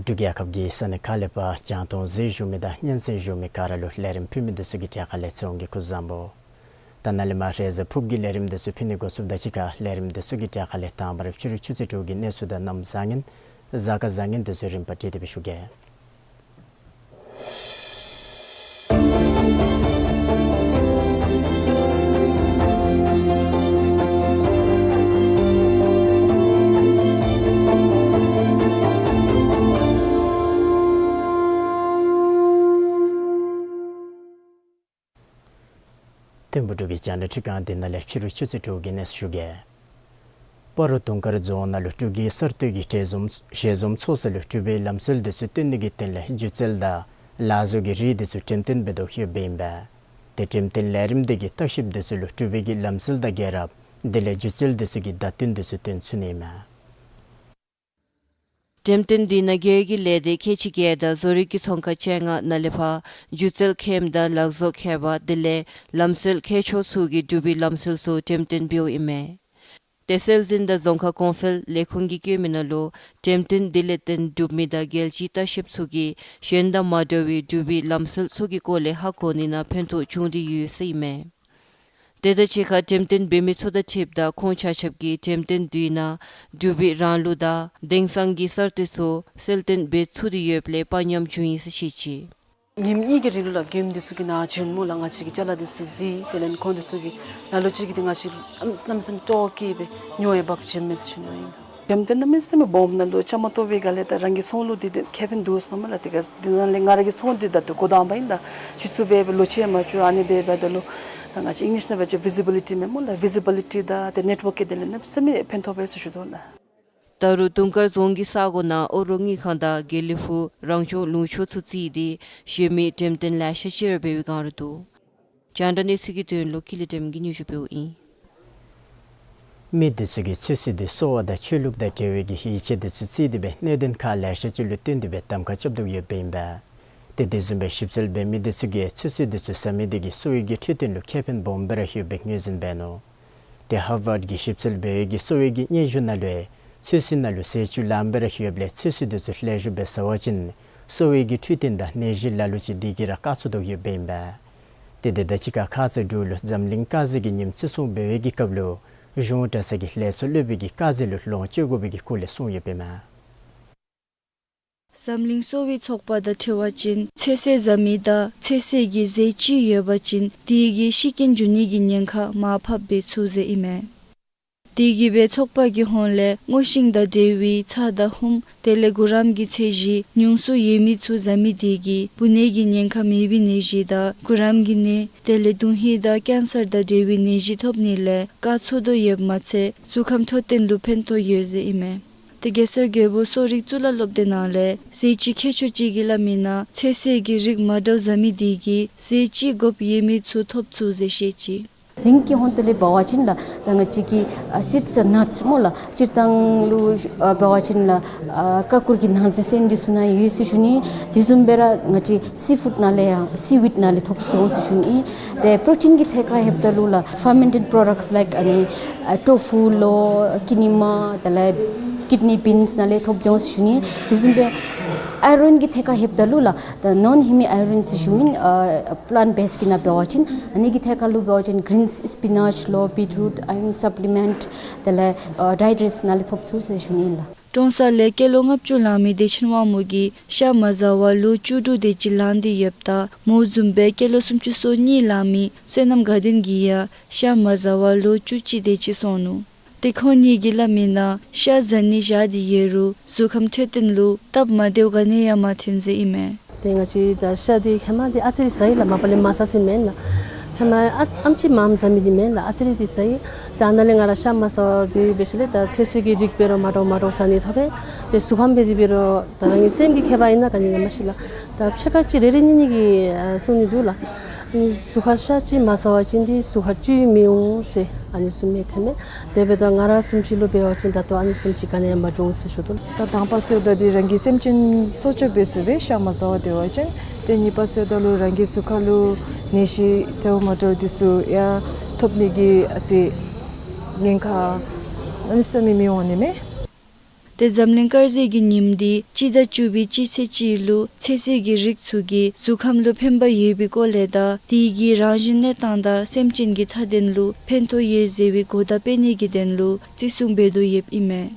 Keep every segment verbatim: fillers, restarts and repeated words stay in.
འབྲུག་རྒྱལ་ཁབ་ཀྱི་ས་གནས་ཁག་ལས་ཕར་རྒྱང་མཐོང་གཟིགས་བཞུགས་མི་དང་སྙན་གསན་བཞུགས་མི་ག་ར་ལུ་ལས་རིམ་ཕུལ་མི་འདི་ཚུ་གི་གྲས་ཁ་ལས་ཚེ་དབང་གིས་སྐུ་གཟུགས་བཟང་པོ། ད་ནཱ་ལས་མར་རེས་གཟའ་ཕུརཔ་གི་ལས་རིམ་འདི་ཚུ་ཕུལ་ནི་འགོ་བཙུགསཔ་ད་གཅིག་ཁར་ལས་རིམ་འདི་ཚུ་གི་གྲས་ཁ་ལས་དང་པ་ར་ཕྱི་རུ་ཆུ་ཚོད་དྲུག་གི་གནས་ཚུལ་དང་གནམ་བཟང་ངན་གཟའ་སྐར་བཟང་ངན་འདི་ཚུ་རིམ་པ་བསྒྲིགས་ཏེ་སྦེ་ཞུ་གེ། ཐིམ་ཕུག་འབྲུག་གི་རྒྱང་བསྒྲགས་ཁྲི་ཁང་འདི་ནང་ལས་ཕྱི་རུ་ཆུ་ཚོད་དྲུག་གི་གནས་ཚུལ་ཞུ་གེ། སྤ་རོ་དུང་དཀར་རྫོང་ནང་ལུ་འབྲུག་གི་གསར་གཏོད་ཀྱི་ཞལ་འཛོམས་ཞལ་འཛོམས་ཚོགས་ས་ལུ་འབྲུག་པའི་ལམ་སྲོལ་འདི་ཚུ་སྟོན་ནི་གི་དོན་ལས་སྒྱུ་རྩལ་དང་ལག་བཟོ་གི་རིགས་འདི་ཚུ་འགྲེམས་སྟོན་འབད་དོ་ཡོདཔ་ཨིན་པས། ཏེ་འགྲེམས་སྟོན་ལས་རིམ་འདི་གིས་བརྟག་ཞིབ་འདི་ཚུ་ལུ་འབྲུག་པའི་གི་ལམ་སྲོལ་དང་རྒྱལ་རབས་དེ་ལས་སྒྱུ་རྩལ་འདི་ཚུ་གི་བརྡ་སྟོན་འདི་ཚུ་སྟོན་ཚུགས་ནི་ཨིན་མས། འགྲེམས་སྟོན་འདི་ནང་རྒེད་འོག་གི་ལས་སྡེ་ཁལ་གཅིག་བརྒྱད་དང་བཟོ་རིག་གི་ཚོང་ཁང་བཅོ་ལྔ་ནང་ལས་ཕར་སྒྱུ་རྩལ་མཁནམ་དང་ལག་བཟོ་མཁས་པ་དེ་ལས་ལམ་སྲོལ་མཁས་མཆོག་ཚུ་གིས་འབྲུག་པའི་ལམ་སྲོལ་ཚུ་འགྲེམས་སྟོན་འབདཝ་ཨིན་མས། ཏེ་སྲོལ་འཛིན་དང་རྫོང་ཁ་གོང་འཕེལ་ལས་ཁུངས་ཀྱིས་བཀོད་མི་ནང་ལུ་འགྲེམས་སྟོན་འདི་ལས་བརྟེན་འབྲུག་མི་དང་རྒྱལ་སྤྱིའི་ལྟ་བཤལཔ་ཚུ་གིས་གཞན་དང་མ་འདྲ་བའི་འབྲུག་པའི་ལམ་སྲོལ་ཚུ་གི་སྐོར་ལས་ཧ་གོ་ནི་ནང་ཕན་ཐོགས་བྱུང་སྟེ་ཡོད་ཟེར་ཨིན་མས། དེ་དང་གཅིག་ཁར་འགྲེམས་སྟོན་འབད་མི་ཚུ་དང་འཁྲིལཝ་ད་ཁོང་ཆ་ཁྱབ་ཀྱིས་འགྲེམས་སྟོན་འདི་ནང་འབྲུག་པའི་རང་ལུགས་དང་དེང་སང་གི་གསར་གཏོད་ཚུ་གསལ་སྟོན་འབད་ཚུགས་ཏེ་ཡོདཔ་ལས་དཔའ་ཉམས་བྱུང་ཡི་ཟེར་བཤད་ཅི། ཉིནམ་གཉིས་ཀྱི་རིང་ལུ་ལགས་མགྱོནམ་འདི་ཚུ་གི་ནང་བྱོན་སྨོ་ལགས། ང་བཅས་ཀྱི་ཅ་ལ་འདི་ཚུ་གཟིགས། དེ་ལས་ཁོང་འདི་ཚུ་གིས་ལ་ལུ་ཅིག་གིས་ཏེ་ང་བཅས་གནམ་མེད་ས་མེད་སྤྲོ་བ་སྐྱེས་སྦེ་ཉོ་ཡང་འབག་བྱོནམ་མས་ཟེར་ཞུ་ནི་ཨིན། འགྲེམས་སྟོན་གནམ་མེད་ས་མེད་སྦོམ་ནང་ལུ་བཅའ་མར་གཏོགས་པའི་སྒང་ལས་ད་རང་གི་ཚོང་ལུ་འདི་ཏེ་ཁེ་ཕན་འདུག་ཟེར་སྨོ་ལགས། དེ་ག་འདི་ནང་ལས་ང་ར་གི་ཚོང་འདི་ད་ལྟོ་འགོ་དང་པ་ཨིན། ད་སྤྱི་ཚོགས་སྦེ་ལོ་ཕྱེད་མ་བཅུ་ཨ་ནི་སྦེ་འབདཝ་ད་ལུ་ད་ང་བཅས་ཨིང་ལིཤ་ནང་འབད་བ་ཅིན་བི་ཛི་བི་ལི་ཊི་མས་སྨོ་ལགས། བི་ཛི་བི་ལི་ཊི་དང་ཏེ་ནེཊ་ཝརཀ་གི་དེ་ལས་གནམ་མེད་ས་མེད་ཕན་ཐོགས་པས་ཟེར་ཞུ་དོ་ལགས། ད་རུང་དུང་དཀར་རྫོང་གི་ས་གོ་ནང་ཨོ་རོག་དངུལ་ཁང་དང་དགེ་ལེགས་ཕུག་རང་སྐྱོང་ལུང་ཕྱོགས་ཚུ་བརྩིས་ཏེ་གཞན་མི་འགྲེམས་སྟོན་ལེ་ཤ་ཅིག་ར་འབད་བའི་བསྒང་ར་འདུག། རྒྱང་བསྒྲགས་གནས་ཚུལ་གྱི་དོན་ལུ་ཀུན་ལེགས་སྒྲོལམ་གིས་སྙན་ཞུ་འབདཝ་ཨིན། མི་འདི་ཚུ་གིས་ཚོད་བསྲེ་འདི་གསོ་བ་དང་ཆོས་ལུགས་དང་འབྲེལ་བའི་གི་ཡིད་ཆེས་འདི་ཚུ་བརྩིས་ཏེ་སྦེ་གནད་དོན་ཁག་ལེ་ཤ་ཅིག་ལུ་བརྟེན་ཏེ་སྦེ་གདམ་ཁ་རྐྱབ་དོ་ཡོདཔ་ཨིན་པས། ཏེ་དེ་བཟུམ་སྦེ་ཞིབ་འཚོལ་འབད་མི་འདི་ཚུ་གིས་ཚོད་བསྲེ་འདི་ཚུ་ཟ་མི་འདི་གིས་གསོ་བའི་གི་འཕྲོད་བསྟེན་ལུ་ཁེ་ཕན་སྦོམ་སྦེ་ར་ཡོད་པའི་ངོས་འཛིན་འབད་ནུག། ཏེ་ཧར་ཝརཌ་ཀྱི་ཞིབ་འཚོལ་འབད་བའི་གི་གསོ་བའི་གི་སྙན་ཞུ་ནང་ལུ་ཚོད་བསྲེ་ནང་ལུ་ཟས་བཅུད་ལངམ་སྦེ་ར་ཡོདཔ་ལས་ཚོད་བསྲེ་འདི་ཚུ་ལེགས་ཤོམ་སྦེ་ཟ་བ་ཅིན་གསོ་བའི་གི་འཕྲོད་བསྟེན་དང་ནད་གཞི་ལ་ལུ་ཅིག་འདི་གིས་ར་བཀག་ཚུགས་དོ་ཡོདཔ་ཨིན་པས། ཏེ་དེ་དང་གཅིག་ཁར་ཁ་ཙ་འབྲུག་ལུ་འཛམ་གླིང་དཀར་ཟས་ཀྱི་ཉིནམ་བརྩི་སྲུང་འབད་བའི་གི་སྐབས་ལུ་གཞུང་གྲྭ་ཚང་གི་ལས་ཚོགས་སློབ་དཔོན་གྱིས་དཀར་ཟས་ལུ་ལོངས་སྤྱོད་དགོ་པའི་གི་སྐོར་ལས་གསུངས་ཡོདཔ་ཨིན་མས། འཛམ་གླིང་གསོ་བའི་ཚོགས་པ་དང་འཁྲིལ་བ་ཅིན་ཚོད་བསྲེ་ཟ་མི་དང་ཚོད་བསྲེ་གི་ཟས་བཅུད་ཡོད་པ་ཅིན་དེ་གིས་ཤི་རྐྱེན་འབྱུང་ནི་གི་ཉེན་ཁ་མར་ཕབ་འབད་ཚུགས་ཟེར་ཨིན་མས། དེ་གིས་སྦེ་ཚོགས་པ་གི་ཧོངས་ལས་སྔོ་ཤིང་དང་འབྲེལ་བའི་ཚྭ་དང་ཧུམ་དེ་ལས་གུ་རམ་གྱི་ཚོད་བསྲེ་ཉུང་སུ་ཡོད་མི་ཚུ་ཟ་མི་དེ་གིས་འབུ་ནད་ཀྱི་ཉེན་ཁ་མེད་པའི་ནད་གཞི་དང་གུ་རམ་གྱི་ནད་དེ་ལས་དུང་ཧེ་དང་ཀེན་སར་དང་འབྲེལ་བའི་ནད་གཞི་ཐོབ་ནི་ལས་བཀག་ཚུགས་དོ་ཡོདཔ་མ་ཚད་གཟུགས་ཁམས་འཕྲོད་བསྟེན་ལུ་ཕན་ཐོགས་ཡོད་ཟེར་ཨིན་མས། ཏེ་གེ་སར་རྒྱལ་པོ་གསོ་རིག་གཙུག་ལག་སློབ་སྡེ་ནང་ལས་ཟས་བཅུད་མཁས་མཆོག་ཅིག་གིས་སླབ་མི་ནང་ཚོད་བསྲེ་གི་རིགས་མ་འདྲཝ་ཟ་མི་དེ་གིས་ཟས་བཅུད་དགོཔ་ཡོད་མི་ཚུ་ཐོབ་ཚུགས་ཟེར་བཤད་ཅི། ཟིང་གི་ཧོངས་ཏོ་ལས་འབད་བ་ཅིན་ལགས་ད་ང་བཅས་ཀྱི་ཨ་སིཌསི་ནཊསི་སྨོ་ལགས། སྤྱིར་བཏང་ལུ་ཨ་འབད་བ་ཅིན་ལགས་ཨ་ཀ་ཀུར་གྱི་ནང་རྫས་ཟེར་མི་འདི་ཚུ་ནང་ཡོད་ཟེར་ཞུ་ནི། དེ་བཟུམ་སྦེ་ར་ང་བཅས་སི་ཕུཌ་ནང་ལས་ཡང་སི་ཝིཌ་ནང་ལས་ཐོབ་འོང་ཟེར་ཞུ་ནི། ཏེ་པྲོ་ཊིན་གྱི་ཐད་ཁར་ལྷོདཔ་ད་ལུ་ལགས་ཕར་མེན་ཊེཌ་པྲོ་ཌཀཊསི་ལའིཀ་ཨ་ནི་ཨ་ཊོ་ཕུ་ལོ་ཀི་ནི་མ་དེ་ལས་ཀིཌ་ནི་བིནསི་ནང་ལས་ཐོབ་འོང་ཟེར་ཞུ་ནི། དེ་བཟུམ་སྦེ་ཨའི་རཱོན་གྱི་ཐད་ཁར་ལྷོདཔ་ད་ལུ་ལགས་ད་ནོན་ཧིའུ་མིང་ཨའི་རཱོན་ཟེར་ཞུཝ་ཨིན། ཨ་པི་ལཱནཊ་བེསཌ་གི་ནང་འབད་བ་ཅིན་ཨ་ནི་གི་ཐད་ཁར་ལུ་འབད་བ་ཅིན་གིརིནསི་སི་པི་ནཊ་ལོ་བིཊ་རུཊ་ཨའི་རཱོན་སབ་ལི་མེནཊ་དེ་ལས་ཨ་ཌའི་ཊི་རིསཊ་ནང་ལས་ཐོབ་ཚུགས་ཟེར་ཞུ་ནི་ཨིན་ལགས། ཀྲོང་གསར་ལས་སྐྱེས་ལོ་ལྔ་བཅུ་ལང་མི་བདེ་ཆེན་དབང་མོ་གིས་ཤ་མ་ཟ་བར་ལོ་བཅུ་དྲུག་དེ་ཅིག་ལང་སྟེ་ཡོདཔ་ད་མོ་བཟུམ་སྦེ་སྐྱེས་ལོ་སུམ་ཅུ་སོ་གཉིས་ལང་མི་བསོད་ནམས་དགའ་ལྡན་གྱིས་ཡང་ཤ་མ་ཟ་བར་ལོ་བཅུ་གཅིག་དེ་ཅིག་སོང་ནུག། ཏེ་ཁོང་གཉིས་ཀྱིས་སླབ་མི་ནང་ཤ་ཟ་ནི་བཞག་སྟེ་ཡོད་རུང་གཟུགས་ཁམས་འཕྲོད་བསྟེན་ལུ་སྟབས་མ་བདེཝ་ག་ནི་ཡང་མ་ཐོན་ཟེར་ཨིན་མས། ཏེ་ང་བཅས་ད་ཤ་འདི་ཧེ་མ་འདི་ཨ་ཙི་རེ་ཟ་ཡི་ལགས། མ་པ་ལས་མ་ཟ་ཟེར་མེན་ལགས། ཧེ་མ་ཨ་ཨམ་ཅིག་མངམ་ཟ་མི་འདི་མེན་ལགས། ཨ་ཙི་རེ་འདི་ཟ་ཡི། ད་ནཱ་ལས་ང་ར་ཤ་མ་ཟ་བར་སྡོད་འབད་ཞིནམ་ལས་ད་ཚོད་བསྲེ་གི་རིགས་འབད་རུང་མ་འདྲཝ་མ་འདྲཝ་ཟ་ནི་ཐོབ་པས། ཏེ་གཟུགས་ཁམས་འབད་དེ་འབད་རུང་ད་རང་གི་སེམས་ཀྱི་ཁྱད་པར་ཨིན་ན་ག་ནི་ཡང་མ་ཤེས་ལགས། ད་ཕྱེད་ཀ་ཅིག་རེ་རེ་གཉིས་གཉིས་ཀྱིས་ཨ་གསུང་ནི་འདུག་ལགས། ཨ་ནི་གཟུགས་ཁར་ཤ་ཅིག་མ་ཟ་བ་ཅིན་འདི་གཟུགས་ཁར་བཅུད་མི་འོང་ཟེར་ཨ་ནི་གསུང་མི་ཐོན་མས། དེ་འབདཝ་ད་ང་ར་བཟུམ་ཅིག་ལུ་འབད་བ་ཅིན་ད་ལྟོ་ཨ་ནི་བཟུམ་ཅིག་ག་ནི་ཡང་མ་འབྱུང་ཟེར་ཞུ་དོ། ད་དང་པ་ཟེརཝ་ད་འདི་རང་གི་སེམས་ཅན་སྲོག་སྐྱོབ་འབད་ཚུགས་པས་ཤ་མ་ཟ་བར་སྡོད་པ་ཅིན། ཏེ་གཉིས་པ་ཟེརཝ་ད་ལུ་རང་གི་གཟུགས་ཁར་ལུ་ནད་གཞི་འདྲཝ་མ་འདྲཝ་འདི་ཚུ་ཡང་ཐོབ་ནི་གི་ཨ་ཙི་ཉེན་ཁ་གནམ་མེད་ས་མེད་མི་འོང་ནི་མས། ཏེ་འཛམ་གླིང་དཀར་ཟས་ཀྱི་ཉིནམ་འདི་སྤྱི་ཟླ་བཅུ་པའི་སྤྱི་ཚེས་གཅིག་ལུ་ཚོད་བསྲེ་གི་རིགས་ཚུ་གིས་གཟུགས་ཁམས་ལུ་ཕན་པ་ཡོད་པའི་སྐོར་ལས་དང་དེ་གི་རང་བཞིན་གནས་སྟངས་དང་སེམས་ཅན་གྱི་མཐའ་དོན་ལུ་ཕན་ཐོགས་ཡོད་ཟེར་བའི་གོ་བརྡ་སྤེལ་ནི་གི་དོན་ལུ་བརྩི་སྲུང་འབད་དོ་ཡོདཔ་ཨིན་མས།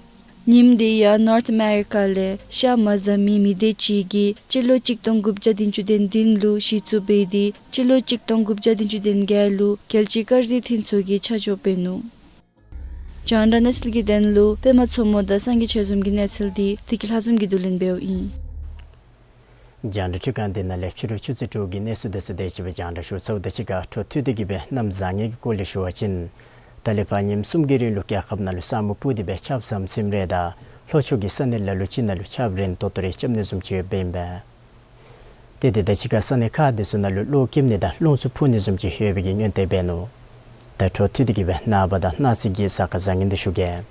ཉིནམ་འདི་ཡང་ནོརཐ་ཨ་མེ་རི་ཀ་ལས་ཤ་མ་ཟ་མི་མི་སྡེ་ཅིག་གིས་སྤྱི་ལོ་གཅིག་སྟོང་དགུ་བརྒྱ་བདུན་ཅུ་དོན་བདུན་ལུ་གཞི་བཙུགས་འབད་དེ་སྤྱི་ལོ་གཅིག་སྟོང་དགུ་བརྒྱ་བདུན་ཅུ་དོན་བརྒྱད་ལུ་རྒྱལ་སྤྱིའི་དཀར་ཟས་འཐུས་ཚོགས་ཀྱིས་ཆ་འཇོག་འབད་ནུག། རྒྱང་བསྒྲགས་གནས་ཚུལ་གྱི་དོན་ལུ་པདྨ་མཚོ་མོ་དང་སངས་རྒྱས་ཆོས་འཛོམས་ཀྱི་གནས་ཚུལ་འདི་བདེ་སྐྱིད་ལྷ་འཛོམས་ཀྱིས་བསྡུ་ལེན་འབདཝ་ཨིན། རྒྱང་བསྒྲགས་འཕྲུལ་ཁང་འདི་ནང་ལས་ཕྱི་རུ་ཆུ་ཚོད་དྲུག་གི་གནས་ཚུལ་དེ་ཚུ་དེ་ཅིག་སྦེ་རྒྱང་བསྒྲགས་ཞུ་ཚརཝ་དང་གཅིག་ཁར་འཕྲོ་མཐུད་དེ་གི་སྦེ་གནམ་བཟང་ངན་གྱི་སྐོར་ལས་ཞུ་བ་ཅིན། ད་ལས་ཕར་ཉིནམ་གསུམ་གྱི་རིང་ལུ་རྒྱལ་ཁབ་ནང་ལུ་ས་སྨུག་སྤུབས་ཏེ་སྦེ་ཆརཔ་ཟམ་ཟིམ་རེ་དང་ལྷོ་ཕྱོགས་ཀྱི་ས་གནས་ལ་ལུ་ཅིག་ནང་ལུ་ཆརཔ་རན་ཏོག་ཏོ་རེ་རྐྱབ་ནི་བཟུམ་ཅིག་ཡོདཔ་ཨིན་པས། ཏེ་དེ་དང་གཅིག་ཁར་ས་གནས་ཁག་དེ་ཚུ་ནང་ལུ་གློག་རྐྱབ་ནི་དང་རླུང་འཚུབ་འཕུ་ནི་བཟུམ་ཅིག་ཡོད་པའི་གི་སྔོན་དེ་འབད་ནུག། ད་འཕྲོ་མཐུད་དེ་གི་སྦེ་ནངས་པ་དང་གནངས་ཚེ་གི་གཟའ་སྐར་བཟང་ངན་དེ་ཞུ་གེ།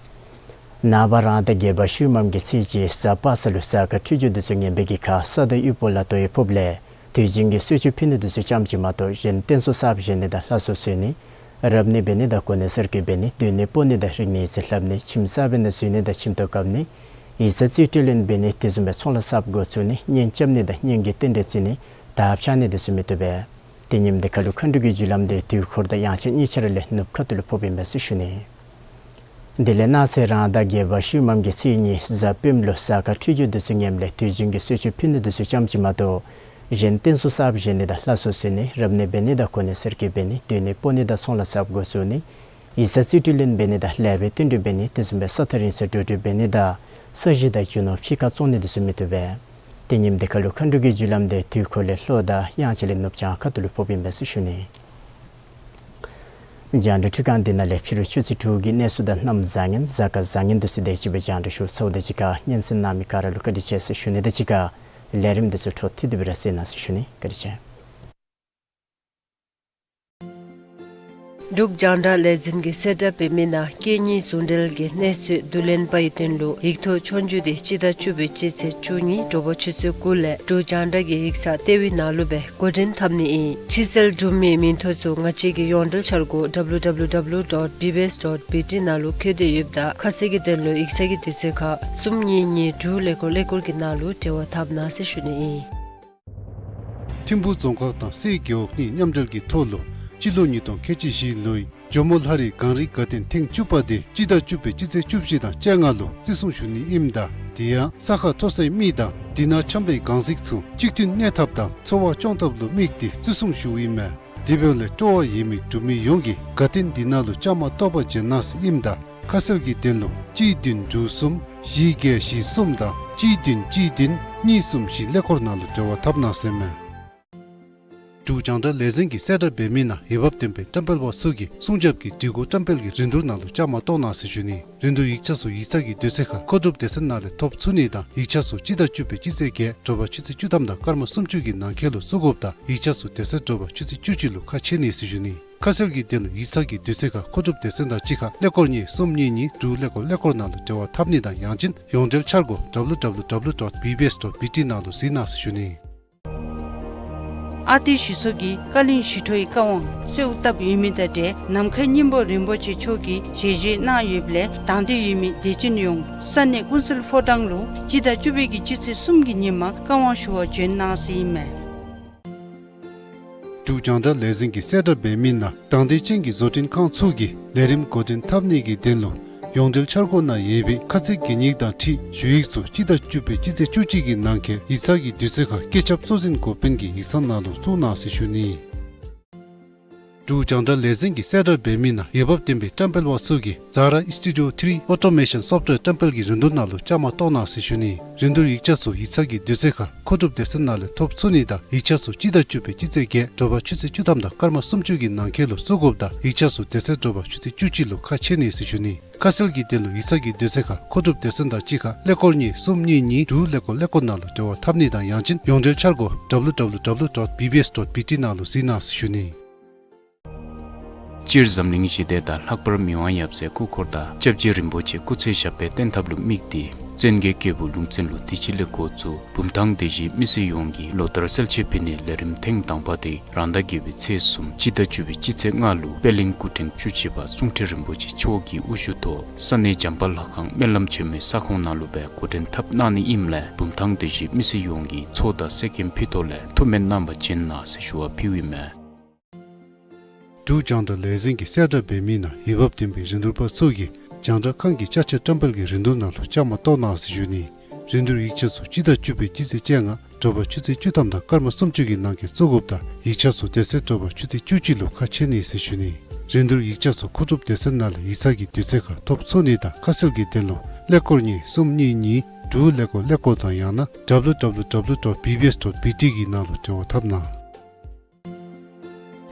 ནངས་པ་རང་ཟླ་བརྒྱད་པ་ཤུལ་མམ་གྱི་ཚེས་གཅིག་གཟའ་པ་སངས་ལུ་གཟའ་སྐར་འཕྲོད་སྦྱོར་དེ་ཚུ་ངན་པའི་གི་ཁར་ས་དང་དབུལ་པོ་ལ་དོ་ཡི་ཕོགཔ་ལས་དུས་རྒྱུན་གྱི་གསོལ་མཆོད་ཕུལ་ནི་དེ་ཚུ་ཙམ་ཅིག་མ་གཏོགས་གཞན་རྟེན་གསོལ་གསརཔ་བཞེངས་ནི་དང་ལྷ་གསོལ་གསོལ་ནི་རབ་གནས་འབད་ནི་དང་གོ་གནས་གསར་བསྐོ་འབད་ནི་སྡོད་གནས་སྤོ་ནི་དང་རིག་གནས་ཡིག་རྩིས་ལྷབ་ནི་ཁྱིམ་གསར་པའི་ནང་འཛུལ་ནི་དང་ཁྱིམ་ཐོག་བཀབ་ནི་ཡིག་ཚང་རྩིས་སྤྲོད་ལེན་འབད་ནི་དེ་བཟུམ་སྦེ་ཚོང་ལཱ་གསརཔ་འགོ་བཙུགས་ནི་གཉེན་རྐྱབ་ནི་དང་གཉེན་གྱི་རྟེན་འབྲེལ་བརྩི་ནི་དར་འཕྱར་ནི་དེ་ཚུ་མི་བཏུབ་པས། ཏེ་ཉིནམ་དེ་ཁར་ལུ་མཁའ་འགྲོ་གི་རྒྱུ་ལམ་དེ་དུས་འཁོར་དང་དབྱངས་འཆར་གཉིས་ཆ་ར་ལས་ནུབ་ཁ་ཐུག་ལུ་ཕོགཔ་ཨིན་པས་ཟེར་ཞུ་ནི། དེ་ལས་གནངས་ཚེ་རང་ཟླ་བརྒྱད་པ་ཤུལ་མམ་གྱི་ཚེས་གཉིས་གཟའ་སྤེནམ་ལུ་གཟའ་སྐར་འཕྲོད་སྦྱོར་དེ་ཚུ་ངནམ་ལས་དུས་རྒྱུན་གྱི་གསོལ་མཆོད་ཕུལ་ནི་དེ་ཚུ་ཙམ་ཅིག་མ་གཏོགས་གཞན་རྟེན་གསོལ་གསརཔ་བཞེངས་ནི་དང་ལྷ་གསོལ་གསོལ་ནི་རབ་གནས་འབད་ནི་དང་གོ་གནས་གསར་བསྐོ་འབད་ནི་སྡོད་གནས་སྤོ་ནི་དང་ཚོང་ལཱ་གསརཔ་འགོ་བཙུགས་ནི་ཡིག་ཚང་རྩིས་སྤྲོད་ལེན་འབད་ནི་དང་ལེགས་པའི་བསྟུན་གྲོས་འབད་ནི་དེ་བཟུམ་སྦེ་ས་ཐག་རིང་སར་འགྲོ་འགྲུལ་འབད་ནི་དང་ས་གཞི་དང་རྒྱུ་ནོར་ཕྱི་ཁར་བཙོང་ནི་དེ་ཚུ་མི་བཏུབ་པས། ཏེ་ཉིནམ་དེ་ཁར་ལུ་མཁའ་འགྲོ་གི་རྒྱུ་ལམ་དེ་དུས་འཁོར་ལས་ལྷོ་དང་དབྱངས་འཆར་ལས་ནུབ་བྱང་ཁ་ཐུག་ལུ་ཕོགཔ་ཨིན་པས་ཟེར་ཞུ་ནི། རྒྱང་བསྒྲགས་འཕྲུལ་ཁང་འདི་ནང་ལས་ཕྱི་རུ་ཆུ་ཚོད་དྲུག་གི་གནས་ཚུལ་དང་གནམ་བཟང་ངན་གཟའ་སྐར་བཟང་ངན་དེ་ཚུ་དེ་ཅིག་སྦེ་རྒྱང་བསྒྲགས་ཞུ་ཚརཝ་དང་གཅིག་ཁར་སྙན་གསན་གནང་མི་ག་ར་ལུ་བཀའ་དྲིན་ཆེ་ཟེར་ཞུ་ནི་དང་གཅིག་ཁར་ལས་རིམ་དེ་ཚུ་འཕྲོ་མཐུད་དེ་སྦེ་ར་གསན་གནང་ཟེར་ཞུ་ནི། བཀའ་དྲིན་ཆེ། འབྲུག་རྒྱང་བསྒྲགས་ལས་འཛིན་གྱིས་གསལ་བསྒྲགས་འབད་མི་ནང་སྐད་གཉིས་ཟུང་འབྲེལ་གྱི་གནས་ཚུལ་བསྡུ་ལེན་པའི་དོན་ལུ་ཡིག་ཐོག་ཆོས་རྒྱུགས་དེ་སྤྱི་ཟླ་བཅུ་པའི་སྤྱི་ཚེས་བཅུ་གཉིས་དྲོ་པ་ཆུ་ཚོད་དགུ་ལས་འབྲུག་རྒྱང་བསྒྲགས་ཀྱི་ཡིག་ཚང་ལྟེ་བའི་ནང་ལུ་སྦེ་འགོ་འདྲེན་འཐབ་ནི་ཨིན། ཕྱིར་བསལ་གྲུབ་མིའི་མིང་ཐོ་ཚུ་ང་བཅས་ཀྱི་ཡོངས་འབྲེལ་འཆར་སྒོ་W W W dot B B S dot B T ནང་ལུ་བཀོད་དེ་ཡོདཔ་ད་ཁ་གསལ་གྱི་དོན་ལུ་ཡིག་ཚང་གི་དུས་ཚོད་ཁར་གསུམ་གཉིས་གཉིས་དྲུག་ཀླད་ཀོར་ཀླད་ཀོར་གྱི་ནང་ལུ་འབྲེལ་བ་འཐབ་གནང་ཟེར་ཞུ་ནི་ཨིན། ཐིམ་ཕུ་རྫོང་ཁག་དང་སའི་རྒེད་འོག་གཉིས་མཉམ་འབྲེལ་གྱི་ཐོག་ལུ་སྤྱི་ལོ་ཉིས་སྟོང་ཁལ་གཅིག་བཞི་ལོའི་ཇོ་མོ་ལྷ་རིའི་གངས་རིའི་དགའ་སྟོན་ཐེངས་བཅུ་པ་དེ་སྤྱི་ཟླ་བཅུ་པའི་སྤྱི་ཚེས་བཅུ་བཞི་དང་བཅོ་ལྔ་ལུ་བརྩི་སྲུང་ཞུ་ནི་ཨིནམ་ད་དེ་ཡང་ས་ཁ་མཐོ་སའི་མི་དང་དེ་ནང་འཁྱམས་པའི་གངས་གཟིགས་ཚུ་གཅིག་མཐུན་གནས་ཐབས་དང་འཚོ་བ་སྐྱོང་ཐབས་ལུ་དམིགས་ཏེ་བརྩི་སྲུང་ཞུཝ་ཨིན་མས། དེ་འབདཝ་ལས་སྤྲོ་བ་ཡོད་མི་འབྲུག་མི་ཡོངས་ཀྱིས་དགའ་སྟོན་འདི་ནང་ལུ་བཅའ་མར་གཏོགས་པར་བྱོན་གནང་ཟེར་ཨིནམ་ད་ཁ་གསལ་གྱི་དོན་ལུ་གཅིག་བདུན་དྲུག་གསུམ་བཞི་བརྒྱད་བཞི་གསུམ་དང་གཅིག་བདུན་གཅིག་བདུན་གཉིས་གསུམ་བཞི་ཀླད་ཀོར་ནང་ལུ་འབྲེལ་བ་འཐབ་གནང་ཟེར་མས། འབྲུག་རྒྱང་བསྒྲགས་ལས་འཛིན་གྱིས་གསལ་བསྒྲགས་འབད་མི་ནང་འོས་འབབ་ལྡན་པའི་བཀྲམ་སྤེལ་པ་ཚུ་གིས་སྲུང་སྐྱོབ་ཀྱི་སྒྲིག་གོ་བཀྲམ་སྤེལ་གྱི་རིན་བསྡུར་ནང་ལུ་བཅའ་མར་གཏོགས་གནང་ཟེར་ཞུ་ནི། རིན་བསྡུར་ཡིག་ཆ་ཚུ་ཡིག་ཚང་གི་དུས་ཚོད་ཁར་མཁོ་སྒྲུབ་སྡེ་ཚན་ནང་ལས་ཐོབ་ཚུགས་ནི་དང་ཡིག་ཆ་ཚུ་སྤྱི་ཟླ་བཅུ་པའི་སྤྱི་ཚེས་བརྒྱད་དྲོ་པ་ཆུ་ཚོད་བཅུ་ཐམ་དང་སྐར་མ་སུམ་ཅུ་གི་ནང་འཁོད་ལུ་བཙུགས་དགོཔ་དང་ཡིག་ཆ་ཚུ་དེ་ཚེ་དྲོ་པ་ཆུ་ཚོད་བཅུ་གཅིག་ལུ་ཁ་ཕྱེ་ནི་ཟེར་ཞུ་ནི། ཁ་གསལ་གྱི་དོན་ལུ་ཡིག་ཚང་གི་དུས་ཚོད་ཁར་མཁོ་སྒྲུབ་སྡེ་ཚན་དང་གཅིག་ཁར་ཀླད་ཀོར་གཉིས་གསུམ་གཉིས་གཉིས་དྲུག་ཀླད་ཀོར་ཀླད་ཀོར་ནང་ལུ་འབྲེལ་བ་འཐབ་ནི་དང་ཡང་ཅིན་ཡོངས་འབྲེལ་འཆར་སྒོ་W W W dot B B S dot B T ནང་ལུ་གཟིགས་གནང་ཟེར་ཞུ་ནི། ཨ་ཏི་ཞི་འཚོ་གིས་བཀའ་བློན་ཞི་ཁྲོའི་བཀའ་དབང་གསོལཝ་བཏབ་ཡོད་མི་དང་འབྲེལ་ནམ་མཁའི་སྙིང་པོ་རིན་པོ་ཆེ་མཆོག་གིས་ཞལ་བཞེས་གནང་ཡོདཔ་ལས་དང་འདོད་ཡོད་མི་དད་ཅན་ཡོངས་ས་གནས་ཀུན་གསལ་ཕོ་བྲང་ལུ་སྤྱི་ཟླ་བཅུ་པའི་གི་སྤྱི་ཚེས་གསུམ་གྱི་ཉིནམ་བཀའ་དབང་ཞུ་བར་བྱོན་གནང་ཟེར་ཨིན་མས། འབྲུག་རྒྱང་བསྒྲགས་ལས་འཛིན་གྱིས་གསལ་བསྒྲགས་འབད་མི་ནང་དང་འདོད་ཅན་གྱི་བཟོ་སྐྲུན་ཁང་ཚུ་གིས་ལས་རིམ་འགོ་འདྲེན་འཐབ་ནི་གི་དོན་ལུ་ཡོངས་འབྲེལ་འཆར་སྒོ་ནང་ཡོད་པའི་ཁ་ཚིག་གན་ཡིག་དང་འཁྲིལ་ཞུ་ཡིག་ཚུ་སྤྱི་ཟླ་བཅུ་པའི་སྤྱི་ཚེས་བཅུ་གཅིག་གི་ནང་འཁོད་ཡིག་ཚང་གི་དུས་ཚོད་ཁར་བཀོད་ཁྱབ་གཙོ་འཛིན་འགོ་དཔོན་གྱི་ཡིག་ཚང་ནང་ལུ་བཙུགས་གནང་ཟེར་ཞུ་ནི། འབྲུག་རྒྱང་བསྒྲགས་ལས་འཛིན་གྱིས་གསལ་བསྒྲགས་འབད་མི་ནང་འོས་འབབ་ལྡན་པའི་བཀྲམ་སྤེལ་པ་ཚུ་གིས་Zara Studio three Automation Software བཀྲམ་སྤེལ་གྱི་རིན་བསྡུར་ནང་ལུ་བཅའ་མར་གཏོགས་གནང་ཟེར་ཞུ་ནི། རིན་བསྡུར་ཡིག་ཆ་ཚུ་ཡིག་ཚང་གི་དུས་ཚོད་ཁར་མཁོ་སྒྲུབ་སྡེ་ཚན་ནང་ལས་ཐོབ་ཚུགས་ནི་དང་ཡིག་ཆ་ཚུ་སྤྱི་ཟླ་བཅུ་པའི་སྤྱི་ཚེས་བརྒྱད་དྲོ་པ་ཆུ་ཚོད་བཅུ་ཐམ་དང་སྐར་མ་སུམ་ཅུ་གི་ནང་འཁོད་ལུ་བཙུགས་དགོཔ་དང་ཡིག་ཆ་ཚུ་དེ་ཚེ་དྲོ་པ་ཆུ་ཚོད་བཅུ་གཅིག་ལུ་ཁ་ཕྱེ་ནི་ཟེར་ཞུ་ནི། ཁ་གསལ་གྱི་དོན་ལུ་ཡིག་ཚང་གི་དུས་ཚོད་ཁར་མཁོ་སྒྲུབ་སྡེ་ཚན་དང་གཅིག་ཁར་ཀླད་ཀོར་གཉིས་གསུམ་གཉིས་གཉིས་དྲུག་ཀླད་ཀོར་ཀླད་ཀོར་ནང་ལུ་འབྲེལ་བ་འཐབ་ནི་དང་ཡང་ཅིན་ཡོངས་འབྲེལ་འཆར་སྒོ་W W W dot B B S dot B T ནང་ལུ་གཟིགས་གནང་ཟེར་ཞུ་ནི། སྤྱིར་འཛམ་གླིང་ཞི་བདེ་དང་ལྷག་པར་མི་དབང་ཡབ་སྲས་སྐུ་འཁོར་དང་སྐྱབས་རྗེ་རིན་པོ་ཆེ་སྐུ་ཚེ་ཞབས་པད་བརྟན་ཐབས་ལུ་དམིགས་ཏེ་བཙན་རྒྱལ་རྒྱལ་པོ་ལུང་བཙན་ལུ་དུས་ཅི་ལས་འགོ་བཙུགས་བུམ་ཐང་སྡེ་བཞིའི་མི་སེར་ཡོངས་ཀྱིས་ལོ་ལྟར་གསལ་བཤད་ཕུལ་ནིའི་ལས་རིམ་ཐེངས་དང་པ་དེ་རང་ཟླ་བརྒྱད་པའི་ཚེས་གསུམ་སྤྱི་ཟླ་བཅུ་པའི་སྤྱི་ཚེས་ལྔ་ལུ་པད་གླིང་སྐུ་ཕྲེང་བཅུ་གཅིག་པ་གསུང་ཁྲི་རིན་པོ་ཆེ་མཆོག་གི་དབུ་བཞུགས་ཐོག་ས་གནས་བྱམས་པ་ལྷ་ཁང་སྨོན་ལམ་ཆེན་མོའི་ས་ཁོངས་ནང་ལུ་སྦེ་འགོ་འདྲེན་འཐབ་གནང་ནི་ཨིནམ་ལས་བུམ་ཐང་སྡེ་བཞིའི་མི་སེར་ཡོངས་ཀྱིས་ཚོགས་དང་གསེར་སྐྱེམས་ཕུལ་ཐོག་ལས་ཐུགས་སྨོན་རྣམ་པར་བྱིན་གནང་ཟེར་ཞུ་བ་ཕུལཝ་ཨིན་མས། འབྲུག་རྒྱང་བསྒྲགས་ལས་འཛིན་གྱིས་གསལ་བསྒྲགས་འབད་མི་ནང་འོས་འབབ་ལྡན་པའི་རིན་བསྡུར་པ་ཚུ་གིས་རྒྱང་བསྒྲགས་ཁང་གི་ཅ་ཆས་བཀྲམ་སྤེལ་གྱི་རིན་བསྡུར་ནང་ལུ་བཅའ་མར་གཏོགས་གནང་ཟེར་ཞུ་ནི། རིན་བསྡུར་ཡིག་ཆ་ཚུ་སྤྱི་ཟླ་བཅུ་པའི་སྤྱི་ཚེས་བཅོ་ལྔ་དྲོ་པ་ཆུ་ཚོད་བཅུ་ཐམ་དང་སྐར་མ་སུམ་ཅུ་གི་ནང་འཁོད་བཙུགས་དགོཔ་དང་ཡིག་ཆ་ཚུ་དེ་ཚེ་དྲོ་པ་ཆུ་ཚོད་བཅུ་གཅིག་ལུ་ཁ་ཕྱེ་ནི་ཟེར་ཞུ་ནི། རིན་བསྡུར་ཡིག་ཆ་ཚུ་མཁོ་སྒྲུབ་སྡེ་ཚན་ནང་ལས་ཡིག་ཚང་གི་དུས་ཚོད་ཁར་ཐོབ་ཚུགས་ནི་དང་ཁ་གསལ་གྱི་དོན་ལུ་ཀླད་ཀོར་གཉིས་གསུམ་གཉིས་གཉིས་དྲུག་ཀླད་ཀོར་ཀླད་ཀོར་དང་ཡང་ན་W W W dot B B S dot B T གི་ནང་ལུ་འབྲེལ་བ་འཐབ་གནང་།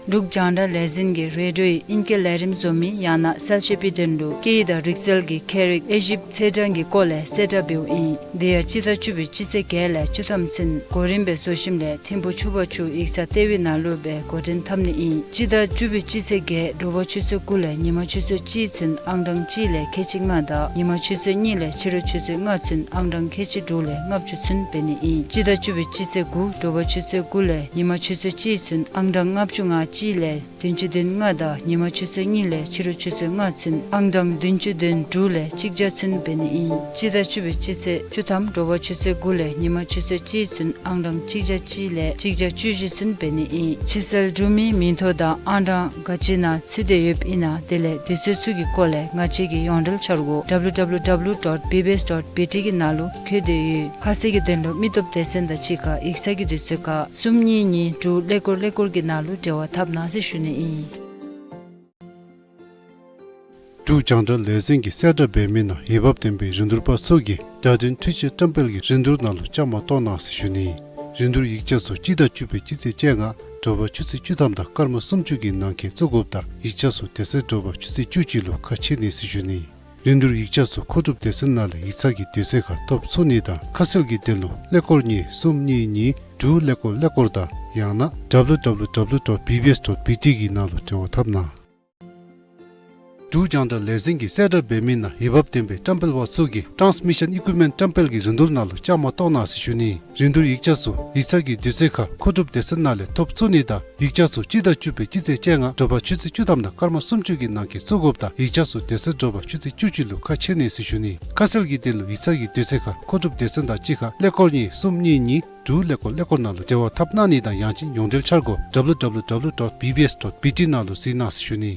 འབྲུག་རྒྱང་བསྒྲགས་ལས་འཛིན་གྱིས་རེ་ཌིའོའི་ཨིང་སྐད་ལས་རིམ་བཟོ་མི་ཡང་ན་གསལ་བཤད་པའི་དོན་ལུ་སྐད་ཡིག་དང་རིག་རྩལ་གྱི་ཁྱད་རིག་དབྱེ་ཞིབ་ཚེས་གྲངས་ཀྱི་སྐོར་ལས་གསལ་བསྒྲགས་འབདཝ་ཨིན། དེ་ཡང་སྤྱི་ཟླ་བཅུ་པའི་སྤྱི་ཚེས་བརྒྱད་ལས་བཅུ་ཐམ་ཚུན་གོ་རིམ་སྦེ་བཟོ་ཞིནམ་ལས་ཐིམ་ཕུ་ཆུ་བར་ཆུ་ཡིག་ཚང་ལྟེ་བའི་ནང་ལུ་སྦེ་འགོ་འདྲེན་འཐབ་ནི་ཨིན། སྤྱི་ཟླ་བཅུ་པའི་སྤྱི་ཚེས་བརྒྱད་དྲོ་པ་ཆུ་ཚོད་དགུ་ལས་ཉིན་མ་ཆུ་ཚོད་གཅིག་ཚུན་ཨང་གྲངས་གཅིག་ལས་ཁལ་གཅིག་ལྔ་དང་ཉིན་མ་ཆུ་ཚོད་གཉིས་ལས་ཕྱི་རུ་ཆུ་ཚོད་ལྔ་ཚུན་ཨང་གྲངས་ཁལ་གཅིག་དྲུག་ལས་ལྔ་བཅུ་ཚུན་འབད་ནི་ཨིན། སྤྱི་ཟླ་བཅུ་པའི་སྤྱི་ཚེས་དགུ་དྲོ་པ་ཆུ་ཚོད་དགུ་ལས་ཉིན་མ་ཆུ་ཚོད་གཅིག་ཚུན་ཨང་གྲངས་ལྔ་བཅུ་ང་གཅིག་ལས་བདུན་ཅུ་དོན་ལྔ་དང་ཉིན་མ་ཆུ་ཚོད་གཉིས་ལས་ཕྱི་རུ་ཆུ་ཚོད་ལྔ་ཚུན་ཨང་གྲངས་བདུན་ཅུ་དོན་དྲུག་ལས་གཅིག་བརྒྱ་ཚུན་འབད་ནི་ཨིན། སྤྱི་ཟླ་བཅུ་པའི་སྤྱི་ཚེས་བཅུ་ཐམ་དྲོ་པ་ཆུ་ཚོད་དགུ་ལས་ཉིན་མ་ཆུ་ཚོད་གཅིག་ཚུན་ཨང་གྲངས་གཅིག་བརྒྱ་གཅིག་ལས་གཅིག་བརྒྱ་བཅུ་བཞི་ཚུན་འབད་ནི་ཨིན། ཕྱིར་སེལ་གྲུབ་མིའི་མིང་ཐོ་དང་ཨང་གྲངས་ག་ཅི་ནང་ཚུད་དེ་ཡོདཔ་ཨིན་ན་དེ་ལས་དུས་ཚོད་ཚུ་གི་སྐོར་ལས་ང་བཅས་ཀྱི་ཡོངས་འབྲེལ་འཆར་སྒོ་W W W dot B B S dot B T གི་ནང་ལུ་བཀོད་དེ་ཡོད། ཁ་གསལ་གྱི་དོན་ལུ་མི་སྟོབས་སྡེ་ཚན་དང་གཅིག་ཁར་ཡིག་ཚང་གི་དུས་ཚོད་ཁར་གསུམ་གཉིས་གཉིས་དྲུག་ཀླད་ཀོར་ཀླད་ཀོར་གྱི་ནང་ལུ་འབྲེལ་བ་འཐབ་གནང་ཟེར་ཞུ་ནི་ཨིན། འབྲུག་རྒྱང་བསྒྲགས་ལས་འཛིན་གྱིས་གསལ་བསྒྲགས་འབད་མི་ནང་འོས་འབབ་ལྡན་པའི་རིན་བསྡུར་པ་ཚུ་གིས་བརྡ་དོན་འཕྲུལ་ཆས་བཀྲམ་སྤེལ་གྱི་རིན་བསྡུར་ནང་ལུ་བཅའ་མར་གཏོགས་གནང་ཟེར་ཞུ་ནི། རིན་བསྡུར་ཡིག་ཆ་ཚུ་སྤྱི་ཟླ་བཅུ་པའི་སྤྱི་ཚེས་བཅོ་ལྔ་དྲོ་པ་ཆུ་ཚོད་བཅུ་ཐམ་དང་སྐར་མ་སུམ་ཅུ་གི་ནང་འཁོད་བཙུགས་དགོཔ་དང་ཡིག་ཆ་ཚུ་དེ་ཚེ་དྲོ་པ་ཆུ་ཚོད་བཅུ་གཅིག་ལུ་ཁ་ཕྱེ་ནི་ཟེར་ཞུ་ནི། རིན་བསྡུར་ཡིག་ཆ་ཚུ་མཁོ་སྒྲུབ་སྡེ་ཚན་ནང་ལས་ཡིག་ཚང་གི་དུས་ཚོད་ཁར་ཐོབ་ཚུགས་ནི་དང་ཁ་གསལ་གྱི་དོན་ལུ་ཀླད་ཀོར་གཉིས་གསུམ་གཉིས་གཉིས་དྲུག་ཀླད་ཀོར་ཀླད་ཀོར་དང་ཡང་ན་W W W dot B B S dot B T གི་ནང་ལུ་འབྲེལ་བ་འཐབ་གནང་། འབྲུག་རྒྱང་བསྒྲགས་ལས་འཛིན་གྱིས་གསལ་བསྒྲགས་འབད་མི་ནང་འོས་འབབ་ལྡན་པའི་བཀྲམ་སྤེལ་པ་ཚུ་གིས་Transmission Equipment བཀྲམ་སྤེལ་གྱི་རིན་བསྡུར་ནང་ལུ་བཅའ་མར་གཏོགས་གནང་ཟེར་ཞུ་ནི། རིན་བསྡུར་ཡིག་ཆ་ཚུ་ཡིག་ཚང་གི་དུས་ཚོད་ཁར་མཁོ་སྒྲུབ་སྡེ་ཚན་ནང་ལས་ཐོབ་ཚུགས་ནི་དང་ཡིག་ཆ་ཚུ་སྤྱི་ཟླ་བཅུ་པའི་སྤྱི་ཚེས་བཅོ་ལྔ་དྲོ་པ་ཆུ་ཚོད་བཅུ་ཐམ་དང་སྐར་མ་སུམ་ཅུ་གི་ནང་འཁོད་བཙུགས་དགོཔ་དང་ཡིག་ཆ་ཚུ་དེ་ཚེ་དྲོ་པ་ཆུ་ཚོད་བཅུ་གཅིག་ལུ་ཁ་ཕྱེ་ནི་ཟེར་ཞུ་ནི། ཁ་གསལ་གྱི་དོན་ལུ་ཡིག་ཚང་གི་དུས་ཚོད་ཁར་མཁོ་སྒྲུབ་སྡེ་ཚན་དང་གཅིག་ཁར་ཀླད་ཀོར་གཉིས་གསུམ་གཉིས་གཉིས་དྲུག་ཀླད་ཀོར་ཀླད་ཀོར་ནང་ལུ་འབྲེལ་བ་འཐབ་གནང་ནི་དང་ཡང་ཅིན་ཡོངས་འབྲེལ་འཆར་སྒོ་W W W dot B B S dot B T ནང་ལུ་གཟིགས་གནང་ཟེར་ཞུ་ནི།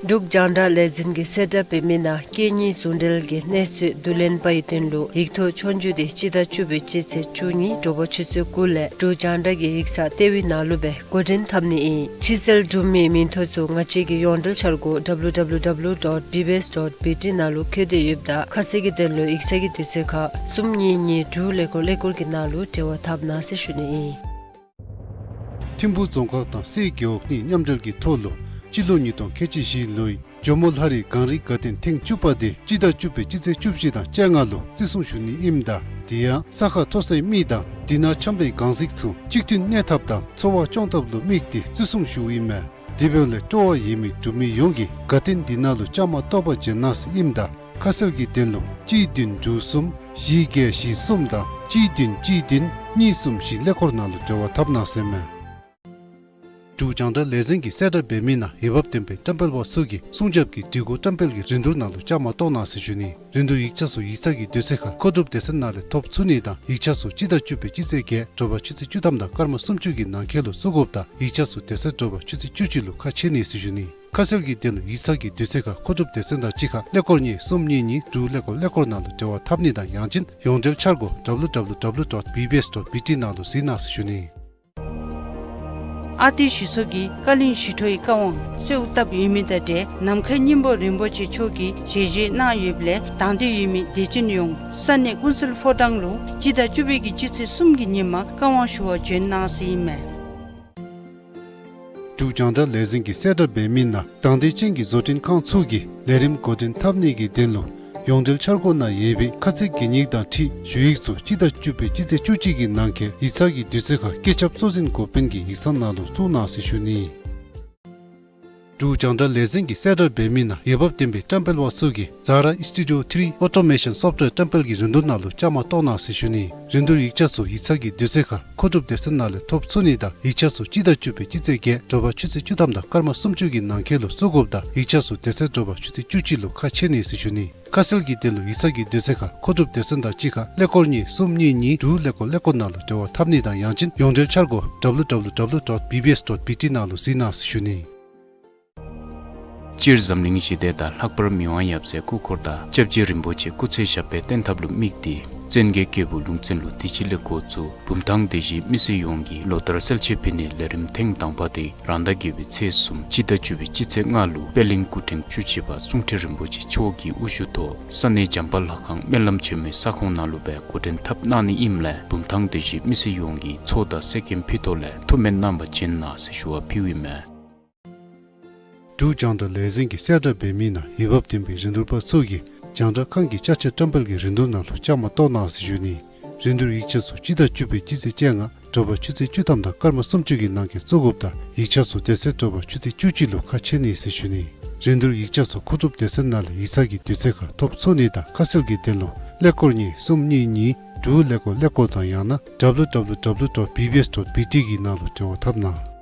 འབྲུག་རྒྱང་བསྒྲགས་ལས་འཛིན་གྱིས་གསལ་བསྒྲགས་འབད་མི་ནང་སྐད་གཉིས་ཟུང་འབྲེལ་གྱི་གནས་ཚུལ་བསྡུ་ལེན་པའི་དོན་ལུ་ཡིག་ཐོག་ཆོས་རྒྱུགས་དེ་སྤྱི་ཟླ་བཅུ་པའི་སྤྱི་ཚེས་བཅུ་གཉིས་དྲོ་པ་ཆུ་ཚོད་དགུ་ལས་འབྲུག་རྒྱང་བསྒྲགས་ཀྱི་ཡིག་ཚང་ལྟེ་བའི་ནང་ལུ་སྦེ་འགོ་འདྲེན་འཐབ་ནི་ཨིན། ཕྱིར་སེལ་གྲུབ་མིའི་མིང་ཐོ་ཚུ་ང་བཅས་ཀྱི་ཡོངས་འབྲེལ་འཆར་སྒོ་W W W dot B B S dot B T ནང་ལུ་བཀོད་དེ་ཡོདཔ་ད་ཁ་གསལ་གྱི་དོན་ལུ་ཡིག་ཚང་གི་དུས་ཚོད་ཁར་གསུམ་གཉིས་གཉིས་དྲུག་ཀླད་ཀོར་ཀླད་ཀོར་གྱི་ནང་ལུ་འབྲེལ་བ་འཐབ་གནང་ཟེར་ཞུ་ནི་ཨིན། ཐིམ་ཕུ་རྫོང་ཁག་དང་སེ་རྒེད་འོག་གཉིས་མཉམ་འབྲེལ་གྱི་ཐོག་ལུ་སྤྱི་ལོ་ཉིས་སྟོང་ཁལ་གཅིག་བཞི་ལོའི་ཇོ་མོ་ལྷ་རི་གངས་རི་དགའ་སྟོན་ཐེངས་བཅུ་པ་དེ་སྤྱི་ཟླ་བཅུ་པའི་སྤྱི་ཚེས་བཅུ་བཞི་དང་བཅོ་ལྔ་ལུ་བརྩི་སྲུང་ཞུ་ནི་ཨིནམ་ད་དེ་ཡང་ས་ཁ་མཐོ་སའི་མི་དང་དེ་ནང་འཁྱམས་པའི་གངས་གཟིགས་ཚུ་གཅིག་མཐུན་གནས་ཐབས་དང་འཚོ་བ་སྐྱོང་ཐབས་ལུ་དམིགས་ཏེ་བརྩི་སྲུང་ཞུཝ་ཨིན་མས། དེ་འབདཝ་ལས་སྤྲོ་བ་ཡོད་མི་འབྲུག་མི་ཡོངས་ཀྱིས་དགའ་སྟོན་དེ་ནང་ལུ་བཅའ་མར་གཏོགས་པར་བྱོན་གནང་ཟེར་ཨིནམ་ད་ཁ་གསལ་གྱི་དོན་ལུ་གཅིག་བདུན་དྲུག་གསུམ་བཞི་བརྒྱད་བཞི་གསུམ་དང་གཅིག་བདུན་གཅིག་བདུན་གཉིས་གསུམ་བཞི་ཀླད་ཀོར་ནང་ལུ་འབྲེལ་བ་འཐབ་གནང་ཟེར་མས། འབྲུག་རྒྱང་བསྒྲགས་ལས་འཛིན་གྱིས་གསལ་བསྒྲགས་འབད་མི་ནང་འོས་འབབ་ལྡན་པའི་བཀྲམ་སྤེལ་པ་ཚུ་གིས་སྲུང་སྐྱོབ་ཀྱི་སྒྲིག་གོ་བཀྲམ་སྤེལ་གྱི་རིན་བསྡུར་ནང་ལུ་བཅའ་མར་གཏོགས་གནང་ཟེར་ཞུ་ནི། རིན་བསྡུར་ཡིག་ཆ་ཚུ་ཡིག་ཚང་གི་དུས་ཚོད་ཁར་མཁོ་སྒྲུབ་སྡེ་ཚན་ནང་ལས་ཐོབ་ཚུགས་ནི་དང་ཡིག་ཆ་ཚུ་སྤྱི་ཟླ་བཅུ་པའི་སྤྱི་ཚེས་བརྒྱད་དྲོ་པ་ཆུ་ཚོད་བཅུ་ཐམ་དང་སྐར་མ་སུམ་ཅུ་གི་ནང་འཁོད་ལུ་བཙུགས་དགོཔ་དང་ཡིག་ཆ་ཚུ་དེ་ཚེ་དྲོ་པ་ཆུ་ཚོད་བཅུ་གཅིག་ལུ་ཁ་ཕྱེ་ནི་ཟེར་ཞུ་ནི། ཁ་གསལ་གྱི་དོན་ལུ་ཡིག་ཚང་གི་དུས་ཚོད་ཁར་མཁོ་སྒྲུབ་སྡེ་ཚན་དང་གཅིག་ཁར་ཀླད་ཀོར་གཉིས་གསུམ་གཉིས་གཉིས་དྲུག་ཀླད་ཀོར་ཀླད་ཀོར་ནང་ལུ་འབྲེལ་བ་འཐབ་ནི་དང་ཡང་ཅིན་ཡོངས་འབྲེལ་འཆར་སྒོ་W W W dot B B S dot B T ནང་ལུ་གཟིགས་གནང་ཟེར་ཞུ་ནི། ཨ་ཏི་ཞི་འཚོ་གིས་བཀའ་བློན་ཞི་ཁྲོའི་བཀའ་དབང་གསོལཝ་བཏབ་ཡོད་མི་དང་འབྲེལ་ནམ་མཁའི་སྙིང་པོ་རིན་པོ་ཆེ་མཆོག་གིས་ཞལ་བཞེས་གནང་ཡོདཔ་ལས་དང་འདོད་ཡོད་མི་དད་ཅན་ཡོངས་ས་གནས་ཀུན་གསལ་ཕོ་བྲང་ལུ་སྤྱི་ཟླ་བཅུ་པའི་གི་སྤྱི་ཚེས་གསུམ་གྱི་ཉིནམ་བཀའ་དབང་ཞུ་བར་བྱོན་གནང་ཟེར་ཨིན་མས། འབྲུག་རྒྱང་བསྒྲགས་ལས་འཛིན་གྱིས་གསལ་བསྒྲགས་འབད་མི་ནང་དང་འདོད་ཅན་གྱི་བཟོ་སྐྲུན་ཁང་ཚུ་གིས་ལས་རིམ་འགོ་འདྲེན་འཐབ་ནི་གི་དོན་ལུ་ཡོངས་འབྲེལ་འཆར་སྒོ་ནང་ཡོད་པའི་ཁ་ཚིག་གན་ཡིག་དང་འཁྲིལ་ཞུ་ཡིག་ཚུ་སྤྱི་ཟླ་བཅུ་པའི་སྤྱི་ཚེས་བཅུ་གཅིག་གི་ནང་འཁོད་ཡིག་ཚང་གི་དུས་ཚོད་ཁར་སྐུ་ཞབས་གཙོ་འཛིན་འགོ་དཔོན་གྱི་ཡིག་ཚང་ནང་ལུ་བཙུགས་གནང་ཟེར་ཞུ་ནི། འབྲུག་རྒྱང་བསྒྲགས་ལས་འཛིན་གྱིས་གསལ་བསྒྲགས་འབད་མི་ནང་འོས་འབབ་ལྡན་པའི་བཀྲམ་སྤེལ་པ་ཚུ་གིས་Zara Studio three Automation Software བཀྲམ་སྤེལ་གྱི་རིན་བསྡུར་ནང་ལུ་བཅའ་མར་གཏོགས་གནང་ཟེར་ཞུ་ནི། རིན་བསྡུར་ཡིག་ཆ་ཚུ་ཡིག་ཚང་གི་དུས་ཚོད་ཁར་མཁོ་སྒྲུབ་སྡེ་ཚན་ནང་ལས་ཐོབ་ཚུགས་ནི་དང་ཡིག་ཆ་ཚུ་སྤྱི་ཟླ་བཅུ་པའི་སྤྱི་ཚེས་བརྒྱད་དྲོ་པ་ཆུ་ཚོད་བཅུ་ཐམ་དང་སྐར་མ་སུམ་ཅུ་གི་ནང་འཁོད་ལུ་བཙུགས་དགོཔ་དང་ཡིག་ཆ་ཚུ་དེ་ཚེ་དྲོ་པ་ཆུ་ཚོད་བཅུ་གཅིག་ལུ་ཁ་ཕྱེ་ནི་ཟེར་ཞུ་ནི། ཁ་གསལ་གྱི་དོན་ལུ་ཡིག་ཚང་གི་དུས་ཚོད་ཁར་མཁོ་སྒྲུབ་སྡེ་ཚན་དང་གཅིག་ཁར་ཀླད་ཀོར་གཉིས་གསུམ་གཉིས་གཉིས་དྲུག་ཀླད་ཀོར་ཀླད་ཀོར་ནང་ལུ་འབྲེལ་བ་འཐབ་ནི་དང་ཡང་ཅིན་ཡོངས་འབྲེལ་འཆར་སྒོ་W W W dot B B S dot B T ནང་ལུ་གཟིགས་གནང་ཟེར་ཞུ་ནི། སྤྱིར་འཛམ་གླིང་ཞི་བདེ་དང་ལྷག་པར་མི་དབང་ཡབ་སྲས་སྐུ་འཁོར་དང་སྐྱབས་རྗེ་རིན་པོ་ཆེ་སྐུ་ཚེ་ཞབས་པད་བརྟན་ཐབས་ལུ་དམིགས་ཏེ་བཙན་རྒྱལ་སྐྱེས་བུ་ལུང་བཙན་ལུ་དུས་ཅི་ལས་འགོ་བཙུགས་བུམ་ཐང་སྡེ་བཞིའི་མི་སེར་ཡོངས་ཀྱིས་ལོ་ལྟར་གསལ་བྱེད་ཕུལ་ནིའི་ལས་རིམ་ཐེངས་དང་པ་དེ་རང་ཟླ་བརྒྱད་པའི་ཚེས་གསུམ་སྤྱི་ཟླ་བཅུ་པའི་སྤྱི་ཚེས་ལྔ་ལུ་པད་གླིང་སྐུ་ཕྲེང་བཅུ་གཅིག་པ་གསུང་ཁྲི་རིན་པོ་ཆེ་མཆོག་གི་དབུ་བཞུགས་ཐོག་ས་གནས་བྱམས་པ་ལྷ་ཁང་སྨོན་ལམ་ཆེན་མོའི་ས་ཁོངས་ནང་ལུ་སྦེ་འགོ་འདྲེན་འཐབ་གནང་ནི་ཨིནམ་ལས་བུམ་ཐང་སྡེ་བཞིའི་མི་སེར་ཡོངས་ཀྱིས་ཚོགས་དང་གསེར་སྐྱེམས་ཕུལ་ཐོག་ལས་ཐུགས་སྨོན་གནང་བར་བྱོན་གནང་ཟེར་ཞུ་བ་ཕུལཝ་ཨིན་མས། འབྲུག་རྒྱང་བསྒྲགས་ལས་འཛིན་གྱིས་གསལ་བསྒྲགས་འབད་མི་ནང་འོས་འབབ་ལྡན་པའི་རིན་བསྡུར་པ་ཚུ་གིས་རྒྱང་བསྒྲགས་ཁང་གི་ཅ་ཆས་བཀྲམ་སྤེལ་གྱི་རིན་བསྡུར་ནང་ལུ་བཅའ་མར་གཏོགས་གནང་ཟེར་ཞུ་ནི། རིན་བསྡུར་ཡིག་ཆ་ཚུ་སྤྱི་ཟླ་བཅུ་པའི་སྤྱི་ཚེས་བཅོ་ལྔ་དྲོ་པ་ཆུ་ཚོད་བཅུ་ཐམ་དང་སྐར་མ་སུམ་ཅུ་གི་ནང་འཁོད་བཙུགས་དགོཔ་དང་ཡིག་ཆ་ཚུ་དེ་ཚེ་དྲོ་པ་ཆུ་ཚོད་བཅུ་གཅིག་ལུ་ཁ་ཕྱེ་ནི་ཟེར་ཞུ་ནི། རིན་བསྡུར་ཡིག་ཆ་ཚུ་མཁོ་སྒྲུབ་སྡེ་ཚན་ནང་ལས་ཡིག་ཚང་གི་དུས་ཚོད་ཁར་ཐོབ་ཚུགས་ནི་དང་ཁ་གསལ་གྱི་དོན་ལུ་ཀླད་ཀོར་གཉིས་གསུམ་གཉིས་གཉིས་དྲུག་ཀླད་ཀོར་ཀླད་ཀོར་དང་ཡང་ན་W W W dot B B S dot B T གི་ནང་ལུ་འབྲེལ་བ་འཐབ་གནང་།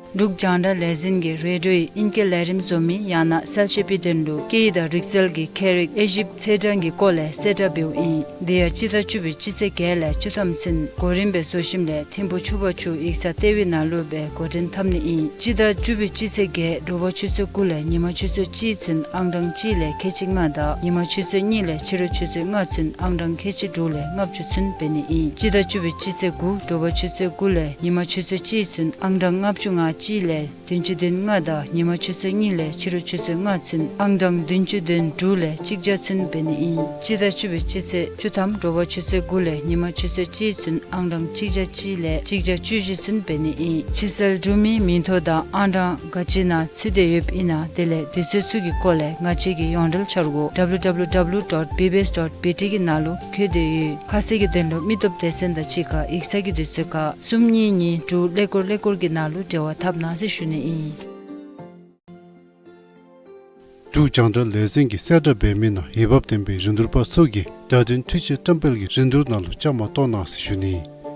འབྲུག་རྒྱང་བསྒྲགས་ལས་འཛིན་གྱིས་རེ་ཌིའོའི་ཨིང་སྐད་ལས་རིམ་བཟོ་མི་ཡང་ན་གསལ་བཤད་པའི་དོན་ལུ་སྐད་ཡིག་དང་རིག་རྩལ་གྱི་མཁས་རིག་དབྱེ་ཞིབ་ཚད་གྲངས་ཀྱི་སྐོར་ལས་གསལ་བསྒྲགས་འབདཝ་ཨིན། དེ་ཡང་སྤྱི་ཟླ་བཅུ་པའི་སྤྱི་ཚེས་བརྒྱད་ལས་བཅུ་ཐམ་ཚུན་གོ་རིམ་སྦེ་བཟོ་ཞིནམ་ལས་ཐིམ་ཕུ་ཆུ་བར་ཆུ་ཡིག་ཚང་ལྟེ་བའི་ནང་ལུ་སྦེ་འགོ་འདྲེན་འཐབ་ནི་ཨིན། སྤྱི་ཟླ་བཅུ་པའི་སྤྱི་ཚེས་བརྒྱད་དྲོ་པ་ཆུ་ཚོད་དགུ་ལས་ཉིན་མ་ཆུ་ཚོད་གཅིག་ཚུན་ཨང་གྲངས་གཅིག་ལས་ཁལ་གཅིག་ལྔ་དང་ཉིན་མ་ཆུ་ཚོད་གཉིས་ལས་ཕྱི་རུ་ཆུ་ཚོད་ལྔ་ཚུན་ཨང་གྲངས་ཁལ་གཅིག་དྲུག་ལས་ལྔ་བཅུ་ཚུན་འབད་ནི་ཨིན། སྤྱི་ཟླ་བཅུ་པའི་སྤྱི་ཚེས་དགུ་དྲོ་པ་ཆུ་ཚོད་དགུ་ལས་ཉིན་མ་ཆུ་ཚོད་གཅིག་ཚུན་ཨང་གྲངས་ལྔ་བཅུ་ང་གཅིག་ལས་བདུན་ཅུ་དོན་ལྔ་དང་ཉིན་མ་ཆུ་ཚོད་གཉིས་ལས་ཕྱི་རུ་ཆུ་ཚོད་ལྔ་ཚུན་ཨང་གྲངས་བདུན་ཅུ་དོན་དྲུག་ལས་གཅིག་བརྒྱ་ཚུན་འབད་ནི་ཨིན། སྤྱི་ཟླ་བཅུ་པའི་སྤྱི་ཚེས་བཅུ་ཐམ་དྲོ་པ་ཆུ་ཚོད་དགུ་ལས་ཉིན་མ་ཆུ་ཚོད་གཅིག་ཚུན་ཨང་གྲངས་གཅིག་བརྒྱ་གཅིག་ལས་གཅིག་བརྒྱ་བཅུ་བཞི་ཚུན་འབད་ནི་ཨིན། ཕྱི་སེལ་གྲུབ་མི་མིང་ཐོ་དང་ཨང་གྲངས་ག་ཅི་ནང་ཚུད་དེ་ཡོདཔ་ཨིན་ན་དེ་ལས་དུས་ཚོད་ཚུ་གི་སྐོར་ལས་ང་བཅས་ཀྱི་ཡོངས་འབྲེལ་འཆར་སྒོ་W W W dot B B S dot B T གི་ནང་ལུ་བཀོད་དེ་ཡོད། ཁ་གསལ་གྱི་དོན་ལུ་མི་སྟོབས་སྡེ་ཚན་དང་གཅིག་ཁར་ཡིག་ཚང་གི་དུས་ཚོད་ཁར་གསུམ་གཉིས་གཉིས་དྲུག་ཀླད་ཀོར་ཀླད་ཀོར་གྱི་ནང་ལུ་འབྲེལ་བ་འཐབ་གནང་ཟེར་ཞུ་ནི་ཨིན། འབྲུག་རྒྱང་བསྒྲགས་ལས་འཛིན་གྱིས་གསལ་བསྒྲགས་འབད་མི་ནང་འོས་འབབ་ལྡན་པའི་རིན་བསྡུར་པ་ཚུ་གིས་བརྡ་དོན་འཕྲུལ་ཆས་བཀྲམ་སྤེལ་གྱི་རིན་བསྡུར་ནང་ལུ་བཅའ་མར་གཏོགས་གནང་ཟེར་ཞུ་ནི།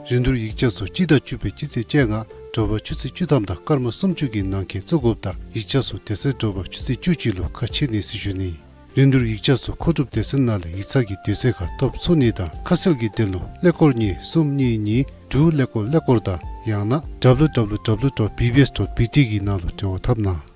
རིན་བསྡུར་ཡིག་ཆ་ཚུ་སྤྱི་ཟླ་བཅུ་པའི་སྤྱི་ཚེས་བཅོ་ལྔ་དྲོ་པ་ཆུ་ཚོད་བཅུ་ཐམ་དང་སྐར་མ་སུམ་ཅུ་གི་ནང་འཁོད་བཙུགས་དགོཔ་དང་ཡིག་ཆ་ཚུ་དེ་ཚེ་དྲོ་པ་ཆུ་ཚོད་བཅུ་གཅིག་ལུ་ཁ་ཕྱེ་ནི་ཟེར་ཞུ་ནི། རིན་བསྡུར་ཡིག་ཆ་ཚུ་མཁོ་སྒྲུབ་སྡེ་ཚན་ནང་ལས་ཡིག་ཚང་གི་དུས་ཚོད་ཁར་ཐོབ་ཚུགས་ནི་དང་ཁ་གསལ་གྱི་དོན་ལུ་ཀླད་ཀོར་གཉིས་གསུམ་གཉིས་གཉིས་དྲུག་ཀླད་ཀོར་ཀླད་ཀོར་དང་ཡང་ན་W W W dot B B S dot B T གི་ནང་ལུ་འབྲེལ་བ་འཐབ་གནང་།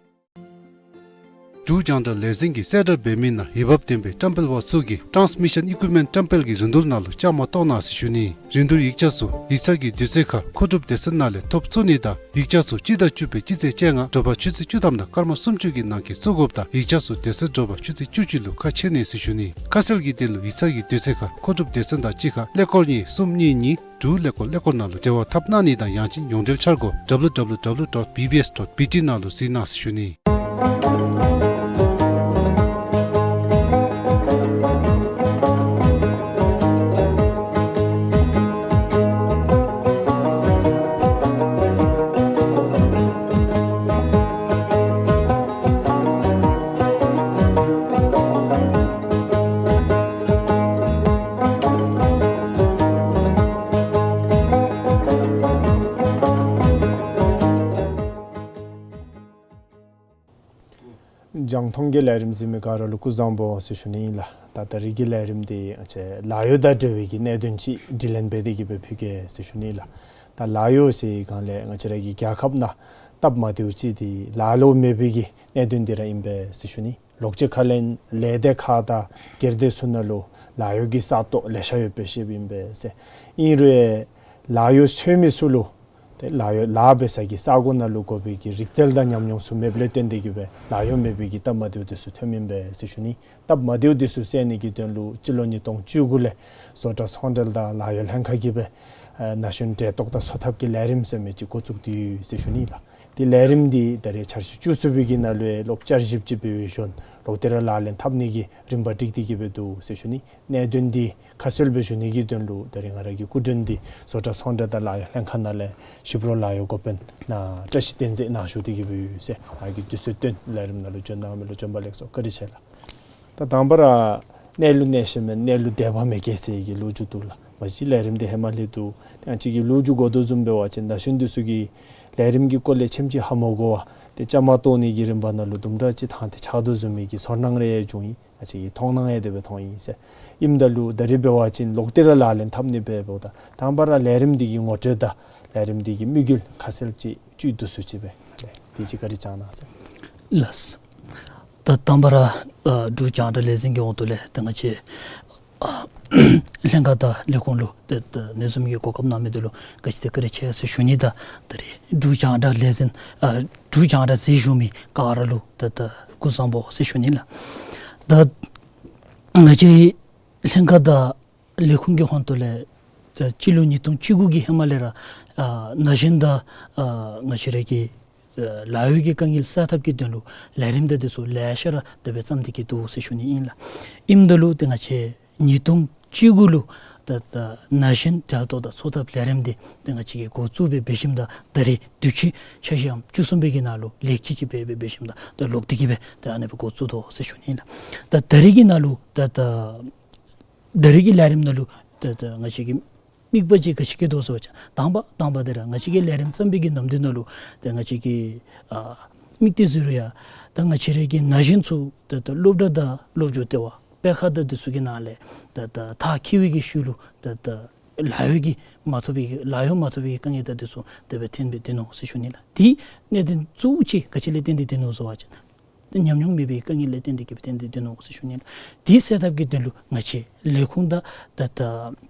འབྲུག་རྒྱང་བསྒྲགས་ལས་འཛིན་གྱིས་གསལ་བསྒྲགས་འབད་མི་ནང་འོས་འབབ་ལྡན་པའི་བཀྲམ་སྤེལ་པ་ཚུ་གིས་Transmission Equipment བཀྲམ་སྤེལ་གྱི་རིན་བསྡུར་ནང་ལུ་བཅའ་མར་གཏོགས་གནང་ཟེར་ཞུ་ནི། རིན་བསྡུར་ཡིག་ཆ་ཚུ་ཡིག་ཚང་གི་དུས་ཚོད་ཁར་མཁོ་སྒྲུབ་སྡེ་ཚན་ནང་ལས་ཐོབ་ཚུགས་ནི་དང་ཡིག་ཆ་ཚུ་སྤྱི་ཟླ་བཅུ་པའི་སྤྱི་ཚེས་བཅོ་ལྔ་དྲོ་པ་ཆུ་ཚོད་བཅུ་ཐམ་དང་སྐར་མ་སུམ་ཅུ་གི་ནང་འཁོད་བཙུགས་དགོཔ་དང་ཡིག་ཆ་ཚུ་དེ་ཚེ་དྲོ་པ་ཆུ་ཚོད་བཅུ་གཅིག་ལུ་ཁ་ཕྱེ་ནི་ཟེར་ཞུ་ནི། ཁ་གསལ་གྱི་དོན་ལུ་ཡིག་ཚང་གི་དུས་ཚོད་ཁར་མཁོ་སྒྲུབ་སྡེ་ཚན་དང་གཅིག་ཁར་ཀླད་ཀོར་གཉིས་གསུམ་གཉིས་གཉིས་དྲུག་ཀླད་ཀོར་ཀླད་ཀོར་ནང་ལུ་འབྲེལ་བ་འཐབ་གནང་ནི་དང་ཡང་ཅིན་ཡོངས་འབྲེལ་འཆར་སྒོ་W W W dot B B S dot B T ནང་ལུ་གཟིགས་གནང་ཟེར་ཞུ་ནི། རྒྱང་མཐོང་གི་ལས་རིམ་གཟིགས་མི་ག་ར་ལུ་སྐུ་གཟུགས་བཟང་པོ་ཟེར་ཞུ་ནི་ཨིན་ལགས། ད་ད་རིས་ཀྱི་ལས་རིམ་འདི་ལཱ་གཡོག་དང་འབྲེལ་བའི་གི་གནད་དོན་ཅིག་དྲི་ལན་འབད་དེ་གི་སྦེ་ཕུལ་གེ་ཟེར་ཞུ་ནི་ཨིན་ལགས། ད་ལཱ་གཡོག་ཟེར་སྒང་ལས་ང་བཅས་ར་གི་རྒྱལ་ཁབ་ནང་སྟབས་མ་བདེཝ་ཅིག་འདི་ལཱ་ལུ་མེད་པའི་གི་གནད་དོན་འདི་ར་ཨིན་པས་ཟེར་ཞུ་ནི། ལོག་སྤྱོད་ཁ་ལས་ལས་སྡེ་ཁག་དང་སྒེར་སྡེ་ཚུ་ནང་ལུ་ལཱ་གཡོག་གི་ས་སྟོང་ལེ་ཤ་ཡོདཔ་སྦེ་ཤེསཔ་ཨིན་པས་ཟེར། ཨིན་རུང་ལཱ་གཡོག་འཚོལ་མི་ཚུ་ལུ་ ཏེ་ལཱ་གཡོག་ལཱ་འབད་ས་གི་ས་གོ་ནང་ལུ་དགོ་པའི་གི་རིག་རྩལ་དང་ཉམས་མྱོང་ཚུ་མེདཔ་ལས་བརྟེན་ཏེ་གི་སྦེ་ལཱ་གཡོག་མེད་པའི་གི་སྟབས་མ་བདེཝ་འདི་ཚུ་ཐོནམ་ཨིན་པས་ཟེར་ཞུ་ནི། སྟབས་མ་བདེཝ་འདི་ཚུ་སེལ་ནི་གི་དོན་ལུ་སྤྱི་ལོ་ཉིས་སྟོང་བཅུ་དགུ་ལས་བཟོ་གྲྭ་ཚོང་འབྲེལ་དང་ལཱ་གཡོག་ལྷན་ཁག་གིས་སྦེ་ཨེ་ན་གཞོན་འབྲེལ་གཏོགས་དང་འཚོ་ཐབས་ཀྱི་ལས་རིམ་ཟེར་མི་ཅིག་འགོ་བཙུགས་ཏེ་ཡོད་ཟེར་ཞུ་ནི་ལགས། ཏེ་ལས་རིམ་འདི་ད་རེས་འཆར་གཞི་བཅུ་གསུམ་པའི་གི་ནང་ལུ་ལོག་བསྐྱར་ཞིབ་ཅིག་འབད་བའི་ཤུལ་ལོག་སྟེ་ར་ལག་ལེན་འཐབ་ནི་གི་རིམ་པ་སྒྲིག་སྟེ་གི་སྦེ་འདུག་ཟེར་ཞུ་ནི། གནད་དོན་འདི་ཁ་གསལ་སྦེ་ཞུ་ནི་གི་དོན་ལུ་ད་རེས་ང་ར་གི་སྐུ་མགྲོན་འདི་བཟོ་གྲྭ་ཚོང་འབྲེལ་དང་ལཱ་གཡོག་ལྷན་ཁག་ནང་ལས་ཞིབ་རོགས་ལཱ་གཡོག་འགོ་དཔོན་ནཱ་བཀྲ་ཤིས་བསྟན་འཛིན་ནཱ་བཞུགས་ཏེ་གི་སྦེ་ཡོད་ཟེར། ང་གིས་དུས་ཚོད་བཏོན་ལས་རིམ་ནང་ལུ་བྱོན་གནང་མི་ལུ་བྱོན་པ་ལེགས་སོ། བཀའ་དྲིན་ཆེ་ལགས། ད་དང་པ་ར་གནས་ལུགས་གནས་ཤེས་མེད་གནས་ལུགས་དད་པ་མེད་མཁན་ཟེར་གྱི་ལོ་རྒྱུས་འདུག་ལགས། མ་གཞི་ལས་རིམ་འདི་ཧེ་མ་ལས་འདུག། ཏེ་ང་བཅས་ཀྱིས་ལོ་རྒྱུས་གོ་དོ་བཟུམ་འབད་བ་ཅིན་ན་གཞོན་འདི་ཚུ་གིས་ལས་རིམ་གྱི་སྐོར་ལས་ཆེམ་ཅིག་ཧ་མ་གོ་བར་ཏེ་བཅའ་མར་གཏོགས་ནི་གི་རིམ་པ་ནང་ལུ་དུམ་གྲ་ཅིག་ཐང་སྟེ་ཆགས་དོ་བཟུམ་མའི་གི་ཚོར་སྣང་རེ་བྱུང་ཡི། ང་བཅས་ཀྱི་མཐོང་སྣང་ཡང་དེ་སྦེ་མཐོང་ཡི་ཟེར། ཨིནམ་ད་ལུ་ད་རེས་འབད་བ་ཅིན་ལོག་སྟེ་ར་ལག་ལེན་འཐབ་ནི་འབདཝ་ད་དང་པ་ར་ལས་རིམ་འདི་གི་ངོ་སྤྲོད་དང་ལས་རིམ་འདི་གི་དམིགས་ཡུལ་ཁ་གསལ་ཅིག་བཅུད་བསྡུ་སུ་ཅིག་སྦེ་དེ་ཅིག་བཀའ་དྲིན་བསྐྱང་གནང་ཟེར། ལགས། ད་དང་པ་ར་ཨ་འབྲུག་རྒྱང་བསྒྲགས་ལས་འཛིན་གྱི་འོག་ཏུ་ལས་ད་ང་བཅས་ཨ་ལྷན་ཁག་དང་ལས་ཁུངས་ལུ་ཏེ་ཏེ་ཨ་ནི་བཟུམ་གྱི་གོ་སྐབས་གནང་མི་འདི་ལུ་ག་ཅི་ཏེ་བཀའ་དྲིན་ཆེ་ཟེར་ཞུ་ནི། ད་ད་རེས་འབྲུག་རྒྱང་བསྒྲགས་ལས་འཛིན་ཨ་འབྲུག་རྒྱང་བསྒྲགས་གཟིགས་བཞུགས་མི་ག་ར་ལུ་ཏེ་ཏེ་སྐུ་གཟུགས་བཟང་པོ་ཟེར་ཞུ་ནི་ལགས། ད་ང་བཅས་ལྷན་ཁག་དང་ལས་ཁུངས་ཀྱི་ཧོངས་ཏོ་ལས་ཏེ་སྤྱི་ལོ་ཉིས་སྟོང་བཅུ་དགུ་གི་ཧེ་མ་ལས་ར་ཨ་ན་གཞོན་དང་ཨ་ང་བཅས་ར་གི་ཨ་ལཱ་གཡོག་གི་དཀའ་ངལ་སེལ་ཐབས་ཀྱི་དོན་ལུ་ལས་རིམ་དང་འདི་ཚུ་ལེ་ཤ་ར་དེ་སྦེ་བརྩམས་ཏེ་གི་འདུག་ཟེར་ཞུ་ནི་ཨིན་ལགས། ཨིནམ་ད་ལུ་ཏེ་ང་བཅས་ཉིས་སྟོང་བཅུ་དགུ་ལུ་ད་ད་ན་གཞོན་འབྲེལ་གཏོགས་དང་འཚོ་ཐབས་ལས་རིམ་འདི་ཏེ་ང་བཅས་ཀྱིས་འགོ་བཙུགས་སྦེ་འབད་ཞིནམ་ད་ད་རེས་དུས་ཅི་འཆར་གཞི་ཨམ་བཅུ་གསུམ་པའི་གི་ནང་ལུ་ལེགས་བཅོས་ཅིག་འབད་སྦེ་འབད་ཞིནམ་ད་ད་ལོག་སྟེ་གི་སྦེ་ད་ཨ་ནི་སྦེ་འགོ་བཙུགས་དོ་ཟེར་ཞུ་ནི་ཨིན་ལགས། ད་ད་རེས་ཀྱི་ནང་ལུ་ད་ད་ད་རེས་ཀྱི་ལས་རིམ་ནང་ལུ་ད་ད་ང་བཅས་ཀྱི་དམིགས་པ་ཅིག་ག་ཅི་བསྐྱེད་དོ་ཟེར་བ་ཅིན་དང་པ་དང་པ་འདི་ར་ང་བཅས་ཀྱིས་ལས་རིམ་བརྩམས་པའི་གི་ནམ་དུས་ནང་ལུ་ཏེ་ང་བཅས་ཀྱི་ཨ་དམིགས་གཏད་ཟེར་རུང་ཡང་ད་ང་བཅས་ར་གི་ན་གཞོན་ཚུ་ད་ད་སློབ་གྲྭ་དང་སློབ་སྦྱོང་ལྟེ་བ་སྤེལ་ཁང་དང་འདི་ཚུ་གི་ནང་ལས་ད་ད་མཐར་འཁྱོལ་བའི་གི་ཤུལ་ལུ་ད་ད་ལཱ་གཡོག་གི་མ་ཐོབ་པའི་གི་ལཱ་གཡོག་མ་ཐོབ་པའི་གི་དཀའ་ངལ་དང་འདི་ཚུ་དེ་སྦེ་ཐོན་སྦེ་སྡོད་ནུག་ཟེར་ཞུ་ནི་ལགས། དེ་གནད་དོན་གཙོ་བོ་ཅིག་ག་ཅི་ལས་བརྟེན་ཏེ་སྡོད་ནུག་ཟེར་བ་ཅིན་ཏེ་ཉམས་མྱོང་མེད་པའི་དཀའ་ངལ་ལས་བརྟེན་ཏེ་གི་བརྟེན་ཏེ་སྡོད་ནུག་ཟེར་ཞུ་ནི་ལགས། དེ་སེལ་ཐབས་ཀྱི་དོན་ལུ་ང་བཅས་ལས་ཁུངས་དང་ད་ད་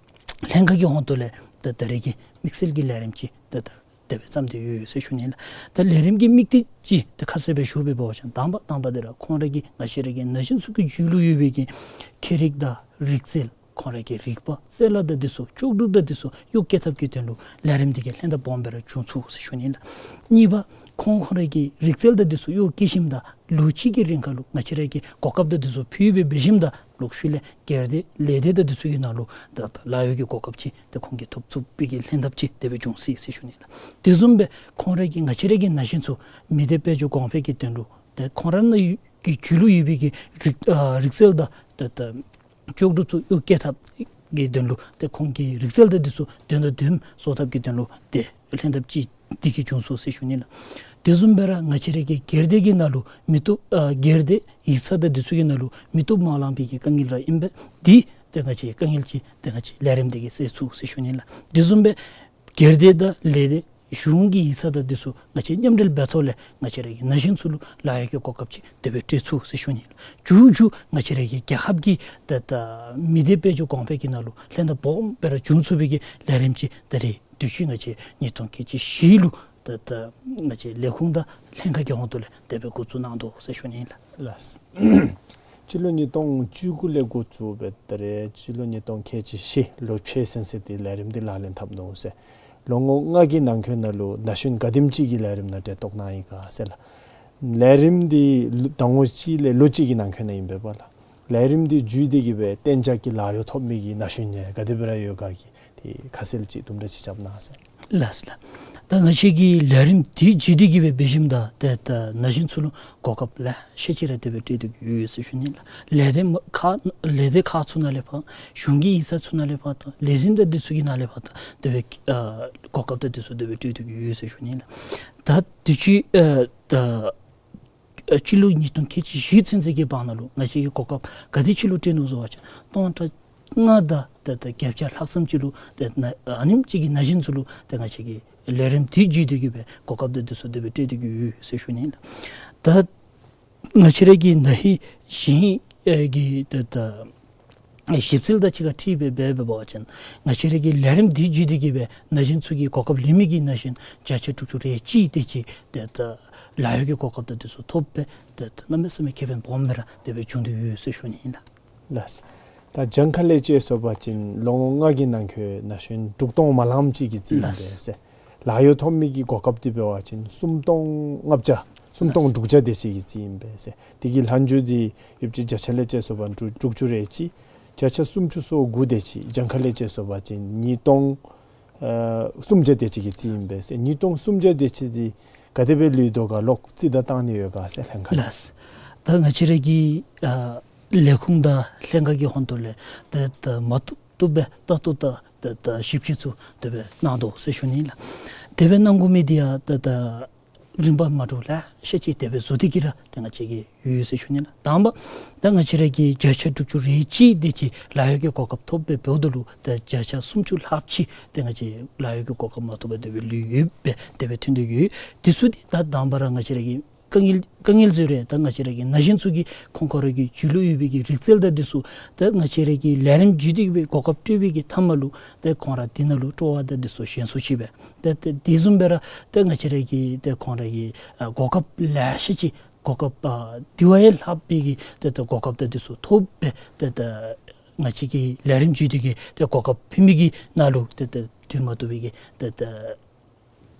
ལྷན་ཁག་གི་ཧོངས་ཏོ་ལས་ད་ད་རེས་ཀྱི་དམིགས་བསལ་གྱི་ལས་རིམ་ཅིག་ད་ད་དེ་སྦེ་བརྩམས་ཏེ་ཡོད་ཟེར་ཞུ་ནི་ལགས། ད་ལས་རིམ་གྱི་དམིགས་གཏད་ཅིག་ད་ཁ་གསལ་སྦེ་ཞུ་སྦེ་འབད་བ་ཅིན་དང་པ་དང་པ་འདི་ར་ཁོང་ར་གི་ང་བཅས་ར་གི་ན་གཞོན་ཚུ་གི་རྒྱུད་ལུ་ཡོད་པའི་གི་ཁྱད་རིག་དང་རིག་རྩལ་ཁོང་ར་གི་རིག་པ་རྩལ་ལག་དང་འདི་ཚུ་ལྕོགས་གྲུབ་དང་འདི་ཚུ་གཡོག་བཀོལ་ཐབས་ཀྱི་དོན་ལུ་ལས་རིམ་འདི་གི་ལྷན་ཐབས་སྦོམ་སྦེ་ར་བྱུང་ཚུགས་ཟེར་ཞུ་ནི་ལགས། གཉིས་པ་ཁོང་ཁོང་ར་གི་རིག་རྩལ་དང་འདི་ཚུ་གཡོག་བཀོལ་ཞིནམ་ད་ལོ་གཅིག་གི་རིང་ཁར་ལུ་ང་བཅས་ར་གིས་གོ་སྐབས་དང་འདི་ཚུ་ཕུལ་སྦེ་འབད་ཞིནམ་ད་ལོག་ཤུལ་ལས་སྒེར་སྡེ་ལས་སྡེ་དང་འདི་ཚུ་གི་ནང་ལུ་ད་ད་ལཱ་གཡོག་གི་གོ་སྐབས་ཅིག་ཏེ་ཁོང་གིས་ཐོབ་ཚུགས་པའི་གི་ལྷན་ཐབས་ཅིག་དེ་སྦེ་འབྱུང་སྲིད་ཟེར་ཞུ་ནི་ལགས། དེ་བཟུམ་སྦེ་ཁོང་ར་གི་ང་བཅས་ར་གི་ན་གཞོན་ཚུ་མི་སྡེ་དཔལ་འབྱོར་གོང་འཕེལ་གྱི་དོན་ལུ་ཏེ་ཁོང་ར་ནང་གི་རྒྱུད་ལུ་ཡོད་པའི་གི་རིག་ཨ་རིག་རྩལ་དང་ད་ད་ལྕོགས་གྲུབ་ཚུ་གཡོག་བཀོལ་ཐབས་ཀྱི་དོན་ལུ་ཏེ་ཁོང་གི་རིག་རྩལ་དང་འདི་ཚུ་དོན་དང་ལྡནམ་བཟོ་ཐབས་ཀྱི་དོན་ལུ་ཏེ་ལྷན་ཐབས་ཅིག་འདི་གིས་བྱུང་སོང་ཟེར་ཞུ་ནི་ལགས། དེ་བཟུམ་སྦེ་ར་ང་བཅས་ར་གི་སྒེར་སྡེ་གི་ནང་ལུ་མི་བཏུབ་ཨ་སྒེར་སྡེ་ཡིག་ཚང་དང་འདི་ཚུ་གི་ནང་ལུ་མི་བཏུབ་མ་ལང་པའི་གི་དཀའ་ངལ་ར་ཨིན་པས། འདི་ཏེ་ང་བཅས་དཀའ་ངལ་ཅིག་ཏེ་ང་བཅས་ལས་རིམ་འདི་གིས་སེལ་ཚུགས་ཟེར་ཞུ་ནི་ལགས། དེ་བཟུམ་སྦེ་སྒེར་སྡེ་དང་ལས་སྡེ་གཞུང་གི་ཡིག་ཚང་དང་འདི་ཚུ་ང་བཅས་མཉམ་འབྲེལ་འབད་ཐོག་ལས་ང་བཅས་ར་གི་ན་གཞོན་ཚུ་ལུ་ལཱ་གཡོག་གི་གོ་སྐབས་ཅིག་དེ་སྦེ་སྤྲོད་ཚུགས་ཟེར་ཞུ་ནི་ལགས། མཇུག་མཇུག་ང་བཅས་ར་གི་རྒྱལ་ཁབ་ཀྱི་ད་ད་མི་སྡེ་དཔལ་འབྱོར་གོང་འཕེལ་གྱི་ནང་ལུ་ལྷན་ཐབས་སྦོམ་སྦེ་ར་བྱུང་ཚུགས་པའི་གི་ལས་རིམ་ཅིག་ད་རེས་དུས་ཅི་ང་བཅས་ཉིས་སྟོང་ཁལ་གཅིག་བཞི་ལུ་ད་ད་ང་བཅས་ལས་ཁུངས་དང་ལྷན་ཁག་གི་ཧོངས་ཏོ་ལས་དེ་སྦེ་འགོ་བཙུགས་གནང་དོ་ཟེར་ཞུ་ནི་ལགས། ལགས། སྤྱི་ལོ་ཉིས་སྟོང་བཅུ་དགུ་ལས་འགོ་བཙུགས་སྦེ་ད་རེས་སྤྱི་ལོ་ཉིས་སྟོང་ཁལ་གཅིག་བཞི་ལོ་ཕྱེད་ཟིན་ཟེར་ཏེ་ལས་རིམ་འདི་ལག་ལེན་འཐབ་ནུག་ཟེར། ལོ་ངོ་ལྔ་གི་ནང་འཁོད་ནང་ལུ་ན་གཞོན་ག་དེམ་ཅིག་གིས་ལས་རིམ་ནང་འབྲེལ་གཏོགས་གནང་ཡི་ག་ཟེར་ལགས། ལས་རིམ་འདི་ལོ་ཟླ་ངོ་གཅིག་ལས་ལོ་གཅིག་གི་ནང་འཁོད་ནང་ཨིན་པས་པ་ལགས། ལས་རིམ་འདི་བརྒྱུད་དེ་གི་སྦེ་གཏན་འཇགས་ཀྱི་ལཱ་གཡོག་ཐོབ་མི་གི་ན་གཞོན་ཡང་ག་དེ་སྦེ་ར་ཡོད་ག་གི་དེ་ཁ་གསལ་ཅིག་དུམ་གྲ་ཅིག་རྐྱབ་གནང་ཟེར། ལགས་ལགས། ད་ང་བཅས་ཀྱི་ལས་རིམ་འདི་བརྒྱུད་དེ་གི་སྦེ་འབད་ཞིནམ་ད་ཏེ་ད་ན་གཞོན་ཚུ་ལུ་གོ་སྐབས་ལེ་ཤ་ཅིག་ར་དེ་སྦེ་སྤྲོད་དེ་གི་ཡོད་ཟེར་ཞུ་ནི་ལགས། ལས་སྡེ་མ་ཁག་ལས་སྡེ་ཁག་ཚུ་ནང་ལས་ཕར་གཞུང་གི་ཡིག་ཚང་ཚུ་ནང་ལས་ཕར་དང་ལས་འཛིན་དང་འདི་ཚུ་གི་ནང་ལས་ཕར་དང་དེ་སྦེ་ཨ་གོ་སྐབས་དང་འདི་ཚུ་དེ་སྦེ་སྤྲོད་དེ་གི་ཡོད་ཟེར་ཞུ་ནི་ལགས། ད་དུས་ཅི་ཨ་ད་ཨ་སྤྱི་ལོ་ཉིས་སྟོང་ཁལ་གཅིག་བཞི་ཚུན་ཚོད་ཀྱི་བར་ན་ལུ་ང་བཅས་ཀྱིས་གོ་སྐབས་ག་དེ་ཅིག་ལུ་སྤྲོད་ནུག་ཟེར་བ་ཅིན་སྟོང་ཕྲག་ལྔ་དང་ཏེ་ཏེ་བརྒྱད་བརྒྱ་ལྷག་ཙམ་ཅིག་ལུ་ཏེ་ན་ཨ་ནེམ་ཅིག་གི་ན་གཞོན་ཚུ་ལུ་ཏེ་ང་བཅས་ཀྱིས་ལས་རིམ་འདི་བརྒྱུད་དེ་གི་སྦེ་གོ་སྐབས་དང་འདི་ཚུ་དེ་སྦེ་སྤྲོད་དེ་གི་ཡོད་ཟེར་ཞུ་ནི་ལགས། ད་ང་བཅས་ར་གི་ན་ཧིང་གཞེས་ཨེ་གི་ཏེ་ད་ ཨེ་ཞིབ་འཚོལ་དང་གཅིག་ཁར་འཁྲིལ་སྦེ་འབད་འབད་བ་ཅིན་ང་བཅས་ར་གི་ལས་རིམ་འདི་བརྒྱུད་དེ་གི་སྦེ་ན་གཞོན་ཚུ་གིས་གོ་སྐབས་ལེན་མི་གི་ན་གཞོན་བརྒྱ་ཆ་དྲུག་ཅུ་རེ་གཅིག་དེ་ཅིག་ཏེ་ད་ལཱ་གཡོག་གི་གོ་སྐབས་དང་དེ་ཚུ་ཐོབ་སྦེ་ཏེ་ད་གནམ་མེད་ས་མེད་ཁེ་ཕན་སྦོམ་སྦེ་ར་དེ་སྦེ་བྱུང་སྟེ་ཡོད་ཟེར་ཞུ་ནི་ཨིན་ལགས། ལགས། ད་གྱངས་ཁ་ལས་དཔྱད་སོང་པ་ཅིན་ལོ་ངོ་ལྔ་གི་ནང་འཁོད་ན་གཞོན་དྲུག་སྟོང་མ་ལངམ་ཅིག་གི་རྩིས་ཨིན་པས་ཟེར། ལཱ་གཡོག་ཐོབ་མི་གི་གོ་སྐབས་འདི་འབད་བ་ཅིན་སུམ་སྟོང་ལྔ་བརྒྱ་སུམ་སྟོང་དྲུག་བརྒྱ་དེ་ཅིག་གི་རྩིས་ཨིན་པས་ཟེར། དེ་གི་ལྷག་མཇུག་འདི་ཡོད་ཅི་བརྒྱ་ཆ་ལས་དཔྱད་སོང་པ་དྲུག་དྲུག་ཅུ་རེ་གཅིག་བརྒྱ་ཆ་སུམ་ཅུ་སོ་དགུ་དེ་ཅིག་གྱངས་ཁ་ལས་དཔྱད་སོང་པ་ཅིན་ཉིས་སྟོང་ཨ་སུམ་བརྒྱ་དེ་ཅིག་གི་རྩིས་ཨིན་པས་ཟེར། ཉིས་སྟོང་སུམ་བརྒྱ་དེ་ཅིག་འདི་ག་དེ་སྦེ་ལུས་དོ་ག་ལོག་རྩིས་ད་བཏང་ནི་ཡོད་ག་ཟེར་ལྷན་ཁག་ལགས། ད་ང་བཅས་ར་གི་ཨ་ལས་ཁུངས་དང་ལྷན་ཁག་གི་ཧོང་ཏོ་ལས་ཏེ་ད་མ་བཏུབ་བཏུབ་སྦེ་ལྟ་རྟོག་དང་ཏེ་ད་ཞིབ་དཔྱད་ཚུ་དེ་སྦེ་གནང་དོ་ཟེར་ཞུ་ནི་ལགས། དེ་སྦེ་གནང་དགོ་མི་འདི་ཡང་ཏེ་ད་རིམ་པ་མ་འདྲཝ་ལེ་ཤ་ཅིག་དེ་སྦེ་བཟོ་སྟེ་གི་ར་ཏེ་ང་བཅས་ཀྱི་ཡོད་ཟེར་ཞུ་ནི་ལགས། དང་པ་ད་ང་བཅས་ར་གི་བརྒྱ་ཆ་དྲུག་ཅུ་རེ་གཅིག་དེ་ཅིག་ལཱ་གཡོག་གི་གོ་སྐབས་ཐོབ་སྦེ་འབདཝ་ད་ལུ་ཏེ་བརྒྱ་ཆ་སུམ་ཅུ་ལྷགཔ་ཅིག་ཏེ་ང་བཅས་ལཱ་གཡོག་གི་གོ་སྐབས་མ་ཐོབ་པར་དེ་སྦེ་ལུས་ཡོདཔ་སྦེ་དེ་སྦེ་ཐོན་ཏེ་ཡོད། དེ་ཚུ་འདི་ད་དང་པ་ར་ང་བཅས་ར་གི་དཀའ་ངལ་དཀའ་ངལ་ཟེར་རུང་ད་ང་བཅས་ར་གི་ན་གཞོན་ཚུ་གིས་ཁོང་ཁོང་ར་གི་རྒྱུད་ལུ་ཡོད་པའི་གི་རིག་རྩལ་དང་འདི་ཚུ་ད་ང་བཅས་ར་གི་ལས་རིམ་བརྒྱུད་དེ་གི་སྦེ་གོ་སྐབས་སྤྲོད་པའི་གི་མཐའ་མ་ལུ་ད་ཁོང་ར་འདི་ནང་ལུ་སྤྲོ་བ་དང་འདི་ཚུ་ཞན་སུ་ཅིག་སྦེ་ད་ད་དེ་བཟུམ་སྦེ་ར་ད་ང་བཅས་ར་གི་ད་ཁོང་ར་གི་ཨ་གོ་སྐབས་ལེ་ཤ་ཅིག་གོ་སྐབས་ཨ་དེ་བ་ཡང་ལྷག་པའི་གི་ད་ད་གོ་སྐབས་དང་འདི་ཚུ་ཐོབ་སྦེ་ད་ད་ང་བཅས་ཀྱི་ལས་རིམ་བརྒྱུད་དེ་གི་ད་གོ་སྐབས་ཕུལ་མི་གི་ནང་ལུ་ད་ད་དུས་མ་བཏུབ་པའི་གི་ད་ད་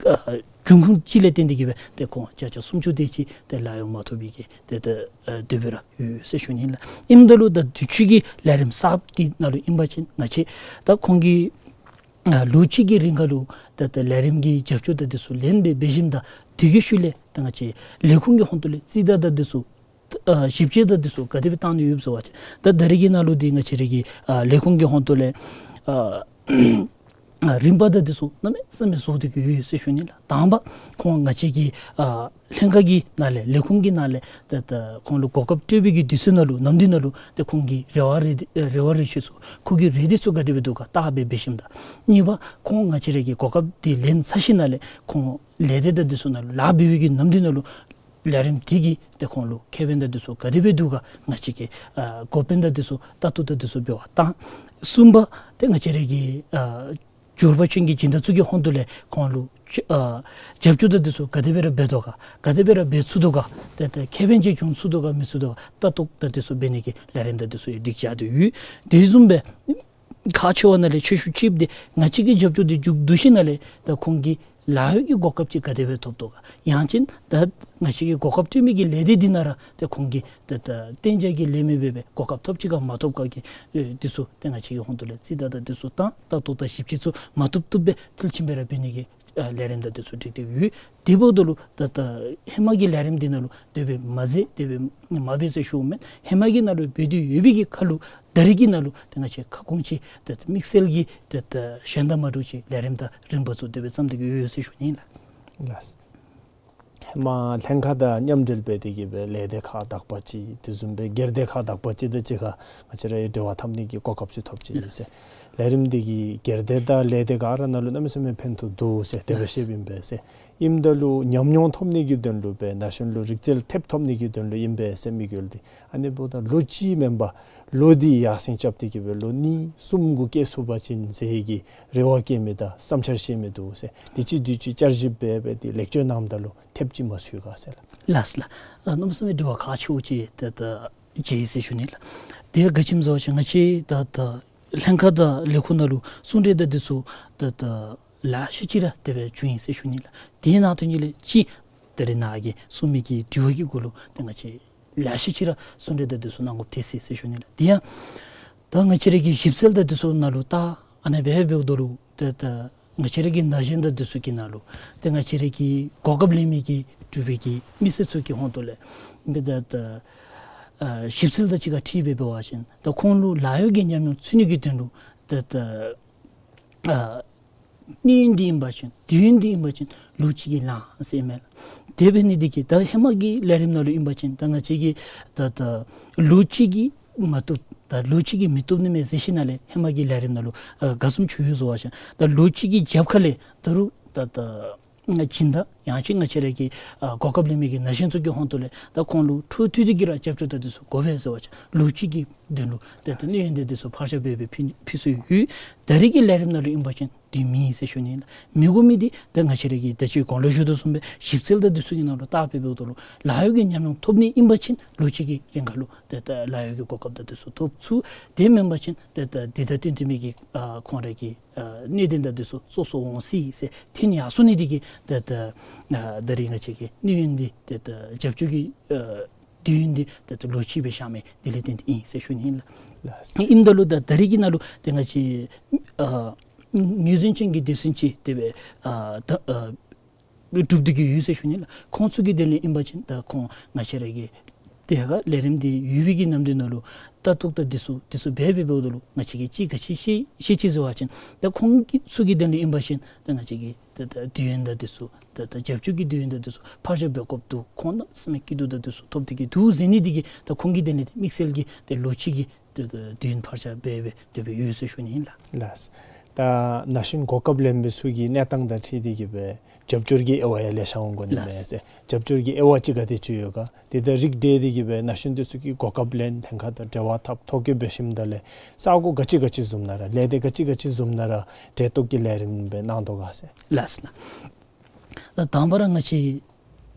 ཨ་འབྱུང་ཁུངས་ཅིག་ལས་བརྟེན་ཏེ་གི་སྦེ་ཏེ་ཁོང་བརྒྱ་ཆ་སུམ་ཅུ་དེ་ཅིག་ཏེ་ལཱ་གཡོག་མ་ཐོབ་པའི་གི་ཏེ་ཏེ་ཨ་དེ་སྦེ་ར་ཡོད་ཟེར་ཞུ་ནི་ལགས། ཨིནམ་ད་ལུ་ད་དུས་ཅི་གི་ལས་རིམ་གསརཔ་འདི་ནང་ལུ་ཨིན་པ་ཅིན་ང་བཅས་ད་ཁོང་གིས་ཨ་ལོ་གཅིག་གི་རིང་ཁ་ལུ་ད་ད་ལས་རིམ་གྱི་རྒྱབ་སྐྱོར་དང་འདི་ཚུ་ལེན་སྦེ་འབད་ཞིནམ་ད་དེ་གི་ཤུལ་ལས་ད་ང་བཅས་ལས་ཁུངས་ཀྱི་ཧོང་ཏོ་ལས་རྩིས་ད་ད་འདི་ཚུ་ཨ་ཞིབ་དཔྱད་དང་འདི་ཚུ་ག་དེ་སྦེ་བཏང་ནི་ཡོདཔ་ཟེར་བ་ཅིན་ད་ད་རེས་ཀྱི་ནང་ལུ་འདི་ང་བཅས་ར་གི་ཨ་ལས་ཁུངས་ཀྱི་ཧོང་ཏོ་ལས་ཨ་ཨ་རིམ་པ་དང་འདི་ཚུ་གནམ་མེད་ས་མེད་བཟོ་སྟེ་གི་ཡོད་ཟེར་ཞུ་ནི་ལགས། དང་པ་ཁོང་ང་བཅས་ཀྱི་ཨ་ལྷན་ཁག་གི་ནང་ལས་ལས་ཁུངས་ཀྱི་ནང་ལས་ད་ད་ཁོང་ལུ་གོ་སྐབས་སྤྲོད་པའི་གི་དུས་ཚོད་ནང་ལུ་ནམ་དུས་ནང་ལུ་ད་ཁོང་གི་རེ་བ་རེ་རེ་བ་རེ་ཆེ་ཚུ་ཁོང་གི་རེ་འདོད་ཚུ་ག་དེ་སྦེ་འདུག་ག་བལྟ་སྦེ་འབད་ཞིནམ་ད་གཉིས་པ་ཁོང་ང་བཅས་ར་གི་གོ་སྐབས་འདི་ལེན་ཚར་ཞིནམ་ལས་ཁོང་ལས་སྡེ་དང་འདི་ཚུ་ནང་ལུ་ལཱ་འབད་བའི་གི་ནམ་དུས་ནང་ལུ་ལས་རིམ་འདི་གིས་ཏེ་ཁོང་ལུ་ཁེ་ཕན་དང་འདི་ཚུ་ག་དེ་སྦེ་འདུག་ག་ང་བཅས་ཀྱིས་ཨ་འགོ་དཔོན་དང་འདི་ཚུ་ལྟ་རྟོག་དང་འདི་ཚུ་འབད་བར་བཏང་། གསུམ་པ་ཏེ་ང་བཅས་ར་གི་ཨ་འབྱོར་པ་ཅན་གྱི་སྦྱིན་བདག་ཚུ་གི་ཧོང་ཏོ་ལས་ཁོང་ལུ་ཨ་རྒྱབ་སྐྱོར་དང་འདི་ཚུ་ག་དེ་སྦེ་ར་འབད་དོ་ག་ག་དེ་སྦེ་ར་འབད་ཚུགས་དོ་ག་ཏེ་ཏེ་ཁེ་ཕན་ཅིག་བྱུང་ཚུགས་དོ་ག་མི་ཚུགས་དོ་ག་ལྟ་རྟོག་དང་འདི་ཚུ་འབད་ནི་གི་ལས་རིམ་དང་འདི་ཚུ་ཡང་སྒྲིག་བཞག་སྟེ་ཡོད། དེ་བཟུམ་སྦེ་ཁག་ཆེ་བ་ནང་ལས་ཆེ་ཤོས་ཅིག་འདི་ང་བཅས་ཀྱིས་རྒྱབ་སྐྱོར་འདི་མཇུག་བསྡུ་ཞིནམ་ལས་ད་ཁོང་གིས་ལཱ་གཡོག་གི་གོ་སྐབས་ཅིག་ག་དེ་སྦེ་ཐོབ་དོ་ག་ཡང་ཅིན་ད་ང་བཅས་ཀྱི་གོ་སྐབས་སྤྲོད་མི་གི་ལས་སྡེ་འདི་ནང་ར་ད་ཁོང་གིས་ད་ད་གཏན་འཇགས་ཀྱི་ལས་མི་འབད་བའི་གོ་སྐབས་ཐོབ་ཅི་ག་མ་ཐོབ་ག་གི་ཨེ་འདི་ཚུ་ད་ང་བཅས་ཀྱི་ཧོང་ཏོ་ལས་རྩིས་ད་ད་འདི་ཚུ་བཏང་ལྟ་རྟོག་དང་ཞིབ་དཔྱད་ཚུ་མ་བཏུབ་བཏུབ་སྦེ་མཐིལ་ཕྱིན་སྦེ་ར་འབད་ནི་གི་ཨ་ལས་རིམ་དང་འདི་ཚུ་སྒྲིག་སྟེ་ཡོད། དེ་འབདཝ་ད་ལུ་ད་ད་ཧེ་མ་གི་ལས་རིམ་འདི་ནང་ལུ་དེ་སྦེ་མ་མཛད་དེ་སྦེ་མ་འབད་ཟེར་ཞུཝ་མེན། ཧེ་མ་གི་ནང་ལུ་འབད་དེ་ཡོད་པའི་གི་ཁར་ལུ་ད་རེས་ཀྱི་ནང་ལུ་ཏེ་ང་བཅས་ཁ་སྐོང་ཅིག་ཏེ་ཏེ་དམིགས་བསལ་གྱི་ཏེ་ཏེ་གཞན་དང་མ་འདྲཝ་ཅིག་ལས་རིམ་དང་རིམ་པ་ཚུ་དེ་སྦེ་བརྩམས་ཏེ་གི་ཡོད་ཟེར་ཞུ་ནི་ལགས། ལགས། ཧེ་མ་ལྷན་ཁག་དང་མཉམ་འབྲེལ་འབད་དེ་གི་སྦེ་ལས་སྡེ་ཁག་དག་པ་ཅིག་དེ་བཟུམ་སྦེ་སྒེར་སྡེ་ཁག་དག་པ་ཅིག་དང་གཅིག་ཁར་ང་བཅས་ར་འབྲེལ་བ་འཐབ་ནི་གི་གོ་སྐབས་ཅིག་ཐོབ་ཅི་ཟེར། ལས་རིམ་འདི་གིས་སྒེར་སྡེ་དང་ལས་སྡེ་ག་ར་ནང་ལུ་གནམ་མེད་ས་མེད་ཕན་ཐོགས་འདུག་ཟེར་དེ་སྦེ་བཤདཔ་ཨིན་པས་ཟེར། ཨིནམ་ད་ལུ་ཉམས་མྱོང་ཐོབ་ནི་གི་དོན་ལུ་སྦེ་ན་གཞོན་ལུ་རིག་རྩལ་ཐེབས་ཐོབ་ནི་གི་དོན་ལུ་ཨིན་པས་ཟེར་དམིགས་ཡུལ་འདི། ཨ་ནི་འབདཝ་ད་ལོ་གཅིག་མེན་པར་ལོ་འདི་ཡར་སེང་རྐྱབ་སྟེ་གི་སྦེ་ལོ་གཉིས་གསུམ་གུ་བསྐྱལ་ཚུགས་པ་ཅིན་ཟེར་གྱི་རེ་བ་བསྐྱེད་མི་དང་བསམ་འཆར་བཤད་མི་འདུག་ཟེར། དེ་ཅིག་དུས་ཅིག་བསྐྱར་ཞིབ་འབད་འབད་དེ་ལེགས་བཅོས་གནངམ་ད་ལུ་ཐེབས་ཅིག་མ་ཚུད་ག་ཟེར་ལགས། ལགས་ལགས། ཨ་གནམ་མེད་ས་མེད་དྲི་བ་ཁག་ཆེཝ་ཅིག་ཏེ་ད་མཇལ་ཡི་ཟེར་ཞུ་ནི་ལགས། དེ་ཡང་ག་ཅི་སྨོ་ཟེར་བ་ཅིན་ང་བཅས་ད་ད་ལྷན་ཁག་དང་ལས་ཁུངས་ནང་ལུ་གསུང་གྲོས་དང་འདི་ཚུ་ད་ད་ལེ་ཤ་ཅིག་ར་དེ་སྦེ་བྱུང་ཡི་ཟེར་ཞུ་ནི་ལགས། དེ་ནང་དོན་གྱི་ལས་ཅིག་ད་རེས་ནཱ་གིས་གསུངས་མི་གི་དྲི་བ་གི་གུ་ལུ་ཏེ་ང་བཅས་ལེ་ཤ་ཅིག་ར་གསུང་གྲོས་དང་འདི་ཚུ་གནང་དགོཔ་ཐལ་སོ་ཡི་ཟེར་ཞུ་ནི་ལགས། དེ་ཡང་ད་ང་བཅས་ར་གི་ཞིབ་འཚོལ་དང་འདི་ཚུ་ནང་ལུ་ད་ཨ་ནེ་སྦེ་འབདཝ་ད་ལུ་ད་ད་ང་བཅས་ར་གི་ན་གཞོན་དང་འདི་ཚུ་གི་ནང་ལུ་ད་ང་བཅས་ར་གི་གོ་སྐབས་ལེན་མི་གི་འབྲུག་པའི་གི་མི་སེར་ཚུ་གི་ཧོང་ཏོ་ལས་ད་ད་ད་ཨ་ཞིབ་འཚོལ་དང་གཅིག་ཁར་འཁྲིལ་སྦེ་འབད་བ་ཅིན་ད་ཁོང་ལུ་ལཱ་གཡོག་གི་ཉམས་མྱོང་ཚུད་ནི་གི་དོན་ལུ་ད་ད་ཨ་གནས་ཡུན་འདི་ཨིན་པ་ཅིན་དུས་ཡུན་འདི་ཨིན་པ་ཅིན་ལོ་གཅིག་གི་ལང་ཟེར་མས། དེ་འབད་ནི་འདི་གིས་ད་ཧེ་མ་གི་ལས་རིམ་ནང་ལུ་ཨིན་པ་ཅིན་ད་ང་བཅས་ཀྱིས་ད་ད་ལོ་གཅིག་གིས་མ་བཏུབ། ད་ལོ་གཅིག་གིས་མི་བཏུབ་ནི་མས་ཟེར་ཞིནམ་ལས་ཧེ་མ་གི་ལས་རིམ་ནང་ལུ་ཨ་ག་བཟུམ་ཅིག་ཡོད་ཟེར་བ་ཅིན་ད་ལོ་གཅིག་གི་རྒྱབ་ཁ་ལས་ད་རུང་ད་ད་ སྦྱིན་བདག་ཡང་ཅིན་ང་བཅས་ར་གི་ཨ་གོ་སྐབས་ལེན་མི་གི་ན་གཞོན་ཚུ་གི་ཧོང་ཏོ་ལས་ད་ཁོང་ལུ་འཕྲོ་མཐུད་དེ་གི་ར་རྒྱབ་སྐྱོར་དང་འདི་ཚུ་དགོ་པས་ཟེར་བ་ཅིན་ལོ་གཅིག་གི་དོན་ལུ་ཏེ་ད་གནས་ཡུན་འདི་འདི་ཚུ་ཕར་བཞག་འབད་སྦེ་ཕུལ་ཕུལ་སྲོལ་ཡོད། ད་རེས་ཀྱི་ལས་རིམ་ནང་ལུ་ཨིན་པ་ཅིན་དེ་མེད་ཟེར་ཞུ་ནི་ལགས། མི་དགོ་མི་འདི་ད་ང་བཅས་ར་གི་ད་ཅི་གོང་ལུ་ཞུ་དོ་བཟུམ་སྦེ་ཞིབ་འཚོལ་དང་འདི་ཚུ་གི་ནང་ལུ་བལྟ་སྦེ་འབདཝ་ད་ལུ་ལཱ་གཡོག་གི་ཉམས་མྱོང་ཐོབ་ནི་ཨིན་པ་ཅིན་ལོ་གཅིག་གི་རིང་ཁར་ལུ་ཏེ་ད་ལཱ་གཡོག་གི་གོ་སྐབས་དང་འདི་ཚུ་ཐོབ་ཚུགས། དེ་མེན་པ་ཅིན་ཏེ་ད་འདི་ད་ཏན་ཏན་མི་གི་ཨ་ཁོང་ར་གི་ཨ་གནད་དོན་དང་འདི་ཚུ་སོ་སོ་འོང་སྲིད་ཟེར་ཐོན་ཡར་སོང་ནི་འདི་གིས་ཏེ་ད་ཨ་ད་རེས་ང་བཅས་ཀྱི་གནས་ཡུན་འདི་ཏེ་ད་རྒྱབ་སྐྱོར་གྱི་ཨ་དུས་ཡུན་འདི་ཏེ་ད་ལོ་གཅིག་སྦེ་བཞག་མི་དེ་ལས་བརྟེན་ཏེ་ཨིན་ཟེར་ཞུ་ནི་ཨིན་ལགས། ལགས། ཨིནམ་ད་ལུ་ད་ད་རེས་ཀྱི་ནང་ལུ་ཏེ་ང་བཅས་ཨ་ངོས་འཛིན་ཅན་གྱི་སྡེ་ཚན་ཅིག་དེ་སྦེ་ཨ་ད་ཨ་གྲུབ་སྟེ་གི་ཡོད་ཟེར་ཞུ་ནི་ལགས། ཁོང་ཚུ་གི་དོན་ལས་ཨིན་པ་ཅིན་ད་ཁོང་ང་བཅས་ར་གི་དེ་ཁར་ལས་རིམ་འདི་ཡོད་པའི་གི་ནམ་དུས་ནང་ལུ་ལྟ་རྟོག་དང་འདི་ཚུ་འདི་ཚུ་འབད་འབད་འབདཝ་ད་ལུ་ང་བཅས་ཀྱིས་ཅིག་ག་ཅི་ཤེས་ཤེས་ཅི་ཟེར་བ་ཅིན་ད་ཁོང་གི་ཚུ་གི་དོན་ལས་ཨིན་པ་ཅིན་ད་ང་བཅས་ཀྱི་ད་ད་དུས་ཡུན་དང་འདི་ཚུ་ད་ད་རྒྱབ་སྐྱོར་གྱི་དུས་ཡུན་དང་འདི་ཚུ་ཕར་བཞག་འབད་དགོཔ་འདུག། ཁོང་གནམ་མེད་ས་མེད་སྐྱིད་སྡུག་དང་འདི་ཚུ་ཐོབ་སྟེ་གི་འདུག་ཟེར་ནི་འདི་གིས་ད་ཁོང་གི་དོན་ལས་དམིགས་བསལ་གྱི་ད་ལོ་གཅིག་གི་ད་ད་དུས་ཡུན་ཕར་བཞག་འབད་འབད་དེ་སྦེ་ཡོད་ཟེར་ཞུ་ནི་ཨིན་ལགས། ལགས། ད་ན་གཞོན་གོ་སྐབས་ལེན་མི་ཚུ་གི་གནས་སྟངས་དང་འཁྲིལ་ཏེ་གི་སྦེ་རྒྱབ་སྐྱོར་གྱི་དབྱེ་བ་ཡང་ལེ་ཤ་འོང་དགོ་ནི་མས་ཟེར། རྒྱབ་སྐྱོར་གྱི་དབྱེ་བ་ཅིག་ག་དེ་ཅིག་ཡོད་ག། དེ་ད་རིགས་བསྒྲེས་ཏེ་གི་སྦེ་ན་གཞོན་འདི་ཚུ་གིས་གོ་སྐབས་ལེན་ཐད་ཁར་དང་འབྲེལ་བ་འཐབ་ཐོ་བཀོད་འབད་ཞིནམ་ད་ལས་ས་གོ་ག་ཅི་ག་ཅི་བཟུམ་ནང་ར་ལས་སྡེ་ག་ཅི་ག་ཅི་བཟུམ་ནང་ར་གྲལ་གཏོགས་ཀྱི་ལས་རིམ་སྦེ་གནང་དོ་ག་ཟེར། ལགས་སོ་ལགས། ད་དང་པ་ར་ང་བཅས་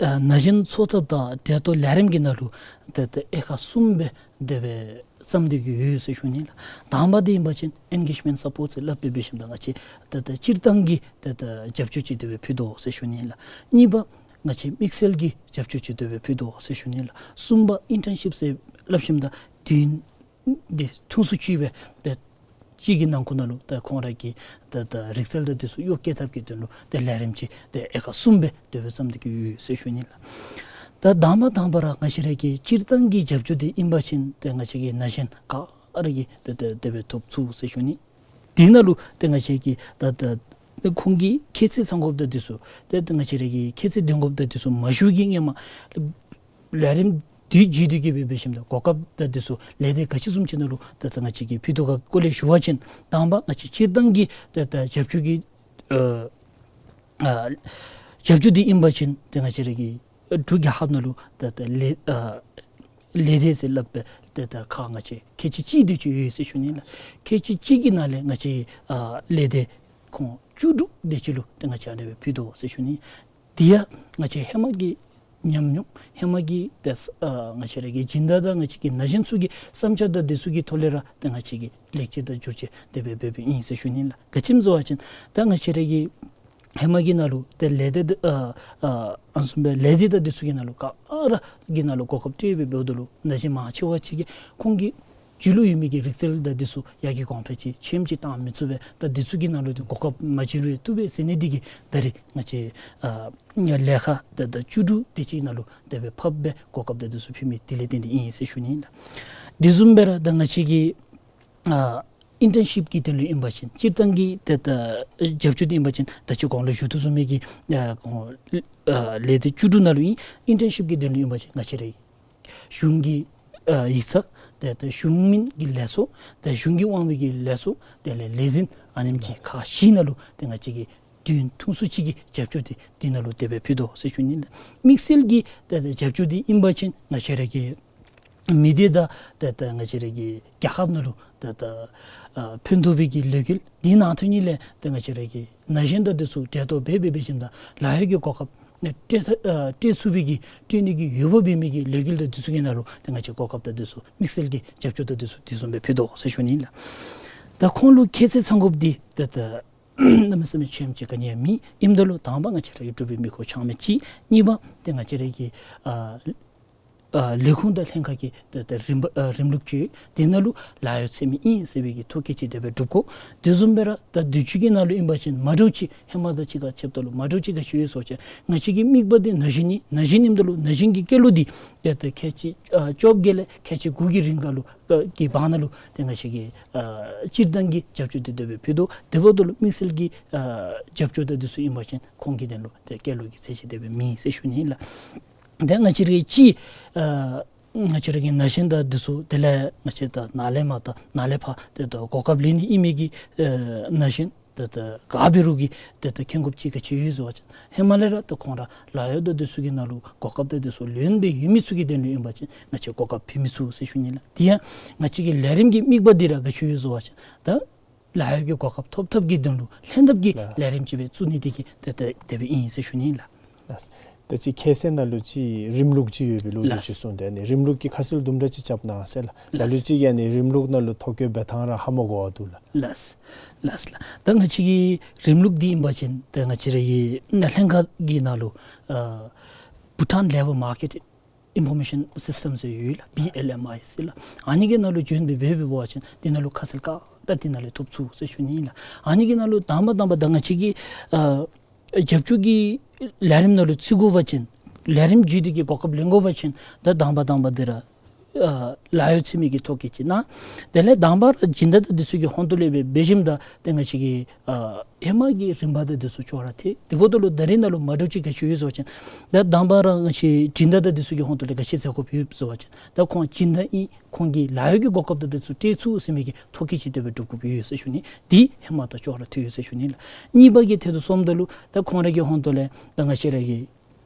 ཨ་ན་གཞོན་འཚོ་ཐབས་དང་འབྲེལ་གཏོགས་ལས་རིམ་གྱི་ནང་ལུ་ཏེ་ད་དབྱེ་ཁག་གསུམ་སྦེ་དེ་སྦེ་བརྩམས་ཏེ་གི་ཡོད་ཟེར་ཞུ་ནི་ལགས། དང་པ་འདི་ཨིན་པ་ཅིན་ཨེན་གེཇ་མེནཊ་སཔོརཊ་ཟེར་སླབ་སྦེ་འབད་ཞིནམ་ད་ང་བཅས་ད་ད་སྤྱིར་བཏང་གི་ད་ད་རྒྱབ་སྐྱོར་ཅིག་དེ་སྦེ་ཕུལ་དོ་ཟེར་ཞུ་ནི་ལགས། གཉིས་པ་ང་བཅས་དམིགས་བསལ་གྱི་རྒྱབ་སྐྱོར་ཅིག་དེ་སྦེ་ཕུལ་དོ་ཟེར་ཞུ་ནི་ལགས། གསུམ་པ་ཨིན་ཊརན་ཤིཔ་ཟེར་སླབ་ཞིནམ་ད་དུས་ཡུན་འདི་ཐུང་སུ་ཅིག་སྦེ་ཏེ་གཅིག་གི་ནང་འཁོད་ནང་ལུ་ཏེ་ཁོང་ར་གི་ཏེ་ཏེ་རིག་རྩལ་དང་འདི་ཚུ་གཡོག་བཀོལ་ཐབས་ཀྱི་དོན་ལུ་ཏེ་ལས་རིམ་ཅིག་ཏེ་དབྱེ་ཁག་གསུམ་སྦེ་དེ་སྦེ་བརྩམས་ཏེ་གི་ཡོད་ཟེར་ཞུ་ནི་ལགས། ད་དང་པ་དང་པ་ར་ང་བཅས་ར་གི་སྤྱིར་བཏང་གི་རྒྱབ་སྐྱོར་འདི་ཨིན་པ་ཅིན་ཏེ་ང་བཅས་ཀྱི་ན་གཞོན་ག་ར་གིས་ཏེ་ཏེ་དེ་སྦེ་ཐོབ་ཚུགས་ཟེར་ཞུ་ནི། དེ་ནང་ལུ་ཏེ་ང་བཅས་ཀྱིས་ད་ད་ཁོང་གི་ཁྱད་ཚད་ཚང་དགོཔ་དང་འདི་ཚུ་ཏེ་ཏེ་ང་བཅས་ར་གི་ཁྱད་ཚད་ལྡན་དགོཔ་དང་འདི་ཚུ་མ་ཞུ་གི་སྔོན་མ་ལས་རིམ་དེ་བརྒྱུད་དེ་གི་སྦེ་འབད་ཞིནམ་ད་གོ་སྐབས་དང་འདི་ཚུ་ལས་སྡེ་ག་ཅི་བཟུམ་ཅིག་ནང་ལུ་ད་ད་ང་བཅས་ཀྱིས་ཕུལ་དོ་ག་སྐོར་ལས་ཞུ་བ་ཅིན་དང་པ་ང་བཅས་སྤྱིར་བཏང་གི་ད་ད་རྒྱབ་སྐྱོར་གྱི་ཨ་ཨ་རྒྱབ་སྐྱོར་འདི་ཨིན་པ་ཅིན་ཏེ་ང་བཅས་ར་གི་ཨ་འབྲུག་རྒྱལ་ཁབ་ནང་ལུ་ད་ད་ལས་ཨ་ལས་སྡེ་ཟེར་སླབ་སྦེ་ད་ད་ཁག་ང་བཅས་ཁལ་གཅིག་གཅིག་དེ་ཅིག་ཡོད་ཟེར་ཞུ་ནི་ལགས། ཁལ་གཅིག་གཅིག་གི་ནང་ལས་ང་བཅས་ཨ་ལས་སྡེ་ཁོང་བཅུ་དྲུག་དེ་ཅིག་ལུ་ཏེ་ང་བཅས་ཨ་ནི་སྦེ་ཕུལ་དོ་ཟེར་ཞུ་ནི། དེ་ཡང་ང་བཅས་ཧེ་མ་གི་ཉམས་མྱོང་ཧེ་མ་གི་ཏེ་ཨ་ང་བཅས་ར་གི་སྦྱིན་བདག་དང་ང་བཅས་ཀྱི་ན་གཞོན་ཚུ་གི་བསམ་འཆར་དང་འདི་ཚུ་གི་ཐོག་ལས་ར་ཏེ་ང་བཅས་ཀྱིས་ལེགས་བཅོས་དང་བསྒྱུར་བཅོས་དེ་སྦེ་འབད་འབདཝ་ཨིན་ཟེར་ཞུ་ནི་ལགས། ག་ཅི་སྨོ་ཟེར་བ་ཅིན་ད་ང་བཅས་ར་གི་ཧེ་མ་གི་ནང་ལུ་ཏེ་ལས་སྡེ་ཨ་ཨ་ཨ་ནི་བཟུམ་སྦེ་ལས་སྡེ་དང་འདི་ཚུ་གི་ནང་ལུ་ག་ར་གི་ནང་ལུ་གོ་སྐབས་སྤྲོད་སྦེ་འབདཝ་ད་ལུ་ན་གཞོན་མང་ཆེ་བ་ཅིག་གིས་ཁོང་གི་རྒྱུད་ལུ་ཡོད་མི་གི་རིག་རྩལ་དང་འདི་ཚུ་ཡར་རྒྱས་གོང་འཕེལ་ཅིག་ཆེམ་ཅིག་བཏང་མི་ཚུགས་པས། ད་འདི་ཚུ་གི་ནང་ལུ་ཏེ་གོ་སྐབས་མ་བྱིན་རུང་བཏུབ་པས་ཟེར་ནི་འདི་གིས་ད་རེས་ང་བཅས་ཨ་ལས་ཁག་ད་ད་བཅུ་དྲུག་དེ་ཅིག་ནང་ལུ་དེ་སྦེ་ཕབ་སྦེ་གོ་སྐབས་དང་འདི་ཚུ་ཕུལ་མི་དེ་ལས་བརྟེན་ཏེ་ཨིན་ཟེར་ཞུ་ནི་ཨིན་ལགས། དེ་བཟུམ་སྦེ་ར་ད་ང་བཅས་ཀྱི་ཨ་ཨིན་ཊརན་ཤིཔ་ཀྱི་དོན་ལུ་ཨིན་པ་ཅིན་སྤྱིར་བཏང་གི་ད་ད་རྒྱབ་སྐྱོར་འདི་ཨིན་པ་ཅིན་ད་ཅི་གོང་ལུ་ཞུ་དོ་བཟུམ་མའི་གི་ཨ་ཁོང་ཨ་ལས་སྡེ་བཅུ་དྲུག་ནང་ལུ་ཨིན། ཨིན་ཊརན་ཤིཔ་ཀྱི་དོན་ལུ་ཨིན་པ་ཅིན་ང་བཅས་ར་གཞུང་གི་ཨ་ཡིག་ཚང་ཏེ་ཏེ་གཞུང་མིན་གྱི་ལས་ཚོགས་ཏེ་གཞུང་གི་དབང་བའི་གི་ལས་ཚོགས་དེ་ལས་ལས་འཛིན་ཨ་ནེམ་ཅིག་ཁག་བཞི་ནང་ལུ་ཏེ་ང་བཅས་ཀྱིས་དུས་ཡུན་ཐུང་སུ་ཅིག་གི་རྒྱབ་སྐྱོར་འདི་འདི་ནང་ལུ་དེ་སྦེ་ཕུལ་དོ་ཟེར་ཞུ་ནི་ལགས། དམིགས་བསལ་གྱི་ཏེ་ཏེ་རྒྱབ་སྐྱོར་འདི་ཨིན་པ་ཅིན་ང་བཅས་ར་གི་མི་སྡེ་དང་ཏེ་ཏེ་ང་བཅས་ར་གི་རྒྱལ་ཁབ་ནང་ལུ་ཏེ་ཏེ་ཨ་ཕན་ཐོགས་པའི་གི་ལས་འགུལ་འདི་ནང་ཐོན་ནི་ལས་ཏེ་ང་བཅས་ར་གི་ན་གཞོན་དང་འདི་ཚུ་གྲལ་གཏོགས་འབད་འབད་འབད་ཞིནམ་ད་ལཱ་གཡོག་གི་གོ་སྐབས་ནི་སྤྲོད་ཨ་སྤྲོད་ཚུགས་པའི་གི་སྤྲོད་ནི་གི་འོས་འབབ་འབད་མི་གི་ལས་འགུལ་དང་འདི་ཚུ་གི་ནང་ལུ་ཏེ་ང་བཅས་གོ་སྐབས་དང་འདི་ཚུ་དམིགས་བསལ་གྱི་རྒྱབ་སྐྱོར་དང་འདི་ཚུ་དེ་བཟུམ་སྦེ་ཕུལ་དོ་ཟེར་ཞུ་ནི་ལགས། ད་ཁོང་ལུ་ཁྱད་ཚད་ཚང་དགོཔ་འདི་ཏེ་ཏེ་གནམ་མེད་ས་མེད་ཆེམ་ཅིག་ག་ནི་ཡང་མེད། ཨིནམ་ད་ལུ་དང་པ་ང་བཅས་ར་གི་འབྲུག་པའི་མི་ཁོ་ཆགས་མི་ཅིག། གཉིས་པ་ཏེ་ང་བཅས་ར་གི་ཨ་ཨ་ལས་ཁུངས་དང་ལྷན་ཁག་གི་ཏེ་ཏེ་རིམ་པ་ཨ་རིམ་ལུགས་ཅིག་དེ་ནང་ལུ་ལཱ་གཡོག་འཚོལ་མི་ཨིན་ཟེར་བའི་གི་ཐོ་བཀོད་ཅིག་དེ་སྦེ་སྒྲུབ་དགོ། དེ་བཟུམ་སྦེ་ར་ད་དུས་ཅི་གི་ནང་ལུ་ཨིན་པ་ཅིན་མ་འདྲཝ་ཅིག་ཧེ་མ་དང་གཅིག་ཁར་ཕྱདཔ་ད་ལུ་མ་འདྲཝ་ཅིག་ག་ཅི་ཡོད་ཟེར་བ་ཅིན་ང་བཅས་ཀྱི་དམིགས་པ་འདི་ན་གཞོན་ཨིན། ན་གཞོན་ཨིནམ་ད་ལུ་ན་གཞོན་གྱི་སྐལ་ལུ་འདི་ཏེ་ཏེ་ཁལ་གཅིག་ཨ་བཅོ་བརྒྱད་ལས་ཁལ་གཅིག་དགུ་གི་རིང་ཁར་ལུ་ཨ་གི་བར་ན་ལུ་ཏེ་ང་བཅས་ཀྱིས་ཨ་སྤྱིར་བཏང་གི་རྒྱབ་སྐྱོར་འདི་དེ་སྦེ་ཕུལ་དོ། དེ་འབདཝ་ད་ལུ་དམིགས་བསལ་གྱི་ཨ་རྒྱབ་སྐྱོར་དང་འདི་ཚུ་ཨིན་པ་ཅིན་ཁོང་གི་དོན་ལུ་ཏེ་སྐལ་ལུ་གི་ཚད་གཞི་དེ་སྦེ་མེད་ཟེར་ཞུ་ནི་ཨིན་ལགས། ཏེ་ང་བཅས་ར་གི་ཅིག་ཨ་ང་བཅས་ར་གི་ན་གཞོན་དང་འདི་ཚུ་དེ་ལས་ང་བཅས་ད་ནཱ་ལས་མར་ད་ནཱ་ལས་ཕར་ཏེ་ད་གོ་སྐབས་ལེན་ནི་ཨིན་མི་གི་ཨ་ན་གཞོན་ ད་ད་ག་འབད་རུང་གི་ད་ད་ཁེ་གོགཔ་ཅིག་ག་ཅི་ཡོད་ཟེར་བ་ཅིན་ཧེ་མ་ལས་ར་ད་ཁོང་ར་ལཱ་གཡོག་དང་འདི་ཚུ་གི་ནང་ལུ་གོ་སྐབས་དང་འདི་ཚུ་ལེན་སྦེ་ཡོད་མི་ཚུ་གི་དོན་ལུ་ཨིན་པ་ཅིན་ང་བཅས་གོ་སྐབས་ཕུལ་མི་ཚུགས་ཟེར་ཞུ་ནི་ལགས། དེ་ཡང་ང་བཅས་ཀྱི་ལས་རིམ་གྱི་དམིགས་པ་འདི་ར་ག་ཅི་ཡོད་ཟེར་བ་ཅིན་ད་ལཱ་གཡོག་གི་གོ་སྐབས་ཐོབ་ཐབས་ཀྱི་དོན་ལུ་ལྷན་ཐབས་ཀྱི་ལགས། ལས་རིམ་ཅིག་སྦེ་བཙུགས་ནི་འདི་གིས་ད་ད་དེ་སྦེ་ཨིན་ཟེར་ཞུ་ནི་ལགས། ལགས། ད་ཅི་ཁ་གསལ་ནང་ལུ་ཅིག་རིམ་ལུགས་ཅིག་ཡོད་པའི་ལོ་རྒྱུས་ལགས། ཅིག་གསུངས་ཏེ་ཨ་ནི་རིམ་ལུགས་ཀྱི་ཁ་གསལ་དུམ་གྲ་ཅིག་རྐྱབ་གནང་ཟེར་ལགས། ལགས། ལ་ལུ་ཅིག་གིས་ཨ་ནི་རིམ་ལུགས་ནང་ལུ་ཐོ་བཀོད་འབད་ཐངས་ར་ཧ་མ་གོ་བ་འདུག་ལགས། ལགས། ལགས་ལགས། ད་ང་བཅས་ཀྱི་རིམ་ལུགས་འདི་ཨིན་པ་ཅིན་ད་ང་བཅས་ར་གི་ལྷན་ཁག་གི་ནང་ལུ་ཨ་Bhutan Labour Market Information System ཟེར་ཡོད་ལགས། བི་ཨེལ་ཨེམ་ཨའི་ཟེར་ལགས། ཨ་ནི་གི་ནང་ལུ་བྱོན་སྦེ་འབད་འབད་བ་ཅིན་འདི་ནང་ལུ་ཁ་གསལ་ག་ར་འདི་ནང་ལས་ཐོབ་ཚུགས་ཟེར་ཞུ་ནི་ལགས། ཨ་ནི་གི་ནང་ལུ་དང་པ་དང་པ་ད་ང་བཅས་ཀྱི་ཨ་རྒྱབ་སྐྱོར་གྱི་ལས་རིམ་ནང་ལུ་བརྩི་དགོ་པ་ཅིན་ལས་རིམ་བརྒྱུད་དེ་གི་གོ་སྐབས་ལེན་དགོ་པ་ཅིན་ད་དང་པ་དང་པ་འདི་ར་ཨ་ལཱ་གཡོག་འཚོལ་མི་གི་ཐོ་བཀོད་ཅིག་གནང་། དེ་ལས་དང་པ་ར་སྦྱིན་བདག་དང་འདི་ཚུ་གི་ཧོང་ཏོ་ལས་སྦེ་འབད་ཞིནམ་ད་ཏེ་ང་བཅས་ཀྱི་ཨ་ཧེ་མ་གི་རིམ་པ་དང་འདི་ཚུ་ཅོག་ར་འཐད། དེ་འབདཝ་ད་ལུ་ད་རེས་ནང་ལུ་མ་འདྲཝ་ཅིག་ག་ཅི་ཡོད་ཟེར་བ་ཅིན་ད་དང་པ་ར་ང་བཅས་སྦྱིན་བདག་དང་འདི་ཚུ་གི་ཧོང་ཏོ་ལས་ག་ཅི་མཛད་དགོཔ་ཡོད་ཟེར་བ་ཅིན་ད་ཁོང་སྦྱིན་བདག་ཨིན། ཁོང་གིས་ལཱ་གཡོག་གི་གོ་སྐབས་དང་འདི་ཚུ་སྤྲོད་ཚུགས་ཟེར་མི་གི་ཐོ་བཀོད་ཅིག་དེ་སྦེ་སྒྲུབ་དགོཔ་ཡོད་ཟེར་ཞུ་ནི། འདི་ཧེ་མ་དང་ཅོག་ར་འཐད་ཡོད་ཟེར་ཞུ་ནི་ལགས། གཉིས་པ་གི་ཐད་དུ་སོངམ་ད་ལུ་ད་ཁོང་ར་གི་ཧོང་ཏོ་ལས་ད་ང་བཅས་ར་གི་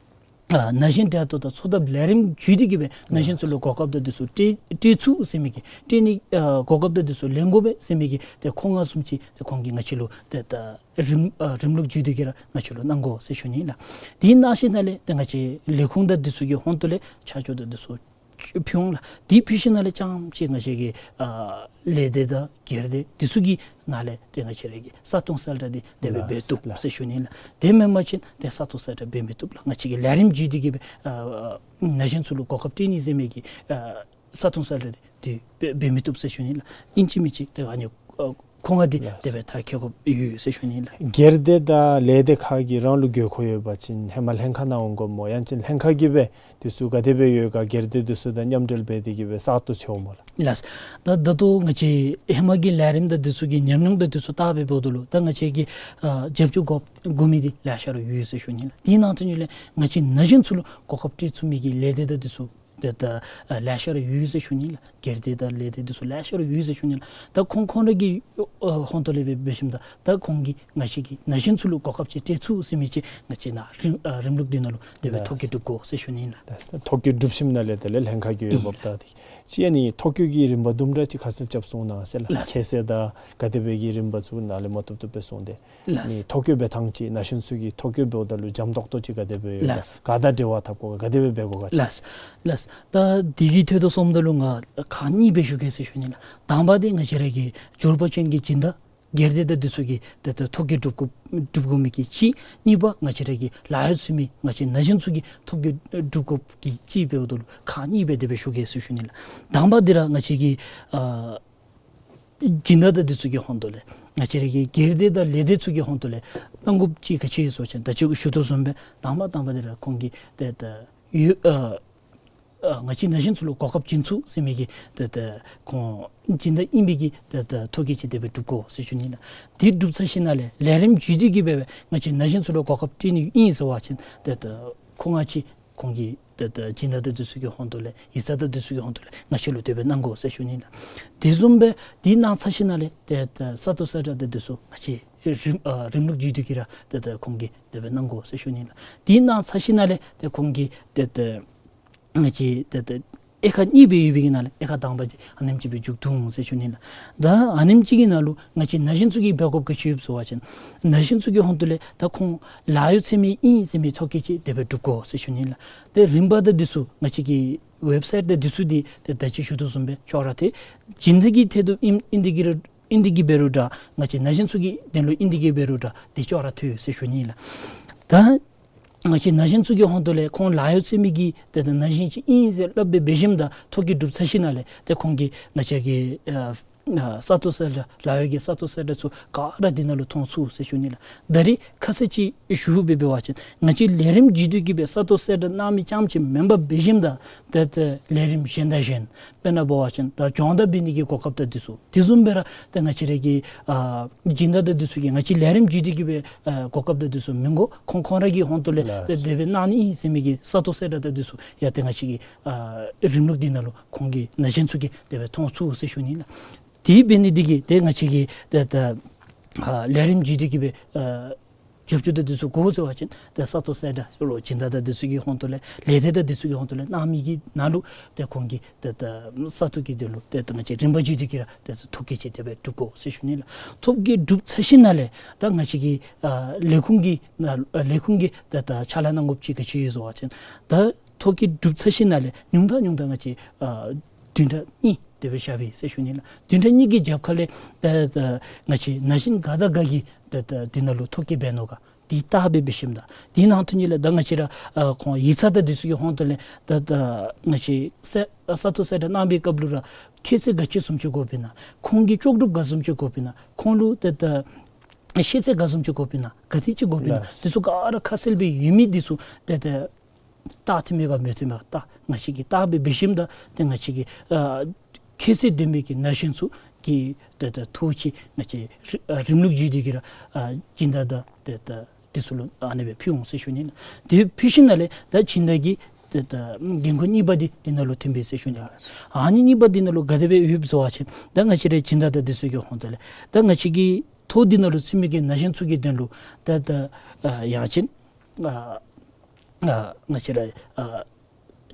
ཨ་ན་གཞོན་གྲལ་གཏོགས་དང་འཚོ་ཐབས་ལས་རིམ་བརྒྱུད་དེ་གི་སྦེ་ན་གཞོན་ཚུ་ལུ་གོ་སྐབས་དང་འདི་ཚུ་སྤྲོད་སྤྲོད་ཚུགས་ཟེར་མི་གི་སྤྲོད་ནི་ཨ་གོ་སྐབས་དང་འདི་ཚུ་ལེན་དགོ་པས་ཟེར་མི་གི་ཏེ་མཁོ་མངགས་བཟུམ་ཅིག་ཏེ་ཁོང་གིས་ང་བཅས་ལུ་ཏེ་ད་རིམ་ཨ་རིམ་ལུགས་བརྒྱུད་དེ་གི་ར་ང་བཅས་ལུ་གནང་དགོ་ཟེར་ཞུ་ནི་ལགས། དེ་གནང་ཞིནམ་ལས་ཏེ་ང་བཅས་ལས་ཁུངས་དང་འདི་ཚུ་གི་ཧོང་ཏོ་ལས་ཆ་འཇོག་དང་འདི་ཚུ་ཕུལ་འོང་ལགས། དེ་ཕུལ་ཞིནམ་ལས་རྐྱངམ་ཅིག་ང་བཅས་ཀྱི་ཨ་ལས་སྡེ་དང་སྒེར་སྡེ་འདི་ཚུ་གི་ནང་ལས་ཏེ་ང་བཅས་ར་གི་ས་སྟོང་གསལ་བསྒྲགས་འདི་དེ་སྦེ་ལགས་འབད་བཏུབ་ལགས། ཟེར་ཞུ་ནི་ལགས། དེ་མེན་པ་ཅིན་ཏེ་ས་སྟོང་གསལ་བསྒྲགས་འབད་མི་བཏུབ་ལགས། ང་བཅས་ཀྱི་ལས་རིམ་བརྒྱུད་དེ་གི་སྦེ་ཨ་ན་གཞོན་ཚུ་ལུ་གོ་སྐབས་སྤྲོད་ནི་ཟེར་མི་གི་ཨ་ས་སྟོང་གསལ་བསྒྲགས་འདི་འབད་འབད་མི་བཏུབ་ཟེར་ཞུ་ནི་ལགས། ཨིན་ཅི་མིན་ཅི་ཏེ་ཨ་ནི་ཨ་མཁོ་མངགས་འདི་ལགས། དེ་སྦེ་མཐར་འཁྱོལ་དགོཔ་ཡོད་ཟེར་ཞུ་ནི་ལགས། སྒེར་སྡེ་དང་ལས་སྡེ་ཁག་གིས་རང་ལུ་དགོས་མཁོ་ཡོད་པ་ཅིན་ཧེ་མ་ལྷན་ཁག་ནང་འོང་དགོཔ་སྨོ། ཡང་ཅིན་ལྷན་ཁག་གིས་སྦེ་འདི་ཚུ་ག་དེ་སྦེ་ཡོད་ག་སྒེར་སྡེ་འདི་ཚུ་དང་མཉམ་འབྲེལ་འབད་དེ་གི་སྦེ་བཙག་འཐུ་འཚོལཝ་སྨོ་ལགས། ལགས། ད་ད་ལྟོ་ང་བཅས་ཧེ་མ་གི་ལས་རིམ་དང་འདི་ཚུ་གི་ཉམས་མྱོང་དང་འདི་ཚུ་བལྟ་སྦེ་འབདཝ་ད་ལུ་ད་ང་བཅས་ཀྱིས་ཨ་རྒྱབ་སྐྱོར་དགོ་དགོ་མི་འདི་ལེ་ཤ་ར་ཡོད་ཟེར་ཞུ་ནི་ལགས། དེ་ནང་དོན་ལས་ང་བཅས་ན་གཞོན་ཚུ་ལུ་གོ་སྐབས་སྤྲོད་ཚུགས་མི་གི་ལས་སྡེ་དང་འདི་ཚུ་ཏེ་ད་ཨ་ལེ་ཤ་ར་ཡོད་ཟེར་ཞུ་ནི་ལགས། སྒེར་སྡེ་དང་ལས་སྡེ་འདི་ཚུ་ལེ་ཤ་ར་ཡོད་ཟེར་ཞུ་ནི་ལགས། ད་ཁོང་ཁོང་ར་གི་ཨ་ཧོང་ཏོ་ལས་སྦེ་འབད་ཞིནམ་ད་ད་ཁོང་གིས་ང་བཅས་ཀྱི་ན་གཞོན་ཚུ་ལུ་གོ་སྐབས་ཅིག་སྤྲོད་ཚུགས་ཟེར་མི་ཅིག་ང་བཅས་ནཱ་རིམ་ཨ་རིམ་ལུགས་འདི་ནང་ལུ་དེ་སྦེ་ཐོ་བཀོད་གྲུབ་དགོ་ཟེར་ཞུ་ནི་ལགས། ད་ཐོ་བཀོད་གྲུབ་ཞིནམ་ལས་དེ་ལས་ལྷན་ཁག་གི་འོས་འབབ་ད་དེ་ཅིག་ཨ་ནི་ཐོ་བཀོད་ཀྱི་རིམ་པ་དུམ་གྲ་ཅིག་ཁ་གསལ་རྐྱབ་གསུང་གནང་ཟེར་ལགས། ལགས། ཁ་གསལ་དང་ག་དེ་སྦེ་གི་རིམ་པ་ཚུ་ནཱ་ལས་མ་བཏུབ་བཏུབ་སྦེ་གསུངས་ཏེ། ལགས། ཨ་ནི་ཐོ་བཀོད་འབད་ཐངས་ཅིག་ན་གཞོན་ཚུ་གིས་ཐོ་བཀོད་འབདཝ་ད་ལུ་འཇམ་ཏོག་ཏོ་ཅིག་ག་དེ་སྦེ་ཡོད་ག། ལགས། ག་དང་འབྲེལ་བ་འཐབ་དགོ་ག་ག་དེ་སྦེ་འབད་དགོ་ག། ལགས། ལགས། ད་འདི་གི་ཐད་དུ་སོངམ་ད་ལུ་ང་ཁག་གཉིས་སྦེ་ཞུ་གེ་ཟེར་ཞུ་ནི་ལགས། དང་པ་འདི་ང་བཅས་ར་གི་འབྱོར་པ་ཅན་གྱི་སྦྱིན་བདག་སྒེར་སྡེ་དང་འདི་ཚུ་གིས་ཏེ་ད་ཐོ་བཀོད་གྲུབ་དགོ་གྲུབ་དགོ་མི་གི་གཅིག། གཉིས་པ་ང་བཅས་ར་གི་ལཱ་གཡོག་འཚོལ་མི་ང་བཅས་ན་གཞོན་ཚུ་གིས་ཐོ་བཀོད་གྲུབ་དགོཔ་གི་གཅིག་འབདཝ་ད་ལུ་ཁག་གཉིས་སྦེ་དེ་སྦེ་ཞུ་གེ་ཟེར་ཞུ་ནི་ལགས། དང་པ་འདི་ར་ང་བཅས་ཀྱི་ཨ་སྦྱིན་བདག་དང་འདི་ཚུ་གི་ཧོང་ཏོ་ལས་ང་བཅས་ར་གི་སྒེར་སྡེ་དང་ལས་སྡེ་ཚུ་གི་ཧོང་ཏོ་ལས་གནང་དགོཔ་ཅིག་ག་ཅི་ཡོད་ཟེར་བ་ཅིན་ད་ཅི་ཞུ་དོ་བཟུམ་སྦེ་དང་པ་དང་པ་འདི་ར་ཁོང་གིས་ཏེ་ད་ཡོད་ཨ་ཨ་ང་བཅས་ན་གཞོན་ཚུ་ལུ་གོ་སྐབས་བྱིན་ཚུགས་ཟེར་མི་གི་ཏེ་ད་ཁོང་སྦྱིན་བདག་ཨིན་པའི་གི་ཏེ་ད་ཐོ་བཀོད་ཅིག་དེ་སྦེ་གྲུབ་དགོ་ཟེར་ཞུ་ནི་ལགས། དེ་གྲུབ་ཚར་ཞིནམ་ལས་ལས་རིམ་བརྒྱུད་དེ་གི་སྦེ་ང་བཅས་ན་གཞོན་ཚུ་ལུ་གོ་སྐབས་སྤྲོད་ནི་ཨིན་ཟེར་བ་ཅིན་ཏེ་ད་མཁོ་མངགས་ཅིག་ཁོང་གིས་ཏེ་ད་སྦྱིན་བདག་དང་འདི་ཚུ་གི་ཧོང་ཏོ་ལས་ཡིག་ཚང་དང་འདི་ཚུ་གི་ཧོང་ཏོ་ལས་ང་བཅས་ལུ་དེ་སྦེ་གནང་དགོ་ཟེར་ཞུ་ནི་ལགས། དེ་བཟུམ་སྦེ་དེ་གནང་ཚར་ཞིནམ་ལས་ཏེ་ད་ས་སྟོང་གསལ་བསྒྲགས་དང་འདི་ཚུ་ང་བཅས་རིམ་ཨ་རིམ་ལུགས་བརྒྱུད་དེ་གི་ར་ཏེ་ད་ཁོང་གིས་དེ་སྦེ་གནང་དགོ་ཟེར་ཞུ་ནི་ལགས། དེ་གནང་ཚར་ཞིནམ་ལས་ཏེ་ཁོང་གིས་ཏེ་ད་ང་བཅས་ཏེ་ད་དབྱེ་ཁག་གཉིས་སྦེ་ཡོད་པའི་གི་ནང་ལས་དབྱེ་ཁག་དང་པ་འདི་ཨ་ནེམ་ཅིག་སྦེ་མཇུག་བསྡུ་འོང་ཟེར་ཞུ་ནི་ལགས། ད་ཨ་ནེམ་ཅིག་གི་ནང་ལུ་ང་བཅས་ན་གཞོན་ཚུ་གིས་འབད་དགོཔ་ག་ཅི་ཡོད་ཟེར་བ་ཅིན་ན་གཞོན་ཚུ་གི་ཧོང་ཏོ་ལས་ད་ཁོང་ལཱ་གཡོག་འཚོལ་མི་ཨིན་ཟེར་མི་ཐོ་བཀོད་ཅིག་དེ་སྦེ་གྲུབ་དགོ་ཟེར་ཞུ་ནི་ལགས། ཏེ་རིམ་པ་དང་འདི་ཚུ་ང་བཅས་ཀྱི་ཝེབ་སའིཊ་དང་འདི་ཚུ་འདི་ཏེ་ད་ཅི་ཞུ་དོ་བཟུམ་སྦེ་ཅོག་ར་འཐད། སྦྱིན་བདག་གི་ཐད་དུ་ཨིན་ཨིན་དེ་གི་ར་ཨིན་དེ་གི་འབད་རུང་འདྲ་ང་བཅས་ན་གཞོན་ཚུ་གི་དོན་ལུ་ཨིན་དེ་གི་འབད་རུང་འདྲ་འདི་ཅོག་ར་འཐད་ཟེར་ཞུ་ནི་ལགས། ད་ང་བཅས་ན་གཞོན་ཚུ་གི་ཧོང་ཏོ་ལས་ཁོང་ལཱ་གཡོག་འཚོལ་མི་གི་ཏེ་ད་ན་གཞོན་ཅིག་ཨིན་ཟེར་སླབ་སྦེ་འབད་ཞིནམ་ད་ཐོ་བཀོད་གྲུབ་ཚར་ཞིནམ་ལས་ཏེ་ཁོང་གིས་ང་བཅས་ཀྱི་ཨ་ཨ་ས་སྟོང་གསལ་བསྒྲགས་ལཱ་གཡོག་གི་ས་སྟོང་གསལ་བསྒྲགས་ཚུ་ག་ར་འདི་ནང་ལུ་མཐོང་ཚུགས་ཟེར་ཞུ་ནི་ལགས། ད་རིས་ཁ་གསལ་ཅིག་ཞུ་སྦེ་འབད་བ་ཅིན་ང་བཅས་ལས་རིམ་བརྒྱུད་དེ་གི་སྦེ་ས་སྟོང་གསལ་བསྒྲགས་གནང་མི་རྐྱངམ་ཅིག་མེན་པར་འབད་ཞིནམ་ད་ཏེ་ད་ལས་རིམ་གཞན་དང་གཞན་དཔེར་ན་འབད་བ་ཅིན་ད་སྦྱོང་བརྡར་འབད་ནི་གི་གོ་སྐབས་དང་འདི་ཚུ་དེ་བཟུམ་སྦེ་ར་ཏེ་ང་བཅས་ར་གི་ཨ་སྦྱིན་བདག་དང་འདི་ཚུ་གིས་ང་བཅས་ལས་རིམ་བརྒྱུད་དེ་གི་སྦེ་ཨ་གོ་སྐབས་དང་འདི་ཚུ་མི་དགོ། ཁོང་ཁོང་ར་གི་ཧོང་ཏོ་ལས་ལགས། ཏེ་དེ་སྦེ་གནང་ནི་ཨིན་ཟེར་མི་གི་ས་སྟོང་གསལ་བསྒྲགས་དང་འདི་ཚུ་ཡང་ཏེ་ང་བཅས་ཀྱི་ཨ་རིམ་ལུགས་འདི་ནང་ལུ་ཁོང་གི་ན་གཞོན་ཚུ་གིས་དེ་སྦེ་མཐོང་ཚུགས་ཟེར་ཞུ་ནི་ལགས། དེ་འབད་ནི་འདི་གིས་ཏེ་ང་བཅས་ཀྱི་ཏེ་ད་ ཨ་ལས་རིམ་བརྒྱུད་དེ་གི་སྦེ་ཨ་རྒྱབ་སྐྱོར་དང་འདི་ཚུ་དགོ་ཟེར་བ་ཅིན་ཏེ་ས་སྟོང་གསལ་བསྒྲགས་ལུ་སྦྱིན་བདག་དང་འདི་ཚུ་གི་ཧོང་ཏོ་ལས་ལས་སྡེ་དང་འདི་ཚུ་གི་ཧོང་ཏོ་ལས་གནང་མི་གི་ནང་ལུ་ཏེ་ཁོང་གིས་ཏེ་ད་ས་སྟོང་གི་དོན་ལུ་ཏེ་ད་ང་བཅས་རིམ་པ་བརྒྱུད་དེ་གི་ར་ཏེ་ཐོ་བཀོད་ཅིག་དེ་སྦེ་གྲུབ་དགོ་ཟེར་ཞུ་ནི་ལགས། ཐོ་བཀོད་གྲུབ་ཚར་ཞིནམ་ལས་ད་ང་བཅས་ཀྱི་ཨ་ལས་ཁུངས་ཀྱི་ནང་ཨ་ལས་ཁུངས་ཀྱི་ཏེ་ད་ཕྱག་ལཱ་གནང་དགོཔ་ཅིག་ག་ཅི་ཡོད་ཟེར་བ་ཅིན་ད་ཐོ་བཀོད་གྲུབ་ཚར་ཞིནམ་ལས་ཉུང་མཐའ་ཉུང་མཐའ་ང་བཅས་ཨ་བདུན་ཕྲག་གཉིས་དེ་སྦེ་བཞག་པས་ཟེར་ཞུ་ནི་ལགས། བདུན་ཕྲག་གཉིས་ཀྱི་རྒྱབ་ཁ་ལས་ད་ད་ང་བཅས་ན་གཞོན་ག་དང་ག་གིས་ད་ད་འདི་ནང་ལུ་ཐོ་བཀོད་འབད་ནུག་ག། དེ་བལྟ་སྦེ་འབད་ཞིནམ་ད་དེ་ནང་དོན་ཉིད་ལས་ད་ང་བཅས་ར་ཨ་ཁོང་ཡིག་ཚང་དང་འདི་ཚུ་གི་ཧོང་ཏོ་ལས་ད་ད་ང་བཅས་ས་ས་སྟོང་གསལ་བསྒྲགས་གནང་བའི་སྐབས་ལུ་ར་ཁྱད་ཚད་ག་ཅི་བཟུམ་ཅིག་དགོཔ་ཨིན་ན། ཁོང་གི་ལྕོགས་གྲུབ་ག་བཟུམ་ཅིག་དགོཔ་ཨིན་ན། ཁོང་ལུ་ད་ད་ཤེས་ཚད་ག་བཟུམ་ཅིག་དགོཔ་ཨིན་ན། ག་དེ་ཅིག་དགོཔ་ཨིན་ན། ལགས། འདི་ཚུ་ག་ར་ཁ་གསལ་སྦེ་ཡོད་མི་འདི་ཚུ་ད་ད་བལྟ་ཐོན་མི་ག་མི་ཐོན་མི་ག་ད་ང་བཅས་ཀྱིས་བལྟ་སྦེ་འབད་ཞིནམ་ད་ཏེ་ང་བཅས་ཀྱི་ཨ་ཁྱད་ཚད་ལྡན་པའི་གི་ན་གཞོན་ཚུ་གི་ད་ད་ཐོ་ཅིག་ང་བཅས་རི་ཨ་རིམ་ལུགས་བརྒྱུད་དེ་གི་ར་ཨ་སྦྱིན་བདག་དང་ཏེ་ད་འདི་ཚུ་ལུ་ཨ་ནི་སྦེ་ཕུལ་འོང་ཟེར་ཞུ་ནི་ལགས། དེ་ཕུལ་ཞིནམ་ལས་ད་སྦྱིན་བདག་གི་ཏེ་ད་འགན་ཁུར་གཉིས་པ་འདི་འདི་ནང་ལུ་ཐོན་པས་ཟེར་ཞུ་ནི་ལགས། ཨ་ནི་གཉིས་པ་འདི་ནང་ལུ་ག་དེ་སྦེ་ཡོདཔ་ཟེར་བ་ཅིན་ད་ང་བཅས་ར་སྦྱིན་བདག་དང་འདི་ཚུ་གི་ཧོང་ཏོ་ལས་ད་ང་བཅས་ཀྱི་ཐོ་འདི་ནང་ལུ་ཚུད་མི་གི་ན་གཞོན་ཚུ་གི་དོན་ལུ་ད་ད་ཨ་ཡང་ཅིན་ཨ་ཨ་ང་བཅས་ར་ཨ་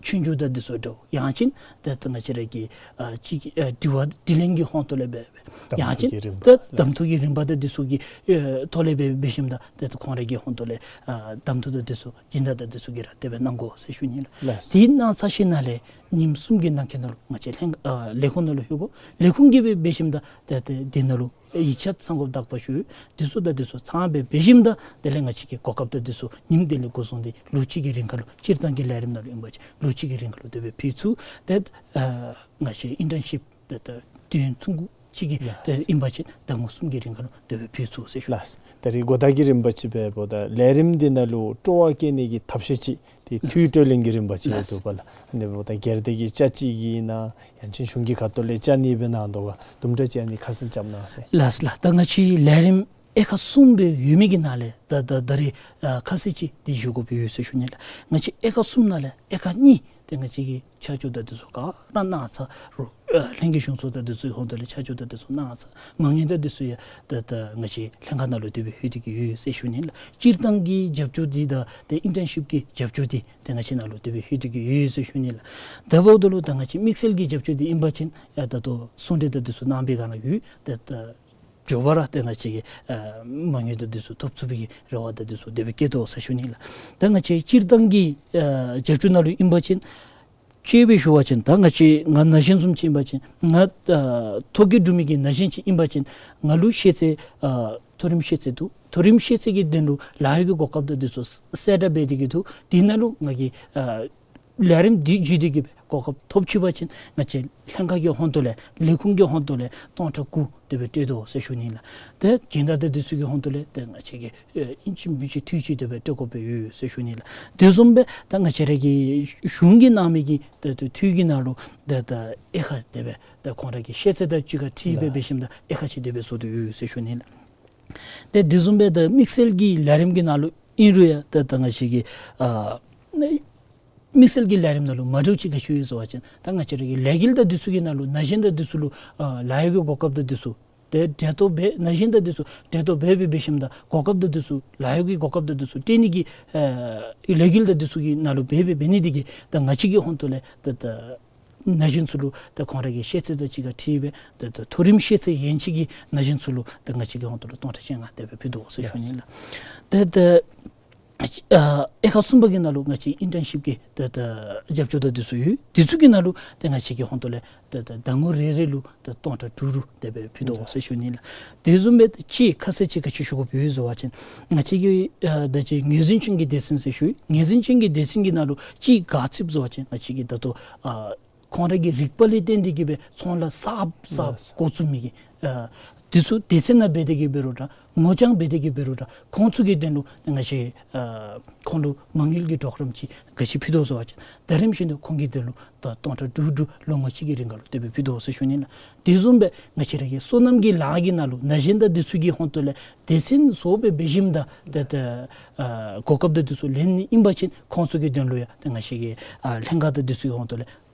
ཆོས་རྒྱུགས་དང་འདི་ཚུ་འདྲཝ་ཡང་ཅིན་ཏེ་ད་ང་བཅས་ར་གི་ཨ་ཅིག་ཨ་དྲི་བ་དྲིས་ལན་གྱི་ཧོང་ཏོ་ལས་འབད་འབད་ཡང་ཅིན་གདམ་ཐོ་གི་རིམ་པ་ད་གདམ་ཐོ་གི་རིམ་པ་དང་འདི་ཚུ་གི་ཨེ་ཐོག་ལས་འབད་འབད་ཞིནམ་ད་ཏེ་ད་ཁོང་ར་གི་ཧོང་ཏོ་ལས་ཨ་གདམ་ཐོ་དང་འདི་ཚུ་སྦྱིན་བདག་དང་འདི་ཚུ་གིས་ར་དེ་སྦེ་གནང་དགོ་ཟེར་ཞུ་ནི་ལགས། ལགས། དེ་གནང་ཚར་ཞིནམ་ལས་ཉིནམ་གསུམ་གྱི་ནང་འཁོད་ནང་ལུ་ང་བཅས་ལྷན་ཨ་ལས་ཁུངས་ནང་ལུ་ལྷོད་དགོ། ལས་ཁུངས་ཀྱིས་འབད་འབད་ཞིནམ་ད་ཏེ་ཏེ་འདི་ནང་ལུ་ཡིག་ཆ་ཚང་དགོཔ་དག་པ་ཞུ་འདི་ཚུ་དང་འདི་ཚུ་ཚང་སྦེ་འབད་ཞིནམ་ད་དེ་ལས་ང་བཅས་ཀྱིས་གོ་སྐབས་དང་འདི་ཚུ་ཉིནམ་དེ་ལས་འགོ་བཟུང་སྟེ་ལོ་གཅིག་གི་རིང་ཁར་ལུ་སྤྱིར་བཏང་གི་ལས་རིམ་ནང་ལུ་ཨིན་པ་ཅིན་ལོ་གཅིག་གི་རིང་ཁར་ལུ་དེ་སྦེ་ཕུལ་ཚུགས། ཏེ་ཨ་ང་བཅས་ཨིན་ཊརན་ཤིབ་ཏེ་ད་དུས་ཡུན་ཐུང་ཀུ་ཅིག་གི་ཡ་ཏེ་ཨིན་པ་ཅིན་ཟླ་ངོ་གསུམ་གྱི་རིང་ཁར་ལུ་དེ་སྦེ་ཕུལ་ཚུགས་ཟེར་ཞུ། ལགས། ད་རིས་གོ་བརྡ་གི་རིམ་པ་ཅིག་འབདཝ་ད་ལས་རིམ་འདི་ནང་ལུ་སྤྲོ་བ་བསྐྱེད་ནི་གི་ཐབས་ཤེས་ཅིག་ཏེ་འཐུས་སྤྲོད་ལེན་གྱི་རིམ་པ་ཅིག་ཡོད་དོ་པ་ལགས། ཨ་ནི་འབདཝ་ད་སྒེར་སྡེ་གི་བཅའ་སྤྱི་གི་ཨིན་ན་ཡང་ཅིན་གཞུང་གི་ཁ་ཐུག་ལས་བཅའ་ནི་སྦེ་གནང་དོ་ག་དུམ་གྲ་ཅིག་ཨ་ནི་ཁ་གསལ་རྐྱབ་གནང་ཟེར། ལགས་ལགས། ད་ང་བཅས་ལས་རིམ་དབྱེ་ཁག་གསུམ་སྦེ་ཡོད་མི་གི་ནང་ལས་ད་ད་ད་རིས་ཨ་ཁ་གསལ་ཅིག་འདི་ཞུ་དགོཔ་ཡོད་ཟེར་ཞུ་ནི་ལགས། ང་བཅས་དབྱེ་ཁག་གསུམ་ནང་ལས་དབྱེ་ཁག་གཉིས་ཏེ་ང་བཅས་ཀྱིས་ཆ་འཇོག་དང་འདི་ཚུ་ག་ར་གནང་ཚར་རུང་ཨ་ལྷན་རྒྱས་གཞུང་ཚོགས་དང་འདི་ཚུ་གི་ཧོང་ཏོ་ལས་ཆ་འཇོག་དང་འདི་ཚུ་གནང་ཚར། མ་དངུལ་དང་འདི་ཚུ་ཡང་ད་ད་ང་བཅས་ལྷན་ཁག་ནང་ལུ་དེ་སྦེ་ལྷོད་དེ་གི་ཡོད་ཟེར་ཞུ་ནི་ལགས། སྤྱིར་བཏང་གི་རྒྱབ་སྐྱོར་འདི་དང་ཏེ་ཨིན་ཊརན་ཤིབ་ཀྱི་རྒྱབ་སྐྱོར་འདི་ཏེ་ང་བཅས་ནང་ལུ་དེ་སྦེ་ལྷོད་དེ་གི་ཡོད་ཟེར་ཞུ་ནི་ལགས། དེ་འབདཝ་ད་ལུ་ད་ང་བཅས་དམིགས་བསལ་གྱི་རྒྱབ་སྐྱོར་འདི་ཨིན་པ་ཅིན་ཡང་ད་ལྟོ་གསུང་གྲོས་དང་འདི་ཚུ་གནང་པའི་སྒང་ལུ་ཡོད། ཏེ་ད་མགྱོགས་པ་ར་ཏེ་ང་བཅས་ཀྱིས་ཨ་མ་དངུལ་དང་འདི་ཚུ་ཐོབ་ཚུགས་པའི་རེ་བ་དང་འདི་ཚུ་དེ་སྦེ་བསྐྱེད་དོ་ཟེར་ཞུ་ནི་ལགས། ད་ང་བཅས་སྤྱིར་བཏང་གི་ཨ་རྒྱབ་སྐྱོར་ནང་ལུ་ཨིན་པ་ཅིན་དཔྱེ་སྦེ་ཞུ་བ་ཅིན་ད་ང་བཅས་ང་ན་གཞོན་བཟུམ་ཅིག་ཨིན་པ་ཅིན་ང་ཨ་ཐོ་བཀོད་གྲུབ་མི་གི་ན་གཞོན་ཅིག་ཨིན་པ་ཅིན་ང་ལུ་ཤེས་ཚད་ཨ་མཐོ་རིམ་ཤེས་ཚད་འདུག། མཐོ་རིམ་ཤེས་ཚད་ཀྱི་དོན་ལུ་ལཱ་གཡོག་གི་གོ་སྐབས་དང་འདི་ཚུ་གསལ་བསྒྲགས་འབད་དེ་གི་འདུག། དེ་ནང་ལུ་ང་གིས་ཨ་ལས་རིམ་འདི་བརྒྱུད་དེ་གི་སྦེ་གོ་སྐབས་ཐོབ་ཅི་པ་ཅིན་ང་བཅས་ལྷན་ཁག་གི་ཧོང་ཏོ་ལས་ལས་ཁུངས་ཀྱི་ཧོང་ཏོ་ལས་སྟོང་ཕྲག་དགུ་དེ་སྦེ་སྤྲོད་དོ་ཟེར་ཞུ་ནི་ལགས། ཏེ་སྦྱིན་བདག་དང་འདི་ཚུ་གི་ཧོང་ཏོ་ལས་ཏེ་ང་བཅས་ཀྱིས་ཨེ་ཨིན་ཅི་མིན་ཅི་འཐུས་ཅིག་དེ་སྦེ་སྤྲོད་དགོཔ་ཡོད་ཟེར་ཞུ་ནི་ལགས། དེ་བཟུམ་སྦེ་ད་ང་བཅས་ར་གི་གཞུང་གིས་གནང་མི་གི་ད་ད་འཐུས་ཀྱི་ནང་ལུ་ད་ད་དབྱེ་ཁག་དེ་སྦེ་ད་ཁོང་ར་གི་ཤེས་ཚད་དང་གཅིག་ཁར་འཁྲིལ་སྦེ་ལགས། འབད་ཞིནམ་ད་དབྱེ་ཁག་ཅིག་དེ་སྦེ་བཟོ་དོ་ཡོད་ཟེར་ཞུ་ནི་ལགས། ཏེ་དེ་བཟུམ་སྦེ་ད་དམིགས་བསལ་གྱི་ལས་རིམ་གྱི་ནང་ལུ་ཨིན་རུང་ཡང་ད་ད་ང་བཅས་ཀྱི་ཨ་དམིགས་བསལ་གྱི་ལས་རིམ་ནང་ལུ་མ་འདྲཝ་ཅིག་ག་ཅི་ཡོད་ཟེར་བ་ཅིན་ད་ང་བཅས་ར་གི་ལས་འགུལ་དང་འདི་ཚུ་གི་ནང་ལུ་ན་གཞོན་དང་འདི་ཚུ་ལུ་ཨ་ལཱ་གཡོག་གི་གོ་སྐབས་དང་འདི་ཚུ་ཏེ་འབྲེལ་གཏོགས་འབད་ན་གཞོན་དང་འདི་ཚུ་འབྲེལ་གཏོགས་འབད་འབད་འབད་ཞིནམ་ད་གོ་སྐབས་དང་འདི་ཚུ་ལཱ་གཡོག་གི་གོ་སྐབས་དང་འདི་ཚུ་སྤྲོད་ནི་གི་ཨ་ལས་འགུལ་དང་འདི་ཚུ་གི་ནང་ལུ་འབད་འབད་འབད་ནི་འདི་གིས་ད་ང་བཅས་ཀྱི་ཧོང་ཏོ་ལས་ད་ད་ན་གཞོན་ཚུ་ལུ་ད་ཁོང་ར་གི་ཤེས་ཚད་དང་གཅིག་ཁར་འཁྲིལ་སྦེ་ད་ད་མཐོ་རིམ་ཤེས་ཚད་ཡན་ཆད་ཀྱི་ན་གཞོན་ཚུ་ལུ་ད་ང་བཅས་ཀྱི་ཧོང་ཏོ་ལུ་སྟོང་ཕྲག་བཅོ་ལྔ་དེ་སྦེ་ཕུལ་དོ་ཟེར་ཞུ་ནི་ལགས། ད་ད་ཨ་དབྱེ་ཁག་གསུམ་པ་གི་ནང་ལུ་ང་བཅས་ཨིན་ཊརན་ཤིབ་ཀྱི་ད་ད་རྒྱབ་སྐྱོར་དང་འདི་ཚུ་ཡོད། འདི་ཚུ་གི་ནང་ལུ་ད་ང་བཅས་ཀྱི་ཧོང་ཏོ་ལས་ད་ད་ཟླ་ངོ་རེ་རེ་ལུ་ད་སྟོང་ཕྲག་དྲུག་དྲུག་དེ་སྦེ་ཕུལ་དོ་ཟེར་ཞུ་ནི་ལགས། དེ་བཟུམ་སྦེ་ཅིག་ཁ་གསལ་ཅིག་ག་ཅི་ཞུ་དགོཔ་ཡོད་ཟེར་བ་ཅིན་ང་བཅས་ཀྱི་ཨ་ད་ཅི་ངོས་འཛིན་ཅན་གྱི་སྡེ་ཚན་ཟེར་ཞུ་ཡི། ངོས་འཛིན་ཅན་གྱི་སྡེ་ཚན་གྱི་ནང་ལུ་ཅིག་ག་ཅི་ཟེར་བ་ཅིན་ང་བཅས་ཀྱི་ད་ལྟོ་ཨ་ཁོང་ར་གི་རིག་པ་ལས་བརྟེན་ཏེ་གི་སྦེ་ཚོང་ལཱ་གསརཔ་གསརཔ་ལགས། འགོ་བཙུགས་མི་གི་ཨ་འདི་ཚུ་སྡེ་ཚན་ནང་འབད་དེ་གི་འབད་རུང་ར་ངོ་རྐྱང་འབད་དེ་གི་འབད་རུང་ར་ཁོང་ཚུ་གི་དོན་ལུ་ང་བཅས་ཨ་ཁོང་ལུ་མ་དངུལ་གྱི་གྲོགས་རམ་ཅིག་ག་ཅི་ཕུལ་དོ་ཟེར་བ་ཅིན་ད་རིམ་བཞིན་དུ་ཁོང་གི་དོན་ལུ་ད་སྟོང་ཕྲག་དྲུག་དྲུག་ལོ་ངོ་གཅིག་གི་རིང་ཁར་ལུ་དེ་སྦེ་ཕུལ་དོ་ཟེར་ཞུ་ནི་ལགས། དེ་བཟུམ་སྦེ་ང་བཅས་ར་གི་སོ་ནམ་གྱི་ལཱ་གི་ནང་ལུ་ན་གཞོན་དང་འདི་ཚུ་གི་ཧོང་ཏོ་ལས་སྡེ་ཚན་བཟོ་སྦེ་འབད་ཞིནམ་ད་ད་ད་ཨ་གོ་སྐབས་དང་འདི་ཚུ་ལེན་ནི་ཨིན་པ་ཅིན་ཁོང་ཚུ་གི་དོན་ལུ་ཡང་ད་ང་བཅས་ཀྱི་ཨ་ལྷན་ཁག་དང་འདི་ཚུ་གི་ཧོང་ཏོ་ལས་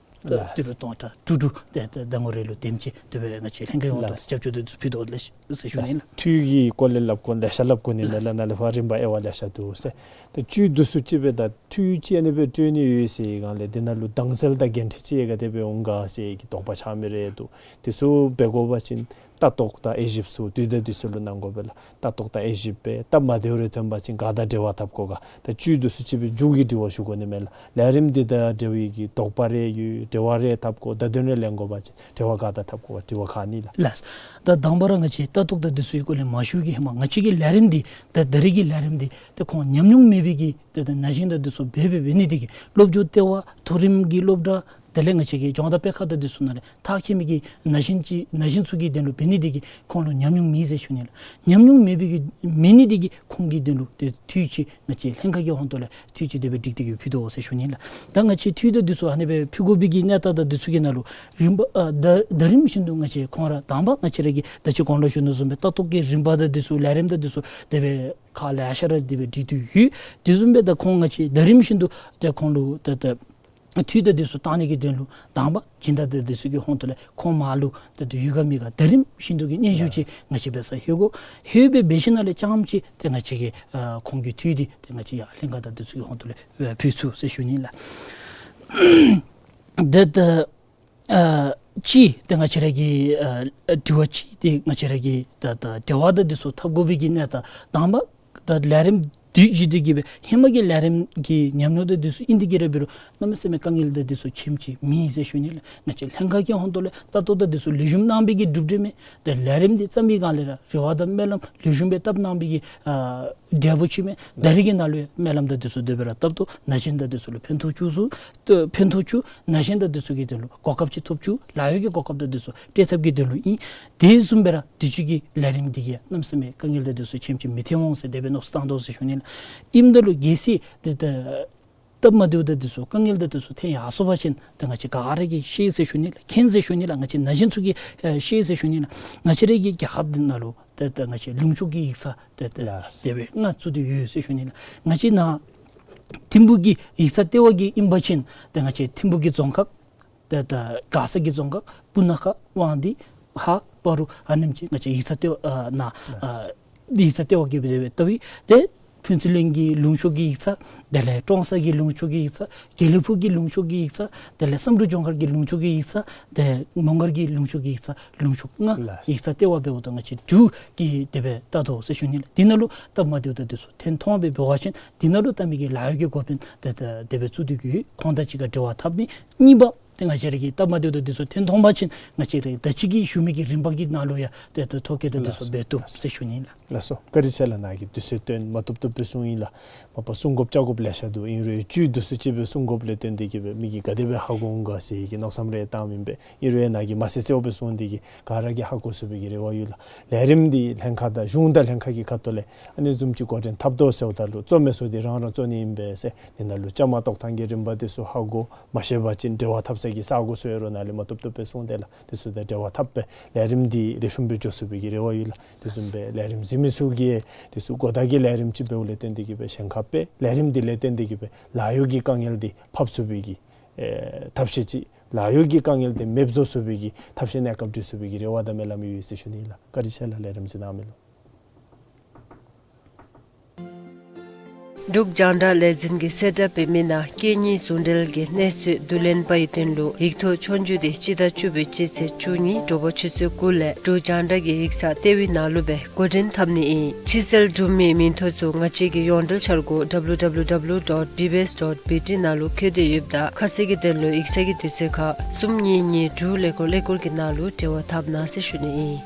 ལགས། དེ་སྦེ་སྟོང་ཕྲག་དྲུག་དྲུག་ཏེ་ཏེ་ཟླ་ངོ་རེ་ལུ་དེམ་ཅིག་དེ་སྦེ་ང་བཅས་ལྷན་ཁག་ཡོངས་དུ་ལགས། རྒྱབ་སྐྱོར་དེ་ཚུ་ཕུལ་དོ་ལགས་ཟེར་ཞུ་ནི་ལགས། ལགས། འཐུས་ཀྱི་སྐོར་ལས་སླབ་དགོ་ལེ་ཤ་སླབ་དགོ་ནི་མས་ལགས། ལགས། ནཱ་ལས་ཕར་རིམ་པ་དབྱེ་བ་ལེ་ཤ་འདུག་ཟེར། ཏེ་བཅུད་དུས་སུ་ཅིག་སྦེ་ད་འཐུས་ཅིག་ཨ་ནི་སྦེ་སྤྲོད་ནི་ཡོད་ཟེར་སྒང་ལས་འདི་ནང་ལུ་དྭངས་གསལ་དང་འགན་འཁྲི་ཅིག་ག་དེ་སྦེ་འོང་ག་ཟེར་གྱི་དོགས་པ་ཆགས་མི་རེ་འདུག། དེ་ཚུ་འབད་དགོ་པ་ཅིན་ལྟ་རྟོག་དང་དབྱེ་ཞིབ་ཚུ་དུས་དང་དུས་སུ་ལུ་གནང་དགོ་པས་ལགས། ལྟ་རྟོག་དང་དབྱེ་ཞིབ་འབད། སྟབས་མ་བདེཝ་རེ་ཐོན་པ་ཅིན་ག་དང་འབྲེལ་བ་འཐབ་དགོ་ག། ད་བཅུད་དུས་སུ་ཅིག་སྦེ་མཇུག་གི་དྲི་བ་ཞུ་དགོ་ནི་མས་ལགས། ལས་རིམ་འདི་དང་འབྲེལ་བའི་གི་དོགས་པ་རེ་ཡོད། འབྲེལ་བ་རེ་འཐབ་དགོ། བརྡ་དོན་རེ་ལེན་དགོ་པ་ཅིན་འབྲེལ་བ་ག་དང་འཐབ་དགོ་ག། དྲི་བ་ཁག་ནི་ལགས། ལགས། ད་དང་པ་ར་ང་བཅས་ལྟ་རྟོག་དང་དེ་ཚུ་གི་སྐོར་ལས་མ་ཞུ་གི་ཧེ་མ་ང་བཅས་ཀྱི་ལས་རིམ་འདི་ད་ད་རེས་ཀྱི་ལས་རིམ་འདི་ཏེ་ཁོང་ཉམས་མྱོང་མེད་པའི་གི་ཏེ་ད་ན་གཞོན་དང་དེ་ཚུ་འབད་འབད་འབད་ནི་དེ་གིས་སློབ་སྦྱོང་ལྟེ་བ་མཐོ་རིམ་གྱི་སློབ་གྲྭ་དེ་ལས་ང་བཅས་ཀྱི་ལྗོངས་དང་སྤེལ་ཁང་དང་དེ་ཚུ་ནང་ལས་མཐར་འཁྱོལ་མི་གི་ན་གཞོན་ཅིག་ན་གཞོན་ཚུ་གི་དོན་ལུ་འབད་ནི་དེ་གིས་ཁོང་ལུ་ཉམས་མྱོང་མེད་ཟེར་ཞུ་ནི་ལགས། ཉམས་མྱོང་མེད་པའི་གི་མེད་ནི་དེ་གིས་ཁོང་གི་དོན་ལུ་ཏེ་འཐུས་ཅིག་ང་བཅས་ལྷན་ཁག་གི་ཧོང་ཏོ་ལས་འཐུས་ཅིག་དེ་སྦེ་སྒྲིག་སྟེ་གི་ཕུལ་དོ་ཟེར་ཞུ་ནི་ལགས། ད་ང་བཅས་འཐུས་དང་དེ་ཚུ་ཨ་ནི་སྦེ་ཕུལ་དགོ་པའི་གི་གནས་སྟངས་དང་དེ་ཚུ་གི་ནང་ལུ་རིམ་པ་ཨ་ད་ད་རིམ་བཞིན་དུ་ང་བཅས་ཁོང་ར་དང་པ་ང་བཅས་ར་གི་ད་ཅི་གོང་ལུ་ཞུ་ནི་བཟུམ་སྦེ་ལྟ་རྟོག་གི་རིམ་པ་དང་དེ་ཚུ་ལས་རིམ་དང་དེ་ཚུ་དེ་སྦེ་ཁག་ལེ་ཤ་ར་དེ་སྦེ་སྒྲིག་སྟེ་ཡོད། དེ་བཟུམ་སྦེ་ད་ཁོང་ང་བཅས་ད་རིམ་བཞིན་དུ་ཏེ་ཁོང་ལུ་ཏེ་ཏེ་འཐུས་དང་དེ་ཚུ་བཏང་ནི་གི་དོན་ལུ་དང་པ་སྦྱིན་བདག་དང་དེ་ཚུ་གི་ཧོང་ཏོ་ལས་ཁོང་མར་ལུ་ཏེ་ཏེ་ཡོད་ག་མེད་ག་ད་རིམ་བཞིན་དུ་གི་སྙན་ཞུ་ཅིག་ང་བཅས་འབད་ས་ལྷོད་དགོ། ལྷོད་སྦེ་འབད་ཞིནམ་ལས་རྐྱངམ་ཅིག་ཏེ་ང་བཅས་ཀྱི་ཨ་ཁོང་གི་འཐུས་འདི་ཏེ་ང་བཅས་ཡར་ལྷན་ཁག་དང་དེ་ཚུ་གི་ཧོང་ཏོ་ལས་ཨ་ཕུལ་ཚུགས་ཟེར་ཞུ་ནི་ལགས། ཏེ་ཏེ་ཨ་ཅིག་ཏེ་ང་བཅས་ར་གི་ཨ་དྲི་བ་ཅིག་ཏེ་ང་བཅས་ར་གི་ད་ད་འབྲེལ་བ་དང་དེ་ཚུ་འཐབ་དགོ་པའི་གི་གནས་སྟངས་དང་པ་ད་ལས་རིམ་དུས་ཅི་དེ་གི་སྦེ་ཧེ་མ་གི་ལས་རིམ་གྱི་ཉམས་མྱོང་དང་དེ་ཚུ་ཨིན་དེ་གི་ར་འབད་རུང་གནམ་མེད་ས་མེད་དཀའ་ངལ་དང་དེ་ཚུ་ཆེམ་ཅིག་མེད་ཟེར་ཞུ་ནི་ལགས། ང་བཅས་ལྷན་ཁག་གི་ཧོང་ཏོ་ལས་ལྟ་རྟོག་དང་དེ་ཚུ་ལེགས་ཤོམ་གནང་པའི་གི་གྲུབ་འབྲས་མས། ཏེ་ལས་རིམ་འདི་བརྩམས་པའི་སྒང་ལས་ར་རེ་བ་དང་སྨོན་ལམ་ལེགས་ཤོམ་སྦེ་བཏབ་གནང་པའི་གི་ཨ་འབྲས་བུ་ཅིག་མས། ད་རེས་ཀྱི་ནང་ལུ་ཡང་སྨོན་ལམ་དང་དེ་ཚུ་དེ་སྦེ་ར་བཏབ་དོ། ན་གཞོན་དང་དེ་ཚུ་ལུ་ཕན་ཐོགས་བཅུག་ཚུགས་ཏེ་ཕན་ཐོགས་བཅུག། ན་གཞོན་དང་དེ་ཚུ་གི་དོན་ལུ་གོ་སྐབས་ཅིག་ཐོབ་བཅུག། ལཱ་གཡོག་གི་གོ་སྐབས་དང་དེ་ཚུ་སྤྲོད་ཐབས་ཀྱི་དོན་ལུ་ཨིན། དེ་བཟུམ་སྦེ་ར་དུས་ཅི་གི་ལས་རིམ་འདི་གིས་གནམ་མེད་ས་མེད་དཀའ་ངལ་དང་དེ་ཚུ་ཆེམ་ཅིག་མི་ཐོན་འོང་ཟེར་དེ་སྦེ་མནོ་བསམ་བཏང་དོ་ཟེར་ཞུ་ནི་ལགས། ཨིནམ་ད་ལུ་གལ་སྲིད་ཏེ་ཏེ་སྟབས་མ་བདེཝ་དང་དེ་ཚུ་དཀའ་ངལ་དང་དེ་ཚུ་ཐོན་ཡར་སོང་པ་ཅིན་ཏེ་ང་བཅས་ག་ར་གིས་ཤེས་ཟེར་ཞུ་ནི་ལགས། མཁྱེན་ཟེར་ཞུ་ནི་ལགས། ང་བཅས་ན་གཞོན་ཚུ་གིས་ཨེ་ཤེས་ཟེར་ཞུ་ནི་ལགས། ང་བཅས་ར་གི་རྒྱལ་ཁབ་འདི་ནང་ལུ་ཏེ་ཏེ་ང་བཅས་ལུང་ཕྱོགས་ཀྱི་ཡིག་ཚང་ཏེ་ཏེ་ལགས། དེ་སྦེ་ལྔ་བཙུགས་ཏེ་ཡོད་ཟེར་ཞུ་ནི་ལགས། ང་བཅས་ནཱ་ཐིམ་ཕུག་གི་ཡིག་ཚང་ལྟེ་བ་གི་ཨིན་པ་ཅིན་ཏེ་ང་བཅས་ཐིམ་ཕུག་གི་རྫོང་ཁག་ཏེ་ཏེ་མགར་ས་གི་རྫོང་ཁག་སྤུ་ན་ཁ་དབང་འདུས་ཧཱ་སྤ་རོ་ཨ་ནེམ་ཅིག་ང་བཅས་ཡིག་ཚང་ལྟེ་བ་ཨ་ནཱ་ཨ་ཡིག་ཚང་ལྟེ་བ་གི་སྦེ་ལྟ་བུ་ཏེ་ཕུན་ཚོགས་གླིང་གི་ལུང་ཕྱོགས་ཀྱི་ཡིག་ཚང་དེ་ལས་ཀྲོང་གསར་གྱི་ལུང་ཕྱོགས་ཀྱི་ཡིག་ཚང་དགེ་ལེགས་ཕུག་གི་ལུང་ཕྱོགས་ཀྱི་ཡིག་ཚང་དེ་ལས་བསམ་གྲུབ་ལྗོངས་མཁར་གྱི་ལུང་ཕྱོགས་ཀྱི་ཡིག་ཚང་ཏེ་མོང་སྒར་གྱི་ལུང་ཕྱོགས་ཀྱི་ཡིག་ཚང་ལུང་ཕྱོགས་ལྔ་ལགས། ཡིག་ཚང་ལྟེ་བ་འབདཝ་ད་ང་བཅས་དྲུག་གིས་དེ་སྦེ་ལྟ་དོ་ཟེར་ཞུ་ནི་ལགས། འདི་ནང་ལུ་སྟབས་མ་བདེཝ་དང་དེ་ཚུ་ཐོན་ཐོན་སྦེ་འབད་བ་ཅིན་འདི་ནང་ལུ་ལྟ་མི་གི་ལཱ་གཡོག་གི་འགོ་དཔོན་ཏེ་ཏེ་དེ་སྦེ་བཙུགས་ཏེ་གི་ཁོང་དང་གཅིག་ཁར་འབྲེལ་བ་འཐབ་ནི། གཉིས་པ་ཏེ་ང་བཅས་ར་གི་སྟབས་མ་བདེཝ་དང་དེ་ཚུ་ཐོན་ཐོན་པ་ཅིན་ང་བཅས་ར་ད་ཅི་གི་ཞུ་མི་གི་རིམ་པ་གི་ནང་ལུ་ཡང་ཏེ་ཏེ་ཐོ་བཀོད་དང་དེ་ཚུ་ལགས། འབད་བཏུབ་ཟེར་ཞུ་ནི་ལགས། ལགས་སོ། བཀའ་དྲིན་ཆེ་ལགས། ནཱ་གིས་དུས་ཚོད་བཏོན་མ་བཏུབ་བཏུབ་སྦེ་གསུངས་ཡི་ལགས། མ་པ་གསུང་དགོཔ་བཅར་དགོཔ་ལེ་ཤ་འདུག། ཨིན་རུང་བཅུད་དུས་སུ་ཅིག་སྦེ་གསུང་དགོཔ་ལས་བརྟེན་ཏེ་གི་སྦེ་མི་གིས་ག་དེ་སྦེ་ཧ་གོ་འོང་ག་ཟེར་གྱི་མནོ་བསམ་རེ་བཏངམ་ཨིན་པས། ཨིན་རུང་ནཱ་གིས་མ་གསལ་གསལཝ་སྦེ་གསུངས་ཏེ་གི་ག་ར་གིས་ཧ་གོ་ཚུགས་པའི་གི་རེ་བ་ཡོད་ལགས། ལས་རིམ་འདི་ལྷན་ཁག་དང་གཞུང་དང་ལྷན་ཁག་གི་ཁ་ཐུག་ལས་ཨ་ནི་བཟུམ་ཅིག་འགོ་འདྲེན་འཐབ་དོ་ཟེརཝ་ད་ལུ་གཙོ་མི་ཚུ་འདི་རང་རང་གཙོ་ནི་ཨིན་པས་ཟེར། འདི་ནང་ལུ་བཅའ་མར་གཏོགས་ཐངས་ཀྱི་རིམ་པ་དེ་ཚུ་ཧ་གོ། མ་ཤེས་པ་ཅིན་འབྲེལ་བ་འཐབ་ས་གི་ས་གོ་ཚུ་ཡོད་རུང་ནཱ་ལས་མ་བཏུབ་བཏུབ་སྦེ་གསུངས་ཏེ་ལགས། དེ་ཚུ་དང་འབྲེལ་བ་འཐབ་སྦེ་ལས་རིམ་འདི་ལེགས་ཤོམ་སྦེ་འགྱོ་ཚུགས་པའི་གི་རེ་བ་ཡོད་ལགས། དེ་བཟུམ་སྦེ་ལས་རིམ་གཟིགས་མི་ཚུ་གིས་དེ་ཚུ་གོ་བརྡ་གི་ལས་རིམ་ཅིག་འབདཝ་ལས་བརྟེན་ཏེ་གི་སྦེ་ཞེན་ཁ་སྦེ་ལས་རིམ་འདི་ལས་བརྟེན་ཏེ་གི་སྦེ་ལཱ་གཡོག་གི་དཀའ་ངལ་འདི་ཕབ་ཚུགས་པའི་གི་ཨེ་ཐབས་ཤེས་ཅིག་ལཱ་གཡོག་གི་དཀའ་ངལ་འདི་མེདཔ་བཟོ་ཚུགས་པའི་གི་ཐབས་ཤེས་གནས་སྐབས་སྒྲིག་ཚུགས་པའི་གི་རེ་བ་དང་སྨོན་ལམ་ཡོད་ཟེར་ཞུ་ནི་ལགས། བཀའ་དྲིན་ཆེ་ལགས། ལས་རིམ་གཟིགས་གནང་མི་ལུ། འབྲུག་རྒྱང་བསྒྲགས་ལས་འཛིན་གྱིས་གསལ་བསྒྲགས་འབད་མི་ནང་སྐད་གཉིས་ཟུང་འབྲེལ་གྱི་གནས་ཚུལ་བསྡུ་ལེན་པའི་དོན་ལུ་ཡིག་ཐོག་ཆོས་རྒྱུགས་འདི་སྤྱི་ཟླ་བཅུ་པའི་སྤྱི་ཚེས་བཅུ་གཉིས་དྲོ་པ་ཆུ་ཚོད་དགུ་ལས་འབྲུག་རྒྱང་བསྒྲགས་ཀྱི་ཡིག་ཚང་ལྟེ་བའི་ནང་ལུ་སྦེ་འགོ་འདྲེན་འཐབ་ནི་ཨིན། ཕྱི་སེལ་གྲུབ་མིའི་མིང་ཐོ་ཚུ་ང་བཅས་ཀྱི་ཡོངས་འབྲེལ་འཆར་སྒོ་W W W dot B B S dot B T ནང་ལུ་བཀོད་དེ་ཡོདཔ་ད་ཁ་གསལ་གྱི་དོན་ལུ་ཡིག་ཚང་གི་དུས་ཚོད་ཁར་གསུམ་གཉིས་གཉིས་དྲུག་ཀླད་ཀོར་ཀླད་ཀོར་གྱི་ནང་ལུ་འབྲེལ་བ་འཐབ་གནང་ཟེར་ཞུ་ནི་ཨིན།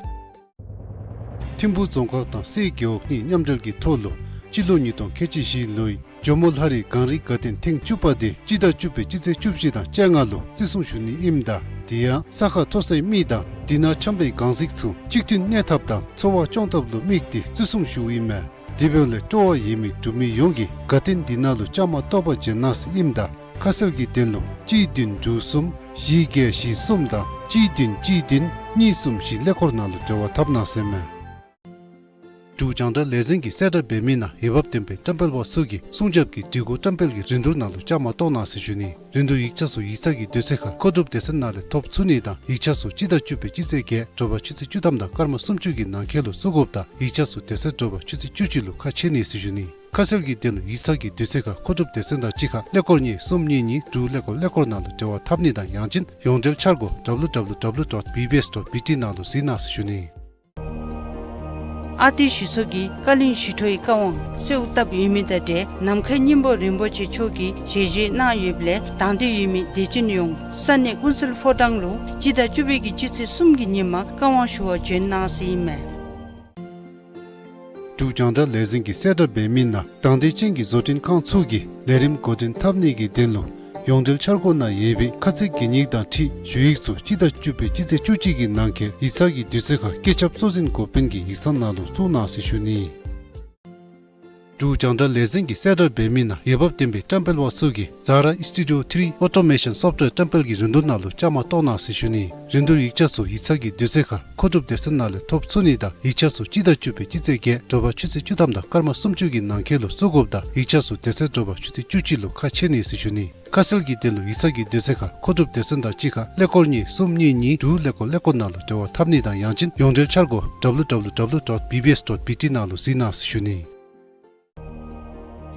ཐིམ་ཕུག་རྫོང་ཁག་དང་སའི་རྒེད་འོག་གཉིས་མཉམ་འབྲེལ་གྱི་ཐོག་ལུ་སྤྱི་ལོ་ཉིས་སྟོང་ཁལ་གཅིག་བཞི་ལོའི་ཇོ་མོ་ལྷ་རིའི་གངས་རིའི་དགའ་སྟོན་ཐེངས་བཅུ་པ་དེ་སྤྱི་ཟླ་བཅུ་པའི་སྤྱི་ཚེས་བཅུ་བཞི་དང་བཅོ་ལྔ་ལུ་བརྩི་སྲུང་ཞུ་ནི་ཨིནམ་ད་དེ་ཡང་ས་ཁ་མཐོ་སའི་མི་དང་དེ་ནང་འཁྱམས་པའི་གངས་གཟིགས་ཚུ་གཅིག་མཐུན་གནས་ཐབས་དང་འཚོ་བ་སྐྱོང་ཐབས་ལུ་དམིགས་ཏེ་བརྩི་སྲུང་ཞུཝ་ཨིན་མས། དེ་འབདཝ་ལས་སྤྲོ་བ་ཡོད་མི་འབྲུག་མི་ཡོངས་ཀྱིས་དགའ་སྟོན་འདི་ནང་ལུ་བཅའ་མར་གཏོགས་པར་འབྱོན་གནང་ཟེར་ཨིནམ་ད་ཁ་གསལ་གྱི་དོན་ལུ་གཅིག་བདུན་དྲུག་གསུམ་བཞི་བརྒྱད་བཞི་གསུམ་དང་གཅིག་བདུན་གཅིག་བདུན་གཉིས་གསུམ་བཞི་ཀླད་ཀོར་ནང་ལུ་འབྲེལ་བ་འཐབ་གནང་ཟེར་མས། འབྲུག་རྒྱང་བསྒྲགས་ལས་འཛིན་གྱི་གསལ་བསྒྲགས་འབད་མི་ནང་འོས་འབབ་ལྡན་པའི་བཀྲམ་སྤེལ་པ་ཚུ་གིས་སྲུང་སྐྱོབ་ཀྱི་སྒྲིག་གོ་བཀྲམ་སྤེལ་གྱི་རིན་བསྡུར་ནང་ལུ་བཅའ་མར་གཏོགས་གནང་ཟེར་ཞུ་ནི། རིན་བསྡུར་ཡིག་ཆ་ཚུ་ཡིག་ཚང་གི་དུས་ཚོད་ཁར་མཁོ་སྒྲུབ་སྡེ་ཚན་ནང་ལས་ཐོབ་ཚུགས་ནི་དང་ཡིག་ཆ་ཚུ་སྤྱི་ཟླ་བཅུ་པའི་སྤྱི་ཚེས་བརྒྱད་དྲོ་པ་ཆུ་ཚོད་བཅུ་ཐམ་དང་སྐར་མ་སུམ་ཅུ་གི་ནང་འཁོད་ལུ་བཙུགས་དགོཔ་དང་ཡིག་ཆ་ཚུ་དེ་ཚེ་དྲོ་པ་ཆུ་ཚོད་བཅུ་གཅིག་ལུ་ཁ་ཕྱེ་ནི་ཟེར་ཞུ་ནི། ཁ་གསལ་གྱི་དོན་ལུ་ཡིག་ཚང་གི་དུས་ཚོད་ཁར་མཁོ་སྒྲུབ་སྡེ་ཚན་དང་གཅིག་ཁར་ཀླད་ཀོར་གཉིས་གསུམ་གཉིས་གཉིས་དྲུག་ཀླད་ཀོར་ཀླད་ཀོར་ནང་ལུ་འབྲེལ་བ་འཐབ་ནི་དང་ཡང་ཅིན་ཡོངས་འབྲེལ་འཆར་སྒོ་W W W dot B B S dot B T ནང་ལུ་གཟིགས་གནང་ཟེར་ཞུ་ནི། ཨ་ཏི་གཞི་ཚོགས་ཀྱིས་བཀའ་བློན་ཞི་ཁྲོའི་བཀའ་དབང་གསོལཝ་བཏབ་ཡོད་མི་དང་འབྲེལ་ནམ་མཁའི་སྙིང་པོ་རིན་པོ་ཆེ་མཆོག་གིས་ཞལ་བཞེས་གནང་ཡོདཔ་ལས་དང་འདོད་ཡོད་མི་དད་ཅན་ཡོངས་ས་གནས་ཀུན་གསལ་ཕོ་བྲང་ལུ་སྤྱི་ཟླ་བཅུ་པའི་གི་སྤྱི་ཚེས་གསུམ་གྱི་ཉིནམ་བཀའ་དབང་ཞུ་བར་བྱོན་གནང་ཟེར་ཨིན་མས། འབྲུག་རྒྱང་བསྒྲགས་ལས་འཛིན་གྱི་གསལ་བསྒྲགས་འབད་མི་ནང་དང་འདོད་ཅན་གྱི་བཟོ་སྐྲུན་ཁང་ཚུ་གིས་ལས་རིམ་འགོ་འདྲེན་འཐབ་ནི་གི་དོན་ལུ་ཡོངས་འབྲེལ་འཆར་སྒོ་ནང་ཡོད་པའི་ཁ་ཚིག་གི་ཉིག་དང་འཁྲིལ་ཞུ་ཡིག་ཚུ་སྤྱི་ཟླ་བཅུ་པའི་སྤྱི་ཚེས་བཅུ་གཅིག་གི་ནང་འཁོད་ཡིག་ཚང་གི་དུས་ཚོད་ཁར་བཀོད་ཁྱབ་གཙོ་འཛིན་འགོ་དཔོན་གྱི་ཡིག་ཚང་ནང་ལུ་བཙུགས་གནང་ཟེར་ཞུ་ནི། འབྲུག་རྒྱང་བསྒྲགས་ལས་འཛིན་གྱི་གསལ་བསྒྲགས་འབད་མི་ནང་འོས་འབབ་ལྡན་པའི་བཀྲམ་སྤེལ་པ་ཚུ་གིས་Zara Studio three Automation Software བཀྲམ་སྤེལ་གྱི་རིན་བསྡུར་ནང་ལུ་བཅའ་མར་གཏོགས་གནང་ཟེར་ཞུ་ནི། རིན་བསྡུར་ཡིག་ཆ་ཚུ་ཡིག་ཚང་གི་དུས་ཚོད་ཁར་མཁོ་སྒྲུབ་སྡེ་ཚན་ནང་ལས་ཐོབ་ཚུགས་ནི་དང་ཡིག་ཆ་ཚུ་སྤྱི་ཟླ་བཅུ་པའི་སྤྱི་ཚེས་བརྒྱད་དྲོ་པ་ཆུ་ཚོད་བཅུ་ཐམ་དང་སྐར་མ་སུམ་ཅུ་གི་ནང་འཁོད་ལུ་བཙུགས་དགོཔ་དང་ཡིག་ཆ་ཚུ་དེ་ཚེ་དྲོ་པ་ཆུ་ཚོད་བཅུ་གཅིག་ལུ་ཁ་ཕྱེ་ནི་ཟེར་ཞུ་ནི། ཁ་གསལ་གྱི་དོན་ལུ་ཡིག་ཚང་གི་དུས་ཚོད་ཁར་མཁོ་སྒྲུབ་སྡེ་ཚན་དང་གཅིག་ཁར་ཀླད་ཀོར་གཉིས་གསུམ་གཉིས་གཉིས་དྲུག་ཀླད་ཀོར་ཀླད་ཀོར་ནང་ལུ་འབྲེལ་བ་འཐབ་ནི་དང་ཡང་ཅིན་ཡོངས་འབྲེལ་འཆར་སྒོ་W W W dot B B S dot B T ནང་ལུ་གཟིགས་གནང་ཟེར་ཞུ་ནི།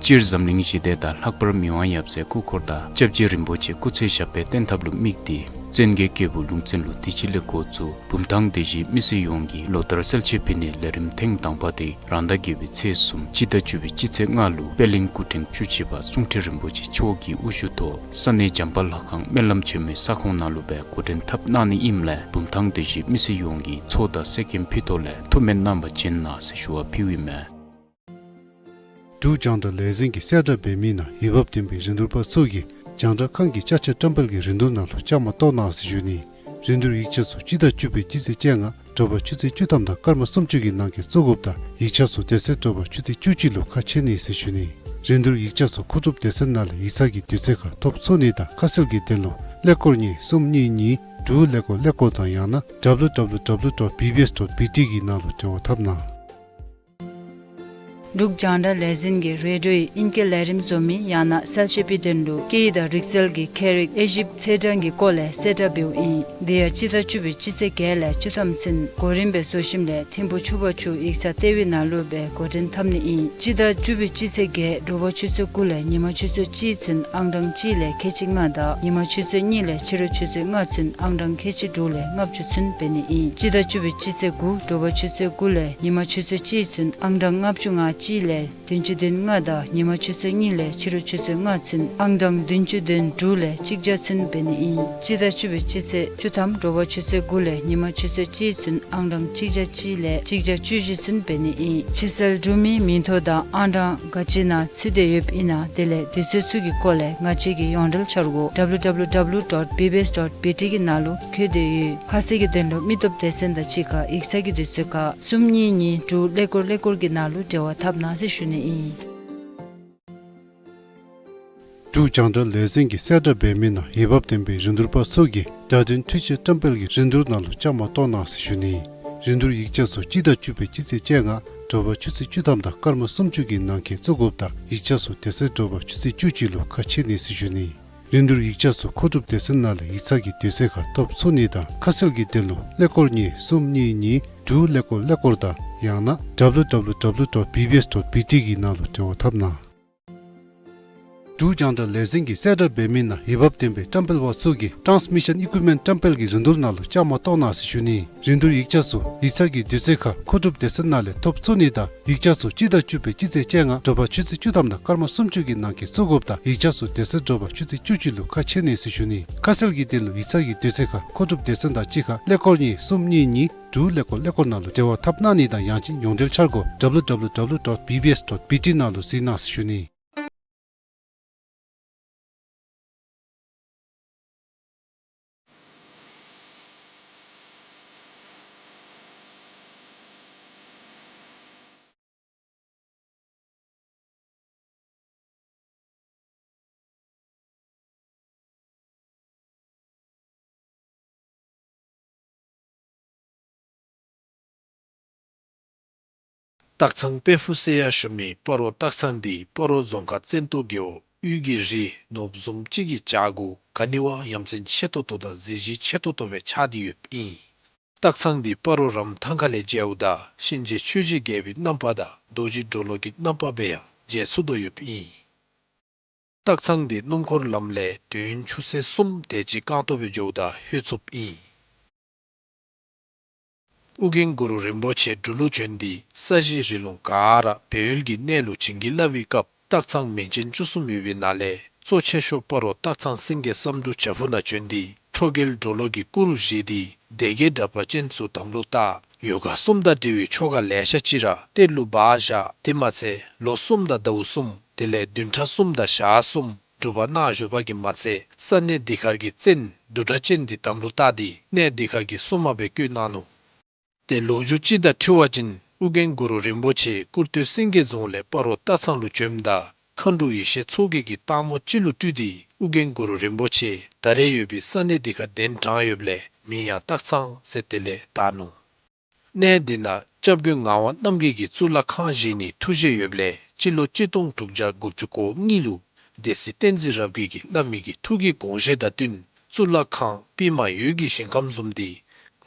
སྤྱིར་འཛམ་གླིང་ཞི་བདེ་དང་ལྷག་པར་མི་དབང་ཡབ་སྲས་སྐུ་འཁོར་དང་སྐྱབས་རྗེ་རིན་པོ་ཆེ་སྐུ་ཚེ་ཞབས་པད་བརྟན་ཐབས་ལུ་དམིགས་ཏེ་བཙན་རྒྱལ་སྐྱེས་བུ་ལུང་བཙན་ལུ་དུས་ཅི་ལས་འགོ་བཙུགས་བུམ་ཐང་སྡེ་བཞིའི་མི་སེར་ཡོངས་ཀྱིས་ལོ་ལྟར་གསལ་བྱེད་ཕུལ་ནིའི་ལས་རིམ་ཐེངས་དང་པ་དེ་རང་ཟླ་བརྒྱད་པའི་ཚེས་གསུམ་སྤྱི་ཟླ་བཅུ་པའི་སྤྱི་ཚེས་ལྔ་ལུ་པད་གླིང་སྐུ་ཕྲེང་བཅུ་གཅིག་པ་གསུང་ཁྲི་རིན་པོ་ཆེ་མཆོག་གི་དབུ་བཞུགས་ཐོག་ས་གནས་བྱམས་པ་ལྷ་ཁང་སྨོན་ལམ་ཆེན་མོའི་ས་ཁོངས་ནང་ལུ་སྦེ་འགོ་འདྲེན་འཐབ་གནང་ནི་ཨིནམ་ལས་བུམ་ཐང་སྡེ་བཞིའི་མི་སེར་ཡོངས་ཀྱིས་ཚོགས་དང་གསེར་སྐྱེམས་ཕུལ་ཐོག་ལས་ཐུགས་སྨོན་གནང་བར་བྱོན་གནང་ཟེར་ཞུ་བ་ཕུལཝ་ཨིན་མས། འབྲུག་རྒྱང་བསྒྲགས་ལས་འཛིན་གྱི་གསལ་བསྒྲགས་འབད་མི་ནང་འོས་འབབ་ལྡན་པའི་རིན་བསྡུར་པ་ཚུ་གིས་རྒྱང་བསྒྲགས་ཁང་གི་ཅ་ཆས་བཀྲམ་སྤེལ་གྱི་རིན་བསྡུར་ནང་ལུ་བཅའ་མར་གཏོགས་གནང་ཟེར་ཞུ་ནི། རིན་བསྡུར་ཡིག་ཆ་ཚུ་སྤྱི་ཟླ་བཅུ་པའི་སྤྱི་ཚེས་བཅོ་ལྔ་དྲོ་པ་ཆུ་ཚོད་བཅུ་ཐམ་དང་སྐར་མ་སུམ་ཅུ་གི་ནང་འཁོད་བཙུགས་དགོཔ་དང་ཡིག་ཆ་ཚུ་དེ་ཚེ་དྲོ་པ་ཆུ་ཚོད་བཅུ་གཅིག་ལུ་ཁ་ཕྱེ་ནི་ཟེར་ཞུ་ནི། རིན་བསྡུར་ཡིག་ཆ་ཚུ་མཁོ་སྒྲུབ་སྡེ་ཚན་ནང་ལས་ཡིག་ཚང་གི་དུས་ཚོད་ཁར་ཐོབ་ཚུགས་ནི་དང་ཁ་གསལ་གྱི་དོན་ལུ་ཀླད་ཀོར་གཉིས་གསུམ་གཉིས་གཉིས་དྲུག་ཀླད་ཀོར་ཀླད་ཀོར་དང་ཡང་ན་W W W dot B B S dot B T གི་ནང་ལུ་འབྲེལ་བ་འཐབ་གནང་། འབྲུག་རྒྱང་བསྒྲགས་ལས་འཛིན་གྱིས་རེ་ཌིའོའི་ཨིང་སྐད་ལས་རིམ་བཟོ་མི་ཡང་ན་གསལ་བཤད་པའི་དོན་ལུ་སྐད་ཡིག་དང་རིག་རྩལ་གྱི་ཁྱད་རིག་དབྱེ་ཞིབ་ཚེས་གྲངས་ཀྱི་སྐོར་ལས་གསལ་བསྒྲགས་འབདཝ་ཨིན། དེ་ཡང་སྤྱི་ཟླ་བཅུ་པའི་སྤྱི་ཚེས་བརྒྱད་ལས་བཅུ་ཐམ་ཚུན་གོ་རིམ་སྦེ་བཟོ་ཞིནམ་ལས་ཐིམ་ཕུ་ཆུ་བར་ཆུ་ཡིག་ཚང་ལྟེ་བའི་ནང་ལུ་སྦེ་འགོ་འདྲེན་འཐབ་ནི་ཨིན། སྤྱི་ཟླ་བཅུ་པའི་སྤྱི་ཚེས་བརྒྱད་དྲོ་པ་ཆུ་ཚོད་དགུ་ལས་ཉིན་མ་ཆུ་ཚོད་གཅིག་ཚུན་ཨང་གྲངས་གཅིག་ལས་ཁལ་གཅིག་ལྔ་དང་ཉིན་མ་ཆུ་ཚོད་གཉིས་ལས་ཕྱི་རུ་ཆུ་ཚོད་ལྔ་ཚུན་ཨང་གྲངས་ཁལ་གཅིག་དྲུག་ལས་ལྔ་བཅུ་ཚུན་འབད་ནི་ཨིན། སྤྱི་ཟླ་བཅུ་པའི་སྤྱི་ཚེས་དགུ་དྲོ་པ་ཆུ་ཚོད་དགུ་ལས་ཉིན་མ་ཆུ་ཚོད་གཅིག་ཚུན་ཨང་གྲངས་ལྔ་བཅུ་ང་གཅིག་ལས་བདུན་ཅུ་དོན་ལྔ་དང་ཉིན་མ་ཆུ་ཚོད་གཉིས་ལས་ཕྱི་རུ་ཆུ་ཚོད་ལྔ་ཚུན་ཨང་གྲངས་བདུན་ཅུ་དོན་དྲུག་ལས་གཅིག་བརྒྱ་ཚུན་འབད་ནི་ཨིན། སྤྱི་ཟླ་བཅུ་པའི་སྤྱི་ཚེས་བཅུ་ཐམ་དྲོ་པ་ཆུ་ཚོད་དགུ་ལས་ཉིན་མ་ཆུ་ཚོད་གཅིག་ཚུན་ཨང་གྲངས་གཅིག་བརྒྱ་གཅིག་ལས་གཅིག་བརྒྱ་བཅུ་བཞི་ཚུན་འབད་ནི་ཨིན། ཕྱིར་སེལ་གྲུབ་མིའི་མིང་ཐོ་དང་ཨང་གྲངས་ག་ཅི་ནང་ཚུད་དེ་ཡོདཔ་ཨིན་ན་དེ་ལས་དུས་ཚོད་ཚུ་གི་སྐོར་ལས་ང་བཅས་ཀྱི་ཡོངས་འབྲེལ་འཆར་སྒོ་W W W dot B B S dot B T གི་ནང་ལུ་བཀོད་དེ་ཡོད། ཁ་གསལ་གྱི་དོན་ལུ་མི་སྟོབས་སྡེ་ཚན་དང་གཅིག་ཁར་ཡིག་ཚང་གི་དུས་ཚོད་ཁར་གསུམ་གཉིས་གཉིས་དྲུག་ཀླད་ཀོར་ཀླད་ཀོར་གྱི་ནང་ལུ་འབྲེལ་བ་འཐབ་གནང་ཟེར་ཞུ་ནི་ཨིན། འབྲུག་རྒྱང་བསྒྲགས་ལས་འཛིན་གྱི་གསལ་བསྒྲགས་འབད་མི་ནང་འོས་འབབ་ལྡན་པའི་རིན་བསྡུར་པ་ཚུ་གིས་བརྡ་དོན་འཕྲུལ་ཆས་བཀྲམ་སྤེལ་གྱི་རིན་བསྡུར་ནང་ལུ་བཅའ་མར་གཏོགས་གནང་ཟེར་ཞུ་ནི། རིན་བསྡུར་ཡིག་ཆ་ཚུ་སྤྱི་ཟླ་བཅུ་པའི་སྤྱི་ཚེས་བཅོ་ལྔ་དྲོ་པ་ཆུ་ཚོད་བཅུ་ཐམ་དང་སྐར་མ་སུམ་ཅུ་གི་ནང་འཁོད་བཙུགས་དགོཔ་དང་ཡིག་ཆ་ཚུ་དེ་ཚེ་དྲོ་པ་ཆུ་ཚོད་བཅུ་གཅིག་ལུ་ཁ་ཕྱེ་ནི་ཟེར་ཞུ་ནི། རིན་བསྡུར་ཡིག་ཆ་ཚུ་མཁོ་སྒྲུབ་སྡེ་ཚན་ནང་ལས་ཡིག་ཚང་གི་དུས་ཚོད་ཁར་ཐོབ་ཚུགས་ནི་དང་ཁ་གསལ་གྱི་དོན་ལུ་ཀླད་ཀོར་གཉིས་གསུམ་གཉིས་གཉིས་དྲུག་ཀླད་ཀོར་ཀླད་ཀོར་དང་ཡང་ན་W W W dot B B S dot B T གི་ནང་ལུ་འབྲེལ་བ་འཐབ་གནང་། འབྲུག་རྒྱང་བསྒྲགས་ལས་འཛིན་གྱི་གསལ་བསྒྲགས་འབད་མི་ནང་འོས་འབབ་ལྡན་པའི་བཀྲམ་སྤེལ་པ་ཚུ་གིས་ཊཱནསི་མི་ཤཱན་ཨི་ཀུའིཔ་མེནཊ་བཀྲམ་སྤེལ་གྱི་རིན་བསྡུར་ནང་ལུ་བཅའ་མར་གཏོགས་གནང་ཟེར་ཞུ་ནི། རིན་བསྡུར་ཡིག་ཆ་ཚུ་ཡིག་ཚང་གི་དུས་ཚོད་ཁར་མཁོ་སྒྲུབ་སྡེ་ཚན་ནང་ལས་ཐོབ་ཚུགས་ནི་དང་ཡིག་ཆ་ཚུ་སྤྱི་ཟླ་བཅུ་པའི་སྤྱི་ཚེས་བཅོ་ལྔ་དྲོ་པ་ཆུ་ཚོད་བཅུ་ཐམ་དང་སྐར་མ་སུམ་ཅུ་གི་ནང་འཁོད་བཙུགས་དགོཔ་དང་ཡིག་ཆ་ཚུ་དེ་ཚེ་དྲོ་པ་ཆུ་ཚོད་བཅུ་གཅིག་ལུ་ཁ་ཕྱེ་ནི་ཟེར་ཞུ་ནི། ཁ་གསལ་གྱི་དོན་ལུ་ཡིག་ཚང་གི་དུས་ཚོད་ཁར་མཁོ་སྒྲུབ་སྡེ་ཚན་དང་གཅིག་ཁར་ཀླད་ཀོར་གཉིས་གསུམ་གཉིས་གཉིས་དྲུག་ཀླད་ཀོར་ཀླད་ཀོར་ནང་ལུ་འབྲེལ་བ་འཐབ་གནང་ནི་དང་ཡང་ཅིན་ཡོངས་འབྲེལ་འཆར་སྒོ་W W W dot B B S dot B T ནང་ལུ་གཟིགས་གནང་ཟེར་ཞུ་ནི། སྟག་ཚང་དཔལ་ཕུག་ཟེར་ཡང་ཞུ་མི་སྤ་རོ་སྟག་ཚང་འདི་སྤ་རོ་རྫོང་ཁག་བཙན་ཏོ་རྒེད་འོག་དབུས་ཀྱི་རི་ནོར་བུ་བཟུམ་ཅིག་གི་བྱག་གུ་ག་ནི་བ་ཡ་མཚན་ཆེ་ཏོག་ཏོ་དང་གཟི་བརྗིད་ཆེ་ཏོག་ཏོ་སྦེ་ཆགས་ཏེ་ཡོདཔ་ཨིན། སྟག་ཚང་འདི་སྤ་རོ་རམ་ཐང་ཁ་ལས་མཇལཝ་ད་གཤིན་རྗེ་ཆོས་ཀྱི་རྒྱལ་པོའི་རྣམ་པ་དང་རྡོ་རྗེ་གྲོ་ལོད་ཀྱི་རྣམ་པ་སྦེ་ཡང་མཇལ་ཚུགས་དོ་ཡོདཔ་ཨིན། སྟག་ཚང་འདི་སྣུམ་འཁོར་ལམ་ལས་དུས་ཡུན་ཆུ་ཚོད་གསུམ་དེ་ཅིག་རྐང་ཐང་སྦེ་འགྱོཝ་ད་ལྷོད་ཚུགསཔ་ཨིན། ཨོ་རྒྱན་གུ་རུ་རིན་པོ་ཆེ་འབྲུག་ལུ་བྱོན་ཏེ་ས་གཞི་རི་ལུང་ག་ར་སྦས་ཡུལ་གྱི་གནས་ལུ་བྱིན་གྱིས་བརླབས་པའི་སྐབས་སྟག་ཚང་མིང་ཅན་བཅུ་གསུམ་ཡོད་པའི་ནང་ལས་གཙོ་ཆེ་ཤོས་སྤ་རོ་སྟག་ཚང་སེང་གེ་བསམ་འགྲུབ་བྱག་ཕུག་ནང་བྱོན་ཏེ་ཁྲོ་རྒྱལ་གྲོ་ལོད་ཀྱི་སྐུ་རུ་བཞེངས་ཏེ་སྡེ་བརྒྱད་དྲེགས་པ་ཅན་ཚུ་དམ་ལུ་བཏགས། ཡོ་ག་གསུམ་དང་འབྲེལ་བའི་ཆོ་ག་ལེ་ཤ་ཅིག་ར་གཏེར་ལུ་སྦ་བཞག། དེ་མ་ཚད་ལོ་གསུམ་དང་ཟླཝ་གསུམ་དེ་ལས་བདུན་ཕྲག་གསུམ་དང་ཞག་གསུམ་སྒྲུབ་པ་གནང་བཞུགས་པ་གིས་མ་ཚད་ས་གནས་འདི་ཁར་གྱི་བཙན་བདུད་དྲེགས་ཅན་འདི་དམ་ལུ་བཏགས་ཏེ་གནས་འདི་ཁར་གྱི་སྲུང་མ་སྦེ་བསྐོས་གནང་ནུག། ཏེ་ལོ་རྒྱུས་ཅིག་དང་འཁྲིལ་བ་ཅིན་ཨོ་རྒྱན་གུ་རུ་རིན་པོ་ཆེ་ཀུར་སྟོད་སེང་གེ་རྫོང་ལས་སྤ་རོ་སྟག་ཚང་ལུ་བྱོནམ་ད་མཁའ་འགྲོ་ཡེ་ཤེས་མཚོ་རྒྱལ་གྱིས་སྟག་མོ་ཅིག་ལུ་སྤྲུལ་ཏེ་ཨོ་རྒྱན་གུ་རུ་རིན་པོ་ཆེ་ད་རེས་ཡོད་པའི་ས་གནས་འདི་ཁར་གདན་དྲངས་ཡོདཔ་ལས་མིང་ཡང་སྟག་ཚང་ཟེར་དེ་ལས་བཏགས་ནུག། གནས་འདི་ནང་སྐྱབས་མགོན་ངག་དབང་རྣམ་རྒྱལ་གྱིས་གཙུག་ལག་ཁང་བཞེངས་ནིའི་ཐུགས་བཞེད་ཡོདཔ་ལས་སྤྱི་ལོ་གཅིག་སྟོང་དྲུག་བརྒྱ་དགུ་བཅུ་གོ་གཉིས་ལུ་སྡེ་སྲིད་བསྟན་འཛིན་རབ་རྒྱས་ཀྱིས་བླ་མའི་གི་ཐུགས་ཀྱི་དགོངས་བཞེད་དང་བསྟུན་གཙུག་ལག་ཁང་པདྨ་འོད་ཀྱི་ཞིང་ཁམས་བཟུམ་འདི་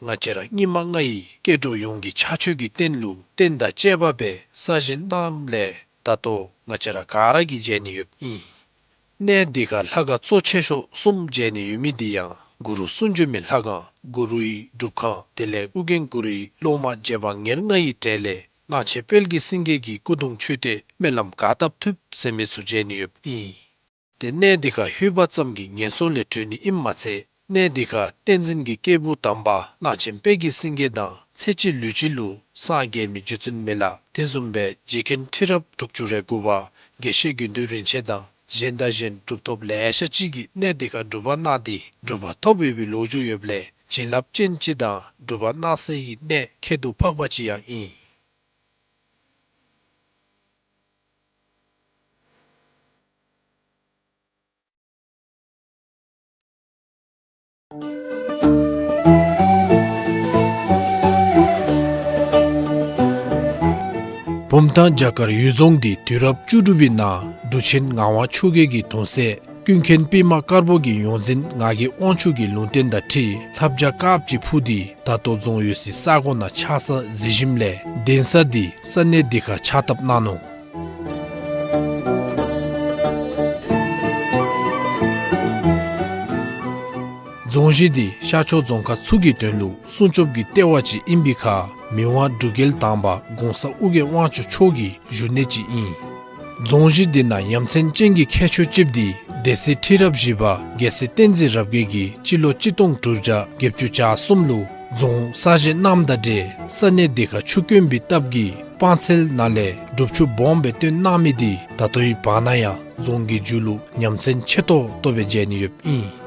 ང་བཅས་ར་སྙིགས་མ་ལྔ་ཡི་སྐྱེ་འགྲོ་ཡོངས་ཀྱི་ཕྱག་མཆོད་ཀྱི་རྟེན་ལུ་རྟེན་དང་བཅས་པ་སྦེ་གསར་བཞེངས་གནངམ་ལས་ད་ལྟོ་ང་བཅས་ར་ག་ར་གིས་མཇལ་ནི་ཡོདཔ་ཨིན། གནས་འདི་ཁར་ལྷ་ཁང་གཙོ་ཆེ་ཤོས་གསུམ་མཇལ་ནི་ཡོད་མི་འདི་ཡང་གུ་རུ་གསུང་བྱོན་མའི་ལྷ་ཁང་གུ་རུའི་སྒྲུབ་ཁང་དེ་ལས་ཨོ་རྒྱན་གུ་རུའི་སློབ་མ་རྗེ་འབངས་ཉེར་ལྔ་ཡི་གྲས་ལས་གླང་ཆེན་དཔལ་གྱི་སེང་གེ་གི་སྐུ་གདུང་མཆོད་རྟེན་སྨོན་ལམ་ག་བཏབ་ཐུབ་ཟེར་མི་ཚུ་མཇལ་ནི་ཡོདཔ་ཨིན། ཏེ་གནས་འདི་ཁར་ལྷོད་པ་ཙམ་གྱིས་ངན་སོང་ལས་གྲོལ་ནི་ཨིནམ་མ་ཚད་གནས་འདི་ཁར་བསྟན་འཛིན་གྱི་སྐྱེས་བུ་དམ་པ་གླང་ཆེན་དཔལ་གྱི་སེང་གེ་དང་ཚེ་གཅིག་ལུས་གཅིག་ལུ་སངས་རྒྱས་མི་རྗེ་བཙུན་མི་ལ་དེ་བཟུམ་སྦེ་རྗེ་མཁན་ཁྲི་རབས་དྲུག་ཅུ་རེ་དགུ་པ་དགེ་བཤེས་དགེ་འདུན་རིན་ཆེན་དང་གཞན་དང་གཞན་གྲུབ་ཐོབ་ལེ་ཤ་ཅིག་གིས་གནས་འདི་ཁར་སྒྲུབ་པ་གནང་སྟེ་གྲུབ་པ་ཐོབ་ཡོད་པའི་ལོ་རྒྱུས་ཡོདཔ་ལས་བྱིན་རླབས་ཅན་ཅིག་དང་སྒྲུབ་པ་གནང་སའི་གནས་ཁྱད་དུ་འཕགས་པ་ཅིག་ཡང་ཨིན། བུམ་ཐང་རྒྱ་གར་ཡུལ་རྫོང་འདི་དུས་རབས་བཅུ་དྲུག་པའི་ནང་འབྲུག་ཆེན་ངག་དབང་ཆོས་རྒྱལ་གྱི་གདུང་སྲས་ཀུན་མཁྱེན་པདྨ་དཀར་པོ་གི་ཡོངས་འཛིན་ངག་གི་དབང་ཕྱུག་གི་ལུང་བསྟན་དང་འཁྲིལ་ལྷ་བྱ་དཀརཔོ་ཅིག་ཕུལ་ཏེ་ད་ལྟོ་རྫོང་ཡོད་སའི་ས་གོ་ནང་ཆགས་ས་གཟིགས་ཞིནམ་ལས་གདན་ས་འདི་ས་གནས་འདི་ཁར་ཕྱག་བཏབ་གནང་ནུག། རྫོང་གཞི་འདི་ཤར་ཕྱོགས་རྫོང་ཁག་ཚུ་གི་དོན་ལུ་སྲུང་སྐྱོབ་ཀྱི་ལྟེ་བ་ཅིག་ཨིན་པའི་ཁར་མི་དབང་འབྲུག་རྒྱལ་དང་པ་གོང་ས་ཨོ་རྒྱན་དབང་ཕྱུག་མཆོག་གི་བཞུགས་གནས་ཅིག་ཨིན། རྫོང་གཞི་འདི་ནང་ཡ་མཚན་ཅན་གྱི་ཁྱད་ཆོས་ཅིག་འདི་སྡེ་སྲིད་ཁྲི་རབས་བཞི་པ་རྒྱལ་སྲས་བསྟན་འཛིན་རབ་རྒྱས་ཀྱིས་སྤྱི་ལོ་གཅིག་སྟོང་དྲུག་བརྒྱ་བརྒྱད་ཅུ་གྱ་གསུམ་ལུ་རྫོང་གསར་བཞེངས་གནངམ་དང་འབྲེལ་ས་གནས་འདི་ཁར་ཆུ་དཀོན་པའི་སྟབས་ཀྱིས་སྤང་ཚལ་ནང་ལས་སྒྲུབ་ཆུ་སྦོམ་སྦེ་བཏོན་གནང་མི་འདི་ད་ལྟོའི་བར་ན་ཡང་རྫོང་གི་མཇུག་ལུ་ཡ་མཚན་ཆེ་ཏོག་ཏོ་སྦེ་མཇལ་ནི་ཡོདཔ་ཨིན།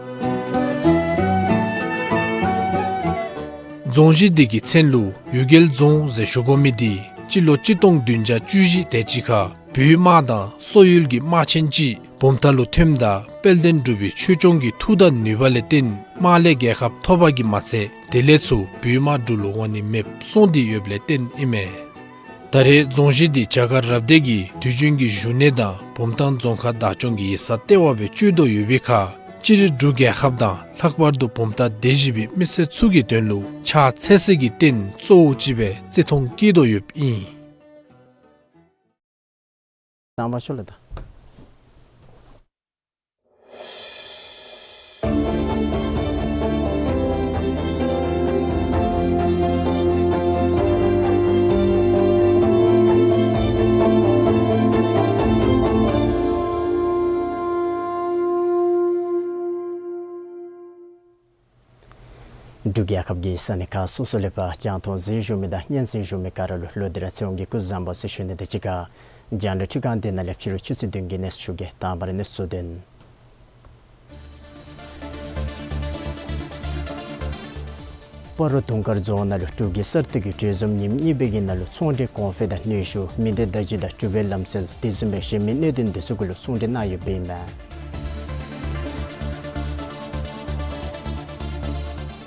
རྫོང་གཞི་འདི་གི་མཚན་ལུ་ཡུལ་རྒྱལ་རྫོང་ཟེར་ཞུ་དགོ་མི་འདི་སྤྱི་ལོ་གཅིག་སྟོང་བདུན་བརྒྱ་བཅུ་བཞི་དེ་ཅིག་ཁར་བོད་དམག་དང་སོག་ཡུལ་གྱི་དམག་ཆེན་ཅིག་བུམ་ཐང་ལུ་ཐོནམ་ད་དཔལ་ལྡན་འབྲུག་པའི་ཆོས་སྐྱོང་གི་མཐུ་དང་ནུས་པ་ལས་བརྟེན་དམག་ལས་རྒྱལ་ཁ་ཐོབ་པ་གིས་མ་ཚད་དེ་ལས་ཚུར་བོད་དམག་འབྲུག་ལུ་འོང་ནི་མེདཔ་སོང་སྟེ་ཡོདཔ་ལས་བརྟེན་ཨིན་མས། ད་རེས་རྫོང་གཞི་འདི་རྒྱ་གར་རབ་སྡེ་གི་དུས་རྒྱུན་གྱི་བཞུགས་གནས་དང་བུམ་ཐང་རྫོང་ཁག་བདག་སྐྱོང་གི་ཡིག་ཚང་ལྟེ་བ་སྦེ་སྤྱོད་དོ་ཡོད་པའི་ཁར་སྤྱིར་འབྲུག་རྒྱལ་ཁབ་དང་ལྷག་པར་དུ་བུམ་ཐང་སྡེ་བཞི་པའི་མི་སེར་ཚུ་གི་དོན་ལུ་ཕྱག་འཚལ་སའི་གི་རྟེན་གཙོ་བོ་ཅིག་སྦེ་བརྩི་མཐོང་བསྐྱེད་དོ་ཡོདཔ་ཨིན། དང་པ་ཤོ་ལ་ད། འབྲུག་རྒྱལ་ཁབ་ཀྱི་ས་གནས་ཁག་སོ་སོ་ལས་ཕར་རྒྱང་མཐོང་གཟིགས་བཞུགས་མི་དང་སྙན་གསན་བཞུགས་མི་ག་ར་ལུ་ལོག་སྟེ་ར་ཚེ་དབང་གིས་སྐུ་གཟུགས་བཟང་པོ་ཟེར་ཞུ་ནི་དང་གཅིག་ཁར་རྒྱང་བསྒྲགས་འཕྲུལ་ཁང་འདི་ནང་ལས་ཕྱི་རུ་ཆུ་ཚོད་བདུན་གྱི་གནས་ཚུལ་ཞུ་གེ། དང་པ་ར་གནས་ཚུལ་དོན། སྤ་རོ་དུང་དཀར་རྫོང་ནང་ལུ་འབྲུག་གི་གསར་གཏོད་ཀྱི་གྲོས་འཛོམས་ཉིནམ་གཉིས་པའི་གི་ནང་ལུ་ཚོང་འབྲེལ་གོང་འཕེལ་དང་ནུས་ཤུགས་མི་སྡེ་བརྡ་བརྒྱུད་དང་འབྲུག་པའི་ལམ་སྲོལ་དེ་བཟུམ་སྦེ་གཞན་མི་གནད་དོན་འདི་ཚུ་གུ་ལུ་ཚོང་འབྲེལ་གནང་ཡོདཔ་ཨིན་མས།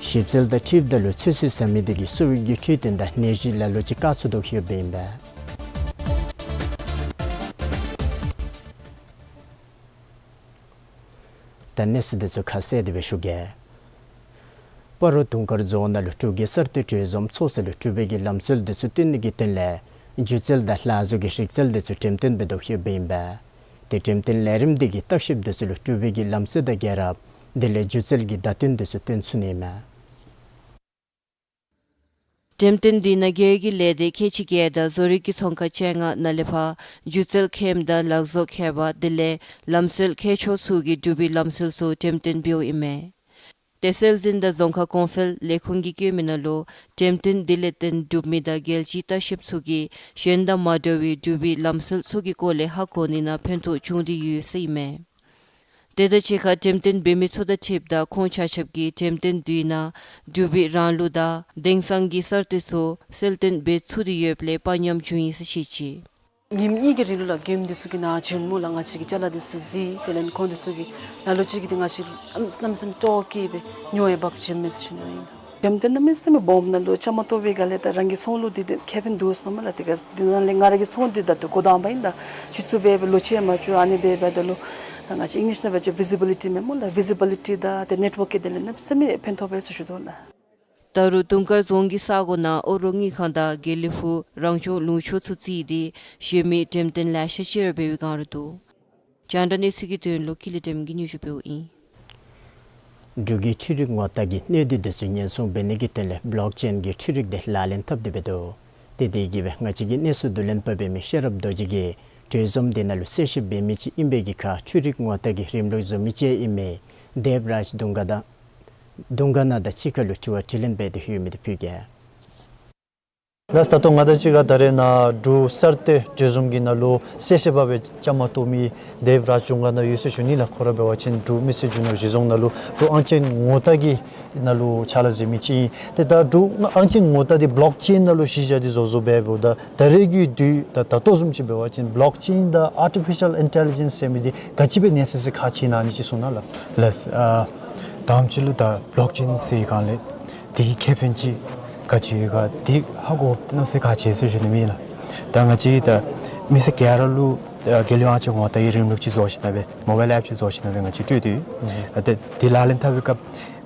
ཞིབ་འཚོལ་དང་འཁྲིལཝ་ད་ལུ་ཚོད་བསྲེ་ཟ་མི་དེ་གིས་གསོ་བའི་རྒྱུ་འཕྲུལ་སྟོན་དང་ནད་གཞི་ལ་ལུ་ཅིག་བཀག་ཚུགས་དོ་ཡོདཔ་ཨིན་མས། ད་གནས་ཚུལ་འདི་ཚུ་ཁ་གསལ་དེ་སྦེ་ཞུ་གེ། སྤ་རོ་དུང་དཀར་རྫོང་ནང་ལུ་འབྲུག་གི་གསར་གཏོད་གྲོས་འཛོམས་ཚོགས་ས་ལུ་འབྲུག་པའི་གི་ལམ་སྲོལ་འདི་ཚུ་སྟོན་ནི་གི་དོན་ལས་སྒྱུ་རྩལ་དང་ལྷ་བཟོ་གི་རིག་རྩལ་འདི་ཚུ་འགྲེམས་སྟོན་འབད་དོ་ཡོདཔ་ཨིན་པས། དེ་འགྲེམས་སྟོན་ལས་རིམ་འདི་གིས་བརྟག་ཞིབ་འདི་ཚུ་ལུ་འབྲུག་པའི་གི་ལམ་སྲོལ་དང་རྒྱལ་རབས་དེ་ལས་སྒྱུ་རྩལ་གྱི་བརྡ་དོན་འདི་ཚུ་སྟོན་ཚུགས་ནི་ཨིན་མས། འགྲེམས་སྟོན་འདི་ནང་རྒྱལ་ཡོངས་ཀྱི་ལས་སྡེ་ཁལ་གཅིག་བརྒྱད་དང་བཟོ་རིག་གི་ཚོང་ཁང་བཅོ་ལྔ་ནང་ལས་ཕར་སྒྱུ་རྩལ་མཁནམ་དང་ལག་བཟོ་མཁས་པ་དེ་ལས་ལམ་སྲོལ་མཁས་མཆོག་ཚུ་གིས་འབྲུག་པའི་ལམ་སྲོལ་ཚུ་འགྲེམས་སྟོན་འབདཝ་ཨིན་མས། དེ་སྲོལ་འཛིན་དང་རྫོང་ཁ་གོང་འཕེལ་ལས་ཁུངས་ཀྱིས་བཀོད་མི་ནང་ལུ་འགྲེམས་སྟོན་འདི་ལས་བརྟེན་འབྲུག་མི་དང་རྒྱལ་སྤྱིའི་ལྟ་བཤལཔ་ཚུ་གིས་གཞན་དང་མ་འདྲ་བའི་འབྲུག་པའི་ལམ་སྲོལ་ཚུ་གི་སྐོར་ལས་ཧ་གོ་ནི་ནང་ཕན་ཐོགས་བྱུང་སྟེ་ཡོད་ཟེར་ཨིན་མས། དེ་དང་གཅིག་ཁར་འགྲེམས་སྟོན་འབད་མི་ཚུ་དང་འཁྲིལཝ་ད་ཁོང་ཆ་ཁྱབ་ཀྱིས་འགྲེམས་སྟོན་འདི་ནང་འབྲུག་པའི་རང་ལུགས་དང་དེང་སང་གི་གསར་གཏོད་ཚུ་གསལ་སྟོན་འབད་ཚུགས་ཏེ་ཡོདཔ་ལས་དཔའ་ཉམས་བྱུང་ཡི་ཟེར་བཤད་ཅི། ཉིནམ་གཉིས་ཀྱི་རིང་ལུ་ལགས་གེམ་འདི་ཚུ་གི་ནང་བྱོན་སྨོ་ལགས། ང་བཅས་ཀྱི་ཅ་ལ་འདི་ཚུ་གཟིགས། དེ་ལས་ཁོང་འདི་ཚུ་གིས་ལ་ལུ་ཅིག་གིས་འདི་ང་བཅས་གནམ་མེད་ས་མེད་སྤྲོ་སྐྱིད་སྦེ་ཉོ་ཡང་འབག་བྱོན་མས་ཟེར་ཞུ་ནི་ཨིན། གེམ་འདི་གནམ་མེད་ས་མེད་སྦོམ་ནང་ལུ་བཅའ་མར་གཏོགས་པའི་སྒང་ལས་ད་རང་གི་ཚོང་ལུ་འདི་འདི་ཁེ་ཕན་འདུག་ཟེར་མས་ལགས། དེ་ག་འདི་ནང་ལས་ང་ར་གི་ཚོང་འདི་ད་ལྟོ་འགོ་དང་པ་ཨིན་ལགས། ཕྱི་ཚུ་སྦེ་སྦེ་ལོ་ཕྱེད་མ་བཅུ་ཨ་ནི་སྦེ་འབདཝ་ད་ལུ་ད་ང་བཅས་ཨིང་ལིཤ་ནང་འབད་བ་ཅིན་བི་ཟི་བི་ལི་ཊི་མེན་སྨོ་ལགས། བི་ཟི་བི་ལི་ཊི་དང་དེ་ནེཊ་ཝརཀ་གི་དེ་ལས་གནམ་མེད་ས་མེད་ཕན་ཐོགས་པས་ཟེར་ཞུ་དོ་ལགས། ད་རུང་དུང་དཀར་རྫོང་གི་ས་གོ་ནང་ཨོ་རོག་དངུལ་ཁང་དང་དགེ་ལེགས་ཕུག་རང་སྐྱོང་ལུང་ཕྱོགས་ཚུ་བརྩིས་ཏེ་གཞན་མི་འགྲེམས་སྟོན་ལེ་ཤ་ཅིག་ར་འབད་བའི་བསྒང་ར་འདུག། རྒྱང་བསྒྲགས་གནས་ཚུལ་གྱི་དོན་ལུ་ཀུན་ལེགས་བདེམ་གིས་སྙན་ཞུ་འབདཝ་ཨིན། འབྲུག་གི་འཕྲུལ་རིག་ངོ་རྟགས་ཀྱི་སྣོད་བསྡུས་འདི་ཚུ་ཉེན་སྲུང་འབད་ནི་གི་དོན་ལས་བི་ལོག་ཅེན་གྱི་འཕྲུལ་རིག་འདི་ལག་ལེན་འཐབ་སྟེ་འབད་དོ། དེ་དེ་གིས་སྦེ་ང་བཅས་ཀྱི་གནས་ཚུལ་བསྡུ་ལེན་པ་འབད་མི་ཤེས་རབ་རྡོ་རྗེ་གིས་གྲོས་འཛོམས་འདི་ནང་ལུ་གསལ་བཤད་འབད་མི་ཅིག་ཨིན་པའི་གི་ཁར་འཕྲུལ་རིག་ངོ་རྟགས་ཀྱི་རིམ་ལུགས་བཟོ་མི་ཅིག་ཨིན་མི་དེབ་རཱཇ་དུང་དཀར་དང་དུང་དཀར་ནཱ་དང་གཅིག་ཁར་ལུ་དྲི་བ་དྲིས་ལན་འབད་དེ་ཡོད་མི་འདི་ཕུལ་གེ། ལགས། ད་ལྟོ་ང་དང་གཅིག་ཁར་ད་རེས་ནཱ་འབྲུག་གསར་གཏོད་གྲོས་འཛོམས་ཀྱི་ནང་ལུ་གསལ་བཤད་པ་སྦེ་བཅའ་མར་གཏོགས་མི་དེབ་རཱཇ་དུང་དཀར་ནཱ་ཡོད་ཟེར་ཞུ་ནི་ལགས། ཁོ་ར་འབད་བ་ཅིན་འབྲུག་མི་སེར་རྒྱུ་ནོར་གཞི་བཟུང་ནང་ལུ་འབྲུག་ཨང་ཅན་ངོ་རྟགས་ཀྱི་ནང་ལུ་ཕྱག་ལཱ་མཛད་མི་ཅིག་ཨིན། ཏེ་ད་འབྲུག་ཨང་ཅན་ངོ་རྟགས་འདི་བི་ལོག་ཅེན་ནང་ལུ་གཞི་བཞག་སྟེ་བཟོ་བཟོཝ་འབདཝ་ད་ད་རེས་ཀྱི་དུས་ད་ད་ལྟོ་བཟུམ་ཅིག་འབད་བ་ཅིན་བི་ལོག་ཅེན་དང་ཨར་ཊི་ཕི་ཤཱལ་ཨིན་ཊེ་ལི་ཇེནསི་ཟེར་མི་འདི་ག་ཅི་སྦེ་གནས་ཚུལ་ཅིག་ཁག་ཆེ་ཨིན་ན་ཨ་ནི་ཅིག་གསུང་གནང་ལགས། ལགས། ཨ་དང་པ་ཅིག་ལུ་ད་བི་ལོག་ཅེན་ཟེར་བའི་སྒང་ལས་དེ་གི་ཁེ་ཕན་ཅིག་ག་ཅི་ཡོད་ག་དེ་ཧ་གོ་དེ་གནམ་མེད་ས་མེད་ཁག་ཆེ་ཟེར་ཞུ་ནི་ཨིན་ལགས། ད་ང་བཅས་ད་མི་སེར་ག་ར་ལུ་ཨ་དགེ་ལེགས་ཨང་ཅན་ངོ་རྟགས་ཀྱི་རིམ་ལུགས་ཅིག་བཟོ་ཞིནམ་ལས་མོ་བཱའིལ་ཨེཔ་ཅིག་བཟོ་ཞིནམ་ལས་ང་བཅས་སྤྲོད་དེ་ཡོད། ཨ་དེ་དེ་ལག་ལེན་འཐབ་པའི་སྐབས་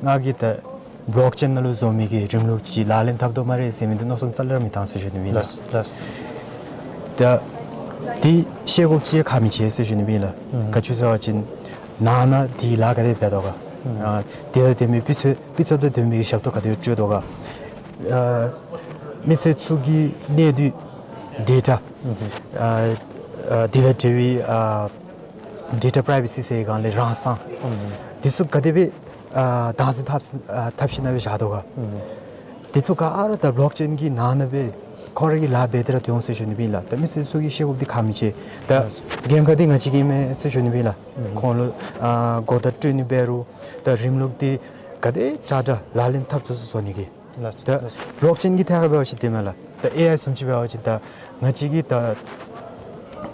ང་གིས་ད་བི་ལོག་ཅེན་ནང་ལུ་བཟོ་མི་གི་རིམ་ལུགས་ཅིག་ལག་ལེན་འཐབ་དོ་སྨ་རེ་ཟེར་མི་འདི་མནོ་བསམ་རྩ་ལས་ར་མི་བཏང་ཟེར་ཞུ་ནི་ཨིན་ལགས། ལགས། ལགས། ད་དེ་ཤེས་དགོཔ་ཅིག་ཁག་མི་ཆེ་ཟེར་ཞུ་ནི་ཨིན་ལགས། ཨུམ། ག་ཅི་ཟེར་བ་ཅིན་ནང་ན་དེ་ལཱ་ག་དེ་འབད་དོ་ག་ཨུམ། ཨ་དེ་དང་ལྡན་མི་དཔེ་མཚོན་དཔེ་མཚོན་དང་ལྡན་མི་གི་ཞབས་ཏོག་ག་དེ་སྤྲོད་དོ་ག་ཨ་མི་སེར་ཚུ་གི་གནས་སྡུད་ཌེ་ཊ་ཨུམ། ཨ་ཨ་དེ་དང་འབྲེལ་བའི་ཨ་ཌེ་ཊ་པི་རའི་ཝེ་སི་ཟེར་བའི་སྒང་ལས་རང་སང་ཨུམ། དེ་ཚུ་ག་དེ་སྦེ་ཨ་བདག་འཛིན་འཐབ་ཨ་འཐབ་ཞིནམ་ལས་བཞག་དོ་ག་ཨུམ། དེ་ཚུ་ག་ར་ད་བི་ལོག་ཅེན་གྱི་ནང་ན་སྦེ་ཁོ་ར་གིས་ལཱ་འབད་དེ་ར་སྡོད་འོང་ཟེར་ཞུ་ནི་ཨིན་ལགས། ད་མི་སེར་ཚུ་གིས་ཤེས་དགོཔ་འདི་ཁག་མི་ཆེ། ད་ལགས། འགན་ཁག་འདི་ང་བཅས་ཀྱི་མེན་ཟེར་ཞུ་ནི་ཨིན་ལགས། ཨུམ། ཁོང་ལུ་ཨ་གོ་བརྡ་སྤྲོད་ནི་འབད་རུང་ད་རིམ་ལུགས་འདི་ག་དེ་དྲག་དྲག་ལག་ལེན་འཐབ་ཚུགས་ཚུགས་བཟོ་ནི་གི་ལགས། ད་ལགས། བི་ལོག་ཅེན་གྱི་ཐད་ཁར་འབད་བ་ཅིན་དེ་མེན་ལགས། ད་ཨེ་ཨའི་བཟུམ་ཅིག་འབད་བ་ཅིན་ད་ང་བཅས་ཀྱི་ད་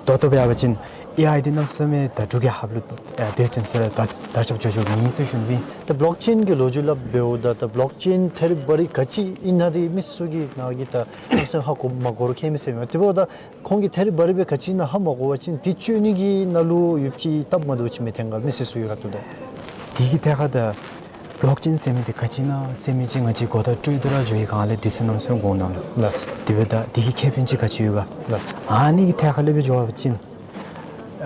ད་ལྟོ་འབད་བ་ཅིན་ཨེ་ཨའི་འདི་གནམ་མེད་ས་མེད་ད་འབྲུག་རྒྱལ་ཁབ་ལུ་ཨ་དེ་ཚུན་ཚོད་ར་ད་དར་ཁྱབ་འགྱོ་འགྱོཝ་མེད་ཟེར་ཞུ་ནི་ཨིན། ད་བི་ལོག་ཅེན་གྱི་ལོ་རྒྱུས་སླབ་འབདཝ་ད་ད་བི་ལོག་ཅེན་ཐད་རི་བ་རི་ག་ཅི་ཨིན་ན་འདི་མི་སེར་ཚུ་གིས་ནཱ་གིས་ད་གནམ་མེད་ས་མེད་ཧ་གོ་མ་གོ་རུང་ཁྱད་མེད་ཟེར་མས། དེ་འབདཝ་ད་ཁོང་གིས་ཐད་རི་བ་རི་སྦེ་ག་ཅི་ཨིན་ན་ཧ་མ་གོ་བ་ཅིན་དེ་སྤྱོད་ནི་གི་ནང་ལུ་ཡོདཔ་ཅིག་སྟབས་མ་བདེཝ་ཅིག་མི་འཐོན་ག་མི་སེར་ཚུ་གི་ཁ་ཐུག་ད། དེ་གི་ཐད་ཁར་ད་བི་ལོག་ཅེན་ཟེར་མི་འདི་ག་ཅི་ཨིན་ན་ཟེར་མི་ཅིག་ང་བཅས་གོ་བརྡ་སྤྲོད་དེ་ར་འགྱོ་བའི་སྒང་ལས་དུས་ཚོད་གནམ་མེད་ས་མེད་འགོར་གནང་ལགས། ལགས། དེ་འབདཝ་ད་དེ་གི་ཁེ་ཕན་ཅིག་ག་ཅི་ཡོད་ག་ལགས། ཨ་ནི་གི་ཐད་ཁར་ལས་སྦེ་འགྱོ་བ་ཅིན་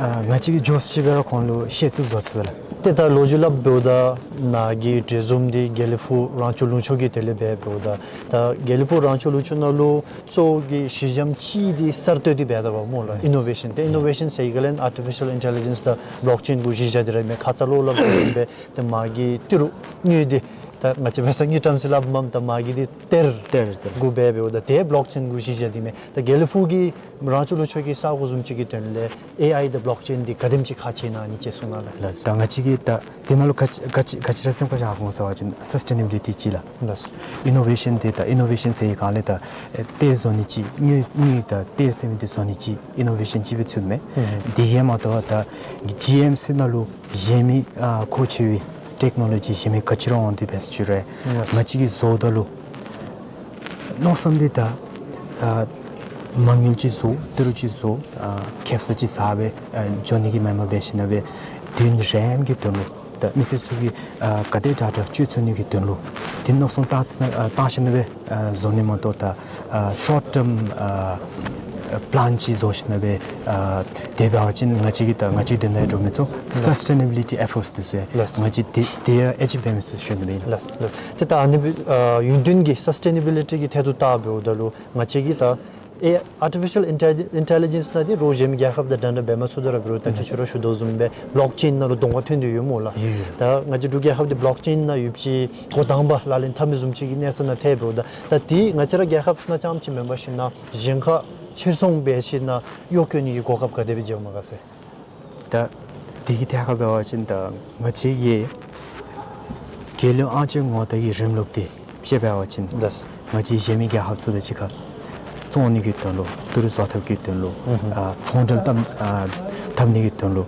ཨ་ང་བཅས་ཀྱིས་འགྱོ་ས་ཅིག་སྦེ་ར་ཁོང་ལུ་བཤད་ཚུགསཔ་བཟོ་ཚུགས་པས་ལགས། ཏེ་ད་ལོ་རྒྱུས་སླབ་འབདཝ་ད་ནཱ་གི་གྲོས་འཛོམས་འདི་དགེ་ལེགས་ཕུག་རང་སྐྱོང་ལུང་ཕྱོགས་ཀྱི་དེ་ལས་འབད་འབདཝ་ད་ད་དགེ་ལེགས་ཕུག་རང་སྐྱོང་ལུང་ཕྱོགས་ནང་ལུ་གཙོ་བོ་གི་གཞི་འགྱམ་ཅིག་འདི་གསར་གཏོད་འདི་འབད་དོ་བ་སྨོ་ལགས། ཨིན་ནོ་ཝེ་ཤཱན། ཏེ་ཨིན་ནོ་ཝེ་ཤཱན་ཟེར་བའི་སྒང་ལས་ཨར་ཊི་ཕི་ཤཱལ་ཨིན་ཊེ་ལི་ཇེནསི་དང་བི་ལོག་ཅེན་གུ་གཞི་བཞག་སྟེ་ར་མས། ཁ་ཙ་ལུ་སླབ་དོ་བཟུམ་སྦེ་ཏེ་མ་གི་ཏི་རུ་དངུལ་འདི་ད་ང་བཅས་འབད་སར་དངུལ་ཀྲམ་ཟེར་སླབ་མས། ད་མ་གི་འདི་གཏེར་གཏེར་གཏེར་གུ་འབད་འབདཝ་ད་ཏེ་བི་ལོག་ཅེན་གུ་གཞི་བཞག་སྟེ་མས། ད་དགེ་ལེགས་ཕུག་གི་རང་སྐྱོང་ལུང་ཕྱོགས་ཀྱི་ས་གོ་བཟུམ་ཅིག་གི་དོན་ལས་ཨེ་ཨའི་དང་བི་ལོག་ཅེན་འདི་ག་དེམ་ཅིག་ཁག་ཆེ་ཨིན་ན་ཨ་ནི་ཅིག་གསུང་གནང་ལགས། ལགས། ད་ང་བཅས་ཀྱིས་ད་དེ་ནང་ལུ་ག་ཅི་ག་ཅི་ག་ཅི་ར་སེམས་ཁར་བཞག་དགོ་ཟེར་བ་ཅིན་སཱསི་ཊེ་ནེ་བི་ལི་ཊི་ཅིག་ལགས། ལགས། ཨིན་ནོ་ཝེ་ཤཱན་འདི་ད་ཨིན་ནོ་ཝེ་ཤཱན་ཟེར་བའི་སྒང་ལས་ད་ཨེ་གཏེར་བཟོ་ནི་ཅིག་དངུལ་དངུལ་ད་གཏེར་ཟེར་མི་འདི་བཟོ་ནི་ཅིག་ཨིན་ནོ་ཝེ་ཤཱན་ཅིག་སྦེ་ཚུད་མས། ཨུམ། དེ་གིས་མ་དོ་ད་ཇི་ཨེམ་སི་ནང་ལུ་གཞན་མི་ཨ་མཁོ་ཆེ་བའི་ཊེཀ་ནོ་ལོ་ཇི་གཞན་མི་ག་ཅི་ར་འོང་དེ་འབད་ས་ཅིག་རུང་ཡང་ལགས། ང་བཅས་ཀྱིས་བཟོཝ་ད་ལུ་མནོ་བསམ་འདི་ད་ཨ་མ་དངུལ་ཅིག་བཟོ་ཏི་རུ་ཅིག་བཟོ་ཨ་ཁེབ་ས་ཅིག་ཟ་སྦེ་ཨ་འགྱོ་ནི་གི་མེན་པར་འབད་ཞིནམ་ལས་དུས་རིང་གི་དོན་ལུ་ ད་མི་སེར་ཚུ་གིས་ཨ་ག་དེ་དྲག་དྲག་སྤྱོད་ཚུགས་ནི་གི་དོན་ལུ་དེ་མནོ་བསམ་བཏང་ཚེ་ན་ཨ་བཏང་ཞིནམ་ལས་ཨ་བཟོ་ནི་མ་གཏོགས་ད་ཨ་ཤོརཊ་ཊརམ་ཨ་པི་ལཱན་ཅིག་བཟོ་ཞིནམ་ལས་ཨ་དེ་འབད་བ་ཅིན་ང་བཅས་ཀྱི་ད་ང་བཅས་དོན་དག་འགྲོ་མི་ཚུ་ལགས། སཱསི་ཊེ་ནེ་བི་ལི་ཊི་ཨེ་ཕོརཊསི་དེ་ཚུ་ཡང་ལགས། ང་བཅས་དེ་དེ་ཡང་ཨེ་ཅིབ་འབད་མི་ཚུགས་ཟེར་ཞུ་ནི་ཨིན། ལགས་ལགས། ཏེ་ད་ཨ་ནི་ཨ་ཡུན་བརྟན་གྱི་སཱསི་ཊེ་ནེ་བི་ལི་ཊི་གི་ཐད་དུ་བལྟ་འབདཝ་ད་ལུ་ང་བཅས་ཀྱིས་ད་ཨེ་ཨར་ཊི་ཕི་ཤལ་ཨིན་ཊེ་ལི་ཇེནསི་ནང་འདི་རོགས་གཞན་མི་རྒྱལ་ཁབ་དང་འདྲ་འདྲ་འབད་མ་ཚུགས་ད་ར་འབད་རུང་ད་ཅི་ཞུ་ར་ཞུ་དོ་བཟུམ་སྦེ་བི་ལོག་ཅེན་ནང་ལུ་གདོང་ཁར་ཐོན་ཏེ་ཡོད་སྨོ་ལགས། ཡོད་ཡོད། ད་ང་བཅས་འབྲུག་རྒྱལ་ཁབ་འདི་བི་ལོག་ཅེན་ནང་ཡོདཔ་ཅིག་འགོ་དང་པ་ལག་ལེན་འཐབ་མི་བཟུམ་ཅིག་གི་གནས་ཚུལ་ནང་ཐལ་འབདཝ་ད་ད་འདི་ང་བཅས་ར་རྒྱལ་ཁབ་ནང་རྐྱངམ་ཅིག་མེན་པར་ཞིན་ན་གཞན་ཁར་ཕྱིར་ཚོང་འབད་ཞིན་ན་གཡོག་བཀོལ་ནི་གི་གོ་སྐབས་ག་དེ་སྦེ་མཇལཝ་མས་ག་ཟེར། ད་དེ་གི་ཐད་ཁར་འབད་བ་ཅིན་ད་ང་བཅས་ཀྱིས་རྒྱལ་ཡོངས་ཨང་ཅན་ངོ་རྟགས་ཀྱི་རིམ་ལུགས་འདི་དཔྱེ་འབད་བ་ཅིན་ལགས། ང་བཅས་གཞན་མི་རྒྱལ་ཁབ་ཚུ་དང་གཅིག་ཁར་བཙོང་ནི་གི་དོན་ལུ་ཏི་རུ་བཟོ་ཐབས་ཀྱི་དོན་ལུ་ཨ་ཚོང་འབྲེལ་འཐབ་ཨ་འཐབ་ནི་གི་དོན་ལུ་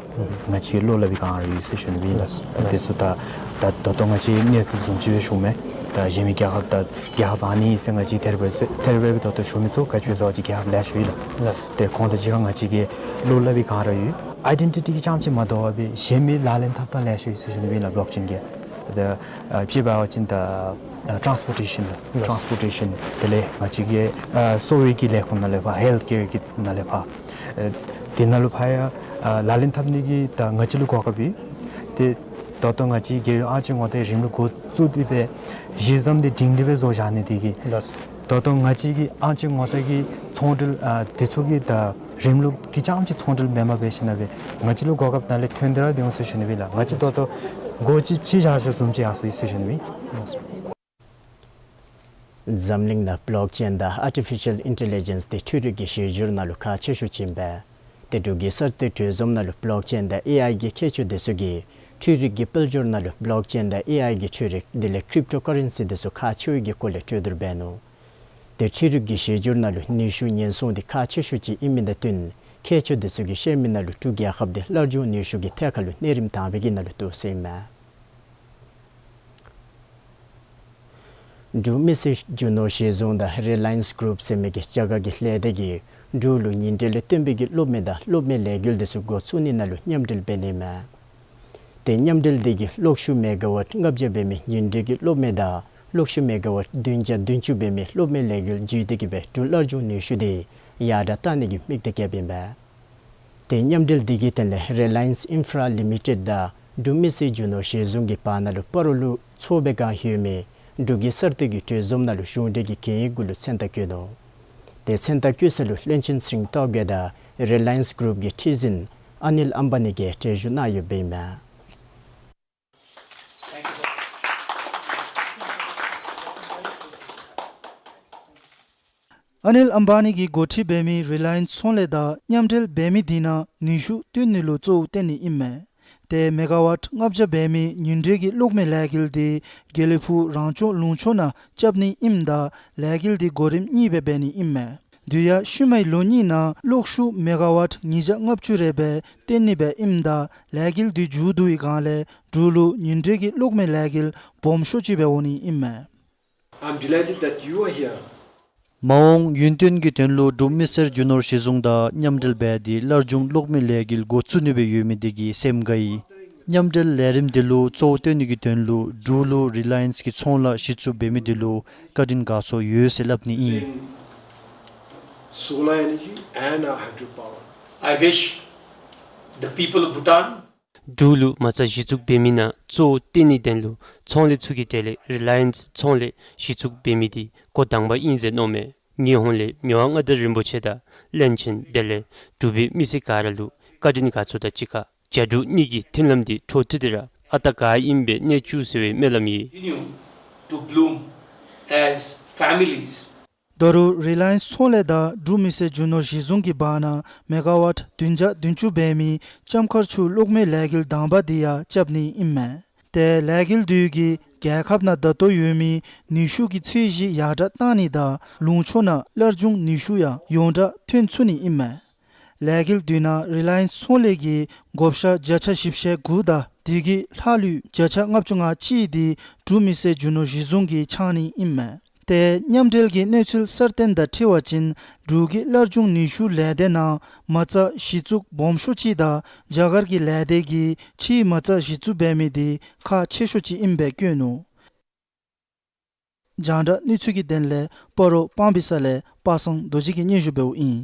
ང་བཅས་བློ་སླབ་པའི་སྒང་ར་ཡོད་ཟེར་ཞུ་ནི་ཨིན་ལགས། དེ་ཚུ་ད་ད་ད་ལྟོ་ང་བཅས་གནས་ཚུལ་བཟུམ་ཅིག་སྦེ་ཞུཝ་མས། ད་གཞན་མི་རྒྱལ་ཁབ་ད་རྒྱལ་ཁབ་ཨ་ནི་ཟེར་ང་བཅས་དེ་ར་འབད་ཟེར་དེ་ར་འབད་ད་ལྟོ་ཞུ་མི་ཚུགས། ག་ཅི་སྦེ་ཟེར་བ་ཅིན་རྒྱལ་ཁབ་ལེ་ཤ་ཡོད་ལགས། ལགས། ཏེ་ཁོང་དང་གཅིག་ཁར་ང་བཅས་ཀྱིས་བློ་སླབ་པའི་སྒང་ར་ཡོད། ཨའི་ཌེན་ཊི་ཊི་གི་རྐྱངམ་ཅིག་མ་དོ་བར་སྦེ་གཞན་མི་ལག་ལེན་འཐབ་ཐངས་ལེ་ཤ་ཡོད་ཟེར་ཞུ་ནི་ཨིན་ལགས་བི་ལོག་ཅེན་གྱི། ད་ཨ་དཔྱེ་འབད་བ་ཅིན་ད་ཨ་ཊཱནསི་པོར་ཊེ་ཤཱན་ལགས། ལགས། ཊཱནསི་པོར་ཊེ་ཤཱན་དེ་ལས་ང་བཅས་ཀྱི་ཨ་གསོ་བའི་གི་ལས་ཁུངས་ནང་ལས་ཕར་ཧེལཐ་ཀེར་གྱི་ནང་ལས་ཕར་ཨ་དེ་ནང་ལུ་ཕར་ཡང་ཨ་ལག་ལེན་འཐབ་ནི་གི་ད་ང་བཅས་ལུ་གོ་སྐབས་ཡོད། ཏེ་ད་ལྟོ་ང་བཅས་རྒྱལ་ཡོངས་ཨང་ཅན་ངོ་རྟགས་རིམ་ལུགས་འགོ་བཙུགས་ཏེ་སྦེ་གཞི་བཟུམ་འདི་སྒྲིང་སྒྲི་སྦེ་བཟོ་བཞག་ནི་དེ་གིས་ལགས། ད་ལྟོ་ང་བཅས་ཀྱི་ཨང་ཅན་ངོ་རྟགས་ཀྱི་ཚོང་འབྲེལ་ཨ་དེ་ཚུ་གི་ད་རིམ་ལུགས་ཀྱི་རྐྱངམ་ཅིག་ཚོང་འབྲེལ་མེན་པར་འབད་ཞིན་ན་སྦེ་ང་བཅས་ལུ་གོ་སྐབས་ནང་ལས་ཐོན་ཏེ་ར་སྡོད་འོང་ཟེར་ཞུ་ནི་ཨིན་ལགས། ང་བཅས་ད་ལྟོ་སྒོ་ཅིག་ཕྱེ་བཞག་ཞིནམ་བཟུམ་ཅིག་ཡར་སོང་ཡི་ཟེར་ཞུ་ནི་ཨིན། འཛམ་གླིང་ནང་བི་ལོག་ཅེན་དང་ཨར་ཊི་ཕི་ཤཱལ་ཨིན་ཊེ་ལི་ཇེནསི་འདི་འཕྲུལ་རིག་གི་གཞི་འགྱུར་ནང་ལུ་ཁག་ཆེ་ཤོས་ཅིག་ཨིན་པས། ཏེ་འབྲུག་གི་གསར་གཏོད་གྲོས་འཛོམས་ནང་ལུ་བི་ལོག་ཅེན་དང་ཨེ་ཨའི་གི་ཁྱད་ཆོས་འདི་ཚུ་གིས་འཕྲུལ་རིག་གི་དཔལ་འབྱོར་ནང་ལུ་བི་ལོག་ཅེན་དང་ཨེ་ཨའི་གི་འཕྲུལ་རིག་དེ་ལས་ཀྲིབ་ཊོ་ཀ་རེན་སི་འདི་ཚུ་ཁག་ཆེ་བའི་གི་སྐོར་ལས་གྲོས་བསྡུར་འབད་ནུག། ཏེ་འཕྲུལ་རིག་གི་གཞི་འགྱུར་ནང་ལུ་ནུས་ཤུགས་ཉེན་སྲུང་འདི་ཁག་ཆེ་ཤོས་ཅིག་ཨིན་མི་དང་བསྟུན་ཁྱད་ཆོས་འདི་ཚུ་གིས་བཤད་མི་ནང་ལུ་འབྲུག་རྒྱལ་ཁབ་འདི་སླར་འབྱུང་ནུས་ཤུགས་ཀྱི་ཐད་ཁར་ལུ་གནས་རིམ་དང་པའི་གི་ནང་ལུ་གཏོགས་ཟེར་ཨིན་མས། འབྲུག་མི་སེར་རྒྱུ་ནོར་གཞི་བཟུང་དང་རི་ལ་ཡེནསི་གུ་རུབ་ཟེར་མི་གི་རྒྱ་གར་གྱི་ལས་སྡེ་གིས་འབྲུག་ལུ་ཉིན་དྲོད་ལས་བཏོན་པའི་གི་གློག་མེ་དང་གློག་མེ་ལས་འགུལ་འདི་ཚུ་འགོ་བཙུགས་ནི་ནང་ལུ་མཉམ་འབྲེལ་འབད་ནི་ཨིན་མས། ཏེ་མཉམ་འབྲེལ་འདི་གིས་གློག་ཤུགས་མེ་ག་ཝཊ་ལྔ་བརྒྱ་འབད་མི་ཉིན་དྲོད་ཀྱི་གློག་མེ་དང་གློག་ཤུགས་མེ་ག་ཝཊ་བདུན་བརྒྱ་བདུན་ཅུ་འབད་མི་གློག་མེ་ལས་འགུལ་བརྒྱུད་དེ་གིས་སྦེ་འབྲུག་སླར་འབྱུང་ནུས་ཤུགས་འདི་ཡར་དྲག་གཏང་ནི་གི་དམིགས་གཏད་བསྐྱེདཔ་ཨིན་པས། ཏེ་མཉམ་འབྲེལ་འདི་གི་དོན་ལས་རི་ལ་ཡེནསི་ཨིན་ཕ་ར་ལི་མི་ཊེཌ་དང་འབྲུག་མི་སེར་རྒྱུ་ནོར་གཞི་བཟུང་གི་བར་ན་ལུ་སྤ་རོ་ལུ་ཚོགས་པའི་སྒང་ཡོད་མི་འབྲུག་གི་གསར་གཏོད་ཀྱི་གྲོས་འཛོམས་ནང་ལུ་གཞུང་འབྲེལ་གྱི་གན་ཡིག་གུ་ལུ་མཚན་རྟགས་བཀོད་ནུག། ཏེ་མཚན་རྟགས་བཀོད་ས་ལུ་བློན་ཆེན་ཚེ་རིང་སྟོབས་རྒྱས་དང་རི་ལ་ཡེནསི་གུ་རུབ་ཀྱི་ཁྲི་འཛིན་ཨ་ནིལ་ཨམ་བ་ནི་གིས་གྲལ་བཞུགས་གནང་ཡོདཔ་ཨིན་མས། ཨ་ནིལ་ཨམ་བ་ནི་གིས་འགོ་ཁྲིད་འབད་མི་རི་ལ་ཡེནསི་ཚོང་ལས་དང་མཉམ་འབྲེལ་འབད་མི་འདི་ནང་ནུས་ཤུགས་བཏོན་ནི་ལུ་གཙོ་བོ་བཏོན་ནི་ཨིན་མས། ཏེ་མེ་ག་ཝཊ་ལྔ་བརྒྱ་འབད་མི་ཉིན་དྲོད་ཀྱི་གློག་མེ་ལས་འགུལ་འདི་དགེ་ལེགས་ཕུག་རང་སྐྱོང་ལུང་ཕྱོགས་ནང་རྐྱབ་ནི་ཨིནམ་ད་ལས་འགུལ་འདི་གོ་རིམ་གཉིས་སྦེ་འབད་ནི་ཨིན་མས། དེ་ཡང་ཤུལ་མའི་ལོ་གཉིས་ནང་གློག་ཤུགས་མེ་ག་ཝཊ་ཉིས་བརྒྱ་ལྔ་བཅུ་རེ་སྦེ་བཏོན་ནི་སྦེ་ཨིནམ་ད་ལས་འགུལ་འདི་མཇུག་བསྡུ་བའི་སྒང་ལས་འབྲུག་ལུ་ཉིན་དྲོད་ཀྱི་གློག་མེ་ལས་འགུལ་སྦོམ་ཤོས་ཅིག་སྦེ་འོང་ནི་ཨིན་མས། I'm delighted that you are here. མ་འོངས་ཡུན་བརྟན་གྱི་དོན་ལུ་འབྲུག་མི་སེར་རྒྱུ་ནོར་གཞི་བཟུང་དང་མཉམ་འབྲེལ་འབད་དེ་སླར་འབྱུང་གློག་མེ་ལས་འགུལ་འགོ་བཙུགས་ནི་སྦེ་ཡོད་མི་དེ་གིས་སེམས་དགའ་ཡི། མཉམ་འབྲེལ་ལས་རིམ་དེ་ལུ་གཙོ་བོ་བཏོན་ནི་གི་དོན་ལུ་འབྲུག་ལུ་རི་ལ་ཡེནསི་གི་ཚོང་ལཱ་གཞི་བཙུགས་འབད་མི་དེ་ལུ་བཀའ་དྲིན་དགའ་ཚོར་ཡོད་ཟེར་སླབ་ནི་ཨིན། In solar energy and our hydropower. I wish the people of Bhutan འབྲུག་ལུ་མ་རྩ་གཞི་བཙུགས་འབད་མི་ནང་གཙོ་བོ་བཏོན་ནི་དོན་ལུ་ཚོང་ལས་ཚུ་གི་གྲས་ལས་རི་ལ་ཡེནསི་ཚོང་ལས་གཞི་བཙུགས་འབད་མི་དེ་འགོ་དང་པ་ཨིན་ཟེར་མནོཝ་མས། ངེའི་ཧོངས་ལས་མི་དབང་མངའ་བདག་རིན་པོ་ཆེ་དང་བློན་ཆེན་དེ་ལས་འབྲུག་པའི་མི་སེར་ག་ར་ལུ་བཀའ་དྲིན་དགའ་ཚོར་དང་གཅིག་ཁར་རྒྱ་འབྲུག་གཉིས་ཀྱི་མཐུན་ལམ་འདི་འཕྲོ་མཐུད་དེ་ར་ཨ་རྟག་ག་ཨིནམ་སྦེ་གནས་བཅུག་ཟེར་བའི་སྨོན་ལམ་ཡོད། Continue to bloom as families. ད་རུང་རི་ལ་ཡེནསི་ཚོང་ལས་དང་འབྲུག་མི་སེར་རྒྱུ་ནོར་གཞི་བཟུང་གི་བར་ན་མེ་ག་ཝཊ་བདུན་བརྒྱ་བདུན་ཅུ་འབད་མི་ལྕམ་མཁར་ཆུ་གློག་མེ་ལས་འགུལ་དང་པ་འདི་ཡང་རྐྱབ་ནི་ཨིན་མས། ཏེ་ལས་འགུལ་འདི་གིས་རྒྱལ་ཁབ་ནང་ད་ལྟོ་ཡོད་མི་ནུས་ཤུགས་ཀྱི་ཚད་གཞི་ཡར་དྲག་གཏང་ནི་དང་ལུང་ཕྱོགས་ནང་སླར་འབྱུང་ནུས་ཤུགས་ཡང་ཡོངས་གྲགས་ཐོན་ཚུགས་ནི་ཨིན་མས། ལས་འགུལ་འདི་ནང་རི་ལ་ཡེནསི་ཚོང་ལས་ཀྱི་བགོ་བཤའ་བརྒྱ་ཆ་བཞི་བཅུ་ཞེ་དགུ་དང་དེ་གི་ལྷག་ལུས་བརྒྱ་ཆ་ལྔ་བཅུ་ང་གཅིག་འདི་འབྲུག་མི་སེར་རྒྱུ་ནོར་གཞི་བཟུང་གིས་འཆང་ནི་ཨིན་མས། ཏེ་མཉམ་འབྲེལ་གྱི་གནས་ཚུལ་གསར་བཏོན་དང་འཁྲིལ་བ་ཅིན་འབྲུག་གི་སླར་འབྱུང་ནུས་ཤུགས་ལས་སྡེ་ནང་མ་རྩ་གཞི་བཙུགས་སྦོམ་ཤོས་ཅིག་དང་རྒྱ་གར་གྱི་ལས་སྡེ་གིས་ཕྱིའི་མ་རྩ་གཞི་བཙུགས་འབད་མི་དེ་ཁག་ཆེ་ཤོས་ཅིག་ཨིནམ་སྦེ་བཀོད་ནུག། རྒྱང་བསྒྲགས་གནས་ཚུལ་གྱི་དོན་ལས་སྤ་རོ་སྤང་སྦིས་ས་ལས་པ་སངས་རྡོ་རྗེ་གིས་སྙན་ཞུ་འབདཝ་ཨིན།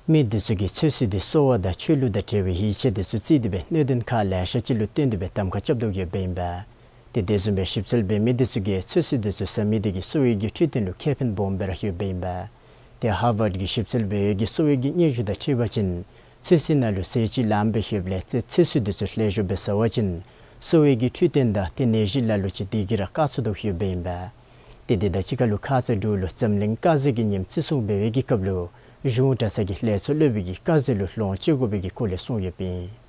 མི་འདི་ཚུ་གིས་ཚོད་བསྲེ་འདི་གསོ་བ་དང་ཆོས་ལུགས་དང་འབྲེལ་བའི་ཡིད་ཆེས་འདི་ཚུ་བརྩིས་ཏེ་སྦེ་གནད་དོན་ཁག་ལེ་ཤ་ཅིག་ལུ་བརྟེན་ཏེ་སྦེ་གདམ་ཁ་རྐྱབ་དོ་ཡོདཔ་ཨིན་པས། ཏེ་དེ་བཟུམ་སྦེ་ཞིབ་འཚོལ་འབད་མི་འདི་ཚུ་གིས་ཚོད་བསྲེ་འདི་ཚུ་ཟ་མི་དེ་གིས་གསོ་བའི་གི་འཕྲོད་བསྟེན་ལུ་ཁེ་ཕན་སྦོམ་སྦེ་ར་ཡོདཔ་ཨིན་པས། ཏེ་ཧར་ཝརཌ་ཀྱི་ཞིབ་འཚོལ་འབད་བའི་གི་གསོ་བའི་གི་སྙན་ཞུ་དང་འཁྲིལ་བ་ཅིན་ཚོད་བསྲེ་ནང་ལུ་ཟས་ཅིག་ལངམ་སྦེ་ཡོདཔ་ལས་ཚོད་བསྲེ་འདི་ཚུ་ལེགས་ཤོམ་སྦེ་ཟ་བ་ཅིན་གསོ་བའི་གི་འཕྲོད་བསྟེན་དང་ཏེ་ནད་གཞི་ལ་ལུ་ཅིག་དེ་གིས་ར་བཀག་ཚུགས་དོ་ཡོདཔ་ཨིན་པས། ཏེ་དེ་དང་གཅིག་ཁར་ལུ་ཁ་ཙ་འབྲུག་ལུ་འཛམ་གླིང་དཀར་ཟས་ཀྱི་ཉིནམ་བརྩི་སྲུང་འབད་བའི་གི་སྐབས་ལུ་གཞུང་གྲྭ་ཚང་གི་ལས་ཚོགས་སློབ་དཔོན་གྱིས་དཀར་ཟས་ལུ་ལོངས་སྤྱོད་དགོ་པའི་གི་སྐོར་ལས་གསུངས་ཡོདཔ་ཨིན།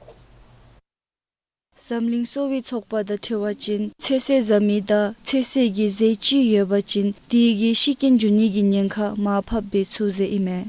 འཛམ་གླིང་གསོ་བའི་ཚོགས་པ་དང་འཁྲིལ་བ་ཅིན་ཚོད་བསྲེ་ཟ་མི་དང་ཚོད་བསྲེ་གི་ཟས་ཅིག་ཡོད་པ་ཅིན་དེ་གིས་ཤི་རྐྱེན་འབྱུང་ནི་གི་ཉེན་ཁ་མར་ཕབ་འབད་ཚུགས་ཟེར་ཨིན་མས།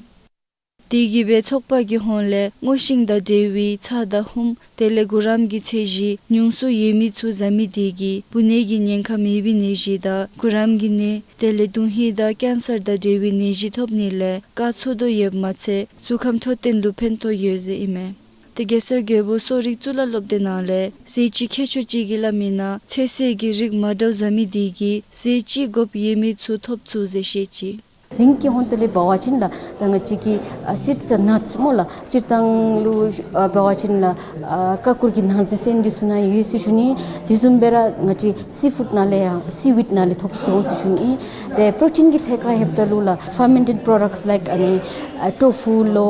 དེ་གིས་སྦེ་ཚོགས་པ་གི་ཧོངས་ལས་སྔོ་ཤིང་དང་འབྲེལ་བའི་ཚྭ་དང་ཧུམ་དེ་ལས་གུ་རམ་གྱི་ཚད་གཞི་ཉུང་སུ་ཡོད་མི་ཚུ་ཟ་མི་དེ་གིས་འབུ་ནད་ཀྱི་ཉེན་ཁ་མེད་པའི་ནད་གཞི་དང་གུ་རམ་གྱི་ནད་དེ་ལས་དོན་ཧིང་དང་ཀེན་སར་དང་འབྲེལ་བའི་ནད་གཞི་ཐོབ་ནི་ལས་བཀག་ཚུགས་དོ་ཡོདཔ་མ་ཚད་གཟུགས་ཁམས་འཕྲོད་བསྟེན་ལུ་ཕན་ཐོགས་ཡོད་ཟེར་ཨིན་མས། ཏེ་གེ་སར་རྒྱལ་པོ་གསོ་རིག་གཙུག་ལག་སློབ་སྡེ་ནང་ལས་ཟས་ཅིག་མཁས་མཆོག་ཅིག་གིས་སླབ་མིའི་ནང་ཚོད་བསྲེ་གི་རིགས་མ་འདྲཝ་ཟ་མི་དེ་གིས་ཟས་ཅིག་དགོཔ་ཡོད་མི་ཚུ་ཐོབ་ཚུགས་ཟེར་བཤད་ཅི། ཟིང་གི་ཧོང་ཏོ་ལས་འབད་བ་ཅིན་ལགས་ད་ང་བཅས་ཀྱི་ཨ་སིཌསི་ནཊསི་སྨོ་ལགས་སྤྱིར་བཏང་ལུ་ཨ་འབད་བ་ཅིན་ལགས་ཨ་ཀ་ཀུར་གྱི་ནང་རྫས་ཟེར་མི་འདི་ཚུ་ནང་ཡོད་ཟེར་ཞུ་ནི། དེ་བཟུམ་སྦེ་ར་ང་བཅས་སི་ཕུཌ་ནང་ལས་ཡང་སི་ཝིཌ་ནང་ལས་ཐོབ་འོང་ཟེར་ཞུ་ནི། ཏེ་པྲོ་ཊིན་གྱི་ཐད་ཁར་ལྷོདཔ་ད་ལུ་ལགས་ཕར་མེན་ཊེཌ་པྲོ་ཌཀཊསི་ལའིཀ་ཨ་ནི་ཨ་ཊོ་ཕུ་ལོ་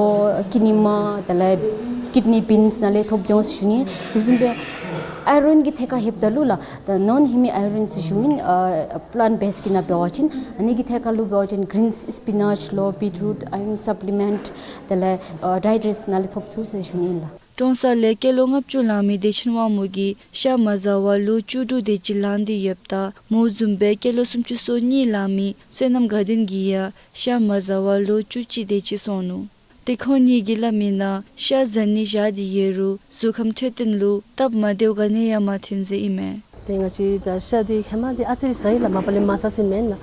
ཀི་ནི་མ་དེ་ལས་ཀིཌ་ནི་བིནསི་ནང་ལས་ཐོབ་འོང་ཟེར་ཞུ་ནི། དེ་བཟུམ་སྦེ་ཨའི་རཱན་གྱི་ཐད་ཁར་ལྷོདཔ་ད་ལུ་ལགས་ད་ནོན་ཧིའུ་མཱན་ཨའི་རཱན་ཟེར་ཞུ་ནི་ཨ་པླཱནཊ་བེསཌ་ཀྱི་ནང་འབད་བ་ཅིན་ཨ་ནི་གི་ཐད་ཁར་ལུ་འབད་བ་ཅིན་གིརིནསི་སི་པི་ནཊསི་ལོ་བིཊ་རུཊ་ཨའི་རཱན་སབ་ལི་མེནཊ་དེ་ལས་ཨ་ཌའི་ཊི་རིསི་ནང་ལས་ཐོབ་ཚུགས་ཟེར་ཞུ་ནི་ལགས། ཀྲོང་གསར་ལས་ཀི་ལོ་ལྔ་བཅུ་ལང་མི་བདེ་ཆེན་དབང་མོ་གིས་ཤ་མ་ཟ་བར་ལོ་བཅུ་དྲུག་དེ་ཅིག་ལང་སྟེ་ཡོདཔ་ད་མོ་བཟུམ་སྦེ་ཀི་ལོ་སུམ་ཅུ་སོ་གཉིས་ལང་མི་བསོད་ནམས་དགའ་ལྡན་གྱིས་ཡང་ཤ་མ་ཟ་བར་ལོ་བཅུ་གཅིག་དེ་ཅིག་སོང་ནུག། ཏེ་ཁོང་གཉིས་ཀྱིས་སླབ་མིའི་ནང་ཤ་ཟ་ནི་བཞག་སྟེ་ཡོད་རུང་གཟུགས་ཁམས་འཕྲོད་བསྟེན་ལུ་སྟབས་མ་བདེཝ་ག་ནི་ཡང་མ་ཐོན་ཟེར་ཨིན་མས། ཏེ་ང་བཅས་ད་ཤ་འདི་ཧེ་མ་འདི་ཨ་ཙི་རེ་ཟ་ཡི་ལགས། མ་པ་ལས་མ་ཟ་ཟེར་མེན་ལགས།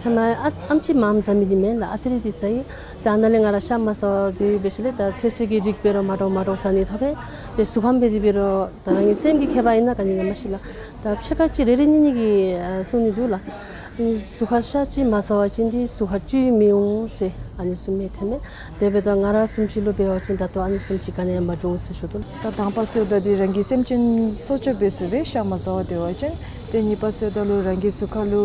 ཧེ་མ་ཨ་ཨེམ་ཅིག་མངམ་ཟ་མི་འདི་མེན་ལགས། ཨ་ཙི་རེ་འདི་ཟ་ཡི། ད་ཨ་ནཱ་ལས་ང་ར་ཤ་མ་ཟ་བར་སྡོད་པའི་ཤུལ་ལས་ད་ཚོད་བསྲེ་གི་རིགས་འབད་རུང་མ་འདྲཝ་མ་འདྲཝ་ཟ་ནི་ཐོབ་པས། ཏེ་གཟུགས་ཁམས་འབད་དེ་འབད་རུང་ད་རང་གི་སེམས་ཀྱི་ཁྱད་པར་ཨིན་ན་ག་ནི་ཡང་མ་ཤེས་ལགས། ད་ཕྱེད་ཀ་ཅིག་རེ་རེ་གཉིས་གཉིས་ཀྱིས་ཨ་གསུང་ནི་འདུག་ལགས། ཨ་ནི་གཟུགས་ཁར་ཤ་ཅིག་མ་ཟ་བ་ཅིན་འདི་གཟུགས་ཁར་བཅུད་མི་འོང་ཟེར་ཨ་ནི་གསུངམ་ཐོནམ་མས། དེ་འབདཝ་ད་ང་ར་བཟུམ་ཅིག་ལུ་འབད་བ་ཅིན་ད་ལྟོ་ཨ་ནི་བཟུམ་ཅིག་ག་ནི་ཡང་མ་འབྱུང་ཟེར་ཞུ་དོ། ད་དང་པ་ཟེརཝ་ད་འདི་རང་གི་སེམས་ཅན་སྲོག་སྐྱོབ་འབད་ཚུགས་པས་ཤ་མ་ཟ་བར་སྡོད་པ་ཅིན། ཏེ་གཉིས་པ་ཟེརཝ་ད་ལུ་རང་གི་གཟུགས་ཁར་ལུ་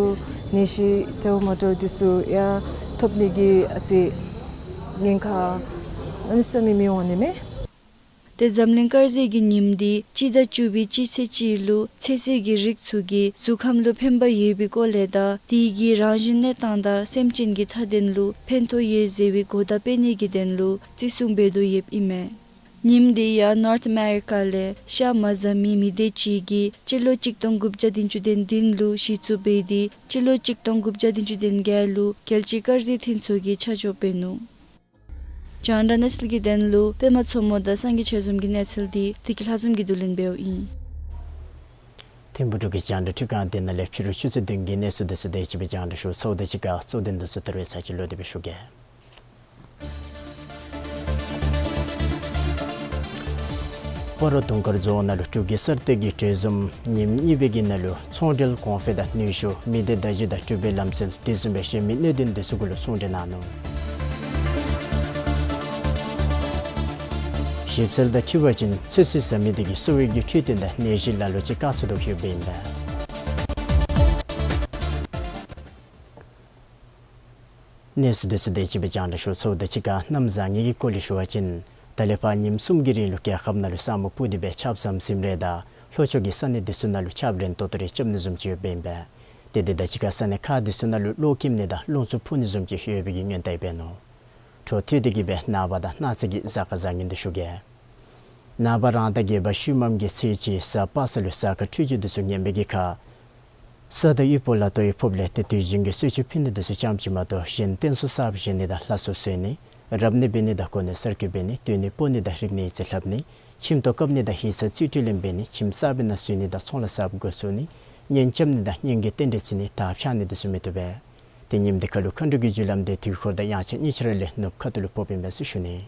ནད་གཞི་འདྲཝ་མ་འདྲཝ་འདི་ཚུ་ཡང་ཐོབ་ནི་གི་ཨ་ཙི་ཉེན་ཁ་གནམ་མེད་ས་མེད་མི་འོང་ནི་མས། ཏེ་འཛམ་གླིང་དཀར་ཟས་ཀྱི་ཉིནམ་འདི་སྤྱི་ཟླ་བཅུ་པའི་སྤྱི་ཚེས་གཅིག་ལུ་ཚོད་བསྲེ་གི་རིགས་ཚུ་གིས་གཟུགས་ཁམས་ལུ་ཕན་པ་ཡོད་པའི་སྐོར་ལས་དང་དེ་གིས་རང་བཞིན་གནས་སྟངས་དང་སེམས་ཅན་གྱི་ཐ་དད་ལུ་ཕན་ཐོགས་ཡོད་ཟེར་བའི་གོ་བརྡ་སྤེལ་ནི་གི་དོན་ལུ་བརྩི་སྲུང་འབད་དོ་ཡོདཔ་ཨིན་མས། ཉིནམ་འདི་ཡང་ནོརཐ་ཨ་མེ་རི་ཀ་ལས་ཤ་མ་ཟ་མི་མི་སྡེ་ཅིག་གིས་སྤྱི་ལོ་གཅིག་སྟོང་དགུ་བརྒྱ་བདུན་ཅུ་དོན་བདུན་ལུ་གཞི་བཙུགས་འབད་དེ་སྤྱི་ལོ་གཅིག་སྟོང་དགུ་བརྒྱ་བདུན་ཅུ་དོན་བརྒྱད་ལུ་རྒྱལ་སྤྱིའི་དཀར་ཟས་འཐུས་ཚོགས་ཀྱིས་ཆ་འཇོག་འབད་ནུག། རྒྱང་བསྒྲགས་གནས་ཚུལ་གྱི་དོན་ལུ་པདྨ་མཚོ་མོ་དང་སངས་རྒྱས་ཆོས་འཛོམས་ཀྱི་གནས་ཚུལ་འདི་བདེ་སྐྱིད་ལྷ་འཛོམས་ཀྱིས་བསྡུ་ལེན་འབདཝ་ཨིན། ཐིམ་ཕུག་འབྲུག་གི་རྒྱང་བསྒྲགས་ཁྲི་ཁང་འདི་ནང་ལས་ཕྱི་རུ་ཆུ་ཚོད་བདུན་གྱི་གནས་ཚུལ་འདི་ཚུ་དེ་ཅིག་སྦེ་རྒྱང་བསྒྲགས་ཞུ་ཚརཝ་དང་གཅིག་ཁར་གཙོ་དོན་འདི་ཚུ་ད་རེས་ཚར་གཅིག་ལོག་སྟེ་སྦེ་ཞུ་གེ། སྤ་རོ་དུང་དཀར་རྫོང་ནང་ལུ་འབྲུག་གི་གསར་གཏོད་ཀྱི་གྲོས་འཛོམས་ཉིནམ་གཉིས་པའི་གི་ནང་ལུ་ཚོང་འབྲེལ་གོང་འཕེལ་དང་ནུས་ཤུགས་མི་སྡེ་བརྡ་བརྒྱུད་དང་འབྲུག་པའི་ལམ་སྲོལ་དེ་བཟུམ་སྦེ་གཞན་མི་གནད་དོན་འདི་ཚུ་གུ་ལུ་གསུང་གྲོས་གནང་ནུག། ཞིབ་འཚོལ་དང་འཁྲིལ་བ་ཅིན་ཚོད་བསྲེ་ཟ་མི་དེ་གིས་གསོ་བའི་གི་འཕྲོད་བསྟེན་དང་ནད་གཞི་ལ་ལུ་ཅིག་བཀག་ཚུགས་དོ་ཡོདཔ་ཨིན་པས། གནས་ཚུལ་འདི་ཚུ་དེ་ཅིག་སྦེ་རྒྱང་བསྒྲགས་ཞུ་ཚརཝ་དང་གཅིག་ཁར་གནམ་བཟང་ངན་གྱི་སྐོར་ལས་ཞུ་བ་ཅིན་ད་ལས་ཕར་ཉིནམ་གསུམ་གྱི་རིང་ལུ་རྒྱལ་ཁབ་ནང་ལུ་ས་སྨུག་སྤུབས་ཏེ་སྦེ་ཆརཔ་ཟམ་ཟིམ་རེ་དང་ལྷོ་ཕྱོགས་ཀྱི་ས་གནས་འདི་ཚུ་ནང་ལུ་ཆརཔ་རན་ཏོག་ཏོ་རེ་རྐྱབ་ནི་བཟུམ་ཅིག་ཡོདཔ་ཨིན་པས། ཏེ་དེ་དང་གཅིག་ཁར་ས་གནས་ཁག་འདི་ཚུ་ནང་ལུ་གློག་འཁྱིམ་ནི་དང་རླུང་འཚུབ་འཕུ་ནི་བཟུམ་ཅིག་ཡོད་པའི་གི་སྔོན་བརྡ་འབད་ནུག། འཕྲོ་མཐུད་དེ་གི་སྦེ་ནངས་པ་དང་གནངས་ཚེ་གི་གཟའ་སྐར་བཟང་ངན་འདི་ཞུ་གེ། ནངས་པ་རང་ཟླ་བརྒྱད་པ་ཤུལ་མམ་གྱི་ཚེས་གཅིག་གཟའ་པ་སངས་ལུ་གཟའ་སྐར་འཕྲོད་སྦྱོར་འདི་ཚུ་ངན་པའི་གི་ཁར་ས་དང་དབུལ་པོ་ལ་དོ་ཡི་ཕོགཔ་ལས་ཏེ་དུས་རྒྱུན་གྱི་གསོལ་མཆོད་ཕུལ་ནི་འདི་ཚུ་ཙམ་ཅིག་མ་གཏོགས་གཞན་རྟེན་གསོལ་གསརཔ་བཞེངས་ནི་དང་ལྷ་གསོལ་གསོལ་ནི་རབ་གནས་འབད་ནི་དང་གོ་གནས་གསར་བསྐོ་འབད་ནི་སྡོད་གནས་སྤོ་ནི་དང་རིག་གནས་ཡིག་རྩིས་ལྷབ་ནི་ཁྱིམ་ཐོག་བཀབ་ནི་དང་ཡིག་ཚང་རྩིས་སྤྲོད་ལེན་འབད་ནི་ཁྱིམ་གསར་པའི་ནང་འཛུལ་ནི་དང་ཚོང་ལཱ་གསརཔ་འགོ་བཙུགས་ནི་ གཉེན་རྐྱབ་ནི་དང་གཉེན་གྱི་རྟེན་འབྲེལ་བརྩི་ནི་དར་འཕྱར་ནི་འདི་ཚུ་མི་བཏུབ་པས། ཏེ་ཉིནམ་འདི་ཁ་ལུ་མཁའ་འགྲོ་གི་རྒྱུ་ལམ་འདི་དུས་འཁོར་དང་དབྱངས་འཆར་གཉིས་ཆ་ར་ལས་ནུབ་ཁ་ཐུག་ལུ་ཕོགཔ་ཨིན་པས་ཟེར་ཞུ་ནི།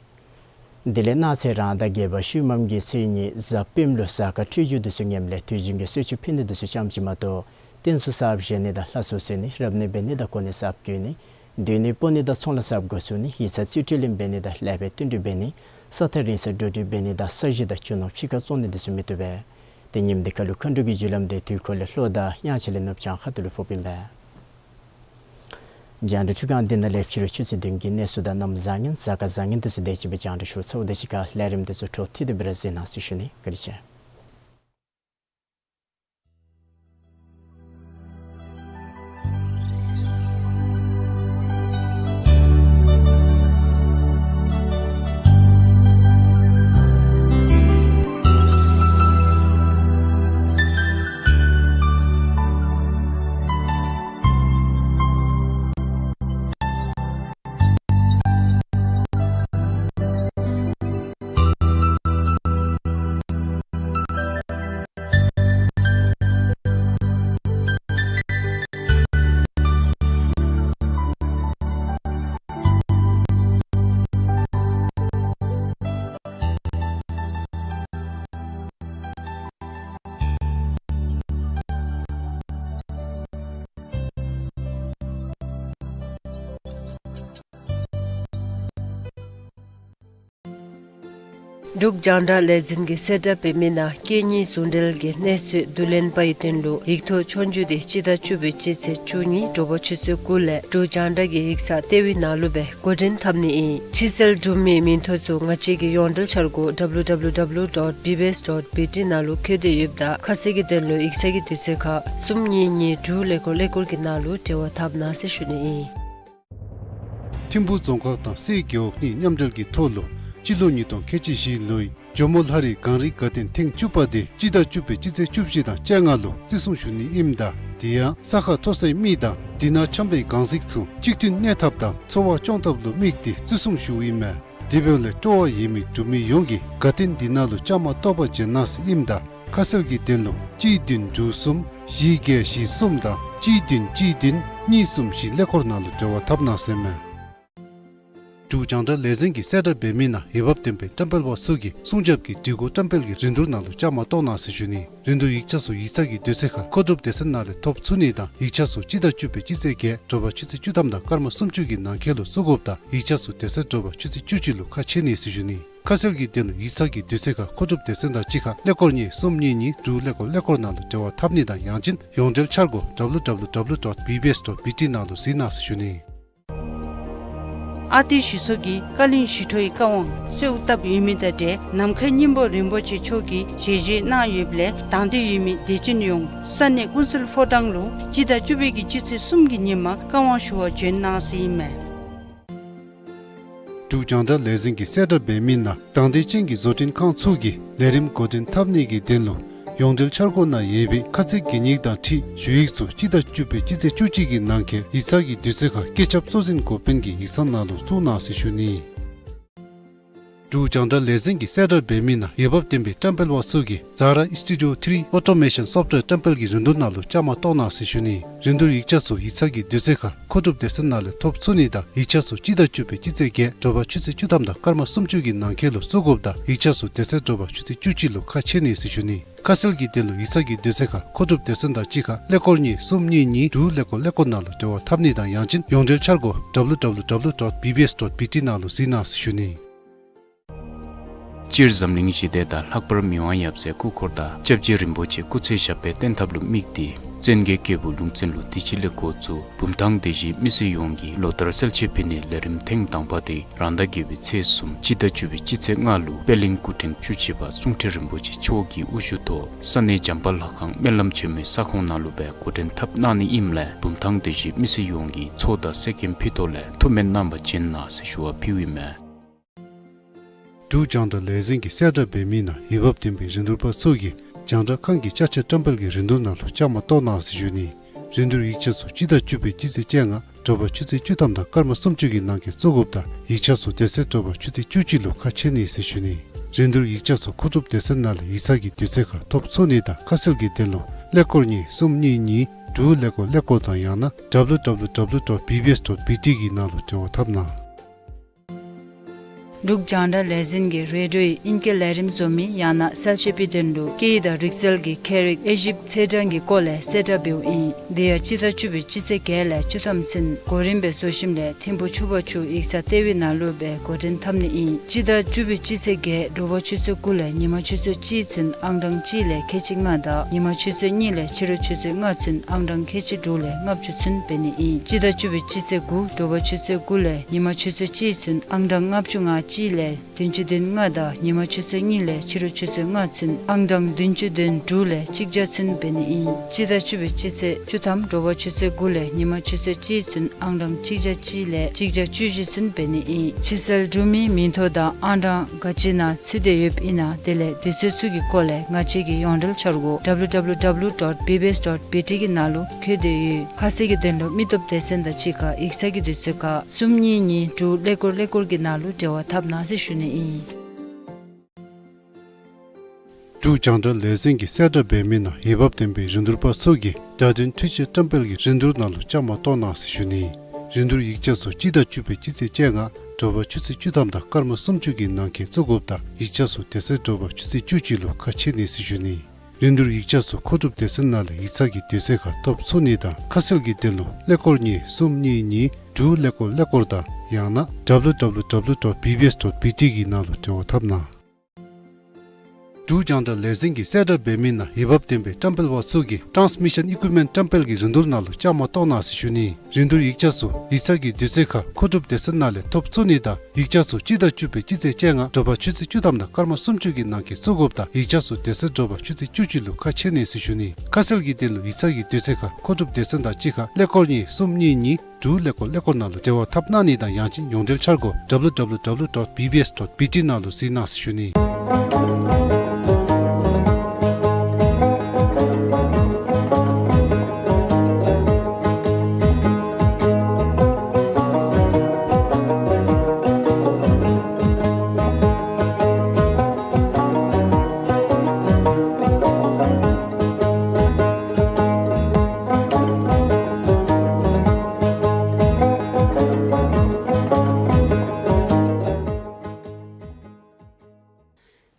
དེ་ལས་གནངས་ཚེ་རང་ཟླ་བརྒྱད་པ་ཤུལ་མམ་གྱི་ཚེས་གཉིས་གཟའ་སྤེནམ་ལུ་གཟའ་སྐར་འཕྲོད་སྦྱོར་འདི་ཚུ་ངནམ་ལས་དུས་རྒྱུན་གྱི་གསོལ་མཆོད་ཕུལ་ནི་འདི་ཚུ་ཙམ་ཅིག་མ་གཏོགས་རྟེན་གསུམ་གསརཔ་བཞེངས་ནི་དང་ལྷ་གསོལ་གསོལ་ནི་རབ་གནས་འབད་ནི་དང་གོ་གནས་གསརཔ་བསྐོ་ནི་སྡོད་གནས་སྤོ་ནི་དང་ཚོང་ལཱ་གསརཔ་འགོ་བཙུགས་ནི་ཡིག་ཚང་རྩིས་སྤྲོད་ལེན་འབད་ནི་དང་ལེགས་པའི་བསྟུན་གྲོས་འབད་ནི་ས་ཐག་རིང་སར་འགྲོ་འགྲུལ་འབད་ནི་དང་ས་གཞི་དང་རྒྱུ་ནོར་ཕྱི་ཁར་བཙོང་ནི་འདི་ཚུ་མི་བཏུབ་པས། ཏེ་ཉིནམ་འདི་ཁ་ལུ་མཁའ་འགྲོ་གི་རྒྱུ་ལམ་འདི་དུས་འཁོར་ལས་ལྷོ་དང་དབྱངས་འཆར་ལས་ནུབ་བྱང་ཁ་ཐུག་ལུ་ཕོགཔ་ཨིན་པས། རྒྱང་བསྒྲགས་འཕྲུལ་ཁང་འདི་ནང་ལས་ཕྱི་རུ་ཆུ་ཚོད་བདུན་གྱི་གནས་ཚུལ་དང་གནམ་བཟང་ངན་གཟའ་སྐར་བཟང་ངན་འདི་ཚུ་དེ་ཅིག་སྦེ་རྒྱང་བསྒྲགས་ཞུ་ཚརཝ་དེ་ཅིག་ཁར་ལས་རིམ་འདི་ཚུ་འཕྲོ་མཐུད་དེ་སྦེ་ར་གཟིགས་གནང་ཟེར་ཞུ་ནི། བཀའ་དྲིན་ཆེ། འབྲུག་རྒྱང་བསྒྲགས་ལས་འཛིན་གྱིས་གསལ་བསྒྲགས་འབད་མི་ནང་སྐད་གཉིས་ཟུང་འབྲེལ་གྱི་གནས་ཚུལ་བསྡུ་ལེན་པའི་དོན་ལུ་ཡིག་ཐོག་ཆོས་རྒྱུགས་འདི་སྤྱི་ཟླ་བཅུ་པའི་སྤྱི་ཚེས་བཅུ་གཉིས་དྲོ་པ་ཆུ་ཚོད་དགུ་ལས་འབྲུག་རྒྱང་བསྒྲགས་ཀྱི་ཡིག་ཚང་ལྟེ་བའི་ནང་ལུ་སྦེ་འགོ་འདྲེན་འཐབ་ནི་ཨིན། ཕྱིར་སེལ་གྲུབ་མིའི་མིང་ཐོ་ཚུ་ང་བཅས་ཀྱི་ཡོངས་འབྲེལ་འཆར་སྒོ་W W W dot B B S dot B T ནང་ལུ་བཀོད་དེ་ཡོདཔ་ད་ཁ་གསལ་གྱི་དོན་ལུ་ཡིག་ཚང་གི་དུས་ཚོད་ཁར་གསུམ་གཉིས་གཉིས་དྲུག་ཀླད་ཀོར་ཀླད་ཀོར་གྱི་ནང་ལུ་འབྲེལ་བ་འཐབ་གནང་ཟེར་ཞུ་ནི་ཨིན། ཐིམ་ཕུག་རྫོང་ཁག་དང་སའི་རྒེད་འོག་གཉིས་མཉམ་འབྲེལ་གྱི་ཐོག་ལུ་སྤྱི་ལོ་ཉིས་སྟོང་ཁལ་གཅིག་བཞི་ལོའི་ཇོ་མོ་ལྷ་རིའི་གངས་རིའི་དགའ་སྟོན་ཐེངས་བཅུ་པ་དེ་སྤྱི་ཟླ་བཅུ་པའི་སྤྱི་ཚེས་བཅུ་བཞི་དང་བཅོ་ལྔ་ལུ་བརྩི་སྲུང་ཞུ་ནི་ཨིནམ་ད་དེ་ཡང་ས་ཁ་མཐོ་སའི་མི་དང་དེ་ནང་འཁྱམས་པའི་གངས་རྫིག་ཚུ་གཅིག་མཐུན་གནས་ཐབས་དང་འཚོ་བ་སྐྱོང་ཐབས་ལུ་དམིགས་ཏེ་བརྩི་སྲུང་ཞུཝ་ཨིན་མས། དེ་འབདཝ་ལས་སྤྲོ་བ་ཡོད་མི་འབྲུག་མི་ཡོངས་ཀྱིས་དགའ་སྟོན་འདི་ནང་ལུ་བཅའ་མར་གཏོགས་པར་བྱོན་གནང་ཟེར་ཨིནམ་ད་ཁ་གསལ་གྱི་དོན་ལུ་གཅིག་བདུན་དྲུག་གསུམ་བཞི་བརྒྱད་བཞི་གསུམ་དང་གཅིག་བདུན་གཅིག་བདུན་གཉིས་གསུམ་བཞི་ཀླད་ཀོར་ནང་ལུ་འབྲེལ་བ་འཐབ་གནང་ཟེར་མས། འབྲུག་རྒྱང་བསྒྲགས་ལས་འཛིན་གྱིས་གསལ་བསྒྲགས་འབད་མི་ནང་འོས་འབབ་ལྡན་པའི་བཀྲམ་སྤེལ་པ་ཚུ་གིས་སྲུང་སྐྱོབ་ཀྱི་སྒྲིག་གོ་བཀྲམ་སྤེལ་གྱི་རིན་བསྡུར་ནང་ལུ་བཅའ་མར་གཏོགས་གནང་ཟེར་ཞུ་ནི། རིན་བསྡུར་ཡིག་ཆ་ཚུ་ཡིག་ཚང་གི་དུས་ཚོད་ཁར་མཁོ་སྒྲུབ་སྡེ་ཚན་ནང་ལས་ཐོབ་ཚུགས་ནི་དང་ཡིག་ཆ་ཚུ་སྤྱི་ཟླ་བཅུ་པའི་སྤྱི་ཚེས་བརྒྱད་དྲོ་པ་ཆུ་ཚོད་བཅུ་ཐམ་དང་སྐར་མ་སུམ་ཅུ་གི་ནང་འཁོད་ལུ་བཙུགས་དགོཔ་དང་ཡིག་ཆ་ཚུ་དེ་ཚེ་དྲོ་པ་ཆུ་ཚོད་བཅུ་གཅིག་ལུ་ཁ་ཕྱེ་ནི་ཟེར་ཞུ་ནི། ཁ་གསལ་གྱི་དོན་ལུ་ཡིག་ཚང་གི་དུས་ཚོད་ཁར་མཁོ་སྒྲུབ་སྡེ་ཚན་དང་གཅིག་ཁར་ཀླད་ཀོར་གཉིས་གསུམ་གཉིས་གཉིས་དྲུག་ཀླད་ཀོར་ཀླད་ཀོར་ནང་ལུ་འབྲེལ་བ་འཐབ་ནི་དང་ཡང་ཅིན་ཡོངས་འབྲེལ་འཆར་སྒོ་W W W dot B B S dot B T ནང་ལུ་གཟིགས་གནང་ཟེར་ཞུ་ནི། ཨ་ཏི་ཞི་འཚོ་གིས་བཀའ་བློན་ཞི་ཁྲོའི་བཀའ་དབང་གསོལཝ་བཏབ་ཡོད་མི་དང་འབྲེལ་ནམ་མཁའི་སྙིང་པོ་རིན་པོ་ཆེ་མཆོག་གིས་ཞལ་བཞེས་གནང་ཡོདཔ་ལས་དང་འདོད་ཡོད་མི་དད་ཅན་ཡོངས་ས་གནས་ཀུན་གསལ་ཕོ་བྲང་ལུ་སྤྱི་ཟླ་བཅུ་པའི་གི་སྤྱི་ཚེས་གསུམ་གྱི་ཉིན་མ་བཀའ་དབང་ཞུ་བར་བྱོན་གནང་ཟེར་ཨིན་མས། འབྲུག་རྒྱང་བསྒྲགས་ལས་འཛིན་གྱིས་གསལ་བསྒྲགས་འབད་མི་ནང་དང་འདོད་ཅན་གྱི་བཟོ་སྐྲུན་ཁང་ཚུ་གིས་ལས་རིམ་འགོ་འདྲེན་འཐབ་ནི་གི་དོན་ལུ་ཡོངས་འབྲེལ་འཆར་སྒོ་ནང་ཡོད་པའི་ཁ་ཚིག་གི་ཉིག་དང་འཁྲིལ་ཞུ་ཡིག་ཚུ་སྤྱི་ཟླ་བཅུ་པའི་སྤྱི་ཚེས་བཅུ་གཅིག་གི་ནང་འཁོད་ཡིག་ཚང་གི་དུས་ཚོད་ཁར་བཀོད་ཁྱབ་གཙོ་འཛིན་འགོ་དཔོན་གྱི་ཡིག་ཚང་ནང་ལུ་བཙུགས་གནང་ཟེར་ཞུ་ནི། འབྲུག་རྒྱང་བསྒྲགས་ལས་འཛིན་གྱིས་གསལ་བསྒྲགས་འབད་མི་ནང་འོས་འབབ་ལྡན་པའི་བཀྲམ་སྤེལ་པ་ཚུ་གིས་Zara Studio three Automation Software བཀྲམ་སྤེལ་གྱི་རིན་བསྡུར་ནང་ལུ་བཅའ་མར་གཏོགས་གནང་ཟེར་ཞུ་ནི། རིན་བསྡུར་ཡིག་ཆ་ཚུ་ཡིག་ཚང་གི་དུས་ཚོད་ཁར་མཁོ་སྒྲུབ་སྡེ་ཚན་ནང་ལས་ཐོབ་ཚུགས་ནི་དང་ཡིག་ཆ་ཚུ་སྤྱི་ཟླ་བཅུ་པའི་སྤྱི་ཚེས་བརྒྱད་དྲོ་པ་ཆུ་ཚོད་བཅུ་ཐམ་དང་སྐར་མ་སུམ་ཅུ་གི་ནང་འཁོད་ལུ་བཙུགས་དགོཔ་དང་ཡིག་ཆ་ཚུ་དེ་ཚེ་དྲོ་པ་ཆུ་ཚོད་བཅུ་གཅིག་ལུ་ཁ་ཕྱེ་ནི་ཟེར་ཞུ་ནི། ཁ་གསལ་གྱི་དོན་ལུ་ཡིག་ཚང་གི་དུས་ཚོད་ཁར་མཁོ་སྒྲུབ་སྡེ་ཚན་དང་གཅིག་ཁར་ཀླད་ཀོར་གཉིས་གསུམ་གཉིས་གཉིས་དྲུག་ཀླད་ཀོར་ཀླད་ཀོར་ནང་ལུ་འབྲེལ་བ་འཐབ་ནི་དང་ཡང་ཅིན་ཡོངས་འབྲེལ་འཆར་སྒོ་W W W dot B B S dot B T ནང་ལུ་གཟིགས་གནང་ཟེར་ཞུ་ནི། སྤྱིར་འཛམ་གླིང་ཞི་བདེ་དང་ལྷག་པར་མི་དབང་ཡབ་སྲས་སྐུ་འཁོར་དང་སྐྱབས་རྗེ་རིན་པོ་ཆེ་སྐུ་ཚེ་ཞབས་པད་བརྟན་ཐབས་ལུ་དམིགས་ཏེ་བཙན་རྒྱལ་སྐྱེས་བུ་ལུང་བཙན་ལུ་དུས་ཅི་ལས་འགོ་བཙུགས་བུམ་ཐང་སྡེ་བཞིའི་མི་སེར་ཡོངས་ཀྱིས་ལོ་ལྟར་གསལ་བྱེད་ཕུལ་ནི་ལས་རིམ་ཐེངས་དང་པ་དེ་རང་ཟླ་བརྒྱད་པའི་ཚེས་གསུམ་སྤྱི་ཟླ་བཅུ་པའི་སྤྱི་ཚེས་ལྔ་ལུ་པད་གླིང་སྐུ་ཕྲེང་བཅུ་གཅིག་པ་གསུང་ཁྲིད་རིན་པོ་ཆེ་མཆོག་གི་དབུ་བཞུགས་ཐོག་ས་གནས་བྱམས་པ་ལྷ་ཁང་སྨོན་ལམ་ཆེན་མོའི་ས་ཁོངས་ནང་ལུ་སྦེ་འགོ་འདྲེན་འཐབ་གནང་ནི་ཨིནམ་ལས་བུམ་ཐང་སྡེ་བཞིའི་མི་སེར་ཡོངས་ཀྱིས་ཚོགས་དང་གསེར་སྐྱེམས་ཕུལ་ཐོག་ལས་ཐུགས་སྨོན་གནང་བར་བྱོན་གནང་ཟེར་ཞུ་བ་ཕུལཝ་ཨིན་མས། འབྲུག་རྒྱང་བསྒྲགས་ལས་འཛིན་གྱིས་གསལ་བསྒྲགས་འབད་མི་ནང་འོས་འབབ་ལྡན་པའི་རིན་བསྡུར་པ་ཚུ་གིས་རྒྱང་བསྒྲགས་ཁང་གི་ཅ་ཆས་བཀྲམ་སྤེལ་གྱི་རིན་བསྡུར་ནང་ལུ་བཅའ་མར་གཏོགས་གནང་ཟེར་ཞུ་ནི། རིན་བསྡུར་ཡིག་ཆ་ཚུ་སྤྱི་ཟླ་བཅུ་པའི་སྤྱི་ཚེས་བཅོ་ལྔ་དྲོ་པ་ཆུ་ཚོད་བཅུ་ཐམ་དང་སྐར་མ་སུམ་ཅུ་གི་ནང་འཁོད་བཙུགས་དགོཔ་དང་ཡིག་ཆ་ཚུ་དེ་ཚེ་དྲོ་པ་ཆུ་ཚོད་བཅུ་གཅིག་ལུ་ཁ་ཕྱེ་ནི་ཟེར་ཞུ་ནི། རིན་བསྡུར་ཡིག་ཆ་ཚུ་མཁོ་སྒྲུབ་སྡེ་ཚན་ནང་ལས་ཡིག་ཚང་གི་དུས་ཚོད་ཁར་ཐོབ་ཚུགས་ནི་དང་ཁ་གསལ་གྱི་དོན་ལུ་ ཀླད་ཀོར་གཉིས་གསུམ་གཉིས་གཉིས་དྲུག་ཀླད་ཀོར་ཀླད་ཀོར་དང་ཡང་ན་W W W dot B B S dot B T གི་ནང་ལུ་འབྲེལ་བ་འཐབ་གནང་། འབྲུག་རྒྱང་བསྒྲགས་ལས་འཛིན་གྱིས་རེ་ཌིའོ་ཨིང་སྐད་ལས་རིམ་བཟོ་མི་ཡང་ན་གསལ་བཤད་པའི་དོན་ལུ་སྐད་ཡིག་དང་རིག་རྩལ་གྱི་ཁྱད་རིག་དབྱེ་ཞིབ་ཚེས་གྲངས་ཀྱི་སྐོར་ལས་གསལ་བསྒྲགས་འབདཝ་ཨིན། དེ་ཡང་སྤྱི་ཟླ་བཅུ་པའི་སྤྱི་ཚེས་བརྒྱད་ལས་བཅུ་ཐམ་ཚུན་གོ་རིམ་སྦེ་བཟོ་ཞིནམ་ལས་ཐིམ་ཕུ་ཆུ་བར་ཆུ་ཡིག་ཚང་ལྟེ་བའི་ནང་ལུ་སྦེ་འགོ་འདྲེན་འཐབ་ནི་ཨིན། སྤྱི་ཟླ་བཅུ་པའི་སྤྱི་ཚེས་བརྒྱད་དྲོ་པ་ཆུ་ཚོད་དགུ་ལས་ཉི་མ་ཆུ་ཚོད་གཅིག་ཚུན་ཨང་གྲངས་གཅིག་ལས་ཁལ་གཅིག་ལྔ་དང་ཉི་མ་ཆུ་ཚོད་གཉིས་ལས་ཕྱི་རུ་ཆུ་ཚོད་ལྔ་ཚུན་ཨང་གྲངས་ཁལ་གཅིག་དྲུག་ལས་ལྔ་བཅུ་ཚུན་འབད་ནི་ཨིན། སྤྱི་ཟླ་བཅུ་པའི་སྤྱི་ཚེས་དགུ་དྲོ་པ་ཆུ་ཚོད་དགུ་ལས་ཉི་མ་ཆུ་ཚོད་གཅིག་ཚུན་ཨང་གྲངས་ལྔ་བཅུ་ང་གཅིག་ལས་བདུན་ཅུ་དོན་ལྔ་དང་ཉི་མ་ཆུ་ཚོད་གཉིས་ལས་ཕྱི་རུ་ཆུ་ཚོད་ལྔ་ཚུན་ཨང་གྲངས་བདུན་ཅུ་དོན་དྲུག་ལས་གཅིག་བརྒྱ་ཚུན་འབད་ནི་ཨིན། སྤྱི་ཟླ་བཅུ་པའི་སྤྱི་ཚེས་བཅུ་ཐམ་དྲོ་པ་ཆུ་ཚོད་དགུ་ལས་ཉི་མ་ཆུ་ཚོད་གཅིག་ཚུན་ཨང་གྲངས་གཅིག་བརྒྱ་གཅིག་ལས་གཅིག་བརྒྱ་བཅུ་བཞི་ཚུན་འབད་ནི་ཨིན། ཕྱི་སེལ་གྲུབ་མིའི་མིང་ཐོ་དང་ཨང་གྲངས་ག་ཅི་ནང་ཚུད་དེ་ཡོདཔ་ཨིན་ན་དེ་ལས་དུས་ཚོད་ཚུ་གི་སྐོར་ལས་ང་བཅས་ཀྱི་ཡོངས་འབྲེལ་འཆར་སྒོ W W W dot B B S dot B T གི་ནང་ལུ་བཀོད་དེ་ཡོད། ཁ་གསལ་གྱི་དོན་ལུ་མི་སྟོབས་སྡེ་ཚན་དང་གཅིག་ཁར་ཡིག་ཚང་གི་དུས་ཚོད་ཁར་གསུམ་གཉིས་གཉིས་དྲུག་ཀླད་ཀོར་ཀླད་ཀོར་གྱི་ནང་ལུ་འབྲེལ་བ་འཐབ་གནང་ཟེར་ཞུ་ནི་ཨིན། འབྲུག་རྒྱང་བསྒྲགས་ལས་འཛིན་གྱིས་གསལ་བསྒྲགས་འབད་མི་ནང་འོས་འབབ་ལྡན་པའི་རིན་བསྡུར་པ་ཚུ་གིས་བརྡ་དོན་འཕྲུལ་ཆས་བཀྲམ་སྤེལ་གྱི་རིན་བསྡུར་ནང་ལུ་བཅའ་མར་གཏོགས་གནང་ཟེར་ཞུ་ནི། རིན་བསྡུར་ཡིག་ཆ་ཚུ་སྤྱི་ཟླ་བཅུ་པའི་སྤྱི་ཚེས་བཅོ་ལྔ་དྲོ་པ་ཆུ་ཚོད་བཅུ་ཐམ་དང་སྐར་མ་སུམ་ཅུ་གི་ནང་འཁོད་བཙུགས་དགོཔ་དང་ཡིག་ཆ་ཚུ་དེ་ཚེ་དྲོ་པ་ཆུ་ཚོད་བཅུ་གཅིག་ལུ་ཁ་ཕྱེ་ནི་ཟེར་ཞུ་ནི། རིན་བསྡུར་ཡིག་ཆ་ཚུ་མཁོ་སྒྲུབ་སྡེ་ཚན་ནང་ལས་ཡིག་ཚང་གི་དུས་ཚོད་ཁར་ཐོབ་ཚུགས་ནི་དང་ཁ་གསལ་གྱི་དོན་ལུ་ཀླད་ཀོར་གཉིས་གསུམ་གཉིས་གཉིས་དྲུག་ཀླད་ཀོར་ཀླད་ཀོར་དང་ཡང་ན་W W W dot B B S dot B T གི་ནང་ལུ་འབྲེལ་བ་འཐབ་གནང་། འབྲུག་རྒྱང་བསྒྲགས་ལས་འཛིན་གྱིས་གསལ་བསྒྲགས་འབད་མི་ནང་འོས་འབབ་ལྡན་པའི་བཀྲམ་སྤེལ་པ་ཚུ་གིས་ཊཱནསི་མི་ཤཱན་ཨི་ཀུའིཔ་མེནཊ་བཀྲམ་སྤེལ་གྱི་རིན་བསྡུར་ནང་ལུ་བཅའ་མར་གཏོགས་གནང་ཟེར་ཞུ་ནི། རིན་བསྡུར་ཡིག་ཆ་ཚུ་ཡིག་ཚང་གི་དུས་ཚོད་ཁར་མཁོ་སྒྲུབ་སྡེ་ཚན་ནང་ལས་ཐོབ་ཚུགས་ནི་དང་ཡིག་ཆ་ཚུ་སྤྱི་ཟླ་བཅུ་པའི་སྤྱི་ཚེས་བཅོ་ལྔ་དྲོ་པ་ཆུ་ཚོད་བཅུ་ཐམ་དང་སྐར་མ་སུམ་ཅུ་གི་ནང་འཁོད་བཙུགས་དགོཔ་དང་ཡིག་ཆ་ཚུ་དེ་ཚེ་དྲོ་པ་ཆུ་ཚོད་བཅུ་གཅིག་ལུ་ཁ་ཕྱེ་ནི་ཟེར་ཞུ་ནི། ཁ་གསལ་གྱི་དོན་ལུ་ཡིག་ཚང་གི་དུས་ཚོད་ཁར་མཁོ་སྒྲུབ་སྡེ་ཚན་དང་གཅིག་ཁར་ཀླད་ཀོར་གཉིས་གསུམ་གཉིས་གཉིས་དྲུག་ཀླད་ཀོར་ཀླད་ཀོར་ནང་ལུ་འབྲེལ་བ་འཐབ་གནང་ནི་དང་ཡང་ཅིན་ཡོངས་འབྲེལ་འཆར་སྒོ W W W dot B B S dot B T ནང་ལུ་གཟིགས་གནང་ཟེར་ཞུ་ནི།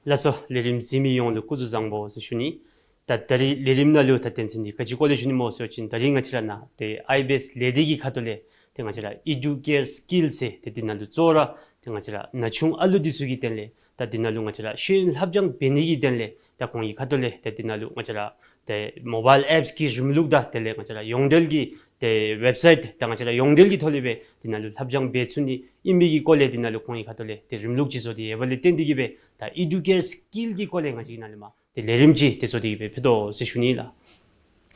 ལགས་སོ། ལས་རིམ་གཟིགས་མི་ཡོངས་ལུ་སྐུ་གཟུགས་བཟང་པོ་ཟེར་ཞུ་ནི། ད་ད་རིས་ལས་རིམ་ནང་ལུ་ད་དོན་ཚན་འདི་ག་ཅི་སྐོར་ལས་ཞུ་ནི་སྨོ་ཟེར་བ་ཅིན་ད་རིས་ང་བཅས་ར་ནཱ་ཏེ་ཨའི་བི་ཨེསི་ལས་སྡེ་གི་ཁ་ཐུག་ལས་ཏེ་ང་བཅས་ར་ཨི་ཌུ་ཀེར་སི་ཀིལ་ཟེར་ཏེ་འདི་ནང་ལུ་གཙོ་བོ་ར་ཏེ་ང་བཅས་ར་ན་ཆུང་ཨ་ལུ་འདི་ཚུ་གི་དོན་ལས་ད་འདི་ནང་ལུ་ང་བཅས་ར་ཤེས་ཡོན་ལྷབ་སྦྱང་འབད་ནི་གི་དོན་ལས་ད་ཁོང་གི་ཁ་ཐུག་ལས་ད་འདི་ནང་ལུ་ང་བཅས་ར་ཏེ་མོ་བཱའིལ་ཨེཔསི་གི་རིམ་ལུགས་དང་དེ་ལས་ང་བཅས་ར་ཡོངས་འབྲེལ་གྱི་ཏེ་ཝེབ་སའིཊ་དང་ང་བཅས་ར་ཡོངས་འབྲེལ་གྱི་ཐོག་ལས་སྦེ་འདི་ནང་ལུ་ལྷབ་སྦྱང་འབད་ཚུགས་ནི་ཨིན་པའི་གི་སྐོར་ལས་འདི་ནང་ལུ་ཁོང་གི་ཁ་ཐུག་ལས་ཏེ་རིམ་ལུགས་ཅིག་བཟོ་སྟེ་ཡོདཔ་ལས་བརྟེན་ཏེ་གིས་སྦེ་ད་ཨི་ཌུ་ཀེར་སི་ཀིལ་གྱི་སྐོར་ལས་ང་བཅས་ནཱ་ལས་མར་ཏེ་ལས་རིམ་ཅིག་ཏེ་བཟོ་སྟེ་གིས་སྦེ་ཕུལ་དོ་ཟེར་ཞུ་ནི་ལགས།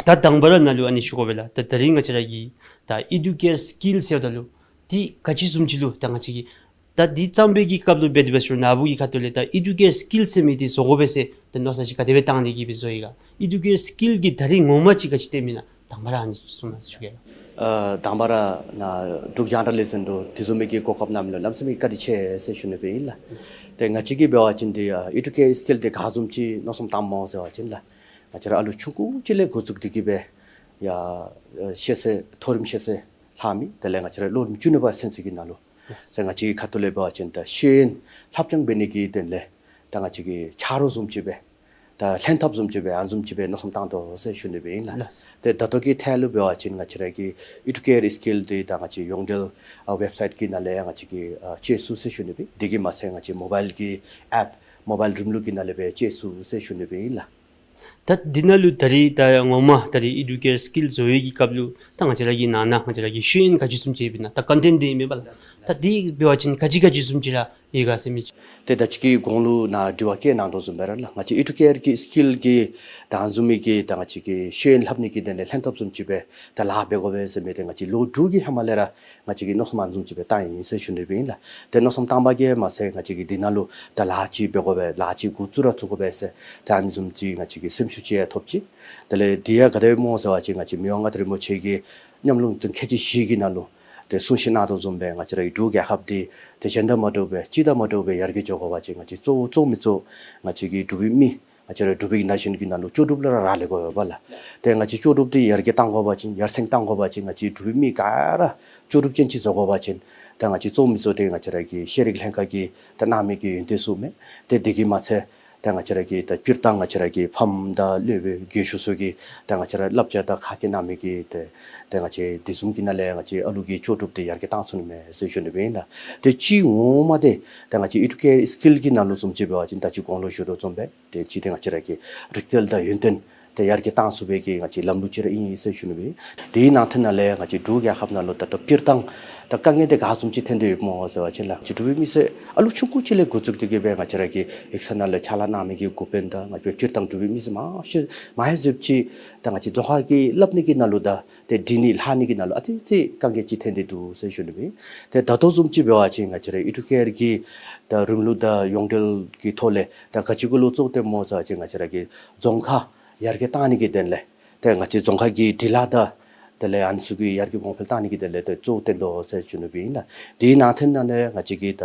ད་དང་པ་ར་ནཱ་ལུ་ཨ་ནི་ཞུ་དགོ་པས་ལགས། ད་ད་རིས་ང་བཅས་ར་གི་ད་ཨི་ཌུ་ཀེར་སི་ཀིལ་ཟེརཝ་ད་ལུ་འདི་ག་ཅི་བཟུམ་ཅིག་ལུ་ད་ང་བཅས་ཀྱིས་ད་འདི་བརྩམས་པའི་གི་སྐབས་ལུ་འབད་དེ་འབད་ཟེར་ན་ཨ་བུ་གི་ཁ་ཐུག་ལས་ད་ཨི་ཌུ་ཀེར་སི་ཀིལ་ཟེར་མི་འདི་བཟོ་དགོ་པས་ཟེར་ད་མནོ་བསམ་ཅིག་ག་དེ་སྦེ་བཏང་སྟེ་གིས་སྦེ་བཟོ་ཡི་ག། ཨི་ཌུ་ཀེར་སི་ཀིལ་གྱི་ད་རིས་ངོ་མ་ཅིག་ག་ཅི་སྟོནམ་ཨིན་ན་དང་པ་ར་ཨ་ནི་གསུངས་གནང་ཞུ་གེ་ལགས། ཨ་དང་པ་ར་ནཱ་འབྲུག་རྒྱང་བསྒྲགས་ལས་འཛིན་ལུ་དེ་བཟུམ་མའི་གི་གོ་སྐབས་གནངམ་ལུ་གནམ་མེད་ས་མེད་བཀའ་དྲིན་ཆེ་ཟེར་ཞུ་ནི་སྦེ་ཨིན་ལགས། ཏེ་ང་བཅས་ཀྱིས་འབད་བ་ཅིན་འདི་ཨ་ཨི་ཌུ་ཀེར་སི་ཀིལ་འདི་ག་བཟུམ་ཅིག་མནོ་བསམ་བཏངམ་སྨོ་ཟེར་བ་ཅིན་ལགས། ང་བཅས་ར་ཨ་ལུ་ཆུང་ཀུ་ཅིག་ལས་འགོ་བཙུགས་ཏེ་གིས་སྦེ་ཡར་ཨ་ཤེས་ཚད་མཐོ་རིམ་ཤེས་ཚད་ལྷབ་མི་དེ་ལས་ང་བཅས་ར་ལོ་རིམ་བཅུ་གཉིས་པ་ཚུན་ཚོད་ཀྱི་ནང་ལུ་ཟེར་ང་བཅས་ཀྱི་ཁ་ཐུག་ལས་འབད་བ་ཅིན་ད་ཤེས་ཡོན་ལྷབ་སྦྱང་འབད་ནི་གི་དོན་ལས་ད་ང་བཅས་ཀྱི་ཆ་རོགས་བཟུམ་ཅིག་སྦེ་ད་ལྷན་ཐབས་བཟུམ་ཅིག་སྦེ་ཨ་ནི་བཟུམ་ཅིག་སྦེ་མནོ་བསམ་བཏང་དོ་ཟེར་ཞུ་ནི་སྦེ་ཨིན་ལགས། ལགས། ཏེ་ད་ལྟོ་གི་ཐད་ལུ་འབད་བ་ཅིན་ང་བཅས་ར་གི་ཨི་ཌུ་ཀེར་སི་ཀིལ་འདི་ད་ང་བཅས་ཡོངས་འབྲེལ་ཨ་ཝེབ་སའིཊ་གི་ནང་ལས་ཡང་ང་བཅས་ཀྱིས་ཨ་སྤྱོད་ཚུགས་ཟེར་ཞུ་ནི་སྦེ། དེ་གིས་མ་ཚད་ང་བཅས་མོ་བཱའིལ་གི་ཨེཔ་མོ་བཱའིལ་རིམ་ལུགས་ཀྱི་ནང་ལས་སྦེ་སྤྱོད་ཚུགས་ཟེར་ཞུ་ནི་སྦེ་ཨིན་ལགས། ད་འདི་ནང་ལུ་ད་རིས་ད་ངོ་མ་ད་རིས་ཨི་ཌུ་ཀེར་སི་ཀིལ་བཟོ་བའི་གི་སྐབས་ལུ་ད་ང་བཅས་ར་གི་ནང་ན་ང་བཅས་ར་གི་ཤེས་ཡོན་ག་ཅི་བཟུམ་ཅིག་ཡོདཔ་ཨིན་ན་ད་ཀོན་ཊེནཊ་འདི་ཨིན་མས་པ་ལགས། ད་འདི་འབད་བ་ཅིན་ག་ཅི་ག་ཅི་བཟུམ་ཅིག་ར་ཡོད་ག་ཟེར་མི་ཅིག། ཏེ་ད་ཅི་གི་གོང་ལུ་ནཱ་དྲི་བ་བཀོད་གནང་དོ་བཟུམ་སྦེ་ར་ལགས། ང་བཅས་ཨི་ཌུ་ཀེར་གྱི་སི་ཀིལ་གྱི་ད་ཨ་ནི་བཟུམ་མའི་གི་ད་ང་བཅས་ཀྱི་ཤེས་ཡོན་ལྷབ་ནི་གི་དོན་ལས་ལྷན་ཐབས་བཟུམ་ཅིག་སྦེ་ད་ལཱ་འབད་དགོ་པས་ཟེར་མི་འདི་ང་བཅས་ལོ་དྲུག་གི་ཧེ་མ་ལས་ར་ང་བཅས་ཀྱིས་མནོ་བསམ་ཨ་ནི་བཟུམ་ཅིག་སྦེ་བཏང་ཡི་ཟེར་ཞུ་ནི་སྦེ་ཨིན་ལགས། ཏེ་མནོ་བསམ་བཏང་པ་གིས་མ་ཚད་ང་བཅས་ཀྱིས་འདི་ནང་ལུ་ད་ལཱ་ཅིག་འབད་དགོ་པས་ལཱ་ཅིག་འགོ་བཙུགས་ར་བཙུགས་དགོ་པས་ཟེར་ད་ཨ་ནི་བཟུམ་ཅིག་ང་བཅས་ཀྱིས་སེམས་ཤུགས་ཅིག་ཡང་ཐོབ་ཅི། དེ་ལས་འདི་ཡང་ག་དེ་སྦེ་སྨོ་ཟེར་བ་ཅིན་ང་བཅས་མི་དབང་མངའ་བདག་རིན་པོ་ཆེ་གི་ཉམས་མྱོང་དོན་ཁལ་གཅིག་བཞི་གི་ནང་ལུ་ཏེ་གསུང་བཤད་གནང་དོ་བཟུམ་སྦེ་ང་བཅས་ར་གི་འབྲུག་རྒྱལ་ཁབ་འདི་ཏེ་གཞན་དང་མ་འདྲཝ་སྦེ་སྤྱི་དང་མ་འདྲཝ་སྦེ་ཡར་རྒྱས་འགྱོ་དགོ་པ་ཅིན་ང་བཅས་གཙོ་བོ་གཙོ་མི་གཙོ་ང་བཅས་ཀྱི་འབྲུག་པའི་མི་ ང་བཅས་ར་འབྲུག་པའི་གི་ན་གཞོན་གྱི་ནང་ལུ་ལྕོགས་གྲུབ་ལུ་ར་རག་ལས་དགོ་པས་ལགས། ཏེ་ང་བཅས་ལྕོགས་གྲུབ་འདི་ཡར་རྒྱས་བཏང་དགོ་པ་ཅིན་ཡར་སེང་བཏང་དགོ་པ་ཅིན་ང་བཅས་འབྲུག་པའི་མི་ག་ར་ལྕོགས་གྲུབ་ཅན་ཅིག་བཟོ་དགོ་པ་ཅིན་ད་ང་བཅས་གཙོ་མི་ཚུ་ཏེ་ང་བཅས་ར་གི་ཤེས་རིག་ལྷན་ཁག་གིས་ད་གནང་མི་གི་ཡོན་ཏན་ཚུ་མས། ཏེ་དེ་གིས་མ་ཚད་ད་ང་བཅས་ར་གི་ད་སྤྱིར་བཏང་ང་བཅས་ར་གི་ཕམ་དང་སློབ་དཔོན་རྒས་ཤོས་ཚུ་གིས་ད་ང་བཅས་ར་བསླབ་བྱ་དང་ཁ་སྐད་གནང་མི་གི་ཏེ་ཏེ་ང་བཅས་དེ་བཟུམ་གྱི་ནང་ལས་ང་བཅས་ཨ་ལུ་གི་ལྕོགས་གྲུབ་འདི་ཡར་རྒྱས་བཏང་ཚུགས་ནི་མས་ཟེར་ཞུ་ནི་སྦེ་ཨིན་ལགས། ཏེ་གཅིག་ངོ་མ་འདི་ད་ང་བཅས་ཨེ་ཌུ་ཀེར་སི་ཀིལ་གྱི་ནང་ལུ་བཟུམ་ཅིག་འབད་བ་ཅིན་ད་ཅི་གོང་ལུ་ཞུ་དོ་བཟུམ་སྦེ་ཏེ་གཅིག་འདི་ང་བཅས་ར་གི་རིག་རྩལ་དང་ཡོན་ཏན་འདི་ཡར་རྒྱས་བཏང་ཚུགས་པའི་གི་ང་བཅས་ལམ་ལུགས་ཅིག་ར་ཨིན་ཟེར་ཞུ་ནི་སྦེ། དེའི་ནང་དོན་ནང་ལས་ང་བཅས་འབྲུག་རྒྱལ་ཁབ་ནང་ལུ་ད་ལྟོ་སྤྱིར་བཏང་ད་དཀའ་ངལ་འདི་ག་བཟུམ་ཅིག་ཐོན་ཏེ་ཡོདཔ་སྨོ་ཟེར་བ་ཅིན་ལགས། ང་བཅས་འབྲུག་པའི་མི་སེར་ཨ་ལུ་ཆུང་ཀུ་ཅིག་ལས་འགོ་བཙུགས་ཏེ་གི་སྦེ་ང་བཅས་ར་གི་ཡིག་ཚང་ནང་ལས་ཕྱག་ལཱ་གནང་མི་གི་འགོ་དཔོན་དང་ང་བཅས་སྤྱིར་བཏང་འབྲུག་པའི་མི་སེར་མང་ཤོས་མང་ཤོས་ཅིག་ད་ང་བཅས་རྫོང་ཁ་གི་སླབ་ནི་གི་ནང་ལུ་ད་ཏེ་འབྲི་ནི་ལྷག་ནི་གི་ནང་ལུ་ཨ་ཙི་ཙི་དཀའ་ངལ་ཅིག་ཐོན་ཏེ་འདུག་ཟེར་ཞུ་ནི་སྦེ། ཏེ་ད་ལྟོ་བཟུམ་ཅིག་འབད་བ་ཅིན་ང་བཅས་ར་ཨེ་ཌུ་ཀེར་གྱི་ད་རིམ་ལུགས་དང་ཡོངས་འབྲེལ་གྱི་ཐོག་ལས་ད་ག་ཅི་གུ་ལུ་བཙུགས་ཏེ་སྨོ་ཟེར་བ་ཅིན་ང་བཅས་ར་གི་རྫོང་ཁ་ཡར་རྒྱས་བཏང་ནི་གི་དོན་ལས་ཏེ་ང་བཅས་རྫོང་ཁ་གི་འབྲི་ལྷག་དང་དེ་ལས་ཨ་ནི་ཚུ་གི་ཡར་རྒྱས་གོང་འཕེལ་བཏང་ནི་གི་དོན་ལས་ཏེ་གཙོ་བོ་བཏོན་དོ་ཟེར་ཞུ་ནི་སྦེ་ཨིན་ལགས། དེའི་ནང་དོན་ནང་ལས་ང་བཅས་ཀྱི་ད་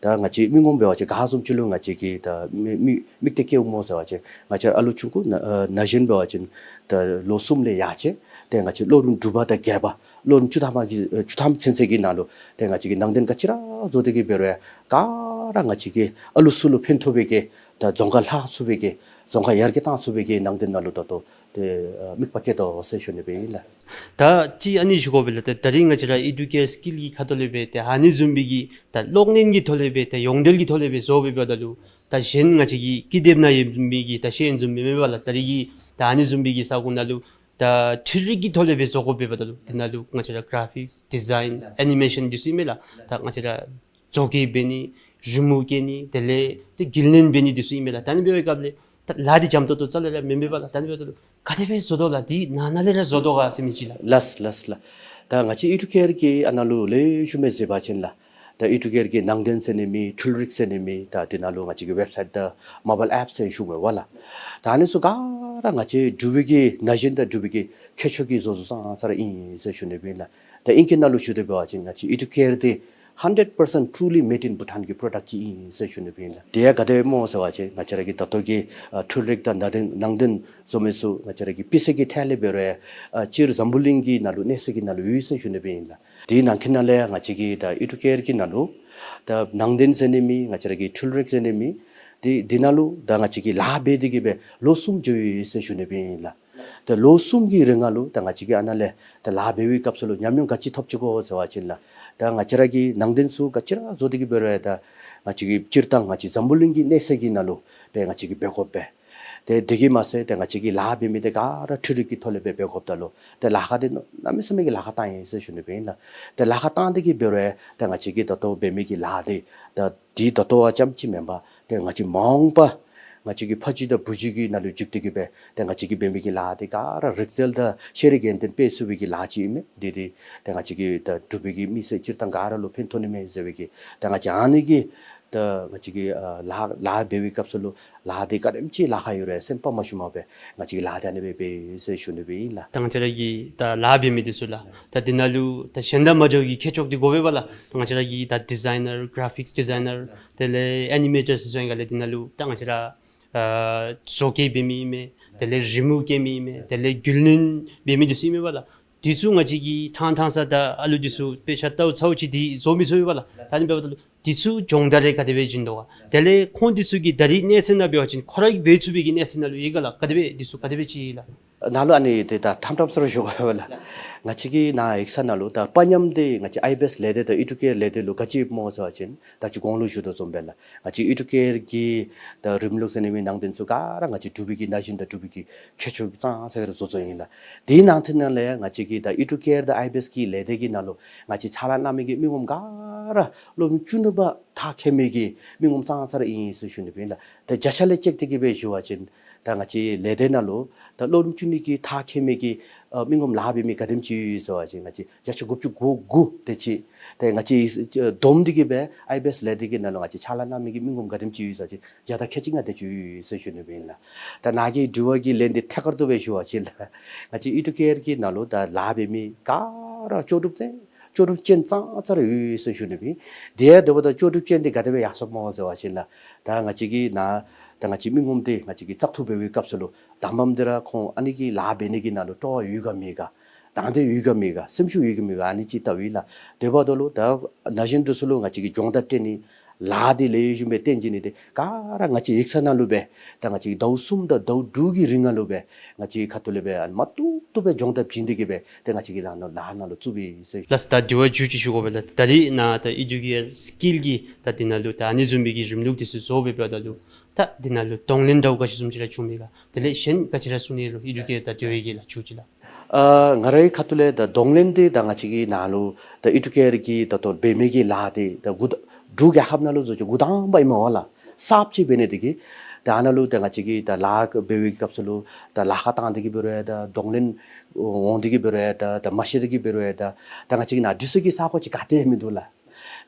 ད་ང་བཅས་མི་ངོམ་འབད་བ་ཅིན་ག་བཟུམ་ཅིག་ལུ་ང་བཅས་ཀྱི་ད་མི་མི་དམིགས་གཏད་བསྐྱེདཔ་སྨོ་ཟེར་བ་ཅིན་ང་བཅས་ཨ་ལུ་ཆུང་ཀུ་ན་ཨ་ན་གཞོན་འབད་བ་ཅིན་ད་ལོ་གསུམ་ལས་ཡར་བཅད་ཏེ་ང་བཅས་སློབ་རིམ་དྲུག་པ་དང་བརྒྱད་པ་སློབ་རིམ་བཅུ་ཐམ་གྱི་ཨ་བཅུ་ཐམ་ཚུན་ཚོད་ཀྱི་ནང་ལུ་ཏེ་ང་བཅས་ཀྱིས་ནང་དོན་ག་ཅི་ར་བཟོ་སྟེ་གི་འབད་རུང་ག་ར་ང་བཅས་ཀྱི་ཨ་ལུ་ཚུ་ལུ་ཕན་ཐོགས་པའི་གི་ད་རྫོང་ཁ་ལྷག་ཚུགས་པའི་གི་རྫོང་ཁ་ཡར་རྒྱས་བཏང་ཚུགས་པའི་གི་ནང་དོན་ནང་ལུ་ད་ལྟོ་ཏེ་ཨ་དམིགས་པ་བསྐྱེད་དོ་ཟེར་ཞུ་ནི་སྦེ་ཨིན་ལགས། ད་ཅི་ཨ་ནི་ཞུ་དགོ་པས་ལགས། ད་ད་རིས་ང་བཅས་ར་ཨེ་ཌུ་ཀེར་སི་ཀིལ་གྱི་ཁ་ཐུག་ལས་སྦེ་ཏེ་ཨ་ནི་བཟུམ་སྦེ་གི་ད་གློག་བརྙན་གྱི་ཐོག་ལས་སྦེ་ད་ཡོངས་འབྲེལ་གྱི་ཐོག་ལས་སྦེ་བཟོ་སྦེ་འབདཝ་ད་ལུ་ད་གཞན་ང་བཅས་ཀྱི་ཀི་དེབ་ནང་ཡོད་མི་གི་ད་ཤེས་ཡོན་བཟུམ་སྦེ་མེན་པས་ལགས། ད་རིས་ཀྱི་ད་ཨ་ནི་བཟུམ་སྦེ་གི་ས་གོ་ནང་ལུ་ད་འཕྲུལ་རིག་གི་ཐོག་ལས་སྦེ་བཟོ་དགོཔ་འབདཝ་ད་ལུ་དེ་ནང་ལུ་ང་བཅས་ར་ག་ར་ཕིགསི་ཌི་ཛའིན་ཨེ་ནི་མེ་ཤཱན་འདི་ཚུ་ཨིན་མས་ལགས། ད་ང་བཅས་ར་བཟོ་བཀོད་འབད་ནི་རི་མུཝ་བཀལ་ནི་དེ་ལས་ཏེ་རྒྱུན་ལེན་འབད་ནི་འདི་ཚུ་ཨིན་མས་ལགས། ད་ཨ་ནི་འབད་བའི་སྐབས་ལས་ད་ལཱ་འདི་འཇམ་ཏོང་ཏོ་རྩ་ལས་ར་མེན་པས་ལགས། ད་ཨ་ནི་འབདཝ་ད་ལུ་ག་དེ་སྦེ་བཟོ་དོ་ལགས། འདི་ནང་ན་ལས་ར་བཟོ་དོ་ག་ཟེར་མི་ཅིག་ལགས། ལགས་ལགས་ལགས། ད་ང་བཅས་ཨེ་ཌུ་ཀེར་གྱི་ཨ་ནཱ་ལུ་ལེགས་ཤོམ་སྦེ་གཟིགས་པ་ཅིན་ལགས། ད་ཨེ་ཌུ་ཀེར་གྱི་ནང་དོན་ཟེར་ནི་མེད་འཕྲུལ་རིག་ཟེར་ནི་མེད་ད་དེ་ནང་ལུ་ང་བཅས་ཀྱི་ཝེབ་སའིཊ་དང་མོ་བཱའིལ་ཨེཔ་ཟེར་ཞུཝ་མས་པ་ལགས། ད་ཨ་ནི་ཚུ་ག་ར་ང་བཅས་འབྲུག་པའི་གི་ན་གཞོན་དང་འབྲུག་པའི་གི་ཁྱད་ཆོས་ཀྱིས་བཟོ་བཟོཝ་ཙང་ཙ་ར་ཨིན་ཟེར་ཞུ་ནི་སྦེ་ཨིན་ལགས། ད་ཨིང་སྐད་ནང་ལུ་ཞུ་དོ་འབད་བ་ཅིན་ང་བཅས་ཨེ་ཌུ་ཀེར་འདི་hundred percent truly made in Bhutan གི་པྲོ་ཌཀཊ་ཅིག་ཨིན་ཟེར་ཞུ་ནི་སྦེ་ཨིན་ལགས། དེ་ཡང་ག་དེ་སྦེ་སྨོ་ཟེར་བ་ཅིན་ང་བཅས་ར་གི་ད་ལྟོ་གི་ཨ་འཕྲུལ་རིག་དང་ནང་དོན་ནང་དོན་བཟོ་མི་ཚུ་ང་བཅས་ར་གི་སྤུས་ཚད་ཀྱི་ཐད་ལས་འབད་རུང་ཨ་སྤྱིར་འཛམ་བུ་གླིང་གི་ནང་ལུ་གནས་ས་གི་ནང་ལུ་ཡོད་ཟེར་ཞུ་ནི་སྦེ་ཨིན་ལགས། དེའི་ནང་གི་ནང་ལས་ང་བཅས་ཀྱི་ད་ཨེ་ཌུ་ཀེར་གྱི་ནང་ལུ་ད་ནང་དོན་ཟེར་ནི་མེད་ང་བཅས་ར་གི་འཕྲུལ་རིག་ཟེར་ནི་མེད་དེ་དེ་ནང་ལུ་ད་ང་བཅས་ཀྱིས་ལཱ་འབད་དེ་གི་སྦེ་ལོ་གསུམ་འགྱོ་ཡི་ཟེར་ཞུ་ནི་སྦེ་ཨིན་ལགས། ད་ལོ་གསུམ་གྱི་རིང་ལུ་ད་ང་བཅས་ཀྱིས་ཨ་ནཱ་ལས་ད་ལཱ་འབད་བའི་སྐབས་སུ་ལུ་ཉམས་མྱོང་ག་ཅི་ཐོབ་ཅི་གོ་ཟེར་བ་ཅིན་ལགས། ད་ང་བཅས་ར་གི་ནང་དོན་ཚུ་ག་ཅི་ར་བཟོ་སྟེ་གི་འབད་རུང་ད་ང་བཅས་ཀྱི་སྤྱིར་བཏང་ང་བཅས་འཛམ་བུ་གླིང་གི་གནས་ས་གི་ནང་ལུ་སྦེ་ང་བཅས་ཀྱིས་འབད་དགོ་པས། ཏེ་དེ་གིས་མ་ཚད་ཏེ་ང་བཅས་ཀྱིས་ལཱ་འབད་མི་འདི་ག་ར་འཕྲུལ་རིག་གི་ཐོག་ལས་སྦེ་འབད་དགོཔ་ད་ལུ་ཏེ་ལཱ་ཁག་འདི་གནམ་མེད་ས་མེད་ཀྱི་ལཱ་ཁག་བཏང་ཡི་ཟེར་ཞུ་ནི་སྦེ་ཨིན་ལགས། ཏེ་ལཱ་ཁག་བཏང་སྟེ་གི་འབད་རུང་ད་ང་བཅས་ཀྱིས་ད་ལྟོ་འབད་མི་གི་ལཱ་འདི་ད་འདི་ད་ལྟོ་བ་ཙམ་ཅིག་མེན་པར་ཏེ་ང་བཅས་མ་འོངས་པ་ང་བཅས་ཀྱི་ཕ་གཞིས་དང་བུ་གཞིས་ཀྱི་ནང་ལུ་འཇུག་སྟེ་གི་སྦེ་ཏེ་ང་བཅས་ཀྱིས་འབད་མི་གི་ལཱ་འདི་ག་ར་རིག་རྩལ་དང་ཤེས་རིག་ཡོན་ཏན་སྤེལ་ཚུགས་པའི་གི་ལཱ་ཅིག་ཨིན་མས། འདི་འདི་ཏེ་ང་བཅས་ཀྱི་ད་འབྲུག་པའི་གི་མི་སེར་སྤྱིར་བཏང་ག་ར་ལུ་ཕན་ཐོགས་ནི་མས་ཟེར་བའི་གི་ད་ང་བཅས་ཨ་ནི་གི་ད་ང་བཅས་ཀྱི་ཨ་ལཱ་ལཱ་འབད་བའི་སྐབས་སུ་ལུ་ལཱ་འདི་ག་དེམ་ཅིག་ལཱ་ཁག་ཡོད་རུང་སེམས་པ་མ་ཞུམ་པར་སྦེ་ང་བཅས་ཀྱིས་ལཱ་འདི་ཨ་ནི་སྦེ་འབད་ཡི་ཟེར་ཞུ་ནི་སྦེ་ཨིན་ལགས། ད་ང་བཅས་ར་གི་ད་ལཱ་འབད་མི་འདི་ཚུ་ལགས། ད་འདི་ནང་ལུ་ད་གཞན་དང་མ་འདྲཝ་གི་ཁྱད་ཆོས་འདི་དགོ་པས་པ་ལགས། ད་ང་བཅས་ར་གི་ད་ཌི་ཛའི་ནར་ག་ར་ཕིགསི་ཌི་ཛའི་ནར་དེ་ལས་ཨེ་ནི་མེ་ཊར་ཟེར་སོང་ཡི་ག་ལས་འདི་ནང་ལུ་ད་ང་བཅས་ར་ཨ་བཟོ་བཀོད་འབད་མི་ཨིན་མས། དེ་ལས་རི་མུཝ་བཀལ་མི་ཨིན་མས། དེ་ལས་རྒྱུན་ལེན་འབད་མི་འདི་ཚུ་ཨིན་མས་པ་ལགས། འདི་ཚུ་ང་བཅས་ཀྱིས་ཐང་ཐང་ས་ད་ཨ་ལུ་འདི་ཚུ་དཔེ་ཆ་ལྟཝ་ཚརཝ་ཅིག་འདི་བཟོ་མི་ཚུགས་པས་པ་ལགས། ད་ཨ་ནི་འབདཝ་ད་ལུ་འདི་ཚུ་སྦྱོང་བརྡར་རེ་ག་དེ་སྦེ་བྱིན་དོ་ག། དེ་ལས་ཁོང་འདི་ཚུ་གིས་ད་རིས་གནས་ཚད་ནང་འབད་བ་ཅིན་ཁོ་ར་གིས་འབད་ཚུགས་པའི་གི་གནས་ཚད་ནང་ལུ་ཡོད་ག་ལགས། ག་དེ་སྦེ་འདི་ཚུ་ག་དེ་སྦེ་ཅིག་ལགས། ནཱ་ལུ་ཨ་ནི་འདི་ད་ཐམ་ཐམ་ས་ར་ཞུ་དགོ་པས་ལགས། ང་བཅས་ཀྱི་ནཱ་ཡིག་ཚང་ནང་ལུ་ད་པ་ཉམས་འདི་ང་བཅས་ཨའི་བི་ཨེསི་ལས་སྡེ་དང་ཨེ་ཌུ་ཀེར་ལས་སྡེ་ལུ་ག་ཅི་ཡོདཔ་སྨོ་ཟེར་བ་ཅིན་ད་ཅི་གོང་ལུ་ཞུ་དོ་བཟུམ་སྦེ་ལགས། ང་བཅས་ཨེ་ཌུ་ཀེར་གྱི་ད་རིམ་ལུགས་ཟེར་ནི་མེད་ནང་དོན་ཚུ་ག་ར་ང་བཅས་འབྲུག་པའི་གི་ན་གཞོན་དང་འབྲུག་པའི་གི་ཁྱད་ཆོས་ཀྱིས་ཙང་ཙ་ར་བཟོ་བཟོཝ་ཨིན་ལགས། དེའི་ནང་དོན་ནང་ལས་ང་བཅས་ཀྱི་ད་ཨེ་ཌུ་ཀེར་དང་ཨའི་བི་ཨེསི་གི་ལས་སྡེ་གི་ནང་ལུ་ང་བཅས་ཕྱག་ལཱ་གནང་མི་གི་མི་ངོམ་ག་ར་སློབ་རིམ་བཅུ་གཉིས་པ་མཐར་འཁྱོལ་མི་གི་མི་ངོམ་ཙང་ཙ་ར་ཨིན་ཟེར་ཞུ་ནི་སྦེ་ཨིན་ལགས། ད་བརྒྱ་ཆ་ལས་བཅད་དེ་གི་སྦེ་ཞུ་བ་ཅིན་ད་ང་བཅས་ལས་སྡེ་ནང་ལུ་ད་སློབ་རིམ་བཅུ་གཉིས་ཀྱི་མཐར་འཁྱོལ་མི་གི་ཨ་མི་ངོམ་ལཱ་འབད་མི་ག་དེམ་ཅིག་ཡོད་ཟེར་བ་ཅིན་ང་བཅས་བརྒྱ་ཆ་དགུ་བཅུ་གོ་དགུ་དེ་ཅིག། ད་ང་བཅས་བསྡོམས་ཏེ་གི་སྦེ་ཨའི་བི་ཨེསི་ལས་སྡེ་གི་ནང་ལུ་ང་བཅས་ཕྱག་ལཱ་གནང་མི་གི་མི་ངོམ་ག་དེམ་ཅིག་ཡོད་ཟེར་བ་ཅིན་བརྒྱ་དང་ཁལ་གཅིག་ལྔ་དེ་ཅིག་ཡོད་ཟེར་ཞུ་ནི་སྦེ་ཨིན་ལགས། ད་ནཱ་གི་དྲི་བ་གི་ལན་འདི་ཐད་ཀར་དུ་སྦེ་ཞུ་བ་ཅིན་ལགས། ང་བཅས་ཨེ་ཌུ་ཀེར་གྱི་ནང་ལུ་ད་ལཱ་འབད་མི་ག་ར་ལྕོགས་གྲུབ་ཅན་ལྕོགས་གྲུབ་ཅན་ཙང་ཙ་ར་ཡོད་ཟེར་ཞུ་ནི་སྦེ་ཨིན། དེ་ཡང་དེ་འབདཝ་ད་ལྕོགས་གྲུབ་ཅན་འདི་ག་དེ་སྦེ་ཡར་སོངམ་སྨོ་ཟེར་བ་ཅིན་ལགས། ད་ང་བཅས་ཀྱི་ནཱ་ ད་ང་བཅས་མི་ངོམ་འདི་ང་བཅས་ཀྱིས་བཙག་འཐུ་འབད་བའི་སྐབས་སུ་ལུ་དང་པམ་འདི་ར་ཁོང་ཨ་ནི་གི་ལཱ་འབད་ནི་གི་ནང་ལུ་སྤྲོ་བ་ཡོད་ག་མེད་ག། དང་འདོད་ཡོད་ག་མེད་ག། སེམས་ཤུགས་ཡོད་ག་མེད་ག། ཨ་ནི་ཅིག་བལྟཝ་ཨིན་ལགས། དེ་འབདཝ་ད་ལུ་ད་ན་གཞོན་འདི་ཚུ་ལུ་ང་བཅས་ཀྱིས་སྦྱོང་བརྡར་སྤྲོད་ནི་ལཱ་འདི་ལེགས་ཤོམ་སྦེ་སྟོན་བྱིན་ནི་འདི་ག་ར་ང་བཅས་ཡིག་ཚང་ནང་ལུ་སྦེ་ད་ང་བཅས་ཀྱིས་ཟླཝ་གསུམ་དང་ཟླཝ་དྲུག་གི་རིང་ནང་ལུ་སྦེ་ང་བཅས་ཁ་ཐུག་ལས་སྦེ་ཨ་ནི་མ་ཐུབ་ཐུབ་སྦེ་སྦྱོང་བརྡར་བྱིན་ཏེ་གིས་སྦེ་ཏེ་ང་བཅས་ཀྱིས་ལཱ་ནང་ལཱ་ནང་ལུ་བཙུགས་པས་ཟེར། ལགས་སོ། ད་དེ་བ་མཇུག་ཅིག་ཞུ་དགོ་པས་ལགས། ད་རིས་ནཱ་ད་ཨི་ཌུ་ཀེ་ཨར་སི་ཀིལ་གྱི་ད་འདི་ནང་ལུ་ད་ཨ་ནི་བཟུམ་མའི་གི་རིམ་ལུགས་འདི་ཚུ་བཟོ་སྦེ་འབདཝ་ད་ལུ་ད་འདི་ནང་ལུ་གདོང་ལེན་འདྲཝ་ག་ཅི་བཟུམ་ཅིག་ར་བྱུང་མས་ག། དེ་ལས་གཞན་ག་ཅི་ར་གསུང་ནི་ལོ། ཨི་ཌུ་ཀེ་ཨར་ད་དེ་བའི་གི་ལགས་མཇུག་ཅིག་ལགས། ཨ་ང་རའི་ཁ་ཐུག་ལས་ད་གདོང་ལེན་འདི་ད་ང་བཅས་ཀྱི་ནཱ་ལུ་ད་ཨི་ཌུ་ཀེ་ཨར་གྱི་ད་ལྟོ་འབད་མི་གི་ལཱ་འདི་ད་འགོ་ད་འབྲུག་རྒྱལ་ཁབ་ནང་ལུ་བཟོ་ཅིག་འགོ་དང་པ་ཨིན་མས་པ་ལགས། གསརཔ་ཅིག་འབད་ནི་དེ་གིས་ད་ཨ་ནཱ་ལུ་ད་ང་བཅས་ཀྱིས་ད་ལཱ་འབད་བའི་སྐབས་སུ་ལུ་ད་ལཱ་ཁག་བཏང་སྟེ་གིས་འབད་རུང་ཡང་ད་གདོང་ལེན་འོང་སྟེ་གིས་འབད་རུང་ཡང་ད་ད་མ་ཤེས་ཏེ་གིས་འབད་རུང་ཡང་ད་ད་ང་བཅས་ཀྱི་ནཱ་དུས་ཚོད་ཀྱི་ས་གོ་ཅིག་ག་ཏེ་མིན་འདུག་ལགས།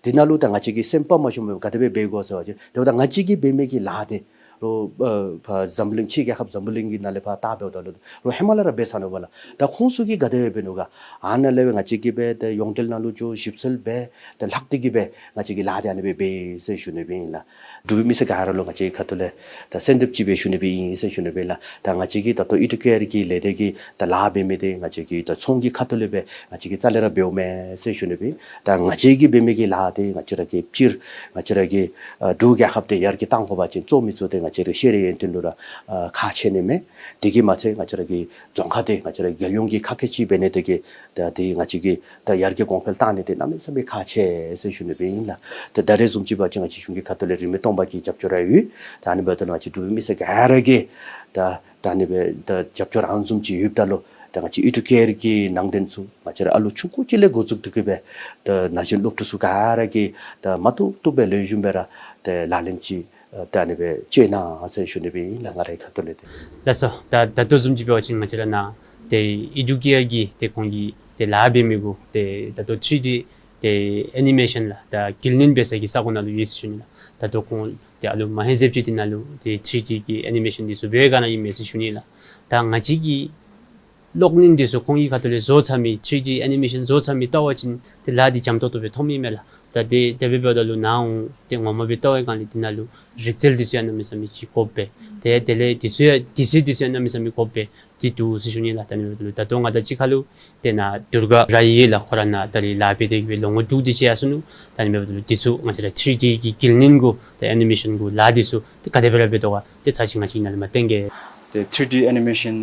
དེ་ནང་ལུ་ད་ང་བཅས་ཀྱིས་སེམས་དཔའ་མ་ཤོང་མི་ག་དེ་སྦེ་འབད་དགོ་ཟེར་བ་ཅིན་དེ་འབདཝ་ད་ང་བཅས་ཀྱིས་འབད་མི་གི་ལཱ་འདི་རོགས་ཨ་ཕར་འཛམ་བུ་གླིང་ཕྱི་རྒྱལ་ཁབ་འཛམ་བུ་གླིང་གི་ནང་ལས་ཕར་བལྟ་འབདཝ་ད་ལུ་རོགས་ཧེ་མ་ལས་ར་འབད་ཚར་ནུག་པ་ལགས། ད་ཁོང་ཚུ་གིས་ག་དེ་སྦེ་འབད་ནུག་ག། ཨ་ནཱ་ལས་སྦེ་ང་བཅས་ཀྱིས་སྦེ་ད་ཡོངས་འབྲེལ་ནང་ལུ་འགྱོ་ཞིབ་འཚོལ་འབད་ད་ལྷག་སྟེ་གིས་སྦེ་ང་བཅས་ཀྱིས་ལཱ་འདི་ཨ་ནི་སྦེ་འབད་ཟེར་ཞུ་ནི་སྦེ་ཨིན་ལགས། འབྲུག་པའི་མི་སེར་ག་ར་ལུ་ང་བཅས་ཁ་ཐུག་ལས་ད་གསོལ་འདེབས་ཅིག་སྦེ་ཞུ་ནི་སྦེ་ཨིན་ཟེར་ཞུ་ནི་སྦེ་ལགས། ད་ང་བཅས་ཀྱི་ད་ལྟོ་ཨི་ཌུ་ཀེ་ཨར་གྱི་ལས་སྡེ་གི་ད་ལཱ་འབད་མི་འདི་ང་བཅས་ཀྱི་ད་ཚོང་གི་ཁ་ཐུག་ལས་སྦེ་ང་བཅས་ཀྱིས་རྩ་ལས་ར་འབདཝ་མེན་ཟེར་ཞུ་ནི་སྦེ། ད་ང་བཅས་ཀྱིས་འབད་མི་གི་ལཱ་འདི་ང་བཅས་ར་གིས་སྤྱིར་ང་བཅས་ར་གི་ཨ་འབྲུག་རྒྱལ་ཁབ་འདི་ཡར་རྒྱས་གཏང་དགོ་པ་ཅིན་གཙོ་མི་གཙོ་འདི་ང་བཅས་ར་ཤེས་རིག་ཡོན་ཏན་ལུ་ར་ཨ་ཁག་ཆེ་ནི་མས། དེ་གིས་མ་ཚད་ང་བཅས་ར་གི་རྫོང་ཁག་འདི་ང་བཅས་ར་རྒྱལ་ཡོངས་ཀྱི་ཁག་ཁེ་ཅིག་འབད་ནི་དེ་གིས་ད་འདི་ང་བཅས་ཀྱིས་ད་ཡར་རྒྱས་གོང་འཕེལ་གཏང་ནི་འདི་གནམ་མེད་ས་མེད་ཁག་ཆེ་ཟེར་ཞུ་ནི་སྦེ་ཨིན་ལགས། ད་ད་རེས་བཟུམ་ཅིག་འབད་བ་ཅིན་ང་བཅས་གཞུང་གི་ཁ་ཐུག་ལས་རིན་མེད་སྟོང་པ་གི་རྒྱབ་སྐྱོར་ར་ཡོད། ད་ཨ་ནི་འབདཝ་ད་ང་བཅས་འབྲུག་པའི་མི་སེར་ག་ར་གིས་ད་ད་ཨ་ནི་སྦེ་ད་རྒྱབ་སྐྱོར་ཨ་ནི་བཟུམ་ཅིག་ཡོདཔ་ད་ལུ་ད་ང་བཅས་ཨི་ཌུ་ཀེ་ཨར་གྱི་ནང་རྟེན་ཚུ་ང་བཅས་ར་ཨ་ལོ་ཆུང་ཀུ་ཅིག་ལས་འགོ་བཙུགས་ཏེ་གིས་སྦེ་ད་ན་གཞོན་སློབ་ཕྲུག་ཚུ་ག་ར་གིས་ད་མ་བཏུབ་བཏུབ་སྦེ་ལེགས་ཤོམ་སྦེ་ར་ད་ལག་ལེན་ཅིག་ད་ཨ་ནི་སྦེ་བཅོས་གནང་ཟེར་ཞུ་ནི་སྦེ་ཨིན་ལགས། ང་རའི་ཁ་ཐུག་ལས་ཏེ། ལགས་སོ། ད་ད་ལྟོ་བཟུམ་ཅིག་འབད་བ་ཅིན་ང་བཅས་ར་ནཱ་ཏེ་ཨི་ཌུ་ཀེ་ཨར་གྱི་ཏེ་ཁོང་གི་ཏེ་ལཱ་འབད་མི་གུ་ཏེ་ད་ལྟོ་ཐྲི་ཌི་ཏེ་ཨེ་ནི་མེ་ཤཱན་ལགས་ད་དཀྱིལ་སྣུན་འབད་ས་གི་ས་གོ་ནང་ལུ་ཡོད་ཟེར་ཞུ་ནི་ལགས། ད་ལྟོ་ཁོང་ཏེ་ཨ་ལོ་མ་ཧེ་ཟེབ་ཅིག་འདི་ནང་ལུ་ཏེ་ཐྲི་ཌི་གི་ཨེ་ནི་མེ་ཤཱན་འདི་ཚུ་འབད་ག་ནི་ཨིན་མས་ཟེར་ཞུ་ནི་ལགས། ད་ང་བཅས་ཀྱི་གློག་བརྙན་འདི་ཚུ་ཁོང་གི་ཁ་ཐུག་ལས་བཟོ་ཚར་མི་ཐྲི་ཌི་ཨེ་ནི་མེ་ཤཱན་བཟོ་ཚར་མི་བལྟ་བ་ཅིན་ཏེ་ལཱ་འདི་འཇམ་ཏོག་ཏོ་སྦེ་མཐོངམ་ཨིན་མས་ལགས། ད་དེ་དེ་སྦེ་འབདཝ་ད་ལུ་ནཱ་འོང་སྟེ་ངོ་མ་སྦེ་བལྟ་བའི་སྒང་ལས་འདི་ནང་ལུ་རིག་རྩལ་འདི་ཚུ་ཡང་གནམ་མེད་ས་མེད་ཅིག་དགོཔ་སྦེ་ཏེ་དེ་ལས་འདི་ཚུ་ཡང་དུས་ཚོད་འདི་ཚུ་ཡང་གནམ་མེད་ས་མེད་དགོཔ་སྦེ་འདི་འདུག་ཟེར་ཞུ་ནི་ལགས། ད་ཨ་ནི་འབདཝ་ད་ལུ་ད་ལྟོ་ང་དང་གཅིག་ཁར་ལུ་ཏེ་ནཱ་དུར་ག་ར་ཡོད་ལགས། ཁོ་ར་ནཱ་ད་རིས་ལཱ་འབད་དེ་གིས་སྦེ་ལོ་ངོ་དྲུག་དེ་ཅིག་ཡར་སོ་ནུག། ད་ཨ་ནི་འབདཝ་ད་ལུ་འདི་ཚུ་ང་བཅས་ར་ཐྲི་ཌི་གི་དཀྱིལ་སྣུན་གུ་ཏེ་ཨེ་ནི་མེ་ཤཱན་གུ་ལཱ་འདི་ཚུ་ཏེ་ག་དེ་སྦེ་ར་འབད་དོ་ག་ཏེ་ཚར་ཅིག་ང་བཅས་ནཱ་ལས་མར་སྟོན་གེ། ཏེ་ཐྲི་ཌི་ཨེ་ནི་མེ་ཤཱན་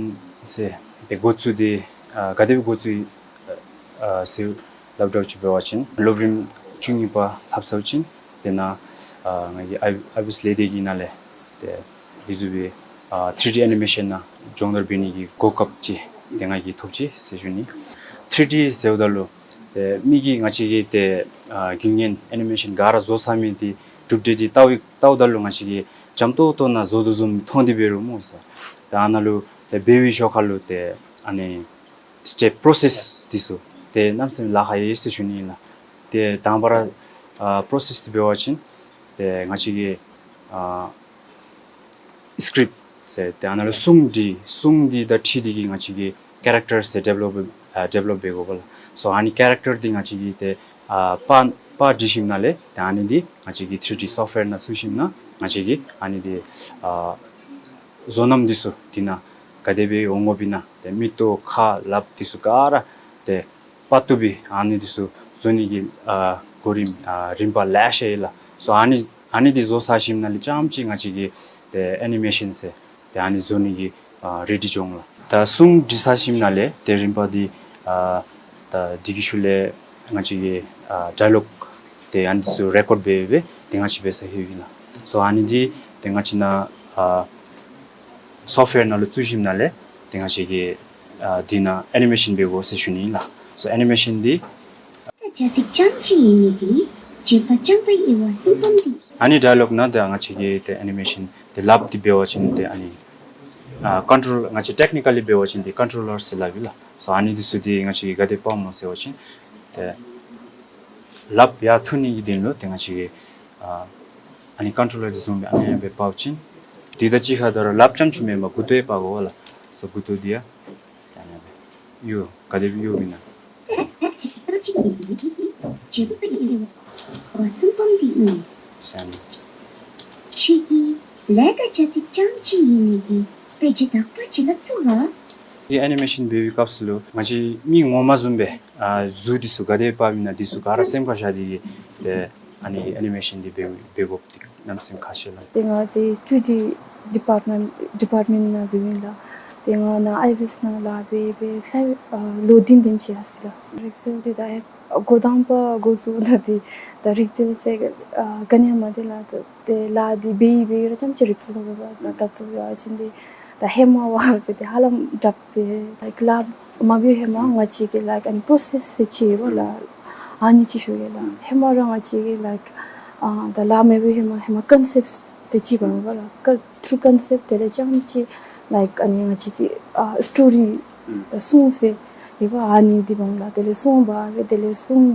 ཟེར་ཏེ་འགོ་བཙུགས་ཏེ་ཨ་ག་དེ་སྦེ་འགོ་བཙུགས་ཨ་ཟེར་སླབ་འདྲཝ་ཅིག་འབད་བ་ཅིན་སློབ་རིམ་བཅུ་གཉིས་པ་ལྷབ་ཚརཝ་ཅིག་ཏེ་ནཱ་ཨ་ང་གི་ཨའི་ཨའི་བི་ཨེསི་ལས་སྡེ་གི་ནང་ལས་ཏེ་འདི་བཟུམ་སྦེ་ཨ་ཐྲི་ཌི་ཨེ་ནི་མེ་ཤཱན་ནང་སྦྱོང་བརྡར་འབད་ནི་གི་གོ་སྐབས་ཅིག་ཏེ་ང་གིས་ཐོབ་ཅི་ཟེར་ཞུ་ནི། ཐྲི་ཌི་ཟེརཝ་ད་ལུ་ཏེ་མི་གིས་ང་བཅས་ཀྱི་ཏེ་ཨ་རྒྱུན་ལྡན་ཨེ་ནི་མེ་ཤཱན་ག་ར་བཟོ་ཚར་མི་འདི་གྲུབ་འབྲས་འདི་བལྟཝ་བལྟཝ་ད་ལུ་ང་བཅས་ཀྱིས་འཇམ་ཏོག་ཏོ་ནང་བཟོ་དོ་བཟུམ་མཐོང་སྟེ་འབད་རུང་སྨོ་ཟེར། ཏེ་ཨ་ནཱ་ལུ་ཏེ་འབད་བའི་ཤུལ་ཁར་ལུ་ཏེ་ཨ་ནི་སི་ཊེབ་པྲོ་སེསི་འདི་ཚུ་ཏེ་གནམ་མེད་ས་མེད་ལཱ་ཁག་ཡོད་ཟེར་ཞུ་ནི་ཨིན་ལགས། ཏེ་དང་པ་ར་ཨ་པྲོ་སེསི་འདི་འབད་བ་ཅིན་ཏེ་ང་བཅས་ཀྱི་ཨ་སི་ཀྲིཔ་ཟེར་ཏེ་ཨ་ནཱ་ལུ་སྲུང་འདི་སྲུང་འདི་དང་ཁྲིད་འདི་གི་ང་བཅས་ཀྱི་ཀེ་རེག་ཊར་ཟེར་ཌི་ཝེ་ལོབ་ཨ་ཌི་ཝེ་ལོབ་འབད་དགོ་པས་ལགས། སོ་ཨ་ནི་ཀེ་རེག་ཊར་འདི་ང་བཅས་ཀྱིས་ཏེ་ཨ་པར་པར་བྲི་ཞིནམ་ལས་ཏེ་ཨ་ནི་འདི་ང་བཅས་ཀྱིས་ཐྲི་ཌི་སོཕཊ་ཝེར་ནང་བཙུགས་ཞིནམ་ལས་ང་བཅས་ཀྱིས་ཨ་ནི་འདི་ཨ་བཟོ་རྣམ་འདི་ཚུ་འདི་ནང་ག་དེ་སྦེ་འོང་དགོཔ་ཨིན་ན་ཏེ་མིག་ཏོ་ཁ་ལགཔ་འདི་ཚུ་ག་ར་ཏེ་པར་བཏུབ་པའི་ཨ་ནི་འདི་ཚུ་བཟོ་ནི་གི་ཨ་གོ་རིམ་ཨ་རིམ་པ་ལེ་ཤ་ཡོད་ལགས། སོ་ཨ་ནི་ཨ་ནི་འདི་བཟོ་ཚར་ཞིནམ་ལས་རྐྱངམ་ཅིག་ང་བཅས་ཀྱིས་ཏེ་ཨེ་ནི་མེ་ཤཱན་ཟེར་ཏེ་ཨ་ནི་བཟོ་ནི་གི་ཨ་རེ་ཌི་འགྱོ་འོང་ལགས། ད་སྲུང་བྲི་ཚར་ཞིནམ་ལས་ཏེ་རིམ་པ་འདི་ཨ་ད་འདི་གི་ཤུལ་ལས་ང་བཅས་ཀྱི་ཨ་ཌའི་ལོག་ཏེ་ཨ་ནི་འདི་ཚུ་རེ་ཀོཌ་འབད་འབད་ཏེ་ང་བཅས་འབད་ས་ཧེ་ཨིན་ལགས། སོ་ཨ་ནི་འདི་ཏེ་ང་བཅས་ནཱ་ཨ་སོཕཊ་ཝེར་ནང་ལུ་བཙུགས་ཞིནམ་ལས་ཏེ་ང་བཅས་ཀྱིས་ཨ་འདི་ནང་ཨེ་ནི་མེ་ཤཱན་འབད་དགོ་ཟེར་ཞུ་ནི་ཨིན་ལགས། སོ་ཨེ་ནི་མེ་ཤཱན་འདི་ཨ་ནི་ཌའི་ལོག་ནང་ད་ང་བཅས་ཀྱིས་ཏེ་ཨེ་ནི་མེ་ཤཱན་ཏེ་ལགཔ་འདི་འབད་བ་ཅིན་ཏེ་ཨ་ནི་ཨ་ཀོན་ཊོལ་ང་བཅས་ཊེཀ་ནི་ཀ་ལི་འབད་བ་ཅིན་ཏེ་ཀོན་ཊོ་ལར་ཟེར་སླབ་ཨིན་ལགས། སོ་ཨ་ནི་འདི་ཚུ་འདི་ང་བཅས་ཀྱིས་ག་དེ་འབག་འོང་ཟེར་བ་ཅིན་ཏེ་ལགཔ་ཡར་འཐུ་ནི་གི་དོན་ལུ་ཏེ་ང་བཅས་ཀྱིས་ཨ་ཨ་ནི་ཀོན་ཊོ་ལར་འདི་བཟུམ་སྦེ་ཨ་ནི་སྦེ་འབག་ཅི། འདི་དང་གཅིག་ཁར་ད་རུང་ལགཔ་རྐྱངམ་ཅིག་མེན་པར་མགུ་ཏོ་ཡང་འབག་དགོ་ལགས། སོ་མགུ་ཏོ་འདི་ཡང་ཨ་ནི་སྦེ་གཡོག་ག་དེ་སྦེ་གཡོགཔ་ཨིན་ན། ས་ནི། ལས་ཀ་བྱ་ཚིག་ཙམ་ཅིག་ཡིན་མི་གི་དཔེ་ཆ་དག་པ་ཅིག་ལ་བཙུགས་ལ། དེ་ཨེ་ནི་མེ་ཤཱན་འབད་བའི་སྐབས་སུ་ལུ་ང་བཅས་མི་ངོ་མ་བཟུམ་སྦེ་ཨ་གཟུགས་འདི་ཚུ་ག་དེ་འབག་མི་ན་འདི་ཚུ་ག་ར་སེམས་ཁར་བཞག་སྟེ་གིས་ཏེ་ཨ་ནི་ཨེ་ནི་མེ་ཤཱན་འདི་འབད་འབད་དགོཔ་འདི་གནམ་མེད་ས་མེད་ཁག་ཆེ་ལགས། ཏེ་ང་དེ་ཊུ་ཌི་ཌི་པཱརཊ་མེནཊ་ཌི་པཱརཊ་མེནཊ་ནང་འབད་མི་ལགས། ཏེ་ང་ནཱ་ཨའི་བི་ཨེསི་ནང་ལཱ་འབད་འབད་ས་ཨ་ལོ་བདུན་དེམ་ཅིག་ཡར་སོ་ཡི་ལགས། རིག་རྩལ་འདི་ད་ཨེ་འགོ་དང་པ་འགོ་བཙུགས་ད་འདི་ད་རིག་རྩལ་ཟེར་ཨ་ག་ནི་ཡང་མ་འདི་ལགས། ད་ཏེ་ལཱ་འདི་འབད་འབད་ར་ཙམ་ཅིག་རིག་ཚུགས་དོ་པས། ད་ད་ལྟོ་ཡང་ཅིན་འདི་ད་ཧེ་མ་བ་འབད་དེ་ཧ་ལམ་དྲག་པས། ལའིཀ་ལཱ་མ་འབད་ཧེ་མ་ང་བཅས་ཀྱིས་ལའིཀ་ཨ་ནི་པྲོ་སེསི་ཟེར་ཅིག་ཡོད་པས་ལགས། ཨ་ནི་ཅིག་ཞུ་ཡི་ལགས། ཧེ་མ་ར་ང་བཅས་ཀྱིས་ལའིཀ་ཨ་ད་ལཱ་མ་འབད་ཧེ་མ་ཧེ་མ་ཀོན་སེབཊ་ཟེར་ཅིག་འབད་འོང་པས་ལགས། ཀ་ཐུར་ཀོན་སེབཊ་དེ་ལས་ཙམ་ཅིག་ལའིཀ་ཨ་ནི་ང་བཅས་ཀྱིས་ཨ་སི་ཊོ་རི་ད་སྲུང་ཟེར་ཡོད་པས། ཨ་ནི་འདི་འབདཝ་ལས་དེ་ལས་སྲུང་འབད་སྦེ་དེ་ལས་སྲུང་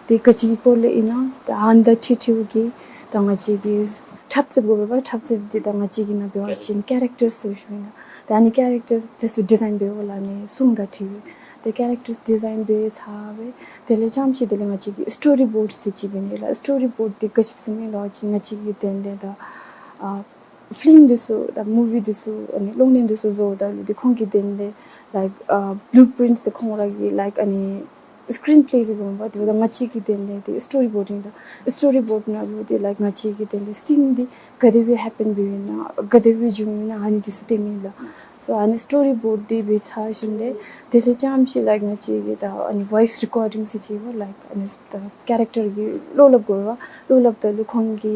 འདི་ག་ཅི་གི་སྐོར་ལས་ཨིན་ན་ད་ཨ་ནི་དང་འཁྲིལ་འཁྲིལཝ་གི་ད་ང་བཅས་ཀྱིས་འཁྲབ་རྩེདཔ་དགོ་པས། འཁྲབ་རྩེདཔ་འདི་ད་ང་བཅས་ཀྱིས་ནཱ་འབད་བ་ཅིན་ཀེ་རེཀ་ཊར་ཟེར་ཞུཝ་ཨིན་ལགས། ད་ཨ་ནི་ཀེ་རེཀ་ཊར་འདི་ཚུ་ཌི་ཛའིན་འབདཝ་ལས་ཨ་ནི་སྲུང་དང་འཁྲིལ་བའི་ད་ཀེ་རེཀ་ཊར་ཌི་ཛའིན་འབད་ཚར་སྦེ་དེ་ལས་ཙམ་ཅིག་དེ་ལས་ང་བཅས་ཀྱིས་སི་ཊོ་རི་བོརཌ་ཟེར་ཅིག་འབད་ནི་ལགས། སི་ཊོ་རི་བོརཌ་འདི་ག་ཅི་ཟེར་མི་ལོ་ཅིག་ང་བཅས་ཀྱི་དོན་ལས་ད་ཨ་ཕིལམ་འདི་ཚུ་དང་མུ་ཝི་འདི་ཚུ་ཨ་ནི་གློག་བརྙན་འདི་ཚུ་བཟོཝ་ད་ལུ་འདི་ཁོང་གི་དོན་ལས་ལའིཀ་ཨ་བླུ་པིརིནཊ་ཟེར་ཁོང་ར་གི་ལའིཀ་ཨ་ནི་སི་ཀིརིན་པླེ་འབད་འོང་པས། དེ་འབདཝ་ད་ང་བཅས་ཀྱི་དོན་ལས་འདི་སི་ཊོ་རི་བོརཌ་ཨིན་ལགས། སི་ཊོ་རི་བོརཌ་ནང་ལུ་འདི་ལའིཀ་ང་བཅས་ཀྱི་དོན་ལས་སི་ནི་འདི་ག་དེ་སྦེ་ཧེ་པེན་འབདཝ་ཨིན་ན་ག་དེ་སྦེ་བྱུངམ་ཨིན་ན་ཨ་ནི་འདི་ཚུ་སྟོནམ་ཨིན་ལགས། སོ་ཨ་ནི་སི་ཊོ་རི་བོརཌ་འདི་འབད་ཚར་ཞིནམ་ལས་དེ་ལས་ཙམ་ཅིག་ལའིཀ་ང་བཅས་ཀྱིས་ད་ཨ་ནི་ཝོའིསི་རི་ཀོར་ཌིང་ཟེར་ཅིག་ཡོད་པས་ལགས། ཨ་ནི་ད་ཀེ་རེཀ་ཊར་གྱི་བློ་སླབ་དགོ་པས། བློ་སླབ་ད་ལུ་ཁོང་གི་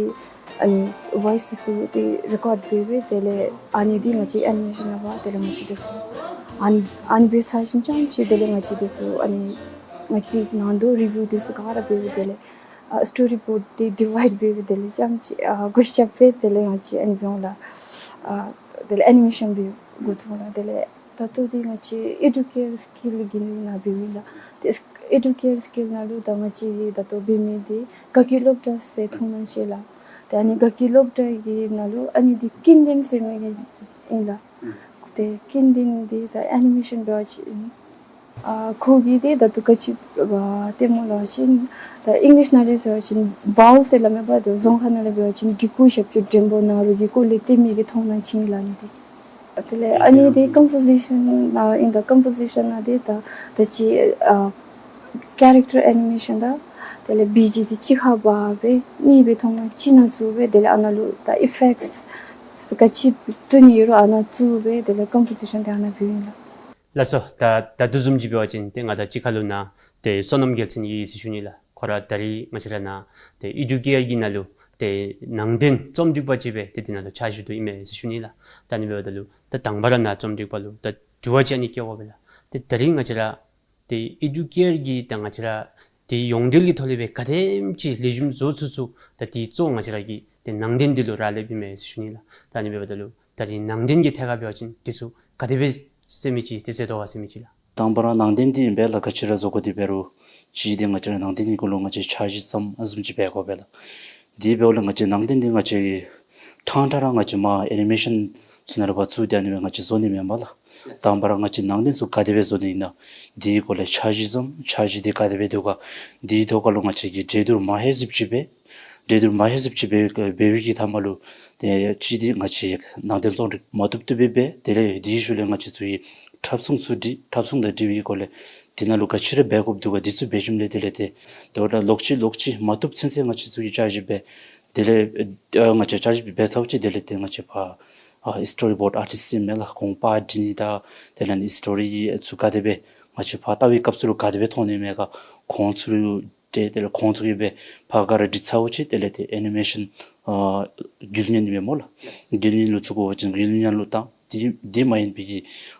ཨ་ནི་ཝོའིསི་འདི་ཚུ་འདི་རི་ཀོརཌ་འབད་སྦེ་དེ་ལས་ཨ་ནི་འདི་ང་བཅས་ཨེ་ནི་མེ་ཤཱན་ནང་འབག་དེ་ལས་ང་བཅས་འདི་ཚུ་ཨ་ནི་ཨ་ནི་འབད་ཚར་ཞིནམ་ཙམ་ཅིག་དེ་ལས་ང་བཅས་འདི་ཚུ་ཨ་ནི་ང་བཅས་ནང་དོག་རི་བིའུ་འདི་ཚུ་ག་ར་འབད་སྦེ་དེ་ལས་ཨ་སི་ཊོ་རི་བོརཌ་འདི་ཌི་ཝའིཌ་འབད་སྦེ་དེ་ལས་ཙམ་ཅིག་ཨ་བགོ་བཤའ་འབད་དེ་ལས་ང་བཅས་ཨ་ནི་འབད་འོང་ལགས། ཨ་དེ་ལས་ཨེ་ནི་མེ་ཤཱན་འབད་འགོ་བཙུགས་འོང་ལགས། དེ་ལས་ད་ལྟོ་འདི་ང་བཅས་ཨེ་ཌུ་ཀེར་སི་ཀིལ་གྱི་ནང་འབདཝ་ཨིན་ལགས། ཏེ་ཨེ་ཌུ་ཀེར་སི་ཀིལ་ནང་ལུ་ད་ང་བཅས་ཀྱིས་ད་ལྟོ་འབད་མི་འདི་དགའ་སྐྱིད་སློབ་གྲྭ་ཟེར་མཐོང་སྣང་ཅིག་ལགས། ཏེ་ཨ་ནི་དགའ་སྐྱིད་སློབ་གྲྭ་གི་ནང་ལུ་ཨ་ནི་འདི་ཀུན་ལྡན་ཟེར་མི་གི་ཨིན་ལགས། ཏེ་ཀུན་ལྡན་འདི་ད་ཨེ་ནི་མེ་ཤཱན་འབད་བ་ཅིན་ཨ་ཁོ་གིས་འདི་ད་ལྟོ་ག་ཅི་འབད་སྟེ་སྨོ་ལབ་པ་ཅིན་ད་ཨིང་ལིཤ་ནང་ལས་ཟེར་བ་ཅིན་བའོལ་ཟེར་སླབ་མས་པ། ད་རྫོང་ཁ་ནང་ལས་འབད་བ་ཅིན་གི་གུ་ཞབས་ཀྱུ་འགྲེང་པོ་ན་རོ་གི་སྐོར་ལས་སྟོན་མི་གི་མཐོང་སྣང་ཅིག་ཨིན་ལགས་ཨ་ནི་འདི། དེ་ལས་ཨ་ནི་འདི་ཀམ་པོ་ཟི་ཤཱན་ནང་ཨིན་ད་ཀམ་པོ་ཟི་ཤཱན་ནང་འདི་ད་ད་ཅི་ཨ་ཀེ་རེཀ་ཊར་ཨེ་ནི་མེ་ཤཱན་དང་དེ་ལས་བི་ཇི་འདི་གཅིག་ཁར་འབག་སྦེ་གཉིས་སྦེ་མཐོང་སྣང་གཅིག་ནང་བཙུགས་སྦེ་དེ་ལས་ཨ་ནཱ་ལུ་ད་ཨི་ཕེཀཊསི་ག་ཅི་བཙུགས་ནི་ཡོད་རུང་ཨ་ནཱ་བཙུགས་སྦེ་དེ་ལས་ཀམ་པོ་ཟི་ཤཱན་འདི་ཨ་ནཱ་འབདཝ་ཨིན་ལགས། ལགས་སོ། ད་ད་དེ་བཟུམ་ཅིག་འབད་བ་ཅིན་ཏེ་ང་དང་གཅིག་ཁར་ལུ་ནཱ་ཏེ་བསོད་ནམས་རྒྱལ་མཚན་ཡོད་ཟེར་ཞུ་ནི་ལགས། ཁོ་ར་ད་རིས་ང་བཅས་ར་ནཱ་ཏེ་ཨེ་ཌུ་ཀེར་གྱི་ནང་ལུ་ཏེ་ནང་རྟེན་རྩོམ་སྒྲིག་པ་ཅིག་སྦེ་ཏེ་དེ་ནང་ལུ་ཕྱག་ཞུ་དོ་ཨིན་མས་ཟེར་ཞུ་ནི་ལགས། ད་ཨ་ནི་འབདཝ་ད་ལུ་ད་དང་པ་ར་ནཱ་རྩོམ་སྒྲིག་པ་ལུ་ད་དྲི་བ་ཅིག་ཨ་ནི་བཀོད་དགོ་པས་ལགས། ཏེ་ད་རིས་ང་བཅས་ར་ཏེ་ཨེ་ཌུ་ཀེར་གྱི་ད་ང་བཅས་ར་ཏེ་ཡོངས་འབྲེལ་གྱི་ཐོག་ལས་སྦེ་ག་དེམ་ཅིག་ལེགས་ཤོམ་བཟོ་ཚུགས་ཚུགས་ད་དེ་གཙོ་ང་བཅས་ར་གི་ཏེ་ནང་རྟེན་འདི་ལུ་རག་ལསཔ་ཨིན་མས་ཟེར་ཞུ་ནི་ལགས། ད་ཨ་ནི་འབདཝ་ད་ལུ་ད་རིས་ནང་རྟེན་གྱི་ཐད་ཁར་འབད་བ་ཅིན་འདི་ཚུ་ག་དེ་སྦེ་ཟེར་མི་ཅིག་ཏེ་ཟེར་དོ་ག་ཟེར་མི་ཅིག་ལགས། དང་པ་ར་ནང་རྟེན་འདི་ཨིན་པས་ལགས། ག་ཅི་ར་བཟོ་དགོ་དེ་འབད་རུང་གཅིག་འདི་ང་བཅས་ར་ནང་རྟེན་གྱི་སྐོར་ལུ་ང་བཅས་འཆར་གཞི་བརྩམ་ཨ་བཟུམ་ཅིག་འབད་དགོ་པས་ལགས། དེ་འབདཝ་ལས་ང་བཅས་ནང་རྟེན་འདི་ང་བཅས་ཕྲང་ཕྲང་ར་ང་བཅས་མར་ཨེ་ནི་མེ་ཤཱན་ཚུ་ནང་ལུ་ཕར་བཙུགས་ཏེ་ཨ་ནི་སྦེ་ང་བཅས་བཟོ་ནི་མེན་པས་ལགས། དང་པ་ར་ང་བཅས་ནང་རྟེན་ཚུ་ག་དེ་སྦེ་བཟོ་ནི་ཨིན་ན་དེའི་སྐོར་ལས་འཆར་གཞི་བརྩམ། འཆར་གཞི་འདི་ག་དེ་སྦེ་འདུག་ག། དེའི་ཐོག་ཁར་ལུ་ང་བཅས་ཀྱིས་གྲོས་བསྡུར་མ་ཧེ་ཟིབ་ཅིག་འབད། གྲོས་བསྡུར་མ་ཧེ་ཟིབ་ཅིག་འབད་འབད་བའི་གི་མཐའ་མ་ལུ་ཏེ་གཅིག་འདི་ང་བཅས་ནང་རྟེན་རྩོམ་སྒྲིག་མ་བཏུབ་བཏུབ་སྦེ་འབད། དེ་ལས་དེའི་ཤུལ་ལས་ང་བཅས་ཚུ་གིས་འཁྲབ་ཚོང་ཚུ་སྒྲིག། འཁྲབ་ཚོང་དང་འབྲེལ་བའི་སྐོར་ལས་དེ་ནང་ལུ་ག་ཅི་ར་འབད་དགོཔ་འདུག་ག། དེ་ཚུ་འབད་ཞིནམ་ལས་དེ་ལས་ཏེ་དེ་འབདཝ་ད་ལོག་ཅི་ལོག་ཅི་མ་བཏུབ་ཚུན་ཚོད་ང་བཅས་ཚུ་གིས་བསྐྱར་ཞིབ་འབད། དེ་ལས་ཨ་ང་བཅས་བསྐྱར་ཞིབ་འབད་ཚརཝ་ཅིག་དེ་ལས་ཏེ་ང་བཅས་ཕར་ཨ་སི་ཊོ་རི་བོརཌ་ཨར་ཊིསཊ་ཟེར་མི་ལགས་ཁོང་པར་སྒྲིག་ནི་དང་དེ་ལས་ཨ་ནི་སི་ཊོ་རི་ཚུ་ག་དེ་སྦེ་ང་བཅས་ཕར་ལྟ་བའི་སྐབས་སུ་ལུ་ག་དེ་སྦེ་མཐོང་ནི་མས་ག། ཁོང་ཚུ་ལུ་ཏེ་དེ་ལས་ཁོང་ཚུ་གིས་སྦེ་ཕར་ག་ར་སྒྲིག་ཚརཝ་ཅིག་དེ་ལས་ཏེ་ཨེ་ནི་མེ་ཤཱན་ཨ་རྒྱུ་ལེན་ཨིན་པས་སྨོ་ལགས། རྒྱུ་ལེན་ལུ་བཙུགས་དགོ་པ་ཅིན་རྒྱུ་ལེན་ལུ་བཏང་། དེ་དེ་མ་ཡིན་པའི་གི་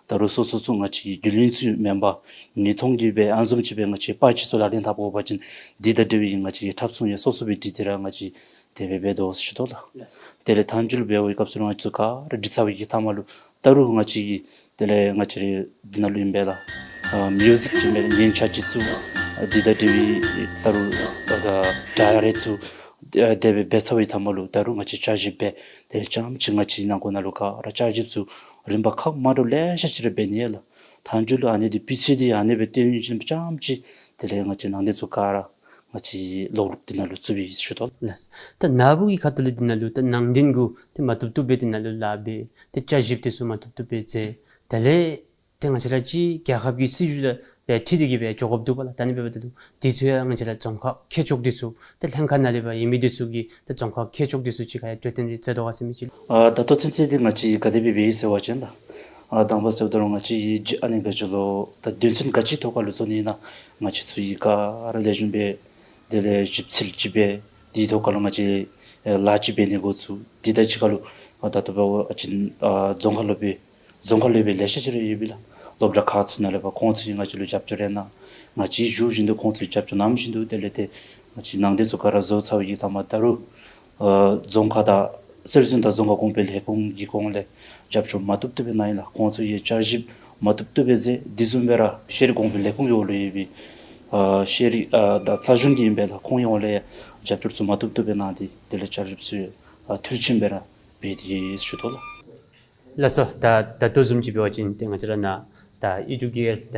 ད་རུང་སོ་སོ་ཚུ་ང་བཅས་ཀྱི་རྒྱུ་ལེན་ཚུ་མེན་པར་ཉིས་སྟོང་གི་སྦེ་ཨ་བཟུམ་ཅིག་སྦེ་ང་བཅས་པར་ཅིག་ཚུ་ལག་ལེན་འཐབ་དགོ་པ་ཅིན་དེ་དང་འབྲེལ་བའི་ང་བཅས་ཀྱི་འཁྲབ་ཚོང་ཡང་སོ་སོ་སྦེ་སྒྲིག་སྟེ་ར་ང་བཅས་དེ་སྦེ་འབད་དོ་ཟེར་ཞུ་དོ་ལགས། དེ་ལས་མཐའ་མཇུག་ལུ་འབད་བའི་སྐབས་སུ་ལུ་ང་བཅས་ཚུ་ག་ར་སྒྲིག་ཚར་བའི་གི་མཐའ་མ་ལུ་ད་རུང་ང་བཅས་ཀྱིས་དེ་ལས་ང་བཅས་རའི་འདི་ནང་ལུ་ཨིན་པས་ལགས། ཨ་མིའུ་ཟིག་ཅིག་མེད་ལགས། ཉན་ཆ་ཅིག་བཙུགས། ཨ་འདི་དང་འབྲེལ་བའི་ད་རུང་ཨ་སྒྲ་རེ་བཙུགས། ཨ་དེ་སྦེ་འབད་ཚར་བའི་མཐའ་མ་ལུ་ད་རུང་ང་བཅས་བསྐྱར་ཞིབ་འབད། དེ་ཙམ་ཅིག་ང་བཅས་ནང་འཁོད་ནང་ལུ་ག་ར་བསྐྱར་ཞིབ་ཚུ་རིམ་པ་ཁག་མ་འདྲཝ་ལེ་ཤ་ཅིག་ར་འབད་ནི་ཡོད་ལགས། མཐའ་མཇུག་ལུ་ཨ་ནི་འདི་སྤུས་ཚད་འདི་ཨ་ནི་སྦེ་སྟོན་ཞིནམ་ཙམ་ཅིག་དེ་ལས་ང་བཅས་ནང་རྟེན་ཚུ་ག་ར་ ང་བཅས་ཀློག་ལུགས་འདི་ནང་ལུ་བཙུགས་པའི་ཞུ་དོ་ལགས། ད་ནཱ་བུ་གི་ཁ་ཐུག་ལས་འདི་ནང་ལུ་ད་ནང་དོན་གུ་ཏེ་མ་བཏུབ་བཏུབ་སྦེ་འདི་ནང་ལུ་ལཱ་འབད། ཏེ་བསྐྱར་ཞིབ་འདི་ཚུ་མ་བཏུབ་བཏུབ་སྦེ་མཛད། དེ་ལས་ཏེ་ང་བཅས་ར་ཅིག་རྒྱལ་ཁབ་ཀྱི་སྲིད་བྱུས་ལུ་ཡང་འཁྲིལ་ཏེ་གི་སྦེ་འགྱོ་དགོཔ་འདུག་པ་ལགས། ད་ཨ་ནི་འབདཝ་ད་ལུ་འདི་ཚུ་ཡང་ང་བཅས་ར་རྫོང་ཁག་ཁྱད་ཆོས་འདི་ཚུ་ཏེ་ལྷན་ཁག་ནང་ལས་ཕར་ཡོད་མི་འདི་ཚུ་གིས་ཏེ་རྫོང་ཁག་ཁྱད་ཆོས་འདི་ཚུ་ཅིག་ཁར་ཡང་གྲོས་བསྟུན་རེ་མཛད་དོ་ག་ཟེར་མི་ཅིག་ལགས། ཨ་ད་ལྟོ་ཚུན་ཚོད་འདི་ང་བཅས་ག་དེ་སྦེ་འབད་ཡི་ཟེར་བ་ཅིན་ལགས། ཨ་དང་པ་ཟེརཝ་ད་ལུ་ང་བཅས་ཀྱིས་ཨ་ནི་ག་ཅི་ལོ་ད་དོན་ཚན་ག་ཅིའི་ཐོག་ཁར་ལུ་བཟོ་ནི་ཨིན་ན་ང་བཅས་ཚུ་གིས་ག་ར་ལེགས་ཤོམ་སྦེ་དེ་ལས་ཞིབ་འཚོལ་ཅིག་འབད། དེའི་ཐོག་ཁར་ལུ་ང་བཅས་ཨེ་ལཱ་ཅིག་འབད་ནི་འགོ་བཙུགས། དེ་དང་གཅིག་ཁར་ལུ་ཨ་ད་ལྟོ་འབད་བ་ཅིན་ཨ་རྫོང་ཁག་སློབ་དཔོན་རྫོང་ཁག་སློབ་དཔོན་ལེ་ཤ་ཅིག་ར་ཡོད་པས་ལགས། སློབ་གྲྭ་ཁག་ཚུ་ནང་ལས་ཕར་ཁོང་ཚུ་གིས་ང་བཅས་ལུ་རྒྱབ་སྐྱོར་ཡང་གནང་། ང་བཅས་ཞུ་བཞིན་དུ་ཁོང་ཚུ་རྒྱབ་སྐྱོར་གནང་བཞིན་དུ་དེ་ལས་ཏེ་ང་བཅས་ནང་དོན་ཚུ་ག་ར་བཟོ་ཚར་བའི་གི་མཐའ་མ་ད་རུང་ཨ་རྫོང་ཁ་དང་སྲོལ་འཛིན་དང་རྫོང་ཁ་གོང་འཕེལ་ལས་ཁུངས་ཀྱི་ཁོངས་ལས་རྒྱབ་སྐྱོར་མ་བཏུབ་བཏུབ་སྦེ་གནང་ཡི་ལགས། ཁོང་ཚུ་གིས་བསྐྱར་ཞིབ་མ་བཏུབ་བཏུབ་སྦེ་མཛད། དེ་བཟུམ་སྦེ་ར་ཤེས་རིག་གོང་འཕེལ་ལས་ཁུངས་ཀྱི་འོག་ལུ་ཡོད་པའི་ཨ་ཤེས་རིག་ཨ་དང་རྩ་གཞུང་གི་ཨིན་པས་ལགས། ཁོང་གི་འོག་ལས་ཡང་རྒྱབ་སྐྱོར་ཚུ་མ་བཏུབ་བཏུབ་སྦེ་གནང་སྟེ་དེ་ལས་བསྐྱར་ཞིབ་ཚུ་ཡང་ཨ་མཐིལ་ཕྱིན་སྦེ་ར་འབད་དེ་ཞུ་དོ་ལགས། ལགས་སོ། ད་ད་ལྟོ་བཟུམ་ཅིག་འབད་བ་ཅིན་ཏེ་ང་བཅས་ར་ནཱ་ད་ཨི་ཌུ་ཀེ་ཡར་ད་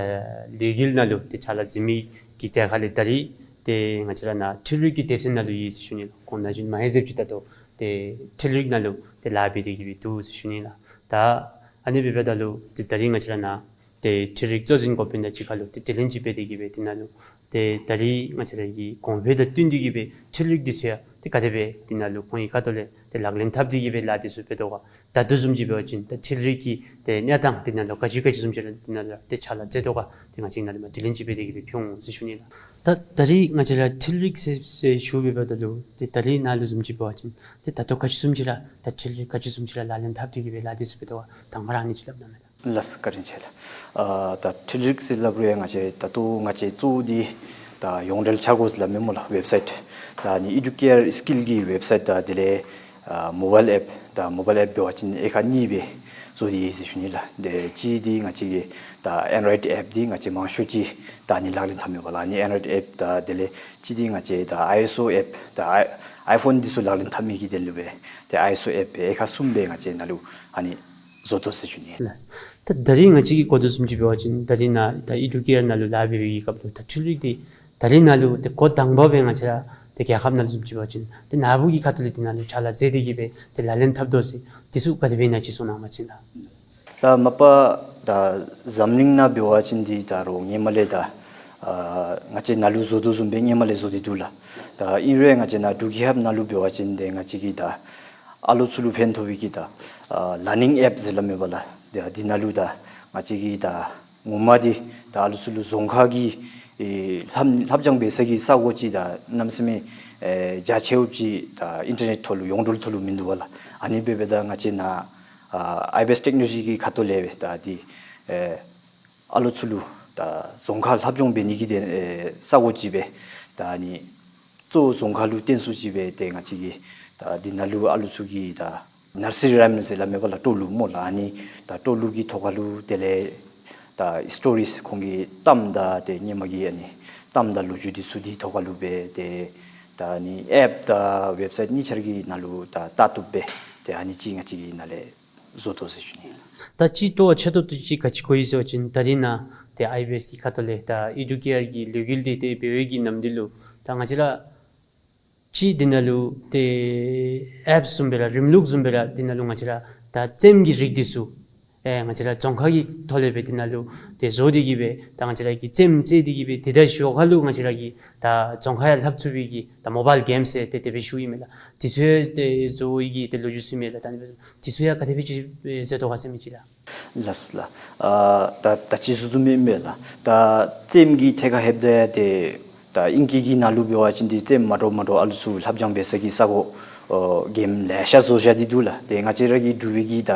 ལས་འགུལ་ནང་ལུ་ཏེ་ཕྱག་ལཱ་མཛད་མི་གི་གྲས་ཁར་ལས་ད་རིས་ཏེ་ང་བཅས་ར་ནཱ་འཕྲུལ་རིག་གི་སྡེ་ཚན་ནང་ལུ་ཡོད་ཟེར་ཞུ་ནི་ལགས། ཁོང་ན་གཞོན་མ་ཧེ་ཟེར་ཅིག་ད་ལྟོ་ཏེ་འཕྲུལ་རིག་ནང་ལུ་ཏེ་ལཱ་འབད་དེ་གི་སྦེ་འདུག་ཟེར་ཞུ་ནི་ལགས། ད་ཨ་ནི་འབདཝ་ད་ལུ་ཏེ་ད་རིས་ང་བཅས་ར་ནཱ་ཏེ་འཕྲུལ་རིག་གཙོ་འཛིན་འགོ་དཔོན་དང་གཅིག་ཁར་ལུ་ཏེ་དྲི་ལན་ཅིག་འབད་དེ་གི་སྦེ་དེ་ནང་ལུ་ཏེ་ད་རིས་ང་བཅས་ར་གི་གོང་འཕེལ་དང་བསྟུན་ཏེ་གི་སྦེ་འཕྲུལ་རིག་འདི་ཚུ་ཡང་ཏེ་ག་དེ་སྦེ་དེ་ནང་ལུ་ཁོང་གི་ཁ་ཐུག་ལས་ཏེ་ལག་ལེན་འཐབ་སྟེ་གི་སྦེ་ལཱ་འདི་ཚུ་འབད་དོ་ག། ད་ལྟོ་བཟུམ་ཅིག་འབད་བ་ཅིན་ད་འཕྲུལ་རིག་གི་ཏེ་གནས་སྟངས་དེ་ནང་ལུ་ག་ཅི་ག་ཅི་བཟུམ་ཅིག་ར་དེ་ནང་ལུ་ཏེ་ཕྱག་ལཱ་མཛད་དོ་ག། ཏེ་ང་བཅས་ནཱ་ལས་མར་དྲི་ལན་ཅིག་འབད་དེ་གི་སྦེ་ཕུལ་འོང་ཟེར་ཞུ་ནི་ལགས། ད་ད་རིས་ང་བཅས་ར་འཕྲུལ་རིག་ཟེར་ཟེར་ཞུ་འབདཝ་ད་ལུ་ཏེ་ད་རིས་ནཱ་ལུ་བཟུམ་ཅིག་འབད་བ་ཅིན་ཏེ་ད་ལྟོ་ག་ཅི་བཟུམ་ཅིག་ར་ད་འཕྲུལ་རིག་ག་ཅི་བཟུམ་ཅིག་ར་ལག་ལེན་འཐབ་སྟེ་གི་སྦེ་ལཱ་འདི་ཚུ་འབད་དོ་ག། དང་པ་ར་ཨ་ནི་ཅིག་སླབ་གནང་མས་ལགས། ལགས་སོ། བཀའ་དྲིན་ཆེ་ལགས། ཨ་ད་འཕྲུལ་རིག་ཟེར་སླབ་རུང་ཡང་ང་བཅས་ད་ལྟོ་ང་བཅས་གཙོ་བོ་འདི་ད་ཡོངས་འབྲེལ་འཆར་སྒོ་ཟེར་སླབ་མས་སྨོ་ལགས། ཝེབ་སའིཊ། ད་ཨ་ནི་ཨི་ཌུ་ཀེ་ཡར་སི་ཀིལ་གྱི་ཝེབ་སའིཊ་དང་དེ་ལས་ཨ་མོ་བཱའིལ་ཨེཔ། ད་མོ་བཱའིལ་ཨེཔ་འབད་བ་ཅིན་དབྱེ་ཁག་གཉིས་སྦེ་བཟོ་སྟེ་ཡོད་ཟེར་ཞུ་ནི་ལགས། ཏེ་གཅིག་འདི་ང་བཅས་ཀྱི་ད་ཨེན་ཌོ་རོའིཌ་ཨེཔ་འདི་ང་བཅས་མང་ཤོས་ཅིག་ད་ཨ་ནི་ལག་ལེན་འཐབ་མི་འབད་ལགས། ཨ་ནི་ཨེན་ཌོ་རོའིཌ་ཨེཔ་དང་དེ་ལས་གཅིག་འདི་ང་བཅས་ད་ཨའི་ཨེསི་ཨོ་ཨེཔ། ད་ཨའི་ཨའི་ཕོན་འདི་ཚུ་ལག་ལེན་འཐབ་མི་གི་དོན་ལུ་སྦེ་ཏེ་ཨའི་ཨེསི་ཨོ་ཨེཔ་དབྱེ་ཁག་གསུམ་སྦེ་ང་བཅས་ནཱ་ལུ་ཨ་ནི་བཟོ་དོ་ཟེར་ཞུ་ནི། ལགས། ད་ད་རིས་ང་བཅས་ཀྱིས་གོ་དོ་བཟུམ་ཅིག་འབད་བ་ཅིན་ད་རིས་ནཱ་ད་ཨི་ཌུ་ཀེ་ཡར་ནང་ལུ་ལཱ་འབད་བའི་གི་སྐབས་ལུ་ད་འཕྲུལ་རིག་འདི་ད་རིས་ནཱ་ལུ་ཏེ་འགོ་དང་པ་སྦེ་ང་བཅས་ར་ཏེ་རྒྱལ་ཁབ་ནང་ལུ་བཟུམ་ཅིག་འབད་བ་ཅིན་ཏེ་ནཱ་བུ་གི་ཁ་ཐུག་ལས་དེ་ནང་ལུ་ཕྱག་ལཱ་མཛད་དེ་གི་སྦེ་ཏེ་ལག་ལེན་འཐབ་དོ་ཟེར་འདི་ཚུ་ག་དེ་སྦེ་ཨིན་ན་ཅིག་གསུང་གནང་བ་ཅིན་ལགས། ད་མ་པ་ད་འཛམ་གླིང་ནང་འབད་བ་ཅིན་འདི་ད་རུང་སྔོན་མ་ལས་ད་ཨ་ང་བཅས་ནཱ་ལུ་བཟོ་དོ་བཟུམ་སྦེ་སྔོན་མ་ལས་བཟོ་སྟེ་འདུག་ལགས། ད་ཨིན་རུང་ང་བཅས་ནཱ་འབྲུག་རྒྱལ་ཁབ་ནང་ལུ་འབད་བ་ཅིན་ཏེ་ང་བཅས་ཀྱི་ད་ཨ་ལོ་ཚུ་ལུ་ཕན་ཐོགས་པའི་གི་ད་ཨ་ལར་ནིང་ཨེཔ་ཟེར་སླབ་མས་པ་ལགས། ད་འདི་ནང་ལུ་ད་ང་བཅས་ཀྱི་ད་ངོ་མ་འདི་ད་ཨ་ལོ་ཚུ་ལུ་རྫོང་ཁ་གི་ཨེ་ལྷབ་ལྷབ་སྦྱང་འབད་ས་གི་ས་གོ་ཅིག་ད་གནམ་མེད་ས་མེད་ཨེ་རྒྱ་ཆེཝ་ཅིག་ད་ཨིན་ཊར་ནེཊ་ཐོག་ལུ་ཡོངས་འབྲེལ་ཐོག་ལུ་མིན་འདུག་པ་ལགས། ཨ་ནི་འབད་འབདཝ་ད་ང་བཅས་ནཱ་ཨ་ཨའི་བི་ཨེསི་ཊེག་ནོ་ལོ་ཇི་གི་ཁ་ཐུག་ལས་སྦེ་ད་འདི་ཨེ་ཨ་ལོ་ཚུ་ལུ་ད་རྫོང་ཁ་ལྷབ་སྦྱང་འབད་ནི་གི་དོན་ཨེ་ས་གོ་ཅིག་སྦེ་ད་ཨ་ནི་གཙོ་བོ་རྫོང་ཁ་ལུ་བརྟེན་སུ་ཅིག་སྦེ་ཏེ་ང་བཅས་ཀྱིས་ད་འདི་ནང་ལུ་ཨ་ལོ་ཚུ་གི་ད་ནར་སི་རི་རའིམ་ཟེར་སླབ་མས་པ་ལགས། སྤྲོ་ལུགས་སྨོ་ལགས། ཨ་ནི་ད་སྤྲོ་ལུགས་ཀྱི་ཐོག་ཁ་ལུ་དེ་ལས་ད་སི་ཊོ་རིས་ཁོང་གི་གཏམ་དང་ཏེ་སྔོན་མ་གི་ཨ་ནི་གཏམ་དང་ལོ་རྒྱུས་འདི་ཚུ་འདི་ཐོག་ཁ་ལུ་སྦེ་ཏེ་ད་ཨ་ནི་ཨེཔ་དང་ཝེབ་སའིཊ་གཉིས་ཆ་ར་གི་ནང་ལུ་ད་ལྟ་བཏུབ་སྦེ་ཏེ་ཨ་ནི་ཅིག་ང་བཅས་ཀྱིས་ནཱ་ལས་བཟོ་དོ་ཟེར་ཞུ་ནི། ད་ཅིག་སྤྲོ་བ་ཆེ་ཏོག་ཏོ་ཅིག་ག་ཅི་གོ་ཡི་ཟེར་བ་ཅིན་ད་རིས་ནཱ་ཏེ་ཨའི་བི་ཨེསི་གི་ཁ་ཐུག་ལས་ད་ཨི་ཌུ་ཀེ་ཡར་གྱི་ལས་འགུལ་འདི་ཏེ་འབད་བའི་གི་ནམ་དུས་ལུ་ད་ང་བཅས་ར་ཅིག་འདི་ནང་ལུ་ཏེ་ཨེཔ་བཟུམ་སྦེ་ར་རིམ་ལུགས་བཟུམ་སྦེ་ར་འདི་ནང་ལུ་ང་བཅས་ར་ད་རྩེདམོ་གི་རིགས་འདི་ཚུ་ཨེ་ང་བཅས་ར་རྫོང་ཁ་གི་ཐོག་ལས་སྦེ་འདི་ནང་ལུ་ཏེ་བཟོ་སྟེ་གི་སྦེ་ད་ང་བཅས་ར་གིས་རྩེདམོ་རྩེ་སྟེ་གི་སྦེ་དེ་དང་ཞོར་ཁ་ལུ་ང་བཅས་ར་གིས་ད་རྫོང་ཁ་ཡང་ལྷབ་ཚུགས་པའི་གི་ད་མོ་བཱའིལ་གེམ་ཟེར་ཏེ་དེ་སྦེ་ཞུཝ་ཨིན་མས་ལགས། དེ་ཚུ་ཡང་ཏེ་བཟོ་བའི་གི་ཏེ་ལོ་རྒྱུས་ཚུ་ཨིན་མས་ལགས། ད་ཨ་ནི་སྦེ་དེ་ཚུ་ཡང་ག་དེ་སྦེ་ཅིག་ཨེ་མཛད་དོ་ག་ཟེར་མི་ཅིག་ལགས། ལགས་ལགས། ཨ་ད་ད་ཅི་ཟེར་དོ་མེན་མས་ལགས། ད་རྩེདམོ་གི་ཐད་ཁར་ལྷོདཔ་ད་ཏེ་ད་ཨིང་སྐད་ཀྱི་ནང་ལུ་འབད་བ་ཅིན་འདི་རྩེདམོ་མ་འདྲཝ་མ་འདྲཝ་ཨ་ལོ་ཚུ་ལྷབ་སྦྱང་འབད་ས་གི་ས་གོ་ཨོ་གེམ་ལེ་ཤ་བཟོ་བཞག་སྟེ་འདུག་ལགས། ཏེ་ང་བཅས་ར་གི་འབྲུག་པའི་གི་ད་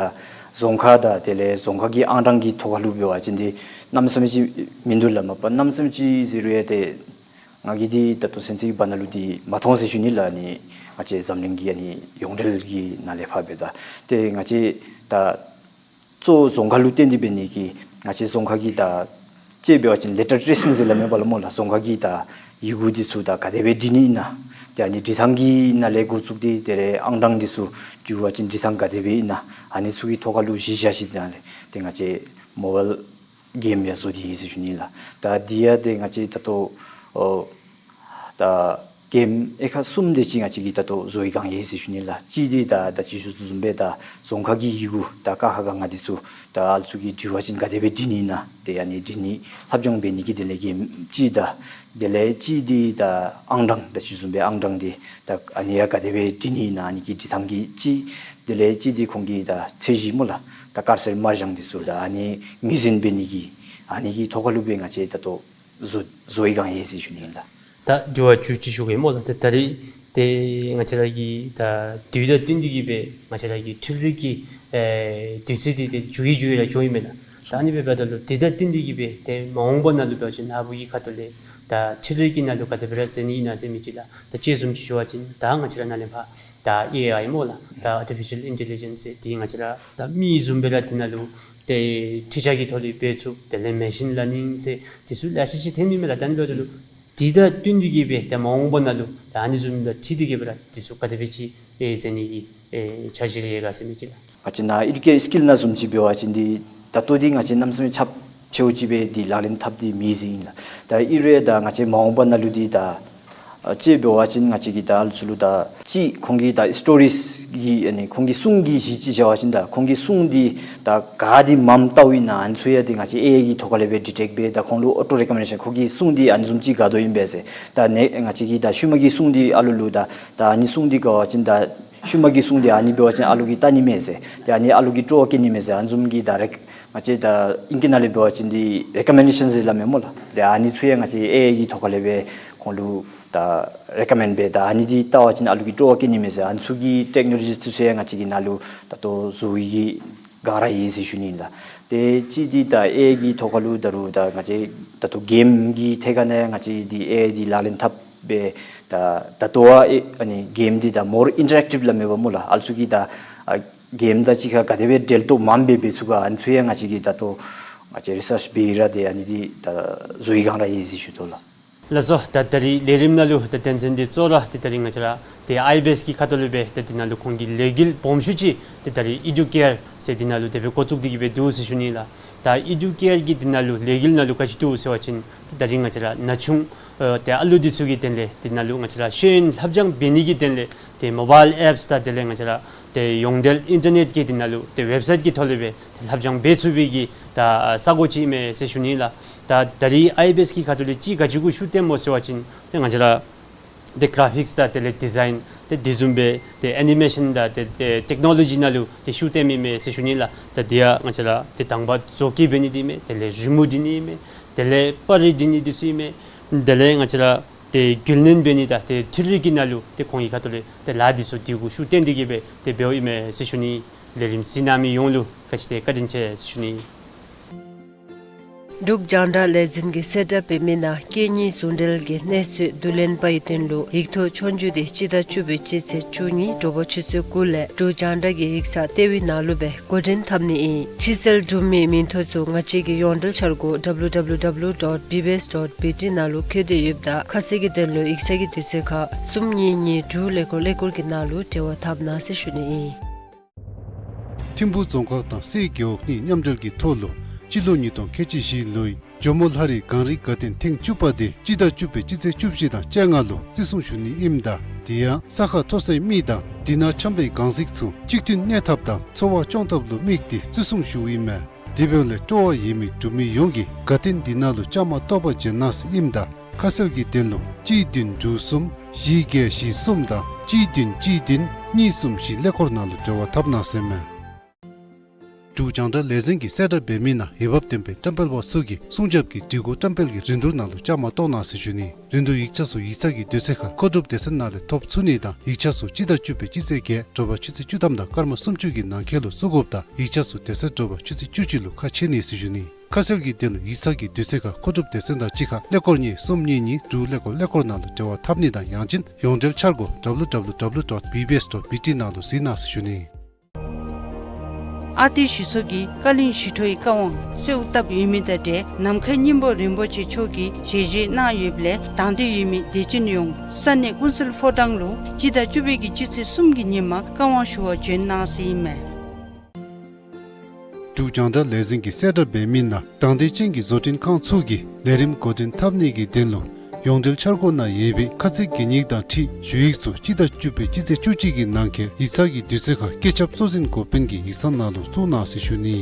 རྫོང་ཁ་དང་དེ་ལས་རྫོང་ཁ་གི་ཨང་གྲངས་ཀྱི་ཐོག་ཁ་ལུ་འབད་བ་ཅིན་འདི་གནམ་མེད་ས་མེད་ཅིག་མིན་འདུག་ལགས། མ་པ་གནམ་མེད་ས་མེད་ཅིག་ཟེར་རུང་ཡང་ཏེ་ང་གིས་འདི་ད་ལྟོ་ཚུན་ཚོད་ཀྱི་བར་ན་ལུ་འདི་མ་མཐོང་ཟེར་ཞུ་ནི་ལགས། ཨ་ནི་ང་བཅས་འཛམ་གླིང་གི་ཨ་ནི་ཡོངས་འབྲེལ་གྱི་ནང་ལས་ཕར་འབདཝ་ད་ཏེ་ང་བཅས་ད་གཙོ་བོ་རྫོང་ཁ་ལུ་བརྟེན་ཏེ་འབད་ནི་གིས་ང་བཅས་རྫོང་ཁ་གི་ད་ཅིག་འབད་བ་ཅིན་ལེ་ཊར་ཊེ་སིང་ཟེར་སླབ་མས་པ་ལགས་སྨོ་ལགས། རྫོང་ཁ་གི་ད་ཡི་གུ་འདི་ཚུ་ད་ག་དེ་སྦེ་འབྲི་ནི་ཨིན་ན། ཏེ་ཨ་ནི་འབྲི་ཐངས་ཀྱི་ནང་ལས་འགོ་བཙུགས་ཏེ་དེ་ལས་ཨང་གྲངས་འདི་ཚུ་འབྲི་བ་ཅིན་འབྲི་ཐངས་ག་དེ་སྦེ་ཨིན་ན། ཨ་ནི་ཚུ་གི་ཐོག་ཁ་ལུ་གཞི་བཞག་ཞིནམ་ལས་ཏེ་ང་བཅས་མོ་བཱའིལ་གེམ་ཡང་བཟོ་སྟེ་ཡོད་ཟེར་ཞུ་ནི་ལགས། ད་འདི་ཡང་ཏེ་ང་བཅས་ད་ལྟོ་ཨོ་ ད་གེམ་དབྱེ་ཁག་གསུམ་དེ་ཅིག་ང་བཅས་ཀྱིས་ད་ལྟོ་བཟོ་ཡི་གང་ཡོད་ཟེར་ཞུ་ནི་ལགས། གཅིག་འདི་ད་ད་ཅི་ཞུ་དོ་བཟུམ་སྦེ་ད་རྫོང་ཁ་གི་ཡི་གུ་ད་ཀ་ཁ་ག་ང་འདི་ཚུ་ད་ཨ་ལུ་ཚུ་གིས་འབྲི་བ་ཅིན་ག་དེ་སྦེ་འབྲི་ནི་ཨིན་ན་དེ་ཨ་ནི་འབྲི་ནི་ལྷབ་སྦྱང་འབད་ནི་གི་དེ་ལས་གེམ་གཅིག་དང་དེ་ལས་གཅིག་འདི་ད་ཨང་གྲངས་ད་ཅི་ཞུ་དོ་བཟུམ་སྦེ་ཨང་གྲངས་འདི་ད་ཨ་ནི་ཡང་ག་དེ་སྦེ་འབྲི་ནི་ཨིན་ན་ཨ་ནི་གི་འབྲི་ཐངས་ཀྱི་གཅིག། དེ་ལས་གཅིག་འདི་ཁོང་གི་ད་ཚད་གཞི་སྨོ་ལགས། ད་དཀར་སེར་དམར་ལྗང་འདི་ཚུ་ད་ཨ་ནི་ངོས་འཛིན་འབད་ནི་གི་ཨ་ནི་གི་ཐོག་ཁ་ལུ་སྦེ་ང་བཅས་ད་ལྟོ་བཟོ་བཟོ་ཡི་གང་ཡོད་ཟེར་ཞུ་ནི་ཨིན་ལགས། ད་དྲི་བ་བཅུ་གཅིག་ཞུ་གེ་སྨོ་ལགས། ད་ད་རིས་ཏེ་ང་བཅས་ར་གི་ད་དུས་དང་བསྟུན་ཏེ་གི་སྦེ་ང་བཅས་ར་གི་འཕྲུལ་རིག་གི་ཨེ་དུས་ཚོད་འདི་ཏེ་འགྱུར་བའི་འགྱུར་བའི་ར་འགྱོཝ་ཨིན་མས་ལགས། ད་ཨ་ནི་སྦེ་འབདཝ་ད་ལུ་དེ་དང་བསྟུན་ཏེ་གི་སྦེ་ཏེ་མ་འོངས་པ་ནང་ལུ་འབད་བ་ཅིན་ནཱ་བུ་གི་ཁ་ཐུག་ལས་ད་འཕྲུལ་རིག་གི་ནང་ལུ་ག་དེ་སྦེ་ར་འཛུལ་ནི་ཨིན་ན་ཟེར་མི་ཅིག་ལགས། ད་དཔྱེ་བཟུམ་ཅིག་ཞུ་བ་ཅིན་ད་ང་བཅས་ར་ནཱ་ལས་ཕར་ད་ཨེ་ཨའི་སྨོ་ལགས། ད་ཨར་ཊི་ཕི་ཤཱལ་ཨིན་ཊེ་ལི་ཇེནསི་ཟེར་འདི་ང་བཅས་ར་ད་མི་བཟུམ་སྦེ་ར་འདི་ནང་ལུ་ཏེ་འཕྲུལ་ཆས་ཀྱི་ཐོག་ལས་འབད་ཚུགས། དེ་ལས་མེ་ཤིན་ལར་ནིང་ཟེར་འདི་ཚུ་ལེ་ཤ་ཅིག་ཐོནམ་ཨིན་མས་ལགས། ད་ཨ་ནི་འབདཝ་ད་ལུ་དེ་དང་བསྟུན་ཏེ་གི་སྦེ་ཏེ་མ་འོངས་པ་ནང་ལུ་ད་ཨ་ནི་བཟུམ་དང་འཁྲིལ་ཏེ་གི་སྦེ་ར་འདི་ཚུ་ག་དེ་སྦེ་ཅིག་ཨེ་འཛུལ་ནི་གི་ཨེ་འཆར་གཞི་རེ་ཡོད་ག་ཟེར་མི་ཅིག་ལགས། ང་བཅས་ནཱ་ཨེ་ཌུ་ཀེ་སི་ཀིལ་ནང་བཟུམ་ཅིག་འབད་བ་ཅིན་འདི་ད་ལྟོ་འདི་ང་བཅས་གནམ་མེད་ས་མེད་ཁྱབ་ཆེཝ་ཅིག་སྦེ་འདི་ལག་ལེན་འཐབ་སྟེ་མེད་ཟེར་ཨིན་ལགས། ད་ཨིན་རུང་ད་ང་བཅས་མ་འོངས་པ་ནང་ལུ་འདི་ད་ཨ་དཔྱེ་འབད་བ་ཅིན་ང་བཅས་ཀྱིས་ད་ཨ་ལུ་ཚུ་ལུ་ད་ཅིག་ཁོང་གི་ད་སི་ཊོ་རིས་ཀྱི་ཨ་ནི་ཁོང་གི་སྲུང་གི་གཞི་ཅིག་བཞག་པ་ཅིན་ད་ཁོང་གི་སྲུང་འདི་ད་ག་འདི་མངམ་བལྟཝ་ཨིན་ན་ཨ་ནི་ཚུ་ཡང་འདི་ང་བཅས་ཨེ་ཨའི་གི་ཐོག་ཁ་ལས་སྦེ་ཌི་ཊེཀཊ་འབད་ད་ཁོང་ལུ་ཨོ་ཊོ་རེ་ཀོ་མེན་ཌེ་ཤཱན་ཁོང་གི་སྲུང་འདི་ཨ་ནི་བཟུམ་ཅིག་དགའ་དོ་ཨིན་པས་ཟེར། ད་ནཱ་ང་བཅས་ཀྱིས་ད་ཤུལ་མ་གི་སྲུང་འདི་ཨ་ལུ་ལུ་ད་ད་ཨ་ནི་སྲུང་འདི་དགའ་བ་ཅིན་ད་ཤུལ་མ་གི་སྲུང་འདི་ཨ་ནི་འབད་བ་ཅིན་ཨ་ལུ་གིས་བལྟ་ནི་མས་ཟེར། ཏེ་ཨ་ནི་ཨ་ལུ་གིས་སྤྲོ་བ་སྐྱེ་ནི་མས་ཟེར། ཨ་ནི་བཟུམ་གྱི་ད་རེཀ་ང་བཅས་ད་ཨིང་སྐད་ནང་ལས་འབད་བ་ཅིན་འདི་རེ་ཀོ་མེན་ཌེ་ཤཱན་ཟེར་སླབ་མས་སྨོ་ལགས། ཏེ་ཨ་ནི་ཚུ་ཡང་ང་བཅས་ཨེ་ཨའི་གི་ཐོག་ཁ་ལས་སྦེ་ཁོང་ལུ་ད་རེ་ཀོ་མེནཌ་འབད་ད་ཨ་ནི་འདི་བལྟ་བ་ཅིན་ཨ་ལུ་གིས་སྤྲོ་བ་སྐྱེ་ནི་མས་ཟེར། ཨ་ནི་ཚུ་གི་ཊེཀ་ནོ་ལོ་ཇི་ཚུ་ཡང་ང་བཅས་ཀྱིས་ནཱ་ལུ་ད་ལྟོ་བཟོ་བའི་གི་སྒང་ར་ཡོད་ཟེར་ཞུ་ནི་ཨིན་ལགས། ཏེ་གཅིག་འདི་ད་ཨེ་ཨའི་གི་ཐོག་ཁ་ལུ་ད་རུང་ད་ང་བཅས་ད་ལྟོ་གེམ་གྱི་ཐད་ཁར་ནང་ང་བཅས་འདི་ཨེ་ཨའི་འདི་ལག་ལེན་འཐབ་སྦེ་ད་ད་ལྟོ་ཨ་ཨེ་ཨ་ནི་གེམ་འདི་ད་མོར་ཨིན་ཊ་རེཀ་ཊིབ་སླབ་མས་པ་སྨོ་ལགས། ཨ་ལུ་ཚུ་གིས་ད་ཨ་གེམ་དང་གཅིག་ཁར་ག་དེ་སྦེ་འབྲེལ་གཏོགས་མངམ་སྦེ་འབད་ཚུགས་ག་ཨ་ནི་ཚུ་ཡང་ང་བཅས་ཀྱིས་ད་ལྟོ་ང་བཅས་རི་སརཆ་འབད་ར་ཏེ་ཨ་ནི་འདི་ད་བཟོ་བའི་སྒང་ར་ཡོད་ཟེར་ཞུ་དོ་ལགས། ལགས་སོ། ད་ད་རིས་ལས་རིམ་ནང་ལུ་ད་དོན་ཚན་འདི་གཙོ་བོ་ར་ཏེ་ད་རིས་ང་བཅས་ར་ཏེ་ཨའི་བི་ཨེསི་གི་ཁ་ཐུག་ལས་སྦེ་ཏེ་འདི་ནང་ལུ་ཁོང་གི་ལས་འགུལ་སྦོམ་ཤོས་ཅིག་ཏེ་ད་རིས་ཨི་ཌུ་ཀེར་ཟེར་འདི་ནང་ལུ་དེ་སྦེ་འགོ་བཙུགས་ཏེ་གི་སྦེ་འདུག་ཟེར་ཞུ་ནི་ལགས། ད་ཨི་ཌུ་ཀེར་གྱི་འདི་ནང་ལུ་ལས་འགུལ་ནང་ལུ་ག་ཅི་འདུག་ཟེར་བ་ཅིན་ཏེ་ད་རིས་ང་བཅས་ར་ན་ཆུང་ཨེ་ཏེ་ཨ་ལུ་འདི་ཚུ་གི་དོན་ལས་འདི་ནང་ལུ་ང་བཅས་ར་ཤེས་ཡོན་ལྷབ་སྦྱང་འབད་ནི་གི་དོན་ལས་ཏེ་མོ་བཱའིལ་ཨེཔསི་དང་དེ་ལས་ང་བཅས་ར་ཏེ་ཡོངས་འབྲེལ་ཨིན་ཊར་ནེཊ་ཀྱི་འདི་ནང་ལུ་ཏེ་ཝེབ་སའིཊ་ཀྱི་ཐོག་ལས་སྦེ་ཏེ་ལྷབ་སྦྱང་འབད་ཚུགས་པའི་གི་ད་ས་གོ་ཅིག་ཨིན་མས་ཟེར་ཞུ་ནི་ལགས། ད་ད་རིས་ཨའི་བི་ཨེསི་གི་ཁ་ཐུག་ལས་ཅིག་ག་ཅི་གུ་ཤུགས་བཏོནམ་སྨོ་ཟེར་བ་ཅིན་ཏེ་ང་བཅས་ར་ཏེ་གར་ཕིཀསི་དང་དེ་ལས་ཌི་ཛའིན་ཏེ་འདི་བཟུམ་སྦེ་ཏེ་ཨེ་ནི་མེ་ཤཱན་དང་ཏེ་ཏེ་ཊེཀ་ནོ་ལོ་ཇི་ནང་ལུ་ཏེ་ཤུགས་བཏོནམ་ཨིན་མས་ཟེར་ཞུ་ནི་ལགས། ད་འདི་ཡང་ང་བཅས་ར་ཏེ་དང་པ་བཟོ་བཀོད་འབད་ནི་འདི་ཨིན་མས། དེ་ལས་རི་མོ་འབྲི་ནི་ཨིན་མས། དེ་ལས་པར་རིས་འབྲི་ནི་འདི་ཚུ་ཨིན་མས། དེ་ལས་ང་བཅས་ར་ཏེ་རྒྱུས་ལོན་འབད་ནི་དང་ཏེ་འཕྲུལ་རིག་གི་ནང་ལུ་ཏེ་ཁོང་གི་ཁ་ཐུག་ལས་ཏེ་ལཱ་འདི་ཚུ་འདི་གུ་ཤུགས་བཏོན་ཏེ་གི་སྦེ་ཏེ་འབདཝ་ཨིན་མས་ཟེར་ཞུ་ནི། ལས་རིམ་གཟིགས་གནང་མི་ཡོངས་ལུ་བཀའ་དྲིན་ཆེ་ཟེར་ཞུ་ནི། འབྲུག་རྒྱང་བསྒྲགས་ལས་འཛིན་གྱིས་གསལ་བསྒྲགས་འབད་མི་ནང་སྐད་གཉིས་ཟུང་འབྲེལ་གྱི་གནས་ཚུལ་བསྡུ་ལེན་པའི་དོན་ལུ་ཡིག་ཐོག་ཆོས་རྒྱུགས་འདི་སྤྱི་ཟླ་བཅུ་པའི་སྤྱི་ཚེས་བཅུ་གཉིས་དྲོ་པ་ཆུ་ཚོད་དགུ་ལས་འབྲུག་རྒྱང་བསྒྲགས་ཀྱི་ཡིག་ཚང་ལྟེ་བའི་ནང་ལུ་སྦེ་འགོ་འདྲེན་འཐབ་ནི་ཨིན། ཕྱིར་སེལ་གྲུབ་མིའི་མིང་ཐོ་ཚུ་ང་བཅས་ཀྱི་ཡོངས་འབྲེལ་འཆར་སྒོ་ཌབ་ལུ་ཌབ་ལུ་ཌབ་ལུ་ཌོཊ་བི་བི་ཨེསི་ཌོཊ་བི་ཊི་ནང་ལུ་བཀོད་དེ་ཡོདཔ་ད་ཁ་གསལ་གྱི་དོན་ལུ་ཡིག་ཚང་གི་དུས་ཚོད་ཁར་གསུམ་གཉིས་གཉིས་དྲུག་ཀླད་ཀོར་ཀླད་ཀོར་གྱི་ནང་ལུ་འབྲེལ་བ་འཐབ་གནང་ཟེར་ཞུ་ནི་ཨིན། ཐིམ་ཕུག་རྫོང་ཁག་དང་སའི་རྒེད་འོག་གཉིས་མཉམ་འབྲེལ་གྱི་ཐོག་ལུ་སྤྱི་ལོ་ཉིས་སྟོང་ཁལ་གཅིག་བཞི་ལོའི་ཇོ་མོ་ལྷ་རིའི་གངས་རིའི་དགའ་སྟོན་ཐེངས་བཅུ་པ་འདི་སྤྱི་ཟླ་བཅུ་པའི་སྤྱི་ཚེས་བཅུ་བཞི་དང་བཅོ་ལྔ་ལུ་བརྩི་སྲུང་ཞུ་ནི་ཨིནམ་ད་དེ་ཡང་ས་ཁ་མཐོ་སའི་མི་དང་དེ་ནང་འཁྱམས་པའི་གངས་གཟིགས་ཚུ་གཅིག་མཐུན་གནས་ཐབས་དང་འཚོ་བ་སྐྱོང་ཐབས་ལུ་དམིགས་ཏེ་བརྩི་སྲུང་ཞུཝ་ཨིན་མས། དེ་འབདཝ་ལས་སྤྲོ་བ་ཡོད་མི་འབྲུག་མི་ཡོངས་ཀྱིས་དགའ་སྟོན་འདི་ནང་ལུ་བཅའ་མར་གཏོགས་པར་བྱོན་གནང་ཟེར་ཨིནམ་ད་ཁ་གསལ་གྱི་དོན་ལུ་གཅིག་བདུན་དྲུག་གསུམ་བཞི་བརྒྱད་བཞི་གསུམ་དང་གཅིག་བདུན་གཅིག་བདུན་གཉིས་གསུམ་བཞི་ཀླད་ཀོར་ནང་ལུ་འབྲེལ་བ་འཐབ་གནང་ཟེར་མས། འབྲུག་རྒྱང་བསྒྲགས་ལས་འཛིན་གྱིས་གསལ་བསྒྲགས་འབད་མི་ནང་འོས་འབབ་ལྡན་པའི་བཀྲམ་སྤེལ་པ་ཚུ་གིས་སྲུང་སྐྱོབ་ཀྱི་སྒྲིག་གོ་བཀྲམ་སྤེལ་གྱི་རིན་བསྡུར་ནང་ལུ་བཅའ་མར་གཏོགས་གནང་ཟེར་ཞུ་ནི། རིན་བསྡུར་ཡིག་ཆ་ཚུ་ཡིག་ཚང་གི་དུས་ཚོད་ཁར་མཁོ་སྒྲུབ་སྡེ་ཚན་ནང་ལས་ཐོབ་ཚུགས་ནི་དང་ཡིག་ཆ་ཚུ་སྤྱི་ཟླ་བཅུ་པའི་སྤྱི་ཚེས་བརྒྱད་དྲོ་པ་ཆུ་ཚོད་བཅུ་ཐམ་དང་སྐར་མ་སུམ་ཅུ་གི་ནང་འཁོད་ལུ་བཙུགས་དགོཔ་དང་ཡིག་ཆ་ཚུ་དེ་ཚེ་དྲོ་པ་ཆུ་ཚོད་བཅུ་གཅིག་ལུ་ཁ་ཕྱེ་ནི་ཟེར་ཞུ་ནི། ཁ་གསལ་གྱི་དོན་ལུ་ཡིག་ཚང་གི་དུས་ཚོད་ཁར་མཁོ་སྒྲུབ་སྡེ་ཚན་དང་གཅིག་ཁར་ཀླད་ཀོར་གཉིས་གསུམ་གཉིས་གཉིས་དྲུག་ཀླད་ཀོར་ཀླད་ཀོར་ནང་ལུ་འབྲེལ་བ་འཐབ་ནི་དང་ཡང་ཅིན་ཡོངས་འབྲེལ་འཆར་སྒོ་ཌབ་ལུ་ཌབ་ལུ་ཌབ་ལུ་ཌོཊ་བི་བི་ཨེསི་ཌོཊ་བི་ཊི་ནང་ལུ་གཟིགས་གནང་ཟེར་ཞུ་ནི། ཨ་ཏི་ཞི་ཚོ་གིས་བཀའ་བློན་ཞི་ཁྲོའི་བཀའ་དབང་གསོལཝ་བཏབ་ཡོད་མི་དང་འབྲེལ་ནམ་མཁའི་སྙིང་པོ་རིན་པོ་ཆེ་མཆོག་གིས་ཞལ་བཞེས་གནང་ཡོདཔ་ལས་དང་འདོད་ཡོད་མི་དད་ཅན་ཡོངས་ས་གནས་ཀུན་གསལ་ཕོ་བྲང་ལུ་སྤྱི་ཟླ་བཅུ་པའི་གི་སྤྱི་ཚེས་གསུམ་གྱི་ཉིན་མ་བཀའ་དབང་ཞུ་བར་བྱོན་གནང་ཟེར་ཨིན་མས། འབྲུག་རྒྱང་བསྒྲགས་ལས་འཛིན་གྱིས་གསལ་བསྒྲགས་འབད་མི་ནང་དང་འདོད་ཅན་གྱི་བཟོ་སྐྲུན་ཁང་ཚུ་གིས་ལས་རིམ་འགོ་འདྲེན་འཐབ་ནི་གི་དོན་ལུ་ ཡོངས་འབྲེལ་འཆར་སྒོ་ནང་ཡོད་པའི་ཁ་ཚིག་གན་ཡིག་དང་འཁྲིལ་ཞུ་ཡིག་ཚུ་སྤྱི་ཟླ་བཅུ་པའི་སྤྱི་ཚེས་བཅུ་གཅིག་གི་ནང་འཁོད་ཡིག་ཚང་གི་དུས་ཚོད་ཁར་བཀོད་ཁྱབ་གཙོ་འཛིན་འགོ་དཔོན་གྱི་ཡིག་ཚང་ནང་ལུ་བཙུགས་གནང་ཟེར་ཞུ་ནི།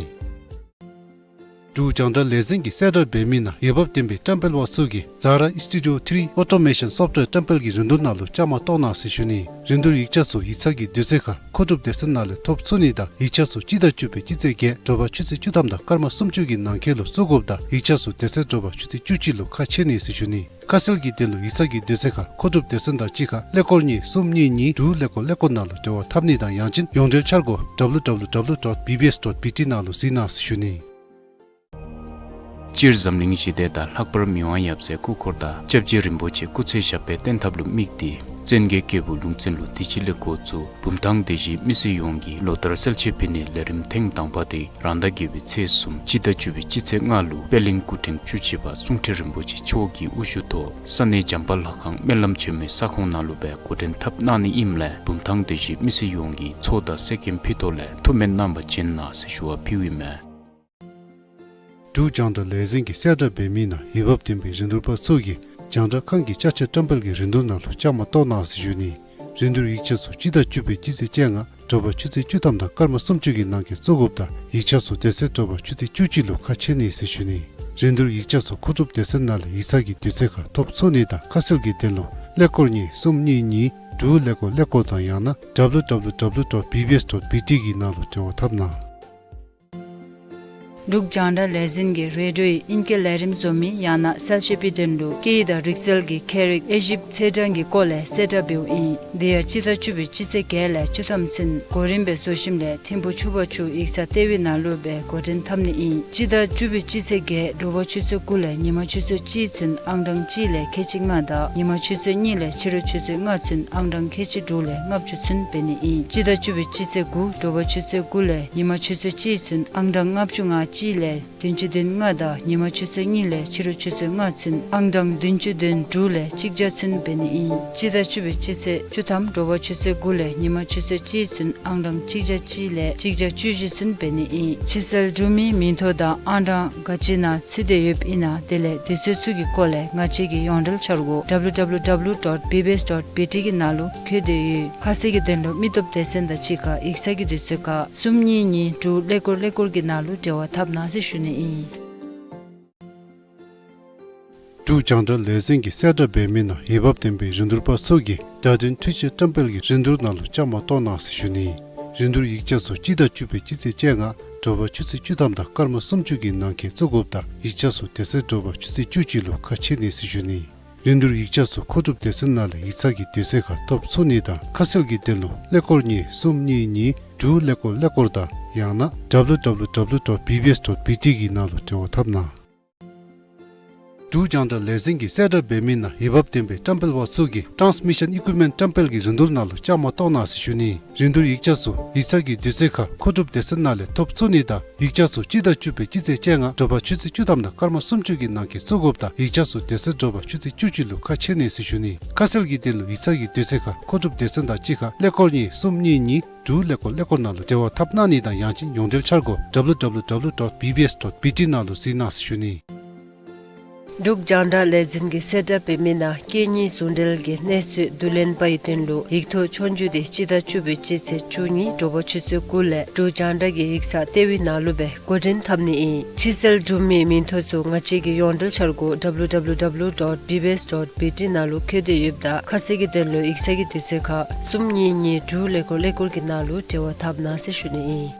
འབྲུག་རྒྱང་བསྒྲགས་ལས་འཛིན་གྱིས་གསལ་བསྒྲགས་འབད་མི་ནང་འོས་འབབ་ལྡན་པའི་བཀྲམ་སྤེལ་པ་ཚུ་གིས་Zara Studio three Automation Software བཀྲམ་སྤེལ་གྱི་རིན་བསྡུར་ནང་ལུ་བཅའ་མར་གཏོགས་གནང་ཟེར་ཞུ་ནི། རིན་བསྡུར་ཡིག་ཆ་ཚུ་ཡིག་ཚང་གི་དུས་ཚོད་ཁར་མཁོ་སྒྲུབ་སྡེ་ཚན་ནང་ལས་ཐོབ་ཚུགས་ནི་དང་ཡིག་ཆ་ཚུ་སྤྱི་ཟླ་བཅུ་པའི་སྤྱི་ཚེས་བརྒྱད་དྲོ་པ་ཆུ་ཚོད་བཅུ་ཐམ་དང་སྐར་མ་སུམ་ཅུ་གི་ནང་འཁོད་ལུ་བཙུགས་དགོཔ་དང་ཡིག་ཆ་ཚུ་དེ་ཚེ་དྲོ་པ་ཆུ་ཚོད་བཅུ་གཅིག་ལུ་ཁ་ཕྱེ་ནི་ཟེར་ཞུ་ནི། ཁ་གསལ་གྱི་དོན་ལུ་ཡིག་ཚང་གི་དུས་ཚོད་ཁར་མཁོ་སྒྲུབ་སྡེ་ཚན་དང་གཅིག་ཁར་ཀླད་ཀོར་གཉིས་གསུམ་གཉིས་གཉིས་དྲུག་ཀླད་ཀོར་ཀླད་ཀོར་ནང་ལུ་འབྲེལ་བ་འཐབ་ནི་དང་ཡང་ཅིན་ཡོངས་འབྲེལ་འཆར་སྒོ་W W W dot B B S dot B T ནང་ལུ་གཟིགས་གནང་ཟེར་ཞུ་ནི། སྤྱིར་འཛམ་གླིང་ཞི་བདེ་དང་ལྷག་པར་མི་དབང་ཡབ་སྲས་སྐུ་འཁོར་དང་སྐྱབས་རྗེ་རིན་པོ་ཆེ་སྐུ་ཚེ་ཞབས་པད་བརྟན་ཐབས་ལུ་དམིགས་ཏེ་བཙན་རྒྱལ་སྐྱེས་བུ་ལུང་བཙན་ལུ་དུས་ཅི་ལས་འགོ་བཙུགས་བུམ་ཐང་སྡེ་བཞིའི་མི་སེར་ཡོངས་ཀྱིས་ལོ་ལྟར་གསལ་བྱེད་ཕུལ་ནིའི་ལས་རིམ་ཐེངས་དང་པ་དེ་རང་ཟླ་བརྒྱད་པའི་ཚེས་གསུམ་སྤྱི་ཟླ་བཅུ་པའི་སྤྱི་ཚེས་ལྔ་ལུ་པད་གླིང་སྐུ་ཕྲེང་བཅུ་གཅིག་པ་གསུང་ཁྲི་རིན་པོ་ཆེ་མཆོག་གི་དབུ་བཞུགས་ཐོག་ས་གནས་བྱམས་པ་ལྷ་ཁང་སྨོན་ལམ་ཆེན་མོའི་ས་ཁོངས་ནང་ལུ་སྦེ་འགོ་འདྲེན་འཐབ་གནང་ནི་ཨིནམ་ལས་བུམ་ཐང་སྡེ་བཞིའི་མི་སེར་ཡོངས་ཀྱིས་ཚོགས་དང་གསེར་སྐྱེམས་ཕུལ་ཐོག་ལས་ཐུགས་སྨོན་གནང་བ་བྱིན་གནང་ཟེར་ཞུ་བ་ཕུལཝ་ཨིན་མས། འབྲུག་རྒྱང་བསྒྲགས་ལས་འཛིན་གྱིས་གསལ་བསྒྲགས་འབད་མི་ནང་འོས་འབབ་ལྡན་པའི་རིན་བསྡུར་པ་ཚུ་གིས་རྒྱང་བསྒྲགས་ཁང་གི་ཅ་ཆས་བཀྲམ་སྤེལ་གྱི་རིན་བསྡུར་ནང་ལུ་བཅའ་མར་གཏོགས་གནང་ཟེར་ཞུ་ནི། རིན་བསྡུར་ཡིག་ཆ་ཚུ་སྤྱི་ཟླ་བཅུ་པའི་སྤྱི་ཚེས་བཅོ་ལྔ་དྲོ་པ་ཆུ་ཚོད་བཅུ་ཐམ་དང་སྐར་མ་སུམ་ཅུ་གི་ནང་འཁོད་བཙུགས་དགོཔ་དང་ཡིག་ཆ་ཚུ་དེ་ཚེ་དྲོ་པ་ཆུ་ཚོད་བཅུ་གཅིག་ལུ་ཁ་ཕྱེ་ནི་ཟེར་ཞུ་ནི། རིན་བསྡུར་ཡིག་ཆ་ཚུ་མཁོ་སྒྲུབ་སྡེ་ཚན་ནང་ལས་ཡིག་ཚང་གི་དུས་ཚོད་ཁར་ཐོབ་ཚུགས་ནི་དང་ཁ་གསལ་གྱི་དོན་ལུ་ཀླད་ཀོར་གཉིས་གསུམ་གཉིས་གཉིས་དྲུག་ཀླད་ཀོར་ཀླད་ཀོར་དང་ཡང་ན་W W W dot B B S dot B T གི་ནང་ལུ་འབྲེལ་བ་འཐབ་གནང་། འབྲུག་རྒྱང་བསྒྲགས་ལས་འཛིན་གྱིས་རེ་ཌིའོའི་ཨིང་སྐད་ལས་རིམ་བཟོ་མི་ཡང་ན་གསལ་བཤད་པའི་དོན་ལུ་སྐད་ཡིག་དང་རིག་རྩལ་གྱི་ཁྱད་རིག་དབྱེ་ཞིབ་ཚེས་གྲངས་ཀྱི་སྐོར་ལས་གསལ་བསྒྲགས་འབདཝ་ཨིན། དེ་ཡང་སྤྱི་ཟླ་བཅུ་པའི་སྤྱི་ཚེས་བརྒྱད་ལས་བཅུ་ཐམ་ཚུན་གོ་རིམ་སྦེ་བཟོ་ཞིནམ་ལས་ཐིམ་ཕུ་ཆུ་བར་ཆུ་ཡིག་ཚང་ལྟེ་བའི་ནང་ལུ་སྦེ་འགོ་འདྲེན་འཐབ་ནི་ཨིན། སྤྱི་ཟླ་བཅུ་པའི་སྤྱི་ཚེས་བརྒྱད་དྲོ་པ་ཆུ་ཚོད་དགུ་ལས་ཉིན་མ་ཆུ་ཚོད་གཅིག་ཚུན་ཨང་གྲངས་གཅིག་ལས་ཁལ་གཅིག་ལྔ་དང་ཉིན་མ་ཆུ་ཚོད་གཉིས་ལས་ཕྱི་རུ་ཆུ་ཚོད་ལྔ་ཚུན་ཨང་གྲངས་ཁལ་གཅིག་དྲུག་ལས་ལྔ་བཅུ་ཚུན་འབད་ནི་ཨིན། སྤྱི་ཟླ་བཅུ་པའི་སྤྱི་ཚེས་དགུ་དྲོ་པ་ཆུ་ཚོད་དགུ་ལས་ཉིན་མ་ཆུ་ཚོད་གཅིག་ཚུན་ཨང་གྲངས་ལྔ་བཅུ་ང་གཅིག་ལས་བདུན་ཅུ་དོན་ལྔ་དང་ཉིན་མ་ཆུ་ཚོད་གཉིས་ལས་ཕྱི་རུ་ཆུ་ཚོད་ལྔ་ཚུན་ཨང་གྲངས་བདུན་ཅུ་དོན་དྲུག་ལས་གཅིག་བརྒྱ་ཚུན་འབད་ནི་ཨིན། སྤྱི་ཟླ་བཅུ་པའི་སྤྱི་ཚེས་བཅུ་ཐམ་དྲོ་པ་ཆུ་ཚོད་དགུ་ལས་ཉིན་མ་ཆུ་ཚོད་གཅིག་ཚུན་ཨང་གྲངས་གཅིག་བརྒྱ་གཅིག་ལས་གཅིག་བརྒྱ་བཅུ་བཞི་ཚུན་འབད་ནི་ཨིན། ཕྱི་སེལ་གྲུབ་མིའི་མིང་ཐོ་དང་ཨང་གྲངས་ག་ཅི་ནང་ཚུད་དེ་ཡོདཔ་ཨིན་ན་དེ་ལས་དུས་ཚོད་ཚུ་གི་སྐོར་ལས་ང་བཅས་ཀྱི་ཡོངས་འབྲེལ་འཆར་སྒོ་W W W dot B B S dot B T གི་ནང་ལུ་བཀོད་དེ་ཡོད། ཁ་གསལ་གྱི་དོན་ལུ་མི་སྟོབས་སྡེ་ཚན་དང་གཅིག་ཁར་ཡིག་ཚང་གི་དུས་ཚོད་ཁར་གསུམ་གཉིས་གཉིས་དྲུག་ཀླད་ཀོར་ཀླད་ཀོར་གྱི་ནང་ལུ་འབྲེལ་བ་འཐབ་གནང་ཟེར་ཞུ་ནི་ཨིན། འབྲུག་རྒྱང་བསྒྲགས་ལས་འཛིན་གྱིས་གསལ་བསྒྲགས་འབད་མི་ནང་འོས་འབབ་ལྡན་པའི་རིན་བསྡུར་པ་ཚུ་གིས་བརྡ་དོན་འཕྲུལ་ཆས་བཀྲམ་སྤེལ་གྱི་རིན་བསྡུར་ནང་ལུ་བཅའ་མར་གཏོགས་གནང་ཟེར་ཞུ་ནི། རིན་བསྡུར་ཡིག་ཆ་ཚུ་སྤྱི་ཟླ་བཅུ་པའི་སྤྱི་ཚེས་བཅོ་ལྔ་དྲོ་པ་ཆུ་ཚོད་བཅུ་ཐམ་དང་སྐར་མ་སུམ་ཅུ་གི་ནང་འཁོད་བཙུགས་དགོཔ་དང་ཡིག་ཆ་ཚུ་དེ་ཚེ་དྲོ་པ་ཆུ་ཚོད་བཅུ་གཅིག་ལུ་ཁ་ཕྱེ་ནི་ཟེར་ཞུ་ནི། རིན་བསྡུར་ཡིག་ཆ་ཚུ་མཁོ་སྒྲུབ་སྡེ་ཚན་ནང་ལས་ཡིག་ཚང་གི་དུས་ཚོད་ཁར་ཐོབ་ཚུགས་ནི་དང་ཁ་གསལ་གྱི་དོན་ལུ་ཀླད་ཀོར་གཉིས་གསུམ་གཉིས་གཉིས་དྲུག་ཀླད་ཀོར་ཀླད་ཀོར་དང་ཡང་ན་W W W dot B B S dot B T གི་ནང་ལུ་འབྲེལ་བ་འཐབ་གནང་། འབྲུག་རྒྱང་བསྒྲགས་ལས་འཛིན་གྱིས་གསལ་བསྒྲགས་འབད་མི་ནང་འོས་འབབ་ལྡན་པའི་བཀྲམ་སྤེལ་པ་ཚུ་གིས་Transmission Equipment བཀྲམ་སྤེལ་གྱི་རིན་བསྡུར་ནང་ལུ་བཅའ་མར་གཏོགས་གནང་ཟེར་ཞུ་ནི། རིན་བསྡུར་ཡིག་ཆ་ཚུ་ཡིག་ཚང་གི་དུས་ཚོད་ཁར་མཁོ་སྒྲུབ་སྡེ་ཚན་ནང་ལས་ཐོབ་ཚུགས་ནི་དང་ཡིག་ཆ་ཚུ་སྤྱི་ཟླ་བཅུ་པའི་སྤྱི་ཚེས་བཅོ་ལྔ་དྲོ་པ་ཆུ་ཚོད་བཅུ་ཐམ་དང་སྐར་མ་སུམ་ཅུ་གི་ནང་འཁོད་བཙུགས་དགོཔ་དང་ཡིག་ཆ་ཚུ་དེ་ཚེ་དྲོ་པ་ཆུ་ཚོད་བཅུ་གཅིག་ལུ་ཁ་ཕྱེ་ནི་ཟེར་ཞུ་ནི། ཁ་གསལ་གྱི་དོན་ལུ་ཡིག་ཚང་གི་དུས་ཚོད་ཁར་མཁོ་སྒྲུབ་སྡེ་ཚན་དང་གཅིག་ཁར་ཀླད་ཀོར་གཉིས་གསུམ་གཉིས་གཉིས་དྲུག་ཀླད་ཀོར་ཀླད་ཀོར་ནང་ལུ་འབྲེལ་བ་འཐབ་གནང་ནི་དང་ཡང་ཅིན་ཡོངས་འབྲེལ་འཆར་སྒོ་W W W dot B B S dot B T ནང་ལུ་གཟིགས་གནང་ཟེར་ཞུ་ནི། འབྲུག་རྒྱང་བསྒྲགས་ལས་འཛིན་གྱིས་གསལ་བསྒྲགས་འབད་མི་ནང་སྐད་གཉིས་ཟུང་འབྲེལ་གྱི་གནས་ཚུལ་བསྡུ་ལེན་པའི་དོན་ལུ་ཡིག་ཐོག་ཆོས་རྒྱུགས་དེ་སྤྱི་ཟླ་བཅུ་པའི་སྤྱི་ཚེས་བཅུ་གཉིས་དྲོ་པ་ཆུ་ཚོད་དགུ་ལས་འབྲུག་རྒྱང་བསྒྲགས་ཀྱི་ཡིག་ཚང་ལྟེ་བའི་ནང་ལུ་སྦེ་འགོ་འདྲེན་འཐབ་ནི་ཨིན། ཕྱི་སེལ་གྲུབ་མིའི་མིང་ཐོ་ཚུ་ང་བཅས་ཀྱི་ཡོངས་འབྲེལ་འཆར་སྒོ་W W W dot B B S dot B T ནང་ལུ་བཀོད་དེ་ཡོདཔ་ད་ཁ་གསལ་གྱི་དོན་ལུ་ཡིག་ཚང་གི་དུས་ཚོད་ཁར་གསུམ་གཉིས་གཉིས་དྲུག་ཀླད་ཀོར་ཀླད་ཀོར་གྱི་ནང་ལུ་འབྲེལ་བ་འཐབ་གནང་ཟེར་ཞུ་ནི་ཨིན།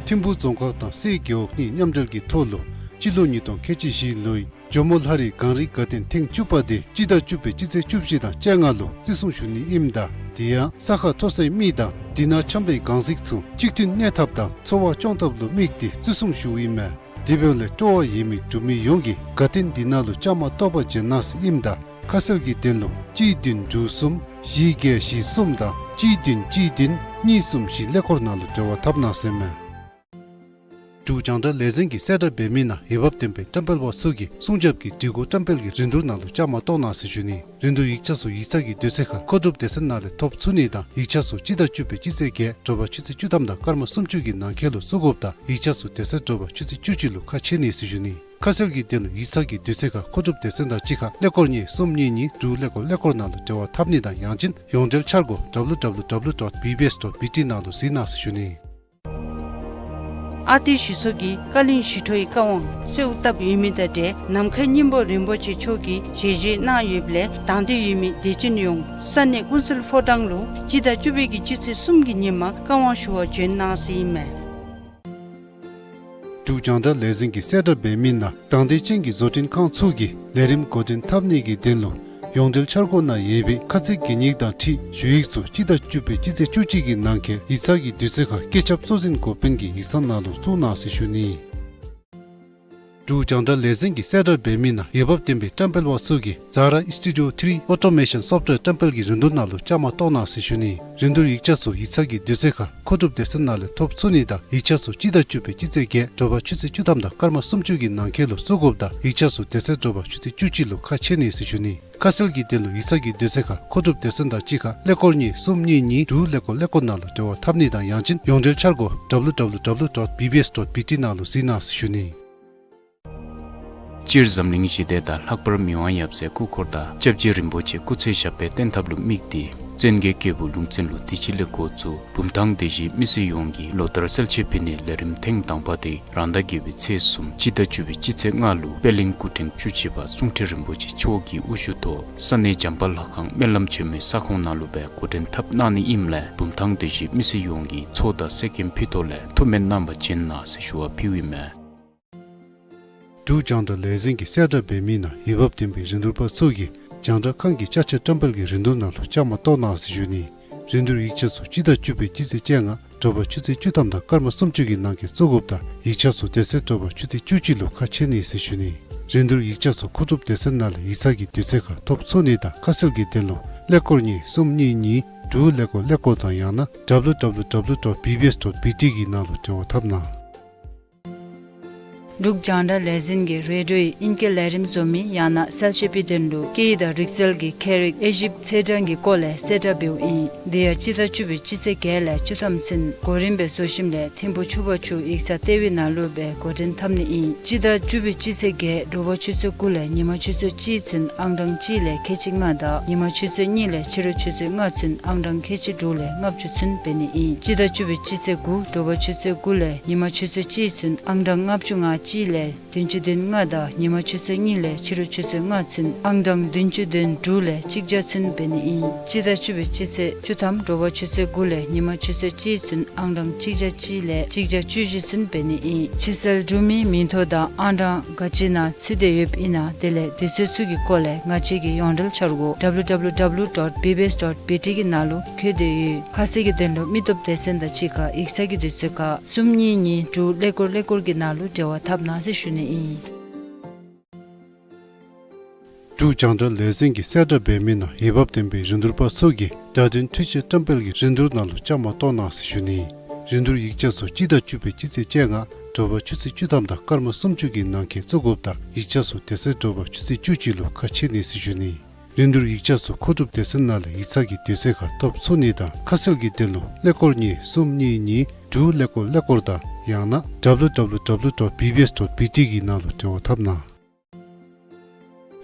ཐིམ་ཕུ་རྫོང་ཁག་དང་སའི་རྒེད་འོག་གཉིས་མཉམ་འབྲེལ་གྱི་ཐོག་ལུ་སྤྱི་ལོ་ཉིས་སྟོང་ཁལ་གཅིག་བཞི་ལོའི་ཇོ་མོ་ལྷ་རིའི་གངས་རིའི་དགའ་སྟོན་ཐེངས་བཅུ་པ་དེ་སྤྱི་ཟླ་བཅུ་པའི་སྤྱི་ཚེས་བཅུ་བཞི་དང་བཅོ་ལྔ་ལུ་བརྩི་སྲུང་ཞུ་ནི་ཨིནམ་ད་དེ་ཡང་ས་ཁ་མཐོ་སའི་མི་དང་དེ་ནང་འཁྱམས་པའི་གངས་གཟིགས་ཚུ་གཅིག་མཐུན་གནས་ཐབས་དང་འཚོ་བ་སྐྱོང་ཐབས་ལུ་དམིགས་ཏེ་བརྩི་སྲུང་ཞུཝ་ཨིན་མས། དེ་འབདཝ་ལས་སྤྲོ་བ་ཡོད་མི་འབྲུག་མི་ཡོངས་ཀྱིས་དགའ་སྟོན་དེ་ནང་ལུ་བཅའ་མར་གཏོགས་པར་བྱོན་གནང་ཟེར་ཨིནམ་ད་ཁ་གསལ་གྱི་དོན་ལུ་གཅིག་བདུན་དྲུག་གསུམ་བཞི་བརྒྱད་བཞི་གསུམ་དང་གཅིག་བདུན་གཅིག་བདུན་གཉིས་གསུམ་བཞི་ཀླད་ཀོར་ནང་ལུ་འབྲེལ་བ་འཐབ་གནང་ཟེར་མས། འབྲུག་རྒྱང་བསྒྲགས་ལས་འཛིན་གྱིས་གསལ་བསྒྲགས་འབད་མི་ནང་འོས་འབབ་ལྡན་པའི་བཀྲམ་སྤེལ་པ་ཚུ་གིས་སྲུང་སྐྱོབ་ཀྱི་སྒྲིག་གོ་བཀྲམ་སྤེལ་གྱི་རིན་བསྡུར་ནང་ལུ་བཅའ་མར་གཏོགས་གནང་ཟེར་ཞུ་ནི། རིན་བསྡུར་ཡིག་ཆ་ཚུ་ཡིག་ཚང་གི་དུས་ཚོད་ཁར་མཁོ་སྒྲུབ་སྡེ་ཚན་ནང་ལས་ཐོབ་ཚུགས་ནི་དང་ཡིག་ཆ་ཚུ་སྤྱི་ཟླ་བཅུ་པའི་སྤྱི་ཚེས་བརྒྱད་དྲོ་པ་ཆུ་ཚོད་བཅུ་ཐམ་དང་སྐར་མ་སུམ་ཅུ་གི་ནང་འཁོད་ལུ་བཙུགས་དགོཔ་དང་ཡིག་ཆ་ཚུ་དེ་ཚེ་དྲོ་པ་ཆུ་ཚོད་བཅུ་གཅིག་ལུ་ཁ་ཕྱེ་ནི་ཟེར་ཞུ་ནི། ཁ་གསལ་གྱི་དོན་ལུ་ཡིག་ཚང་གི་དུས་ཚོད་ཁར་མཁོ་སྒྲུབ་སྡེ་ཚན་དང་གཅིག་ཁར་ཀླད་ཀོར་གཉིས་གསུམ་གཉིས་གཉིས་དྲུག་ཀླད་ཀོར་ཀླད་ཀོར་ནང་ལུ་འབྲེལ་བ་འཐབ་ནི་དང་ཡང་ཅིན་ཡོངས་འབྲེལ་འཆར་སྒོ་W W W dot B B S dot B T ནང་ལུ་གཟིགས་གནང་ཟེར་ཞུ་ནི། ཨ་ཏི་ཞི་འཚོ་གིས་བཀའ་བློན་ཞི་ཁྲོའི་བཀའ་དབང་གསོལཝ་བཏབ་ཡོད་མི་དང་འབྲེལ་ནམ་མཁའི་སྙིང་པོ་རིན་པོ་ཆེ་མཆོག་གིས་ཞལ་བཞེས་གནང་ཡོདཔ་ལས་དང་འདོད་ཡོད་མི་དད་ཅན་ཡོངས་ས་གནས་ཀུན་གསལ་ཕོ་བྲང་ལུ་སྤྱི་ཟླ་བཅུ་པའི་གི་སྤྱི་ཚེས་གསུམ་གྱི་ཉིན་མ་བཀའ་དབང་ཞུ་བར་བྱོན་གནང་ཟེར་ཨིན་མས། འབྲུག་རྒྱང་བསྒྲགས་ལས་འཛིན་གྱིས་གསལ་བསྒྲགས་འབད་མི་ནང་དང་འདོད་ཅན་གྱི་བཟོ་སྐྲུན་ཁང་ཚུ་གིས་ལས་རིམ་འགོ་འདྲེན་འཐབ་ནི་གི་དོན་ལུ་ཡོངས་འབྲེལ་འཆར་སྒོ་ནང་ཡོད་པའི་ཁ་ཚིག་གི་ཉིག་དང་འཁྲིལ་ཞུ་ཡིག་ཚུ་སྤྱི་ཟླ་བཅུ་པའི་སྤྱི་ཚེས་བཅུ་གཅིག་གི་ནང་འཁོད་ཡིག་ཚང་གི་དུས་ཚོད་ཁར་སྐུ་ཚབ་གཙོ་འཛིན་འགོ་དཔོན་གྱི་ཡིག་ཚང་ནང་ལུ་བཙུགས་གནང་ཟེར་ཞུ་ནི། འབྲུག་རྒྱང་བསྒྲགས་ལས་འཛིན་གྱིས་གསལ་བསྒྲགས་འབད་མི་ནང་འོས་འབབ་ལྡན་པའི་བཀྲམ་སྤེལ་པ་ཚུ་གིས་Zara Studio three Automation Software བཀྲམ་སྤེལ་གྱི་རིན་བསྡུར་ནང་ལུ་བཅའ་མར་གཏོགས་གནང་ཟེར་ཞུ་ནི། རིན་བསྡུར་ཡིག་ཆ་ཚུ་ཡིག་ཚང་གི་དུས་ཚོད་ཁར་མཁོ་སྒྲུབ་སྡེ་ཚན་ནང་ལས་ཐོབ་ཚུགས་ནི་དང་ཡིག་ཆ་ཚུ་སྤྱི་ཟླ་བཅུ་པའི་སྤྱི་ཚེས་བརྒྱད་དྲོ་པ་ཆུ་ཚོད་བཅུ་ཐམ་དང་སྐར་མ་སུམ་ཅུ་གི་ནང་འཁོད་ལུ་བཙུགས་དགོཔ་དང་ཡིག་ཆ་ཚུ་དེ་ཚེ་དྲོ་པ་ཆུ་ཚོད་བཅུ་གཅིག་ལུ་ཁ་ཕྱེ་ནི་ཟེར་ཞུ་ནི། ཁ་གསལ་གྱི་དོན་ལུ་ཡིག་ཚང་གི་དུས་ཚོད་ཁར་མཁོ་སྒྲུབ་སྡེ་ཚན་དང་གཅིག་ཁར་ཀླད་ཀོར་གཉིས་གསུམ་གཉིས་གཉིས་དྲུག་ཀླད་ཀོར་ཀླད་ཀོར་ནང་ལུ་འབྲེལ་བ་འཐབ་ནི་དང་ཡང་ཅིན་ཡོངས་འབྲེལ་འཆར་སྒོ་W W W dot B B S dot B T ནང་ལུ་གཟིགས་གནང་ཟེར་ཞུ་ནི། སྤྱིར་འཛམ་གླིང་ཞི་བདེ་དང་ལྷག་པར་མི་དབང་ཡབ་སྲས་སྐུ་འཁོར་དང་སྐྱབས་རྗེ་རིན་པོ་ཆེ་སྐུ་ཚེ་ཞབས་པད་བརྟན་ཐབས་ལུ་དམིགས་ཏེ་བཙན་རྒྱལ་སྐྱེས་བུ་ལུང་བཙན་ལུ་དུས་ཅི་ལས་འགོ་བཙུགས་བུམ་ཐང་སྡེ་བཞིའི་མི་སེར་ཡོངས་ཀྱིས་ལོ་ལྟར་གསལ་བྱེད་ཕུལ་ནིའི་ལས་རིམ་ཐེངས་དང་པ་དེ་རང་ཟླ་བརྒྱད་པའི་ཚེས་གསུམ་སྤྱི་ཟླ་བཅུ་པའི་སྤྱི་ཚེས་ལྔ་ལུ་པད་གླིང་སྐུ་ཕྲེང་བཅུ་གཅིག་པ་གསུང་ཁྲི་རིན་པོ་ཆེ་མཆོག་གི་དབུ་བཞུགས་ཐོག་ས་གནས་བྱམས་པ་ལྷ་ཁང་སྨོན་ལམ་ཆེན་མོའི་ས་ཁོངས་ནང་ལུ་སྦེ་འགོ་འདྲེན་འཐབ་གནང་ནི་ཨིནམ་ལས་བུམ་ཐང་སྡེ་བཞིའི་མི་སེར་ཡོངས་ཀྱིས་ཚོགས་དང་གསེར་སྐྱེམས་ཕུལ་ཐོག་ལས་ཐུགས་སྨོན་གནང་བར་བྱོན་གནང་ཟེར་ཞུ་བ་ཕུལཝ་ཨིན་མས། འབྲུག་རྒྱང་བསྒྲགས་ལས་འཛིན་གྱིས་གསལ་བསྒྲགས་འབད་མི་ནང་འོས་འབབ་ལྡན་པའི་རིན་བསྡུར་པ་ཚུ་གིས་རྒྱང་བསྒྲགས་ཁང་གི་ཅ་ཆས་བཀྲམ་སྤེལ་གྱི་རིན་བསྡུར་ནང་ལུ་བཅའ་མར་གཏོགས་གནང་ཟེར་ཞུ་ནི། རིན་བསྡུར་ཡིག་ཆ་ཚུ་སྤྱི་ཟླ་བཅུ་པའི་སྤྱི་ཚེས་བཅོ་ལྔ་དྲོ་པ་ཆུ་ཚོད་བཅུ་ཐམ་དང་སྐར་མ་སུམ་ཅུ་གི་ནང་འཁོད་བཙུགས་དགོཔ་དང་ཡིག་ཆ་ཚུ་དེ་ཚེ་དྲོ་པ་ཆུ་ཚོད་བཅུ་གཅིག་ལུ་ཁ་ཕྱེ་ནི་ཟེར་ཞུ་ནི། རིན་བསྡུར་ཡིག་ཆ་ཚུ་མཁོ་སྒྲུབ་སྡེ་ཚན་ནང་ལས་ཡིག་ཚང་གི་དུས་ཚོད་ཁར་ཐོབ་ཚུགས་ནི་དང་ཁ་གསལ་གྱི་དོན་ལུ་ཀླད་ཀོར་གཉིས་གསུམ་གཉིས་གཉིས་དྲུག་ཀླད་ཀོར་ཀླད་ཀོར་དང་ཡང་ན་W W W dot B B S dot B T གི་ནང་ལུ་འབྲེལ་བ་འཐབ་གནང་། འབྲུག་རྒྱང་བསྒྲགས་ལས་འཛིན་གྱིས་རེ་ཌིའོའི་ཨིང་སྐད་ལས་རིམ་བཟོ་མི་ཡང་ན་གསལ་བཤད་པའི་དོན་ལུ་སྐད་ཡིག་དང་རིག་རྩལ་གྱི་ཁྱད་རིག་དབྱེ་ཞིབ་ཚེས་གྲངས་ཀྱི་སྐོར་ལས་གསལ་བསྒྲགས་འབདཝ་ཨིན། དེ་ཡང་སྤྱི་ཟླ་བཅུ་པའི་སྤྱི་ཚེས་བརྒྱད་ལས་བཅུ་ཐམ་ཚུན་གོ་རིམ་སྦེ་བཟོ་ཞིནམ་ལས་ཐིམ་ཕུ་ཆུ་བར་ཆུ་ཡིག་ཚང་ལྟེ་བའི་ནང་ལུ་སྦེ་འགོ་འདྲེན་འཐབ་ནི་ཨིན། སྤྱི་ཟླ་བཅུ་པའི་སྤྱི་ཚེས་བརྒྱད་དྲོ་པ་ཆུ་ཚོད་དགུ་ལས་ཉིན་མ་ཆུ་ཚོད་གཅིག་ཚུན་ཨང་གྲངས་གཅིག་ལས་ཁལ་གཅིག་ལྔ་དང་ཉིན་མ་ཆུ་ཚོད་གཉིས་ལས་ཕྱི་རུ་ཆུ་ཚོད་ལྔ་ཚུན་ཨང་གྲངས་ཁལ་གཅིག་དྲུག་ལས་ལྔ་བཅུ་ཚུན་འབད་ནི་ཨིན། སྤྱི་ཟླ་བཅུ་པའི་སྤྱི་ཚེས་དགུ་དྲོ་པ་ཆུ་ཚོད་དགུ་ལས་ཉིན་མ་ཆུ་ཚོད་གཅིག་ཚུན་ཨང་གྲངས་ལྔ་བཅུ་ང་གཅིག་ལས་བདུན་ཅུ་དོན་ལྔ་དང་ཉིན་མ་ཆུ་ཚོད་གཉིས་ལས་ཕྱི་རུ་ཆུ་ཚོད་ལྔ་ཚུན་ཨང་གྲངས་བདུན་ཅུ་དོན་དྲུག་ལས་གཅིག་བརྒྱ་ཚུན་འབད་ནི་ཨིན། སྤྱི་ཟླ་བཅུ་པའི་སྤྱི་ཚེས་བཅུ་ཐམ་དྲོ་པ་ཆུ་ཚོད་དགུ་ལས་ཉིན་མ་ཆུ་ཚོད་གཅིག་ཚུན་ཨང་གྲངས་གཅིག་བརྒྱ་གཅིག་ལས་གཅིག་བརྒྱ་བཅུ་བཞི་ཚུན་འབད་ནི་ཨིན། ཕྱི་སེལ་གྲུབ་མིའི་མིང་ཐོ་དང་ཨང་གྲངས་ག་ཅི་ནང་ཚུད་དེ་ཡོདཔ་ཨིན་ན་དེ་ལས་དུས་ཚོད་ཚུ་གི་སྐོར་ལས་ང་བཅས་ཀྱི་ཡོངས་འབྲེལ་འཆར་སྒོ་W W W dot B B S dot B T གི་ནང་ལུ་བཀོད་དེ་ཡོད། ཁ་གསལ་གྱི་དོན་ལུ་མི་སྟོབས་སྡེ་ཚན་དང་གཅིག་ཁར་ཡིག་ཚང་གི་དུས་ཚོད་ཁར་གསུམ་གཉིས་གཉིས་དྲུག་ཀླད་ཀོར་ཀླད་ཀོར་གྱི་ནང་ལུ་འབྲེལ་བ་འཐབ་གནང་ཟེར་ཞུ་ནི་ཨིན། འབྲུག་རྒྱང་བསྒྲགས་ལས་འཛིན་གྱིས་གསལ་བསྒྲགས་འབད་མི་ནང་འོས་འབབ་ལྡན་པའི་རིན་བསྡུར་པ་ཚུ་གིས་བརྡ་དོན་འཕྲུལ་ཆས་བཀྲམ་སྤེལ་གྱི་རིན་བསྡུར་ནང་ལུ་བཅའ་མར་གཏོགས་གནང་ཟེར་ཞུ་ནི། རིན་བསྡུར་ཡིག་ཆ་ཚུ་སྤྱི་ཟླ་བཅུ་པའི་སྤྱི་ཚེས་བཅོ་ལྔ་དྲོ་པ་ཆུ་ཚོད་བཅུ་ཐམ་དང་སྐར་མ་སུམ་ཅུ་གི་ནང་འཁོད་བཙུགས་དགོཔ་དང་ཡིག་ཆ་ཚུ་དེ་ཚེ་དྲོ་པ་ཆུ་ཚོད་བཅུ་གཅིག་ལུ་ཁ་ཕྱེ་ནི་ཟེར་ཞུ་ནི། རིན་བསྡུར་ཡིག་ཆ་ཚུ་མཁོ་སྒྲུབ་སྡེ་ཚན་ནང་ལས་ཡིག་ཚང་གི་དུས་ཚོད་ཁར་ཐོབ་ཚུགས་ནི་དང་ཁ་གསལ་གྱི་དོན་ལུ་ཀླད་ཀོར་གཉིས་གསུམ་གཉིས་གཉིས་དྲུག་ཀླད་ཀོར་ཀླད་ཀོར་དང་ཡང་ན་W W W dot B B S dot B T གི་ནང་ལུ་འབྲེལ་བ་འཐབ་གནང་།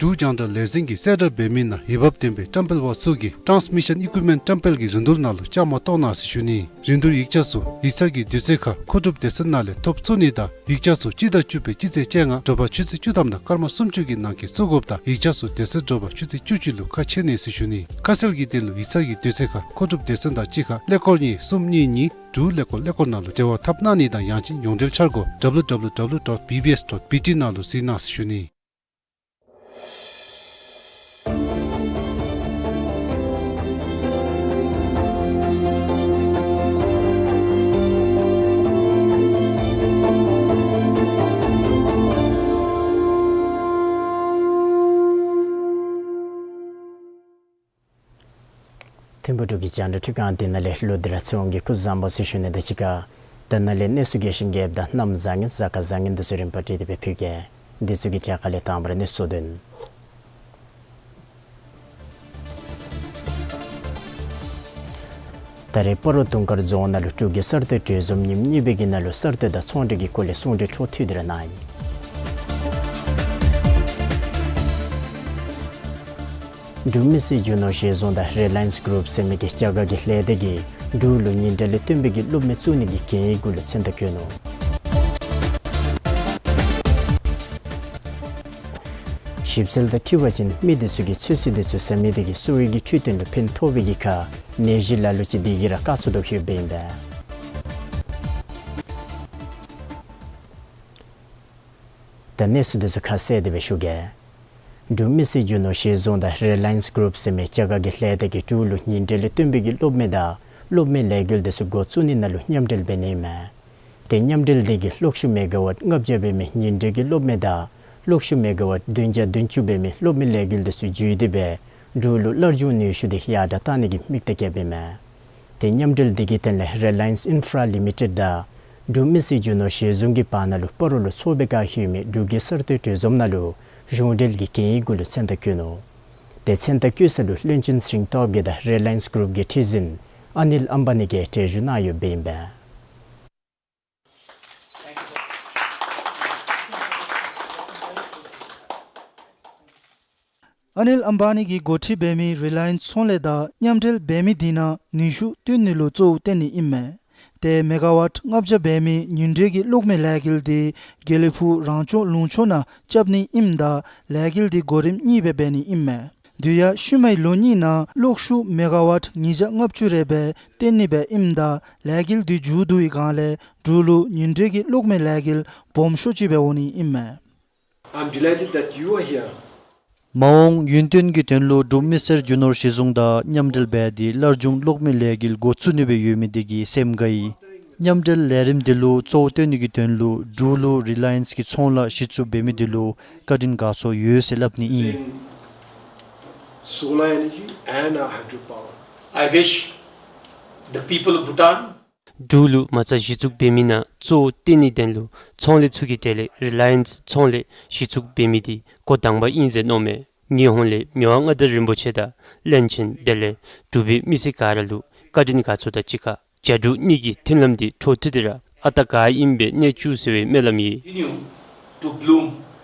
འབྲུག་རྒྱང་བསྒྲགས་ལས་འཛིན་གྱིས་གསལ་བསྒྲགས་འབད་མི་ནང་འོས་འབབ་ལྡན་པའི་བཀྲམ་སྤེལ་པ་ཚུ་གིས་Transmission Equipment བཀྲམ་སྤེལ་གྱི་རིན་བསྡུར་ནང་ལུ་བཅའ་མར་གཏོགས་གནང་ཟེར་ཞུ་ནི། རིན་བསྡུར་ཡིག་ཆ་ཚུ་ཡིག་ཚང་གི་དུས་ཚོད་ཁར་མཁོ་སྒྲུབ་སྡེ་ཚན་ནང་ལས་ཐོབ་ཚུགས་ནི་དང་ཡིག་ཆ་ཚུ་སྤྱི་ཟླ་བཅུ་པའི་སྤྱི་ཚེས་བཅོ་ལྔ་དྲོ་པ་ཆུ་ཚོད་བཅུ་ཐམ་དང་སྐར་མ་སུམ་ཅུ་གི་ནང་འཁོད་བཙུགས་དགོཔ་དང་ཡིག་ཆ་ཚུ་དེ་ཚེ་དྲོ་པ་ཆུ་ཚོད་བཅུ་གཅིག་ལུ་ཁ་ཕྱེ་ནི་ཟེར་ཞུ་ནི། ཁ་གསལ་གྱི་དོན་ལུ་ཡིག་ཚང་གི་དུས་ཚོད་ཁར་མཁོ་སྒྲུབ་སྡེ་ཚན་དང་གཅིག་ཁར་ཀླད་ཀོར་གཉིས་གསུམ་གཉིས་གཉིས་དྲུག་ཀླད་ཀོར་ཀླད་ཀོར་ནང་ལུ་འབྲེལ་བ་འཐབ་གནང་ནི་དང་ཡང་ཅིན་ཡོངས་འབྲེལ་འཆར་སྒོ་W W W dot B B S dot B T ནང་ལུ་གཟིགས་གནང་ཟེར་ཞུ་ནི། ཐིམ་ཕུ་འབྲུག་གི་རྒྱང་བསྒྲགས་ཁྲི་ཁང་འདི་ནང་ལས་ལོག་སྟེ་ར་ཚེ་དབང་གི་སྐུ་གཟུགས་བཟང་པོ་ཟེར་ཞུ་ནི་དང་གཅིག་ཁར་ད་ནཱ་ལས་གནས་ཚུལ་རྒྱས་ཤིང་རྒྱསཔ་དང་གནམ་བཟང་ངན་གཟའ་སྐར་བཟང་ངན་འདི་ཚུ་རིམ་པ་བསྒྲིགས་ཏེ་སྦེ་ཕུལ་གེ། འདི་ཚུ་གི་གྲས་ཁ་ལས་དང་པ་ར་གནས་ཚུལ་དོན། ད་རེས་སྤ་རོ་དུང་དཀར་རྫོང་ནང་ལུ་འབྲུག་གི་གསར་གཏོད་གྲོས་འཛོམས་ཉིནམ་གཉིས་པའི་གི་ནང་ལུ་གསར་གཏོད་དང་ཚོང་འབྲེལ་གྱི་སྐོར་ལས་གསུང་གྲོས་འཕྲོ་མཐུད་དེ་ར་གནང་ཡི། འབྲུག་མི་སེར་རྒྱུ་ནོར་གཞི་བཟུང་དང་རི་ལ་ཡེནསི་གུ་རུབ་ཟེར་མི་གི་རྒྱ་གར་གྱི་ལས་སྡེ་གིས་འབྲུག་ལུ་ཉིན་གྲངས་ལས་བརྟན་པའི་གི་སློབ་མི་བཙུགས་ནི་གི་གན་ཡིག་གུ་ལུ་མཚན་རྟགས་བཀོད་ནུག། ཞིབ་འཚོལ་དང་འཁྲིལ་བ་ཅིན་མི་འདི་ཚུ་གིས་ཚོད་བསྲེ་འདི་ཚུ་ཟ་མི་དེ་གིས་གསོ་བའི་གི་འཕྲོད་བསྟེན་ལུ་ཕན་ཐོགས་པའི་གི་ཁར་ནད་གཞི་ལ་ལུ་ཅིག་དེ་གིས་ར་བཀག་ཚུགས་དོ་ཡོདཔ་ཨིན་པས། ད་གནས་ཚུལ་འདི་ཚུ་ཁ་གསལ་དེ་སྦེ་ཞུ་གེ། འབྲུག་མི་སེར་རྒྱུ་ནོར་གཞི་བཟུང་དང་རི་ལ་ཡེནསི་གུ་རུབ་ཟེར་མི་རྒྱ་གར་གྱི་ལས་སྡེ་གིས་འབྲུག་ལུ་ཉིན་གྲངས་ལས་བརྟན་པའི་གི་སློབ་མི་དང་སློབ་མའི་ལས་འགུལ་འདི་ཚུ་འགོ་བཙུགས་ནི་ནང་ལུ་མཉམ་འབྲེལ་འབད་ནི་ཨིན་མས། ཏེ་མཉམ་འབྲེལ་དེ་གིས་གློག་ཤུགས་མེ་ག་ཝཊ་ལྔ་བརྒྱ་འབད་མི་ཉིན་གྲངས་ཀྱི་སློབ་མི་དང་གློག་ཤུགས་མེ་ག་ཝཊ་བདུན་བརྒྱ་བདུན་ཅུ་འབད་མི་སློབ་མའི་ལས་འགུལ་འདི་ཚུ་བརྒྱུད་དེ་སྦེ་འབྲུག་ལུ་སླར་འབྱུང་ནུས་ཤུགས་དེ་ཡར་དྲག་བཏང་ནི་གི་དམིགས་གཏད་བསྐྱེདཔ་ཨིན་མས། ཏེ་མཉམ་འབྲེལ་དེ་གི་དོན་ལས་རི་ལ་ཡེནསི་ཨིན་ཕྲ་ལི་མི་ཊེཌ་དང་འབྲུག་མི་སེར་རྒྱུ་ནོར་གཞི་བཟུང་གི་བར་ན་ལུ་སྤ་རོ་ལུ་ཚོགས་པའི་བཀའ་ཤོག་ཨིན་མི་འབྲུག་གི་གསར་གཏོད་གྲོས་འཛོམས་ནང་ལུ་གཞུང་འབྲེལ་གྱི་གན་ཡིག་གུ་ལུ་མཚན་རྟགས་བཀོད་ནུག། ཏེ་མཚན་རྟགས་བཀོད་ས་ལུ་བློན་ཆེན་ཚེ་རིང་སྟོབས་རྒྱས་དང་རི་ལ་ཡེནསི་གུ་རུབ་ཀྱི་ཁྲི་འཛིན་ཨ་ནིལ་ཨམ་བཱ་ནི་གིས་གྲལ་བཞུགས་གནང་ཡོདཔ་ཨིན་པས། ཨ་ནིལ་ཨམ་བཱ་ནི་གིས་འགོ་ཁྲིད་འབད་མི་རི་ལ་ཡེནསི་ཚོང་ལས་དང་མཉམ་འབྲེལ་འབད་མི་དེ་ནང་ནུས་ཤུགས་བཏོན་ནི་ལུ་གཙོ་བོ་བཏོན་ནི་ཨིན་མས། ཏེ་མེ་ག་ཝཊ་ལྔ་བརྒྱ་འབད་མི་ཉིན་གྲངས་ཀྱི་གློག་མེ་ལས་འགུལ་དེ་དགེ་ལེགས་ཕུག་རང་སྐྱོང་ལུང་ཕྱོགས་ནང་རྐྱབ་ནི་ཨིནམ་ད་ལས་འགུལ་དེ་གོ་རིམ་གཉིས་སྦེ་འབད་ནི་ཨིན་མས། དེ་ཡང་ཤུལ་མའི་ལོ་གཉིས་ནང་གློག་ཤུགས་མེ་ག་ཝཊ་ཉིས་བརྒྱ་ལྔ་བཅུ་རེ་སྦེ་བཏོན་ནི་སྦེ་ཨིནམ་ད་ལས་འགུལ་དེ་མཇུག་བསྡུ་བའི་སྒང་ལས་འབྲུག་ལུ་ཉིན་གྲངས་ཀྱི་གློག་མེ་ལས་འགུལ་སྦོམ་ཤོས་ཅིག་སྦེ་འོང་ནི་ཨིན་མས། I'm delighted that you are here. མ་འོངས་ཡུན་བརྟན་གྱི་དོན་ལུ་འབྲུག་མི་སེར་རྒྱུ་ནོར་གཞི་བཟུང་དང་མཉམ་འབྲེལ་འབད་དེ་སླར་འབྱུང་གློག་མེ་ལས་འགུལ་འགོ་བཙུགས་ནི་སྦེ་ཡོད་མི་དེ་གིས་སེམས་དགའ་ཡི། མཉམ་འབྲེལ་ལས་རིམ་དེ་ལུ་གཙོ་བོ་བཏོན་ནི་གི་དོན་ལུ་འབྲུག་ལུ་རི་ལ་ཡེནསི་གི་ཚོང་ལཱ་གཞི་བཙུགས་འབད་མི་དེ་ལུ་བཀའ་དྲིན་དགའ་ཚོར་ཡོད་ཟེར་སླབ་ནི་ཨིན། Solar energy and our hydropower. I wish the people of Bhutan འབྲུག་ལུ་མ་རྩ་གཞི་བཙུགས་འབད་མི་ནང་གཙོ་བོ་བརྟེན་ནི་དོན་ལུ་ཚོང་ལས་ཚུ་གི་གྲས་ལས་རི་ལ་ཡེནསི་ཚོང་ལས་གཞི་བཙུགས་འབད་མི་དེ་འགོ་དང་པ་ཨིན་ཟེར་མནོཝ་མས། ངེའི་ཧོངས་ལས་མི་དབང་མངའ་བདག་རིན་པོ་ཆེ་དང་བློན་ཆེན་དེ་ལས་འབྲུག་པའི་མི་སེར་ག་ར་ལུ་བཀའ་དྲིན་དགའ་ཚོར་དང་གཅིག་ཁར་རྒྱ་འབྲུག་གཉིས་ཀྱི་མཐུན་ལམ་དེ་འཕྲོ་མཐུད་དེ་ར་ཨ་རྟག་ག་ཨིནམ་སྦེ་གནས་བཅུག་ཟེར་བའི་སྨོན་ལམ་ཡོད། Continue to bloom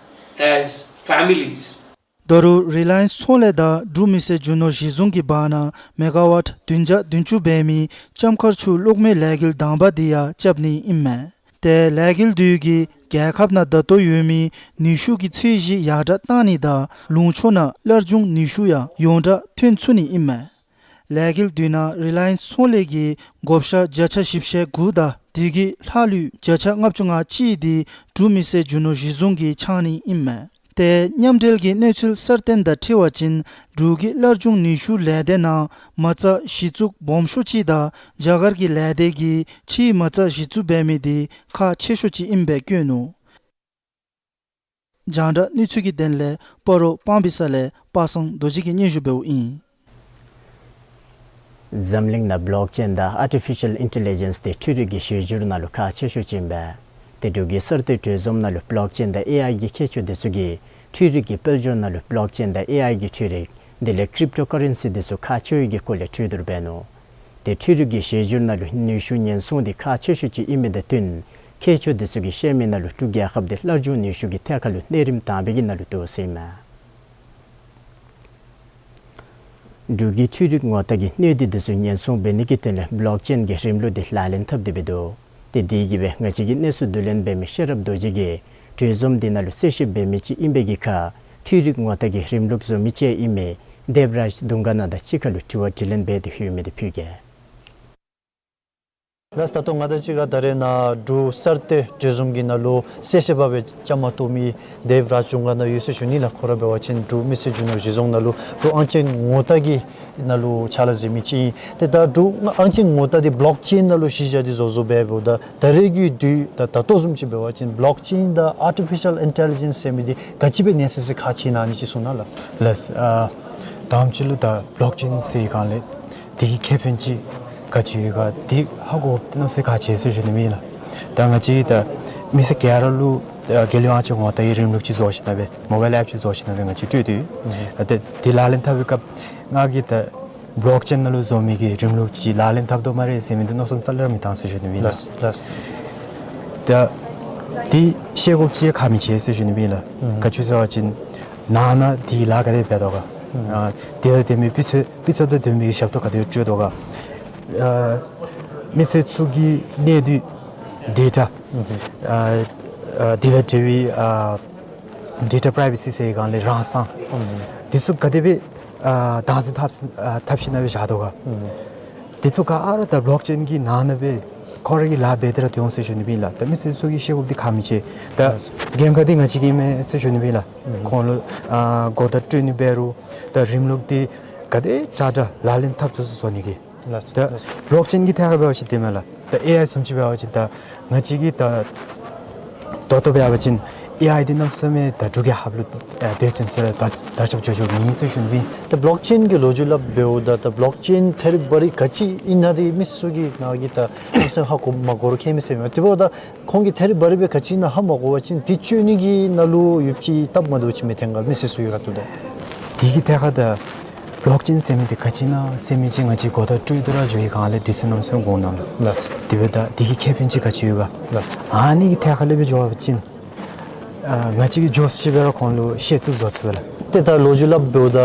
as families. ད་རུང་རི་ལ་ཡེནསི་ཚོང་ལས་དང་འབྲུག་མི་སེར་རྒྱུ་ནོར་གཞི་བཟུང་གི་བར་ན་མེ་ག་ཝཊ་བདུན་བརྒྱ་བདུན་ཅུ་འབད་མི་ལྕམ་མཁར་ཆུ་གློག་མེ་ལས་འགུལ་དང་པ་དེ་ཡང་རྐྱབ་ནི་ཨིན་མས། ཏེ་ལས་འགུལ་དེ་གིས་རྒྱལ་ཁབ་ནང་ད་ལྟོ་ཡོད་མི་ནུས་ཤུགས་ཀྱི་ཚད་གཞི་ཡར་དྲག་བཏང་ནི་དང་ལུང་ཕྱོགས་ནང་སླར་འབྱུང་ནུས་ཤུགས་ཡང་ཡོངས་གྲགས་ཐོན་ཚུགས་ནི་ཨིན་མས། ལས་འགུལ་དེ་ནང་རི་ལ་ཡེནསི་ཚོང་ལས་ཀྱིས་བགོ་བཤའ་བརྒྱ་ཆ་བཞི་བཅུ་ཞེ་དགུ་དང་དེ་གི་ལྷག་ལུས་བརྒྱ་ཆ་ལྔ་བཅུ་ང་གཅིག་དེ་འབྲུག་མི་སེར་རྒྱུ་ནོར་གཞི་བཟུང་གིས་འཆང་ནི་ཨིན་མས། ཏེ་མཉམ་འབྲེལ་གྱི་གནས་ཚུལ་གསར་བཏོན་དང་འཁྲིལ་བ་ཅིན་འབྲུག་གི་སླར་འབྱུང་ནུས་ཤུགས་ལས་སྡེ་ནང་མ་རྩ་གཞི་བཙུགས་སྦོམ་ཤོས་ཅིག་དང་རྒྱ་གར་གྱི་ལས་སྡེ་གིས་ཕྱིའི་མ་རྩ་གཞི་བཙུགས་འབད་མི་དེ་ཁག་ཆེ་ཤོས་ཅིག་ཨིནམ་སྦེ་བཀོད་ནུག། རྒྱང་བསྒྲགས་གནས་ཚུལ་གྱི་དོན་ལས་སྤ་རོ་སྤང་སྦིས་ས་ལས་པ་སངས་རྡོ་རྗེ་གིས་སྙན་ཞུ་འབདཝ་ཨིན། འཛམ་གླིང་ནང་བློག་ཅེན་དང་ཨར་ཊི་ཕི་ཤཱལ་ཨིན་ཊེ་ལི་ཇེནསི་དེ་འཕྲུལ་རིག་གི་གཞི་འགྱུར་ནང་ལུ་ཁག་ཆེ་ཤོས་ཅིག་ཨིན་པས། དེ་འབྲུག་གི་གསར་གཏོད་གྲོས་འཛོམས་ནང་ལུ་བློག་ཅེན་དང་ཨེ་ཨའི་གི་མཁས་མཆོག་དེ་ཚུ་གིས་འཕྲུལ་རིག་གི་དཔལ་འབྱོར་ནང་ལུ་བློག་ཅེན་དང་ཨེ་ཨའི་གི་འཕྲུལ་རིག་དེ་ལས་ཀྲིབ་ཊོ་ཀ་རེན་སི་དེ་ཚུ་ཁག་ཆེ་བའི་གི་སྐོར་ལས་གྲོས་བསྡུར་འབད་ནུག། དེ་འཕྲུལ་རིག་གི་གཞི་འགྱུར་ནང་ལུ་ནུས་ཤུགས་ཉེན་སྲུང་དེ་ཁག་ཆེ་ཤོས་ཅིག་ཨིན་མི་དང་བསྟུན་མཁས་མཆོག་དེ་ཚུ་གིས་བཤད་མི་ནང་ལུ་འབྲུག་རྒྱལ་ཁབ་དེ་སླར་འབྱུང་ནུས་ཤུགས་ཀྱི་ཐད་ཁར་ལུ་གནས་རིམ་དང་པའི་གི་ནང་ལུ་འདུག་ཟེར་ཨིན་མས། འབྲུག་གི་འཕྲུལ་རིག་ངོ་རྟགས་ཀྱི་སྣོད་བསྡུས་དེ་ཚུ་ཉེན་སྲུང་འབད་ནི་གི་དོན་ལས་བློག་ཅེན་གྱི་རིམ་ལུགས་དེ་ལག་ལེན་འཐབ་སྟེ་སྦེ་འདུག། དེ་དེ་གིས་སྦེ་ང་བཅས་ཀྱི་གནས་ཚུལ་བསྡུ་ལེན་འབད་མི་ཤེས་རབ་རྡོ་རྗེ་གིས་གྲོས་འཛོམས་དེ་ནང་ལུ་གསལ་བཤད་འབད་མི་ཅིག་ཨིན་པའི་གི་ཁར་འཕྲུལ་རིག་ངོ་རྟགས་ཀྱི་རིམ་ལུགས་བཟོ་མི་ཅིག་ཨིན་མི་དེབ་རཱཇ་དུང་དཀར་ནཱ་དང་གཅིག་ཁར་ལུ་དྲི་བ་དྲིས་ལན་འབད་དེ་ལྷོད་མི་དེ་ཕུལ་གེ། ལགས། ད་ལྟོ་ང་དང་གཅིག་ཁར་ད་རེས་ནཱ་འབྲུག་གསར་གཏོད་གྲོས་འཛོམས་ཀྱི་ནང་ལུ་གསལ་བཤད་འབད་བའི་བཅའ་མར་གཏོགས་མི་དེབ་རཱཇ་དུང་དཀར་ནཱ་ཡོད་ཟེར་ཞུ་ནི་ལགས། ཁོ་ར་འབད་བ་ཅིན་འབྲུག་མི་སེར་རྒྱུ་ནོར་གཞི་བཟུང་ནང་ལུ་འབྲུག་ཨང་ཅན་ངོ་རྟགས་ཀྱི་ནང་ལུ་ཕྱག་ལཱ་མཛད་མི་ཅིག་ཨིན། ཏེ་ད་འབྲུག་ཨང་ཅན་ངོ་རྟགས་དེ་བློག་ཅེན་ནང་ལུ་གཞི་བཞག་སྟེ་བཟོ་བཟོཝ་འབདཝ་ད་ད་རེས་ཀྱི་དུས་ད་ད་ལྟོ་བཟུམ་ཅིག་འབད་བ་ཅིན་བློག་ཅེན་དང་ཨར་ཊི་ཕི་ཤཱལ་ཨིན་ཊེ་ལི་ཇེནསི་ཟེར་མི་དེ་ག་ཅི་སྦེ་གནས་ཚད་ཅིག་ཁག་ཆེ་ཨིན་ན་ཨ་ནི་ཅིག་གསུང་གནང་ལགས། ལགས། ཨ་དང་པ་ཅིག་ལུ་ད་བློག་ཅེན་ཟེར་སྒང་ལས་དེ་གི་ཁེ་ཕན་ཅིག་ག་ཅི་ཡོད་ག་དེ་ཧ་གོ་དེ་གནམ་མེད་ས་མེད་ཁག་ཆེ་ཟེར་ཞུ་ནི་ཨིན་ལགས། ད་ང་བཅས་ད་མི་སེར་ག་ར་ལུ་ད་རྒྱལ་ཡོངས་ཨང་ཅན་ངོ་རྟགས་ཀྱི་རིམ་ལུགས་ཅིག་བཟོ་ཞིནམ་ལས་མོ་བཱའིལ་ཨེཔ་ཅིག་བཟོ་ཞིནམ་ལས་ང་བཅས་སྤྲོད་དེ་ཡོད། ཨ་ད་དེ་ལག་ལེན་འཐབ་པའི་སྐབས་ང་གིས་ད་བློག་ཅེན་ནང་ལུ་བཟོ་མི་གི་རིམ་ལུགས་ཅིག་ལག་ལེན་འཐབ་དོ་སྨ་རེ་ཟེར་མི་དེ་མནོ་བསམ་རྩ་ལས་ར་མི་བཏང་ཟེར་ཞུ་ནི་ཨིན་ལགས། ལགས། ད་དེ་ཤེས་དགོཔ་ཅིག་ཁག་མི་ཆེ་ཟེར་ཞུ་ནི་ཨིན་ལགས། ག་ཅི་ཟེར་བ་ཅིན་ནང་ན་དེ་ལཱ་ག་དེ་འབད་དོ་ག། ཨ་དེ་དང་ལྡན་མི་དཔེ་མཚོན་དཔེ་མཚོན་དང་ལྡན་མི་ཞབས་ཏོག་ག་དེ་སྤྲོད་དོ་ག། ཨ་མི་སེར་ཚུ་གི་གནས་སྡུད་ཌེ་ཊ་ཨ་ཨ་དེ་དང་འབྲེལ་བའི་ཨ་ཌེ་ཊ་པ་རའི་ཝེ་སི་ཟེར་བའི་སྒང་ལས་རང་སང་འདི་ཚུ་ག་དེ་སྦེ་ཨ་བདག་འཛིན་འཐབ་ཨ་འཐབ་ཞིནམ་སྦེ་བཞག་དོ་ག། འདི་ཚུ་ག་ར་ད་བློག་ཅེན་གྱི་ནང་ན་སྦེ་ཁོ་ར་གིས་ལཱ་འབད་དེ་ར་སྡོད་འོང་ཟེར་ཞུ་ནི་ཨིན་ལགས། ད་མི་སེར་ཚུ་གིས་ཤེས་དགོཔ་འདི་ཁག་མི་ཆེ། ད་འགན་ཁག་འདི་ང་བཅས་ཀྱི་མས་ཟེར་ཞུ་ནི་ཨིན་ལགས། ཁོང་ལུ་ཨ་གོ་བརྡ་སྤྲོད་ནི་འབད་རུང་ད་རིམ་ལུགས་འདི་ག་དེ་དྲག་དྲག་ལག་ལེན་འཐབ་ཚུགས་ཚུགས་བཟོ་ནི་གི། ལགས་སོ། ད་ལགས་སོ། བློག་ཅེན་གྱི་ཐད་ཁར་འབད་བ་ཅིན་དེ་མེན་ལགས། ད་ཨེ་ཨའི་བཟུམ་ཅིག་འབད་བ་ཅིན་ད་ང་བཅས་ཀྱིས་ད་ད་ལྟོ་འབད་བ་ཅིན་ཨེ་ཨའི་འདི་གནམ་མེད་ས་མེད་ད་འབྲུག་རྒྱལ་ཁབ་ལུ་ཨ་དེ་ཚུན་ཚོད་ད་དར་ཁྱབ་འགྱོ་འགྱོཝ་མེད་ཟེར་ཞུ་ནི་ཨིན། ད་བློག་ཅེན་གྱི་ལོ་རྒྱུས་སླབ་འབདཝ་ད་ད་བློག་ཅེན་ཐེ་རི་བ་རི་ག་ཅི་ཨིན་ན་འདི་མི་ཚུ་གིས་ང་གིས་ད་གནམ་མེད་ས་མེད་ཧ་གོ་མ་གོ་རུང་ཁྱད་མེད་ཟེར་མས། དེ་འབདཝ་ད་ཁོང་གིས་ཐེ་རི་བ་རི་སྦེ་ག་ཅི་ཨིན་ན་ཧ་མ་གོ་བ་ཅིན་འདི་སྤྱོད་ནི་གི་ནང་ལུ་ཡོདཔ་ཅིག་སྟབས་མ་བདེཝ་ཅིག་མི་འཐོན་ག་མི་སེར་ཚུ་གི་ཁ་ཐུག་ད། དེ་གི་ཐད་ཁར་ད་བློག་ཅེན་ཟེར་མི་འདི་ག་ཅི་ཨིན་ན་ཟེར་མི་ཅིག་ང་བཅས་གོ་བརྡ་སྤྲོད་དེ་ར་འགྱོ་བའི་སྒང་ལས་དུས་ཚོད་གནམ་མེད་ས་མེད་འགོར་ནུག་ལགས། ལགས་སོ། དེ་འབདཝ་ད་དེ་གི་ཁེ་ཕན་ཅིག་ག་ཅི་ཡོད་ག། ལགས་སོ། ཨ་ནི་གི་ཐད་ཁར་ལས་སྦེ་འགྱོ་བ་ཅིན་ཨ་ང་བཅས་ཀྱིས་མགྱོགས་སུ་ཅིག་སྦེ་ར་ཁོང་ལུ་ཤེས་ཚུགསཔ་བཟོ་ཚུགས་པས་ལགས། ཏེ་ད་ལོ་རྒྱུས་སླབ་འབདཝ་ད་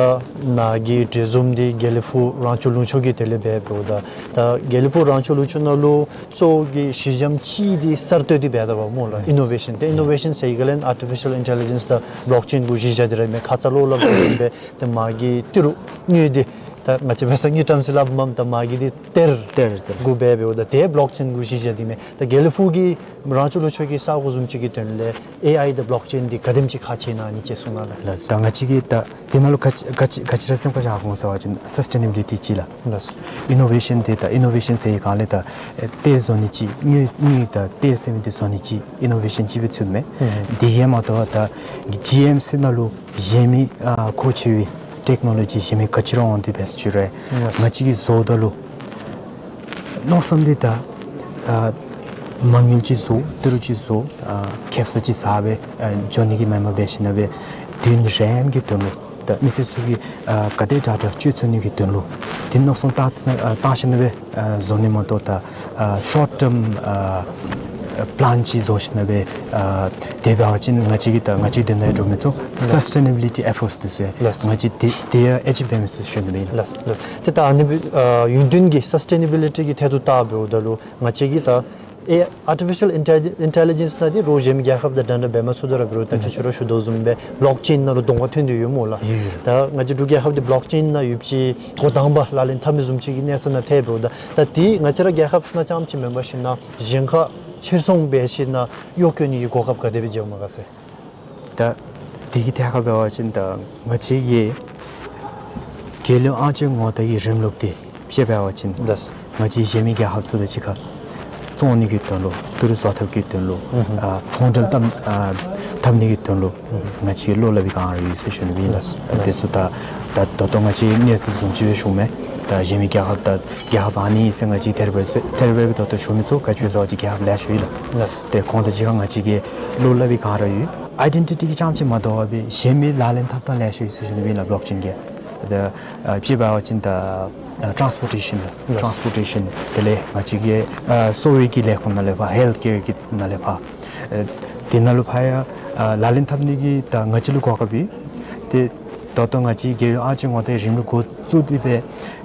ནཱ་གི་གྲོས་འཛོམས་འདི་དགེ་ལེགས་ཕུག་རང་སྐྱོང་ལུང་ཕྱོགས་ཀྱི་དོན་ལས་འབད་འབདཝ་ད་ད་དགེ་ལེགས་ཕུག་རང་སྐྱོང་ལུང་ཕྱོགས་ནང་ལུ་གཙོ་བོ་གི་གཞི་འགྱམ་ཅིག་འདི་གསར་གཏོད་འདི་འབད་དོ་བ་སྨོ་ལགས། ཨིནོ་ཝེ་ཤཱན། ཏེ་ཨིནོ་ཝེ་ཤཱན་ཟེར་ག་ལས་ཨར་ཊི་ཕི་ཤཱལ་ཨིན་ཊེ་ལི་ཇེནསི་དང་བློག་ཅེན་གུ་གཞི་བཞག་སྟེ་ར་མས། ཁ་ཙ་ལུ་སླབ་དོ་བཟུམ་སྦེ་ཏེ་མ་གི་ཏི་རུ་དངུལ་འདི་ད་ང་བཅས་འབད་ས་དངུལ་ཀྲམ་ཟེར་སླབ་མས། ད་མ་གི་འདི་གཏེར་གཏེར་གཏེར་གུ་འབད་འབདཝ་ད་ཏེ་བློག་ཅེན་གུ་གཞི་བཞག་སྟེ་མས། ད་དགེ་ལེགས་ཕུག་གི་རང་སྐྱོང་ལུང་ཕྱོགས་ཀྱི་ས་གོ་བཟུམ་ཅིག་གི་དོན་ལས་ཨེ་ཨའི་དང་བློག་ཅེན་འདི་ག་དེམ་ཅིག་ཁག་ཆེ་ཨིན་ན་ཨ་ནི་ཅིག་གསུང་གནང་ལགས། ལགས། ད་ང་བཅས་ཀྱིས་ད་འདི་ནང་ལུ་ག་ཅི་ག་ཅི་ག་ཅི་ར་སེམས་ཁར་བཞག་དགོ་ཟེར་བ་ཅིན་སཱསི་ཊེ་ནེ་བི་ལི་ཊི་ཅིག་ལགས། ལགས། ཨིནོ་ཝེ་ཤཱན་འདི་ད་ཨིནོ་ཝེ་ཤཱན་ཟེར་བའི་སྒང་ལས་ད་ཨེ་གཏེར་བཟོ་ནི་ཅིག་དངུལ་དངུལ་ད་གཏེར་ཟེར་མི་འདི་བཟོ་ནི་ཅིག་ཨིནོ་ཝེ་ཤཱན་ཅིག་སྦེ་ཚུད་མས། ཨུམ། དེ་གིས་མ་གཏོགས་ད་ཇི་ཨེམ་སི་ནང་ལུ་གཞན་མི་ཨ་མཁོ་ཆེ་བའི་ཊེཀ་ནོ་ལོ་ཇི་གཞན་མི་ག་ཅི་ར་འོང་དེ་འབད་ས་ཅིག་རུང་ང་བཅས་ཀྱིས་བཟོཝ་ད་ལུ་མནོ་བསམ་འདི་ད་ཨ་མ་དངུལ་ཅིག་བཟོ་ཏི་རུ་ཅིག་བཟོ་ཨ་ཁེབ་ས་ཅིག་ཟ་སྦེ་ཨ་འགྱོ་ནི་གི་མེན་པར་འབད་ཞིནམ་ལས་དུས་རིམ་གྱི་དོན་ལུ་ད་མི་སེར་ཚུ་གིས་ཨ་ག་དེ་དྲག་དྲག་སྤྱོད་ཚུགས་ནི་གི་དོན་ལུ་འདི་མནོ་བསམ་བཏང་ཚུགས་ན་ཨ་བཏང་ཞིནམ་ལས་ཨ་བཟོ་ནི་མ་གཏོགས་ད་ཨ་ཤོཊ་ཊརམ་ཨ་པི་ལཱན་ཅིག་བཟོ་ཞིནམ་ལས་ཨ་དེ་འབད་བ་ཅིན་ང་བཅས་ཀྱི་ད་ང་བཅས་དོན་དག་འགྲུབ་མི་ཚུགས། ལགས། སཱསི་ཊེ་ནེ་བི་ལི་ཊི་ཨེ་ཕོརཊསི་འདི་ཚུ་ལགས། ང་བཅས་དེ་དེ་ཡང་ཨེ་ཅིབ་འབད་མི་ཚུགས་ཟེར་ཞུ་ནི་ཨིན། ལགས་ལགས། ཏེ་ད་ཨ་ནི་ཨ་ཡུན་བརྟན་གྱི་སཱསི་ཊེ་ནེ་བི་ལི་ཊི་གི་ཐད་དུ་བལྟ་འབདཝ་ད་ལུ་ང་བཅས་ཀྱིས་ད་ཨེ་ཨར་ཊི་ཕི་ཤཱལ་ཨིན་ཊེ་ལི་ཇེནསི་ནང་འདི་རོགས་གཞན་མི་རྒྱལ་ཁབ་དང་འདྲན་འདྲ་འབད་མ་ཚུགས་ད་ར་འབད་རུང་ད་ཁྱོད་ཁྱོད་ར་ཞུ་དོ་བཟུམ་སྦེ་བློག་ཅེན་ནང་ལུ་གདོང་ཁར་ཐོན་ཏེ་ཡོད་སྨོ་ལགས། ཡོད་ཡོད། ད་ང་བཅས་འབྲུག་རྒྱལ་ཁབ་འདི་བློག་ཅེན་ནང་ཡོདཔ་ཅིག་འགོ་དང་པ་ལག་ལེན་འཐབ་མི་བཟུམ་ཅིག་གི་གནས་ཚད་ནང་ཐལ་འབདཝ་ད་ད་འདི་ང་བཅས་ར་རྒྱལ་ཁབ་ནང་རྐྱངམ་ཅིག་མེན་པར་ཞིན་ན་གཞན་ཁར་ཕྱིར་ཚོང་འབད་ཞིན་ན་གཡོག་བཀོལ་ནི་གི་གོ་སྐབས་ག་དེ་སྦེ་འབྱུངམ་ག་ཟེར། ད་དེ་གི་ཐད་ཁར་འབད་བ་ཅིན་ད་ང་བཅས་ཀྱིས་རྒྱལ་ཡོངས་ཨང་ཅན་ངོ་རྟགས་ཀྱི་རིམ་ལུགས་འདི་དཔྱེ་འབད་བ་ཅིན་ལགས། ང་བཅས་གཞན་མི་རྒྱལ་ཁབ་ཚུ་དང་གཅིག་ཁར་བཙོང་ནི་གི་དོན་ལུ་ཏི་རུ་བཟོ་ཐབས་ཀྱི་དོན་ལུ་ཨུམ་ཧུམ་ཨ་ཚོང་འབྲེལ་འཐབ་ཨ་འཐབ་ནི་གི་དོན་ལུ་ཨུམ་ང་བཅས་བློ་སླབ་པའི་སྒང་ར་ཡོད་ཟེར་ཞུ་ནི་ཨིན་ལགས། ལགས། དེ་ཚུ་ད་ད་ད་ལྟོ་ང་བཅས་གནས་ཚུལ་བཟུམ་ཅིག་སྦེ་ཞུཝ་མས། ད་གཞན་མི་རྒྱལ་ཁབ་ད་རྒྱལ་ཁབ་ཨ་ནི་ཨིན་ཟེར་ང་བཅས་ཐད་རི་བ་རི་ཟེར་ཐད་རི་བ་རི་སྦེ་ད་ལྟོ་ཞུ་མི་ཚུགས། ག་ཅི་སྦེ་ཟེར་བ་ཅིན་རྒྱལ་ཁབ་ལེ་ཤ་ཡོད་ལགས། ལགས། ཏེ་ཁོང་དང་གཅིག་ཁར་ང་བཅས་ཀྱིས་བློ་སླབ་པའི་སྒང་ར་ཡོད། ཨའི་ཌེན་ཊི་ཊི་གི་རྐྱངམ་ཅིག་མ་དོ་བར་སྦེ་གཞན་མི་ལག་ལེན་འཐབ་ཐངས་ལེ་ཤ་ཡོད་ཟེར་ཞུ་ནི་ཨིན་ལགས། བློག་ཅེན་གྱི་ད་ཨ་དཔྱེ་འབད་བ་ཅིན་ད་ཨ་ཊཱནསི་པོར་ཊེ་ཤཱན་ལགས། ལགས། ཊཱནསི་པོར་ཊེ་ཤཱན་དེ་ལས་ང་བཅས་ཀྱི་ཨ་གསོ་བའི་གི་ལས་ཁུངས་ནང་ལས་ཕར་ཧེལཐ་ཀེར་གྱི་ནང་ལས་ཕར་ཨ་དེ་ནང་ལུ་ཕར་ཡང་ཨ་ལག་ལེན་འཐབ་ནི་གི་ད་ང་བཅས་ལུ་གོ་སྐབས་ཡོད། ཏེ་ད་ལྟོ་ང་བཅས་རྒྱལ་ཡོངས་ཨང་ཅན་ངོ་རྟགས་རིམ་ལུགས་འགོ་བཙུགས་ཏེ་སྦེ་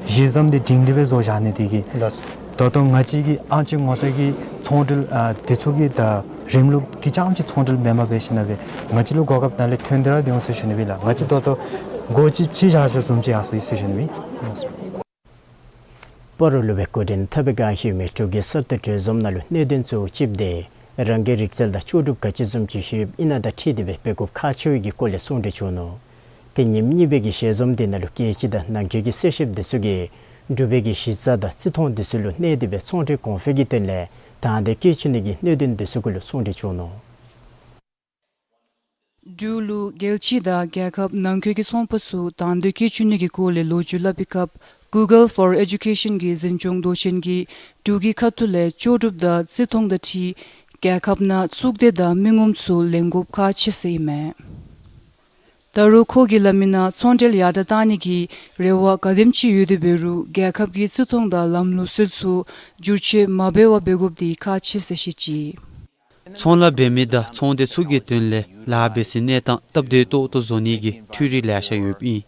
གཞི་བཟུམ་འདི་སྒྲིང་སྒྲི་སྦེ་བཟོ་བཞག་ནི་དེ་གིས་ལགས། ད་ལྟོ་ང་བཅས་ཀྱི་ཨང་ཅན་ངོ་རྟགས་ཀྱི་ཚོང་འབྲེལ་ཨ་དེ་ཚུ་གི་ད་རིམ་ལུགས་ཀྱི་རྐྱངམ་ཅིག་ཚོང་འབྲེལ་མེནམ་འབད་ཞིན་ན་སྦེ་ང་བཅས་ལུ་གོ་སྐབས་ནཱ་ལས་ཐོན་ཏེ་ར་སྡོད་འོང་ཟེར་ཞུ་ནི་ཨིན་ལགས། ང་བཅས་ད་ལྟོ་སྒོ་ཅིག་ཕྱེ་བཞག་བཞགཔ་བཟུམ་ཅིག་ཡར་སོ་ཡི་ཟེར་ཞུ་ནི་ཨིན། སྤ་རོ་ལུ་སྦེ་འགོ་འདྲེན་འཐབ་པའི་བསྒང་ཡོད་མི་འབྲུག་གི་གསར་གཏོད་གྲོས་འཛོམས་ནང་ལུ་གནད་དོན་གཙོ་བོ་ཅིག་འདི་རང་གི་རིག་རྩལ་དང་ལྕོགས་གྲུབ་ག་ཅི་བཟུམ་ཅིག་ཡོདཔ་ཨིན་ན་དང་འཁྲིལ་ཏེ་སྦེ་འབད་དགོཔ་ཁག་ཆེ་བའི་གི་སྐོར་ལས་གསུང་གྲོས་བྱུང་ནུག། ཏེ་ཉིནམ་གཉིས་པའི་གི་ཞལ་འཛོམས་འདི་ནང་ལུ་རྒྱལ་སྤྱི་དང་ནང་འཁོད་ཀྱི་གསལ་བཤདཔ་འདི་ཚུ་གིས་འབྲུག་པའི་གི་གཞི་རྩ་དང་བརྩི་མཐོང་འདི་ཚུ་ལུ་གནས་ཏེ་སྦེ་ཚོང་འབྲེལ་གོང་འཕེལ་གྱི་དོན་ལས་དང་འདོད་བསྐྱེད་བཅུག་ནི་གི་གནད་དོན་འདི་ཚུ་གུ་ལུ་གསུང་གྲོས་བྱུང་ནུག། འབྲུག་ལུ་རྒྱལ་སྤྱི་དང་རྒྱལ་ཁབ་ནང་འཁོད་ཀྱི་ཚོང་པ་ཚུ་དང་འདོད་བསྐྱེད་བཅུག་ནི་གི་སྐོར་ལས་ལོ་རྒྱུས་སླབ་པའི་སྐབས་Google for Education གི་འཛིན་སྐྱོང་མདོ་ཆེན་གྱིས་འབྲུག་གི་ཁ་ཐུག་ལས་ལྕོགས་གྲུབ་དང་བརྩི་མཐོང་དང་འཁྲིལ་རྒྱལ་ཁབ་ནང་གཙུག་སྡེ་དང་མི་ངོམ་ཚུ་ལེན་དགོཔ་ཁག་ཆེ་ཟེར་ཨིན་མས། ད་རུང་ཁོ་གིས་སླབ་མི་ནང་ཚོང་འབྲེལ་ཡར་དྲག་གཏང་ནི་གི་རེ་བ་ག་དེམ་ཅིག་ཡོད་དེ་འབད་རུང་རྒྱལ་ཁབ་ཀྱི་བརྩི་མཐོང་དང་ལམ་ལུགས་སྲོལ་ཚུ་བསྒྱུར་བཅོས་མ་འབད་བར་འབད་དགོཔ་འདི་ཁག་ཆེ་ཟེར་བཤད་ཅི། ཚོང་ལཱ་འབད་མི་དང་ཚོང་སྡེ་ཚུ་གི་དོན་ལས་ལཱ་འབད་སའི་གནས་སྟངས་སྟབས་བདེ་ཏོག་ཏོ་བཟོ་ནི་གི་འཕྲུལ་རིག་ལེ་ཤ་ཡོདཔ་ཨིན།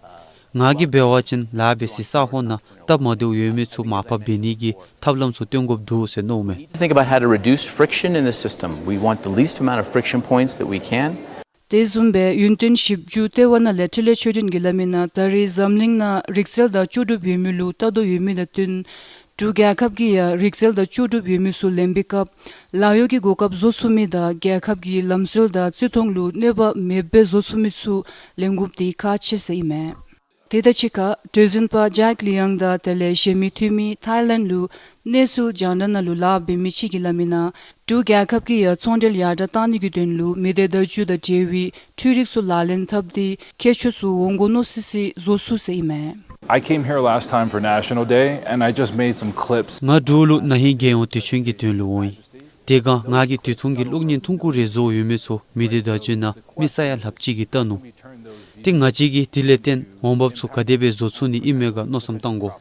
ང་གིས་འབད་བ་ཅིན་ལཱ་འབད་སའི་ས་ཁོངས་ནང་སྟབས་མ་བདེཝ་ཡོད་མི་ཚུ་མར་ཕབ་འབད་ནི་གི་ཐབས་ལམ་ཚུ་སྟོན་དགོཔ་འདུག་ཟེར་མནོཝ་མས། Think about how to reduce friction in the system. We want the least amount of friction points that we can. དེ་བཟུམ་སྦེ་ཡུན་བརྟན་བཞི་བཅུ་ལྟེ་བ་ནང་ལས་འཕྲིན་ལས་ཆོས་སྒྲོན་གྱིས་སླབ་མི་ནང་ད་རེས་འཛམ་གླིང་ནང་རིག་རྩལ་དང་ལྕོགས་གྲུབ་ཡོད་མི་ལུ་ལྟ་དོ་ཡོད་མི་དང་བསྟུན་འབྲུག་རྒྱལ་ཁབ་ཀྱིས་ཡང་རིག་རྩལ་དང་ལྕོགས་གྲུབ་ཡོད་མི་ཚུ་ལེན་པའི་སྐབས་ལཱ་གཡོག་གི་གོ་སྐབས་བཟོ་ཚུགས་མི་དང་རྒྱལ་ཁབ་ཀྱི་ལམ་སྲོལ་དང་བརྩི་མཐོང་ལུ་གནོད་པ་མེདཔ་སྦེ་བཟོ་ཚུགས་མི་ཚུ་ལེན་དགོཔ་འདི་ཁག་ཆེ་ཟེར་ཨིན་མས། དེ་དང་གཅིག་ཁར་གྲོས་འཛིན་པ་ཇཱེཀ་ལི་ཡང་དང་དེ་ལས་གཞན་མི་འཐུས་མི་ཐཱའི་ལེནཌ་ལུ་གནས་ཚུལ་རྒྱང་བསྒྲགས་ནང་ལུ་ལཱ་འབད་མི་ཅིག་གིས་སླབ་མི་ནང་འབྲུག་རྒྱལ་ཁབ་ཀྱིས་ཡང་ཚོང་འབྲེལ་ཡར་དྲག་གཏང་ནི་གི་དོན་ལུ་མི་སྡེ་བརྡ་བརྒྱུད་དང་འབྲེལ་བའི་འཕྲུལ་རིག་ཚུ་ལག་ལེན་འཐབ་སྟེ་ཁྱད་ཆོས་ཚུ་འོང་གོ་མནོ་སི་སི་བཟོ་ཚུགས་ཟེར་ཨིན་མས། I came here last time for National Day and I just made some clips. ང་འབྲུག་ལུ་ན་ཧིང་རྒྱལ་ཡོངས་དུས་ཆེན་གྱི་དོན་ལུ་འོང་ཡི། དེ་སྒང་ང་གིས་དུས་ཐུང་གི་གློག་བརྙན་ཐུང་ཀུ་རེ་བཟོ་ཡོད་མི་ཚུ་མི་སྡེ་བརྡ་བརྒྱུད་ནང་མི་ས་ཡ་ལྷགཔ་ཅིག་གིས་བལྟ་ནུག། ཏེ་ང་བཅས་ཀྱིས་དེ་ལས་བརྟེན་འོང་འབབ་ཚུ་ག་དེ་སྦེ་བཟོ་ཚུགས་ནི་ཨིན་མས་ག་མནོ་བསམ་བཏང་དགོ།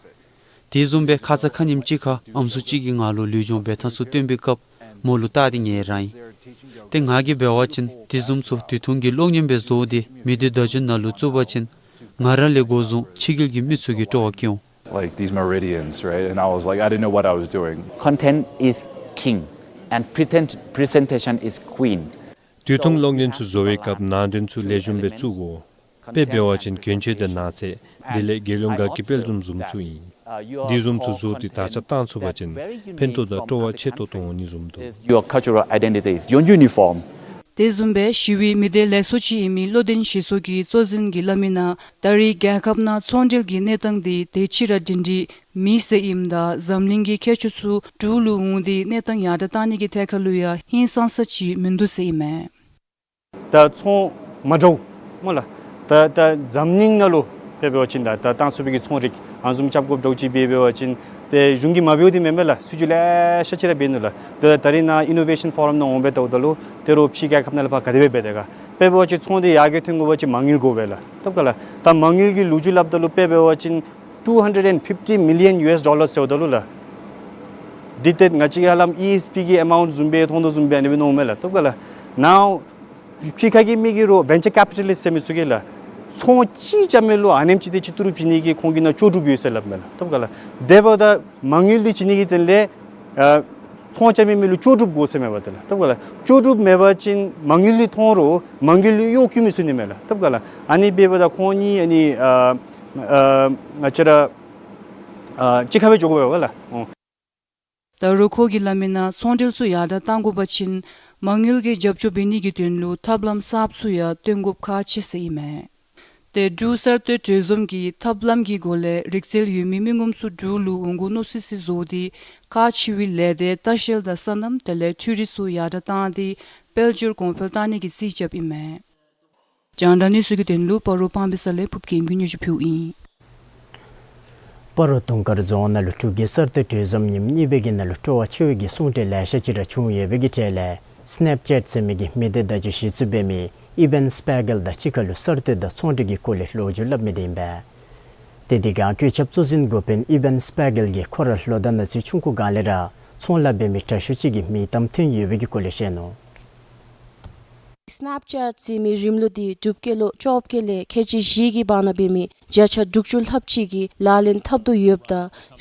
དེ་བཟུམ་སྦེ་ཁ་ཙ་ཁ་ཉིནམ་ཅིག་ཁར་ཨམ་སྲུ་ཅིག་གིས་ང་ལུ་ལུས་སྦྱོང་འབད་ཐངས་ཚུ་སྟོན་པའི་སྐབས་མོ་ལུ་བལྟ་སྟེ་ཉན་ར་ཡི། ཏེ་ང་གིས་འབད་བ་ཅིན་དེ་བཟུམ་ཚུ་དུས་ཐུང་གི་གློག་བརྙན་སྦེ་བཟོ་སྟེ་མི་སྡེ་བརྡ་བརྒྱུད་ནང་ལུ་བཙུགས་པ་ཅིན་ང་ར་ལས་འགོ་བཟུང་ཕྱི་རྒྱལ་གྱི་མི་ཚུ་གིས་སྤྲོ་བ་བསྐྱེད་འོང་། Like these meridians, right? And I was like, I didn't know what I was doing. Content is king, and pretend, presentation is queen. དུས་ཐུང་གློག་བརྙན་ཚུ་བཟོ་བའི་སྐབས་ནང་དོན་ཚུ་ལེགས་ཤོམ་སྦེ་བཙུགས་དགོ། དཔེ་འབད་བ་ཅིན་གྱོན་ཆས་དང་ནང་ཚེགས་དེ་ལས་རྒྱལ་ཡོངས་དགའ་སྐྱིད་དཔལ་འཛོམས་བཟུམ་ཚུ་ཨིན། འདི་བཟུམ་ཚུ་བཟོ་སྟེ་དར་ཁྱབ་བཏང་ཚུགས་པ་ཅིན་ཕན་ཐོགས་དང་སྤྲོ་བ་ཆེ་ཏོག་ཏོ་འོང་ནི་བཟུམ་འདུག། Your cultural identity is your uniform. དེ་བཟུམ་སྦེ་ཞི་བའི་མི་སྡེ་ལས་ཚོགས་ཅིག་ཨིན་མི་བློ་ལྡན་ཞི་ཚོགས་ཀྱི་གཙོ་འཛིན་གྱིས་སླབ་མི་ནང་ད་རེས་རྒྱལ་ཁབ་ནང་ཚོང་འབྲེལ་གྱི་གནས་སྟངས་འདི་དེ་ཅིག་ར་སྒྲིང་སྒྲིང་མེད་ཟེར་ཨིནམ་ད་འཛམ་གླིང་གི་ཁྱད་ཆོས་ཚུ་འབྲུག་ལུ་འོང་སྟེ་གནས་སྟངས་ཡར་དྲག་བཏང་ནི་གི་ཐད་ཁར་ལུ་ཡང་ཧིང་སངས་ས་ཅིག་མིན་འདུག་ཟེར་ཨིན་མས། ད་ཚོང་མ་འདྲཝ་སྨོ་ལགས། ད་ད་འཛམ་གླིང་ནང་ལུ་དཔེ་འབད་བ་ཅིན་ད་ད་བཏང་ཚུགས་པའི་གི་ཚོང་རིགས་ཨ་ནི་བཟུམ་རྐྱབ་དགོཔ་འདྲཝ་ཅིག་འབད་འབད་བ་ཅིན་ཏེ་གཞུང་གིས་མ་འབདཝ་འདི་མེན་མས་ལགས། སྲིད་བྱུས་ལེ་ཤ་ཅིག་ར་འབད་ནུག་ལགས། ད་ད་རིས་ནཱ་ཨི་ནོ་ཝེ་ཤཱན་ཕོ་རམ་ནང་འོང་སྦེ་བལྟཝ་ད་ལུ་ཏེ་རོགས་ཕྱི་རྒྱལ་ཁབ་ནང་ལས་ཕར་ག་དེ་སྦེ་འབད་དེ་ག། དཔེ་འབད་བ་ཅིན་ཚོང་འདི་ཡར་རྒྱས་ཐོན་དགོ་པ་ཅིན་མ་དངུལ་དགོ་པས་ལགས། ཐོབ་ག་ལགས། ད་མ་དངུལ་གྱི་ལོ་རྒྱུས་སླབ་ད་ལུ་དཔེ་འབད་བ་ཅིན་two hundred and fifty million U S dollars ཟེརཝ་ད་ལུ་ལགས། འདི་ཏེ་ང་བཅས་ཀྱིས་ཧ་ལམ་ཨི་ཨེསི་པི་གི་ཨེ་མའུནཊ་བཟུམ་སྦེ་མཐོང་དོ་བཟུམ་སྦེ་ཨ་ནི་སྦེ་མནོཝ་མས་ལགས། ཐོབ་ག་ལགས། ནཱ་ཕྱི་ཁ་གི་མི་གིས་རོགས་ཝེན་ཅར་ཀེ་པི་ཊ་ལིསཊ་ཟེར་མི་ཚུ་གིས་ལགས། ཚོང་ཅིག་རྐྱབ་མི་ལུ་ཨ་ནེམ་ཅིག་དེ་ཅིག་ཏི་རུ་བྱིན་ནི་གི་ཁོང་གི་ནང་ལྕོགས་གྲུབ་ཡོད་ཟེར་སླབ་མས་ལགས། ཐོབ་ག་ལགས། དེ་འབདཝ་ད་མ་དངུལ་འདི་བྱིན་ནི་གི་དོན་ལས་ཨ་ཚོང་རྐྱབ་མི་མི་ལུ་ལྕོགས་གྲུབ་དགོ་ཟེར་མས་པ་ཏེ་ལགས། ཐོབ་ག་ལགས། ལྕོགས་གྲུབ་མེད་པ་ཅིན་མ་དངུལ་འདི་མཐོང་རུང་མ་དངུལ་འདི་གཡོག་བཀོལ་མི་ཚུགས་ནི་མས་ལགས། ཐོབ་ག་ལགས། ཨ་ནི་འབདཝ་ད་ཁོང་གཉིས་ཨ་ནི་ཨ་ཨ་ང་བཅས་ར་ཨ་གཅིག་ཁར་སྦེ་འགྱོ་དགོ་པས་ལགས། ཨོ། ད་རུང་ཁོ་གིས་སླབ་མི་ནང་ཚོང་འབྲེལ་ཚུ་ཡར་དྲག་གཏང་དགོ་པ་ཅིན་མ་དངུལ་གྱི་རྒྱབ་སྐྱོར་འབད་ནི་གི་དོན་ལུ་ཐབས་ལམ་གསརཔ་ཚུ་ཡང་སྟོན་དགོཔ་ཁག་ཆེ་ཟེར་ཨིན་མས། ཏེ་འབྲུག་གསར་གཏོད་གྲོས་འཛོམས་ཀྱིས་ཐབས་ལམ་གྱི་སྒོ་ལས་རིག་རྩལ་ཡོད་མི་མི་ངོམ་ཚུ་འབྲུག་ལུ་འོང་གོ་མནོ་སི་སི་བཟོ་སྟེ་ཁག་ཆེ་བའི་ལས་སྡེ་ལྟ་བཤལ་དང་སོ་ནམ་དེ་ལས་འཕྲུལ་རིག་ཚུ་ཡར་དྲག་བཏང་སྟེ་དཔལ་འབྱོར་གོང་འཕེལ་བཏང་ནི་གི་རྩིས་རྐྱབ་ཨིན་མས། རྒྱང་བསྒྲགས་གནས་ཚུལ་གྱི་དོན་ལུ་སྤ་རོ་སྤང་སྦིས་ས་ལས་ཕུབ་རྒྱལམ་གྱིས་སྙན་ཞུ་ཕུལཝ་ཨིན། སྤ་རོ་དུང་དཀར་རྫོང་ནང་ལུ་འབྲུག་གི་གསར་གཏོད་གྲོས་འཛོམས་ཉིནམ་གཉིས་པའི་གི་ནང་ལུ་སྤྲོ་བ་ཆེ་བའི་གི་གསུང་གྲོས་ལེ་ཤ་ཅིག་ར་བྱུང་ཡོད་པའི་གི་གྲས་ལས་སི་ནེཔ་ཅེཊ་ཟེར་མི་གི་མི་སྡེ་བརྡ་བརྒྱུད་གཞི་བཙུགས་འབད་མི་ཨི་བཱན་སི་པེ་གཱལ་དང་གཅིག་ཁར་ལུ་གསར་གཏོད་དང་ཚོང་འབྲེལ་གྱི་སྐོར་ལས་ལོ་རྒྱུས་སླབ་མི་འདི་ཨིན་པས། ཏེ་དེ་སྒང་བཀོད་ཁྱབ་གཙོ་འཛིན་འགོ་དཔོན་ཨི་བཱན་སི་པེ་གཱལ་གྱིས་ཁོ་ར་ལོ་ཟླ་ནང་ཚུད་ཆུང་ཀུ་སྒང་ལས་ར་ཚོང་ལཱ་འབད་མི་དྲག་ཤོས་ཅིག་གི་མིང་གཏམ་ཐོན་ཡོད་པའི་གི་སྐོར་ལས་བཤད་ནུག། སི་ནེཔ་ཅེཊ་ཟེར་མི་རིམ་ལུགས་འདི་འབྲུག་སྐྱེས་ལོ་བཅོ་བརྒྱད་ལས་ཁལ་གཅིག་བཞི་གི་བར་ན་འབད་མི་བརྒྱ་ཆ་དྲུག་ཅུ་ལྷགཔ་ཅིག་གིས་ལག་ལེན་འཐབ་དོ་ཡོདཔ་ད་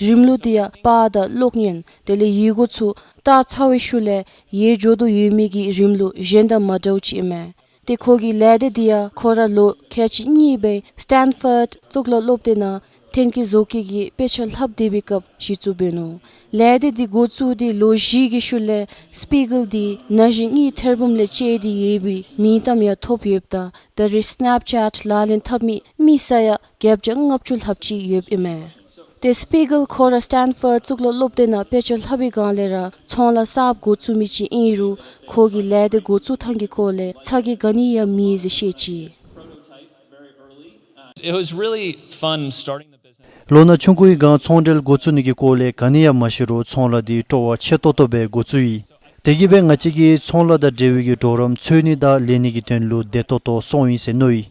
རིམ་ལུགས་འདི་ཡང་པར་དང་གློག་བརྙན་དེ་ལས་ཡི་གུ་ཚུ་བལྟ་ཚར་བའི་ཤུལ་ལས་ཡལ་འགྱོ་དོ་ཡོད་མི་གི་རིམ་ལུགས་གཞན་དང་མ་འདྲཝ་ཅིག་ཨིན་མས། ཏེ་ཁོ་གི་ལས་སྡེ་འདི་ཡང་ཁོ་ར་ལོ་ཁལ་གཅིག་གཉིས་སྦེ་སི་ཊེན་ཕོརཌ་གཙུག་ལག་སློབ་སྡེ་ནང་ཐོན་སྐྱེད་བཟོ་བཀོད་ཀྱི་དཔེ་ཆ་ལྷབ་སྡོད་པའི་སྐབས་གཞི་བཙུགས་འབད་ནུག། ལས་སྡེ་འདི་འགོ་བཙུགས་ཏེ་ལོ་བཞི་གི་ཤུལ་ལས་སི་པི་གཱལ་འདི་ན་གཞོན་གཉིས་ཐེར་འབུམ་ལས་བཅད་དེ་ཡོད་པའི་མིང་གཏམ་ཡང་ཐོབ་ཡོདཔ་ད་ད་རེས་སི་ནེཔ་ཅེཊ་ལག་ལེན་འཐབ་མི་མི་ས་ཡ་བརྒྱད་བརྒྱ་ལྔ་བཅུ་ལྷགཔ་ཅིག་ཡོདཔ་ཨིན་མས། ཏེ་སི་པི་གཱལ་ཁོ་ར་སི་ཊེན་ཕོརཌ་གཙུག་ལག་སློབ་སྡེ་ནང་དཔེ་ཆ་ལྷབ་པའི་སྒང་ལས་ར་ཚོང་ལཱ་གསརཔ་འགོ་བཙུགས་མི་ཅིག་ཨིན་རུང་ཁོ་གི་ལས་སྡེ་འགོ་བཙུགས་ཐངས་ཀྱི་སྐོར་ལས་ཚ་གྱང་ག་ནི་ཡང་མེད་ཟེར་བཤད་ཅི། It was really fun starting the business. ལོ་ན་ཆུང་ཀུའི་སྒང་ཚོང་འབྲེལ་འགོ་བཙུགས་ནི་གི་སྐོར་ལས་ག་ནི་ཡང་མ་ཤེས་རུང་ཚོང་ལཱ་འདི་སྤྲོ་བ་ཆེ་ཏོག་ཏོ་སྦེ་འགོ་བཙུགས་ཡི། དེ་གིས་སྦེ་ང་བཅས་ཀྱིས་ཚོང་ལཱ་དང་འབྲེལ་བའི་གི་གྲོགས་རམ་འཚོལ་ནི་དང་ལེན་ནི་གི་དོན་ལུ་བདེ་ཏོག་ཏོ་སོང་ཡི་ཟེར་མནོ་ཡི།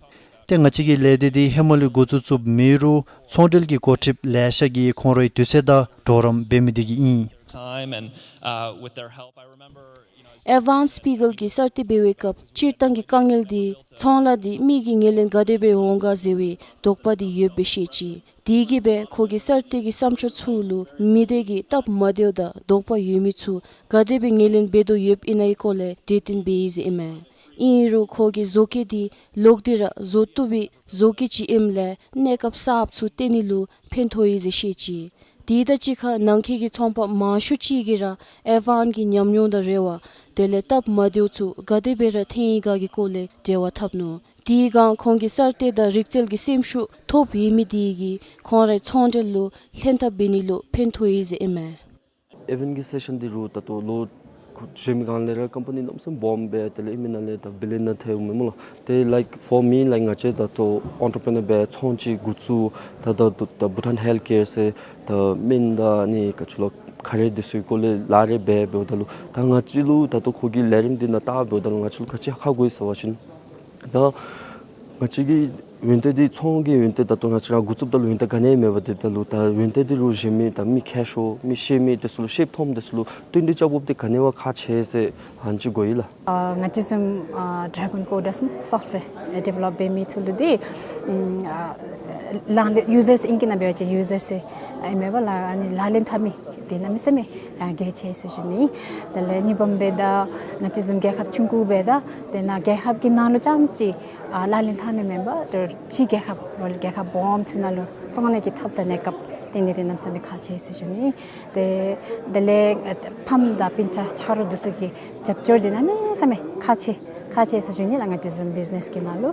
ཏེ་ང་བཅས་ཀྱི་ལས་སྡེ་འདི་ཧེ་མ་ལས་འགོ་བཙུགས་བཙུགསཔ་མེད་རུང་ཚོང་འབྲེལ་གྱི་འགོ་ཁྲིདཔ་ལེ་ཤ་གིས་ཁོང་རའི་དུས་ཚོད་དང་གྲོགས་རམ་འབད་མི་འདི་གིས་ཨིན། Time and, uh, with their help, I remember, you know, as ཨེ་ཝཱན་སི་པི་གཱལ་གྱིས་གསར་གཏོད་འབད་བའི་སྐབས་སྤྱིར་བཏང་གི་དཀའ་ངལ་འདི་ཚོང་ལཱ་འདི་མི་གི་ངོས་ལེན་ག་དེ་སྦེ་འོང་ག་ཟེར་བའི་དོགས་པ་འདི་ཡོདཔ་སྦེ་བཤད་ཅི། དེ་གིས་སྦེ་ཁོ་གིས་གསར་གཏོད་ཀྱི་བསམ་ཤོག་ཚུ་ལུ་མི་སྡེ་གི་སྟབས་མ་བདེཝ་དང་དོགས་པ་ཡོད་མི་ཚུ་ག་དེ་སྦེ་ངོས་ལེན་འབད་དོ་ཡོདཔ་ཨིན་ན་གི་སྐོར་ལས་གྲོས་བསྟུན་འབད་ཡི་ཟེར་ཨིན་མས། ཨིན་རུང་ཁོ་གིས་བཟོ་བཀོད་འདི་ལོག་སྟེ་ར་བཟོ་བཏུབ་པའི་བཟོ་བཀོད་ཅིག་ཨིནམ་ལས་གནས་སྐབས་གསརཔ་ཚུ་བཏོན་ནི་ལུ་ཕན་ཐོགས་ཡི་ཟེར་བཤད་ཅི། དེ་དང་གཅིག་ཁར་ནང་འཁོད་ཀྱི་ཚོང་པ་མང་ཤོས་ཅིག་གིས་ར་ཨེ་ཝཱན་གྱི་ཉམས་མྱོང་དང་རེ་བ་དེ་ལས་སྟབས་མ་བདེཝ་ཚུ་ག་དེ་སྦེ་ར་ཐོན་ཡི་ག་གི་སྐོར་ལས་འབྲེལ་བ་འཐབ་ནུག། དེ་སྒང་ཁོང་གིས་གསར་གཏོད་དང་རིག་རྩལ་གྱི་སེམས་ཤུགས་ཐོབ་ཡོད་མི་དེ་གིས་ཁོང་རའི་ཚོང་འབྲེལ་ལུ་ལྷན་ཐབས་འབད་ནི་ལུ་ཕན་ཐོགས་ཡི་ཟེར་ཨིན་མས། ཨེ་ཝཱན་གྱི་སེ་ཤཱན་འདི་རུང་ད་ལྟོ་ལོ་གཞན་མི་སྒང་ལས་ར་ཀམ་པ་ནི་གནམ་མེད་ས་མེད་སྦོམ་སྦེ་དེ་ལས་ཨིན་མི་ནང་ལས་ད་བི་ལི་ཡ་ནར་ཐལཝ་མས་སྨོ་ལགས། ཏེ་like for me, like ང་བཅས་ད་ལྟོ་ཨོན་ཊར་པི་རི་ནར་སྦེ་ཚོང་ཅིག་འགོ་བཙུགས། ད་ད་ད་བྷུ་ཊཱན་ཧེལཐ་ཀེར་ཟེར་ད་སྨན་དང་ཨ་ནི་ག་ཅི་ལོ་ཁ་རས་འདི་ཚུ་གི་སྐོར་ལས་ལཱ་རེ་འབད་འབདཝ་ད་ལུ་ད་ང་བཅས་ལུ་ད་ལྟོ་ཁོ་གི་ལས་རིམ་འདི་ནང་བལྟ་འབདཝ་ད་ལུ་ང་བཅས་ལུ་ག་ཅི་ཧ་གོ་ཡི་ཟེར་བ་ཅིན་ད་ང་བཅས་ཀྱི་འོན་ཏེ་འདི་ཚོང་གི་འོན་ཏེ་ད་ལྟོ་ང་བཅས་ར་འགོ་བཙུགསཔ་ད་ལུ་འོན་ཏེ་ག་ནི་མེད་པར་སྡོདཔ་ད་ལུ་ད་འོན་ཏེ་འདི་རུང་གཞན་མི་ད་མི་མཁས་ཤོས་མི་ཤེས་མི་དེ་ཚུ་ལུ་ཤེསཔ་མཐོངམ་དེ་ཚུ་ལུ་བསྟུན་ཏེ་རྐྱབ་དགོཔ་འདི་ག་ནི་བ་ཁག་ཆེ་ཟེར་ཧ་ཅིག་གོ་ཡི་ལགས། ཨ་ང་བཅས་བཟུམ་ཨ་ཌེ་གཱོན་ཀོ་ཌར་སོཕཊ་ཝེར་ཌི་ཝེ་ལོཔ་འབད་མི་ཚུ་ལུ་འདི་ཨ་ལག་ལེན་ཡུ་ཟརསི་ཨིང་སྐད་ནང་འབད་བ་ཅིན་ཡུ་ཟརསི་ཟེར་ཨིན་མས་པ་ལགས། ཨ་ནི་ལག་ལེན་འཐབ་མི་འདི་གནམ་མེད་ས་མེད་ཨ་གལ་ཆེ་ཟེར་ཞུ་ནི། དེ་ལས་གཉིས་པམ་སྦེ་ད་ང་བཅས་བཟུམ་རྒྱལ་ཁབ་ཆུང་ཀུ་སྦེ་ད་དེ་ནང་རྒྱལ་ཁབ་ཀྱི་ནང་ལུ་རྐྱངམ་ཅིག་ཨ་ལག་ལེན་འཐབ་ནི་མེན་པར་ཕྱི་རྒྱལ་ཁབ་རྒྱལ་ཁབ་སྦོམ་ཚུ་ནང་ལུ་བཙོང་ནི་གི་ཐབས་དང་གནས་སྐབས་བཏོན་ནི་འདི་གནམ་མེད་ས་མེད་ཁག་ཆེ་ཟེར་ཞུ་ནི། ཏེ་དེ་ལས་ཕམ་དང་སྤུན་ཆ་ཆ་རོགས་འདི་ཚུ་གི་རྒྱབ་སྐྱོར་འདི་གནམ་མེད་ས་མེད་ཁག་ཆེ་ཁག་ཆེ་ཟེར་ཞུ་ནི་ལགས། ང་བཅས་བཟུམ་བིཛ་ནེས་ཀྱི་ནང་ལུ།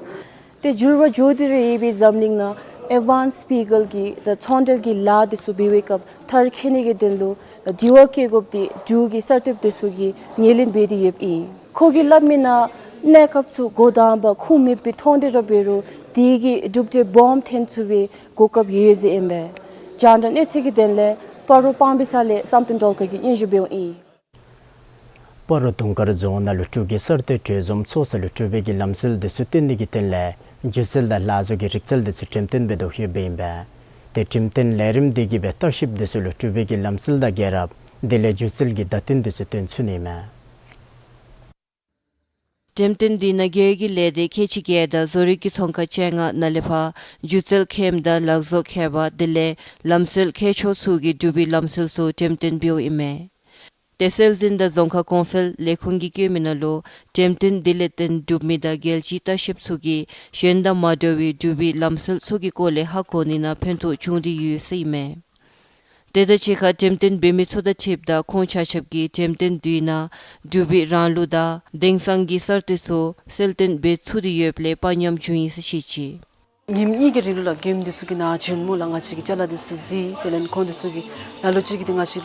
ཏེ་འགྱུར་བ་འགྱོ་སྟེ་ར་ཡོད་པའི་འཛམ་གླིང་ནང་ཨེ་ཝཱན་སི་པི་གཱལ་གྱིས་ད་ཚོང་འབྲེལ་གྱི་ལཱ་འདི་ཚུ་འབད་བའི་སྐབས་མཐར་འཁྱོལ་ནི་གི་དོན་ལུ་དྲི་བ་བཀོད་དགོཔ་འདི་འབྲུག་གི་གསར་གཏོདཔ་འདི་ཚུ་གིས་ངོས་ལེན་འབད་དེ་ཡོདཔ་ཨིན། ཁོ་གིས་སླབ་མིའི་ནང་གནས་སྐབས་ཚུ་འགོ་དང་པ་ཁུངས་མེདཔ་སྦེ་མཐོང་སྟེ་ར་འབད་རུང་དེ་གིས་གྲུབ་འབྲས་སྦོམ་ཐོན་ཚུགས་པའི་གོ་སྐབས་ཡོད་ཟེར་ཨིན་པས། རྒྱང་བསྒྲགས་གནས་ཚུལ་གྱི་དོན་ལས་སྤ་རོ་སྤང་སྦིས་ས་ལས་བསམ་གཏན་སྒྲོལ་དཀར་གྱིས་སྙན་ཞུ་འབདཝ་ཨིན། སྤ་རོ་དུང་དཀར་རྫོང་ནང་ལུ་འབྲུག་གི་གསར་གཏོད་གྲོས་འཛོམས་ཚོགས་ས་ལུ་འབྲུག་པའི་གི་ལམ་སྲོལ་འདི་ཚུ་སྟོན་ནི་གི་དོན་ལས་སྒྱུ་རྩལ་དང་ལག་བཟོ་གི་རིག་རྩལ་འདི་ཚུ་འགྲེམས་སྟོན་འབད་དོ་ཡོདཔ་ཨིན་པས། ཏེ་འགྲེམས་སྟོན་ལས་རིམ་འདི་གིས་སྦེ་བརྟག་ཞིབ་འདི་ཚུ་ལུ་འབྲུག་པའི་གི་ལམ་སྲོལ་དང་རྒྱལ་རབས་དེ་ལས་སྒྱུ་རྩལ་གྱི་བརྡ་དོན་འདི་ཚུ་སྟོན་ཚུགས་ནི་མས། འགྲེམས་སྟོན་འདི་ནང་རྒེད་ཀྱི་ལས་སྡེ་ཁལ་གཅིག་བརྒྱད་དང་བཟོ་རིག་གི་ཚོང་ཁང་བཅོ་ལྔ་ནང་ལས་ཕར་སྒྱུ་རྩལ་མཁནམ་དང་ལག་བཟོ་མཁས་པ་དེ་ལས་ལམ་སྲོལ་མཁས་མཆོག་ཚུ་གིས་འབྲུག་པའི་ལམ་སྲོལ་ཚུ་འགྲེམས་སྟོན་འབདཝ་ཨིན་མས། ཏེ་སྲོལ་འཛིན་དང་རྫོང་ཁ་གོང་འཕེལ་ལས་ཁུངས་ཀྱིས་བཀོད་མིའི་ནང་ལུ་འགྲེམས་སྟོན་འདི་ལས་བརྟེན་འབྲུག་མི་དང་རྒྱལ་སྤྱིའི་ལྟ་བཤལཔ་ཚུ་གིས་གཞན་དང་མ་འདྲ་བའི་འབྲུག་པའི་ལམ་སྲོལ་ཚུ་གི་སྐོར་ལས་ཧ་གོ་ནི་ནང་ཕན་ཐོགས་བྱུང་སྟེ་ཡོད་ཟེར་ཨིན་མས། དེ་དང་གཅིག་ཁར་འགྲེམས་སྟོན་འབད་མི་ཚུ་དང་འཁྲིལཝ་ད་ཁོང་ཆ་ཁྱབ་ཀྱིས་འགྲེམས་སྟོན་འདི་ནང་འབྲུག་པའི་རང་ལུགས་དང་དེང་སང་གི་གསར་གཏོད་ཚུ་གསལ་སྟོན་འབད་ཚུགས་ཏེ་ཡོདཔ་ལས་དཔའ་ཉམས་བྱུང་ཡི་ཟེར་བཤད་ཅི། ཉིནམ་གཉིས་ཀྱི་རིང་ལུ་ལགས་མགྱོནམ་འདི་ཚུ་གི་ནང་བྱོན་སྨོ་ལགས། ང་བཅས་ཀྱི་ཅ་ལ་འདི་ཚུ་གཟིགས། དེ་ལས་ཁོང་འདི་ཚུ་གི་ལ་ལུ་ཅིག་གིས་ཏེ་ང་བཅས་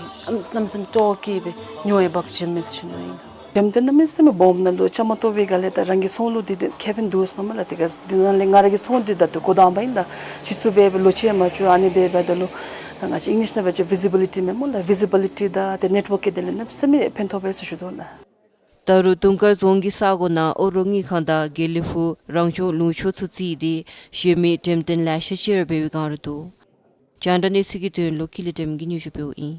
གནམ་མེད་ས་མེད་སྤྲོ་བ་སྐྱེས་སྦེ་ཉོ་ཡང་འབག་བྱོནམ་མས་ཟེར་ཞུ་ནི་ཨིན། འགྲེམས་སྟོན་གནམ་མེད་ས་མེད་སྦོམ་ནང་ལུ་བཅའ་མར་གཏོགས་པའི་སྒང་ལས་ད་རང་གི་ཚོང་ལུ་འདི་ཏེ་ཁེ་ཕན་འདུག་ཟེར་མས་ལགས། དེ་ག་འདི་ནང་ལས་ང་ར་གི་ཚོང་འདི་ད་ལྟོ་འགོ་དང་པ་ཨིན་ལགས། གཞི་བཙུགས་འབད་སྦེ་ལོ་ཕྱེད་མ་བྱུང་། ཨ་ནི་འབད་འབདཝ་ད་ལུ་ད་ང་བཅས་ཨིང་ལིཤ་ནང་འབད་བ་ཅིན་བི་ཛི་བི་ལི་ཊི་མས་སྨོ་ལགས། བི་ཛི་བི་ལི་ཊི་དང་ཏེ་ནེཊ་ཝརཀ་གི་དེ་ལས་གནམ་མེད་ས་མེད་ཕན་ཐོགས་པས་ཟེར་ཞུ་དོ་ལགས། ད་རུང་དུང་དཀར་རྫོང་གི་ས་གོ་ནང་ཨོ་རོག་དངུལ་ཁང་དང་དགེ་ལེགས་ཕུག་རང་སྐྱོང་ལུང་ཕྱོགས་ཚུ་བརྩིས་ཏེ་གཞན་མི་འགྲེམས་སྟོན་ལེ་ཤ་ཅིག་ར་འབད་བའི་བསྒང་ར་འདུག། རྒྱང་བསྒྲགས་གནས་ཚུལ་གྱི་དོན་ལུ་ཀུན་ལེགས་སྒྲོལམ་གིས་སྙན་ཞུ་འབདཝ་ཨིན།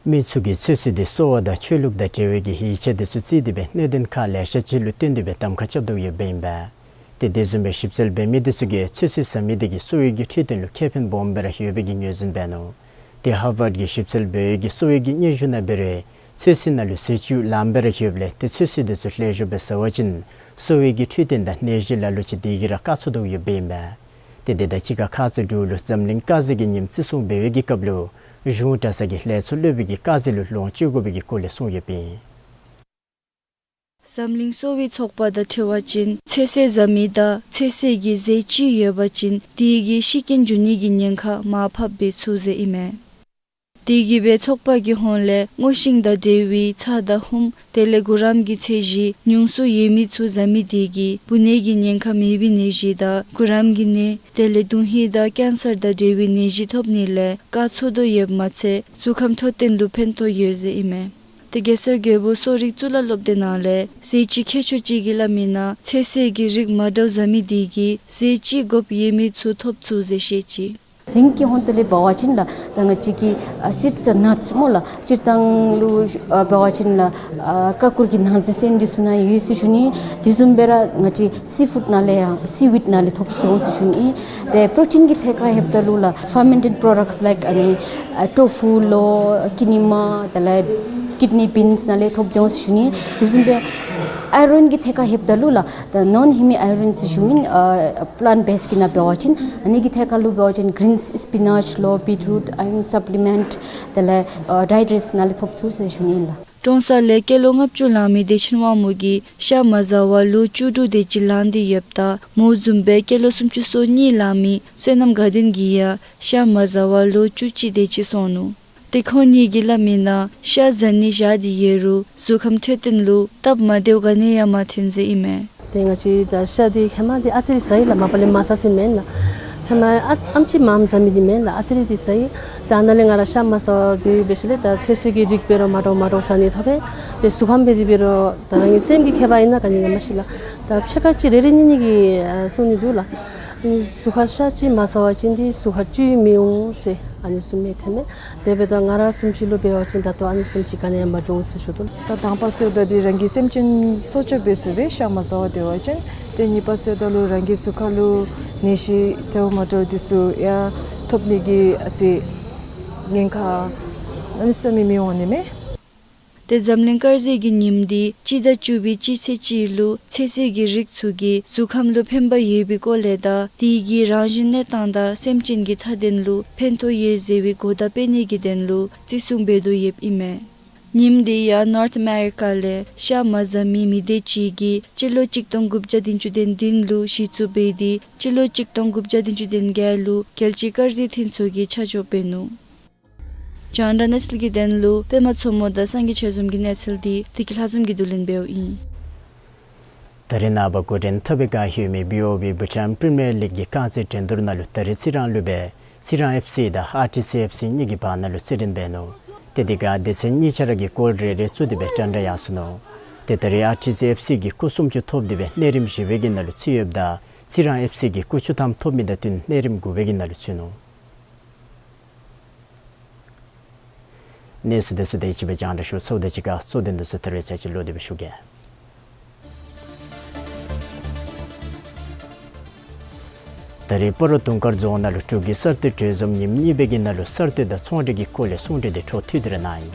མི་ཚུ་གིས་ཚོད་བསྲེ་འདི་གསོ་བ་དང་ཆོས་ལུགས་དང་འབྲེལ་བའི་གི་ཡིག་ཆ་འདི་ཚུ་བརྩིས་ཏེ་སྦེ་སྣོད་ལྡན་ཁག་ལེ་ཤ་ཅིག་ལུ་བཏོན་ཏེ་སྦེ་གདམ་ཁ་རྐྱབ་དོ་ཡོདཔ་ཨིན་པས། ཏེ་དེ་བཟུམ་སྦེ་ཞིབ་འཚོལ་འབད་མི་འདི་ཚུ་གིས་ཚོད་བསྲེ་ཟ་མི་འདི་གིས་གསོ་བའི་གི་འཕྲོད་བསྟེན་ལུ་ཁེ་ཕན་སྦོམ་སྦེ་ར་ཡོད་པའི་གི་ངོས་འཛིན་འབད་ནུག། ཏེ་ཧར་ཝརཌ་ཀྱི་ཞིབ་འཚོལ་འབད་བའི་གི་གསོ་བའི་གི་སྙན་ཞུ་ནང་འབད་རུང་ཚོད་བསྲེ་ནང་ལུ་ཟས་བཅུད་ལངམ་སྦེ་ར་ཡོདཔ་ལས་ཏེ་ཚོད་བསྲེ་འདི་ཚུ་ལེགས་ཤོམ་སྦེ་ཟ་བ་ཅིན་གསོ་བའི་གི་འཕྲོད་བསྟེན་དང་ནད་གཞི་ལ་ལུ་ཅིག་འདི་གིས་ར་བཀག་ཚུགས་དོ་ཡོདཔ་ཨིན་པས། ཏེ་དེ་དང་གཅིག་ཁར་ཁ་ཙ་འབྲུག་ལུ་འཛམ་གླིང་དཀར་ཟས་ཀྱི་ཉིནམ་བརྩི་སྲུང་འབད་བའི་གི་སྐབས་ལུ་གཞུང་གྲྭ་ཚང་གི་ལས་ཚོགས་སློབ་དཔོན་གྱིས་དཀར་ཟས་ལུ་ལོངས་སྤྱོད་དགོ་པའི་གི་སྐོར་ལས་གསུངས་ཡོདཔ་ཨིན། འཛམ་གླིང་གསོ་བའི་ཚོགས་པ་དང་འཁྲིལ་བ་ཅིན་ཚོད་བསྲེ་ཟ་མི་དང་ཚོད་བསྲེ་གི་ཟས་བཅུད་ཡོད་པ་ཅིན་དེ་གིས་ཤི་རྐྱེན་འབྱུང་ནི་གི་ཉེན་ཁ་མར་ཕབ་འབད་ཚུགས་ཟེར་ཨིན་མས། དེ་གིས་སྦེ་ཚོགས་པ་གི་ཧོངས་ལས་སྔོ་ཤིང་དང་འབྲེལ་བའི་ཚྭ་དང་ཧུམ་དེ་ལས་གུ་རམ་གྱི་ཚད་གཞི་ཉུང་སུ་ཡོད་མི་ཚུ་ཟ་མི་དེ་གིས་འབུ་ནད་ཀྱི་ཉེན་ཁ་མེད་པའི་ནད་གཞི་དང་གུ་རམ་གྱི་ནད་དེ་ལས་དུང་ཧེ་དང་ཀེན་སར་དང་འབྲེལ་བའི་ནད་གཞི་ཐོབ་ནི་ལས་བཀག་ཚུགས་དོ་ཡོདཔ་མ་ཚད་གཟུགས་ཁམས་འཕྲོད་བསྟེན་ལུ་ཕན་ཐོགས་ཡོད་ཟེར་ཨིན་མས། ཏེ་གེ་སར་རྒྱལ་པོ་གསོ་རིག་གཙུག་ལག་སློབ་སྡེ་ནང་ལས་ཟས་བཅུད་མཁས་མཆོག་ཅིག་གིས་སླབ་མིའི་ནང་ཚོད་བསྲེ་གི་རིགས་མ་འདྲཝ་ཟ་མི་དེ་གིས་ཟས་བཅུད་དགོཔ་ཡོད་མི་ཚུ་ཐོབ་ཚུགས་ཟེར་བཤད་ཅི། རྫིང་གི་ཧོང་ཏོ་ལས་འབད་བ་ཅིན་ལགས་ད་ང་བཅས་ཀྱི་ཨ་སིཌསི་ནཊསི་སྨོ་ལགས་སྤྱིར་བཏང་ལུ་ཨ་འབད་བ་ཅིན་ལགས་ཨ་ཀ་ཀུར་གྱི་ནང་རྫས་ཟེར་འདི་ཚུ་ནང་ཡོད་ཟེར་ཞུ་ནི། དེ་བཟུམ་སྦེ་ར་ང་བཅས་སི་ཕུཌ་ནང་ལས་ཡང་སི་ཝིཌ་ནང་ལས་ཐོབ་སྟེ་འོང་ཟེར་ཞུ་ནི། ཏེ་པྲོ་ཊིན་གྱི་ཐད་ཁར་ལྷོདཔ་ད་ལུ་ལགས་ཕར་མེན་ཊེཌ་པྲོ་ཌགཊསི་ལའིཀ་ཨ་ནི་ཨ་ཊོ་ཕུ་ལོ་ཀི་ནི་མ་དེ་ལས་ཀིཌ་ནི་བིནསི་ནང་ལས་ཐོབ་སྟེ་འོང་ཟེར་ཞུ་ནི། དེ་བཟུམ་སྦེ་ཨའི་རཱོན་གྱི་ཐད་ཁར་ལྷོདཔ་ད་ལུ་ལགས་ད་ནོན་ཧིའུ་མཱན་ཨའི་རཱོན་ཟེར་ཞུ་ཨིན། ཨ་པླཱནཊ་བེསཌ་གི་ནང་འབད་བ་ཅིན་ཨ་ནི་གི་ཐད་ཁར་ལུ་འབད་བ་ཅིན་གིརིནསི་སི་པི་ནཊསི་ལོ་བིཊ་རུཊ་ཨའི་རཱོན་སབ་ལི་མེནཊ་དེ་ལས་ཨ་ཌའི་ཊ་རིསི་ནང་ལས་ཐོབ་ཚུགས་ཟེར་ཞུ་ནི་ཨིན་ལགས། ཀྲོང་གསར་ལས་སྐྱེས་ལོ་ལྔ་བཅུ་ལང་མི་བདེ་ཆེན་དབང་མོ་གིས་ཤ་མ་བཟའ་བར་ལོ་བཅུ་དྲུག་དེ་ཅིག་ལང་སྟེ་ཡོདཔ་ད་མོ་བཟུམ་སྦེ་སྐྱེས་ལོ་སུམ་ཅུ་སོ་གཉིས་ལང་མི་བསོད་ནམས་དགའ་ལྡན་གྱིས་ཡང་ཤ་མ་བཟའ་བར་ལོ་བཅུ་གཅིག་དེ་ཅིག་སོང་ནུག། ཏེ་ཁོང་གཉིས་ཀྱིས་སླབ་མིའི་ནང་ཤ་བཟའ་ནི་བཞག་སྟེ་ཡོད་རུང་གཟུགས་ཁམས་འཕྲོད་བསྟེན་ལུ་སྟབས་མ་བདེཝ་ག་ནི་ཡང་མ་ཐོན་ཟེར་ཨིན་མས། ཏེ་ང་བཅས་ད་ཤ་འདི་ཧེ་མ་འདི་ཨ་ཙི་རེ་བཟའ་ཡི་ལགས། མ་པ་ལས་མ་བཟའ་ཟེར་མེན་ལགས། ཧེ་མ་ཨ་ཨེམ་ཆི་མངམ་བཟའ་མི་འདི་མེན་ལགས། ཨ་ཙི་རེ་འདི་བཟའ་ཡི། ད་ཨ་ནཱ་ལས་ང་ར་ཤ་མ་བཟའ་བར་སྡོད་ཡི་འབད་ཞིནམ་ལས་ད་ཚོད་བསྲེ་གི་རིགས་འབད་རུང་མ་འདྲཝ་མ་འདྲཝ་བཟའ་ནི་ཐོབ་པས། ཏེ་གཟུགས་ཁམས་འབད་དེ་འབད་རུང་ད་རང་གི་སེམས་ཀྱི་ཁྱད་པར་ཨིན་ན་ག་ནི་ཡང་མ་ཤེས་ལགས། ད་ཕྱེད་ཀ་ཅིག་རེ་རེ་གཉིས་གཉིས་ཀྱིས་ཨ་གསུང་ནི་འདུག་ལགས། ཨ་ནི་གཟུགས་ཁར་ཤ་ཅིག་མ་བཟའ་བ་ཅིན་འདི་གཟུགས་ཁར་བཅུད་མི་འོང་ཟེར་ཨ་ནི་གསུང་མི་ཐོན་མས། དེ་འབདཝ་ད་ང་ར་བཟུམ་ཅིག་ལུ་འབད་བ་ཅིན་ད་ལྟོ་ཨ་ནི་བཟུམ་ཅིག་ག་ནི་ཡང་མ་བྱུང་ཟེར་ཞུ་དོ། ད་དང་པ་ཟེརཝ་ད་འདི་རང་གི་སེམས་ཅན་སྲོག་སྐྱོབ་འབད་ཚུགས་པས་ཤ་མ་བཟའ་བར་སྡོད་པ་ཅིན། ཏེ་གཉིས་པ་ཟེརཝ་ད་ལུ་རང་གི་གཟུགས་ཁར་ལུ་ནད་གཞི་འདྲཝ་མ་འདྲཝ་འདི་ཚུ་ཡང་ཐོབ་ནི་གི་ཨ་ཙི་ཉེན་ཁ་གནམ་མེད་ས་མེད་མི་འོང་ནི་མས། ཏེ་འཛམ་གླིང་དཀར་ཟས་ཀྱི་ཉིནམ་འདི་སྤྱི་ཟླ་བཅུ་པའི་སྤྱི་ཚེས་གཅིག་ལུ་ཚོད་བསྲེ་གི་རིགས་ཚུ་གིས་གཟུགས་ཁམས་ལུ་ཕན་པ་ཡོད་པའི་སྐོར་ལས་དང་དེ་གིས་རང་བཞིན་གནས་སྟངས་དང་སེམས་ཅན་གྱི་མཐའ་དོན་ལུ་ཕན་ཐོགས་ཡོད་ཟེར་བའི་གོ་བརྡ་སྤེལ་ནི་གི་དོན་ལུ་བརྩི་སྲུང་འབད་དོ་ཡོདཔ་ཨིན་མས། ཉིནམ་འདི་ཡང་ནོརཐ་ཨ་མེ་རི་ཀ་ལས་ཤ་མ་བཟའ་མི་མི་སྡེ་གཅིག་གིས་སྤྱི་ལོ་གཅིག་སྟོང་དགུ་བརྒྱ་བདུན་ཅུ་དོན་བདུན་ལུ་གཞི་བཙུགས་འབད་དེ་སྤྱི་ལོ་གཅིག་སྟོང་དགུ་བརྒྱ་བདུན་ཅུ་དོན་བརྒྱད་ལུ་རྒྱལ་སྤྱིའི་དཀར་ཟས་འཐུས་ཚོགས་ཀྱིས་ཆ་འཇོག་འབད་ནུག། རྒྱང་བསྒྲགས་གནས་ཚུལ་གྱི་དོན་ལུ་པདྨ་མཚོ་མོ་དང་སངས་རྒྱས་ཆོས་འཛོམས་ཀྱི་གནས་ཚུལ་འདི་བདེ་སྐྱིད་ལྷ་འཛོམས་ཀྱིས་བསྡུ་ལེན་འབདཝ་ཨིན། ད་རེས་ནངས་པ་འགོ་འདྲེན་འཐབ་པའི་བསྒང་ཡོད་མི་བི་ཨོ་བི་བྷུ་ཊཱན་པི་རི་མི་ཡར་ལིག་གི་རྐང་རྩེད་འགྲན་བསྡུར་ནང་ལུ་ད་རེས་རྩི་རང་ལུ་སྦེ་རྩི་རང་ཨེཕ་སི་དང་ཨར་ཊི་སི་ཨེཕ་སི་གཉིས་ཀྱི་བར་ན་ལུ་རྩེད་འགྲན་འབད་ནུག། ཏེ་དེ་ཁར་སྡེ་ཚན་གཉིས་ཆ་ར་གིས་གོལ་རེ་རེ་བཙུགས་ཏེ་སྦེ་འདྲ་འདྲ་ཡར་སོ་ནུག། ཏེ་ད་རེས་ཨར་ཊི་སི་ཨེཕ་སི་གིས་སྐུགས་སུམ་ཅུ་ཐོབ་སྟེ་སྦེ་གནས་རིམ་བཞི་པའི་གི་ནང་ལུ་ཚུད་ཡོདཔ་ད་རྩི་རང་ཨེཕ་སི་གིས་སྐུགས་བཅུ་ཐམ་ཐོབ་མི་དང་བསྟུན་གནས་རིམ་དགུ་པའི་གི་ནང་ལུ་ཚུད་ནུག། གནས་ཚུལ་འདི་ཚུ་དེ་ཅིག་སྦེ་རྒྱང་བསྒྲགས་ཞུ་ཚརཝ་དང་གཅིག་ཁར་གཙོ་དོན་འདི་ཚུ་ད་རེས་ཚར་གཅིག་ལོག་སྟེ་སྦེ་ཞུ་གེ། ད་རེས་སྤ་རོ་དུང་དཀར་རྫོང་ནང་ལུ་འབྲུག་གི་གསར་གཏོད་གྲོས་འཛོམས་ཉིནམ་གཉིས་པའི་གི་ནང་ལུ་གསར་གཏོད་དང་ཚོང་འབྲེལ་གྱི་སྐོར་ལས་གསུང་གྲོས་འདི་འཕྲོ་མཐུད་དེ་ར་གནང་ཡི།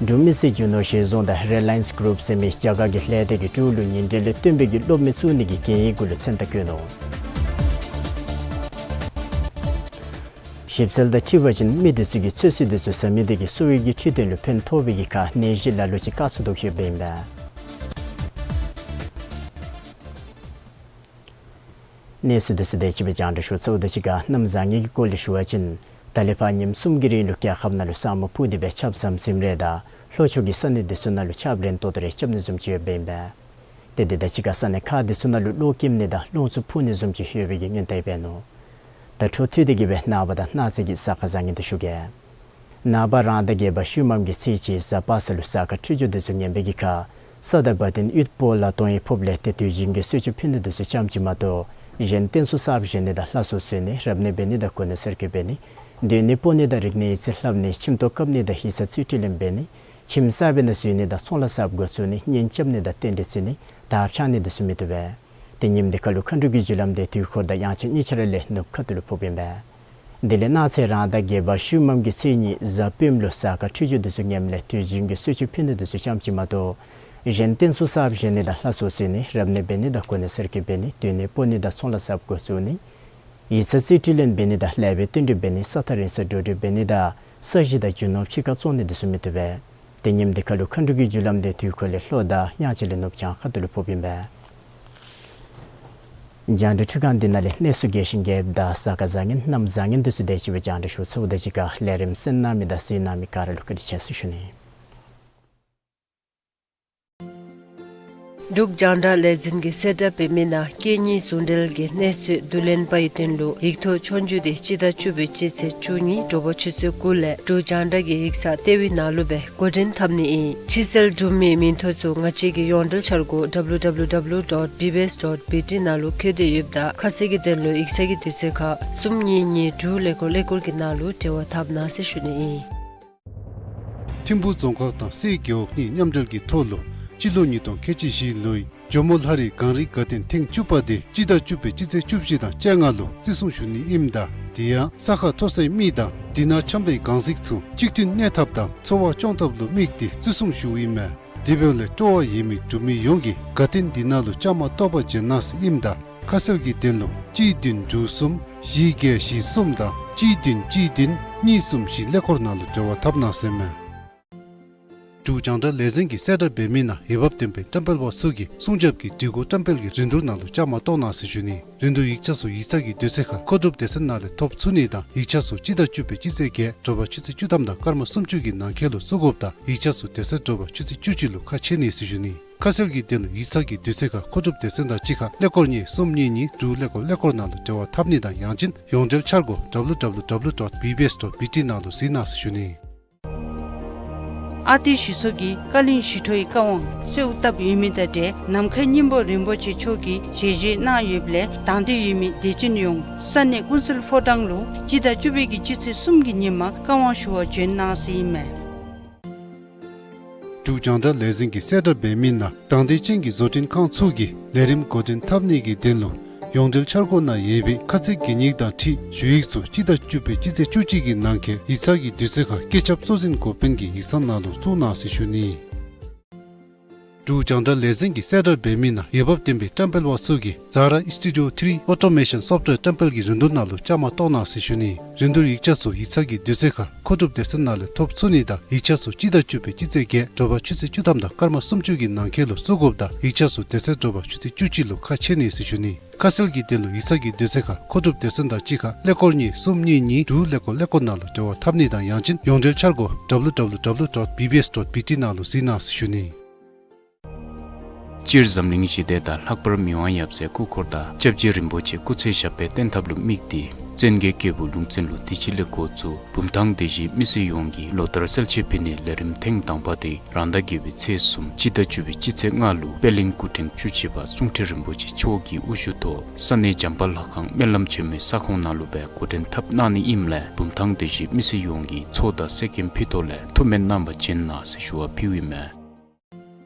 འབྲུག་མི་སེར་རྒྱུ་ནོར་གཞི་བཟུང་དང་རི་ལ་ཡེནསི་གུ་རུབ་ཟེར་མི་རྒྱ་གར་གྱི་ལས་སྡེ་གིས་འབྲུག་ལུ་ཉིན་དྲོད་ལས་བཏོན་པའི་གི་གློག་མེ་བཙུགས་ནི་གི་གན་ཡིག་གུ་ལུ་མཚན་རྟགས་བཀོད་ནུག། ཞིབ་འཚོལ་དང་འཁྲིལ་བ་ཅིན་མི་འདི་ཚུ་གིས་ཚོད་བསྲེ་འདི་ཚུ་ཟ་མི་དེ་གིས་གསོ་བའི་གི་འཕྲོད་བསྟེན་ལུ་ཕན་ཐོགས་པའི་གི་ཁར་ནད་གཞི་ལ་ལུ་ཅིག་བཀག་ཚུགས་དོ་ཡོདཔ་ཨིན་པས། གནས་ཚུལ་འདི་ཚུ་དེ་ཅིག་སྦེ་རྒྱང་བསྒྲགས་ཞུ་ཚརཝ་དང་གཅིག་ཁར་གནམ་བཟང་ངན་གྱི་སྐོར་ལས་ཞུ་བ་ཅིན་ད་ལས་ཕར་ཉིནམ་གསུམ་གྱི་རིང་ལུ་རྒྱལ་ཁབ་ནང་ལུ་ས་སྨུག་སྤུབས་ཏེ་སྦེ་ཆརཔ་ཟམ་ཟིམ་རེ་དང་ལྷོ་ཕྱོགས་ཀྱི་ས་གནས་འདི་ཚུ་ནང་ལུ་ཆརཔ་རན་ཏོག་ཏོ་རེ་རྐྱབ་ནི་བཟུམ་ཅིག་ཡོདཔ་ཨིན་པས། ཏེ་དེ་དང་གཅིག་ཁར་ས་གནས་ཁག་འདི་ཚུ་ནང་ལུ་གློག་འཁྱིམ་ནི་དང་རླུང་འཚུབ་འཕུ་ནི་བཟུམ་ཅིག་ཡོད་པའི་གི་སྔོན་བརྡ་འབད་ནུག། ད་འཕྲོ་མཐུད་དེ་གི་སྦེ་ནངས་པ་དང་གནངས་ཚེ་གི་གཟའ་སྐར་བཟང་ངན་འདི་ཞུ་གེ། ནངས་པ་རང་ཟླ་བརྒྱད་པ་ཤུལ་མམ་གི་ཚེས་གཅིག་གཟའ་པ་སངས་ལུ་གཟའ་སྐར་འཕྲོད་སྦྱོར་འདི་ཚུ་ངན་པའི་གི་ཁར་ས་དང་བ་དན་དབུལ་པོ་ལ་དོན་ཧིང་ཕོགཔ་ལས་ཏེ་དུས་རྒྱུན་གྱི་གསོལ་མཆོད་ཕུལ་ནི་འདི་ཚུ་ཙམ་ཅིག་མ་གཏོགས་གཞན་རྟེན་གསོལ་གསརཔ་བཞེངས་ནི་དང་ལྷ་གསོལ་གསོལ་ནི་རབ་གནས་འབད་ནི་དང་གོ་གནས་གསར་བསྐོ་འབད་ནི་སྡོད་གནས་སྤོ་ནི་དང་རིག་གནས་ཡིག་རྩིས་ལྷབ་ནི་ཁྱིམ་ཐོག་བཀབ་ནི་དང་ཡིག་ཚང་རྩིས་སྤྲོད་ལེན་འབད་ནི་ཁྱིམ་གསར་པའི་ནང་འཛུལ་ནི་དང་ཚོང་ལཱ་གསརཔ་འགོ་བཙུགས་ནི་གཉེན་རྐྱབ་ནི་དང་རྟེན་འབྲེལ་བརྩི་ནི་དར་འཕྱར་ནི་འདི་ཚུ་མི་བཏུབ་པས། ཏེ་ཉིནམ་འདི་ཁར་ལུ་མཁའ་འགྲོ་གི་རྒྱུ་ལམ་འདི་དུས་འཁོར་དང་དབྱངས་འཆར་གཉིས་ཆ་ར་ལས་ནུབ་ཁ་ཐུག་ལུ་ཕོགཔ་ཨིན་པས། དེ་ལས་གནངས་ཚེ་རང་ཟླ་བརྒྱད་པ་ཤུལ་མམ་གི་ཚེས་གཉིས་གཟའ་སྤེནམ་ལུ་གཟའ་སྐར་འཕྲོད་སྦྱོར་འདི་ཚུ་ངནམ་ལས་དུས་རྒྱུན་གྱི་གསོལ་མཆོད་ཕུལ་ནི་འདི་ཚུ་ཙམ་ཅིག་མ་གཏོགས་གཞན་རྟེན་གསོལ་གསརཔ་བཞེངས་ནི་དང་ལྷ་གསོལ་གསོལ་ནི་རབ་གནས་འབད་ནི་དང་གོ་གནས་གསར་བསྐོ་འབད་ནི་སྡོད་གནས་སྤོ་ནི་དང་ཚོང་ལཱ་གསརཔ་འགོ་བཙུགས་ནི་ཡིག་ཚང་རྩིས་སྤྲོད་ལེན་འབད་ནི་དང་ལེགས་པའི་རྟེན་འབྲེལ་འབད་ནི་ས་ཐག་རིང་སར་འགྲོ་འགྲུལ་འབད་ནི་དང་ས་གཞི་དང་རྒྱུ་ནོར་ཕྱི་ཁར་བཙོང་ནི་འདི་ཚུ་མི་བཏུབ་པས། ཏེ་ཉིནམ་འདི་ཁར་ལུ་མཁའ་འགྲོ་གི་རྒྱུ་ལམ་འདི་དུས་འཁོར་ལས་ལྷོ་དང་དབྱངས་འཆར་ལས་ནུབ་བྱང་ཁ་ཐུག་ལུ་ཕོགཔ་ཨིན་པས། རྒྱང་བསྒྲགས་འཕྲུལ་ཁང་འདི་ནང་ལས་གནས་ཚུལ་རྒྱས་ཤིང་རྒྱསཔ་དང་གཟའ་སྐར་བཟང་ངན་གནམ་བཟང་ངན་འདི་ཚུ་དེ་ཅིག་སྦེ་རྒྱང་བསྒྲགས་ཞུ་ཚརཝ་དང་གཅིག་ཁར་ལས་རིམ་གསན་གནང་མི་དང་གཟིགས་གནང་མི་ག་ར་ལུ་བཀའ་དྲིན་ཆེ་ཟེར་ཞུ་ནི། འབྲུག་རྒྱང་བསྒྲགས་ལས་འཛིན་གྱིས་གསལ་བསྒྲགས་འབད་མི་ནང་སྐད་གཉིས་ཟུང་འབྲེལ་གྱི་གནས་ཚུལ་བསྡུ་ལེན་པའི་དོན་ལུ་ཡིག་ཐོག་ཆོས་རྒྱུགས་དེ་སྤྱི་ཟླ་བཅུ་པའི་སྤྱི་ཚེས་བཅུ་གཉིས་དྲོ་པ་ཆུ་ཚོད་དགུ་ལས་འབྲུག་རྒྱང་བསྒྲགས་ཀྱི་ཡིག་ཚང་ལྟེ་བའི་ནང་ལུ་སྦེ་འགོ་འདྲེན་འཐབ་ནི་ཨིན། ཕྱི་སེལ་གྲུབ་མིའི་མིང་ཐོ་ཚུ་ང་བཅས་ཀྱི་ཡོངས་འབྲེལ་འཆར་སྒོ་W W W dot B B S dot B T ནང་ལུ་བཀོད་དེ་ཡོདཔ་ད་ཁ་གསལ་གྱི་དོན་ལུ་ཡིག་ཚང་གི་དུས་ཚོད་ཁར་གསུམ་གཉིས་གཉིས་དྲུག་ཀླད་ཀོར་ཀླད་ཀོར་གྱི་ནང་ལུ་འབྲེལ་བ་འཐབ་གནང་ཟེར་ཞུ་ནི་ཨིན། ཐིམ་ཕུ་རྫོང་ཁག་དང་སའི་རྒེད་འོག་གཉིས་མཉམ་འབྲེལ་གྱི་ཐོག་ལུ་སྤྱི་ལོ་ཉིས་སྟོང་ཁལ་གཅིག་བཞི་ལོའི་ཇོ་མོ་ལྷ་རི་གངས་རི་དགའ་སྟོན་ཐེངས་བཅུ་པ་དེ་སྤྱི་ཟླ་བཅུ་པའི་སྤྱི་ཚེས་བཅུ་བཞི་དང་བཅོ་ལྔ་ལུ་བརྩི་སྲུང་ཞུ་ནི་ཨིནམ་ད་དེ་ཡང་ས་ཁ་མཐོ་སའི་མི་དང་དེ་ནང་འཁྱམས་པའི་གངས་གཟིགས་ཚུ་གཅིག་མཐུན་གནས་ཐབས་དང་འཚོ་བ་སྐྱོང་ཐབས་ལུ་དམིགས་ཏེ་བརྩི་སྲུང་ཞུཝ་ཨིན་མས། དེ་འབདཝ་ལས་སྤྲོ་བ་ཡོད་མི་འབྲུག་མི་ཡོངས་ཀྱིས་དགའ་སྟོན་འདི་ནང་ལུ་བཅའ་མར་གཏོགས་པར་བྱོན་གནང་ཟེར་ཨིནམ་ད་ཁ་གསལ་གྱི་དོན་ལུ་གཅིག་བདུན་དྲུག་གསུམ་བཞི་བརྒྱད་བཞི་གསུམ་དང་གཅིག་བདུན་གཅིག་བདུན་གཉིས་གསུམ་བཞི་ཀླད་ཀོར་ནང་ལུ་འབྲེལ་བ་འཐབ་གནང་ཟེར་མས། འབྲུག་རྒྱང་བསྒྲགས་ལས་འཛིན་གྱིས་གསལ་བསྒྲགས་འབད་མི་ནང་འོས་འབབ་ལྡན་པའི་བཀྲམ་སྤེལ་པ་ཚུ་གིས་སྲུང་སྐྱོབ་ཀྱི་སྒྲིག་གོ་བཀྲམ་སྤེལ་གྱི་རིན་བསྡུར་ནང་ལུ་བཅའ་མར་གཏོགས་གནང་ཟེར་ཞུ་ནི། རིན་བསྡུར་ཡིག་ཆ་ཚུ་ཡིག་ཚང་གི་དུས་ཚོད་ཁར་མཁོ་སྒྲུབ་སྡེ་ཚན་ནང་ལས་ཐོབ་ཚུགས་ནི་དང་ཡིག་ཆ་ཚུ་སྤྱི་ཟླ་བཅུ་པའི་སྤྱི་ཚེས་བརྒྱད་དྲོ་པ་ཆུ་ཚོད་བཅུ་ཐམ་དང་སྐར་མ་སུམ་ཅུ་གི་ནང་འཁོད་ལུ་བཙུགས་དགོཔ་ད་ཡིག་ཆ་ཚུ་དེ་ཚེ་དྲོ་པ་ཆུ་ཚོད་བཅུ་གཅིག་ལུ་ཁ་ཕྱེ་ནི་ཟེར་ཞུ་ནི། ཁ་གསལ་གྱི་དོན་ལུ་ཡིག་ཚང་གི་དུས་ཚོད་ཁར་མཁོ་སྒྲུབ་སྡེ་ཚན་དང་གཅིག་ཁར་ཀླད་ཀོར་གཉིས་གསུམ་གཉིས་གཉིས་དྲུག་ཀླད་ཀོར་ཀླད་ཀོར་ནང་ལུ་འབྲེལ་བ་འཐབ་ནི་དང་ཡང་ཅིན་ཡོངས་འབྲེལ་འཆར་སྒོ་W W W dot B B S dot B T ནང་ལུ་གཟིགས་གནང་ཟེར་ཞུ་ནི། ཨ་ཏི་ཞི་ཚོགས་ཀྱིས་བཀའ་བློན་ཞི་ཁྲོའི་བཀའ་དབང་གསོལཝ་བཏབ་ཡོད་མི་དང་འབྲེལ་ནམ་མཁའི་སྙིང་པོ་རིན་པོ་ཆེ་མཆོག་གིས་ཞལ་བཞེས་གནང་ཡོདཔ་ལས་དང་འདོད་ཡོད་མི་དད་ཅན་ཡོངས་ས་གནས་ཀུན་གསལ་ཕོ་བྲང་ལུ་སྤྱི་ཟླ་བཅུ་པའི་གི་སྤྱི་ཚེས་གསུམ་གྱི་ཉིན་མ་བཀའ་དབང་ཞུ་བར་བྱོན་གནང་ཟེར་ཨིན་མས། འབྲུག་རྒྱང་བསྒྲགས་ལས་འཛིན་གྱིས་གསལ་བསྒྲགས་འབད་མི་ནང་དང་འདོད་ཅན་གྱི་བཟོ་སྐྲུན་ཁང་ཚུ་གིས་ལས་རིམ་འགོ་འདྲེན་འཐབ་ནི་གི་དོན་ལུ་ཡོངས་འབྲེལ་འཆར་སྒོ་ནང་ཡོད་པའི་ཁ་ཚིག་གན་ཡིག་དང་འཁྲིལ་ཞུ་ཡིག་ཚུ་སྤྱི་ཟླ་བཅུ་པའི་སྤྱི་ཚེས་བཅུ་གཅིག་གི་ནང་འཁོད་ཡིག་ཚང་གི་དུས་ཚོད་ཁར་བཀོད་ཁྱབ་གཙོ་འཛིན་འགོ་དཔོན་གྱི་ཡིག་ཚང་ནང་ལུ་བཙུགས་གནང་ཟེར་ཞུ་ནི། འབྲུག་རྒྱང་བསྒྲགས་ལས་འཛིན་གྱིས་གསལ་བསྒྲགས་འབད་མི་ནང་འོས་འབབ་ལྡན་པའི་བཀྲམ་སྤེལ་པ་ཚུ་གིས་Zara Studio three Automation Software བཀྲམ་སྤེལ་གྱི་རིན་བསྡུར་ནང་ལུ་བཅའ་མར་གཏོགས་གནང་ཟེར་ཞུ་ནི། རིན་བསྡུར་ཡིག་ཆ་ཚུ་ཡིག་ཚང་གི་དུས་ཚོད་ཁར་མཁོ་སྒྲུབ་སྡེ་ཚན་ནང་ལས་ཐོབ་ཚུགས་ནི་དང་ཡིག་ཆ་ཚུ་སྤྱི་ཟླ་བཅུ་པའི་སྤྱི་ཚེས་བརྒྱད་དྲོ་པ་ཆུ་ཚོད་བཅུ་ཐམ་དང་སྐར་མ་སུམ་ཅུ་གི་ནང་འཁོད་ལུ་བཙུགས་དགོཔ་ད་ཡིག་ཆ་ཚུ་དེ་ཚེ་དྲོ་པ་ཆུ་ཚོད་བཅུ་གཅིག་ལུ་ཁ་ཕྱེ་ནི་ཟེར་ཞུ་ནི། ཁ་གསལ་གྱི་དོན་ལུ་ཡིག་ཚང་གི་དུས་ཚོད་ཁར་མཁོ་སྒྲུབ་སྡེ་ཚན་དང་གཅིག་ཁར་ཀླད་ཀོར་གཉིས་གསུམ་གཉིས་གཉིས་དྲུག་ཀླད་ཀོར་ཀླད་ཀོར་ནང་ལུ་འབྲེལ་བ་འཐབ་ནི་དང་ཡང་ཅིན་ཡོངས་འབྲེལ་འཆར་སྒོ་W W W dot B B S dot B T ནང་ལུ་གཟིགས་གནང་ཟེར་ཞུ་ནི། སྤྱིར་འཛམ་གླིང་ཞི་བདེ་དང་ལྷག་པར་མི་དབང་ཡབ་སྲས་སྐུ་འཁོར་དང་སྐྱབས་རྗེ་རིན་པོ་ཆེ་སྐུ་ཚེ་ཞབས་པད་བརྟན་ཐབས་ལུ་དམིགས་ཏེ་བཙན་རྒྱལ་རྒྱལ་པོ་ལུང་བཙན་ལུ་དུས་ཅི་ལས་འགོ་བཙུགས་བུམ་ཐང་སྡེ་བཞིའི་མི་སེར་ཡོངས་ཀྱིས་ལོ་ལྟར་གསལ་བྱེད་ཕུལ་ནིའི་ལས་རིམ་ཐེངས་དང་པ་དེ་རང་ཟླ་བརྒྱད་པའི་ཚེས་གསུམ་སྤྱི་ཟླ་བཅུ་པའི་སྤྱི་ཚེས་ལྔ་ལུ་པད་གླིང་སྐུ་ཕྲེང་བཅུ་གཅིག་པ་གསུང་ཁྲི་རིན་པོ་ཆེ་མཆོག་གི་དབུ་བཞུགས་ཐོག་ས་གནས་བྱམས་པ་ལྷ་ཁང་སྨོན་ལམ་ཆེན་མོའི་ས་ཁོངས་ནང་ལུ་སྦེ་འགོ་འདྲེན་འཐབ་གནང་ནི་ཨིནམ་ལས་བུམ་ཐང་སྡེ་བཞིའི་མི་སེར་ཡོངས་ཀྱིས་ཚོགས་དང་གསེར་སྐྱེམས་ཕུལ་ཐོག་ལས་ཐུགས་སྨོན་གནང་བར་བྱོན་གནང་ཟེར་ཞུ་བ་ཕུལཝ་ཨིན་མས།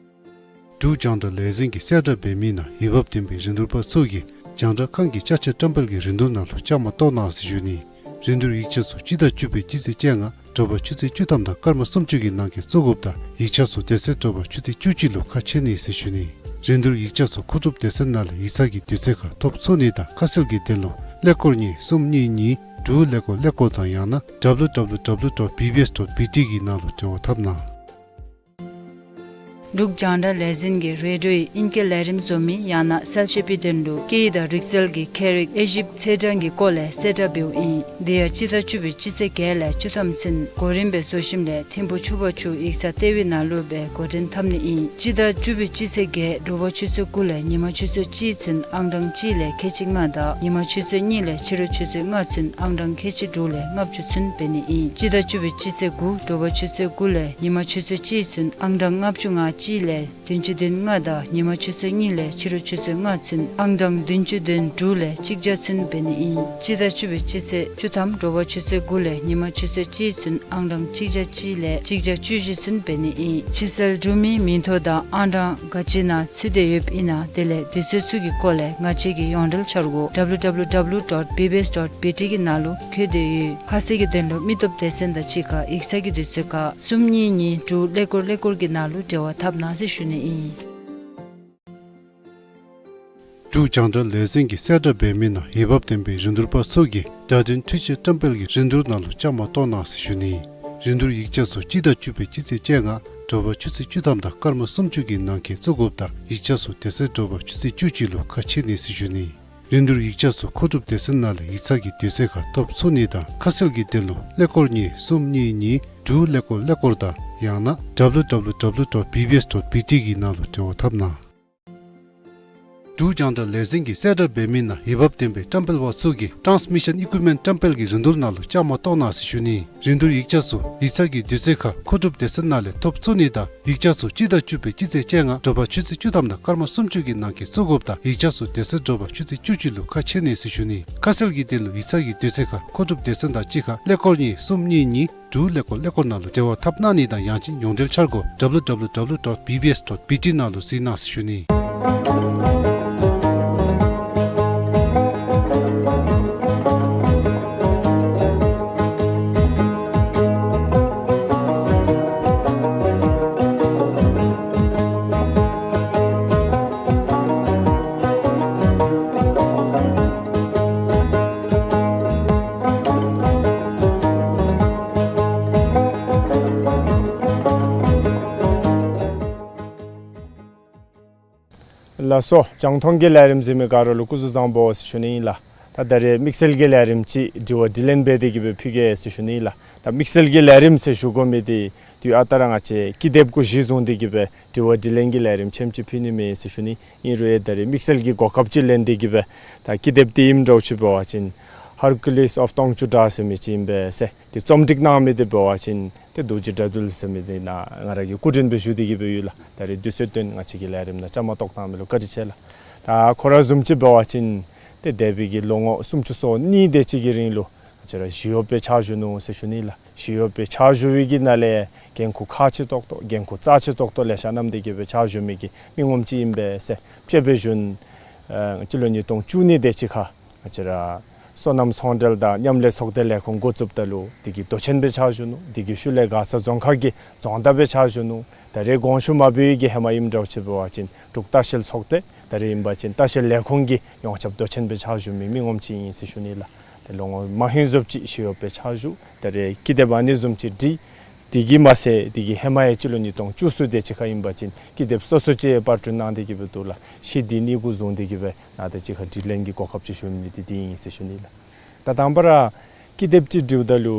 འབྲུག་རྒྱང་བསྒྲགས་ལས་འཛིན་གྱིས་གསལ་བསྒྲགས་འབད་མི་ནང་འོས་འབབ་ལྡན་པའི་རིན་བསྡུར་པ་ཚུ་གིས་རྒྱང་བསྒྲགས་ཁང་གི་ཅ་ཆས་བཀྲམ་སྤེལ་གྱི་རིན་བསྡུར་ནང་ལུ་བཅའ་མར་གཏོགས་གནང་ཟེར་ཞུ་ནི། རིན་བསྡུར་ཡིག་ཆ་ཚུ་སྤྱི་ཟླ་བཅུ་པའི་སྤྱི་ཚེས་བཅོ་ལྔ་དྲོ་པ་ཆུ་ཚོད་བཅུ་ཐམ་དང་སྐར་མ་སུམ་ཅུ་གི་ནང་འཁོད་བཙུགས་དགོཔ་ད་ཡིག་ཆ་ཚུ་དེ་ཚེ་དྲོ་པ་ཆུ་ཚོད་བཅུ་གཅིག་ལུ་ཁ་ཕྱེ་ནི་ཟེར་ཞུ་ནི། རིན་བསྡུར་ཡིག་ཆ་ཚུ་མཁོ་སྒྲུབ་སྡེ་ཚན་ནང་ལས་ཡིག་ཚང་གི་དུས་ཚོད་ཁར་ཐོབ་ཚུགས་ནི་དང་ཁ་གསལ་གྱི་དོན་ལུ་ཀླད་ཀོར་གཉིས་གསུམ་གཉིས་གཉིས་དྲུག་ཀླད་ཀོར་ཀླད་ཀོར་དང་ཡང་ན་W W W dot B B S dot B T གི་ནང་ལུ་འབྲེལ་བ་འཐབ་གནང་། འབྲུག་རྒྱང་བསྒྲགས་ལས་འཛིན་གྱིས་རེ་ཌིའོའི་ཨིང་སྐད་ལས་རིམ་བཟོ་མི་ཡང་ན་གསལ་བཤད་པའི་དོན་ལུ་སྐད་ཡིག་དང་རིག་རྩལ་གྱི་མཁས་རིག་དབྱེ་ཞིབ་ཚེས་གྲངས་ཀྱི་སྐོར་ལས་གསལ་བསྒྲགས་འབདཝ་ཨིན། དེ་ཡང་སྤྱི་ཟླ་བཅུ་པའི་སྤྱི་ཚེས་བརྒྱད་ལས་བཅུ་ཐམ་ཚུན་གོ་རིམ་སྦེ་བཟོ་ཞིནམ་ལས་ཐིམ་ཕུ་ཆུ་བར་ཆུ་ཡིག་ཚང་ལྟེ་བའི་ནང་ལུ་སྦེ་འགོ་འདྲེན་འཐབ་ནི་ཨིན། སྤྱི་ཟླ་བཅུ་པའི་སྤྱི་ཚེས་བརྒྱད་དྲོ་པ་ཆུ་ཚོད་དགུ་ལས་ཉིན་མ་ཆུ་ཚོད་གཅིག་ཚུན་ཨང་གྲངས་གཅིག་ལས་ཁལ་གཅིག་ལྔ་དང་ཉིན་མ་ཆུ་ཚོད་གཉིས་ལས་ཕྱི་རུ་ཆུ་ཚོད་ལྔ་ཚུན་ཨང་གྲངས་ཁལ་གཅིག་དྲུག་ལས་ལྔ་བཅུ་ཚུན་འབད་ནི་ཨིན། སྤྱི་ཟླ་བཅུ་པའི་སྤྱི་ཚེས་དགུ་དྲོ་པ་ཆུ་ཚོད་དགུ་ལས་ཉིན་མ་ཆུ་ཚོད་གཅིག་ཚུན་ཨང་གྲངས་ལྔ་བཅུ་ང་གཅིག་ལས་བདུན་ཅུ་དོན་ལྔ་དང་ཉིན་མ་ཆུ་ཚོད་གཉིས་ལས་ཕྱི་རུ་ཆུ་ཚོད་ལྔ་ཚུན་ཨང་གྲངས་བདུན་ཅུ་དོན་དྲུག་ལས་གཅིག་བརྒྱ་ཚུན་འབད་ནི་ཨིན། སྤྱི་ཟླ་བཅུ་པའི་སྤྱི་ཚེས་བཅུ་ཐམ་དྲོ་པ་ཆུ་ཚོད་དགུ་ལས་ཉིན་མ་ཆུ་ཚོད་གཅིག་ཚུན་ཨང་གྲངས་གཅིག་བརྒྱ་གཅིག་ལས་གཅིག་བརྒྱ་བཅུ་བཞི་ཚུན་འབད་ནི་ཨིན། ཕྱི་སེལ་གྲུབ་མིའི་མིང་ཐོ་དང་ཨང་གྲངས་ག་ཅི་ནང་ཚུད་དེ་ཡོདཔ་ཨིན་ན་དེ་ལས་དུས་ཚོད་ཚུ་གི་སྐོར་ལས་ང་བཅས་ཀྱི་ཡོངས་འབྲེལ་འཆར་སྒོ་W W W dot B B S dot B T གི་ནང་ལུ་བཀོད་དེ་ཡོད། ཁ་གསལ་གྱི་དོན་ལུ་མི་སྟོབས་སྡེ་ཚན་དང་གཅིག་ཁར་ཡིག་ཚང་གི་དུས་ཚོད་ཁར་གསུམ་གཉིས་གཉིས་དྲུག་ཀླད་ཀོར་ཀླད་ཀོར་གྱི་ནང་ལུ་འབྲེལ་བ་འཐབ་གནང་ཟེར་ཞུ་ནི་ཨིན། འབྲུག་རྒྱང་བསྒྲགས་ལས་འཛིན་གྱིས་གསལ་བསྒྲགས་འབད་མི་ནང་འོས་འབབ་ལྡན་པའི་རིན་བསྡུར་པ་ཚུ་གིས་བརྡ་དོན་འཕྲུལ་ཆས་བཀྲམ་སྤེལ་གྱི་རིན་བསྡུར་ནང་ལུ་བཅའ་མར་གཏོགས་གནང་ཟེར་ཞུ་ནི། རིན་བསྡུར་ཡིག་ཆ་ཚུ་སྤྱི་ཟླ་བཅུ་པའི་སྤྱི་ཚེས་བཅོ་ལྔ་དྲོ་པ་ཆུ་ཚོད་བཅུ་ཐམ་དང་སྐར་མ་སུམ་ཅུ་གི་ནང་འཁོད་བཙུགས་དགོཔ་ད་ཡིག་ཆ་ཚུ་དེ་ཚེ་དྲོ་པ་ཆུ་ཚོད་བཅུ་གཅིག་ལུ་ཁ་ཕྱེ་ནི་ཟེར་ཞུ་ནི། རིན་བསྡུར་ཡིག་ཆ་ཚུ་མཁོ་སྒྲུབ་སྡེ་ཚན་ནང་ལས་ཡིག་ཚང་གི་དུས་ཚོད་ཁར་ཐོབ་ཚུགས་ནི་དང་ཁ་གསལ་གྱི་དོན་ལུ་ཀླད་ཀོར་གཉིས་གསུམ་གཉིས་གཉིས་དྲུག་ཀླད་ཀོར་ཀླད་ཀོར་དང་ཡང་ན་W W W dot B B S dot B T གི་ནང་ལུ་འབྲེལ་བ་འཐབ་གནང་། འབྲུག་རྒྱང་བསྒྲགས་ལས་འཛིན་གྱིས་གསལ་བསྒྲགས་འབད་མི་ནང་འོས་འབབ་ལྡན་པའི་བཀྲམ་སྤེལ་པ་ཚུ་གིས་ཊཱནསི་མི་ཤཱན་ཨི་ཀུའིབ་མེནཊ་བཀྲམ་སྤེལ་གྱི་རིན་བསྡུར་ནང་ལུ་བཅའ་མར་གཏོགས་གནང་ཟེར་ཞུ་ནི། རིན་བསྡུར་ཡིག་ཆ་ཚུ་ཡིག་ཚང་གི་དུས་ཚོད་ཁར་མཁོ་སྒྲུབ་སྡེ་ཚན་ནང་ལས་ཐོབ་ཚུགས་ནི་དང་ཡིག་ཆ་ཚུ་སྤྱི་ཟླ་བཅུ་པའི་སྤྱི་ཚེས་བཅོ་ལྔ་དྲོ་པ་ཆུ་ཚོད་བཅུ་ཐམ་དང་སྐར་མ་སུམ་ཅུ་གི་ནང་འཁོད་བཙུགས་དགོཔ་དང་ཡིག་ཆ་ཚུ་དེ་ཚེ་དྲོ་པ་ཆུ་ཚོད་བཅུ་གཅིག་ལུ་ཁ་ཕྱེ་ནི་ཟེར་ཞུ་ནི། ཁ་གསལ་གྱི་དོན་ལུ་ཡིག་ཚང་གི་དུས་ཚོད་ཁར་མཁོ་སྒྲུབ་སྡེ་ཚན་དང་གཅིག་ཁར་ཀླད་ཀོར་གཉིས་གསུམ་གཉིས་གཉིས་དྲུག་ཀླད་ཀོར་ཀླད་ཀོར་ནང་ལུ་འབྲེལ་བ་འཐབ་གནང་ནི་དང་ཡང་ཅིན་ཡོངས་འབྲེལ་འཆར་སྒོ་W W W dot B B S dot B T ནང་ལུ་གཟིགས་གནང་ཟེར་ཞུ་ནི། ལགས་སོ། རྒྱང་མཐོང་གི་ལས་རིམ་གཟིགས་མི་ག་ར་ལུ་སྐུ་གཟུགས་བཟང་པོ་ཟེར་ཞུ་ནི་ཨིན་ལགས། ད་ད་རེས་དམིགས་བསལ་གྱི་ལས་རིམ་ཅིག་དྲི་བ་དྲིས་ལན་འབད་དེ་གི་སྦེ་ཕུལ་གེ་ཟེར་ཞུ་ནི་ཨིན་ལགས། ད་དམིགས་བསལ་གྱི་ལས་རིམ་ཟེར་ཞུ་དགོ་མི་འདི་དུས་ཨ་རྟག་ར་ང་བཅས་ཀི་དེབ་གུ་གཞི་བཟུང་སྟེ་གི་སྦེ་དྲི་བ་དྲིས་ལན་གྱི་ལས་རིམ་ཆེམ་ཅིག་ཕུལ་ནི་མས་ཟེར་ཞུ་ནི། ཨིན་རུང་ཡང་ད་རེས་དམིགས་བསལ་གྱི་གོ་སྐབས་ཅིག་ལེན་ཏེ་གི་སྦེ་ད་ཀི་དེབ་འདི་ཨིནམ་འདྲཝ་ཅིག་འབད་བ་ཅིན་Hercules of Tongchu Dra ཟེར་མི་ཅིག་ཨིན་པས་ཟེར། དེ་རྩོམ་སྒྲིག་གནང་མི་འདི་འབད་བ་ཅིན་ཏེ་རྡོ་རྗེ་དགྲ་འདུལ་ཟེར་མི་འདི་ནཱ་ང་ར་གིས་སྐུ་མགྲོན་སྦེ་ཞུ་སྟེ་གི་སྦེ་ཡོད་ལགས། ད་རེས་དུས་ཚོད་བཏོན་ང་བཅས་ཀྱི་ལས་རིམ་ནང་བཅའ་མར་གཏོགས་གནང་མི་ལུ་བཀའ་དྲིན་ཆེ་ལགས། ད་ཁོ་ར་བཟུམ་ཅིག་འབད་བ་ཅིན་ཏེ་འདས་པའི་གི་ལོ་ངོ་སུམ་ཅུ་སོ་གཉིས་དེ་ཅིག་གི་རིང་ལུ་ང་བཅས་ར་ཞི་གཡོགཔ་སྦེ་ཕྱག་ཞུ་ནུག་ཟེར་ཞུ་ནི་ལགས། ཞི་གཡོགཔ་སྦེ་ཕྱག་ཞུ་བའི་གི་ནང་ལས་འགན་ཁུར་ཁག་ཆེ་ཏོག་ཏོ་འགན་ཁུར་རྩ་ཆེ་ཏོག་ཏོ་ལེ་ཤ་བསྣམས་ཏེ་གི་སྦེ་ཕྱག་ཞུ་མི་གི་མི་ངོམ་ཅིག་ཨིན་པས་ཟེར། དཔྱེ་སྦེ་ཞུ་ན་ཨ་སྤྱི་ལོ་ཉིས་སྟོང་བཅུ་གཉིས་དེ་ཅིག་ཁར་ང་བཅས་ར་སོ་ནམ་ཚོང་འབྲེལ་དང་མཉམ་ལས་ཚོགས་སྡེ་ལས་ཁུངས་འགོ་བཙུགསཔ་ད་ལུ་དེ་གི་མདོ་ཆེན་སྦེ་ཕྱག་ཞུ་ནུག། དེ་གི་ཤུལ་ལས་མགར་ས་རྫོང་ཁག་གི་རྫོང་བདག་སྦེ་ཕྱག་ཞུ་ནུག། ད་རེས་དགོངས་ཞུ་མ་འབད་བའི་གི་ཧེ་མ་ཨིནམ་འདྲཝ་ཅིག་འབད་བ་ཅིན་འབྲུག་ལྟ་བཤལ་ཚོགས་སྡེ་ད་རེས་ཨིན་པ་ཅིན་ལྟ་བཤལ་ལས་ཁུངས་ཀྱི་ཡོངས་ཁྱབ་མདོ་ཆེན་སྦེ་ཕྱག་ཞུ་མི་མི་ངོམ་ཅིག་ཨིན་ཟེར་ཞུ་ནི་ལགས། ཏེ་ལོ་ངོ་མང་ཧེང་བཟུམ་ཅིག་ཞི་གཡོགཔ་སྦེ་ཕྱག་ཞུ། ད་རེས་ཀི་དེབ་ཨ་ནི་བཟུམ་ཅིག་བྲིས། དེ་གིས་མ་ཚད་དེ་གི་ཧེ་མ་ཡང་སྤྱི་ལོ་ཉིས་སྟོང་བཅུ་གསུམ་དེ་ཅིག་ཁར་ཨིན་པ་ཅིན་ཀི་དེབ་སོ་སོ་ཅིག་པར་སྐྲུན་གནང་སྟེ་གི་སྦེ་འདུག་ལགས། གཞི་འདི་གཉིས་གུ་བཟུང་སྟེ་གི་སྦེ་ནཱ་ད་ཅིག་ཁར་དྲིས་ལན་གྱི་གོ་སྐབས་ཅིག་ཞུ་ནི་འདི་འདི་ཨིན་ཟེར་ཞུ་ནི་ལགས། ད་དང་པ་ར་ཀི་དེབ་ཅིག་འབྲིཝ་ད་ལུ་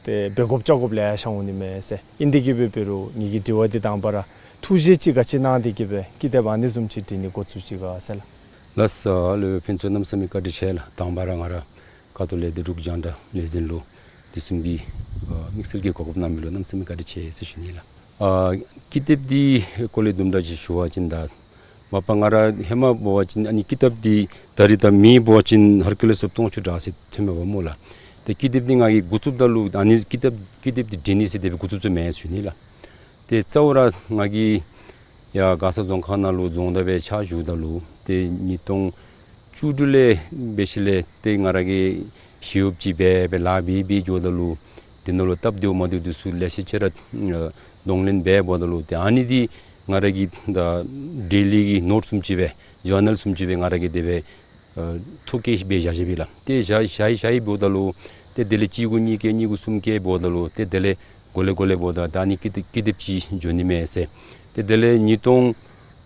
ཏེ་འབད་དགོཔ་བྱ་དགོཔ་ལེ་ཤ་འོང་ནི་མས་ཟེར། ཨིན་ཏེ་གི་སྦེ་འབད་རུང་ངེ་གི་དྲི་བ་འདི་དང་པ་ར་ཐུགས་བཞེད་ཅིག་ག་ཅི་གནང་སྟེ་གི་སྦེ་ཀི་དེབ་ཨ་ནི་བཟུམ་ཅིག་འབྲི་ནི་འགོ་བཙུགས་ཅི་ག་ཟེར་ལགས། ལགས་སོ། སློབ་དཔོན་ཕུན་ཚོགས་གནམ་མེད་ས་མེད་བཀའ་དྲིན་ཆེ་ལགས། དང་པ་ར་ང་ར་ཁ་ཐུག་ལས་ཏེ་འབྲུག་རྒྱང་བསྒྲགས་ལས་འཛིན་ལུ་དེ་བཟུམ་གྱི་ཨ་དམིགས་བསལ་གྱི་གོ་སྐབས་གནང་མི་ལུ་གནམ་མེད་ས་མེད་བཀའ་དྲིན་ཆེ་ཟེར་ཞུ་ནི་ལགས། ཨ་ཀི་དེབ་འདི་སྐོར་ལས་དུམ་གྲ་ཅིག་ཞུ་བ་ཅིན་ད་མ་པ་ང་ར་ཧེ་མ་འབད་བ་ཅིན་ཨ་ནི་ཀི་དེབ་འདི་ད་རེས་ད་མིང་འབད་བ་ཅིན་Hercules of Tongchu Dra ཟེར་ཐོན་མས་པ་སྨོ་ལགས། ཏེ་ཀི་དེབ་འདི་ང་གིས་འགོ་བཙུགསཔ་ད་ལུ་ཨ་ནི་ཀི་དེབ་ཀི་དེབ་འདི་འབྲི་ནི་ཟེར་དེ་སྦེ་འགོ་བཙུགས་བཙུགསཔ་མེན་ཟེར་ཞུ་ནི་ལགས། ཏེ་གཙོ་བོ་ར་ང་གིས་ཡར་མགར་ས་རྫོང་ཁག་ནང་ལུ་རྫོང་བདག་སྦེ་ཕྱག་ཞུཝ་ད་ལུ་ཏེ་ཉིས་སྟོང་བཅུ་དྲུག་ལས་འབད་ཞིནམ་ལས་ཏེ་ང་ར་གིས་ཞི་གཡོགཔ་ཅིག་འབད་སྦེ་ལཱ་འབད་འབད་འགྱོཝ་ད་ལུ་དེ་ནང་ལུ་སྟབས་བདེཝ་མ་བདེཝ་འདི་ཚུ་ལེ་ཤ་ཅིག་ར་ཨ་གདོང་ལེན་འབད་འབདཝ་ད་ལུ་ཏེ་ཨ་ནི་འདི་ང་ར་གི་ད་ཌེ་ལི་གི་ནོཊ་བཟུམ་ཅིག་སྦེ་ཇར་ནལ་བཟུམ་ཅིག་སྦེ་ང་ར་གིས་དེ་སྦེ་ཨ་ཐོ་བཀོད་སྦེ་བཞག་བཞགཔ་ཨིན་ལགས། ཏེ་བཞག་བཞག་བཞག་འབདཝ་ད་ལུ་ཏེ་དེ་ལས་གཅིག་གུ་གཉིས་བཀོད་གཉིས་གུ་གསུམ་བཀོད་འབདཝ་ད་ལུ་ཏེ་དེ་ལས་གོ་ལེ་གོ་ལེ་འབདཝ་ད་ད་ཨ་ནི་ཀི་དེབ་ཀི་དེབ་ཅིག་འགྱོ་ནི་མས་ཟེར། ཏེ་དེ་ལས་ཉིས་སྟོང་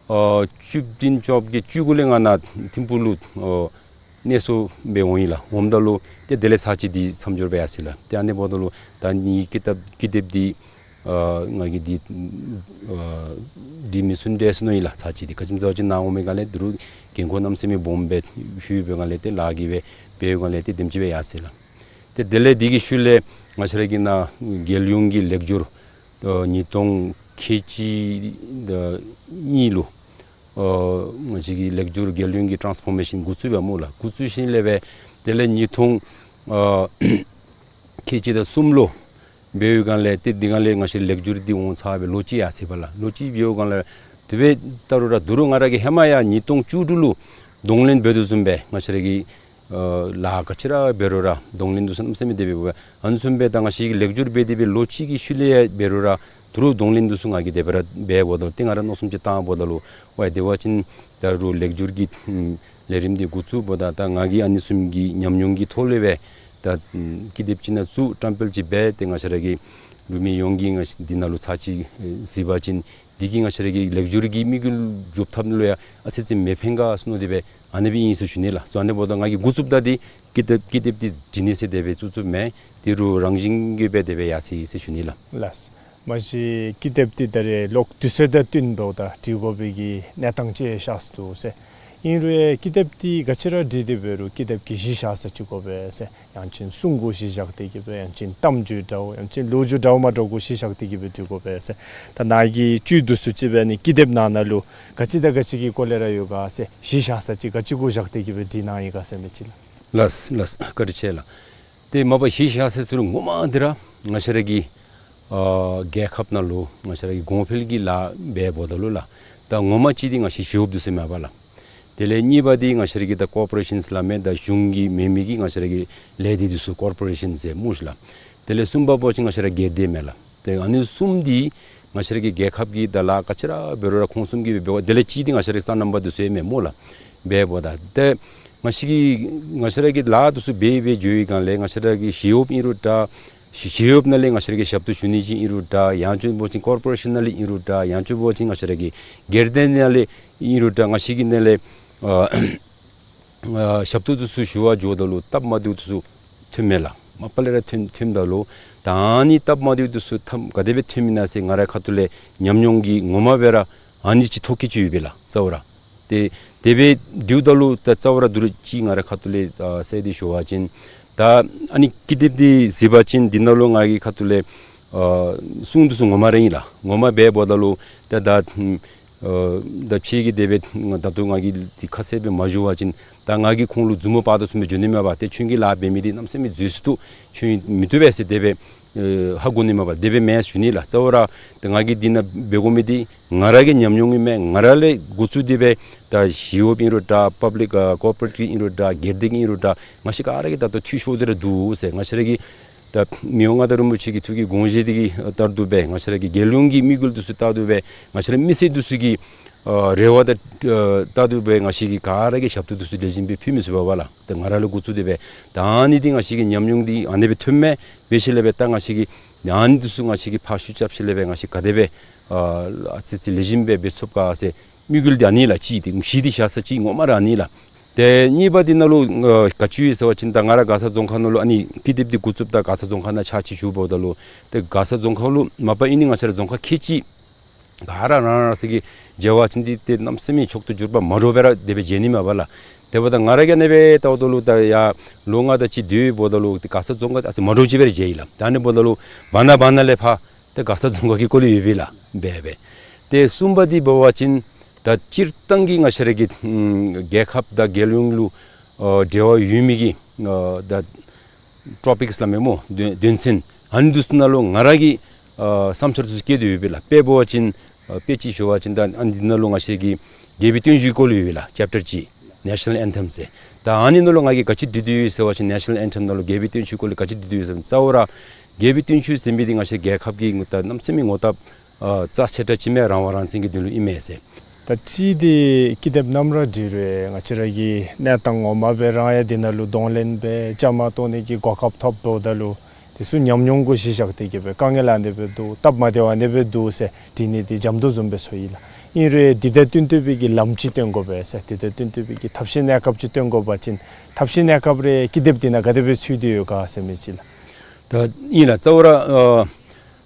ཨ་བཅུ་བདུན་བཅོ་བརྒྱད་ཀྱི་བཅུ་དགུ་ལས་ང་ནཱ་ཐིམ་ཕུག་ལུ་ཨ་གནས་སོ་སྦེ་འོང་ཡི་ལགས། འོངམ་ད་ལུ་ཏེ་དེ་ལས་ཚར་གཅིག་འདི་མཚམས་སྦྱོར་འབད་ཡར་སོ་ཡི་ལགས། ཏེ་ཨ་ནི་འབདཝ་ད་ལུ་ད་ཨ་ནི་ཀི་དེབ་ཀི་དེབ་འདི་ཨ་ང་གིས་འདི་ཨ་འབྲི་མི་ཚུགས་དེས་ཟེར་མནོ་ཡི་ལགས། ཚར་གཅིག་འདི་ག་ཅི་སྨོ་ཟེར་བ་ཅིན་ནཱ་འོང་མི་སྒང་ལས་དོ་རུང་འགན་ཁུར་གནམ་མེད་ས་མེད་སྦོམ་སྦེ་ལྷོད་པའི་སྒང་ལས་ཏེ་ལཱ་གིས་སྦེ་འབད་བའི་སྒང་ལས་ཏེ་དེམ་ཅིག་སྦེ་ཡར་སོ་ཡི་ལགས། ཏེ་དེ་ལས་དེ་གི་ཤུལ་ལས་ང་བཅས་ར་གི་ནཱ་རྒྱལ་ཡོངས་ཀྱི་ལེགས་སྒྱུར་ཨ་ཉིས་སྟོང་ཁལ་གཅིག་དང་གཉིས་ལུ་ཨ་ང་བཅས་ཀྱི་ལེགས་སྒྱུར་རྒྱལ་ཡོངས་ཀྱི་ཊཱནསི་ཕོར་མེ་ཤཱན་འགོ་བཙུགས་པས་སྨོ་ལགས། འགོ་བཙུགས་ཞིནམ་ལས་སྦེ་དེ་ལས་ཉིས་སྟོང་ཨ་ཁལ་གཅིག་དང་གསུམ་ལུ་འབད་བའི་སྒང་ལས་ཏེ་དེ་སྒང་ལས་ང་བཅས་ལེགས་སྒྱུར་འདི་འོང་ཚར་སྦེ་ལོ་གཅིག་ཡར་སོ་ཡི་ལགས། ལོ་གཅིག་འབདཝ་སྒང་ལས་དེ་སྦེ་ད་རུང་ར་དོ་རུང་ང་ར་གིས་ཧེ་མ་ཡར་ཉིས་སྟོང་བཅུ་དྲུག་ལུ་གདོང་ལེན་འབད་དོ་བཟུམ་སྦེ་ང་བཅས་ར་གི་ཨ་ལཱ་ག་ཅི་ར་འབད་རུང་ར་གདོང་ལེན་འདི་ཚུ་གནམ་མེད་ས་མེད་དེ་སྦེ་འབད། ཨ་ནི་བཟུམ་སྦེ་ད་ང་བཅས་ཀྱིས་ལེགས་སྒྱུར་འབད་དེ་སྦེ་ལོ་གཅིག་གི་ཤུལ་ལས་འབད་རུང་ར་དོ་རུང་གདོང་ལེན་འདི་ཚུ་ང་གིས་དེ་སྦེ་ར་འབད་འབདཝ་ད་ལུ་ཏེ་ང་ར་མནོ་བསམ་ཅིག་བཏངམ་ད་ལུ་ཝའི་དེ་འབད་བ་ཅིན་ད་རུང་ལེགས་སྒྱུར་གྱི་ལས་རིམ་འདི་འགོ་བཙུགསཔ་ད་ད་ང་གིས་ཨ་ནི་བཟུམ་གྱི་ཉམས་མྱོང་གི་ཐོག་ལས་སྦེ་ད་ཀི་དེབ་ཅིག་ནང་བཙུགས་བཀྲམ་སྤེལ་ཅིག་འབད་དེ་ང་བཅས་ར་གི་འབྲུག་མི་ཡོངས་ཀྱིས་ང་བཅས་འདི་ནང་ལུ་ཚར་གཅིག་གཟིགས་པ་ཅིན་དེ་གིས་ང་བཅས་ར་གི་ལེགས་སྒྱུར་གྱི་དམིགས་ཡུལ་འགྲུབ་ཐབས་ལུ་ཡང་ཨ་ཙི་ཙི་མི་ཕན་ག་ཟེར་མནོ་སྟེ་སྦེ་ཨ་ནི་སྦེ་ཨིན་ཟེར་ཞུ་ནི་ལགས། སོ་ཨ་ནི་འབདཝ་ད་ང་གིས་འགོ་བཙུགསཔ་ད་འདི་ཀི་དེབ་ཀི་དེབ་འདི་འབྲི་ནི་ཟེར་དེ་སྦེ་བཙུགས་བཙུགསཔ་མེན། དེ་རུང་རང་བཞིན་གྱིས་སྦེ་དེ་སྦེ་ཡར་སོ་ཡི་ཟེར་ཞུ་ནི་ལགས། ལགས། མ་གཞི་ཀི་དེབ་འདི་ད་རེས་ལོག་དུས་ཚོད་དང་བསྟུན་འབདཝ་ད་འབྲི་དགོ་པའི་གི་གནས་སྟངས་ཅིག་ཤར་སོ་ཡི་ཟེར། ཨིན་རུང་ཡང་ཀི་དེབ་འདི་ག་ཅི་ར་འབྲི་སྟེ་འབད་རུང་ཀི་དེབ་ཀྱི་གཞི་བཞག་ས་ཅིག་དགོ་པས་ཟེར། ཡང་ཅིན་སྲུང་གུ་གཞི་བཞག་སྟེ་གི་སྦེ་ཡང་ཅིན་གཏམ་རྒྱུད་འདྲཝ་ཡང་ཅིན་ལོ་རྒྱུས་འདྲཝ་མ་འདྲཝ་གུ་གཞི་བཞག་སྟེ་གི་སྦེ་འབྲི་དགོ་པས་ཟེར། ད་ནཱ་གི་བཅུད་འདི་ཚུ་ཅིག་སྦེ་ཨ་ནི་ཀི་དེབ་ནང་ན་ལུ་ག་ཅི་དང་ག་ཅི་གི་སྐོར་ལས་ར་ཡོད་ག་ཟེར། གཞི་བཞག་ས་ཅིག་ག་ཅི་གུ་བཞག་སྟེ་གི་སྦེ་འབྲི་གནང་ཡི་ག་ཟེར་མི་ཅིག་ལགས། ལགས་ལགས། བཀའ་དྲིན་ཆེ་ལགས། ཏེ་མ་པ་གཞི་བཞག་ས་ཟེར་རུང་ངོ་མ་འདི་ར་ང་བཅས་ར་གི་ཨ་རྒྱལ་ཁབ་ནང་ལུ་ང་བཅས་ར་གི་གོང་འཕེལ་གྱི་ལཱ་འབད་འབདཝ་ད་ལུ་ལགས། ད་ངོ་མ་ཅིག་འདི་ང་བཅས་ཞི་གཡོགཔ་འདི་ཚུ་མས་པ་ལགས། དེ་ལས་གཉིས་པ་འདི་ང་བཅས་ར་གི་ད་ཀོར་པོ་རེ་ཤཱནསི་སླབ་མི་ད་གཞུང་གི་མེན་མི་གི་ང་བཅས་ར་གི་ལས་སྡེ་འདི་ཚུ་ཀོར་པོ་རེ་ཤཱནསི་ཟེར་སྨོ་ཤི་ལགས། དེ་ལས་གསུམ་པ་འབད་བ་ཅིན་ང་བཅས་ར་སྒེར་སྡེ་མས་ལགས། ཏེ་ཨ་ནི་གསུམ་འདི་ང་བཅས་ར་གི་རྒྱལ་ཁབ་ཀྱི་ད་ལཱ་ག་ཅི་ར་འབད་རུང་ར་ཁོང་གསུམ་གྱིས་འབད་འབདཝ། དེ་ལས་གཅིག་འདི་ང་བཅས་ར་གི་སོ་ནམ་པ་འདི་ཚུ་ཡང་མས་སྨོ་ལགས། འབད་འབདཝ་ད་ཏེ་ང་བཅས་ཀྱི་ང་བཅས་ར་གི་ལཱ་འདི་ཚུ་འབད་འབད་འགྱོ་བའི་སྒང་ལས་ང་བཅས་ར་གི་ཞི་གཡོགཔ་ཨིན་རུང་འདྲ། ཞི་ཞི་གཡོགཔ་ནང་ལས་ང་བཅས་ར་གི་ཞབས་ཏོག་ཞུ་ནི་ཅིག་ཨིན་རུང་འདྲ། ཡང་ཅིན་འབད་བ་ཅིན་ཀོར་པོ་རེ་ཤཱན་ནང་ལས་ཨིན་རུང་འདྲ། ཡང་ཅིན་འབད་བ་ཅིན་ང་བཅས་ར་གི་སྒེར་སྡེ་ནང་ལས་ཨིན་རུང་འདྲ། ང་བཅས་ཀྱི་ནང་ལས་ཨ་ཨ་ཞབས་ཏོག་འདི་ཚུ་ཞུ་བར་འགྱོཝ་ད་ལུ་སྟབས་མ་བདེཝ་འདི་ཚུ་ཐོནམ་མས་ལགས། མ་པ་ལས་ར་ཐོན་ཐོནམ་ད་ལུ་ད་ཨ་ནི་སྟབས་མ་བདེཝ་འདི་ཚུ་ཐམ་ག་དེ་སྦེ་ཐོནམ་ཨིན་ན་ཟེར་ང་རའི་ཁ་ཐུག་ལས་ཉམས་མྱོང་གི་ངོ་མ་སྦེ་ར་ཨ་ནི་ཅིག་ཐོགས་ཀྱི་ཅིག་ཡོད་པས་ལགས་རྩ་བ་ར། ཏེ་དེ་སྦེ་འདྲིཝ་ད་ལུ་ད་རྩ་བ་ར་འདི་རུ་ཅིག་ང་རའི་ཁ་ཐུག་ལས་ཨ་ཟེར་ཏེ་ཞུ་བ་ཅིན་ད་ཨ་ནི་ཀི་དེབ་འདི་གཟིགས་པ་ཅིན་འདི་ནང་ལུ་ང་གི་ཁ་ཐུག་ལས་ཨ་སྲུང་འདི་ཚུ་ངོ་མ་ར་ཨིན་ལགས། ངོ་མ་འབད་འབདཝ་ད་ལུ་ད་ད་ཨ་ད་ཕྱི་གི་དེ་སྦེ་ད་ལྟོ་ང་གིས་འདི་ཁ་གསལ་སྦེ་མ་ཞུ་བ་ཅིན་ད་ང་གིས་ཁོང་ལུ་མཛུབ་མོ་དཔག་དོ་བཟུམ་སྦེ་འགྱོ་ནི་མས་པ། ཏེ་ཁྱོད་ཀྱིས་ལཱ་འབད་མི་འདི་གནམ་མེད་ས་མེད་འཛོལ་སུ་འདུག། ཁྱོད་མི་བཏུབ་པས་ཟེར་དེ་སྦེ་ཨེ་ཧ་གོ་ནི་མས་པ། དེ་སྦེ་མེན་ཟེར་ཞུ་ནི་ལགས། རྩ་བ་ར་ཏེ་ང་གིས་འདི་ནང་འབད་དགོ་མི་འདི་ང་ར་གི་ཉམས་མྱོང་ཨིན་མས། ང་ར་ལས་འགོ་བཙུགས་ཏེ་སྦེ་ད་ཞི་གཡོགཔ་ཨིན་རུང་འདྲ། པབ་ལིཀ་ཨ་ཀོར་པོ་རེཊ་ཨིན་རུང་འདྲ། སྒེར་སྡེ་གི་ཨིན་རུང་འདྲ། ང་བཅས་ག་ར་གིས་ད་ལྟོ་འཐུས་ཤོར་ཏེ་ར་འདུག་ཟེར། ང་བཅས་ར་གི་ད་མི་དབང་མངའ་བདག་རིན་པོ་ཆེ་གི་ཐུགས་ཀྱི་དགོངས་བཞེད་འདི་གི་ལྟར་དུ་སྦེ་ང་བཅས་ར་གི་རྒྱལ་ཡོངས་ཀྱི་དམིགས་ཡུལ་འདི་ཚུ་ལྟར་དུ་སྦེ་ང་བཅས་ར་མི་སེར་འདི་ཚུ་གི་ཨ་རེ་བ་དང་ཨ་ལྟར་དུ་སྦེ་ང་བཅས་ཀྱིས་ག་ར་གིས་ཞབས་ཏོག་འདི་ཚུ་ལེགས་ཤོམ་སྦེ་ཕུལ་མི་ཚུགས་པས་པ་ལགས། ཏེ་ང་ར་ལས་འགོ་བཙུགས་ཏེ་སྦེ་ད་ཨ་ནི་འདི་ང་བཅས་ཀྱི་ཉམས་མྱོང་འདི་ཨ་ནི་སྦེ་ཐོནམ་མས། འབད་ཞིནམ་ལས་སྦེ་ད་ང་བཅས་ཀྱིས་ཨ་ནི་འདི་ཚུ་ང་བཅས་ཀྱིས་ཕར་ཤུགས་རྐྱབ་ཞིནམ་ལས་སྦེ་ང་བཅས་ག་དེ་སྦེ་ཨ་ཨ་ཙི་ཙི་ལེགས་ཤོམ་སྦེ་འབད་ཚུགས་ག་ཟེར་དམིགས་ཡུལ་འདི་ཨ་ནི་ལགས། གཅིག་འདི་གཞི་འདི་བཞག་ས་ཅིག་ངོ་མ་ར་ཨ་ནི་ལགས། ཏེ་གཉིས་པ་འདི་ནང་ལུ་ཨ་ག་ཅི་ཡོད་ཟེར་བ་ཅིན་ད་ང་ར་མགར་ས་རྫོང་ཁག་ནང་ལུ་ཨ་ནི་ཀི་དེབ་འདི་འགོ་བཙུགསཔ་ད་མགར་ས་རྫོང་ཁག་ནང་ཕྱག་ཕྱིད་ཞུ་འབདཝ་ད་ལུ་ཏེ་མགར་ས་རྫོང་ཁག་ལུ་མ་པ་ཨིན་ནི་ང་བཅས་ར་རྫོང་ཁག་ཁལ་གཅིག་ག་ར་རང་རང་སོ་གི་མཇལ་བ་ཅིན་འདི་ཏེ་གནམ་མེད་ས་མེད་མཆོག་ཏུ་གྱུར་པ་མ་འདྲཝ་སྦེ་ར་དེ་སྦེ་མཇལ་ནི་མས་པ་ལགས། དེ་འབདཝ་ད་ང་ར་གིས་ཨ་ནི་སྦེ་བལྟཝ་ད་ལུ་ད་ཡར་ལོ་ལྔ་དེ་ཅིག་སྡོད་འབདཝ་ད་ལུ་ཏེ་མགར་ས་རྫོང་ཁག་ཨ་ཙི་མ་འདྲཝ་ཅིག་སྦེ་ར་མཇལ་ཡི་ལགས། ད་ཨ་ནི་འབདཝ་ད་ལུ་བར་ན་བར་ན་ལས་ཕར་ཏེ་མགར་ས་རྫོང་ཁག་གི་སྐོར་ལས་ཡོད་པས་ལགས། འབད་འབད། ཏེ་གསུམ་པ་འདི་འབད་བ་ཅིན་ད་སྤྱིར་བཏང་གི་ང་བཅས་ར་གི་ཨམ་རྒྱལ་ཁབ་དང་རྒྱལ་ཡོངས་ལུ་ཨ་འབྲེལ་བ་ཡོད་མི་གི་ཨ་ད་ཊོ་པིཀསི་སླབ་མི་སྨོ་དོན་དོན་ཚན་ཨ་ནི་འདི་ཚུ་ནང་ལུ་ང་ར་གིས་ཨ་བསམ་འཆར་འདི་ཚུ་བསྐྱལ་ཏེ་ཡོད་པས་ལགས། དཔེ་འབད་བ་ཅིན་ཨ་དཔེ་ཅིག་ཞུ་བ་ཅིན་ད་ཨ་ནི་འདི་ནང་ལུ་ང་བཅས་ཀྱི་རྒྱལ་པོའི་བརྟན་བཞུགས་སྐོར་ལས་ཡོད་པས་ལགས། ཅེཔ་ཊར་གཅིག་ནེ་ཤ་ནཱལ་ཨེན་ཐེམ་ཟེར། ད་ཨ་ནི་ནང་ལུ་ང་གིས་ག་ཅི་འབྲི་དོ་ཡོད་ཟེར་བ་ཅིན་ནེ་ཤ་ནཱལ་ཨེན་ཐེམ་ནང་ལུ་རྒྱལ་པོའི་བརྟན་བཞུགས་སྐོར་ལས་ག་ཅི་འབྲི་དོ་ཡོད་ཟེར་བ་ཅིན་རྩ་བ་ར་རྒྱལ་པོའི་བརྟན་བཞུགས་ཟེར་མི་འདི་ང་བཅས་རྒྱལ་ཁབ་ཀྱི་ད་གནམ་མེད་ས་མེད་ངོ་སྟབས་ཨ་རྩ་ཆེ་དྲགས་ཅིག་མས། རང་དབང་རང་བཙན་གྱི་དོན་ལུ་ཨིན་མས་ཟེར། ད་ཅི་འདི་ཀི་དེབ་ནམ་ར་འབྲི་རུང་ང་བཅས་ར་གི་གནས་སྟངས་ངོ་མ་སྦེ་རང་ཡང་འདི་ནང་ལུ་གདོང་ལེན་འབད་བཅའ་མར་གཏོགས་ནི་གི་གོ་སྐབས་ཐོབ་འབདཝ་ད་ལུ་དེ་ཚུ་ཉམས་མྱོང་གུ་གཞི་བཞག་སྟེ་གི་སྦེ་དཀའ་ངལ་ཨ་ནི་སྦེ་འདུག། སྟབས་མ་བདེཝ་ཨ་ནི་སྦེ་འདུག་ཟེར་འབྲི་ནི་འདི་འཇམ་ཏོང་བཟུམ་སྦེ་ཚོར་ཡི་ལགས། ཨིན་རུང་འདི་དང་བསྟུན་ཏེ་སྦེ་གི་ལམ་ཅིག་སྟོན་དགོ་པས་ཟེར་འདི་དང་བསྟུན་ཏེ་སྦེ་གི་ཐབས་ཤེས་གནས་སྐབས་ཅིག་སྟོན་དགོ་པ་ཅིན་ཐབས་ཤེས་གནས་སྐབས་རེ་ཀི་དེབ་འདི་ནང་ག་དེ་སྦེ་ཚུད་དེ་ཡོད་ག་ཟེར་མི་ཅིག་ལགས། ད་ཨིན་ལགས། རྩ་བ་ར་ཨ་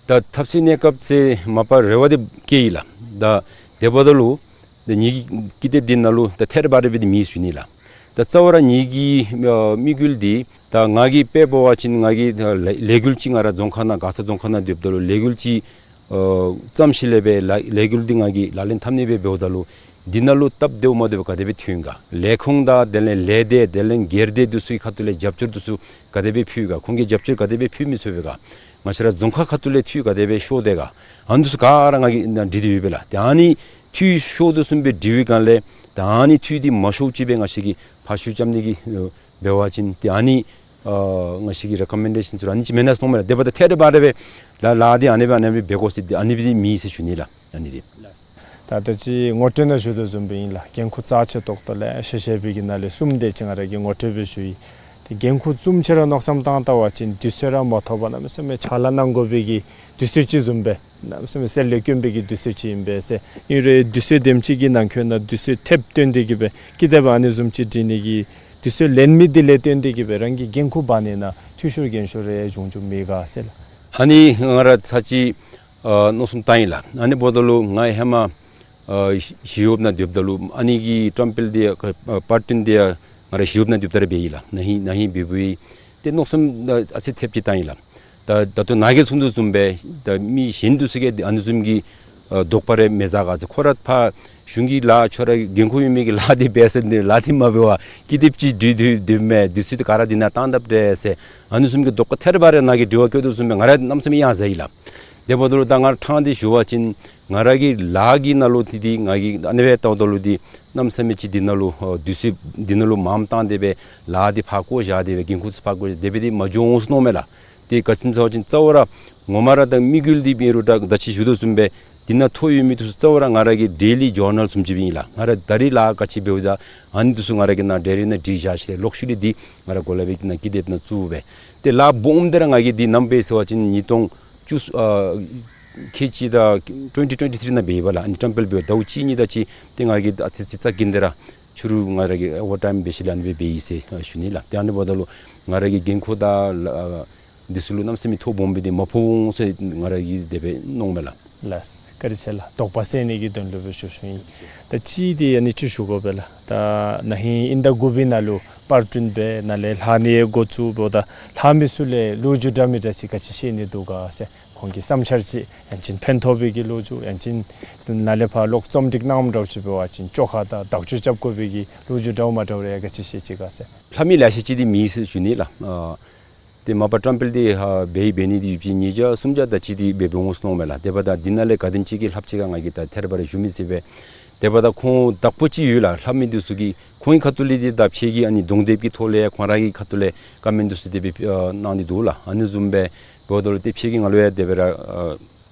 ད་ཐབས་ཤེས་གནས་སྐབས་ཟེར་མ་པ་རེ་བ་འདི་བསྐྱེད་ཡི་ལགས། ད་དེ་འབདཝ་ད་ལུ་ད་ངེ་གི་ཀི་དེབ་འདི་ནང་ལུ་ད་ཐད་རི་བ་རི་སྦེ་འདི་མེད་ཟེར་ཞུ་ནི་ལགས། ད་རྩ་བ་ར་ངེ་གི་ཨ་དམིགས་ཡུལ་འདི་ད་ང་གིས་དཔེ་འབད་བ་ཅིན་ང་གིས་ད་ལས་ལས་འགུལ་ཅིག་ང་ར་རྫོང་ཁག་ནང་མགར་ས་རྫོང་ཁག་ནང་སྡོདཔ་ད་ལུ་ལས་འགུལ་ཅིག་ཨ་བརྩམས་ཞིནམ་ལས་སྦེ་ལ་ལས་འགུལ་འདི་ང་གིས་ལག་ལེན་འཐབ་ནི་སྦེ་འབདཝ་ད་ལུ་འདི་ནང་ལུ་སྟབས་བདེཝ་མ་བདེཝ་ག་དེ་སྦེ་ཐོན་ག། ལས་ཁུངས་དང་དེ་ལས་ལས་སྡེ་དེ་ལས་སྒེར་སྡེ་འདི་ཚུ་གི་ཁ་ཐུག་ལས་རྒྱབ་སྐྱོར་འདི་ཚུ་ག་དེ་སྦེ་ཕུལ་ག། ཁོང་གིས་རྒྱབ་སྐྱོར་ག་དེ་སྦེ་ཕུལ་མི་ཚུགས་པས་ག། ང་བཅས་ར་རྫོང་ཁག་ཁ་ཐུག་ལས་འཐུས་ག་དེ་སྦེ་ཤོར་དེས་ག། ཨ་ནི་འདི་ཚུ་ག་ར་ང་གིས་ནཱ་འབྲི་སྟེ་ཡོད་པས་ལགས། ཏེ་ཨ་ནི་འཐུས་ཤོར་དོ་བཟུམ་སྦེ་འབྲི་བའི་སྒང་ལས་ད་ཨ་ནི་འཐུས་འདི་མ་ཤོརཝ་ཅིག་སྦེ་ང་བཅས་ཀྱིས་ཕར་ཤུགས་རྐྱབ་ནི་གི་ཨ་འབད་བ་ཅིན་ཏེ་ཨ་ནི་ཨ་ང་བཅས་ཀྱི་རེ་ཀོ་མེན་ཌེ་ཤཱན་ཚུ་ར་ཨ་ནི་ཅིག་མེན་ན་ཟེར་མནོཝ་མས་ལགས། དེ་འབདཝ་ད་ཐད་རི་བ་རི་སྦེ་ལཱ་ལཱ་འདི་ཨ་ནི་སྦེ་ཨ་ནི་སྦེ་འབད་དགོ་ཟེར་ཏེ་ཨ་ནི་སྦེ་མེད་ཟེར་ཞུ་ནི་ལགས། ཨ་ནི་འདི་ད་ད་ཅི་ངོ་སྤྲོད་ནང་ཞུ་དོ་བཟུམ་སྦེ་ཨིན་ལགས། འགན་ཁུར་རྩ་ཆེ་ཏོག་ཏོ་ལེ་ཤ་བཞེས་པའི་གི་ནང་ལས་གསུམ་དེ་ཅིག་ང་ར་གིས་ངོ་སྤྲོད་སྦེ་ཞུ་ཡི། ཏེ་འགན་ཁུར་བཙུམ་ཅིག་ར་མནོ་བསམ་བཏང་བལྟ་བ་ཅིན་དུས་ཚོད་ར་མ་ཐོབ་པར་གནམ་མེད་ས་མེད་ཕྱག་ལཱ་གནང་དགོ་པའི་གི་དུས་ཚོད་ཅིག་བཟུམ་སྦེ་གནམ་མེད་ས་མེད་གསལ་ལེ་དཀོན་པའི་གི་དུས་ཚོད་ཅིག་ཨིན་པས་ཟེར། ཨིན་རུང་དུས་ཚོད་དེམ་ཅིག་གི་ནང་འཁོད་ནང་དུས་ཚོད་ཐེབས་བཏོན་ཏེ་གི་སྦེ་ཀི་དེབ་ཨ་ནི་བཟུམ་ཅིག་འབྲི་ནི་གི་དུས་ཚོད་ལེན་མི་འདི་ལས་བརྟེན་ཏེ་གི་སྦེ་རང་གི་འགན་ཁུར་འབག་ནི་ནང་འཐུས་ཤོར་འགན་ཤོར་རེ་བྱུང་བྱུངམ་མེད་ག་ཟེར་ལགས། ཨ་ནི་ང་ར་ཚར་གཅིག་ཨ་མནོ་བསམ་བཏང་ཡི་ལགས། ཨ་ནི་འབདཝ་ད་ལུ་ང་ཧེ་མ་ ཨ་ཞི་ཞི་གཡོགཔ་ནང་སྡོདཔ་ད་ལུ་ཨ་ནི་གི་བཀྲམ་སྤེལ་འདི་ཡང་ཨ་པར་སྐྲུན་འདི་ཡང་ང་ར་ཞི་གཡོགཔ་ནང་སྡོདཔ་ད་ར་འབད་ཡི་ལགས། ན་ཧིང་ན་ཧིང་འབད་འབདཝ་ཨིན། ཏེ་མནོ་བསམ་ཨ་ཨ་ཙི་ཐེབས་ཅིག་བཏང་ཡི་ལགས། ད་ད་ལྟོ་ནཱ་གིས་གསུང་དོ་བཟུམ་སྦེ་ད་མི་གཞན་འདི་ཚུ་གིས་ཨ་ནི་བཟུམ་གྱི་ཨ་དོགས་པ་རེ་མི་ཟ་ག་ཟེར། ཁོ་ར་ཕར་གཞུང་གི་ལཱ་ཁྱོད་ར་འགན་ཁུར་ཡོད་མི་གི་ལཱ་འདི་འབད་ཟེར་ནི་ལཱ་འདི་མ་འབད་བར་ཀི་དེབ་ཅིག་བྲིས་ཏེ་སྡོདཔ་མས། དུས་ཚོད་འདི་ག་ར་འདི་ནང་བཏང་དཔ་འདྲས་ཟེར་ཨ་ནི་བཟུམ་གྱི་དོགས་པ་ཐེར་བ་རེ་ནཱ་གིས་དྲི་བ་བཀོད་དོ་བཟུམ་སྦེ་ང་ར་གནམ་མེད་ས་མེད་གཡང་ཟ་ཡི་ལགས། དེ་འབདཝ་ད་ལུ་ད་ང་ར་ཕྲང་སྟེ་ཞུ་བ་ཅིན་ང་ར་གི་ལཱ་གི་ནང་ལུ་འདི་འདི་ང་གིས་ཨ་ནི་སྦེ་བལྟཝ་ད་ལུ་འདི་གནམ་མེད་ས་མེད་ཅིག་འདི་ནང་ལུ་ཨ་དུས་ཚོད་འདི་ནང་ལུ་མངམ་བཏང་སྟེ་སྦེ་ལཱ་འདི་ཕར་བཀོ་བཞག་སྟེ་སྦེ་འགན་ཁུར་ཚུ་ཕར་བཀོ་བཞག་སྟེ་སྦེ་འདི་མ་འགྱོ་འོང་ཟེར་མནོཝ་མས་ལགས། ཏེ་ག་ཅི་སྨོ་ཟེར་བ་ཅིན་རྩ་བ་ར་ངོ་མ་ར་ད་དམིགས་ཡུལ་འདི་མེད་རུང་ད་ད་ཅི་ཞུ་དོ་བཟུམ་སྦེ་འདི་ནང་ཐོ་ཡོད་མི་འདི་ཚུ་རྩ་བ་ར་ང་ར་གི་ཌེ་ལི་ཇར་ནལ་བཟུམ་ཅིག་སྦེ་ཨིན་ལགས། ང་ར་ད་རིས་ལཱ་ག་ཅི་འབདཝ་ད་ཨ་ནི་འདི་ཚུ་ང་ར་གི་ནཱ་ཌའི་རི་ནང་བྲིས་བཞག་ཞིནམ་ལས་ལོག་ཤུལ་ལས་འདི་ང་ར་གོ་ལ་པའི་ནང་ཀི་དེབ་ནང་བཙུགས་སྦེ། ཏེ་ལཱ་སྦོམ་འདི་ར་ང་གིས་འདི་ནམ་འབད་ཟེར་བ་ཅིན་ཉིས་སྟོང་བཅུ་ཨ་ཁལ་གཅིག་དང་ཊུ་ཝེན་ཊི་ཊུ་ཝེན་ཊི་ཐི་རི་ནང་འབད་ཡི་བ་ལགས། ཨ་ནི་བཀྲམ་སྤེལ་འབད་ཟླཝ་གཅིག་གཉིས་དང་གཅིག་ཏེ་ང་གིས་ཨ་ཙི་ཙི་རྩ་འགེངས་ཏེ་ར་ཕྱི་རུ་ང་ར་གིས་ཨོ་ཝར་ཊའིམ་འབད་ཞིནམ་ལས་ཨ་ནི་སྦེ་འབད་ཡི་ཟེར་ཨ་ཞུ་ནི་ལགས། ཏེ་ཨ་ནི་འབདཝ་ད་ལུ་ང་ར་གི་འགན་ཁུར་དང་ལཱ་འདི་ཚུ་ལུ་གནམ་མེད་ས་མེད་ཐོ་སྦོམ་སྦེ་འདི་མ་ཕོག་འོང་ཟེར་ང་ར་གིས་དེ་སྦེ་མནོཝ་མས་ལགས། ལགས། བཀའ་དྲིན་ཆེ་ལགས། དོགས་པ་སེལ་ནི་གི་དོན་ལུ་སྦེ་ཞུ་ཞུཝ་ཨིན། ད་གཅིག་འདི་ཨ་ནི་ཅིག་ཞུ་དགོ་པས་ལགས། ད་ན་ཧིང་དབྱིན་ཟླ་དགུ་པའི་ནང་ལུ་པར་སྐྲུན་འབད་ནཱ་ལས་ལྷག་ནི་འགོ་བཙུགས་འབདཝ་ད་ལྷག་མི་ཚུ་ལས་ལོ་རྒྱུས་འདྲ་མིན་འདྲ་ཅིག་ག་ཅི་བཤད་ནི་འདུག་ག་ཟེར་ཁོང་གི་བསམ་འཆར་ཅིག་ཡང་ཅིན་ཕན་ཐོགས་པའི་གི་ལོ་རྒྱུས་ཡང་ཅིན་ནཱ་ལས་ཕར་ལོག་རྩོམ་སྒྲིག་གནངམ་འདྲཝ་ཅིག་འབད་བ་ཅིན་བཅོ་ཁ་དང་དག་བཅོས་རྐྱབ་དགོ་པའི་གི་ལོ་རྒྱུས་འདྲཝ་མ་འདྲཝ་རེ་ག་ཅི་བཤད་ཅི་ག་ཟེར། ལྷག་མི་ལེ་ཤ་ཅིག་འདི་མེད་ཟེར་ཞུ་ནི་ལགས། ཨ་ཏེ་མ་པ་བཀྲམ་སྤེལ་འདི་ཧ་འབད་འབད་ནི་འདི་ཡོདཔ་ཅིག་ཉིས་བརྒྱ་སུམ་བརྒྱ་དང་ཅིག་འདི་འབད་འབད་འོང་ཟེར་མནོཝ་མས་ལགས། དེ་འབདཝ་ད་འདི་ནང་ལས་ག་དེམ་ཅིག་གིས་ལྷགཔ་ཅི་ག་ང་གིས་ད་ཐེར་བ་རེ་ཞུ་མི་ཚུགས་པས། དེ་འབདཝ་ད་ཁོང་དག་པ་ཅིག་ཡོད་ལགས། ལྷག་མི་འདི་ཚུ་གིས་ཁོང་གི་ཁ་ཐུག་ལས་འདི་ད་ཕྱི་གི་ཨ་ནི་གདོང་དེབ་ཀྱི་ཐོག་ལས་ཁོང་ར་གི་ཁ་ཐུག་ལས་ཀོ་མེནཊ་འདི་ཚུ་དེ་སྦེ་ཨ་གནང་སྟེ་འདུག་ལགས། ཨ་ནི་བཟུམ་སྦེ་འབདཝ་ད་ལུ་ཏེ་ཕྱི་གི་ང་ལུ་ཡང་དེ་སྦེ་ར་ཨ་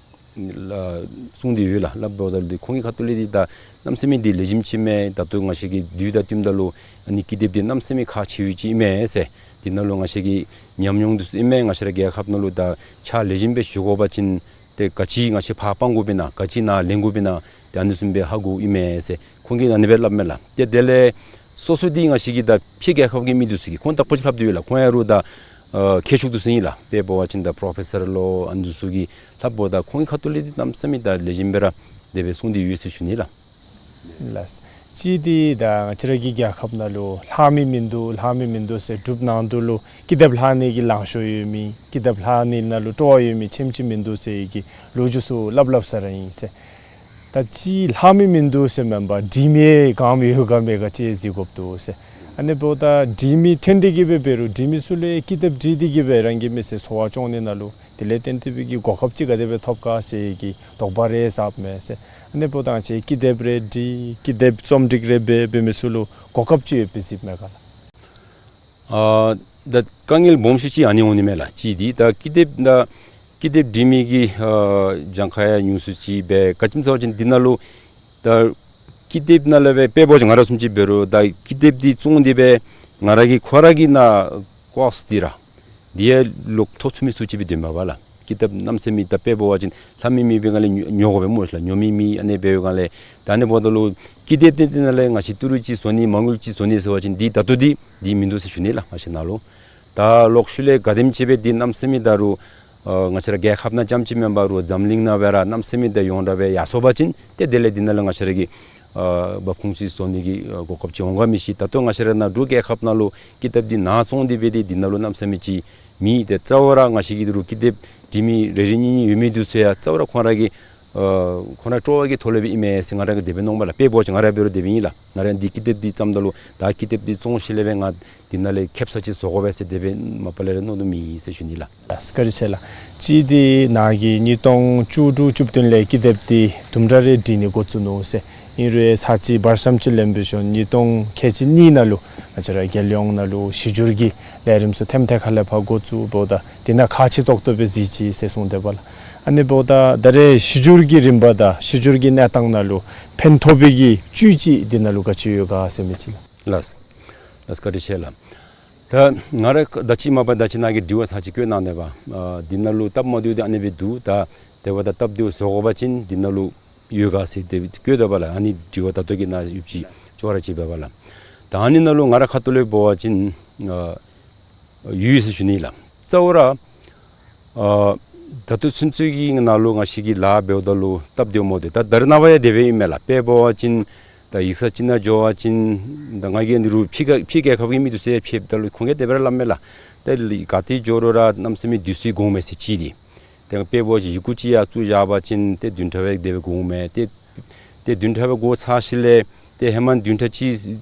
ལགས་གསུངས་ཏེ་ཡོད་ལགས། སླབ་འབདཝ་ད་ལུ་ཏེ་ཁོང་གི་ཁ་ཐུག་ལས་འདི་ད་གནམ་མེད་ས་མེད་འདི་ལེགས་ཤོམ་ཅིག་མས། ད་ལྟོ་ང་བཅས་ཀྱི་དུས་དང་བསྟུནམ་ད་ལུ་ཨ་ནི་ཀི་དེབ་འདི་གནམ་མེད་ས་མེད་ཁག་ཆེ་བའི་ཅིག་ཨིན་མས་ཟེར། འདི་ནང་ལུ་ང་བཅས་ཀྱི་ཉམས་མྱོང་འདི་ཚུ་ཨིན་མས། ང་བཅས་ར་རྒྱལ་ཁབ་ནང་ལུ་ད་ཕྱག་ལེགས་ཤོམ་སྦེ་ཞུ་དགོ་པ་ཅིན་ཏེ་ག་ཅི་ང་བཅས་ཕར་སྤང་དགོཔ་ཨིན་ན་ག་ཅི་ནཱ་ལེན་དགོཔ་ཨིན་ན་ཏེ་ཨ་ནི་བཟུམ་སྦེ་ཧ་གོཝ་ཨིན་མས་ཟེར་ཁོང་གིས་ཨ་ནི་སྦེ་སླབ་མས་ལགས། ཏེ་དེ་ལས་སོ་སོ་འདི་ང་བཅས་ཀྱི་ད་ཕྱི་རྒྱལ་ཁབ་ཀྱི་མི་འདི་ཚུ་གིས་ཁོང་དག་པ་ཅིག་ལྷབ་སྟེ་ཡོད་ལགས། ཁོང་ཡང་རུང་ད་ཨ་མཁས་མཆོག་འདི་ཚུ་ཨིན་ལགས། དཔེ་འབད་བ་ཅིན་ད་པྲོ་ཕེ་སར་ལོ་ཨ་ནི་འདི་ཚུ་གིས་ལྷབ་འབདཝ་ད་ཁོང་གི་ཁ་ཐུག་ལས་འདི་གནམ་མེད་ས་མེད་ད་ལེགས་ཤོམ་སྦེ་ར་དེ་སྦེ་གསུངས་ཏེ་ཡོད་ཟེར་ཞུ་ནི་ལགས། ལགས། གཅིག་འདི་ད་ང་བཅས་ར་གི་རྒྱལ་ཁབ་ནང་ལུ་ལྷག་མི་མིན་འདུག་ལྷག་མི་མིན་འདུག་ཟེར་སྒྲུབ་གནང་དོ་ལུ་ཀི་དེབ་ལྷག་ནི་གི་ལང་ཤོར་ཡོད་མི་ཀི་དེབ་ལྷག་ནི་ནང་ལུ་སྤྲོ་བ་ཡོད་མི་ཆེམ་ཅིག་མིན་འདུག་ཟེར་གྱི་ལོ་རྒྱུས་ཚུ་སླབ་སླབ་ས་ར་ཨིན་ཟེར། ད་ཅི་ལྷག་མི་མིན་འདུག་ཟེར་མེན་པར་འབྲི་མི་གང་ཡོད་ག་མེད་ག་ཅིག་གཟིགས་དགོཔ་འདུག་ཟེར། ཨ་ནི་འབདཝ་ད་འབྲི་མི་ཐོན་ཏེ་གི་སྦེ་འབད་རུང་འབྲི་མི་ཚུ་ལས་ཀི་དེབ་འབྲི་སྟེ་གི་སྦེ་རང་གི་མི་ཚེ་འཚོ་བ་སྐྱོང་ནི་ནང་ལུ་དེ་ལས་བརྟེན་ཏེ་སྦེ་གི་གོ་སྐབས་ཅིག་ག་དེ་སྦེ་ཐོབ་ག་ཟེར་གྱི་དོགས་པ་རེ་ཟཝ་མས་ཟེར། ཨ་ནི་འབདཝ་ད་ང་བཅས་ཀི་དེབ་རེ་འབྲི་ཀི་དེབ་རྩོམ་སྒྲིག་རེ་འབད་འབད་མི་ཚུ་ལུ་གོ་སྐབས་ཅིག་ཡོདཔ་སྦེ་གཟིགསཔ་མས་ག་ལགས། ཨ་ད་དཀའ་ངལ་སྦོམ་ཤོས་ཅིག་ཨ་ནི་འོང་ནི་མས་ལགས། གཅིག་འདི་ད་ཀི་དེབ་ད་ཀི་དེབ་འབྲི་མི་གི་ཨ་གྱངས་ཁ་ཡང་ཉུང་སུ་ཅིག་སྦེ་ག་ཅི་སྨོ་ཟེར་བ་ཅིན་འདི་ནང་ལུ་ད་ཀི་དེབ་ནང་ལས་སྦེ་དཔེ་འབད་བ་ཅིན་ང་ར་བཟུམ་ཅིག་འབད་རུང་ད་ཀི་དེབ་འདི་བཙོང་སྟེ་སྦེ་ང་ར་གིས་ཁོ་ར་གི་ནང་ཀོསཊ་འདི་ར་འདི་ཡང་ལོག་ཐོབ་ཚུགས་མི་ཚུགས་ཅིག་སྦེ་སྡོདཔ་མས་པ་ལགས། ཀི་དེབ་གནམ་མེད་ས་མེད་ད་དཔེ་འབད་བ་ཅིན་ལྷག་མི་མེད་པའི་སྒང་ལས་ཉོ་ཉོ་དགོ་པས་སྨོ་ལགས། ཉོ་མི་མེད། ཨ་ནི་འབད་བའི་སྒང་ལས་ད་ཨ་ནི་འབདཝ་ད་ལུ་ཀི་དེབ་འདི་འདི་ནང་ལས་ང་བཅས་ཏི་རུ་ཅིག་བཟོ་ནི་མ་དངུལ་ཅིག་བཟོ་ནི་ཟེར་བ་ཅིན་འདི་ད་ལྟོ་འདི་འདི་མིན་འདུག་ཟེར་ཞུ་ནི་ལགས། ང་བཅས་ནང་ལུ་ད་ལོག་ཤུལ་ལས་ག་དེམ་ཅིག་སྦེ་འདི་གནམ་མེད་ས་མེད་ད་རུང་ཨ་ང་བཅས་ར་རྒྱལ་ཁབ་ནང་རྐྱངམ་ཅིག་མེན་པར་རུང་འཛམ་གླིང་ནང་སྦེ་ར་གནམ་མེད་ས་མེད་ད་ཡོངས་གྲགས་སྦེ་ཡར་སོང་པ་ཅིན་ཏེ་དེ་ལས་འདི་ནང་ལས་ང་བཅས་ར་གིས་ཨ་འབབ་ཁུངས་ཅིག་བཟོ་ནི་གི་ཨ་གོ་སྐབས་ཅིག་འོང་ག་མི་ཤེས། ད་ལྟོ་ང་བཅས་ར་ནཱ་འབྲུག་རྒྱལ་ཁབ་ནང་ལུ་ཀི་དེབ་འདི་ནཱ་བཙོང་སྟེ་སྦེ་འདི་འདི་ནང་ལུ་གནམ་མེད་ས་མེད་ཅིག་མེད། ཏེ་རྩ་བ་ར་ང་བཅས་ཀྱི་འདི་རུ་ཀི་དེབ་འབྲི་མི་རེ་རེ་གཉིས་གཉིས་ཡོད་མི་འདི་ཚུ་ཡང་རྩ་བ་ར་ཁོང་ར་གི་ཨ་ཁོང་ར་སྤྲོ་བ་གི་ཐོག་ལས་སྦེ་ཨིན་མས་ཟེར་ང་ར་གིས་དེ་སྦེ་མནོཝ་མས་ལགས། དཔེ་འབད་བ་ཅིན་ང་ར་འབད་རུང་དེ་སྦེ་ཨིན་ལགས། ང་ར་འདི་ཀི་དེབ་འདི་བརྩམས་ད་ལུ་ད་ཀི་དེབ་འདི་བཙོང་ཞིནམ་ལས་སྦེ་ང་འདི་ནང་ལས་ཁེབ་ས་ཅིག་བཟོ་དགོ་པས་ཟེར་དེ་སྦེ་མ་པ་ལས་ར་མནོ་དོ་མེད་ཟེར་ཞུ་ནི་ལགས། ལགས་བཀའ་དྲིན་ཆེ་ལགས། གཅིག་འདི་ནཱ་གིས་ཉིས་སྟོང་བཅུ་དྲུག་བཅུ་བདུན་ལས་ཀི་དེབ་འདི་དུམ་གྲ་རེ་འབྲི་ནི་འགོ་བཙུགས་ནུག་ཟེར། ཨིན་རུང་ཚར་གཅིག་བར་མཚམས་ཅིག་ལེན་འབད་ཞིནམ་ཉིས་སྟོང་ཁལ་གཅིག་གཉིས་ནང་ལུ་ང་བཅས་ར་རྒྱལ་ཡོངས་ནང་ལུ་གཞི་འགྱུར་གྱི་ལས་རིམ་ཚུ་ཐེམ་ཐེ་ཁ་ལས་ཕར་འགོ་བཙུགས་འབདཝ་ད་འདི་ནང་ཁག་ཆེ་ཏོག་ཏོ་སྦེ་གཟིགས་ཅི་ཟེར་གསུངས་དེས་པ་ལགས། ཨ་ནི་འབདཝ་ད་ད་རེས་གཞི་འགྱུར་གྱི་རིམ་པ་དང་གཞི་འགྱུར་གྱི་གནས་སྟངས་ནང་ལུ་ཕན་ཐོགས་པའི་གི་བཅུད་ཅིག་འདི་ནང་ལུ་ག་ཅི་ཡོད་ག་ཟེར་མི་ཅིག་ལགས། ལགས་ལགས་བཀའ་དྲིན་ཆེ་ལགས། ད་ང་ར་ད་ཅི་མ་པ་ད་ཅི་ནཱ་གིས་དྲི་བ་ཚར་གཅིག་བཀོད་གནང་དེས་པ། ཨ་འདི་ནང་ལུ་སྟབས་མ་བདེཝ་འདི་ཨ་ནི་སྦེ་འདུག། ད་དེ་འབདཝ་ད་སྟབས་བདེཝ་བཟོ་དགོ་པ་ཅིན་འདི་ནང་ལུ་ཡོད་ག་ཟེར་དེ་སྦེ་བཀོད་དེས་པ་ལགས། ཨ་ནི་དྲི་བ་ད་ལྟོ་གི་ནཱ་ཡོདཔ་ཅིག་ཅོག་ར་གཅིག་འབད་པ་ལགས། ད་ཨ་ནི་ནང་ལུ་ང་ར་ཁ་ཐུག་ལས་འབད་བ་ཅིན་ཨ་ཡོད་ཟེར་ཞུ་ནི་ལགས། རྩ་བ་ར་ཨ་ ད་ལྟོ་ཚུན་ཚོད་ཀྱི་ནང་ལུ་ང་བཅས་ཀྱིས་ལཱ་འབདཝ་ད་ལུ་སྟབས་བདེཝ་མ་བདེཝ་ད་ད་རེས་ནངས་པ་ཡང་དེ་སྦེ་ཨིན་མས་ལགས། དཔེ་འབད་བ་ཅིན་ད་ཡིག་ཚང་ཅིག་ནང་འགྱོ་བ་ཅིན་ད་ང་གིས་ཨ་ནི་རུང་ཕྱི་རྒྱལ་ཕྱི་རྒྱལ་ཁབ་ཀྱི་མི་འདི་ཚུ་ཡང་ཕྱདཔ་ད་ལུ་ཁོང་གིས་དེ་སྦེ་ར་སླབ་མས་ལགས། ཏེ་ག་ཏེ་འགྱོ་རུང་ར་གནམ་མེད་ས་མེད་དུས་ཚོད་འགོརཝ་མས་ཟེར་གཅིག་འདི། ཏེ་དཔེ་འབད་བ་ཅིན་ཡི་གུ་ཅིག་ཡར་བཙུགས་བཞག་པ་ཅིན་ཏེ་བདུན་ཕྲག་སྦེ་དེ་སྦེ་འགོརཝ་མས། ཏེ་ཏེ་བདུན་ཕྲག་སྦེ་འགོར་ཚར་ཞིནམ་ལས་ཏེ་ཧེ་མ་བདུན་ཕྲག་གཅིག་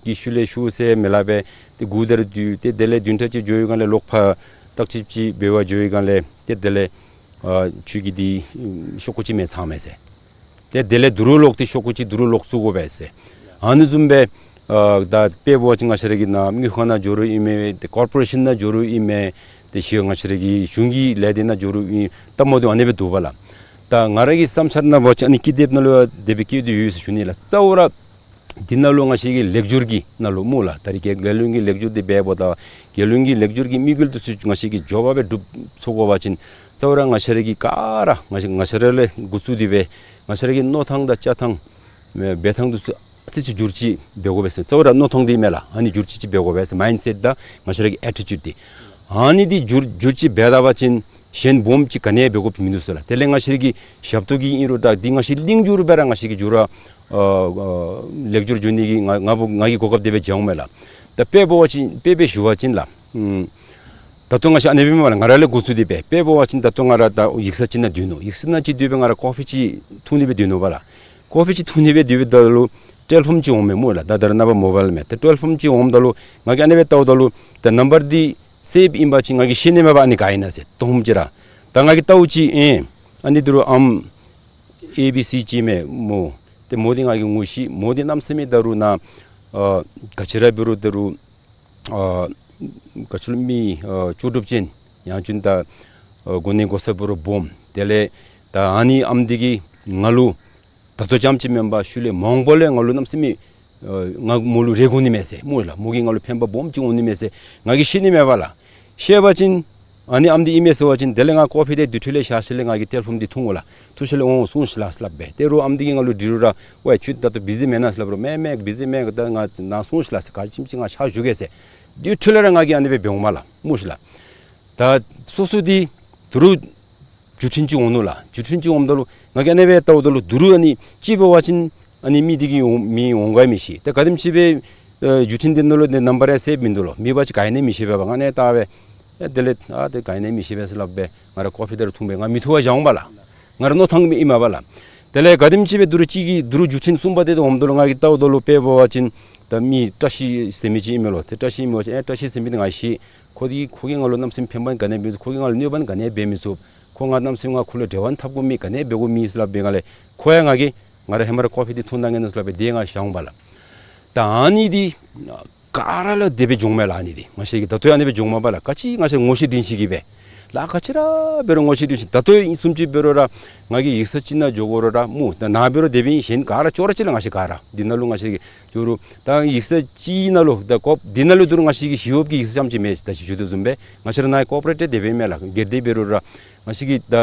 གི་ཤུལ་ལས་ཞུ་ཟེར་མི་ལགས་པས། ཏེ་སྒུག་ད་རུང་དུས་ཏེ་དེ་ལས་བདུན་ཕྲག་གཅིག་འགྱོ་བའི་སྒང་ལས་ལོག་ཕར་བརྟག་དཔྱད་ཅིག་འབད་བར་འགྱོ་བའི་སྒང་ལས་ཏེ་དེ་ལས་ཨ་ཁྱོད་ཀྱི་འདི་ཤོག་གུ་ཅིག་མེད་ཚརཝ་མས་ཟེར། ཏེ་དེ་ལས་དོ་རུང་ལོག་སྟེ་ཤོག་གུ་ཅིག་དོ་རུང་ལོག་བཙུགས་དགོ་པས་ཟེར། ཨ་ནི་བཟུམ་སྦེ་ཨ་ད་དཔེ་འབད་བ་ཅིན་ང་བཅས་ར་གི་ནཱ་དངུལ་ཁང་ནང་འགྱོ་རུང་ཨིན་མས། ཏེ་ཀོར་པོ་རེ་ཤཱན་ནང་འགྱོ་རུང་ཨིན་མས། ཏེ་ཤེས་ང་བཅས་ར་གི་གཞུང་གི་ལས་སྡེ་ནང་འགྱོ་རུང་ཨིན། སྟབས་མ་བདེཝ་ཨ་ནི་སྦེ་འདུག་པ་ལགས། ད་ང་ར་གི་བསམ་འཆར་ནང་འབད་བ་ཅིན་ཨ་ནི་ཀི་དེབ་ནང་ལུ་ཡང་དེ་སྦེ་བཀོད་དེ་ཡོད་ཟེར་ཞུ་ནི་ལགས། གཙོ་བོ་ར་འདི་ནང་ལུ་ང་བཅས་ཀྱི་ལེགས་སྒྱུར་གྱི་ནང་ལུ་སྨོ་ལགས། ད་རེས་རྒྱལ་རྒྱལ་བློན་གྱི་ལེགས་སྒྱུར་འདི་འབདཝ་ད་རྒྱལ་བློན་གྱི་ལེགས་སྒྱུར་གྱི་དམིགས་ཡུལ་འདི་ཚུ་ང་བཅས་ཀྱིས་མགྱོགས་པ་སྦེ་སྒྲུབ་ཚུགས་དགོ་པ་ཅིན་གཙོ་བོ་ར་ང་བཅས་ར་གི་ག་ར་ང་བཅས་ང་བཅས་ར་ལས་འགོ་བཙུགས་ཏེ་སྦེ་ང་བཅས་ར་གི་མནོ་ཐངས་དང་བྱ་ཐངས་འབད་ཐངས་འདི་ཚུ་ཨ་ཙི་ཅིག་བསྒྱུར་བཅོས་འབད་དགོ་པས་ཟེར། གཙོ་བོ་ར་མནོ་ཐངས་འདི་མས་ལགས། ཨ་ནི་བསྒྱུར་བཅོས་ཅིག་འབད་དགོ་པས་ཟེར། མའིནཌ་སེཊ་དང་ང་བཅས་ར་གི་ཨེ་ཊི་ཊིའུཌ་འདི་ཨ་ནི་འདི་བསྒྱུར་བསྒྱུར་བཅོས་འབད་ད་པ་ཅིན་གཞན་སྦོམ་ཅིག་ག་ནི་ཡང་འབད་དགོཔ་མིན་འདུག་ཟེར་ལགས། དེ་ལས་ང་བཅས་ར་གི་ཞབས་ཏོག་གི་ཨིན་རུང་ད་འདི་ང་བཅས་གླིང་བསྒྱུར་སྦེ་ར་ང་བཅས་ཀྱིས་བསྒྱུར་ར་ཨ་ཨ་ལེགས་སྒྱུར་བསྒྱུར་ནི་གི་ང་ང་བུ་ང་གི་གོ་སྐབས་དེ་སྦེ་བྱུང་མས་ལགས། ད་དཔེ་འབད་བ་ཅིན་དཔེ་སྦེ་ཞུ་བ་ཅིན་ལགས། ཨམ་ད་ལྟོ་ང་བཅས་ཨ་ནི་སྦེ་མེན་པ་ལགས། ང་ར་ལས་འགོ་བཙུགས་ཏེ་སྦེ་དཔེ་འབད་བ་ཅིན་ད་ལྟོ་ང་ར་ད་ཡིག་ཚང་ཅིག་ནང་སྡོད་ནུག། ཡིག་ཚང་ནང་ཅིག་སྡོད་སྦེ་ང་ར་ཀོ་ཕི་ཅིག་འཐུང་ནི་སྦེ་སྡོད་ནུག་པ་ལགས། ཀོ་ཕི་ཅིག་འཐུང་ནི་སྦེ་སྡོད་སྦེ་ད་ལུ་ཊེ་ལི་ཕོན་ཅིག་འོངམ་མས་སྨོ་ལགས། ད་ད་རེས་ནངས་པ་མོ་བཱའིལ་མས། ད་ཊེ་ལི་ཕོན་ཅིག་འོངམ་ད་ལུ་ང་གིས་ཨ་ནི་སྦེ་བལྟཝ་ད་ལུ་ད་ནམ་བར་འདི་སེབ་ཨིན་པ་ཅིན་ང་གིས་ཤེས་ནི་མས་པ། ཨ་ནི་ག་ཨིན་ན་ཟེར་དོ་ཧུམ་ཅིག་ར། ད་ང་གིས་བལྟཝ་ཅིག་ཨེ་ཨ་ནི་འདི་རུ་ཨམ་ཨེ་བི་སི་ཅིག་མས་སྨོ། ཏེ་མོ་འདི་ང་གིས་ངོ་ཤེས། མོ་འདི་གནམ་མེད་ས་མེད་ད་རུང་ནཱ་ཨ་ག་ཅི་ར་འབད་རུང་ད་རུང་ཨ་ག་ཅི་ལོ་མི་ཨ་ལྕོགས་གྲུབ་ཅན་ཡང་ཅིན་ད་ཨ་གོ་གནས་གོ་ས་འབད་རུང་སྦོམ། དེ་ལས་ད་ཨ་ནི་ཨམ་འདི་གིས་ང་ལུ་ད་ལྟོ་ཙམ་ཅིག་མེན་པར་ཤུལ་ལས་མང་པོ་ལས་ང་ལུ་གནམ་མེད་ས་མེད་ཨ་ང་མོ་ལུ་རེ་དགོ་ནི་མས་ཟེར་སྨོ་ལགས། མོ་གིས་ང་ལུ་ཕན་པ་སྦོམ་ཅིག་འོང་ནི་མས་ཟེར་ང་གིས་ཤེས་ནི་མས་པ་ལགས། ཤེས་པ་ཅིན་ཨ་ནི་ཨམ་འདི་ཨིན་མས་ཟེར་བ་ཅིན་དེ་ལས་ང་ཀོ་ཕི་འདི་དུར་ཁྲོད་ལས་བཞག་ཞིནམ་ལས་ང་གིས་ཊེ་ལི་ཕོན་འདི་འཐུང་འོང་ལགས། འཐུང་ཞིནམ་ལས་འོང་སོང་ཞུ་ལགས་ཟེར་སླབ་སྦེ། ད་རུང་ཨམ་འདི་གིས་ང་ལུ་དྲི་རུང་ར་ཝའི་ཁྱོད་ད་ལྟོ་བི་ཟི་མེན་ན་ཟེར་སླབ་རུང་མེན་མེན་བི་ཟི་མེན། ད་ང་ནཱ་སོང་ཞུ་ལགས་ཟེར། ག་ཅི་ཅིག་ང་ཕྱག་ཞུ་གེ་ཟེར། དུར་ཁྲོད་ལས་ར་ང་གིས་ཨ་ནི་སྦེ་འབད་འོངམ་མས་ལགས་སྨོ་ཤིག་ལགས། ད་སོ་སོ་འདི་ད་རུང་བརྒྱུད་འཕྲིན་ཅིག་འོང་ནུག་ལགས། བརྒྱུད་འཕྲིན་ཅིག་འོངམ་ད་ལུ་ང་གིས་ཨ་ནི་སྦེ་བལྟཝ་ད་ལུ་ད་རུང་ཨ་ནི་ཅིག་འབད་བ་ཅིན་ཨ་ནི་མི་འདི་གིས་འོང་མི་འོང་ག་མི་ཤེས། ད་ག་དེམ་ཅིག་སྦེ་ཨ་བརྒྱུད་འཕྲིན་འདི་ནང་ལུ་ཏེ་ནམ་བར་ཡང་སེབ་མིན་འདུག་ལོ། མེད་པ་ཅིན་ག་ཨིན་ན་མི་ཤེས་པས་པ། ང་ཨ་ནི་བལྟ་སྦེ་ཨེ་དེ་ལས་ཨ་ཏེ་ག་ཨིན་ན་མི་ཤེས་པས་ཟེར་སླབ་སྦེ་ང་ར་ཀོ་ཕི་དེ་ར་འཐུང་སྦེ་ང་མི་འཐུ་བར་བཞག་འོང་པ་ལགས། ང་ར་མནོ་ཐངས་ཨིན་མས་པ་ལགས། དེ་ལས་ག་དེམ་ཅིག་སྦེ་ད་རུང་ཅིག་གིས་ད་རུང་བརྒྱུད་འཕྲིན་གསུམ་པ་དེ་འོངམ་ད་ལུ་ང་གིས་བལྟཝ་ད་ལུ་དཔེ་འབད་བ་ཅིན་ད་མི་བཀྲ་ཤིས་ཟེར་མི་ཅིག་ཨིན་མས་ལོ། ཏེ་བཀྲ་ཤིས་ཨིན་མས་པ་ཅིན་ཨེ་བཀྲ་ཤིས་ཟེར་མི་འདི་ང་ཤེས། ཁོ་འདི་ཁོ་གིས་ང་ལུ་གནམ་མེད་ས་མེད་ཕན་པ་ག་ནི་ཡང་འབད་མི་ཚུགས། ཁོ་གིས་ང་ལུ་གནོད་པ་ག་ནི་ཡང་འབད་མི་ཚུགས། ཁོ་ང་གནམ་མེད་ས་མེད་ང་ཁོ་ལུ་འབྲེལ་བ་འཐབ་དགོ་མི་ག་ནི་ཡང་འབད་དགོ་མེད་ཟེར་སླབ་སྦེ་ང་ལས་ཁོ་ཡང་ང་གིས་ང་ར་ཧེ་མ་ར་ཀོ་ཕི་འདི་འཐུང་གནང་གེ་ཟེར་སླབ་སྦེ་དེ་ང་བཞག་འོང་པ་ལགས། ད་ཨ་ནི་འདི་ག་ར་ལུ་དེ་སྦེ་འབྱུངམ་མས་ལགས། ཨ་ནི་འདི་ང་བཅས་ཀྱིས་ད་ལྟོ་ཡང་ཨ་ནི་སྦེ་འབྱུངམ་མས་པ་ལགས། ག་ཅི་ང་བཅས་ངོ་ཤེས་འདྲིས་ཤེས་ཀྱིས་སྦེ་ལགས། ག་ཅི་ར་འབད་རུང་ངོ་ཤེས་འདྲིས་ཤེས། ད་ལྟོ་ཨིན་བཟུམ་ཅིག་འབད་རུང་ར་ང་གིས་ཡིག་ཚང་ཅིག་ནང་འགྱོ་དགོ་རུང་ར་སྨོ། ད་ནཱ་འབད་རུང་དེ་སྦེ་ཨིན། གཞན་ག་ར་ཅོག་ར་གཅིག་ལགས། ང་བཅས་ག་ར་འདི་ནང་ལུ་ང་བཅས་ཀྱིས་འགྱོ་རུང་ད་ཡིག་ཚང་ཅིག་ནང་ལུ་ད་ཀོ་འདི་ནང་ལུ་ད་རུང་ང་བཅས་ཀྱི་ཞི་གཡོགཔ་གི་ཡིག་ཚང་ཙམ་ཅིག་མེན། ད་ཅི་ཞུ་དོ་བཟུམ་སྦེ་ང་བཅས་ར་ནཱ་ཀོ་པ་རེ་ཊིབ་དེ་སྦེ་མས་ལགས། སྒེར་སྡེ་འབད་རུང་ར་ང་བཅས་ཀྱིས་ད་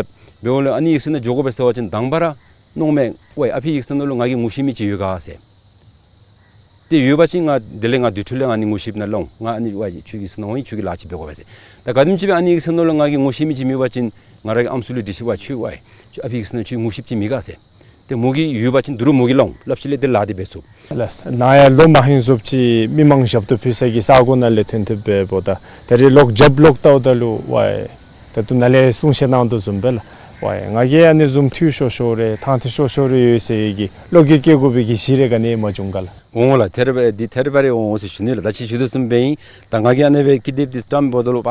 འབདཝ་ལས་ཨ་ནི་ཡིག་ཚང་ནང་འགྱོ་དགོ་པས་ཟེར་བ་ཅིན་དང་པ་ར་མནོཝ་མས། ཝའི་ཨ་ཕི་ཡིག་ཚང་ནང་ལུ་ང་གིས་ངོ་ཤེས་མི་ཅིག་ཡོད་ག་ཟེར། ཏེ་ཡོད་པ་ཅིན་ང་དེ་ལས་ང་དུར་ཁྲོད་ལས་ཨ་ནི་ངོ་ཤེསཔ་ནང་ལོང་། ང་ཨ་ནི་ཝའི་ཁྱོད་ཀྱི་ཡིག་ཚང་ནང་འོང་ཡི། ཁྱོད་ཀྱི་ལཱ་ཅིག་འབད་དགོ་པས་ཟེར། ད་ག་དེམ་ཅིག་སྦེ་ཨ་ནི་ཡིག་ཚང་ནང་ལུ་ང་གིས་ངོ་ཤེས་མི་ཅིག་མེད་པ་ཅིན་ང་ར་གིས་ཨམ་སྲུ་ལུ་འདྲི་ཞིན་ཝའི་ཁྱོད་ཝའི་ཨ་ཕི་ཡིག་ཚང་ནང་ཁྱོད་ངོ་ཤེསཔ་ཅིག་མེད་ག་ཟེར། ཏེ་མོ་གིས་ཡོད་པ་ཅིན་ད་རུང་མོ་གིས་ལོང་སླབ་ཞིནམ་ལས་ཏེ་ལཱ་འདི་འབད་ཚུགས། ལགས། ནཱ་ཡང་ལོ་མ་ཧིང་བཟུམ་ཅིག་མི་མང་ཞབས་ཏོག་ཕུལ་ས་གི་ས་གོ་ནང་ལས་ཐོན་ཐོནམ་འབདཝ་ད་ད་རེས་ལོག་རྒྱབ་ལོག་བལྟཝ་ད་ལུ་ཝའི་ད་ལྟོ་ནཱ་ལས་གསུང་བཤད་གནང་དོ་བཟུམ་སྦེ་ལགས། ཝའི་ང་གིས་ཨ་ནི་བཟུམ་འཐུས་ཤོར་ཤོར་རེ་ཐང་འཐུས་ཤོར་ཤོར་རེ་ཡོད་ཟེར་གྱི་བློ་འགྱོད་སྐྱེ་དགོ་པའི་གི་གཞི་རེ་ག་ནི་ཡང་མ་བྱུང་ག་ལགས། འོང་ལགས། ཐད་རི་བ་འདི་ཐད་རི་བ་རི་འོང་ཟེར་ཞུ་ནི་ལགས། ད་ཅི་ཞུ་དོ་བཟུམ་སྦེ་ཨིན། ད་ང་གིས་ཨ་ནི་སྦེ་ཀི་དེབ་འདི་བཀྲམ་འབདཝ་ད་ལུ་པ་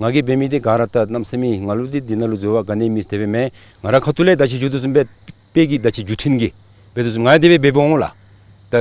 ང་གིས་འབད་མི་འདི་ག་ར་ད་གནམ་མེད་ས་མེད་ང་ལུ་འདི་འདི་ནང་ལུ་འཛོལ་བ་ག་ནི་ཡང་མེད། དེ་སྦེ་མེན། ང་རའི་ཁ་ཐུག་ལས་ད་ཅི་ཞུ་དོ་བཟུམ་སྦེ་དཔེ་གི་ད་ཅི་བརྒྱུད་འཕྲིན་གྱི་འབད་དོ་བཟུམ་ང་དེ་སྦེ་འབད་འབདཝ་འོང་ལགས། ད་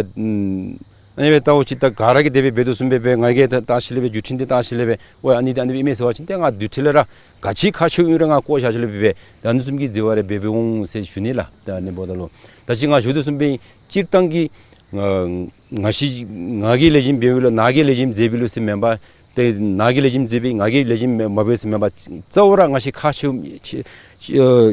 ཨ་ནི་སྦེ་བལྟཝ་ཅིག་ད་ག་ར་གིས་དེ་སྦེ་འབད་དོ་བཟུམ་སྦེ་འབད་ང་གིས་ད་བལྟ་ཞིནམ་ལས་སྦེ་བརྒྱུད་འཕྲིན་འདི་བལྟ་ཞིནམ་ལས་སྦེ་ཝའི་ཨ་ནི་འདི་ཨ་ནི་སྦེ་ཨིན་མས་ཟེར་བ་ཅིན་ཏེ་ང་དུར་ཁྲོད་ལས་ར་ག་ཅི་ཁག་ཆེཝ་ཨིན་རུང་ང་བཀོ་བཞག་ཞིནམ་ལས་སྦེ་འབད་ད་ཨ་ནི་བཟུམ་གྱི་འཛོལ་བ་རེ་འབད་འབདཝ་འོང་ཟེར་ཞུ་ནི་ལགས། ད་ཨ་ནི་འབདཝ་ད་ལུ་ད་ཅི་ང་ཞུ་དོ་བཟུམ་སྦེ་སྤྱིར་བཏང་གི་ང་ང་བཅས་ང་གིས་ལེགས་ཤོམ་འབདཝ་ལུ་ནཱ་གིས་ལེགས་ཤོམ་མཛད་པས་ལོ་ཟེར་མེན་པར་ཏེ་ནཱ་གིས་ལེགས་ཤོམ་མཛད་པས་ང་གིས་ལེགས་ཤོམ་མ་འབད་ཟེར་མེན་པར་གཙོ་བོ་ར་ང་བཅས་ཁག་ཆེ་ཆེ་ཨ་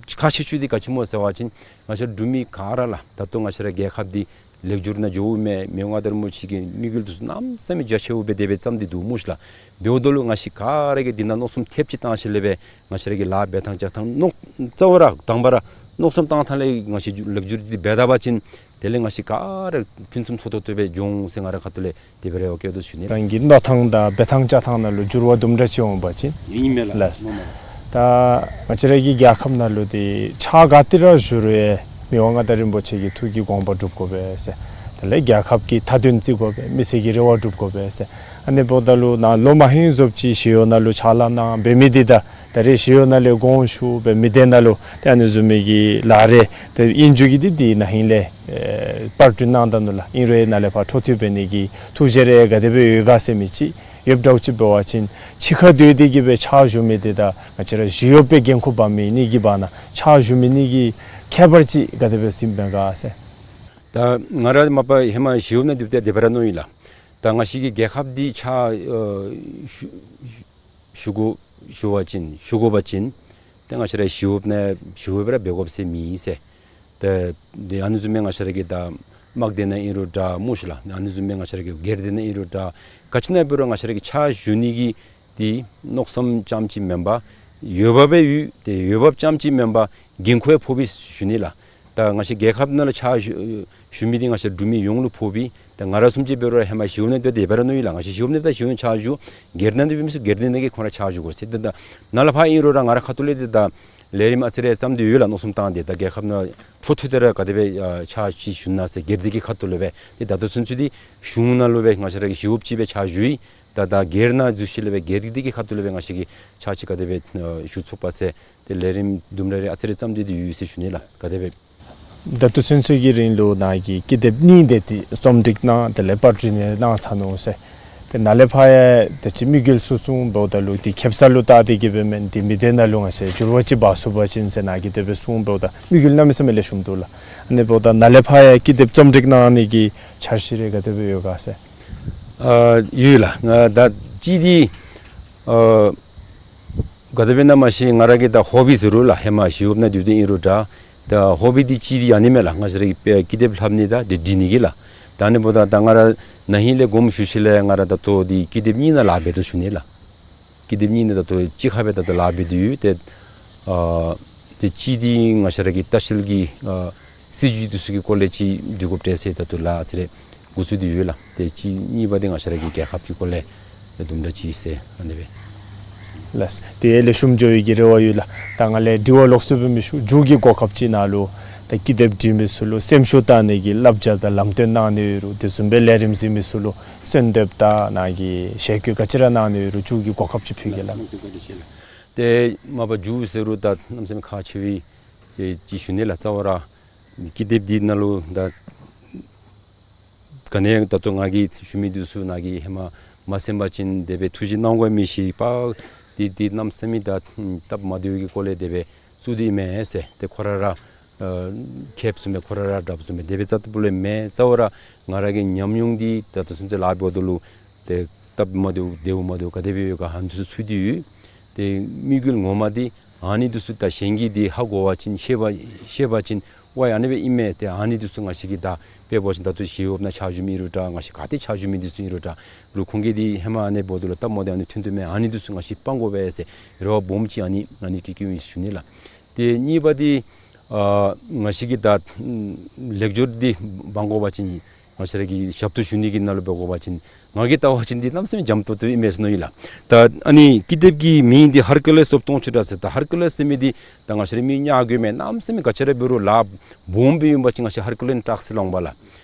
ཁག་ཆེ་ཤོས་འདི་ག་ཅི་སྨོ་ཟེར་བ་ཅིན་ང་བཅས་འབྲུག་མི་ག་ར་ལགས་ད་ལྟོ་ང་བཅས་རའི་རྒྱལ་ཁབ་འདི་ ལེགས་སྒྱུར་ནང་འགྱོཝ་མས། མི་དབང་མངའ་བདག་རིན་པོ་ཆེ་གི་དམིགས་ཡུལ་འདི་ཚུ་གནམ་མེད་ས་མེད་རྒྱ་ཆེཝ་སྦེ་དེ་སྦེ་བརྩམས་ཏེ་འདུག་སྨོ་ཤིག་ལགས། འབདཝ་ད་ལུ་ང་བཅས་ག་ར་གིས་འདི་ནང་མནོ་བསམ་ཐེབས་ཅིག་བཏང་ཞིནམ་ལས་སྦེ་ང་བཅས་ར་གིས་ལཱ་འབད་ཐངས་རྐྱབ་ཐངས་མནོ་རྩ་བ་ར་དང་པ་ར་མནོ་བསམ་བཏང་ཐངས་ལས་ང་བཅས་ལེགས་སྒྱུར་འདི་འབད་ད་པ་ཅིན་དེ་ལས་ང་བཅས་ག་ར་ཕུན་སུམ་ཚོགས་ཏོག་ཏོ་སྦེ་འགྱོ་འོང་ཟེར་ང་རའི་ཁ་ཐུག་ལས་དེ་སྦེ་རེ་བ་བསྐྱེད་དོ་ཞུ་ནི་ལགས། རང་གི་མནོ་ཐངས་དང་འབད་ཐངས་བྱ་ཐངས་ནང་ལུ་འགྱུར་བ་དུམ་གྲ་ཅིག་འོང་པ་ཅིན། ཨིན་མས་ལགས། ལགས། ངོ་མ་ལགས། ད་ང་བཅས་ར་གི་རྒྱལ་ཁབ་ནང་ལུ་འདི་ཕྱག་ག་ཏེ་ར་ཞུ་རུང་ཡང་མི་དབང་མངའ་བདག་རིན་པོ་ཆེ་གི་ཐུགས་ཀྱི་དགོངས་པ་སྒྲུབ་དགོ་པས་ཟེར། དེ་ལས་རྒྱལ་ཁབ་ཀྱི་མཐའ་དོན་བརྩི་དགོ་པས། མི་སེར་གྱི་རེ་བ་སྒྲུབ་དགོ་པས་ཟེར། ཨ་ནི་འབདཝ་ད་ལུ་ནཱ་ལོ་མ་ཧིང་བཟུམ་ཅིག་ཞི་གཡོག་ནང་ལུ་ཕྱག་ལཱ་གནང་འབད་མི་འདི་དང་ད་རེས་ཞི་གཡོག་ནང་ལས་དགོངས་ཞུ་འབད་མི་འདི་ནང་ལུ་ཏེ་ཨ་ནི་བཟུམ་མའི་གི་ལཱ་རེ་ཏེ་ཨིན་རྒྱུ་གི་འདི་འདི་ན་ཧིང་ལས་ཨེ་པར་སྐྲུན་གནང་ད་ནུག་ལགས། ཨིན་རུང་ནཱ་ལས་ཕར་འཕྲོ་མཐུད་འབད་ནི་གི་ཐུགས་བཞེད་རེ་ག་དེ་སྦེ་ཡོད་ག་ཟེར་མི་ཅིག་ཡོདཔ་འདྲཝ་ཅིག་འབད་བ་ཅིན་ཕྱི་ཁར་སྡོད་དེ་གི་སྦེ་ཕྱག་ཞུ་མི་འདི་དང་ང་བཅས་ར་ཞི་གཡོགཔ་སྦེ་འགན་ཁུར་འབག་མི་གཉིས་ཀྱི་བར་ན་ཕྱག་ཞུ་མི་གཉིས་ཀྱི་ཁྱད་པར་ཅིག་ག་དེ་སྦེ་ཟིན་མས་ག་ཟེར། ད་ང་ར་མ་པ་ཧེ་མ་ཞི་གཡོག་ནང་འདི་ཏེ་དེ་སྦེ་ར་མནོ་ཡི་ལགས། ད་ང་བཅས་ཀྱི་རྒྱལ་ཁབ་འདི་ཕྱག་ཨ་ཞུ་ཞུ་དགོ་ཞུ་བ་ཅིན་ཞུ་དགོ་པ་ཅིན་ཏེ་ང་བཅས་ར་ཞི་གཡོགཔ་ནང་ཞི་གཡོགཔ་སྦེ་ར་འབད་དགོཔ་ཟེར་མེད་ཟེར། ཏེ་འདི་ཨ་ནི་བཟུམ་སྦེ་ང་བཅས་ར་གི་ད་དམག་སྡེ་ནང་ཨིན་རུང་འདྲ་སྨོ་ཤིག་ལགས། ཨ་ནི་བཟུམ་སྦེ་ང་བཅས་ར་གི་སྒེར་སྡེ་ནང་ཨིན་རུང་འདྲ་ག་ཅི་ནང་འབད་རུང་ང་བཅས་ར་གིས་ཕྱག་ཞུ་ནི་གི་འདི་མནོ་བསམ་རྐྱངམ་ཅིག་མེན་པར་འོས་འབབ་སྦེ་ཡོད། ཏེ་འོས་འབབ་རྐྱངམ་ཅིག་མེན་པར་འགན་ཁུར་ཡང་ཕོག་པས་ཞུ་ནི་ལགས། ད་ང་བཅས་རྒྱལ་ཁབ་ནང་ལུ་ཕྱག་ཞུ་ཞུ་མི་འདི་ང་བཅས་འབྲུག་མི་ཡོངས་ལུ་ཕོག་པས། ད་ང་ར་བཟུམ་ཅིག་འབད་རུང་ར་ཧེ་མ་ཞི་གཡོག་ནང་འདི་དེ་སྦེ་ར་མནོ་ཡི་ལགས། ང་བཅས་ཞི་གཡོག་ནང་འདི་ཞི་གཡོག་ནང་ཕྱག་ཞུ། སྒེར་ནང་འདི་འབད་མི་ཚུ་སྒེར་སྡེ་ནང་གི་ཁོང་ར་ཕྱག་ཞུ་དགོ་ཟེར། ད་ད་ནཱ་ལས་ཕར་ཨིན་རུང་ར་ང་རའི་ཁ་ཐུག་ལས་འདི་ད་ལས་རིམ་ཨ་ཙི་རེ་བརྩམས་ཏེ་ཡོད་ལགས། མནོ་བསམ་བཏང་སྟེ་ད་རྒྱལ་ཁབ་ནང་འཕྲོ་མཐུད་དེ་ར་ག་དེ་སྦེ་ཨ་ཕྱག་ཅིག་ཞུ་ན་ཟེར་སྒེར་སྡེ་གི་ཁ་ཐུག་ལས་སྦེ། ཏེ་ད་ལྟོ་ཚུན་ཚོད་འདི་གཞུང་ནང་ལུ་སྦེ་ང་བཅས་ར་གི་ཞི་གཡོགཔ་ཅིག་སྦེ་ཕྱག་ཞུ་ཡི། ད་ད་སྒེར་ནང་འཛུལ་ཞིནམ་ལས་སྦེ་སྒེར་སྡེ་གི་ཁ་ཐུག་ལས་སྦེ་ང་བཅས་ཀྱིས་ཕྱག་ཅིག་ག་དེ་སྦེ་ཨ་ཞུ་ཚུགས་པ་ཟེར་ཏེ་ལས་རིམ་དུམ་གྲ་རེ་ཨ་ཙི་རེ་བརྩམས་ཏེ་འདི་ཡོད་ཟེར་ཞུ་ནི་ལགས། ག་དེ་སྦེ། ད་ལྟོ་ཚུན་ཚོད་ཀྱི་རིང་ལུ་ནཱ་གིས་ཀི་དེབ་གཉིས་དེ་ཏེ་རྩོམ་སྒྲིག་གནང་དེ་ལས་པར་སྐྲུན་ཡང་གནང་ཚར་ནུག་ཟེར། ཏེ་ནཱ་ལས་ཕར་ཡང་ད་ཅི་དམིགས་ཡུལ་ཚུ་གསུངམ་ད་ལུ་ཏེ་ཁེ་སང་ལུ་བལྟ་སྟེ་གི་སྦེ་མེན། ཏེ་མི་སྡེ་ནང་ལུ་ང་བཅས་འགྱུར་བ་ཅིག་འབག་ཚུགས་པ་ཅིན་ཟེར་ནཱ་གིས་དེ་སྦེ་གསུངམ་ད་དམིགས་ཡུལ་གནམ་མེད་ས་མེད་ལེགས་ཤོམ་འདུག་ལགས། ཨ་ནི་འབདཝ་ད་ནཱ་ལས་ཕར་ཡང་ཀི་དེབ་རྩོམ་སྒྲིག་གནང་ནི་གི་འཆར་གཞི་རེ་ག་དེ་སྦེ་ཡོད་ག་ཟེར། ཨ་ཡོད་ལགས། ང་ད་ཅི་འདི་ཨ་ག་དེ་སྦེ་ཨིན་ན་མ་ཤེས། ང་ར་གི་ད་ཧོ་བི་ཟེར་རུང་ལགས། ཧེ་མ་ཞི་གཡོགཔ་ནང་འདི་འདི་ཨིན་རུང་འདྲ། ད་ཧོ་བི་འདི་ཅིག་འདི་ཨ་ནི་མས་ལགས། ང་བཅས་ར་གི་ཀི་དེབ་ལྷབ་ནི་དང་འདི་འབྲི་ནི་གི་ལགས། ད་ཨ་ནི་འབདཝ་ད་ད་ང་ར་ན་ཧིང་ལས་དགོངསམ་ཞུ་ཞིནམ་ལས་ང་ར་ད་ལྟོ་འདི་ཀི་དེབ་གཉིས་ནང་ལཱ་འབད་དོ་ཞུ་ནི་ལགས། ཀི་དེབ་གཉིས་ནང་ད་ལྟོ་གཅིག་ཁར་སྦེ་ད་ལྟོ་ལཱ་འབད་དེ་ཡོད། ཏེ་ཨ་ཏེ་གཅིག་འདི་ང་བཅས་ར་གི་ལྟ་བཤལ་གྱི་ཨ་སྲིད་བྱུས་འདི་ཚུ་གི་སྐོར་ལས་ཅིག་འབྲི་དགོཔ་འདྲས་ཟེར་ད་ལྟོ་ལཱ་ཨ་ཙི་རེ་འགོ་བཙུགས་ཏེ་ཡོད་ལགས། ཏེ་གཅིག་གཉིས་པ་འདི་ང་བཅས་ར་གི་རྒྱལ་ཁབ་ཀྱི་སྐོར་ལས་དུམ་གྲ་ཅིག་ཟེར་ཨ་ནི་སྦེ། ལགས། ཏེ་ལེགས་ཤོམ་འགྱོ་ནི་གི་རེ་བ་ཡོད་ལགས། ད་ང་ལས་དྲི་བ་ལོགས་སུ་སྦེ་མི་ཞུ། མཇུག་གི་གོ་སྐབས་ཅིག་ནང་ལུ་ད་ཀི་དེབ་འབྲི་མི་ཚུ་ལུ་སེམས་ཤུགས་བཏང་ནི་གི་བསླབ་བྱ་དང་ལམ་སྟོན་གནང་ནི་ཡོད་རུང་དེ་བཟུམ་སྦེ་ལས་རིམ་གཟིགས་མི་ཚུ་ལུ་གསོལ་འདེབས་དང་ནཱ་གིས་ཞལ་བཀོད་ག་ཅི་ར་གནང་ནི་ཡོད་རུང་མཇུག་གི་གོ་སྐབས་ཅིག་ཕུལ་གེ་ལགས། ཏེ་མ་པ་མཇུག་ཟེར་རུང་ད་གནམ་མེད་ས་མེད་ཁག་ཆེ་བའི་ཏེ་ཅིག་ཞུ་ནི་ལགས། རྩ་བ་ར་ཀི་དེབ་འདི་ནང་ལུ་ད་ག་ནི་ད་ལྟོ་ང་གིས་ཞུ་མི་འདི་ཚུ་ནཱ་གིས་ཧེ་མ་མ་གསན་པ་ཅིན་དེ་སྦེ་ཐུགས་བཞེད་གནང་དགོ་མི་ཤེས་པ། འདི་འདི་གནམ་མེད་ས་མེད་ད་སྟབས་མ་བདེཝ་གི་སྐོར་ལས་དེ་སྦེ་བཙུགས་ཏེ་མེན་ཟེར། ཏེ་ཁོ་ར་ར་ཨ་མཁསཔ་བཟུམ་སྦེ་ཁོ་ར་ར་དྲགཔ་བཟུམ་སྦེ་དེ་སྦེ་རྩ་ལྟ་བུ་ལས་མེན། རྩ་བ་ར་ང་ར་གི་ཉམས་མྱོང་འདི་ད་ལྟོ་ཚུན་ཚོད་ལཱ་འབདཝ་ད་ལུ་ཏེ་སྟབས་མ་བདེཝ་བདེཝ་མ་བདེཝ་ག་དེ་སྦེ་ཡོད་ག་ཨ་ནི་འདི་ཚུ་ཚུད་དེ་ཡོད། ཏེ་དམིགས་ཡུལ་ངོ་མ་འདི་ཨ་ནི་འདི་ཚུ་ད་གཞན་གྱིས་འདི་ཧ་གོ་བ་ཅིན་ཤེས་པ་ཤེས་པ་ཅིན་ཝའི་ཨ་ནི་སྦེ་ཨིན་མས། ཏེ་ཨ་ནི་འདི་ཚུ་ང་བཅས་ཀྱིས་ད་དཔེ་འབད་བ་ཅིན་ད་ལྟོ་ཞི་གཡོགཔ་ནང་ཕྱག་ཞུ་མི་ཨིན་རུང་འདྲ་ང་བཅས་ག་ཏེ་ཕྱག་ཞུ་མི་འདི་ཚུ་ཨིན་རུང་འདྲ་རུང་ཁོང་གིས་འདི་ཧེ་མ་ཨ་ནི་འབདཝ་ད་ལུ་སྟབས་མ་བདེཝ་ཨ་ནི་ཐོན་དོ་མས། ཨ་ནི་འདི་ཚུ་ང་བཅས་སྤང་དགོ་པས་ཟེར་རེ་བ་སྦོམ་ཅིག་ཨ་ནི་ཨ་ནི་བསྐྱེད་བསྐྱེདཔ་ཨིན་ཞུ་ནི་ལགས། ཏེ་གཉིས་པ་འདི་ཨ་ང་བཅས་ཀྱིས་ད་ལེགས་སྒྱུར་འདི་འབག་དགོ་པ་ཅིན་ང་བཅས་ར་གི་ཞབས་ཏོག་ཞུ་ནི་གི་ནང་ལུ་འབད་དགོ་པ་ཅིན་ང་གིས་བལྟ་བ་ཅིན་འདི་གནམ་མེད་ས་མེད་འཇམ་ཏོང་ཏོ་ཨིན་མས་ཟེར་མནོ་ཡི་ལགས། ད་ཨ་ནི་ཀི་དེབ་ཀྱི་མིང་འདི་ཧར་ཀུ་ལེས་ཨོཕ་སྟོང་མཆོད་གྲྭ་ཟེར། ད་ཧར་ཀུ་ལེས་ཟེར་མི་འདི་ད་ང་བཅས་ར་མི་ཉག་རྐྱངམ་མེན། གནམ་མེད་ས་མེད་ག་ཅི་ར་འབད་རུང་ལཱ་སྦོམ་སྦེ་ཨིན་པ་ཅིན་ང་བཅས་ཧར་ཀུ་ལེས་ནང་བཏགས་ཟེར་སླབ་འོང་པ་ལགས།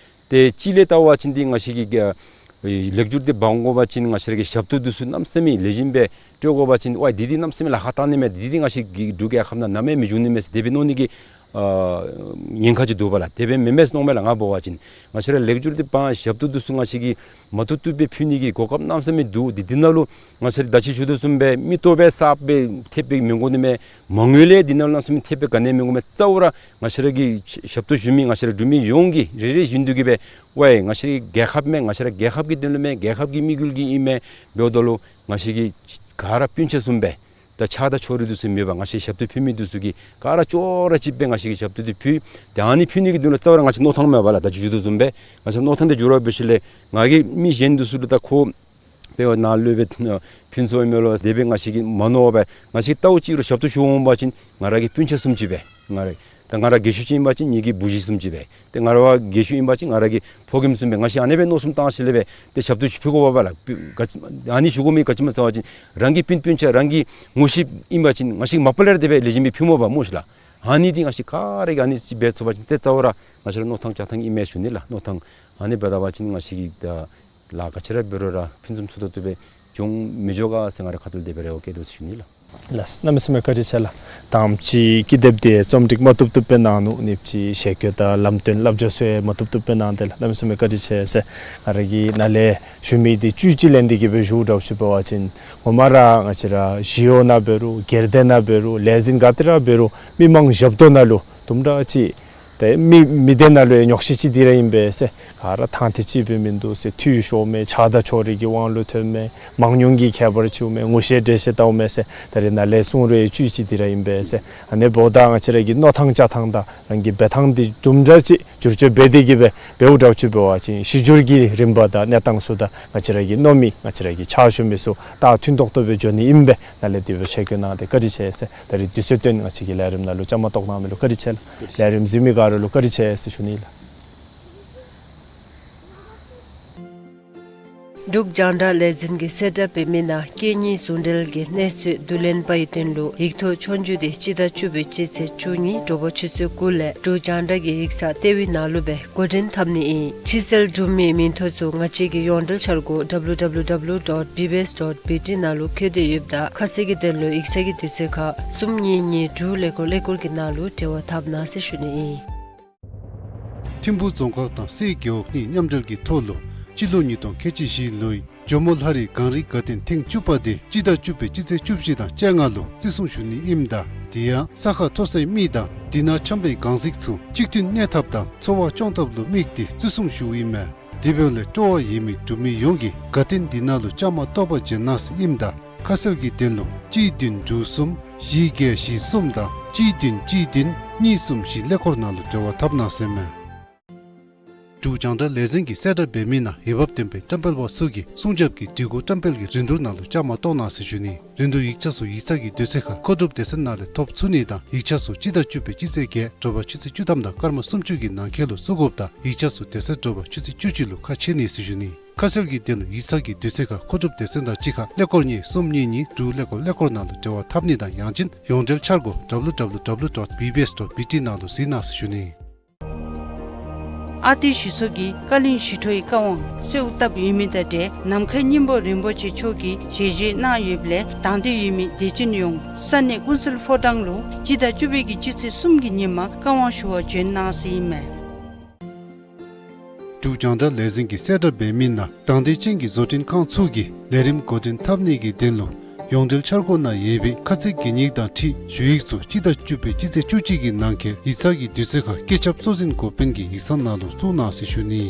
ཏེ་གཅིག་ལས་བལྟ་བ་ཅིན་འདི་ང་བཅས་ཀྱི་ཨ་ལེགས་སྒྱུར་འདི་འབག་དགོ་པ་ཅིན་ང་བཅས་ར་གི་ཞབས་ཏོག་འདི་ཚུ་གནམ་མེད་ས་མེད་ལེགས་ཤོམ་སྦེ་སྤྲོད་དགོ་པ་ཅིན་ཝའི་འདི་འདི་གནམ་མེད་ས་མེད་ལཱ་ཁག་གཏང་ནི་མས། འདི་འདི་ང་བཅས་ཀྱི་འབྲུག་རྒྱལ་ཁབ་ནང་ནམ་ཡང་མི་འབྱུང་ནི་མས་ཟེར་དེ་སྦེ་མནོ་ནི་གི་ཨ་ཉེན་ཁ་ཅིག་འདུག་པ་ལགས། དེ་སྦེ་མེན་མས་ཟེར་མནོཝ་མས་ལགས། ང་འབད་བ་ཅིན་ང་བཅས་ར་ལེགས་སྒྱུར་འདི་འབག་ཞབས་ཏོག་འདི་ཚུ་ང་བཅས་ཀྱིས་མ་ཐུབ་ཐུབ་སྦེ་ཕུལ་ནི་གི་གོ་སྐབས་གནམ་མེད་ས་མེད་འདུག། འདི་འདི་ནང་ལུ་ང་བཅས་ར་ད་ཅི་ཞུ་དོ་བཟུམ་སྦེ་མིག་ཏོ་སྦེ་གསརཔ་སྦེ་ཐེབས་སྦེ་མི་དགོ་ནི་མས། མ་དངུལ་ལས་འདི་ནང་ལུ་གནམ་མེད་ས་མེད་ཐེབས་སྦེ་ག་ནི་མི་དགོ་མས། རྩ་བ་ར་ང་བཅས་ར་གི་ཞབས་ཏོག་ཞུ་མི་ང་བཅས་ར་འབྲུག་མི་ཡོངས་ཀྱིས་རེ་རེ་བཞིན་དུ་གིས་སྦེ་ཝའི་ང་བཅས་ར་གི་རྒྱལ་ཁབ་མས། ང་བཅས་ར་རྒྱལ་ཁབ་ཀྱི་དོན་ལུ་མས། རྒྱལ་ཁབ་ཀྱི་དམིགས་ཡུལ་གྱིས་ཨིན་མས། འབདཝ་ད་ལུ་ང་བཅས་ཀྱིས་ག་ར་སྤུན་ཆ་བཟུམ་སྦེ་ ད་ཆག་དང་ཕྱོགས་རིས་འདི་ཚུ་མེད་པར་ང་བཅས་ཞབས་ཏོག་ཕུལ་མི་འདི་ཚུ་གིས་ག་ར་ཅོག་ར་གཅིག་སྦེ་ང་བཅས་ཀྱིས་ཞབས་ཏོག་འདི་ཕུལ། ཏེ་ཨ་ནི་ཕུལ་ནི་གི་དོན་ལུ་རྩ་བ་ར་ང་བཅས་མནོ་ཐངས་མེད་པས་ལགས། ད་ཞུ་དོ་བཟུམ་སྦེ་ང་བཅས་མནོ་ཐངས་འདི་འགྱུར་བ་འབད་ཞིནམ་ལས་ང་གིས་མི་གཞན་འདི་ཚུ་ལུ་ད་ཁོ་དཔེ་ནཱ་ལུ་སྦེ་ཕུན་ཚོགས་ཨིན་མས་ལོ་དེ་སྦེ་ང་བཅས་ཀྱིས་མ་མནོ་བར་ང་བཅས་ལྟཝ་ཅིག་རུ་ཞབས་ཏོག་ཞུ་འོང་པ་ཅིན་ང་ར་གི་སྤུན་ཆ་བཟུམ་ཅིག་སྦེ་ང་ར་ད་ང་ར་རྒས་ཤོས་ཅིག་ཨིན་པ་ཅིན་ངེ་གི་བུ་གཞི་བཟུམ་ཅིག་སྦེ། ཏེ་ང་ར་བ་རྒས་ཤོས་ཨིན་པ་ཅིན་ང་ར་གི་ཕོ་རྒནམ་བཟུམ་སྦེ་ང་བཅས་ཨ་ནེ་སྦེ་མནོ་བསམ་བཏང་ཞིནམ་ལས་སྦེ་ཏེ་ཞབས་ཏོག་ཅིག་ཕུལ་དགོ་པས་ལགས། ག་ཅི་ཨ་ནི་ཞུ་དགོ་མི་ག་ཅི་སྨོ་ཟེར་བ་ཅིན་རང་གི་སྤུན་སྤུན་ཆ་རང་གི་ངོ་ཤེས་ཨིན་པ་ཅིན་ང་བཅས་མ་པ་ལས་ར་དེ་སྦེ་ལེགས་ཤོམ་སྦེ་ཕུལ་མོ་པ་མོ་ཤིག་ལགས། ཨ་ནི་འདི་ང་བཅས་ག་ར་གིས་ཨ་ནི་ཅིག་འབད་ཚུགས་པ་ཅིན་ཏེ་རྩ་བ་ར་ང་བཅས་ར་མནོ་ཐངས་བཅའ་ཐངས་ཨིན་མས་ཞུ་ནི་ལགས། མནོ་ཐངས་ཨ་ནི་འབདཝ་ད་པ་ཅིན་ང་བཅས་ཀྱི་ད་ལཱ་ག་ཅི་ར་འབད་རུང་ར་ཕུན་སུམ་ཚོགས་ཏོག་ཏོ་སྦེ་འགྱོ་མི་འགྱོ་ག་ཟེར་ང་ར་ཁ་ཐུག་ལས་དེ་སྦེ་རེ་བ་བསྐྱེད་དོ་ཟེར་ཞུ་ནི་ལགས། ལགས། གནམ་མེད་ས་མེད་བཀའ་དྲིན་ཆེ་ལགས། དང་པ་ཅིག་ཀི་དེབ་འདི་རྩོམ་སྒྲིག་མ་བཏུབ་བཏུབ་སྦེ་གནང་ནུག། གཉིས་པ་ཅིག་ཞལ་བཀོད་དང་ལམ་སྟོན་བསླབ་བྱ་ཚུ་ཡང་མ་བཏུབ་བཏུབ་སྦེ་གནང་སྟེ་ལགས། གནམ་མེད་ས་མེད་བཀའ་དྲིན་ཆེ་ཟེར། ང་ར་གིས་ནཱ་ལས་ཞུ་མི་འདི་བཅུད་ཅིག་ལེན་ཏེ་གི་སྦེ་ཞུཝ་འདྲཝ་ཅིག་འབད་བ་ཅིན་ངོ་མ་ར་ང་བཅས་ར་ཞི་གཡོག་ནང་འབད་རུང་སྒེར་སྡེ་ནང་འབད་རུང་ལས་འཛིན་ག་ཏེ་ར་འབད་རུང་མི་མང་ཞབས་ཏོག་ནང་ལུ་དུམ་གྲ་ཅིག་ཏེ་མི་མི་སྡེ་ནང་ལུ་ཡང་ཉོགས་བཤད་ཅིག་འདི་ར་ཨིན་པས་ཟེར། ག་ར་ཐང་ཐད་ཅིག་སྦེ་མིན་འདུག་ཟེར། འཐུས་ཤོར་མས། ཆགས་སྡང་ཕྱོགས་རིས་ཀྱི་དབང་ལུ་ཐོན་མས། མང་ཉུང་གི་ཁྱད་པར་ཕྱེཝ་མས། ངོ་ཤེས་འགྲེལ་བཤད་བལྟཝ་མས་ཟེར། ད་རེས་ནཱ་ལས་གསུང་རུང་བཅུད་ཅིག་འདི་ར་ཨིན་པས་ཟེར། ཨ་ནི་འབདཝ་ད་ང་བཅས་ར་གི་མནོ་ཐངས་བཅའ་ཐངས་དང་རང་གི་འབད་ཐངས་འདི་དུམ་གྲ་ཅིག་བསྒྱུར་བཅོས་འབད་དེ་གི་སྦེ་འབདཝ་འདྲཝ་ཅིག་འབད་བ་ཅིན་གཞི་འགྱུར་གྱི་རིམ་པ་དང་གནས་སྟངས་ཚུ་དང་ང་བཅས་ར་གི་མནོ་མི་ང་བཅས་ར་གི་ཕྱག་ཞུ་མི་ཚུ་ད་མཐུན་ཏོག་ཏོ་སྦེ་འགྱོ་ནི་ཨིན་པས། ནཱ་ལས་དེ་སྦེ་ཞལ་བཀོད་གནང་སྟེ་བཀའ་དྲིན་ཆེ་ཟེར། ད་རེས་དུས་ཚོད་བཏོན་ང་བཅས་ཀྱི་ལས་རིམ་ནང་ལུ་བཅའ་མར་གཏོགས་གནང་མི་ལུ་བཀའ་དྲིན་ཆེ་ལགས། ལས་རིམ་གཟིགས་མི་ག་ར་ལུ་བཀའ་དྲིན་ཆེ་ཟེར་ཞུ་ནི་ལགས། འབྲུག་རྒྱང་བསྒྲགས་ལས་འཛིན་གྱིས་གསལ་བསྒྲགས་འབད་མི་ནང་སྐད་གཉིས་ཟུང་འབྲེལ་གྱི་གནས་ཚུལ་བསྡུ་ལེན་པའི་དོན་ལུ་ཡིག་ཐོག་ཆོས་རྒྱུགས་འདི་སྤྱི་ཟླ་བཅུ་པའི་སྤྱི་ཚེས་བཅུ་གཉིས་དྲོ་པ་ཆུ་ཚོད་དགུ་ལས་འབྲུག་རྒྱང་བསྒྲགས་ཀྱི་ཡིག་ཚང་ལྟེ་བའི་ནང་ལུ་སྦེ་འགོ་འདྲེན་འཐབ་ནི་ཨིན། ཕྱིར་གསལ་སྒྲུབ་མི་མིང་ཐོ་ཚུ་ང་བཅས་ཀྱི་ཡོངས་འབྲེལ་འཆར་སྒོ་W W W dot B B S dot B T ནང་ལུ་བཀོད་དེ་ཡོདཔ་ད་ཁ་གསལ་གྱི་དོན་ལུ་ཡིག་ཚང་གི་དུས་ཚོད་ཁར་གསུམ་གཉིས་གཉིས་དྲུག་ཀླད་ཀོར་ཀླད་ཀོར་གྱི་ནང་ལུ་འབྲེལ་བ་འཐབ་གནང་ཟེར་ཞུ་ནི་ཨིན། ཐིམ་ཕུག་རྫོང་ཁག་དང་སའི་རྒེད་འོག་གཉིས་མཉམ་འབྲེལ་གྱི་ཐོག་ལུ་སྤྱི་ལོ་ཉིས་སྟོང་ཁལ་གཅིག་བཞི་ལོའི་ཇོ་མོ་ལྷ་རི་གངས་རིའི་དགའ་སྟོན་ཐེངས་བཅུ་པ་འདི་སྤྱི་ཟླ་བཅུ་པའི་སྤྱི་ཚེས་བཅུ་བཞི་དང་བཅོ་ལྔ་ལུ་བརྩི་སྲུང་ཞུ་ནི་ཨིནམ་ད་དེ་ཡང་ས་ཁ་མཐོ་སའི་མི་དང་དེ་ནང་འཁྱམས་པའི་གངས་གཟིགས་ཚུ་གཅིག་མཐུན་གནས་ཐབས་དང་འཚོ་བ་སྐྱོང་ཐབས་ལུ་དམིགས་ཏེ་བརྩི་སྲུང་ཞུཝ་ཨིན་མས། དེ་འབདཝ་ལས་སྤྲོ་བ་ཡོད་མི་འབྲུག་མི་ཡོངས་ཀྱིས་དགའ་སྟོན་འདི་ནང་ལུ་བཅའ་མར་གཏོགས་པར་བྱོན་གནང་ཟེར་ཨིནམ་ད་ཁ་གསལ་གྱི་དོན་ལུ་གཅིག་བདུན་དྲུག་གསུམ་བཞི་བརྒྱད་བཞི་གསུམ་དང་གཅིག་བདུན་གཅིག་བདུན་གཉིས་གསུམ་བཞི་ཀླད་ཀོར་ནང་ལུ་འབྲེལ་བ་འཐབ་གནང་ཟེར་མས། འབྲུག་རྒྱང་བསྒྲགས་ལས་འཛིན་གྱིས་གསལ་བསྒྲགས་འབད་མི་ནང་འོས་འབབ་ལྡན་པའི་བཀྲམ་སྤེལ་པ་ཚུ་གིས་སྲུང་སྐྱོབ་ཀྱི་སྒྲིག་གོ་བཀྲམ་སྤེལ་གྱི་རིན་བསྡུར་ནང་ལུ་བཅའ་མར་གཏོགས་གནང་ཟེར་ཞུ་ནི། རིན་བསྡུར་ཡིག་ཆ་ཚུ་ཡིག་ཚང་གི་དུས་ཚོད་ཁར་མཁོ་སྒྲུབ་སྡེ་ཚན་ནང་ལས་ཐོབ་ཚུགས་ནི་དང་ཡིག་ཆ་ཚུ་སྤྱི་ཟླ་བཅུ་པའི་སྤྱི་ཚེས་བརྒྱད་དྲོ་པ་ཆུ་ཚོད་བཅུ་ཐམ་དང་སྐར་མ་སུམ་ཅུ་གི་ནང་འཁོད་ལུ་བཙུགས་དགོཔ་དང་ཡིག་ཆ་ཚུ་དེ་ཚེ་དྲོ་པ་ཆུ་ཚོད་བཅུ་གཅིག་ལུ་ཁ་ཕྱེ་ནི་ཟེར་ཞུ་ནི། ཁ་གསལ་གྱི་དོན་ལུ་ཡིག་ཚང་གི་དུས་ཚོད་ཁར་མཁོ་སྒྲུབ་སྡེ་ཚན་དང་གཅིག་ཁར་ཀླད་ཀོར་གཉིས་གསུམ་གཉིས་གཉིས་དྲུག་ཀླད་ཀོར་ཀླད་ཀོར་ནང་ལུ་འབྲེལ་བ་འཐབ་ནི་དང་ཡང་ཅིན་ཡོངས་འབྲེལ་འཆར་སྒོ་W W W dot B B S dot B T ནང་ལུ་གཟིགས་གནང་ཟེར་ཞུ་ནི། ཨ་ཏི་ཞི་ཚོ་གིས་བཀའ་བློན་ཞི་ཁྲོའི་བཀའ་དབང་གསོལཝ་བཏབ་ཡོད་མི་དང་འབྲེལ་ནམ་མཁའི་སྙིང་པོ་རིན་པོ་ཆེ་མཆོག་གིས་ཞལ་བཞེས་གནང་ཡོདཔ་ལས་དང་འདོད་ཡོད་མི་དད་ཅན་ཡོངས་ས་གནས་ཀུན་གསལ་ཕོ་བྲང་ལུ་སྤྱི་ཟླ་བཅུ་པའི་གི་སྤྱི་ཚེས་གསུམ་གྱི་ཉིན་མ་བཀའ་དབང་ཞུ་བར་བྱོན་གནང་ཟེར་ཨིན་མས། འབྲུག་རྒྱང་བསྒྲགས་ལས་འཛིན་གྱིས་གསལ་བསྒྲགས་འབད་མི་ནང་དང་འདོད་ཅན་གྱི་བཟོ་སྐྲུན་ཁང་ཚུ་གིས་ལས་རིམ་འགོ་འདྲེན་འཐབ་ནི་གི་དོན་ལུ་ཡོངས་འབྲེལ་འཆར་སྒོ་ནང་ཡོད་པའི་ཁ་ཚིག་གན་ཡིག་དང་འཁྲིལ་ཞུ་ཡིག་ཚུ་སྤྱི་ཟླ་བཅུ་པའི་སྤྱི་ཚེས་བཅུ་གཅིག་གི་ནང་འཁོད་ཡིག་ཚང་གི་དུས་ཚོད་ཁར་བཀོད་ཁྱབ་གཙོ་འཛིན་འགོ་དཔོན་གྱི་ཡིག་ཚང་ནང་ལུ་བཙུགས་གནང་ཟེར་ཞུ་ནི།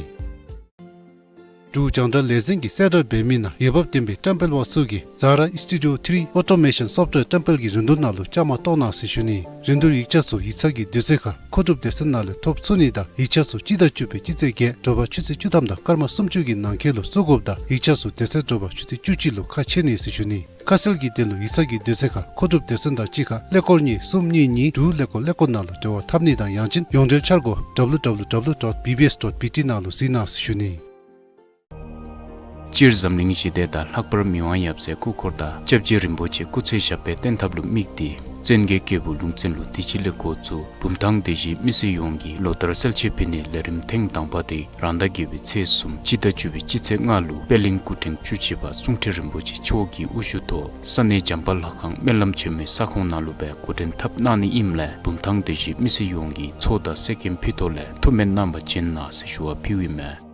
འབྲུག་རྒྱང་བསྒྲགས་ལས་འཛིན་གྱིས་གསལ་བསྒྲགས་འབད་མི་ནང་འོས་འབབ་ལྡན་པའི་བཀྲམ་སྤེལ་པ་ཚུ་གིས་Zara Studio three Automation Software བཀྲམ་སྤེལ་གྱི་རིན་བསྡུར་ནང་ལུ་བཅའ་མར་གཏོགས་གནང་ཟེར་ཞུ་ནི། རིན་བསྡུར་ཡིག་ཆ་ཚུ་ཡིག་ཚང་གི་དུས་ཚོད་ཁར་མཁོ་སྒྲུབ་སྡེ་ཚན་ནང་ལས་ཐོབ་ཚུགས་ནི་དང་ཡིག་ཆ་ཚུ་སྤྱི་ཟླ་བཅུ་པའི་སྤྱི་ཚེས་བརྒྱད་དྲོ་པ་ཆུ་ཚོད་བཅུ་ཐམ་དང་སྐར་མ་སུམ་ཅུ་གི་ནང་འཁོད་ལུ་བཙུགས་དགོཔ་དང་ཡིག་ཆ་ཚུ་དེ་ཚེ་དྲོ་པ་ཆུ་ཚོད་བཅུ་གཅིག་ལུ་ཁ་ཕྱེ་ནི་ཟེར་ཞུ་ནི། ཁ་གསལ་གྱི་དོན་ལུ་ཡིག་ཚང་གི་དུས་ཚོད་ཁར་མཁོ་སྒྲུབ་སྡེ་ཚན་དང་གཅིག་ཁར་ཀླད་ཀོར་གཉིས་གསུམ་གཉིས་གཉིས་དྲུག་ཀླད་ཀོར་ཀླད་ཀོར་ནང་ལུ་འབྲེལ་བ་འཐབ་ནི་དང་ཡང་ཅིན་ཡོངས་འབྲེལ་འཆར་སྒོ་W W W dot B B S dot B T ནང་ལུ་གཟིགས་གནང་ཟེར་ཞུ་ནི། སྤྱིར་འཛམ་གླིང་ཞི་བདེ་དང་ལྷག་པར་མི་དབང་ཡབ་སྲས་སྐུ་འཁོར་དང་སྐྱབས་རྗེ་རིན་པོ་ཆེ་སྐུ་ཚེ་ཞབས་པད་བརྟན་ཐབས་ལུ་དམིགས་ཏེ་བཙན་རྒྱལ་སྐྱེས་བུ་ལུང་བཙན་ལུ་དུས་ཅི་ལས་འགོ་བཙུགས་བུམ་ཐང་སྡེ་བཞིའི་མི་སེར་ཡོངས་ཀྱིས་ལོ་ལྟར་གསལ་བྱེད་ཕུལ་ནིའི་ལས་རིམ་ཐེངས་དང་པ་དེ་རང་ཟླ་བརྒྱད་པའི་ཚེས་གསུམ་སྤྱི་ཟླ་བཅུ་པའི་སྤྱི་ཚེས་ལྔ་ལུ་པད་གླིང་སྐུ་ཕྲེང་བཅུ་གཅིག་པ་གསུང་ཁྲི་རིན་པོ་ཆེ་མཆོག་གི་དབུ་བཞུགས་ཐོག་ས་གནས་བྱམས་པ་ལྷ་ཁང་སྨོན་ལམ་ཆེན་མོའི་ས་ཁོངས་ནང་ལུ་སྦེ་འགོ་འདྲེན་འཐབ་གནང་ནི་ཨིནམ་ལས་བུམ་ཐང་སྡེ་བཞིའི་མི་སེར་ཡོངས་ཀྱིས་ཚོགས་དང་གསེར་སྐྱེམས་ཕུལ་ཐོག་ལས་ཐུགས་སྨོན་གནང་བར་བྱོན་གནང་ཟེར་ཞུ་བ་ཕུལཝ་ཨིན་མས།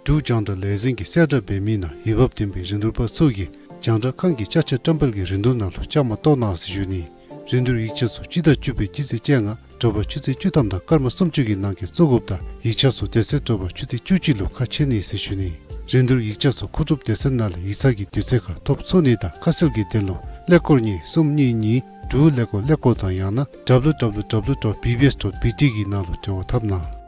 འབྲུག་རྒྱང་བསྒྲགས་ལས་འཛིན་གྱིས་གསལ་བསྒྲགས་འབད་མི་ནང་འོས་འབབ་ལྡན་པའི་རིན་བསྡུར་པ་ཚུ་གིས་རྒྱང་བསྒྲགས་ཁང་གི་ཅ་ཆས་བཀྲམ་སྤེལ་གྱི་རིན་བསྡུར་ནང་ལུ་བཅའ་མར་གཏོགས་གནང་ཟེར་ཞུ་ནི། རིན་བསྡུར་ཡིག་ཆ་ཚུ་སྤྱི་ཟླ་བཅུ་པའི་སྤྱི་ཚེས་བཅོ་ལྔ་དྲོ་པ་ཆུ་ཚོད་བཅུ་ཐམ་དང་སྐར་མ་སུམ་ཅུ་གི་ནང་འཁོད་བཙུགས་དགོཔ་དང་ཡིག་ཆ་ཚུ་དེ་ཚེ་དྲོ་པ་ཆུ་ཚོད་བཅུ་གཅིག་ལུ་ཁ་ཕྱེ་ནི་ཟེར་ཞུ་ནི། རིན་བསྡུར་ཡིག་ཆ་སོགས་མཁོ་སྒྲུབ་སྡེ་ཚན་ནང་ལས་ཡིག་ཚང་གི་དུས་ཚོད་ཁར་ཐོབ་ཚུགས་ནི་དང་ཁ་གསལ་གྱི་དོན་ལུ་ཀླད་ཀོར་གཉིས་གསུམ་གཉིས་གཉིས་དྲུག་ཀླད་ཀོར་ཀླད་ཀོར་དང་ཡང་ན་W W W dot B B S dot B T གི་ནང་ལུ་འབྲེལ་བ་འཐབ་གནང་།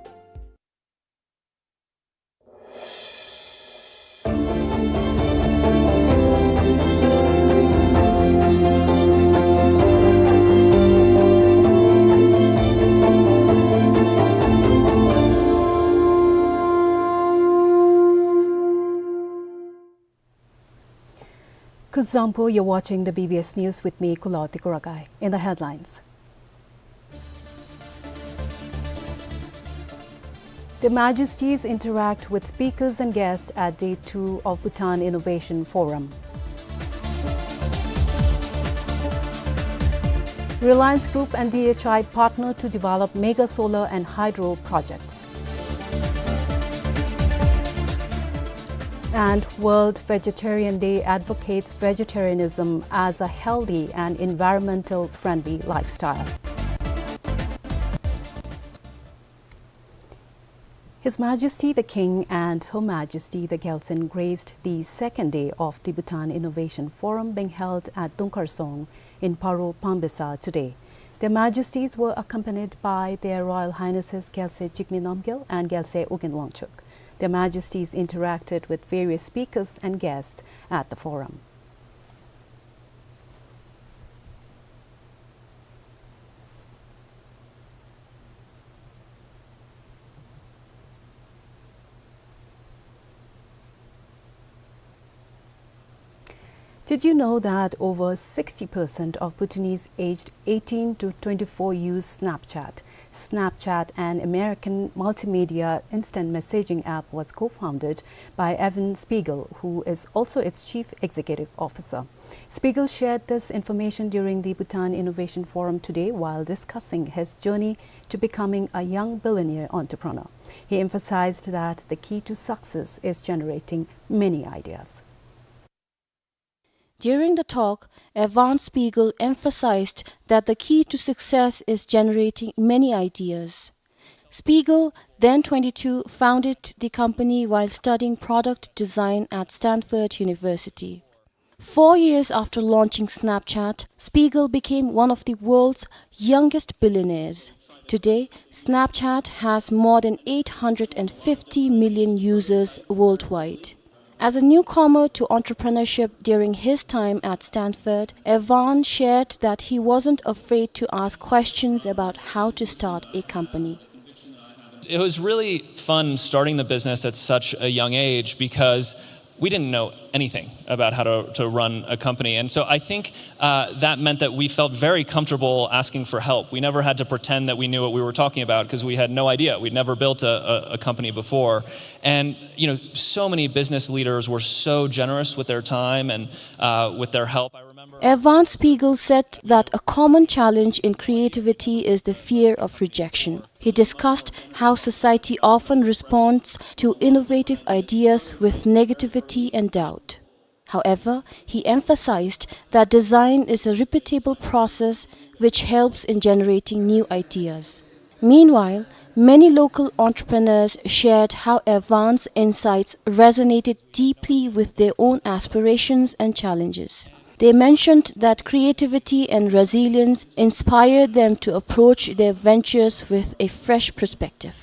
Kuzuzangpo, you're watching the B B S News with me, Kulo Tikuragai. In the headlines, Their Majesties interact with speakers and guests at day two of Bhutan Innovation Forum. Reliance Group and D H I partner to develop mega solar and hydro projects. And World Vegetarian Day advocates vegetarianism as a healthy and environmental friendly lifestyle. His Majesty the King and Her Majesty the Gyaltsuen graced the second day of the Bhutan Innovation Forum being held at Dungkharzong in Paro, Pangbesa today. Their Majesties were accompanied by Their Royal Highnesses Gyaltsuen Jigme Namgyel and Gyaltsuen Ugyen Wangchuck. Their Majesties interacted with various speakers and guests at the forum. Did you know that over sixty percent of Bhutanese aged eighteen to twenty-four use Snapchat? Snapchat, an American multimedia instant messaging app, was co-founded by Evan Spiegel, who is also its chief executive officer. Spiegel shared this information during the Bhutan Innovation Forum today while discussing his journey to becoming a young billionaire entrepreneur. He emphasized that the key to success is generating many ideas. During the talk, Evan Spiegel emphasized that the key to success is generating many ideas. Spiegel, then twenty-two, founded the company while studying product design at Stanford University. Four years after launching Snapchat, Spiegel became one of the world's youngest billionaires. Today, Snapchat has more than eight hundred and fifty million users worldwide. As a newcomer to entrepreneurship during his time at Stanford, Evan shared that he wasn't afraid to ask questions about how to start a company. It was really fun starting the business at such a young age because we didn't know anything about how to, to run a company. And so I think, uh, that meant that we felt very comfortable asking for help. We never had to pretend that we knew what we were talking about 'cause we had no idea. We'd never built a, a, a company before. And, you know, so many business leaders were so generous with their time and, uh, with their help. I remember Evan Spiegel said that a common challenge in creativity is the fear of rejection. He discussed how society often responds to innovative ideas with negativity and doubt. However, he emphasized that design is a repeatable process which helps in generating new ideas. Meanwhile, many local entrepreneurs shared how Evan's insights resonated deeply with their own aspirations and challenges. They mentioned that creativity and resilience inspired them to approach their ventures with a fresh perspective.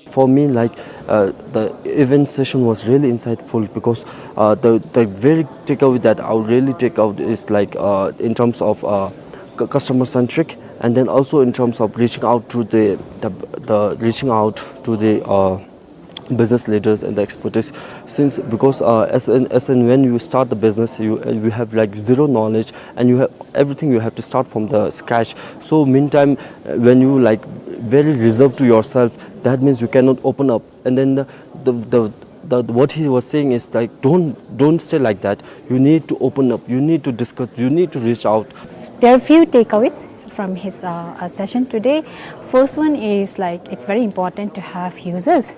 For me, like, uh, the event session was really insightful because, uh, the, the very takeaway that I would really take out is, like, uh, in terms of, uh, cu-, customer centric, and then also in terms of reaching out to the, the, the reaching out to the, uh, business leaders and the expertise. Since, because, uh, as and, as and when you start the business, you, uh, you have, like, zero knowledge, and you have everything, you have to start from the scratch. So meantime, uh, when you, like, very reserved to yourself, that means you cannot open up. And then the, the, the, the, what he was saying is, like, don't, don't stay like that. You need to open up. You need to discuss. You need to reach out. There are few takeaways from his, uh, uh, session today. First one is, like, it's very important to have users,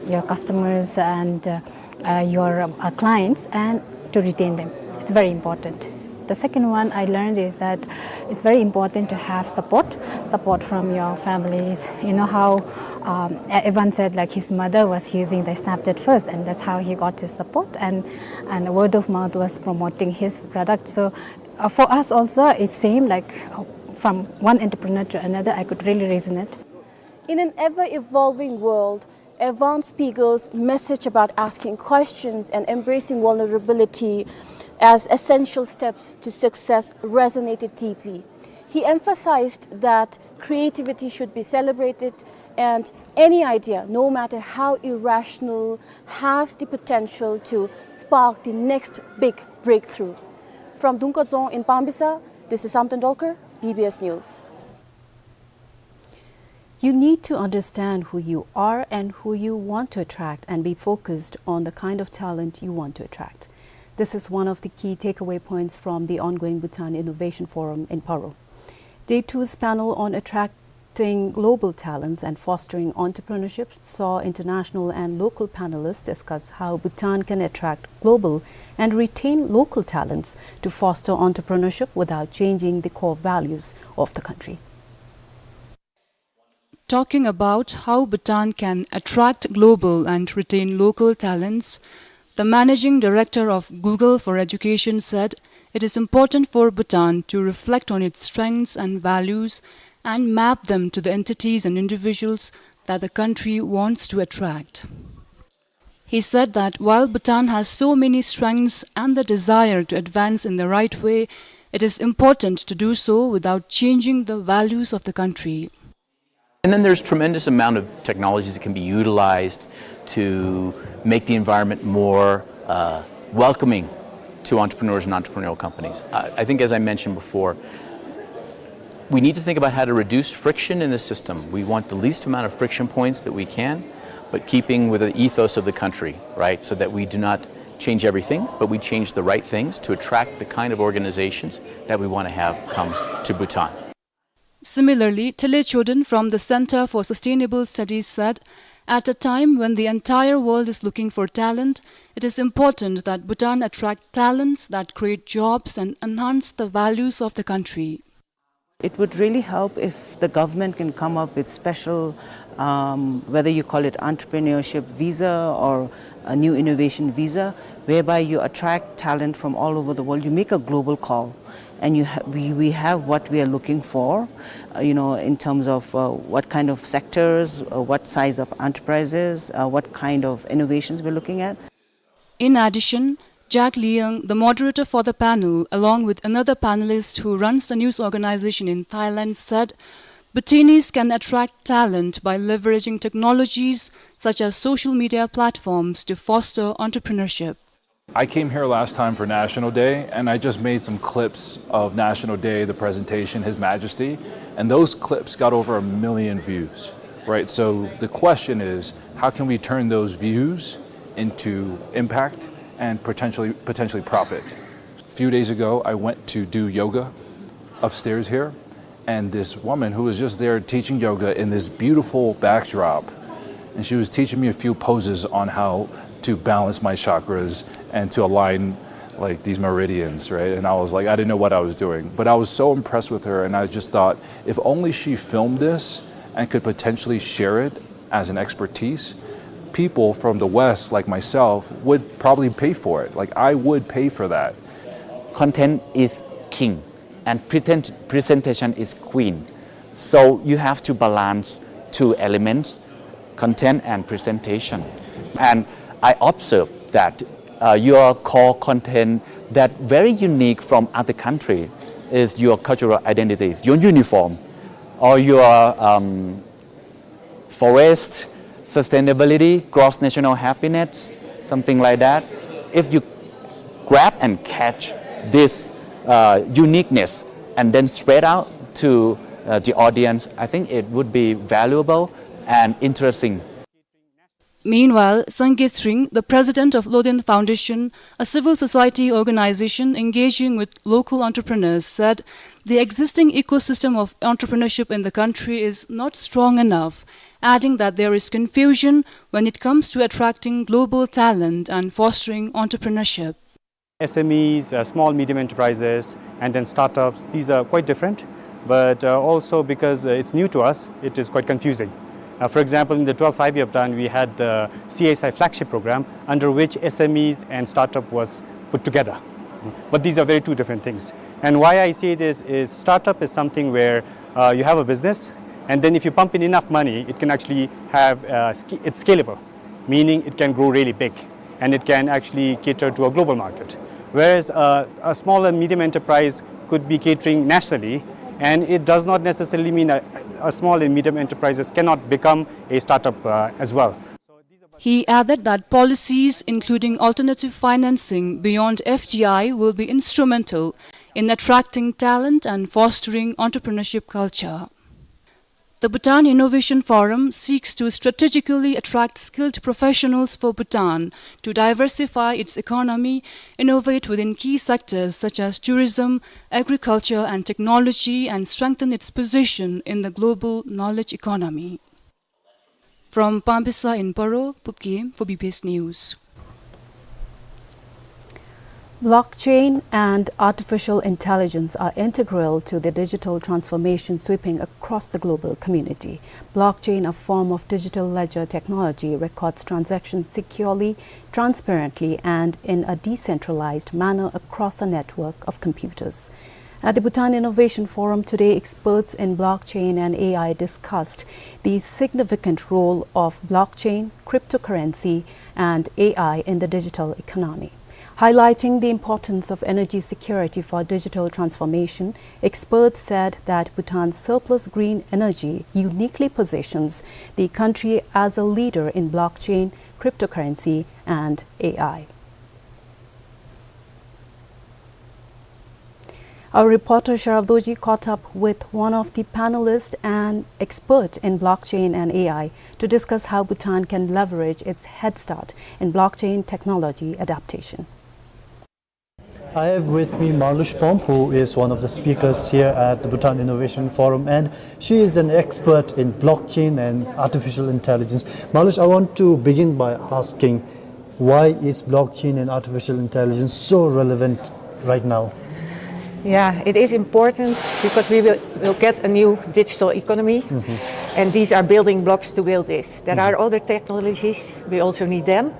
your customers, and, uh, uh, your, um, uh, clients, and to retain them. It's very important. The second one I learned is that it's very important to have support, support from your families. You know how, um, E-, Evan said, like, his mother was using the Snapchat first, and that's how he got his support, and, and the word of mouth was promoting his product. So, uh, for us also, it seemed like, uh, from one entrepreneur to another, I could really resonate. In an ever-evolving world, Evan Spiegel's message about asking questions and embracing vulnerability as essential steps to success resonated deeply. He emphasized that creativity should be celebrated and any idea, no matter how irrational, has the potential to spark the next big breakthrough. From Dungkadzong in Pambysa, this is Samten Dolkar, B B S News. You need to understand who you are and who you want to attract and be focused on the kind of talent you want to attract. This is one of the key takeaway points from the ongoing Bhutan Innovation Forum in Paro. Day two's panel on attracting global talents and fostering entrepreneurship saw international and local panelists discuss how Bhutan can attract global and retain local talents to foster entrepreneurship without changing the core values of the country. Talking about how Bhutan can attract global and retain local talents, the managing director of Google for Education said it is important for Bhutan to reflect on its strengths and values and map them to the entities and individuals that the country wants to attract. He said that while Bhutan has so many strengths and the desire to advance in the right way, it is important to do so without changing the values of the country. And then there's tremendous amount of technologies that can be utilized to make the environment more, uh, welcoming to entrepreneurs and entrepreneurial companies. I, I think, as I mentioned before, we need to think about how to reduce friction in the system. We want the least amount of friction points that we can, but keeping with the ethos of the country, right? So that we do not change everything, but we change the right things to attract the kind of organizations that we want to have come to Bhutan. Similarly, Tele Choden from the Center for Sustainable Studies said, at a time when the entire world is looking for talent, it is important that Bhutan attract talents that create jobs and enhance the values of the country. It would really help if the government can come up with special, um, whether you call it entrepreneurship visa or a new innovation visa, whereby you attract talent from all over the world. You make a global call, and you ha-, we, we have what we are looking for, uh, you know, in terms of, uh, what kind of sectors, uh, what size of enterprises, uh, what kind of innovations we're looking at. In addition, Jack Liang, the moderator for the panel, along with another panelist who runs a news organization in Thailand, said Bhutanese can attract talent by leveraging technologies such as social media platforms to foster entrepreneurship. I came here last time for National Day, and I just made some clips of National Day, the presentation, His Majesty, and those clips got over a million views, right? So the question is, how can we turn those views into impact and potentially, potentially profit? A few days ago, I went to do yoga upstairs here, and this woman who was just there teaching yoga in this beautiful backdrop, and she was teaching me a few poses on how to balance my chakras and to align, like, these meridians, right? And I was like, I didn't know what I was doing, but I was so impressed with her, and I just thought, if only she filmed this and could potentially share it as an expertise, people from the West, like myself, would probably pay for it. Like, I would pay for that. Content is king and pretend, presentation is queen. So you have to balance two elements, content and presentation. And I observed that, uh, your core content that very unique from other country is your cultural identities, your uniform, or your, um, forest, sustainability, gross national happiness, something like that. If you grab and catch this, uh, uniqueness and then spread out to, uh, the audience, I think it would be valuable and interesting. Meanwhile, Sangay Tshering, the president of Loden Foundation, a civil society organization engaging with local entrepreneurs, said the existing ecosystem of entrepreneurship in the country is not strong enough, adding that there is confusion when it comes to attracting global talent and fostering entrepreneurship. S M Es, uh, small medium enterprises, and then startups, these are quite different, but, uh, also because, uh, it's new to us, it is quite confusing. Uh, for example, in the twelfth Five-Year Plan, we had the C S I flagship program, under which S M Es and startup was put together. But these are very two different things. And why I say this is, startup is something where, uh, you have a business, and then if you pump in enough money, it can actually have, uh, sca-, it's scalable, meaning it can grow really big, and it can actually cater to a global market. Whereas, uh, a small and medium enterprise could be catering nationally, and it does not necessarily mean a, a small and medium enterprises cannot become a startup, uh, as well. He added that policies, including alternative financing beyond F D I, will be instrumental in attracting talent and fostering entrepreneurship culture. The Bhutan Innovation Forum seeks to strategically attract skilled professionals for Bhutan to diversify its economy, innovate within key sectors such as tourism, agriculture, and technology, and strengthen its position in the global knowledge economy. From Pambisa in Paro, Pupkim for B B S News. Blockchain and artificial intelligence are integral to the digital transformation sweeping across the global community. Blockchain, a form of digital ledger technology, records transactions securely, transparently, and in a decentralized manner across a network of computers. At the Bhutan Innovation Forum today, experts in blockchain and A I discussed the significant role of blockchain, cryptocurrency, and A I in the digital economy. Highlighting the importance of energy security for digital transformation, experts said that Bhutan's surplus green energy uniquely positions the country as a leader in blockchain, cryptocurrency, and A I. Our reporter Sharab Dorji caught up with one of the panelists, an expert in blockchain and A I, to discuss how Bhutan can leverage its head start in blockchain technology adaptation. I have with me Marlush Pom, who is one of the speakers here at the Bhutan Innovation Forum, and she is an expert in blockchain and artificial intelligence. Marlush, I want to begin by asking, why is blockchain and artificial intelligence so relevant right now? Yeah, it is important because we will, will get a new digital economy, and these are building blocks to build this. There are other technologies, we also need them,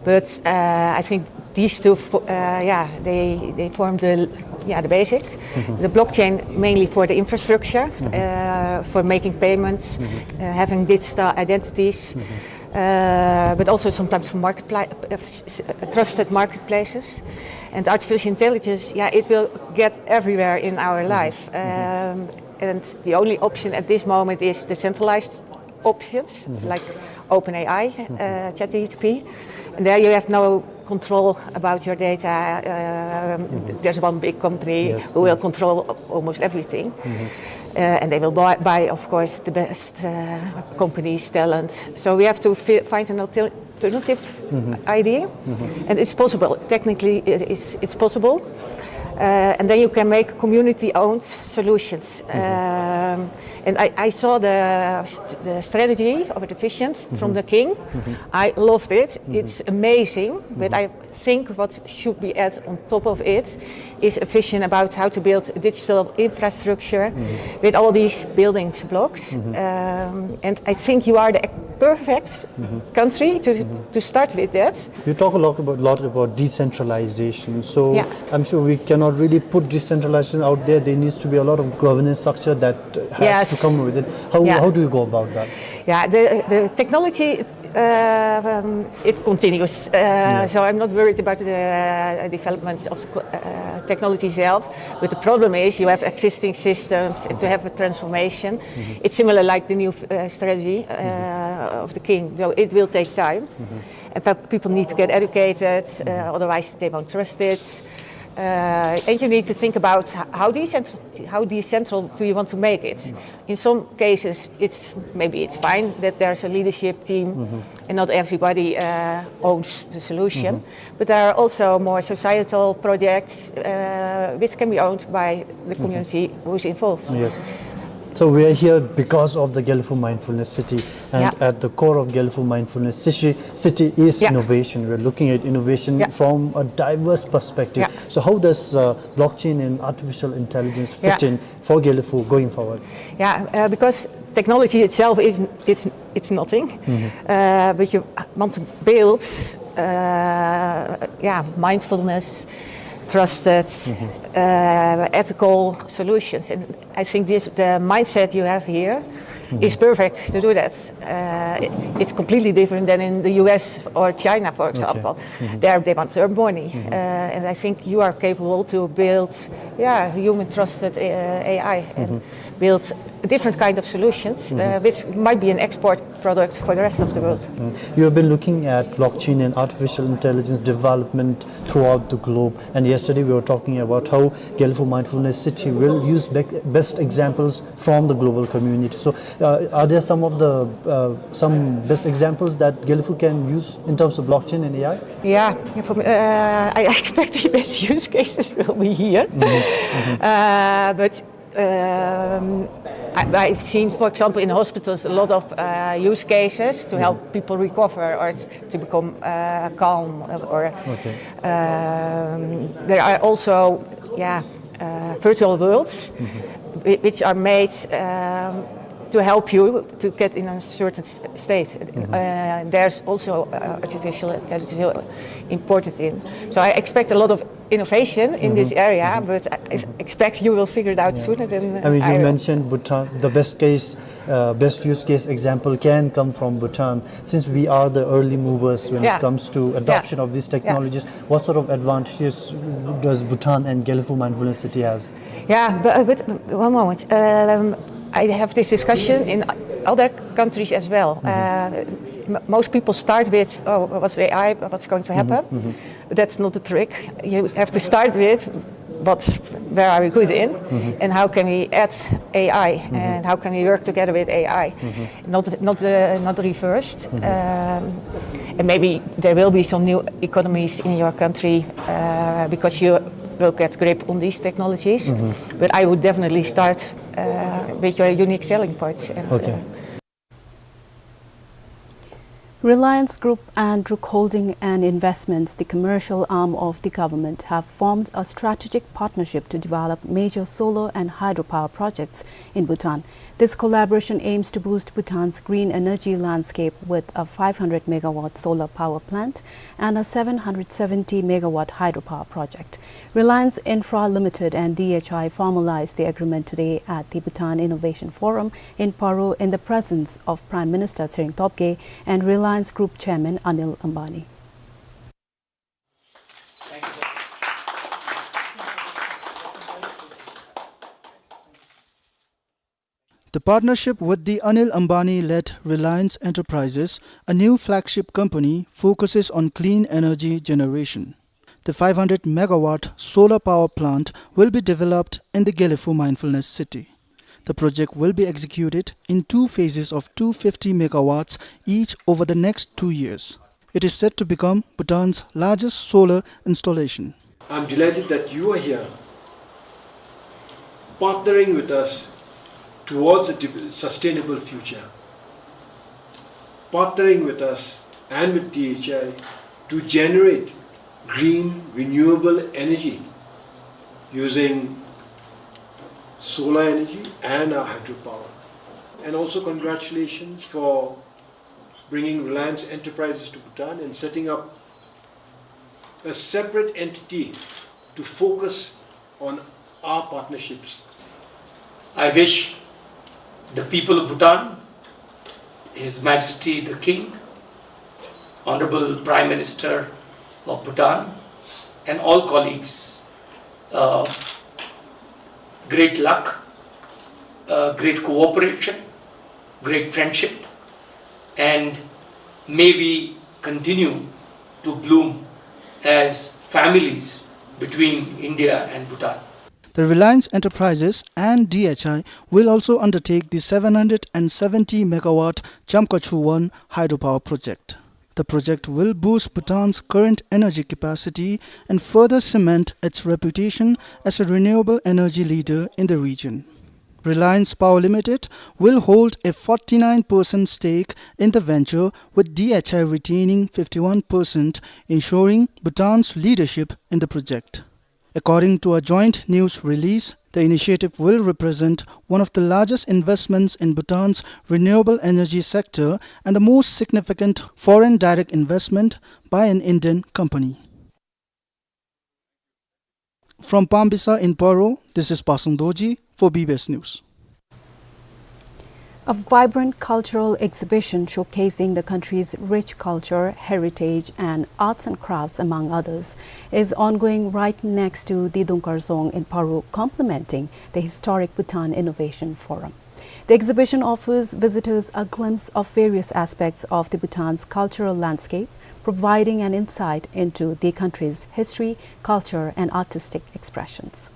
but, uh, I think these two, fo-, uh, yeah, they, they form the, yeah, the basic. The blockchain mainly for the infrastructure, uh, for making payments, uh, having digital identities, uh, but also sometimes for marketpla-, uh, s-, s-, uh, trusted marketplaces. And artificial intelligence, yeah, it will get everywhere in our life. Um, and the only option at this moment is the centralized options, like OpenAI, uh, ChatGPT. And there you have no control about your data. Um, there's one big company who will control a-, almost everything. Uh, and they will buy, buy, of course, the best, uh, companies, talent. So we have to fi-, find an alter-, alternative idea. And it's possible. Technically, it is, it's possible. Uh, and then you can make community-owned solutions. Um, and I, I saw the, the strategy or the vision from the king. I loved it. It's amazing. But I think what should be added on top of it is a vision about how to build a digital infrastructure with all these building blocks. Um, and I think you are the perfect country to, to start with that. You talk a lot about, lot about decentralization. So I'm sure we cannot really put decentralization out there. There needs to be a lot of governance structure that has to come with it. How, how do you go about that? Yeah, the, the technology, uh, um, it continues. Uh, so I'm not worried about the development of the co-, uh, technology itself. But the problem is you have existing systems to have a transformation. It's similar like the new, uh, strategy, uh, of the king. So it will take time. And pe-, people need to get educated, uh, otherwise they won't trust it. Uh, and you need to think about h-, how decent-, how decentral do you want to make it? In some cases, it's, maybe it's fine that there's a leadership team and not everybody, uh, owns the solution. But there are also more societal projects, uh, which can be owned by the community who is involved. Yes. So we are here because of the Gelephu Mindfulness City, and, yeah, at the core of Gelephu Mindfulness City, city is, yeah, innovation. We're looking at innovation, yeah, from a diverse perspective. Yeah. So how does, uh, blockchain and artificial intelligence fit, yeah, in for Gelephu going forward? Yeah, uh, because technology itself is, it's, it's nothing. Mm-hmm. Uh, but you want to build, uh, yeah, mindfulness, trusted, mm-hmm, uh, ethical solutions. And I think this, the mindset you have here, mm-hmm, is perfect to do that. Uh, it, it's completely different than in the U S or China, for, okay, example. Mm-hmm. There they want to earn money. Mm-hmm. Uh, and I think you are capable to build, yeah, human trusted, uh, A I and, mm-hmm, build different kind of solutions, uh, mm-hmm, which might be an export product for the rest of the world. Mm. You have been looking at blockchain and artificial intelligence development throughout the globe. And yesterday we were talking about how Gelephu Mindfulness City will use bec-, best examples from the global community. So, uh, are there some of the, uh, some best examples that Gelephu can use in terms of blockchain and A I? Yeah, for me, uh, I expect the best use cases will be here. Mm-hmm. Mm-hmm. Uh, but, um, I, I've seen, for example, in hospitals, a lot of, uh, use cases to help, mm-hmm, people recover or t-, to become, uh, calm, uh, or, okay, um, there are also, yeah, uh, virtual worlds, mm-hmm, whi-, which are made, um, to help you to get in a certain s-, state. Mm-hmm. Uh, there's also, uh, artificial intelligence imported in. So I expect a lot of innovation in this, mm-hmm, area, mm-hmm, but I, mm-hmm, expect you will figure it out, yeah, sooner than, uh, I will. I mean, you mentioned Bhutan, the best case, uh, best use case example can come from Bhutan, since we are the early movers when, yeah, it comes to, yeah, adoption of these, yeah, technologies. What sort of advantages does Bhutan and Gelephu Mindfulness City has? Yeah, but, uh, but one moment. Um, I have this discussion in other countries as well. Mm-hmm. Uh, m-, most people start with, "Oh, what's A I? What's going to, mm-hmm, happen?" Mm-hmm. That's not the trick. You have to start with what's, where are we good in, mm-hmm, and how can we add A I, mm-hmm, and how can we work together with A I? Mm-hmm. Not, not, uh, not reversed. Mm-hmm. Um, and maybe there will be some new economies in your country, uh, because you will get grip on these technologies. Mm-hmm. But I would definitely start, uh, with your unique selling points. And, okay, uh, Reliance Group and Ruk Holding and Investments, the commercial arm of the government, have formed a strategic partnership to develop major solar and hydropower projects in Bhutan. This collaboration aims to boost Bhutan's green energy landscape with a five hundred megawatt solar power plant and a seven hundred seventy megawatt hydropower project. Reliance Infra Limited and D H I formalized the agreement today at the Bhutan Innovation Forum in Paro in the presence of Prime Minister Tshering Tobgay and Reliance Group Chairman Anil Ambani. The partnership with the Anil Ambani-led Reliance Enterprises, a new flagship company, focuses on clean energy generation. The five hundred megawatt solar power plant will be developed in the Gelephu Mindfulness City. The project will be executed in two phases of two fifty megawatts each over the next two years. It is set to become Bhutan's largest solar installation. I'm delighted that you are here, partnering with us towards a div-, sustainable future, partnering with us and with D H I to generate green renewable energy using solar energy and our hydropower. And also congratulations for bringing Reliance Enterprises to Bhutan and setting up a separate entity to focus on our partnerships. I wish the people of Bhutan, His Majesty the King, Honorable Prime Minister of Bhutan, and all colleagues, uh, great luck, uh, great cooperation, great friendship, and may we continue to bloom as families between India and Bhutan. The Reliance Enterprises and D H I will also undertake the seven hundred seventy megawatt Chamkachu one hydropower project. The project will boost Bhutan's current energy capacity and further cement its reputation as a renewable energy leader in the region. Reliance Power Limited will hold a forty-nine percent stake in the venture, with D H I retaining fifty-one percent, ensuring Bhutan's leadership in the project. According to a joint news release, the initiative will represent one of the largest investments in Bhutan's renewable energy sector and the most significant foreign direct investment by an Indian company. From Pambisa in Paro, this is Pasang Dorji for B B S News. A vibrant cultural exhibition showcasing the country's rich culture, heritage, and arts and crafts, among others, is ongoing right next to the Dungkar Dzong in Paro, complementing the historic Bhutan Innovation Forum. The exhibition offers visitors a glimpse of various aspects of the Bhutan's cultural landscape, providing an insight into the country's history, culture, and artistic expressions.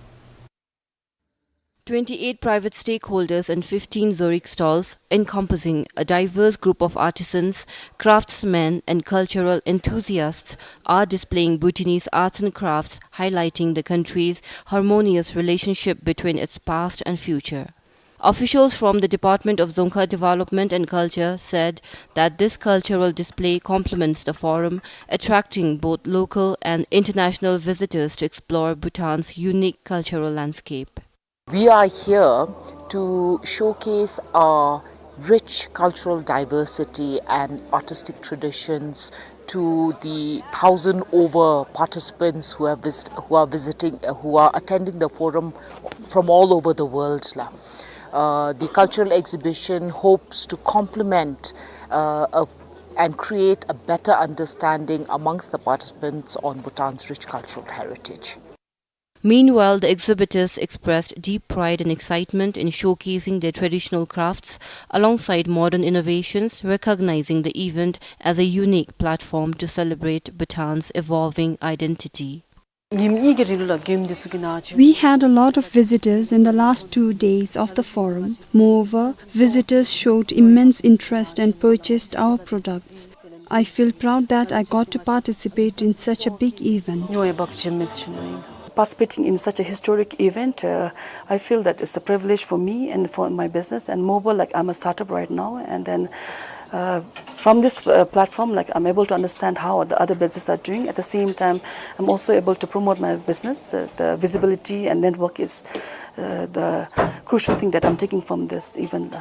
Twenty-eight private stakeholders and fifteen Zorig stalls, encompassing a diverse group of artisans, craftsmen, and cultural enthusiasts, are displaying Bhutanese arts and crafts, highlighting the country's harmonious relationship between its past and future. Officials from the Department of Dzongkha Development and Culture said that this cultural display complements the forum, attracting both local and international visitors to explore Bhutan's unique cultural landscape. We are here to showcase our rich cultural diversity and artistic traditions to the thousand over participants who have visit-, who are visiting, uh, who are attending the forum from all over the world la. Uh, the cultural exhibition hopes to complement, uh, a, and create a better understanding amongst the participants on Bhutan's rich cultural heritage. Meanwhile, the exhibitors expressed deep pride and excitement in showcasing their traditional crafts alongside modern innovations, recognizing the event as a unique platform to celebrate Bhutan's evolving identity. We had a lot of visitors in the last two days of the forum. Moreover, visitors showed immense interest and purchased our products. I feel proud that I got to participate in such a big event. Participating in such a historic event, uh, I feel that it's a privilege for me and for my business. And moreover, like, I'm a startup right now, and then, uh, from this, uh, platform, like, I'm able to understand how the other businesses are doing. At the same time, I'm also able to promote my business. Uh, the visibility and network is, uh, the crucial thing that I'm taking from this event.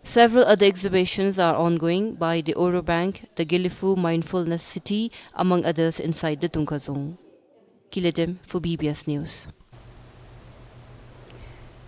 Several other exhibitions are ongoing by the Oro Bank, the Gelephu Mindfulness City, among others, inside the Dungkar Dzong. Kiledem for B B S News.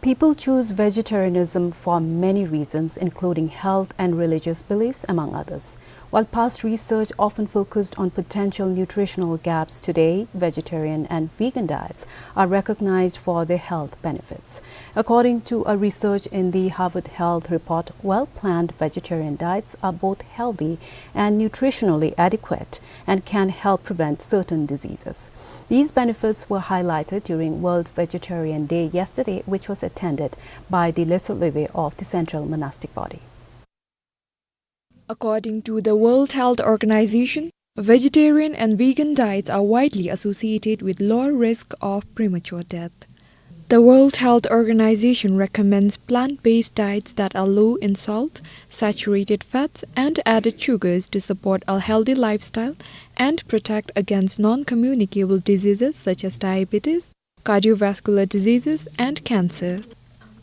People choose vegetarianism for many reasons, including health and religious beliefs, among others. While past research often focused on potential nutritional gaps, today vegetarian and vegan diets are recognized for their health benefits. According to a research in the Harvard Health Report, well-planned vegetarian diets are both healthy and nutritionally adequate and can help prevent certain diseases. These benefits were highlighted during World Vegetarian Day yesterday, which was attended by the Lhotse Lhobe of the Central Monastic Body. According to the World Health Organization, vegetarian and vegan diets are widely associated with lower risk of premature death. The World Health Organization recommends plant-based diets that are low in salt, saturated fats, and added sugars to support a healthy lifestyle and protect against non-communicable diseases such as diabetes, cardiovascular diseases, and cancer.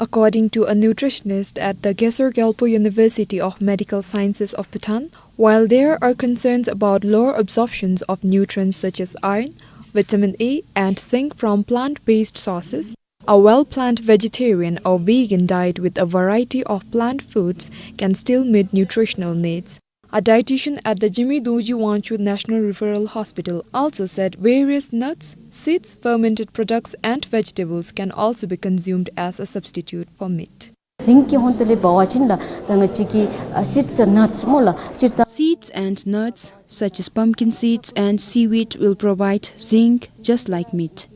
According to a nutritionist at the Gesar Gyalpo University of Medical Sciences of Bhutan, while there are concerns about lower absorptions of nutrients such as iron, vitamin A, and zinc from plant-based sources, a well-planned vegetarian or vegan diet with a variety of plant foods can still meet nutritional needs. A dietitian at the Jigme Dorji Wangchuck National Referral Hospital also said various nuts, seeds, fermented products, and vegetables can also be consumed as a substitute for meat. Zinc གི་ཧོང་ཏོ་ལས་འབད་བ་ཅིན་ལགས་ད་ང་བཅས་ཀྱི་ཨ་seeds and nuts སྨོ་ལགས་སྤྱིར་བཏང་། Seeds and nuts such as pumpkin seeds and seaweed will provide zinc just like meat.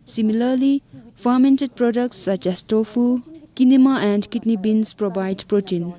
Similarly, fermented products such as tofu, quinoa and kidney beans provide protein.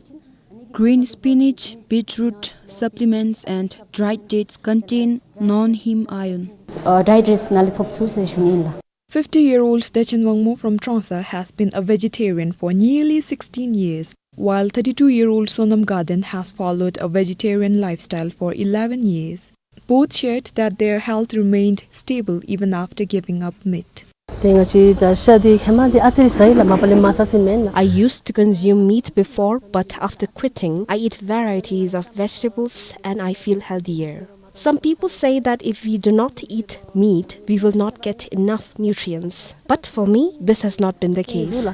Green spinach, beetroot, supplements and dried dates contain non-heme iron. ཨ་dried dates ནང་ལས་ཐོབ་ཚུགས་ཟེར་ཞུ་ནི་ཨིན་ལགས། Fifty-year-old Dechen Wangmo from Trongsa has been a vegetarian for nearly sixteen years, while thirty-two-year-old Sonam Gaden has followed a vegetarian lifestyle for eleven years. Both shared that their health remained stable even after giving up meat. ཏེ་ང་བཅས་ད་ཤ་འདི་ཧེ་མ་འདི་ཨ་ཙི་རེ་ཟ་ཡི་ལགས། མ་པ་ལས་མ་ཟ་ཟེར་མེན་ལགས། I used to consume meat before, but after quitting, I eat varieties of vegetables and I feel healthier. Some people say that if we do not eat meat, we will not get enough nutrients. But for me, this has not been the case. ཨ་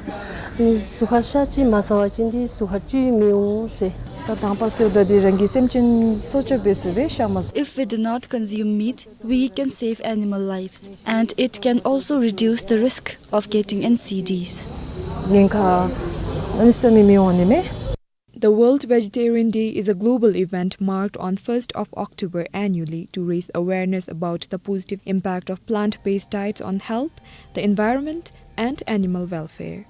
ནི་གཟུགས་ཁར་ཤ་ཅིག་མ་ཟ་བ་ཅིན་འདི་གཟུགས་ཁར་བཅུད་མི་འོང་ཟེར། ད་དང་པ་ཟེརཝ་ད་འདི་རང་གི་སེམས་ཅན་སྲོག་སྐྱོབ་འབད་ཟེར་བའི་ཤ་མ་ཟ། If we do not consume meat, we can save animal lives, and it can also reduce the risk of getting N C Ds. ཉེན་ཁ་གནམ་མེད་ས་མེད་མི་འོང་ནི་མས། The World Vegetarian Day is a global event marked on first of October annually to raise awareness about the positive impact of plant-based diets on health, the environment, and animal welfare.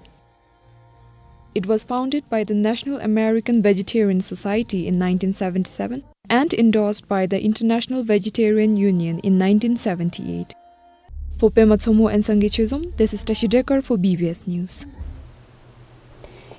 It was founded by the National American Vegetarian Society in nineteen seventy-seven and endorsed by the International Vegetarian Union in nineteen seventy-eight. For Pema Tshomo and Sangay Chezom, this is Tashi Dekar for B B S News.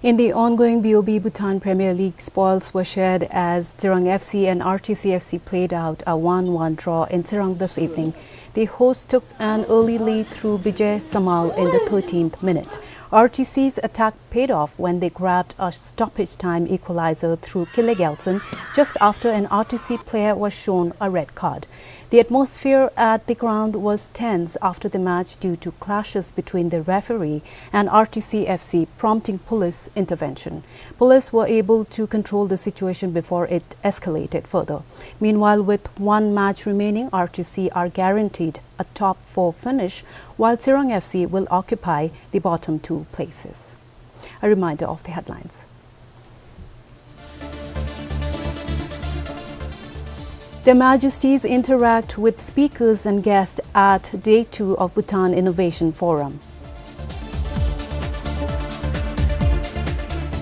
In the ongoing B O B Bhutan Premier League, spoils were shared as Tsirang F C and R T C F C played out a one one draw in Tsirang this evening. The hosts took an early lead through Bijay Samal in the thirteenth minute. R T C's attack paid off when they grabbed a stoppage time equalizer through Kile Gyaltshen just after an R T C player was shown a red card. The atmosphere at the ground was tense after the match due to clashes between the referee and R T C F C, prompting police intervention. Police were able to control the situation before it escalated further. Meanwhile, with one match remaining, R T C are guaranteed a top four finish, while Tsirang F C will occupy the bottom two places. A reminder of the headlines. Their Majesties interact with speakers and guests at day two of Bhutan Innovation Forum.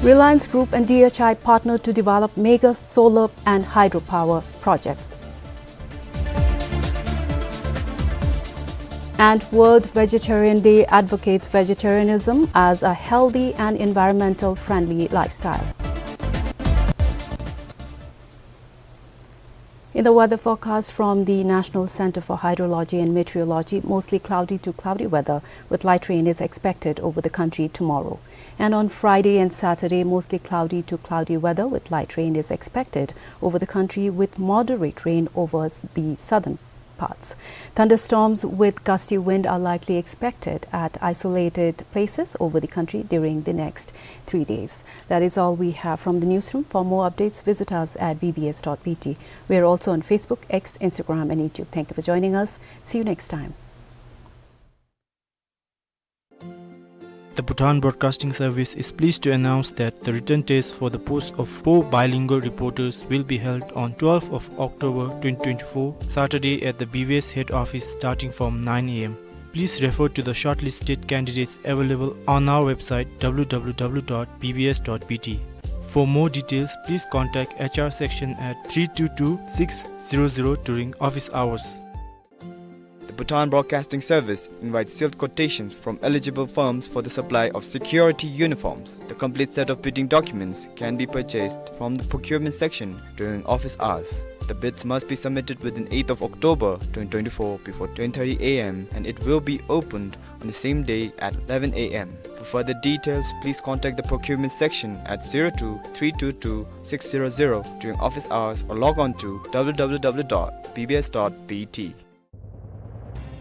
Reliance Group and D H I partner to develop mega solar and hydropower projects. And World Vegetarian Day advocates vegetarianism as a healthy and environmental friendly lifestyle. In the weather forecast from the National Center for Hydrology and Meteorology, mostly cloudy to cloudy weather with light rain is expected over the country tomorrow. And on Friday and Saturday, mostly cloudy to cloudy weather with light rain is expected over the country with moderate rain over s-, the southern parts. Thunderstorms with gusty wind are likely expected at isolated places over the country during the next three days. That is all we have from the newsroom. For more updates, visit us at B B S dot B T. We are also on Facebook, X, Instagram, and YouTube. Thank you for joining us. See you next time. The Bhutan Broadcasting Service is pleased to announce that the written test for the post of four bilingual reporters will be held on twelfth of October twenty twenty-four, Saturday, at the B B S head office starting from nine A M. Please refer to the shortlisted candidates available on our website, W W W dot B B S dot B T. For more details, please contact H R section at three two two six zero zero during office hours. The Bhutan Broadcasting Service invites sealed quotations from eligible firms for the supply of security uniforms. The complete set of bidding documents can be purchased from the procurement section during office hours. The bids must be submitted within eighth of October twenty twenty-four before ten thirty A M, and it will be opened on the same day at eleven A M. For further details, please contact the procurement section at zero two three two two six zero zero during office hours or log on to W W W dot B B S dot B T.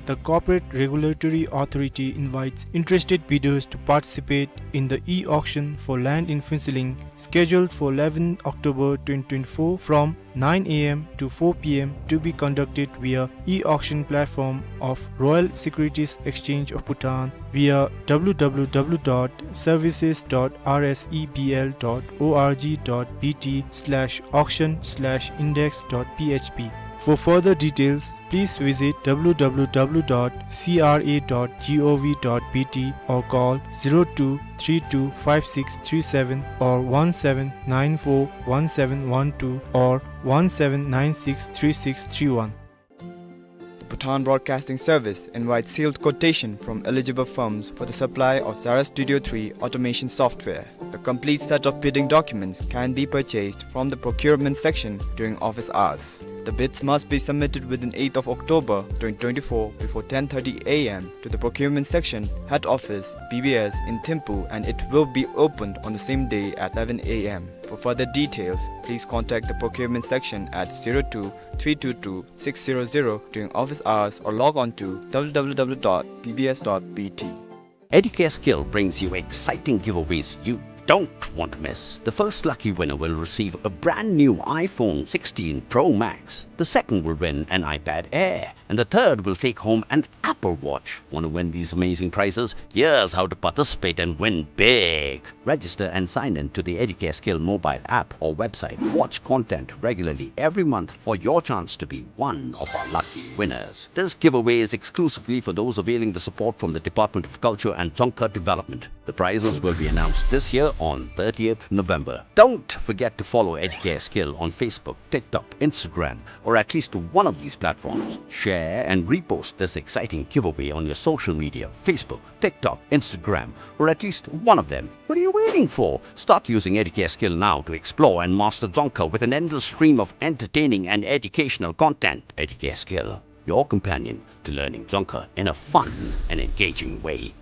The Corporate Regulatory Authority invites interested bidders to participate in the e-auction for land in Phuentsholing, scheduled for eleventh October twenty twenty-four from nine A M to four P M, to be conducted via e-auction platform of Royal Securities Exchange of Bhutan via W W W dot services dot R S E B L dot O R G dot B T slash auction slash index dot P H P. For further details, please visit W W W dot C R A dot G O V dot B T or call zero two three two five six three seven or one seven nine four one seven one two or one seven nine six three six three one. The Bhutan Broadcasting Service invites sealed quotation from eligible firms for the supply of Zara Studio three automation software. The complete set of bidding documents can be purchased from the procurement section during office hours. The bids must be submitted within eighth of October twenty twenty-four before ten thirty a m to the procurement section, head office, B B S in Thimphu, and it will be opened on the same day at eleven a m. For further details, please contact the procurement section at zero two three two two six zero zero during office hours or log on to w w w dot b b s dot b t. Educare Skill brings you exciting giveaways you don't want to miss. The first lucky winner will receive a brand new iPhone sixteen Pro Max. The second will win an iPad Air. And the third will take home an Apple Watch. Want to win these amazing prizes? Here's how to participate and win big. Register and sign in to the Educare Skill mobile app or website. Watch content regularly every month for your chance to be one of our lucky winners. This giveaway is exclusively for those availing the support from the Department of Culture and Dzongkha Development. The prizes will be announced this year on thirtieth November. Don't forget to follow Educare Skill on Facebook, TikTok, Instagram, or at least one of these platforms. Share and repost this exciting giveaway on your social media, Facebook, TikTok, Instagram, or at least one of them. What are you waiting for? Start using Educare Skill now to explore and master Dzongkha with an endless stream of entertaining and educational content. Educare Skill, your companion to learning Dzongkha in a fun and engaging way.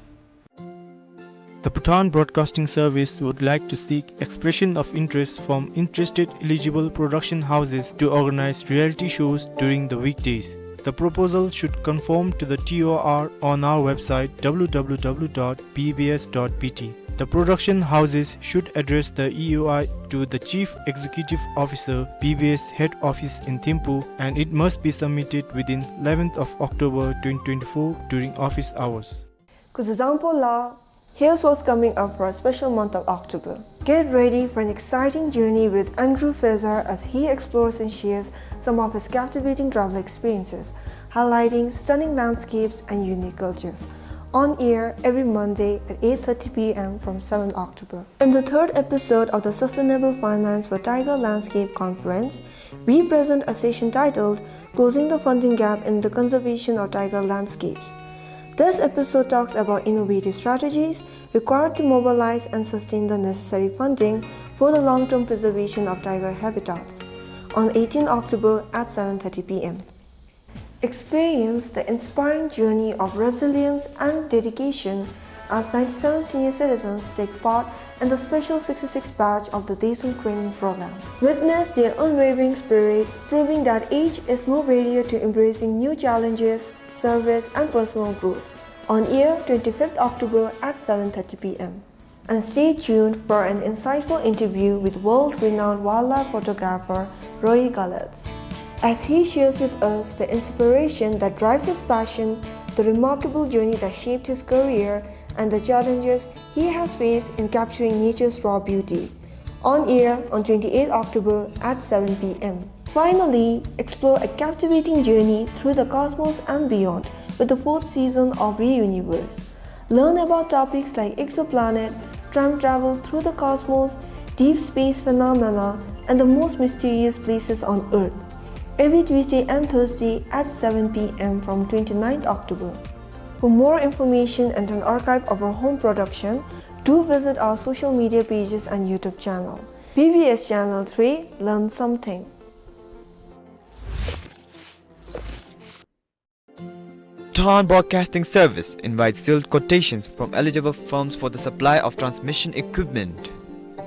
The Bhutan Broadcasting Service would like to seek expression of interest from interested eligible production houses to organize reality shows during the weekdays. The proposal should conform to the T O R on our website w w w dot b b s dot b t. The production houses should address the E O I to the Chief Executive Officer, B B S Head Office in Thimphu, and it must be submitted within eleventh of October twenty twenty-four during office hours. Kuzuzangpo la, here's what's coming up for a special month of October. Get ready for an exciting journey with Andrew Fezar as he explores and shares some of his captivating travel experiences, highlighting stunning landscapes and unique cultures. On air every Monday at eight thirty p m from seventh October. In the third episode of the Sustainable Finance for Tiger Landscape Conference, we present a session titled Closing the Funding Gap in the Conservation of Tiger Landscapes. This episode talks about innovative strategies required to mobilize and sustain the necessary funding for the long-term preservation of tiger habitats on eighteenth October at seven thirty p m. Experience the inspiring journey of resilience and dedication as ninety-seven senior citizens take part in the special sixty-six batch of the Desun training program. Witness their unwavering spirit, proving that age is no barrier to embracing new challenges, service, and personal growth. On air, twenty-fifth October at seven thirty p m. And stay tuned for an insightful interview with world-renowned wildlife photographer Roy Gallautz, as he shares with us the inspiration that drives his passion, the remarkable journey that shaped his career, and the challenges he has faced in capturing nature's raw beauty. On air on twenty-eighth October at seven p m. Finally, explore a captivating journey through the cosmos and beyond with the fourth season of Reuniverse. Learn about topics like exoplanet, time travel through the cosmos, deep space phenomena, and the most mysterious places on Earth. Every Tuesday and Thursday at seven p m from twenty-ninth October. For more information and an archive of our home production, do visit our social media pages and YouTube channel. B B S Channel three, learn something. Bhutan Broadcasting Service invites sealed quotations from eligible firms for the supply of transmission equipment.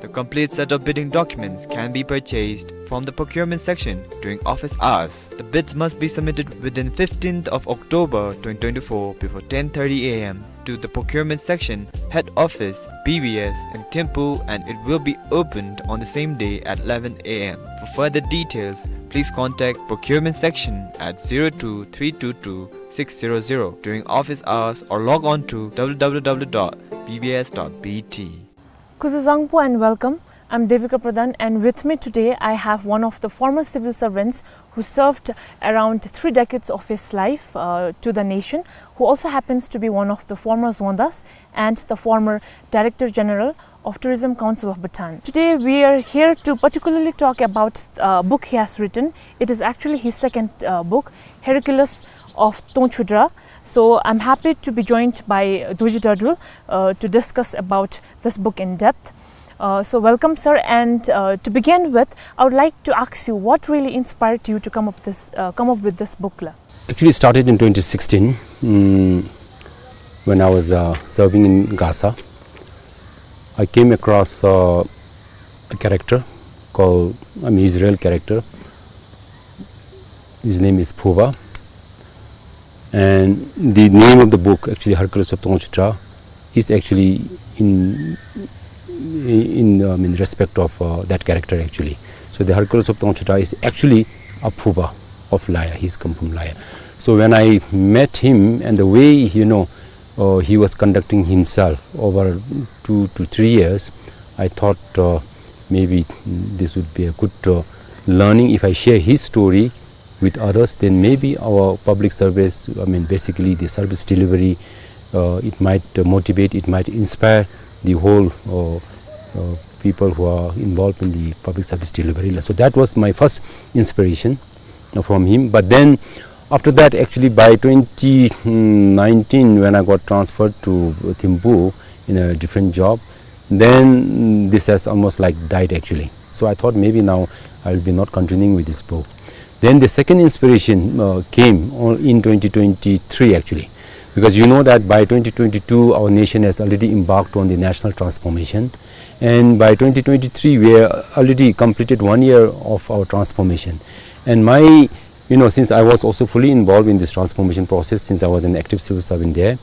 The complete set of bidding documents can be purchased from the procurement section during office hours. The bids must be submitted within fifteenth of October twenty twenty-four before ten thirty a m to the procurement section, head office, B B S in Thimphu, and it will be opened on the same day at eleven a m. For further details, please contact procurement section at zero two three two two six zero zero during office hours or log on to w w w dot b b s dot b t. Kuzuzangpo and welcome. I'm Devika Pradhan, and with me today I have one of the former civil servants who served around three decades of his life, uh, to the nation, who also happens to be one of the former Dzongkhas and the former Director General of Tourism Council of Bhutan. Today we are here to particularly talk about a book he has written. It is actually his second, uh, book, Hercules of Tongchudra. So I'm happy to be joined by Dorji Dardul, uh, to discuss about this book in depth. Uh, so welcome, sir. And, uh, to begin with, I would like to ask you what really inspired you to come up this, uh, come up with this book la? Actually started in twenty sixteen, mm, when I was, uh, serving in Gaza. I came across, uh, a character called, I mean, Israel character. His name is Phuba. And the name of the book, actually, Hercules of Tongchudra, is actually in, in, I mean, respect of, uh, that character, actually. So the Hercules of Tongchudra is actually a Phuba of Laya. He's come from Laya. So when I met him and the way, you know, uh, he was conducting himself over two to three years, I thought, uh, maybe, mm, this would be a good, uh, learning if I share his story with others, then maybe our public service, I mean, basically the service delivery, uh, it might, uh, motivate, it might inspire the whole, uh, uh, people who are involved in the public service delivery. So that was my first inspiration, uh, from him. But then after that, actually by twenty nineteen, when I got transferred to Thimphu in a different job, then, mm, this has almost, like, died, actually. So I thought maybe now I will be not continuing with this book. Then the second inspiration, uh, came on, in twenty twenty-three, actually, because you know that by twenty twenty-two our nation has already embarked on the national transformation, and by twenty twenty-three we have already completed one year of our transformation. And my, you know, since I was also fully involved in this transformation process, since I was an active civil servant there,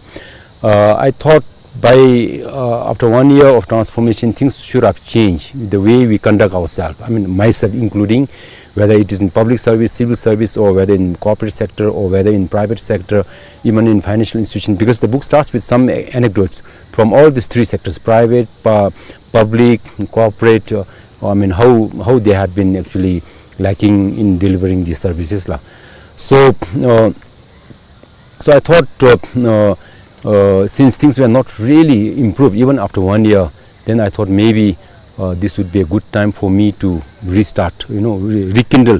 uh, I thought by, uh, after one year of transformation, things should have changed, the way we conduct ourselves. I mean, myself including, whether it is in public service, civil service, or whether in corporate sector, or whether in private sector, even in financial institution, because the book starts with some a-, anecdotes from all these three sectors, private, pu-, public, corporate, uh, I mean, how, how they had been actually lacking in delivering these services la. So, uh, so I thought, uh, uh, uh, since things were not really improved even after one year, then I thought maybe, uh, this would be a good time for me to restart, you know, re-, rekindle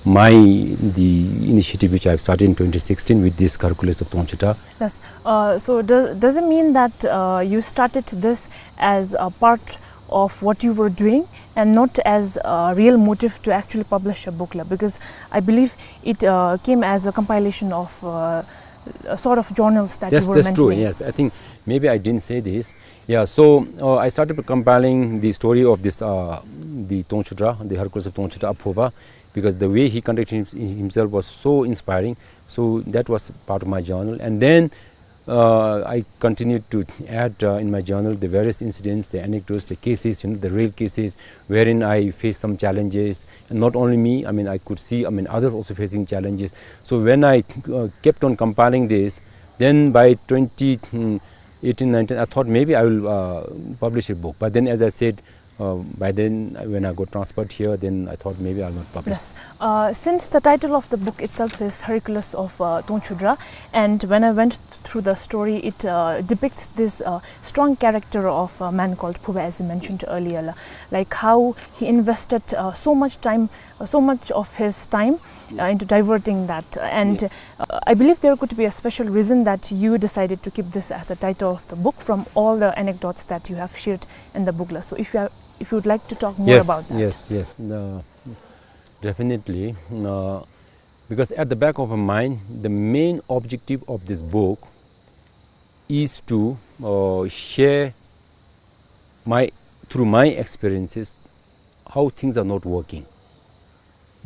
my, the initiative which I started in twenty sixteen with this Hercules of Tongchudra. Yes. Uh, so does, does it mean that, uh, you started this as a part of what you were doing and not as a real motive to actually publish a book la? Because I believe it, uh, came as a compilation of, uh, a sort of journals that you were mentioning. That's, that's true, yes. I think maybe I didn't say this. Yeah, so, uh, I started compiling the story of this, uh, the Tongchudra, the Hercules of Tongchudra, Aphuba, because the way he conducted him-, himself was so inspiring. So that was part of my journal. And then, uh, I continued to add, uh, in my journal the various incidents, the anecdotes, the cases, you know, the real cases wherein I faced some challenges. And not only me, I mean, I could see, I mean, others also facing challenges. So when I, uh, kept on compiling this, then by twenty, mm, eighteen, nineteen, I thought maybe I will, uh, publish a book. But then, as I said, uh, by then, uh, when I got transferred here, then I thought maybe I'll not publish. Yes. Uh, since the title of the book itself says Hercules of, uh, Tongchudra, and when I went th-, through the story, it, uh, depicts this, uh, strong character of a man called Phuba, as you mentioned earlier, la-, like how he invested, uh, so much time, uh, so much of his time, uh, into diverting that. Uh, and, uh, I believe there could be a special reason that you decided to keep this as the title of the book from all the anecdotes that you have shared in the book la. So if you are, if you would like to talk more about that. Yes, yes, yes. Uh, definitely. Uh, because at the back of my mind, the main objective of this book is to, uh, share my, through my experiences, how things are not working.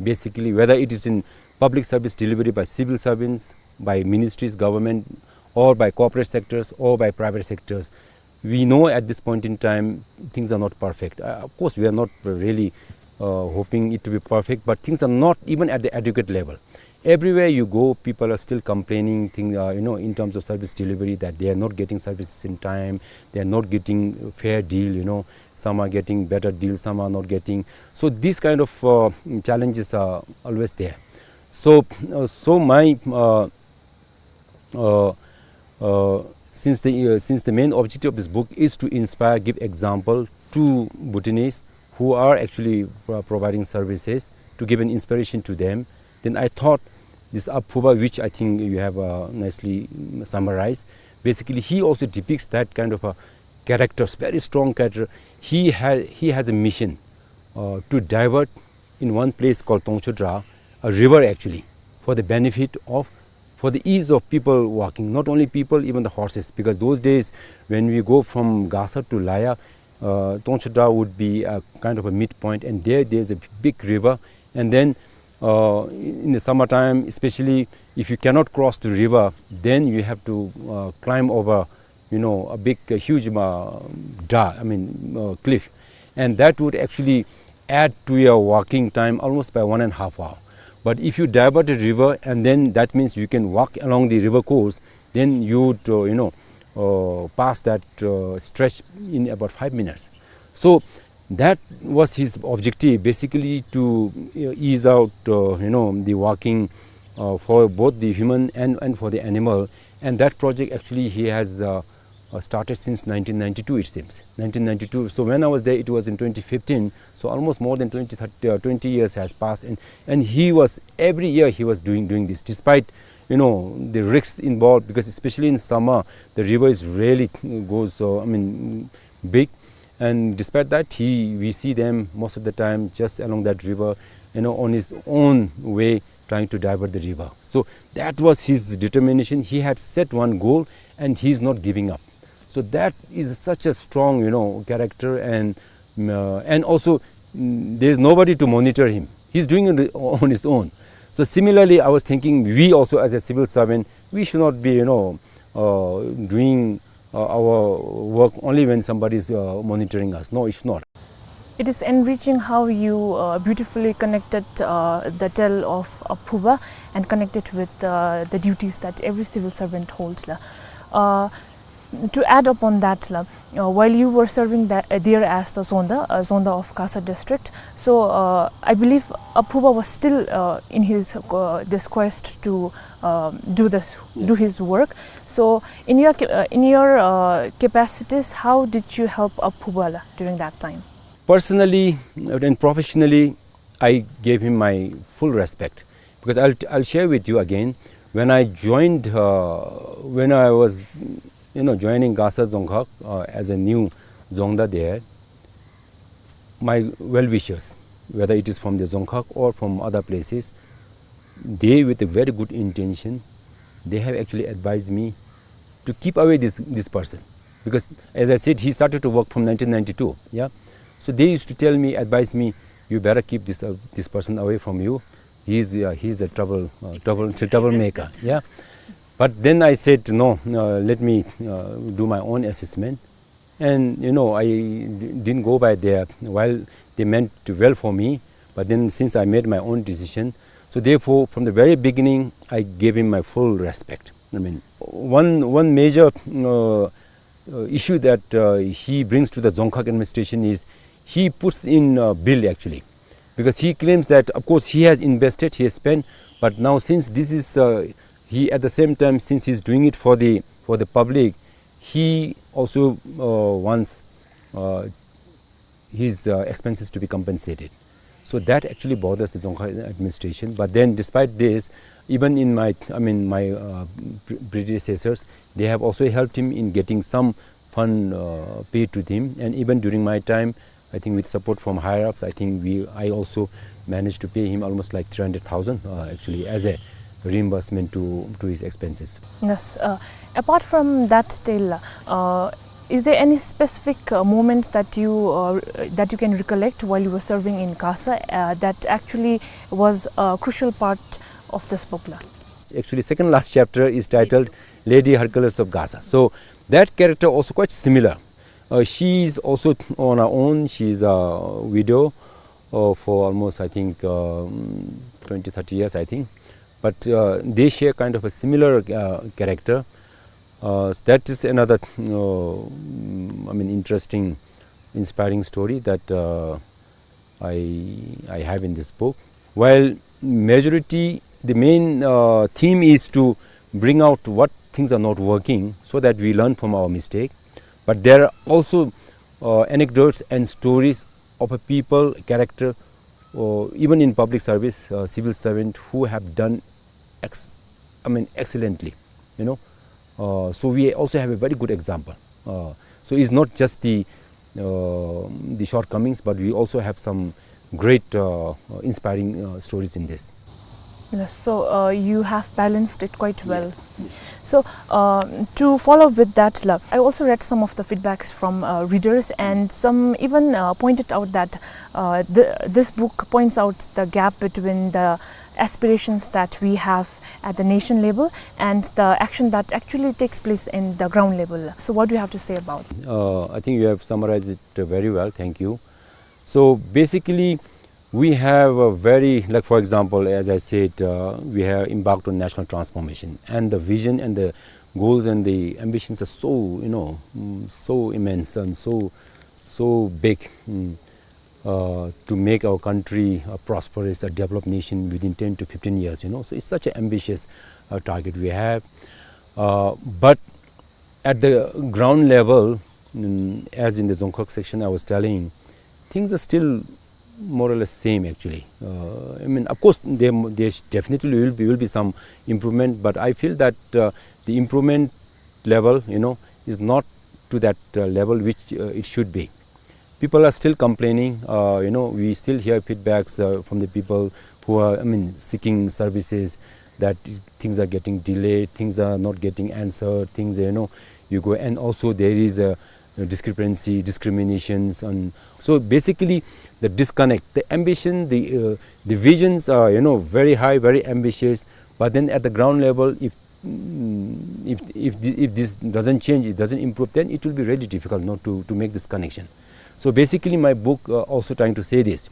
Basically, whether it is in public service delivery by civil servants, by ministries, government, or by corporate sectors, or by private sectors, we know at this point in time things are not perfect. Uh, of course, we are not really, uh, hoping it to be perfect, but things are not even at the adequate level. Everywhere you go, people are still complaining, thing, uh, you know, in terms of service delivery, that they are not getting services in time, they are not getting fair deal, you know, some are getting better deal, some are not getting. So these kind of, uh, challenges are always there. So, uh, so my, uh, uh, uh, since the, uh, since the main objective of this book is to inspire, give example to Bhutanese who are actually, uh, providing services, to give an inspiration to them, then I thought This Aphuba, which I think you have, uh, nicely, mm, summarized, basically he also depicts that kind of a character, very strong character. He ha-, he has a mission, uh, to divert in one place called Tongchudra, a river actually, for the benefit of, for the ease of people walking, not only people, even the horses, because those days when we go from Gasa to Laya, uh, Tongchudra would be a kind of a midpoint, and there, there's a big river, and then, uh, in the summertime, especially if you cannot cross the river, then you have to, uh, climb over, you know, a big, a huge, uh, dra-, I mean, uh, cliff, and that would actually add to your walking time almost by one and a half hour. But if you divert the river, and then that means you can walk along the river course, then you would, uh, you know, uh, pass that, uh, stretch in about five minutes. So that was his objective, basically to, uh, ease out, uh, you know, the walking, uh, for both the human and, and for the animal. And that project actually he has, uh, uh, started since nineteen ninety-two, it seems. Nineteen ninety-two. So when I was there, it was in twenty fifteen. So almost more than twenty, thirty, uh, twenty years has passed, and, and he was, every year he was doing, doing this, despite, you know, the risks involved, because especially in summer, the river is really, uh, goes, uh, I mean, big. And despite that, he, we see them most of the time just along that river, you know, on his own way, trying to divert the river. So that was his determination. He had set one goal, and he's not giving up. So that is such a strong, you know, character, and, uh, and also, mm, there is nobody to monitor him. He's doing it on his own. So similarly, I was thinking, we also as a civil servant, we should not be, you know, uh, doing, uh, our work only when somebody is, uh, monitoring us. No, it's not. It is enriching how you, uh, beautifully connected, uh, the tale of Aphuba and connected with, uh, the duties that every civil servant holds la. Uh, to add upon that la, uh, while you were serving that, uh, there as the Dzongda, uh, Dzongda of Gasa district, so, uh, I believe Aphuba was still, uh, in his, uh, this quest to, um, do this, do his work. So, in your ca-, uh, in your, uh, capacities, how did you help Aphuba la during that time? Personally and professionally, I gave him my full respect, because I'll, I'll share with you again. When I joined, uh, when I was, you know, joining Gasa Dzongkhag, uh, as a new Dzongda there, my well-wishers, whether it is from the Dzongkhag or from other places, they, with a very good intention, they have actually advised me to keep away this, this person. Because, as I said, he started to work from nineteen ninety-two, yeah? So they used to tell me, advise me, "You better keep this, uh, this person away from you. He is, uh, he is a trouble, uh, trouble, troublemaker," yeah? But then I said, "No, uh, let me, uh, do my own assessment." And, you know, I d-, didn't go by their, while they meant well for me, but then since I made my own decision, so therefore, from the very beginning, I gave him my full respect. I mean, one, one major, uh, uh, issue that, uh, he brings to the Dzongkhag administration is he puts in a bill, actually, because he claims that, of course, he has invested, he has spent, but now since this is, uh, he, at the same time, since he's doing it for the, for the public, he also, uh, wants, uh, his, uh, expenses to be compensated. So that actually bothers the Dzongkhag administration. But then, despite this, even in my, I mean, my, uh, pre-, predecessors, they have also helped him in getting some fund, uh, paid to him. And even during my time, I think with support from higher ups, I think we, I also managed to pay him almost like three hundred thousand, uh, actually, as a reimbursement to, to his expenses. Yes, uh, apart from that tale, uh, is there any specific, uh, moment that you, uh, that you can recollect while you were serving in Gasa, uh, that actually was a crucial part of this book la? Actually, second last chapter is titled Lady Hercules of Gasa. So that character also quite similar. Uh, she is also on her own. She is a widow, uh, for almost, I think, um, twenty, thirty years, I think. But, uh, they share kind of a similar, uh, character. Uh, that is another, uh, mm, I mean, interesting, inspiring story that, uh, I, I have in this book. While majority, the main, uh, theme is to bring out what things are not working so that we learn from our mistake. But there are also, uh, anecdotes and stories of a people, character, or even in public service, uh, civil servant who have done ex-, I mean, excellently, you know. Uh, so we also have a very good example. Uh, so it's not just the, uh, the shortcomings, but we also have some great, uh, uh, inspiring, uh, stories in this. Yes, so, uh, you have balanced it quite well. Yes, yes. So, um, to follow up with that, la, I also read some of the feedbacks from, uh, readers, and some even, uh, pointed out that, uh, the, this book points out the gap between the aspirations that we have at the nation level and the action that actually takes place in the ground level. So, what do you have to say about? Uh, I think you have summarized it, uh, very well. Thank you. So basically, we have a very, like, for example, as I said, uh, we have embarked on national transformation, and the vision and the goals and the ambitions are so, you know, mm, so immense and so, so big, mm, uh, to make our country a prosperous, a developed nation within ten to fifteen years, you know. So it's such an ambitious, uh, target we have. Uh, but at the ground level, mm, as in the Dzongkhag section I was telling, things are still more or less same actually. Uh, I mean, of course, there, there definitely will be, will be some improvement, but I feel that, uh, the improvement level, you know, is not to that, uh, level which, uh, it should be. People are still complaining. Uh, you know, we still hear feedbacks, uh, from the people who are, I mean, seeking services, that things are getting delayed, things are not getting answered, things, you know, you go, and also there is a, a discrepancy, discriminations, and so basically the disconnect, the ambition, the, uh, the visions are, you know, very high, very ambitious, but then at the ground level, if, mm, if, if thi-, if this doesn't change, it doesn't improve, then it will be really difficult not to, to make this connection. So basically, my book, uh, also trying to say this.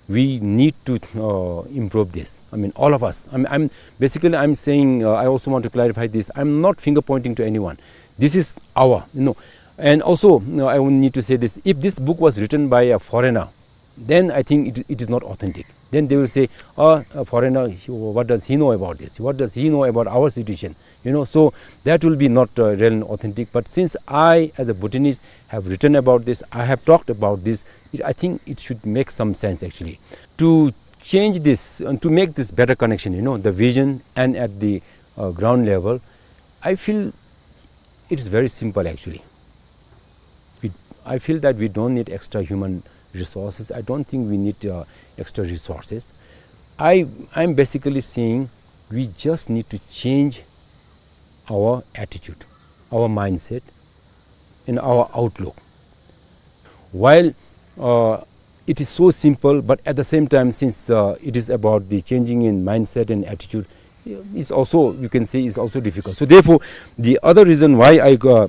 We need to, uh, improve this. I mean, all of us. I'm, I'm, basically, I'm saying, uh, I also want to clarify this. I'm not finger pointing to anyone. This is our, you know. And also, you know, I would need to say this. If this book was written by a foreigner, then I think it, it is not authentic. Then they will say, "Oh, a foreigner, he, what does he know about this? What does he know about our situation?" You know, so that will be not, uh, real and authentic. But since I, as a Bhutanese, have written about this, I have talked about this, it, I think it should make some sense actually. To change this and to make this better connection, you know, the vision and at the, uh, ground level, I feel it is very simple actually. We, I feel that we don't need extra human resources. I don't think we need, uh, extra resources. I, I'm basically saying we just need to change our attitude, our mindset, and our outlook. While, uh, it is so simple, but at the same time, since, uh, it is about the changing in mindset and attitude, it's also, you can say, it's also difficult. So therefore, the other reason why I, uh,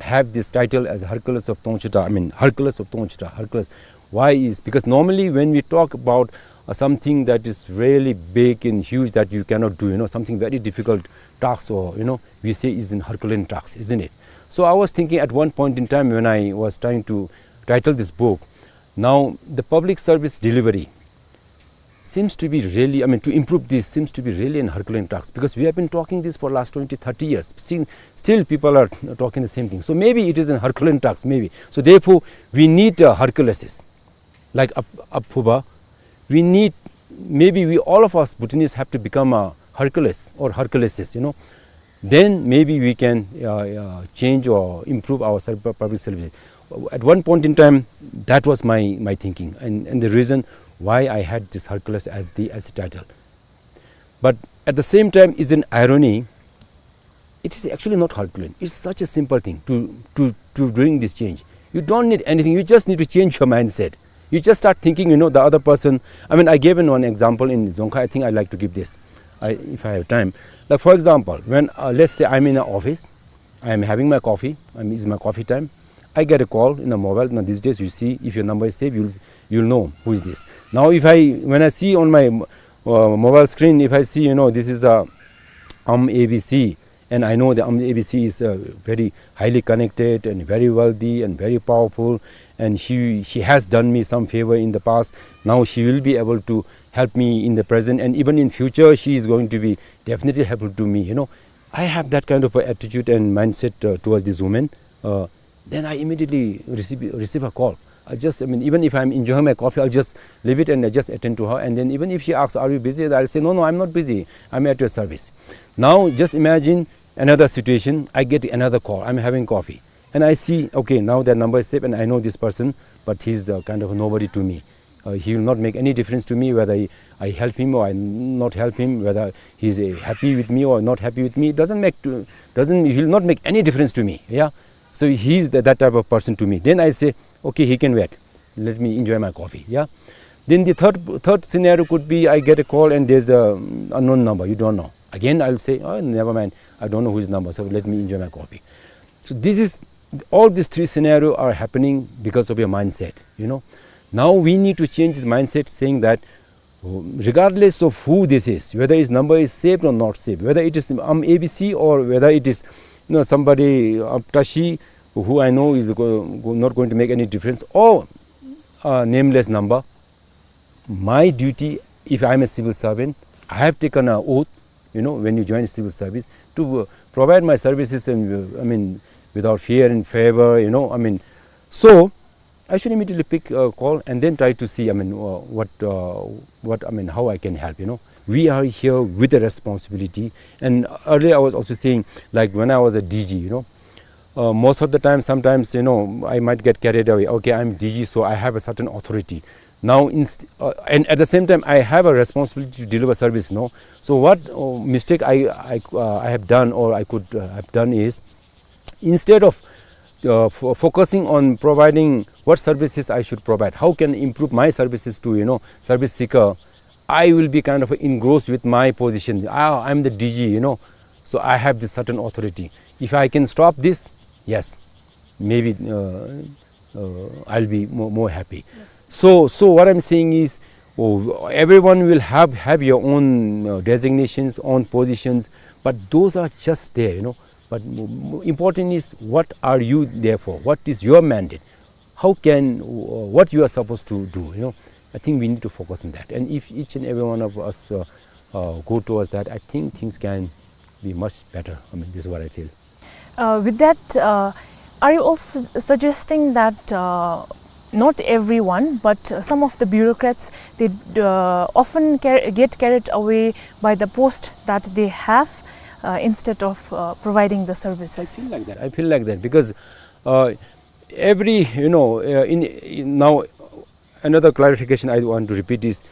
have this title as Hercules of Tongchita, I mean, Hercules of Tongchita, Hercules. Why is because normally when we talk about, uh, something that is really big and huge that you cannot do, you know, something very difficult task, or, you know, we say is an Herculean task, isn't it? So I was thinking at one point in time when I was trying to title this book, now the public service delivery seems to be really, I mean, to improve this seems to be really an Herculean task, because we have been talking this for last twenty, thirty years. Still, still people are talking the same thing. So maybe it is an Herculean task, maybe. So therefore, we need, uh, Herculeses, like Ap-, Ap Phuba. We need, maybe we, all of us Bhutanese have to become a Hercules or Herculeses, you know. Then maybe we can, uh, uh, change or improve our serv-, public service. At one point in time, that was my, my thinking, and, and the reason why I had this Hercules as the, as the title. But at the same time, is an irony. It is actually not Herculean. It's such a simple thing to, to, to bring this change. You don't need anything. You just need to change your mindset. You just start thinking, you know, the other person. I mean, I gave in one example in Dzongkha. I think I like to give this, I, if I have time. Like, for example, when, uh, let's say I'm in an office, I am having my coffee, I mean, it's my coffee time. I get a call in the mobile. Now, these days, you see, if your number is saved, you'll, you'll know who is this. Now, if I, when I see on my, uh, mobile screen, if I see, you know, this is a, um, A B C, and I know the, um, A B C is, uh, very highly connected and very wealthy and very powerful, and she, she has done me some favor in the past. Now she will be able to help me in the present, and even in future, she is going to be definitely helpful to me, you know. I have that kind of a attitude and mindset, uh, towards this woman. Uh, then I immediately receive, receive a call. I just, I mean, even if I'm enjoying my coffee, I'll just leave it and I just attend to her. And then even if she asks, "Are you busy?" I'll say, "No, no, I'm not busy. I'm at your service." Now, just imagine another situation. I get another call. I'm having coffee. And I see, okay, now that number is saved and I know this person, but he's uh, kind of a nobody to me. Uh, he will not make any difference to me whether I, I help him or I not help him, whether he's uh, happy with me or not happy with me. It doesn't make, to, doesn't, he will not make any difference to me. Yeah. So he's the, that type of person to me. Then I say, "Okay, he can wait. Let me enjoy my coffee." Yeah. Then the third, third scenario could be I get a call and there's a um, unknown number. You don't know. Again, I'll say, "Oh, never mind. I don't know whose number. So let me enjoy my coffee." So this is, all these three scenarios are happening because of your mindset, you know. Now we need to change the mindset, saying that regardless of who this is, whether his number is saved or not saved, whether it is um, A B C or whether it is, you know, somebody, um, Tashi, who I know is go, go, not going to make any difference, or a nameless number, my duty, if I'm a civil servant, I have taken an oath, you know, when you join civil service, to uh, provide my services and, uh, I mean, without fear and favor, you know, I mean, so I should immediately pick a call and then try to see, I mean, uh, what, uh, what, I mean, how I can help, you know. We are here with a responsibility. And earlier I was also saying, like, when I was a D G, you know, uh, most of the time, sometimes, you know, I might get carried away. "Okay, I'm D G, so I have a certain authority." Now, inst- uh, and at the same time, I have a responsibility to deliver service, no? So what uh, mistake I, I, uh, I have done or I could uh, have done is, instead of uh, f- focusing on providing what services I should provide, how can improve my services to, you know, service seeker, I will be kind of engrossed with my position. Ah, I'm the D G, you know, so I have this certain authority. If I can stop this, yes, maybe uh, uh, I'll be more, more happy. Yes. So, so what I'm saying is, oh, everyone will have, have your own uh, designations, own positions, but those are just there, you know. But m- m- important is, what are you there for? What is your mandate? How can, uh, what you are supposed to do, you know? I think we need to focus on that. And if each and every one of us uh, uh, go towards that, I think things can be much better. I mean, this is what I feel. Uh, with that, uh, are you also su- suggesting that uh, not everyone, but uh, some of the bureaucrats, they uh, often car- get carried away by the post that they have uh, instead of uh, providing the services? I feel like that. I feel like that because uh, every, you know, uh, in, in now another clarification I want to repeat is,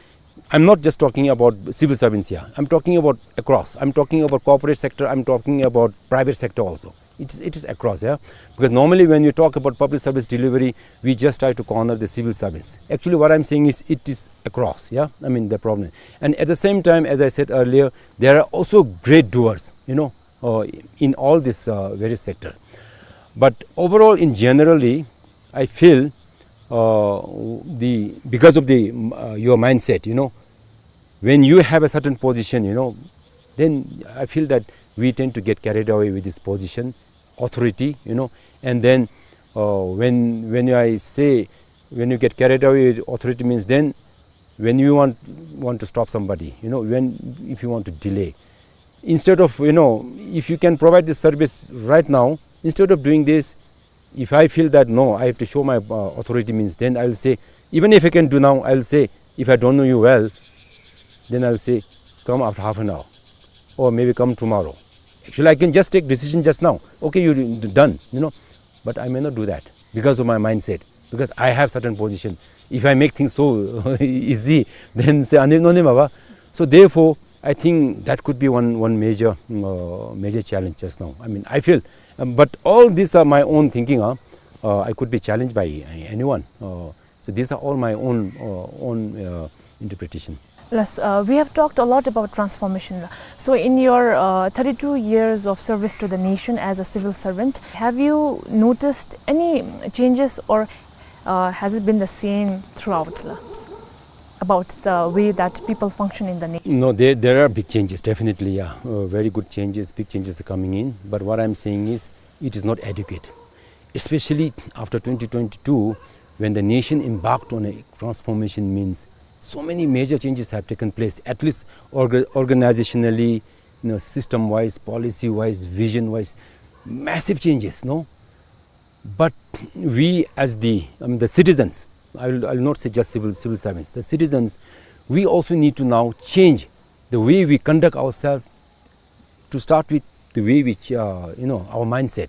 I'm not just talking about civil servants here. I'm talking about across. I'm talking about corporate sector. I'm talking about private sector also. It is, it is across, yeah. Because normally when we talk about public service delivery, we just try to corner the civil servants. Actually, what I'm saying is it is across, yeah. I mean the problem. And at the same time, as I said earlier, there are also great doers, you know, uh, in all this uh, various sector. But overall, in generally, I feel uh, the because of the uh, your mindset, you know, when you have a certain position, you know, then I feel that we tend to get carried away with this position, authority, you know, and then uh, when when I say, when you get carried away with authority means then when you want want to stop somebody, you know, when if you want to delay, instead of, you know, if you can provide this service right now, instead of doing this, if I feel that no, I have to show my uh, authority means, then I will say, even if I can do now, I will say, if I don't know you well, then I will say, "Come after half an hour, or maybe come tomorrow." Actually, I can just take decision just now. "Okay, you d- done," you know, but I may not do that because of my mindset, because I have certain position. If I make things so easy, then say, "Ani no ne maba." So therefore, I think that could be one one major uh, major challenge just now. I mean, I feel, um, but all these are my own thinking. Huh? Uh, I could be challenged by uh, anyone. Uh, so these are all my own uh, own uh, interpretation. Yes, uh, we have talked a lot about transformation. So, in your uh, thirty-two years of service to the nation as a civil servant, have you noticed any changes, or uh, has it been the same throughout, la, about the way that people function in the nation? No, there, there are big changes, definitely, yeah. Uh, very good changes, big changes are coming in. But what I'm saying is, it is not adequate. Especially after twenty twenty-two, when the nation embarked on a transformation, means so many major changes have taken place, at least orga- organizationally, you know, system-wise, policy-wise, vision-wise, massive changes, no? But we as the, I mean, the citizens, I will, I will not say just civil, civil servants, the citizens, we also need to now change the way we conduct ourselves, to start with the way which, uh, you know, our mindset.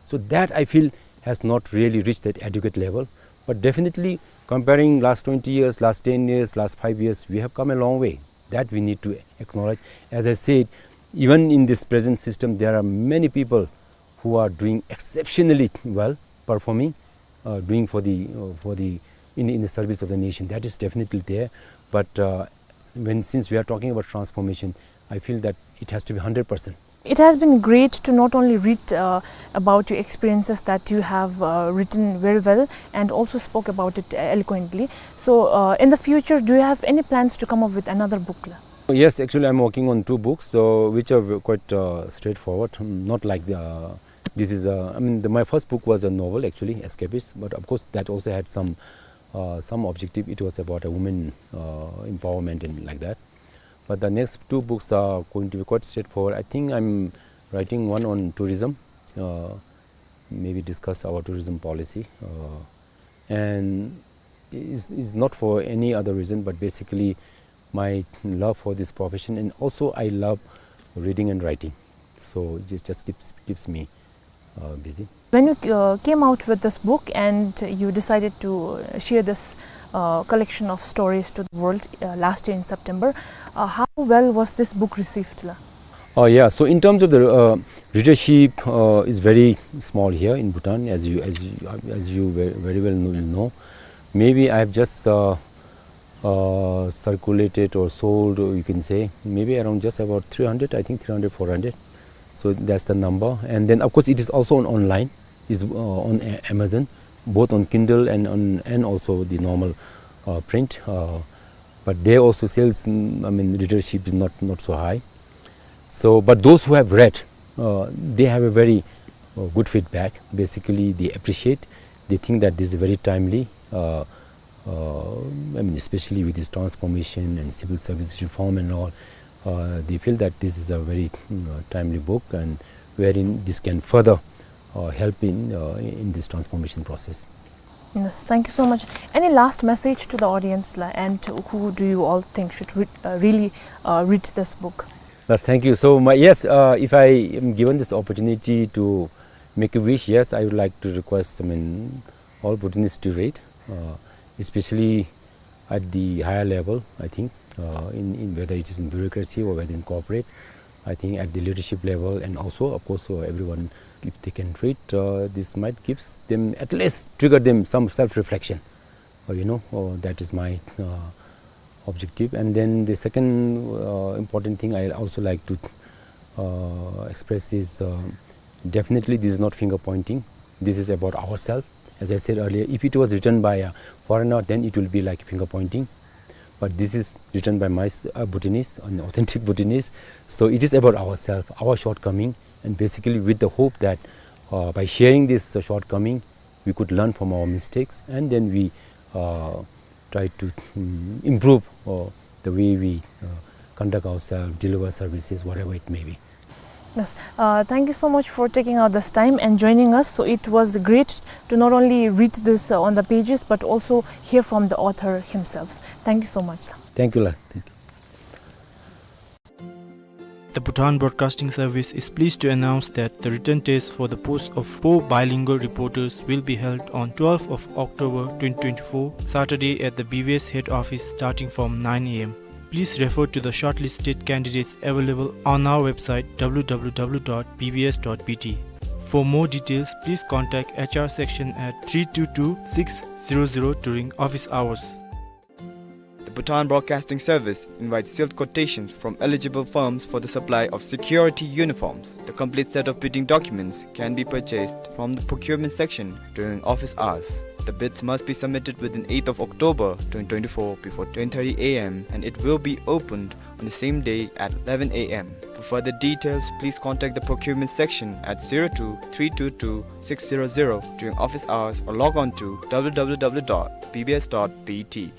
So that, I feel, has not really reached that adequate level. But definitely, comparing last twenty years, last ten years, last five years, we have come a long way. That we need to acknowledge. As I said, even in this present system, there are many people who are doing exceptionally well, performing, uh, doing for the, uh, for the, in the, in the service of the nation. That is definitely there. But, uh, when, since we are talking about transformation, I feel that it has to be hundred percent. It has been great to not only read, uh, about your experiences that you have, uh, written very well and also spoke about it eloquently. So, uh, in the future, do you have any plans to come up with another book, la? Yes, actually, I'm working on two books, so which are quite, uh, straightforward. Mm, not like the, uh, this is, uh, I mean, the, my first book was a novel, actually, Escapist, but of course, that also had some, uh, some objective. It was about a woman, uh, empowerment and like that. But the next two books are going to be quite straightforward. I think I'm writing one on tourism, uh, maybe discuss our tourism policy, uh, and it's, it's not for any other reason, but basically my love for this profession, and also I love reading and writing, so it just, just keeps, keeps me, uh, busy. When you, uh, came out with this book and you decided to, uh, share this, uh, collection of stories to the world, uh, last year in September, uh, how well was this book received, la? Oh, yeah. So in terms of the, uh, readership, uh, is very small here in Bhutan, as you, as you, as you ve-, very well know, know. Maybe I have just, uh, uh, circulated or sold, or you can say, maybe around just about three hundred, I think three hundred, four hundred. So that's the number. And then, of course, it is also on online. It's, uh, on A-, Amazon, both on Kindle and on, and also the normal, uh, print. Uh, but there also sales, mm, I mean, readership is not, not so high. So, but those who have read, uh, they have a very, uh, good feedback. Basically, they appreciate, they think that this is very timely, uh, uh, I mean, especially with this transformation and civil service reform and all, uh, they feel that this is a very, mm, uh, timely book, and wherein this can further, uh, help in, uh, in this transformation process. Yes, thank you so much. Any last message to the audience, la, and who do you all think should re-, uh, really, uh, read this book? Yes, thank you. So, my, yes, uh, if I am given this opportunity to make a wish, yes, I would like to request, I mean, all Bhutanese to read, uh, especially at the higher level, I think, uh, in, in whether it is in bureaucracy or whether in corporate, I think at the leadership level, and also, of course, uh, everyone, if they can read, uh, this might gives them, at least trigger them some self-reflection. Uh, you know, uh, that is my, uh, objective. And then the second, uh, important thing I also like to, uh, express is, uh, definitely this is not finger pointing. This is about ourselves. As I said earlier, if it was written by a foreigner, then it will be like finger pointing. But this is written by my s-, uh, Bhutanese, an authentic Bhutanese. So it is about ourselves, our shortcoming, and basically with the hope that, uh, by sharing this, uh, shortcoming, we could learn from our mistakes, and then we, uh, try to, mm, improve, uh, the way we, uh, conduct ourselves, deliver services, whatever it may be. Yes. Uh, thank you so much for taking out this time and joining us. So it was great to not only read this, uh, on the pages, but also hear from the author himself. Thank you so much, sir. Thank you, la. Thank you. The Bhutan Broadcasting Service is pleased to announce that the written test for the post of four bilingual reporters will be held on twelfth of October twenty twenty-four, Saturday, at the B B S head office, starting from nine A M. Please refer to the shortlisted candidates available on our website, W W W dot B B S dot B T. For more details, please contact H R section at three two two six zero zero during office hours. The Bhutan Broadcasting Service invites sealed quotations from eligible firms for the supply of security uniforms. The complete set of bidding documents can be purchased from the procurement section during office hours. The bids must be submitted within eighth of October twenty twenty-four before ten thirty A M, and it will be opened on the same day at eleven A M. For further details, please contact the procurement section at zero two three two two six zero zero during office hours or log on to W W W dot B B S dot B T.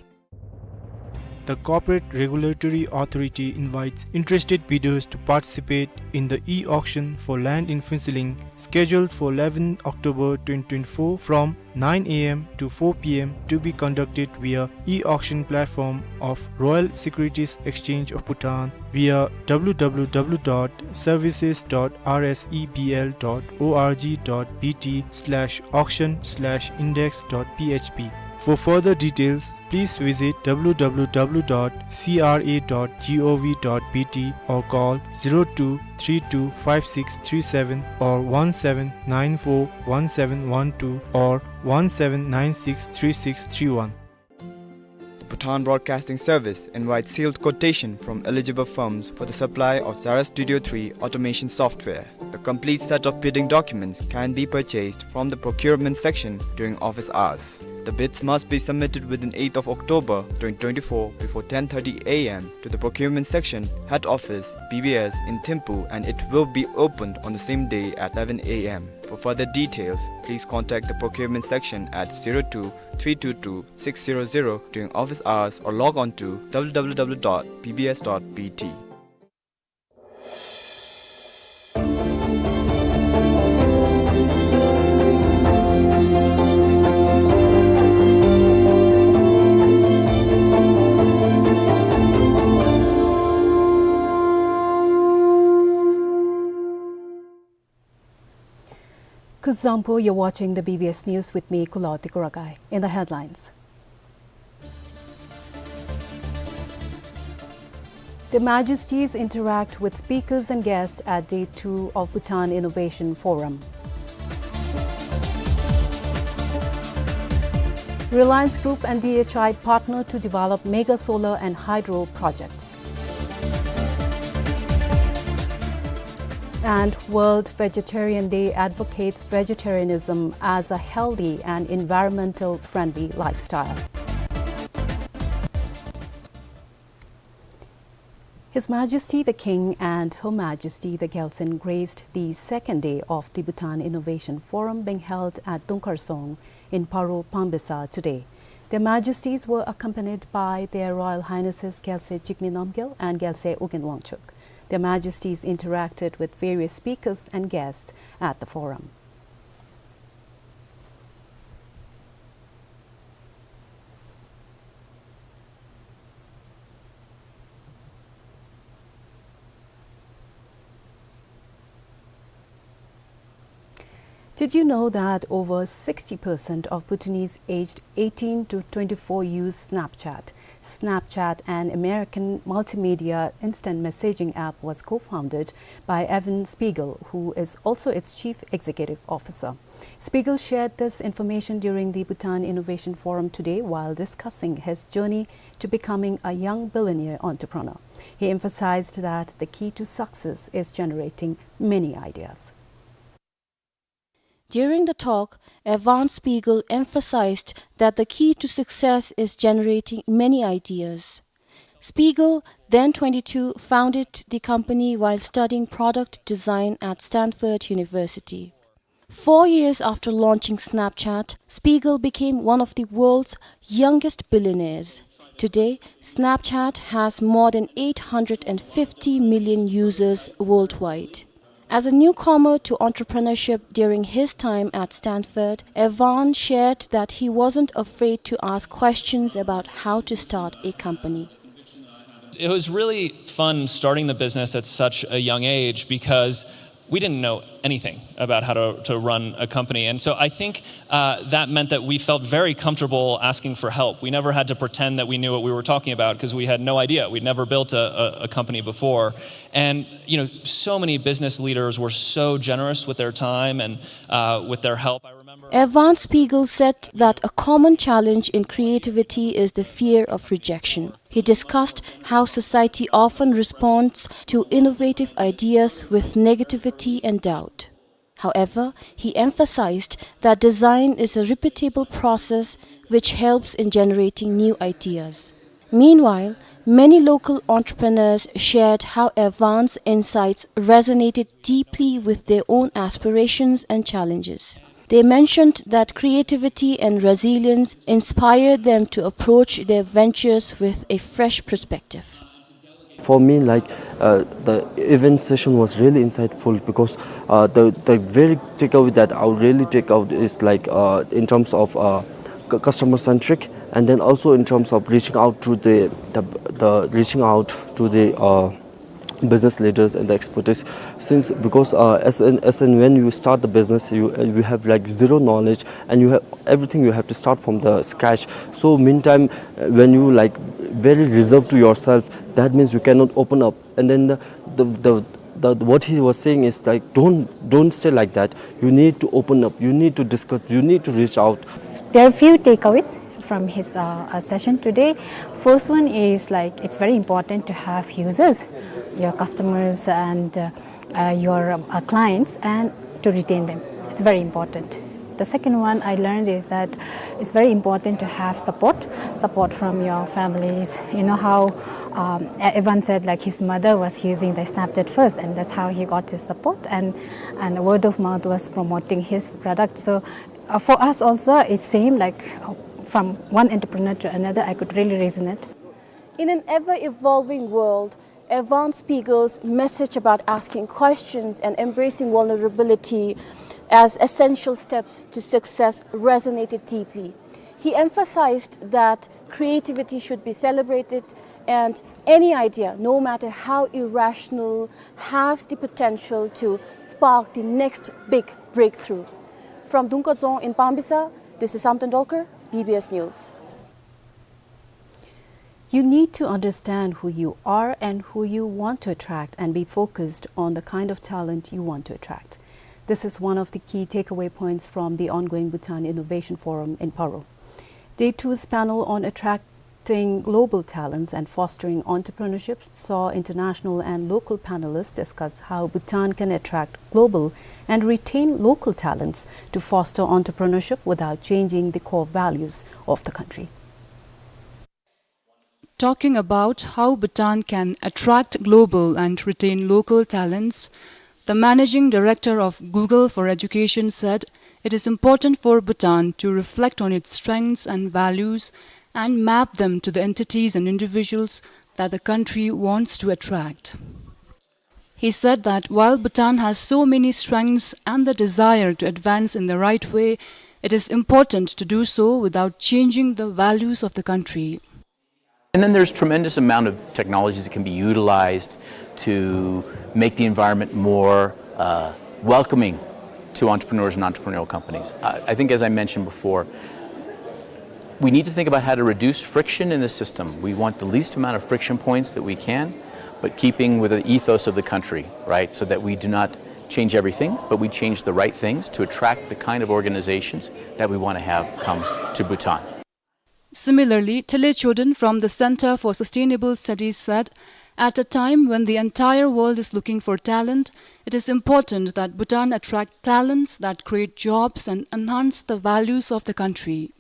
The Corporate Regulatory Authority invites interested bidders to participate in the e-auction for land in Phuentsholing, scheduled for eleventh October twenty twenty-four from nine A M to four P M, to be conducted via e-auction platform of Royal Securities Exchange of Bhutan via W W W dot services dot R S E B L dot org dot B T slash auction slash index dot P H P. For further details, please visit W W W dot C R A dot G O V dot B T or call zero two three two five six three seven or one seven nine four one seven one two or one seven nine six three six three one. The Bhutan Broadcasting Service invites sealed quotation from eligible firms for the supply of Zara Studio three automation software. The complete set of bidding documents can be purchased from the procurement section during office hours. The bids must be submitted within eighth of October twenty twenty-four before ten thirty A M to the procurement section, head office, B B S in Thimphu, and it will be opened on the same day at eleven A M. For further details, please contact the procurement section at zero two three two two six zero zero during office hours or log on to W W W dot B B S dot B T. Kuzuzangpo, you're watching the B B S News with me, Kuloti Kuragai. In the headlines, Their Majesties interact with speakers and guests at day two of Bhutan Innovation Forum. Reliance Group and D H I partner to develop mega solar and hydro projects. And World Vegetarian Day advocates vegetarianism as a healthy and environmental friendly lifestyle. His Majesty the King and Her Majesty the Gyaltsuen graced the second day of the Bhutan Innovation Forum being held at Dongkharsong in Paro, Pangpesa today. Their Majesties were accompanied by Their Royal Highnesses Gyaltsuen Jigme Namgyel and Gyaltsuen Ugyen Wangchuck. Their Majesties interacted with various speakers and guests at the forum. Did you know that over sixty percent of Bhutanese aged eighteen to twenty-four use Snapchat? Snapchat, an American multimedia instant messaging app, was co-founded by Evan Spiegel, who is also its chief executive officer. Spiegel shared this information during the Bhutan Innovation Forum today while discussing his journey to becoming a young billionaire entrepreneur. He emphasized that the key to success is generating many ideas. During the talk, Evan Spiegel emphasized that the key to success is generating many ideas. Spiegel, then twenty-two, founded the company while studying product design at Stanford University. Four years after launching Snapchat, Spiegel became one of the world's youngest billionaires. Today, Snapchat has more than eight hundred and fifty million users worldwide. As a newcomer to entrepreneurship during his time at Stanford, Evan shared that he wasn't afraid to ask questions about how to start a company. It was really fun starting the business at such a young age because we didn't know anything about how to, to run a company. And so I think, uh, that meant that we felt very comfortable asking for help. We never had to pretend that we knew what we were talking about 'cause we had no idea. We'd never built a, a, a company before. And, you know, so many business leaders were so generous with their time and, uh, with their help. I remember Evan Spiegel said that a common challenge in creativity is the fear of rejection. He discussed how society often responds to innovative ideas with negativity and doubt. However, he emphasized that design is a repeatable process which helps in generating new ideas. Meanwhile, many local entrepreneurs shared how Evan's insights resonated deeply with their own aspirations and challenges. They mentioned that creativity and resilience inspired them to approach their ventures with a fresh perspective. For me, like, uh, the event session was really insightful because uh, the, the very takeaway that I would really take out is, like, uh, in terms of uh, cu- customer centric, and then also in terms of reaching out to the, the, the reaching out to the uh, business leaders and the expertise. Since, because uh, as, and, as and when you start the business, you uh, you have, like, zero knowledge, and you have everything, you have to start from the scratch. So meantime, uh, when you, like, very reserved to yourself, that means you cannot open up. And then the the, the, the what he was saying is, like, don't don't stay like that. You need to open up, you need to discuss, you need to reach out. There are few takeaways from his uh, uh, session today. First one is, like, it's very important to have users, your customers, and uh, uh, your um, uh, clients, and to retain them. It's very important. The second one I learned is that it's very important to have support, support from your families. You know how um, Evan said, like, his mother was using the Snapchat first, and that's how he got his support, and and the word of mouth was promoting his product. So uh, for us also, it's same, like, uh, from one entrepreneur to another, I could really resonate. In an ever evolving world, Evan Spiegel's message about asking questions and embracing vulnerability as essential steps to success resonated deeply. He emphasized that creativity should be celebrated, and any idea, no matter how irrational, has the potential to spark the next big breakthrough. From Dungkadzong in Pambysa, this is Samten Dolkar, B B S News. You need to understand who you are and who you want to attract and be focused on the kind of talent you want to attract. This is one of the key takeaway points from the ongoing Bhutan Innovation Forum in Paro. Day two's panel on attracting global talents and fostering entrepreneurship saw international and local panelists discuss how Bhutan can attract global and retain local talents to foster entrepreneurship without changing the core values of the country. Talking about how Bhutan can attract global and retain local talents, the managing director of Google for Education said it is important for Bhutan to reflect on its strengths and values and map them to the entities and individuals that the country wants to attract. He said that while Bhutan has so many strengths and the desire to advance in the right way, it is important to do so without changing the values of the country. And then there's tremendous amount of technologies that can be utilized to make the environment more uh, welcoming to entrepreneurs and entrepreneurial companies. I, I think, as I mentioned before, we need to think about how to reduce friction in the system. We want the least amount of friction points that we can, but keeping with the ethos of the country, right? So that we do not change everything, but we change the right things to attract the kind of organizations that we want to have come to Bhutan. Similarly, Tele Choden from the Center for Sustainable Studies said, at a time when the entire world is looking for talent, it is important that Bhutan attract talents that create jobs and enhance the values of the country.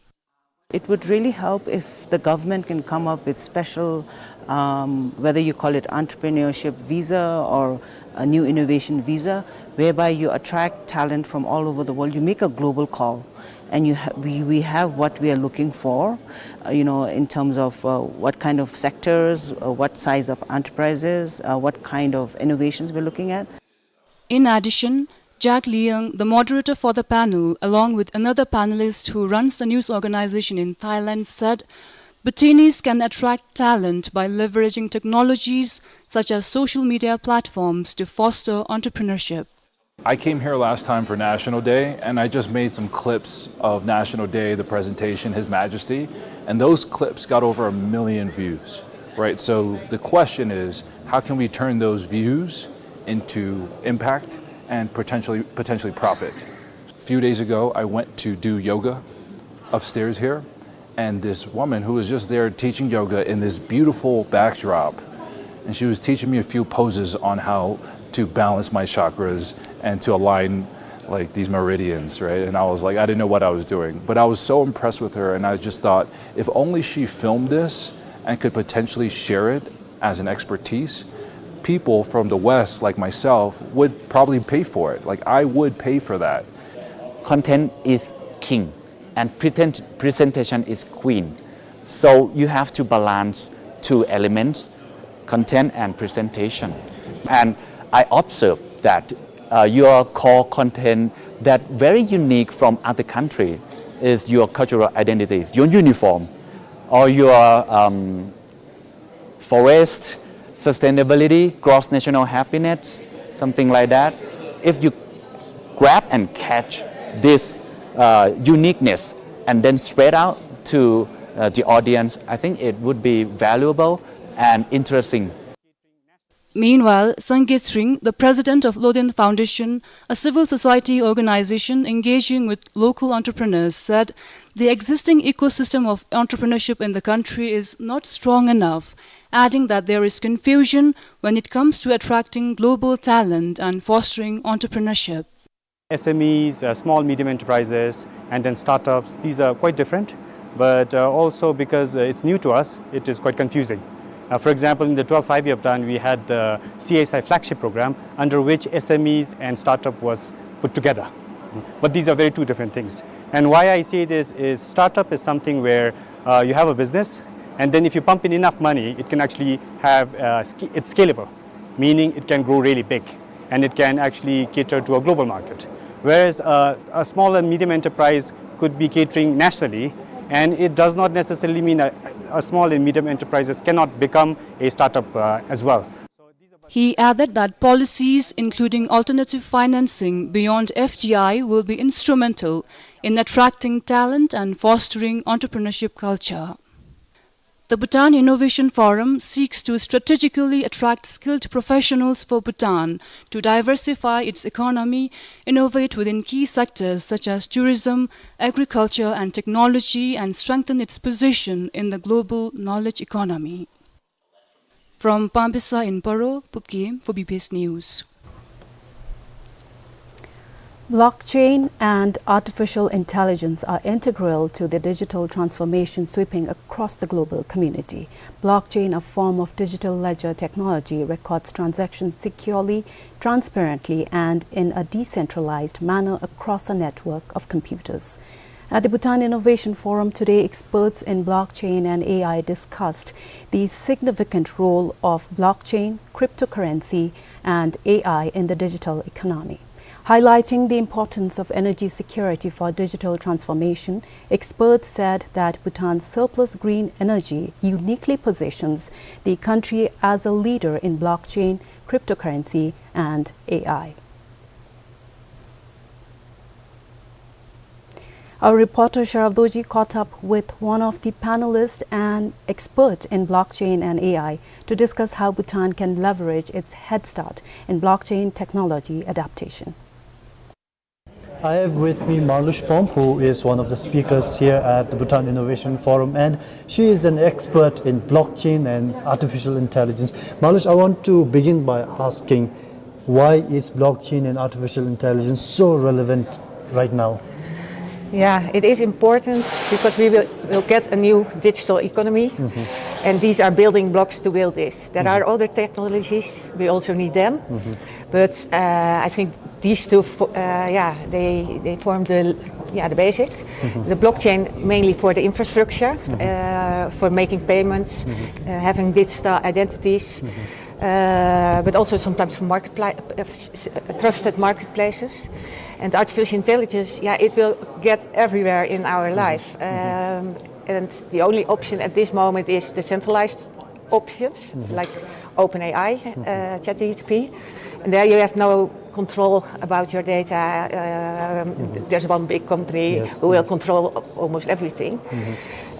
It would really help if the government can come up with special, um, whether you call it entrepreneurship visa or a new innovation visa, whereby you attract talent from all over the world. You make a global call, and you ha- we, we have what we are looking for, uh, you know, in terms of uh, what kind of sectors, uh, what size of enterprises, uh, what kind of innovations we're looking at. In addition, Jack Liang, the moderator for the panel, along with another panelist who runs a news organization in Thailand, said Bhutanese can attract talent by leveraging technologies such as social media platforms to foster entrepreneurship. I came here last time for National Day, and I just made some clips of National Day, the presentation, His Majesty, and those clips got over a million views, right? So the question is, how can we turn those views into impact and potentially, potentially profit? A few days ago, I went to do yoga upstairs here, and this woman who was just there teaching yoga in this beautiful backdrop, and she was teaching me a few poses on how to balance my chakras and to align, like, these meridians, right? And I was like, I didn't know what I was doing, but I was so impressed with her, and I just thought, if only she filmed this and could potentially share it as an expertise, people from the West, like myself, would probably pay for it. Like, I would pay for that. Content is king and pretend, presentation is queen. So you have to balance two elements, content and presentation. And I observe that uh, your core content that very unique from other country is your cultural identities, your uniform, or your um, forest, sustainability, cross national happiness, something like that. If you grab and catch this uh, uniqueness and then spread out to uh, the audience, I think it would be valuable and interesting. Meanwhile, Sangay Tshering, the president of Loden Foundation, a civil society organization engaging with local entrepreneurs, said the existing ecosystem of entrepreneurship in the country is not strong enough, adding that there is confusion when it comes to attracting global talent and fostering entrepreneurship. S M Es, uh, small, medium enterprises, and then startups, these are quite different. But uh, also because uh, it's new to us, it is quite confusing. Uh, for example, in the twelfth Five-Year Plan, we had the C S I flagship program under which S M Es and startup was put together. But these are very two different things. And why I say this is startup is something where uh, you have a business, and then if you pump in enough money, it can actually have, uh, sca- it's scalable, meaning it can grow really big and it can actually cater to a global market. Whereas uh, a small and medium enterprise could be catering nationally, and it does not necessarily mean a, a small and medium enterprises cannot become a startup uh, as well. He added that policies including alternative financing beyond F D I will be instrumental in attracting talent and fostering entrepreneurship culture. The Bhutan Innovation Forum seeks to strategically attract skilled professionals for Bhutan to diversify its economy, innovate within key sectors such as tourism, agriculture, and technology, and strengthen its position in the global knowledge economy. From Pambisa in Paro, Pupkem for B B S News. Blockchain and artificial intelligence are integral to the digital transformation sweeping across the global community. Blockchain, a form of digital ledger technology, records transactions securely, transparently, and in a decentralized manner across a network of computers. At the Bhutan Innovation Forum today, experts in blockchain and A I discussed the significant role of blockchain, cryptocurrency, and A I in the digital economy. Highlighting the importance of energy security for digital transformation, experts said that Bhutan's surplus green energy uniquely positions the country as a leader in blockchain, cryptocurrency, and A I. Our reporter Sharab Dorji caught up with one of the panelists, an expert in blockchain and A I, to discuss how Bhutan can leverage its head start in blockchain technology adaptation. I have with me Marlush Pom, who is one of the speakers here at the Bhutan Innovation Forum, and she is an expert in blockchain and artificial intelligence. Marlush, I want to begin by asking, why is blockchain and artificial intelligence so relevant right now? Yeah, it is important because we will, will get a new digital economy, and these are building blocks to build this. There are other technologies, we also need them, but uh, I think these two, fo- uh, yeah, they, they form the, yeah, the basic. The blockchain mainly for the infrastructure, uh, for making payments, uh, having digital identities, uh, but also sometimes for marketplace, uh, s- s- uh, trusted marketplaces. And artificial intelligence, yeah, it will get everywhere in our life. Um, and the only option at this moment is the centralized options like OpenAI, uh, ChatGPT. And there you have no control about your data. Um, There's one big company who will control almost everything.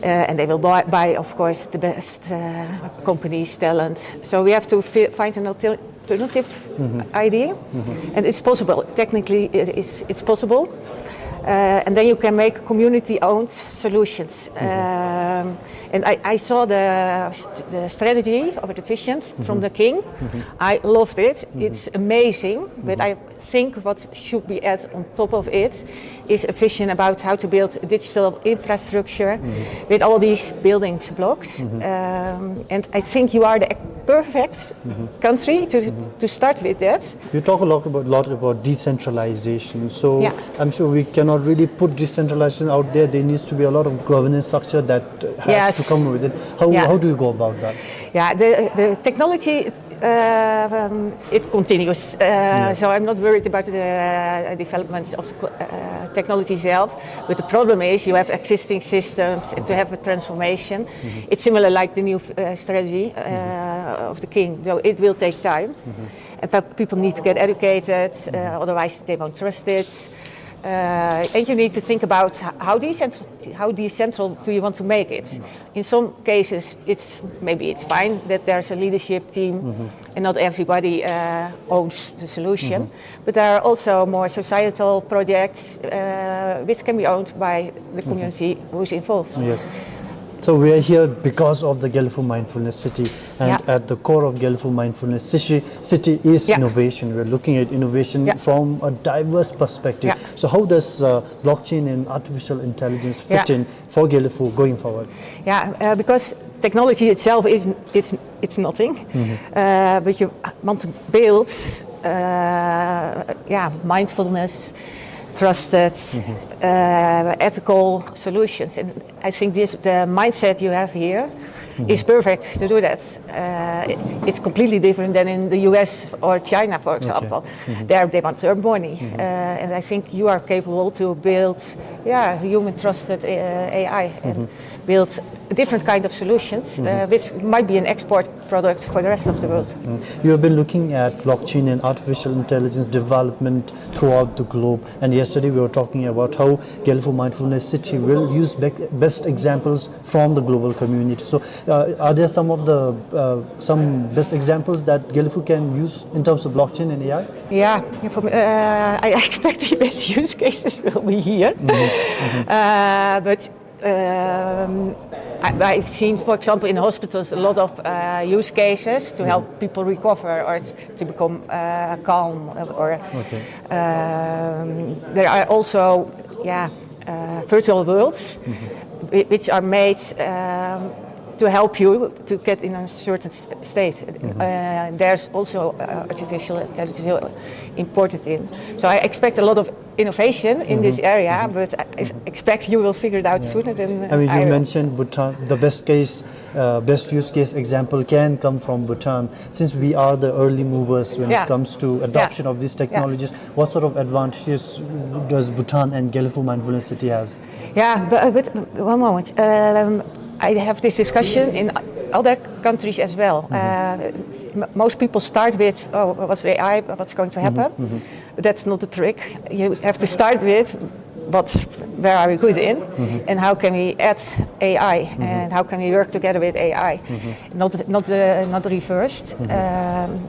Uh, and they will buy, buy, of course, the best uh, companies, talent. So we have to fi- find an alter- alternative idea. And it's possible. Technically, it is, it's possible. Uh, and then you can make community-owned solutions. Um, and I, I saw the, the strategy or the vision from the king. I loved it. It's amazing. But I think what should be added on top of it is a vision about how to build digital infrastructure with all these building blocks. Um, and I think you are the ex-, perfect country to, to start with that. You talk a lot about, lot about decentralization. So Yeah. I'm sure we cannot really put decentralization out there. There needs to be a lot of governance structure that has Yes. to come with it. How, Yeah. how do you go about that? Yeah, the, the technology, uh, um, it continues. Uh, Yeah. So I'm not worried about the development of the co-, uh, technology itself. But the problem is you have existing systems to have a transformation. It's similar like the new, uh, strategy, uh, of the king. So it will take time. And pe-, people need to get educated, uh, otherwise they won't trust it. Uh, and you need to think about h-, how decentral, how decentral do you want to make it? In some cases, it's, maybe it's fine that there's a leadership team and not everybody, uh, owns the solution. But there are also more societal projects, uh, which can be owned by the community who's involved. Yes. So we are here because of the Gelephu Mindfulness City, and Yeah. at the core of Gelephu Mindfulness City, City is Yeah. innovation. We're looking at innovation Yeah. from a diverse perspective. Yeah. So how does, uh, blockchain and artificial intelligence fit Yeah. in for Gelephu going forward? Yeah, uh, because technology itself is, it's, it's nothing. Uh, but you want to build, uh, yeah, mindfulness, trusted, uh, ethical solutions. And I think this, the mindset you have here is perfect to do that. Uh, it, it's completely different than in the U S or China, for Okay. example. There they want to earn money. Uh, and I think you are capable to build, yeah, human trusted, uh, A I and build a different kind of solutions, uh, which might be an export product for the rest of the world. You have been looking at blockchain and artificial intelligence development throughout the globe. And yesterday we were talking about how Gelephu Mindfulness City will use bec-, best examples from the global community. So, uh, are there some of the, uh, some best examples that Gelephu can use in terms of blockchain and A I? Yeah, for me, uh, I expect the best use cases will be here. Uh, but, um, I, I've seen, for example, in hospitals, a lot of, uh, use cases to help people recover or t-, to become, uh, calm. Or, Okay. um, there are also, yeah, uh, virtual worlds whi-, which are made, um, to help you to get in a certain s-, state. Uh, there's also, uh, artificial intelligence imported in. So I expect a lot of innovation in this area, but I, I expect you will figure it out Yeah. sooner than I mean, you I will. mentioned Bhutan, the best case, uh, best use case example can come from Bhutan. Since we are the early movers when Yeah. it comes to Yeah. adoption of these Yeah. technologies, what sort of advantages does Bhutan and Gelephu Mindfulness City has? Yeah, but, uh, but one moment. Um, I have this discussion in other countries as well. Uh, m-, most people start with, "Oh, what's A I? What's going to happen?" That's not the trick. You have to start with what's, where are we good in, and how can we add A I, and how can we work together with A I, not, not, uh, not reversed. Um,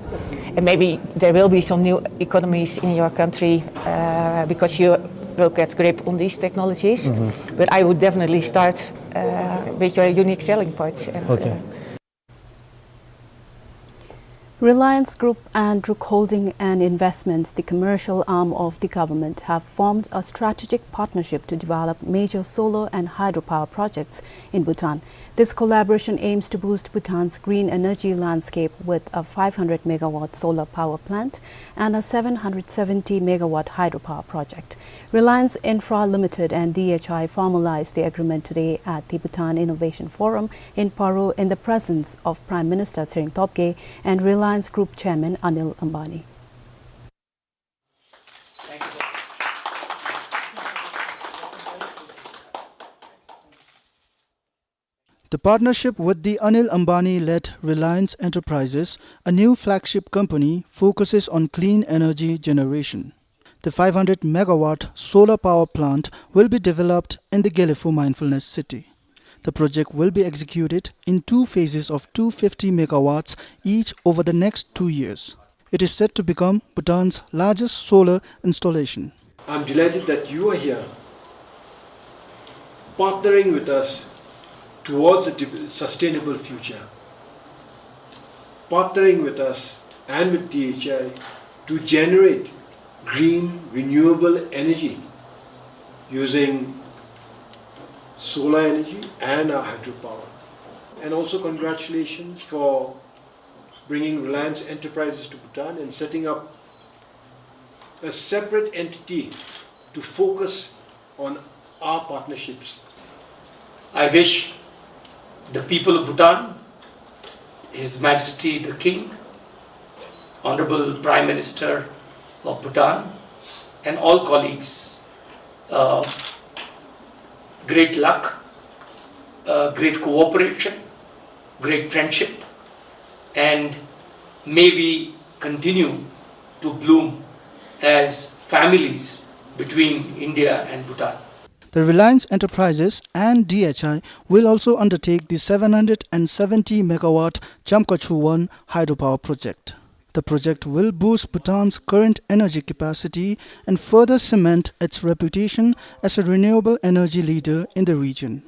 and maybe there will be some new economies in your country, uh, because you will get grip on these technologies. But I would definitely start, uh, with your unique selling points. And, Okay. uh, Reliance Group and Druk Holding and Investments, the commercial arm of the government, have formed a strategic partnership to develop major solar and hydropower projects in Bhutan. This collaboration aims to boost Bhutan's green energy landscape with a five hundred megawatt solar power plant and a seven hundred seventy megawatt hydropower project. Reliance Infra Limited and D H I formalized the agreement today at the Bhutan Innovation Forum in Paro in the presence of Prime Minister Tshering Tobgay and Reliance Group Chairman Anil Ambani. The partnership with the Anil Ambani-led Reliance Enterprises, a new flagship company, focuses on clean energy generation. The five hundred megawatt solar power plant will be developed in the Gelephu Mindfulness City. The project will be executed in two phases of two fifty megawatts each over the next two years. It is set to become Bhutan's largest solar installation. I'm delighted that you are here, partnering with us towards a div-, sustainable future, partnering with us and with D H I to generate green, renewable energy using solar energy and our hydropower. And also congratulations for bringing Reliance Enterprises to Bhutan and setting up a separate entity to focus on our partnerships. I wish the people of Bhutan, His Majesty the King, Honorable Prime Minister of Bhutan, and all colleagues, uh, great luck, uh, great cooperation, great friendship, and may we continue to bloom as families between India and Bhutan. The Reliance Enterprises and D H I will also undertake the seven hundred and seventy megawatt Jamkachu one hydropower project. The project will boost Bhutan's current energy capacity and further cement its reputation as a renewable energy leader in the region.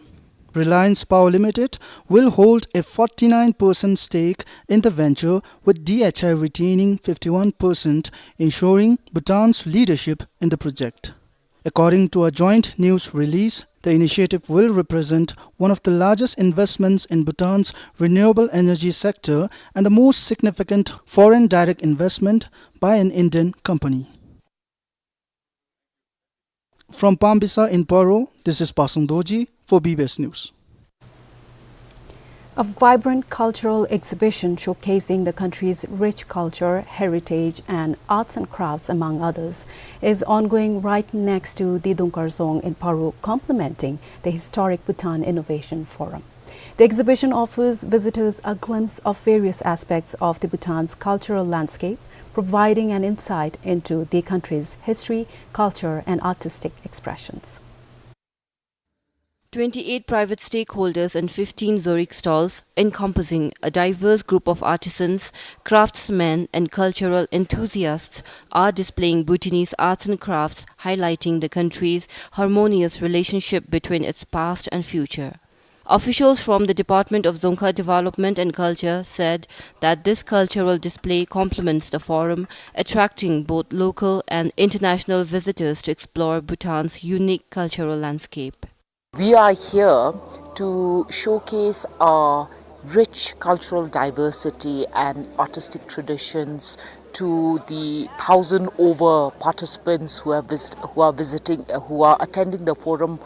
Reliance Power Limited will hold a forty-nine percent stake in the venture, with D H I retaining fifty-one percent, ensuring Bhutan's leadership in the project. According to a joint news release, the initiative will represent one of the largest investments in Bhutan's renewable energy sector and the most significant foreign direct investment by an Indian company. From Pambisa in Paro, this is Pasang Dorji for B B S News. A vibrant cultural exhibition showcasing the country's rich culture, heritage, and arts and crafts, among others, is ongoing right next to the Dungkar Dzong in Paro, complementing the historic Bhutan Innovation Forum. The exhibition offers visitors a glimpse of various aspects of the Bhutan's cultural landscape, providing an insight into the country's history, culture, and artistic expressions. Twenty-eight private stakeholders and fifteen Zorig stalls, encompassing a diverse group of artisans, craftsmen, and cultural enthusiasts, are displaying Bhutanese arts and crafts, highlighting the country's harmonious relationship between its past and future. Officials from the Department of Dzongkha Development and Culture said that this cultural display complements the forum, attracting both local and international visitors to explore Bhutan's unique cultural landscape. We are here to showcase our rich cultural diversity and artistic traditions to the thousand over participants who have visit-, who are visiting, uh, who are attending the forum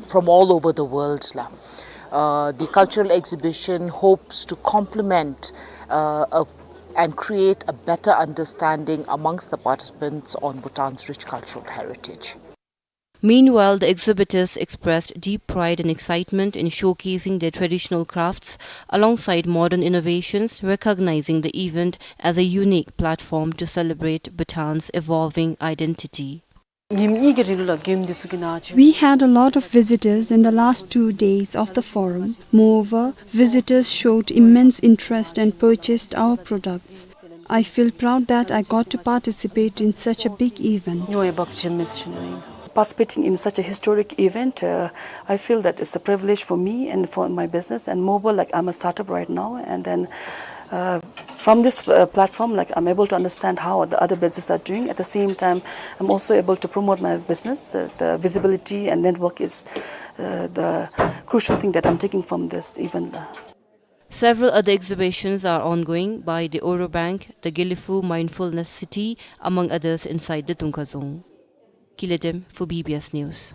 from all over the world, la. Uh, the cultural exhibition hopes to complement, uh, a, and create a better understanding amongst the participants on Bhutan's rich cultural heritage. Meanwhile, the exhibitors expressed deep pride and excitement in showcasing their traditional crafts alongside modern innovations, recognizing the event as a unique platform to celebrate Bhutan's evolving identity. We had a lot of visitors in the last two days of the forum. Moreover, visitors showed immense interest and purchased our products. I feel proud that I got to participate in such a big event. Participating in such a historic event, uh, I feel that it's a privilege for me and for my business. And moreover, like, I'm a startup right now, and then, uh, from this, uh, platform, like, I'm able to understand how the other businesses are doing. At the same time, I'm also able to promote my business. Uh, the visibility and network is, uh, the crucial thing that I'm taking from this event. Several other exhibitions are ongoing by the Oro Bank, the Gelephu Mindfulness City, among others inside the Dungkar Dzong. Kiledem for B B S News.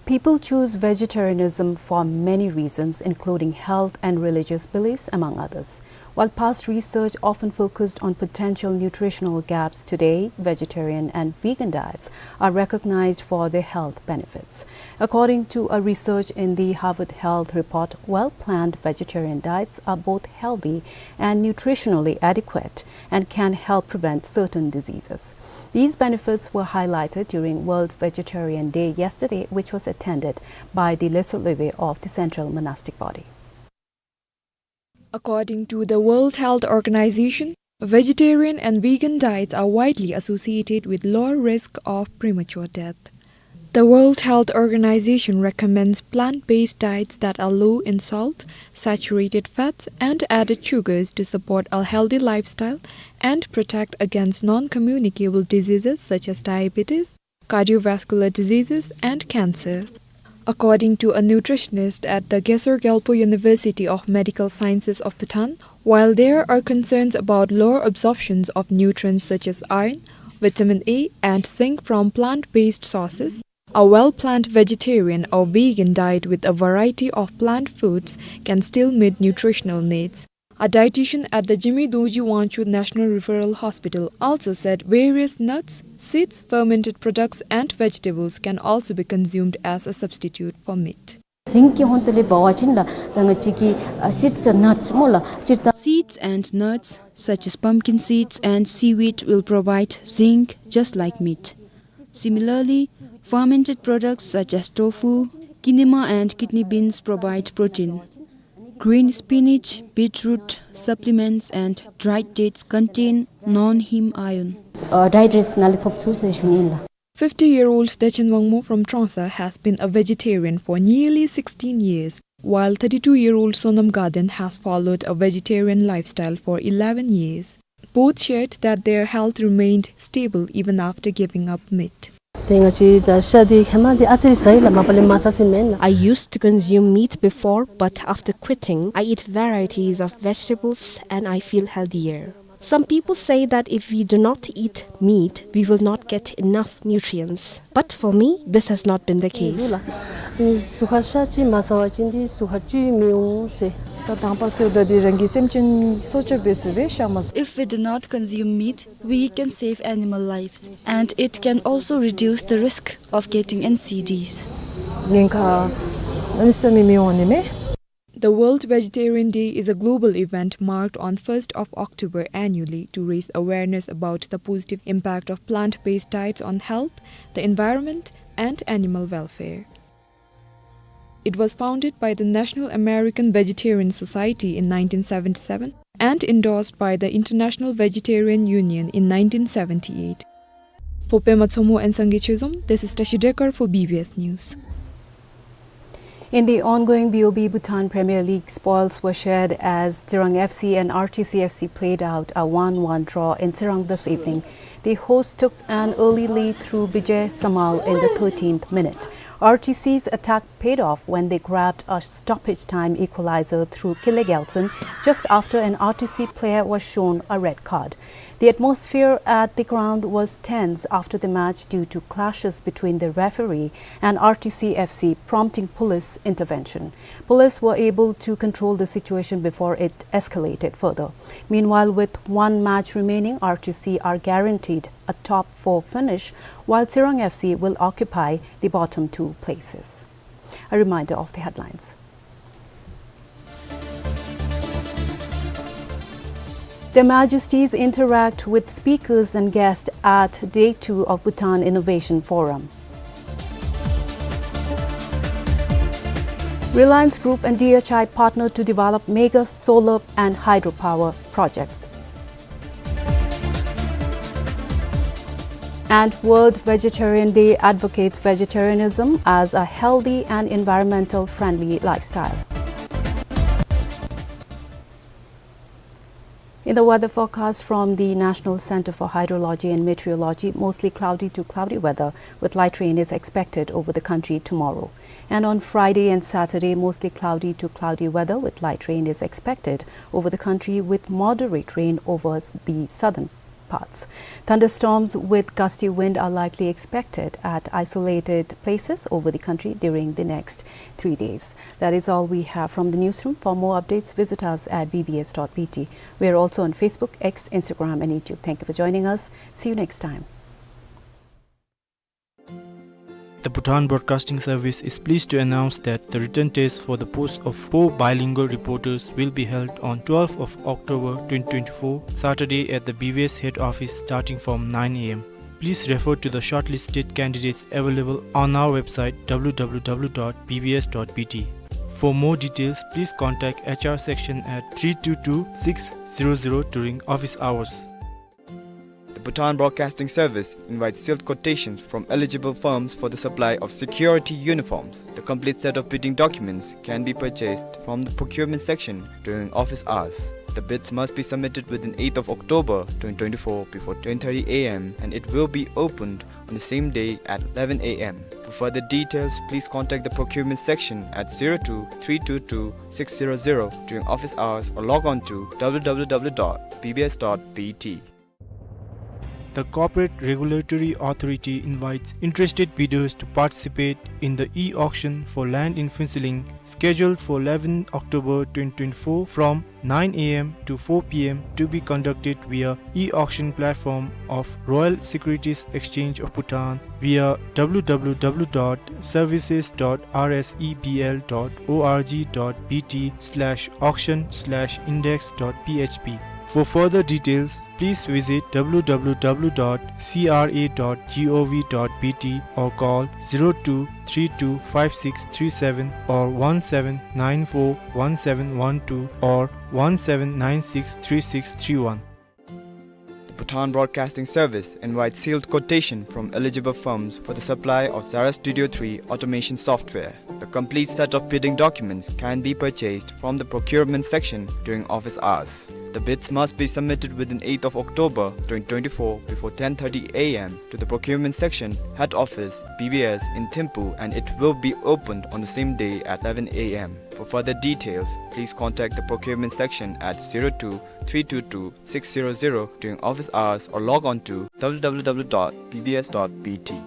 People choose vegetarianism for many reasons, including health and religious beliefs, among others. While past research often focused on potential nutritional gaps, today vegetarian and vegan diets are recognized for their health benefits. According to a research in the Harvard Health Report, well-planned vegetarian diets are both healthy and nutritionally adequate and can help prevent certain diseases. These benefits were highlighted during World Vegetarian Day yesterday, which was attended by the Lhasa Lhebe of the Central Monastic Body. According to the World Health Organization, vegetarian and vegan diets are widely associated with lower risk of premature death. The World Health Organization recommends plant-based diets that are low in salt, saturated fats, and added sugars to support a healthy lifestyle and protect against non-communicable diseases such as diabetes, cardiovascular diseases, and cancer. According to a nutritionist at the Gesar Gyalpo University of Medical Sciences of Bhutan, while there are concerns about lower absorptions of nutrients such as iron, vitamin A, and zinc from plant-based sources, a well-planned vegetarian or vegan diet with a variety of plant foods can still meet nutritional needs. A dietitian at the Jigme Dorji Wangchuck National Referral Hospital also said various nuts, seeds, fermented products, and vegetables can also be consumed as a substitute for meat. ཟིང་གི་ཧོང་ཏོ་ལས་འབད་བ་ཅིན་ལགས་ད་ང་བཅས་ཀྱི་ཨ་seeds and nuts སྨོ་ལགས་སྤྱིར་བཏང་། Seeds and nuts such as pumpkin seeds and seaweed will provide zinc just like meat. Similarly, fermented products such as tofu, quinoa, and kidney beans provide protein. Green spinach, beetroot, supplements, and dried dates contain non-heme iron. ཨ་dried dates ནང་ལས་ཐོབ་ཚུགས་ཟེར་ཞུ་ནི་ཨིན་ལགས། Fifty-year-old Dechen Wangmo from Trongsa has been a vegetarian for nearly sixteen years, while thirty-two-year-old Sonam Gaden has followed a vegetarian lifestyle for eleven years. Both shared that their health remained stable even after giving up meat. ཏེ་ང་བཅས་ད་ཤ་འདི་ཧེ་མ་འདི་ཨ་ཙི་རེ་ཟ་ཡི་ལགས། མ་པ་ལས་མ་ཟ་ཟེར་མེན་ལགས། I used to consume meat before, but after quitting, I eat varieties of vegetables and I feel healthier. Some people say that if we do not eat meat, we will not get enough nutrients. But for me, this has not been the case. ཨ་ནི་ཟུར་ཁར་ཤ་ཅིག་མ་ཟ་བ་ཅིན་འདི་ཟུར་ཁར་བཅུད་མི་འོང་ཟེར། ད་དང་པ་ཟེརཝ་ད་འདི་རང་གི་སེམས་ཅན་སྲོག་སྐྱོབ་འབད་ཟེར་བས་ཤ་མ་ཟ། If we do not consume meat, we can save animal lives, and it can also reduce the risk of getting N C Ds. ཉེན་ཁ་གནམ་མེད་ས་མེད་མི་འོང་ནི་མས། The World Vegetarian Day is a global event marked on first of October annually to raise awareness about the positive impact of plant-based diets on health, the environment, and animal welfare. It was founded by the National American Vegetarian Society in nineteen seventy-seven and endorsed by the International Vegetarian Union in nineteen seventy-eight. For Pema Tshomo and Sangay Chezom, this is Tashi Dekar for B B S News. In the ongoing B O B Bhutan Premier League, spoils were shared as Tsirang F C and R T C F C played out a one one draw in Tsirang this evening. The hosts took an early lead through Bijay Samal in the thirteenth minute. R T C's attack paid off when they grabbed a stoppage time equalizer through Kile Gyaltshen just after an R T C player was shown a red card. The atmosphere at the ground was tense after the match due to clashes between the referee and R T C F C, prompting police intervention. Police were able to control the situation before it escalated further. Meanwhile, with one match remaining, R T C are guaranteed a top four finish, while Tsirang F C will occupy the bottom two places. A reminder of the headlines. Their Majesties interact with speakers and guests at day two of Bhutan Innovation Forum. Reliance Group and D H I partner to develop mega solar and hydropower projects. And World Vegetarian Day advocates vegetarianism as a healthy and environmental friendly lifestyle. In the weather forecast from the National Center for Hydrology and Meteorology, mostly cloudy to cloudy weather with light rain is expected over the country tomorrow. And on Friday and Saturday, mostly cloudy to cloudy weather with light rain is expected over the country with moderate rain over s-, the southern parts. Thunderstorms with gusty wind are likely expected at isolated places over the country during the next three days. That is all we have from the newsroom. For more updates, visit us at B B S dot B T. We are also on Facebook, X, Instagram, and YouTube. Thank you for joining us. See you next time. The Bhutan Broadcasting Service is pleased to announce that the written test for the post of four bilingual reporters will be held on twelfth of October twenty twenty-four, Saturday at the B B S head office starting from nine A M. Please refer to the shortlisted candidates available on our website W W W dot B B S dot B T. For more details, please contact H R section at three two two six zero zero during office hours. The Bhutan Broadcasting Service invites sealed quotations from eligible firms for the supply of security uniforms. The complete set of bidding documents can be purchased from the procurement section during office hours. The bids must be submitted within eighth of October twenty twenty-four before ten thirty A M, and it will be opened on the same day at eleven a m. For further details, please contact the procurement section at zero two three two two six zero zero during office hours or log on to w w w dot b b s dot b t. The Corporate Regulatory Authority invites interested bidders to participate in the e-auction for land in Phuentsholing, scheduled for eleventh October twenty twenty-four from nine a m to four p m, to be conducted via e-auction platform of Royal Securities Exchange of Bhutan via w w w dot services dot r s e b l dot o r g dot b t slash auction slash index dot p h p. For further details, please visit w w w dot c r a dot g o v dot b t or call zero two three two five six three seven or one seven nine four one seven one two or one seven nine six three six three one. The Bhutan Broadcasting Service invites sealed quotation from eligible firms for the supply of Zara Studio three automation software. The complete set of bidding documents can be purchased from the procurement section during office hours. The bids must be submitted within eighth of October twenty twenty-four before ten thirty a m to the procurement section, head office, B B S in Thimphu, and it will be opened on the same day at eleven a m. For further details, please contact the procurement section at zero two three two two six zero zero during office hours or log on to w w w dot b b s dot b t.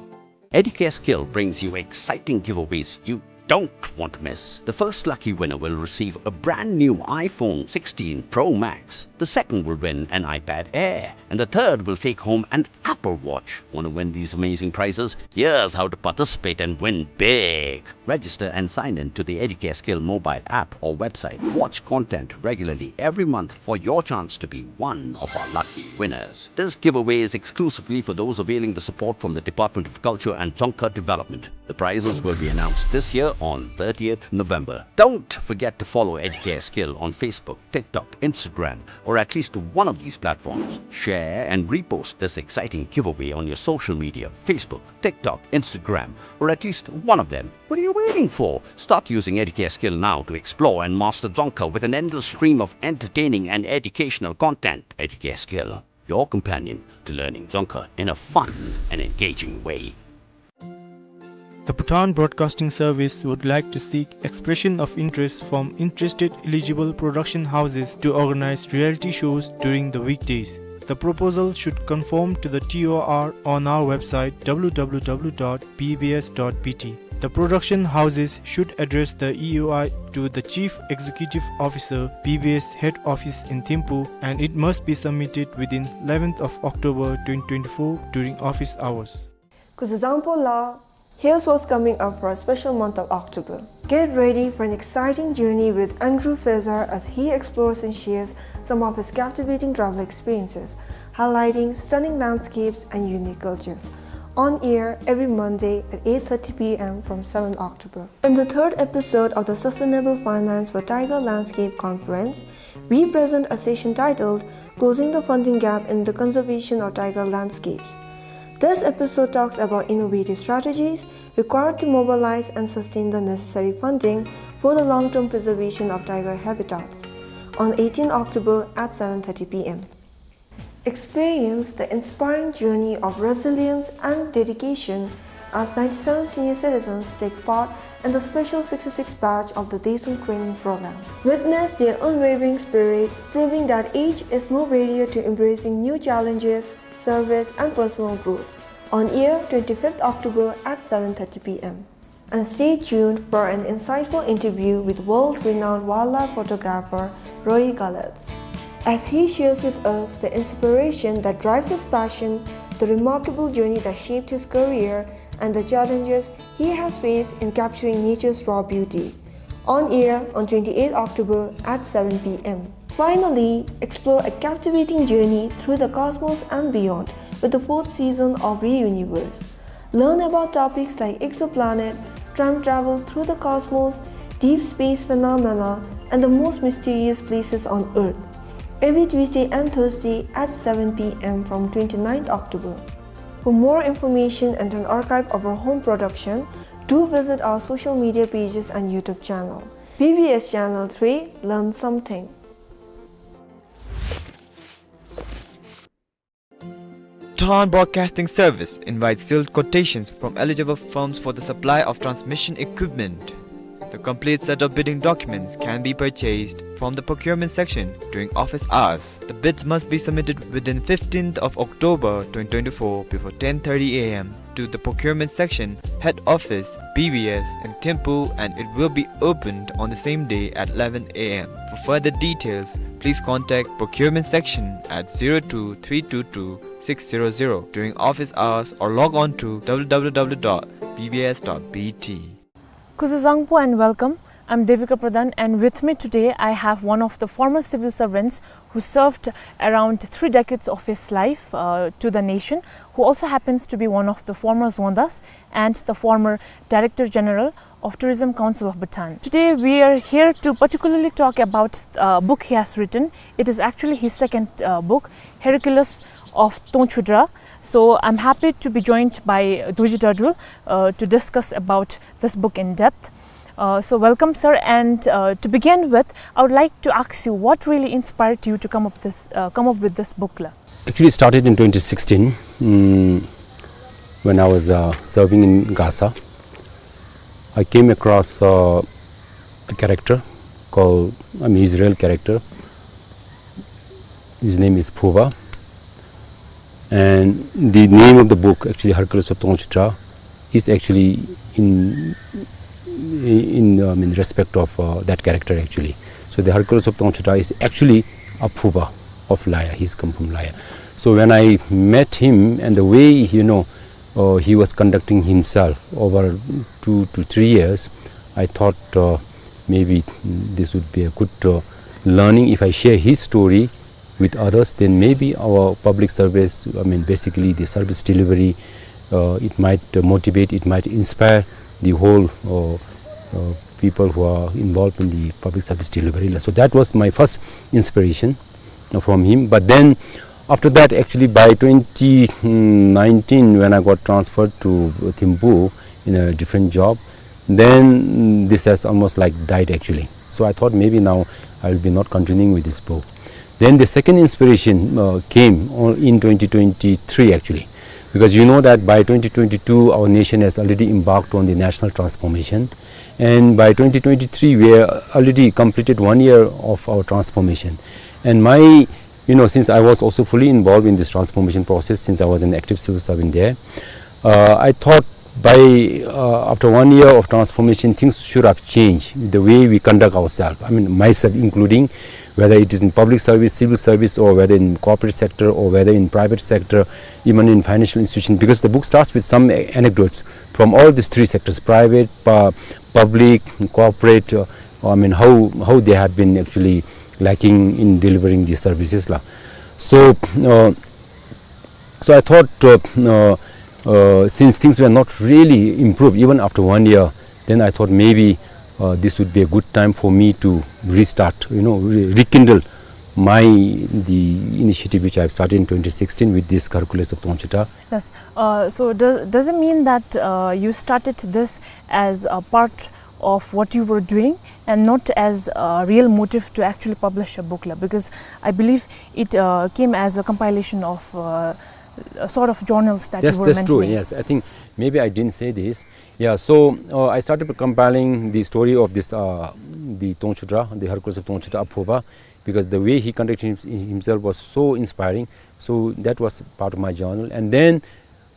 Educare Skill brings you exciting giveaways you don't want to miss. The first lucky winner will receive a brand new iPhone sixteen Pro Max. The second will win an iPad Air. And the third will take home an Apple Watch. Want to win these amazing prizes? Here's how to participate and win big. Register and sign in to the Educare Skill mobile app or website. Watch content regularly every month for your chance to be one of our lucky winners. This giveaway is exclusively for those availing the support from the Department of Culture and Dzongkha Development. The prizes will be announced this year on thirtieth November. Don't forget to follow Educare Skill on Facebook, TikTok, Instagram, or at least one of these platforms. Share and repost this exciting giveaway on your social media, Facebook, TikTok, Instagram, or at least one of them. What are you waiting for? Start using Educare Skill now to explore and master Dzongkha with an endless stream of entertaining and educational content. Educare Skill, your companion to learning Dzongkha in a fun and engaging way. The Bhutan Broadcasting Service would like to seek expression of interest from interested eligible production houses to organize reality shows during the weekdays. The proposal should conform to the T O R on our website w w w dot b b s dot b t. The production houses should address the E O I to the Chief Executive Officer, B B S Head Office in Thimphu, and it must be submitted within eleventh of October twenty twenty-four during office hours. Kuzuzangpo la, here's what's coming up for a special month of October. Get ready for an exciting journey with Andrew Fezar as he explores and shares some of his captivating travel experiences, highlighting stunning landscapes and unique cultures. On air every Monday at eight thirty p m from seventh October. In the third episode of the Sustainable Finance for Tiger Landscape Conference, we present a session titled Closing the Funding Gap in the Conservation of Tiger Landscapes. This episode talks about innovative strategies required to mobilize and sustain the necessary funding for the long-term preservation of tiger habitats, on eighteenth October at seven thirty p m. Experience the inspiring journey of resilience and dedication as ninety-seven senior citizens take part in the special sixty-sixth batch of the Deshung Training Program. Witness their unwavering spirit, proving that age is no barrier to embracing new challenges, service, and personal growth. On air, twenty-fifth October at seven thirty p m. And stay tuned for an insightful interview with world-renowned wildlife photographer Rory Gallautz, as he shares with us the inspiration that drives his passion, the remarkable journey that shaped his career, and the challenges he has faced in capturing nature's raw beauty. On air on twenty-eighth October at seven p m. Finally, explore a captivating journey through the cosmos and beyond with the fourth season of Reuniverse. Learn about topics like exoplanet, time travel through the cosmos, deep space phenomena, and the most mysterious places on Earth, every Tuesday and Thursday at seven p m from twenty-ninth October. For more information and an archive of our home production, do visit our social media pages and YouTube channel. B B S Channel three, learn something. Khan Broadcasting Service invites sealed quotations from eligible firms for the supply of transmission equipment. The complete set of bidding documents can be purchased from the procurement section during office hours. The bids must be submitted within fifteenth of October twenty twenty-four before ten thirty a m to the procurement section, head office, B B S in Thimphu, and it will be opened on the same day at eleven a m. For further details, please contact procurement section at zero two three two two six zero zero during office hours or log on to w w w dot b b s dot b t. Kuzuzangpo and welcome. I'm Devika Pradhan, and with me today I have one of the former civil servants who served around three decades of his life, uh, to the nation, who also happens to be one of the former Zodas and the former Director General of Tourism Council of Bhutan. Today we are here to particularly talk about a book he has written. It is actually his second, uh, book, Hercules of Tongchudra. So I'm happy to be joined by Dorji Dardul, uh, to discuss about this book in depth. Uh, so welcome, sir. And, uh, to begin with, I would like to ask you what really inspired you to come up this, uh, come up with this book la? Actually, it started in twenty sixteen, mm, when I was, uh, serving in Gaza. I came across, uh, a character called, I mean, Israel character. His name is Phuba. And the name of the book, actually, Hercules of Tongchudra, is actually in, in, um, in respect of, uh, that character, actually. So the Hercules of Tongchudra is actually a Phuba of Laya. He's come from Laya. So when I met him and the way, you know, uh, he was conducting himself over two to three years, I thought, uh, maybe, mm, this would be a good, uh, learning. If I share his story with others, then maybe our public service, I mean, basically the service delivery, uh, it might, uh, motivate, it might inspire the whole, uh, uh, people who are involved in the public service delivery. So that was my first inspiration, uh, from him. But then after that, actually, by twenty nineteen, when I got transferred to Thimphu in a different job, then, mm, this has almost, like, died, actually. So I thought maybe now I will be not continuing with this book. Then the second inspiration, uh, came on, in twenty twenty-three, actually, because you know that by twenty twenty-two, our nation has already embarked on the national transformation, and by twenty twenty-three, we have already completed one year of our transformation. And my, you know, since I was also fully involved in this transformation process, since I was an active civil servant there, uh, I thought by, uh, after one year of transformation, things should have changed, the way we conduct ourselves. I mean, myself including, whether it is in public service, civil service, or whether in corporate sector, or whether in private sector, even in financial institution, because the book starts with some a-, anecdotes from all these three sectors, private, pu-, public, corporate, uh, I mean, how, how they have been actually lacking in delivering these services la. So, uh, so I thought, uh, uh, uh, since things were not really improved even after one year, then I thought maybe, uh, this would be a good time for me to restart, you know, re-, rekindle my, the initiative which I have started in twenty sixteen with this Hercules of Tongchudra. Yes. Uh, so does, does it mean that, uh, you started this as a part of what you were doing and not as a real motive to actually publish a book la? Because I believe it, uh, came as a compilation of, uh, a sort of journals that you were mentioning. That's, that's true, yes. I think maybe I didn't say this. Yeah, so, uh, I started compiling the story of this, uh, the Tongchudra, the Hercules of Tongchudra, Aphuba, because the way he conducted him-, himself was so inspiring. So that was part of my journal. And then,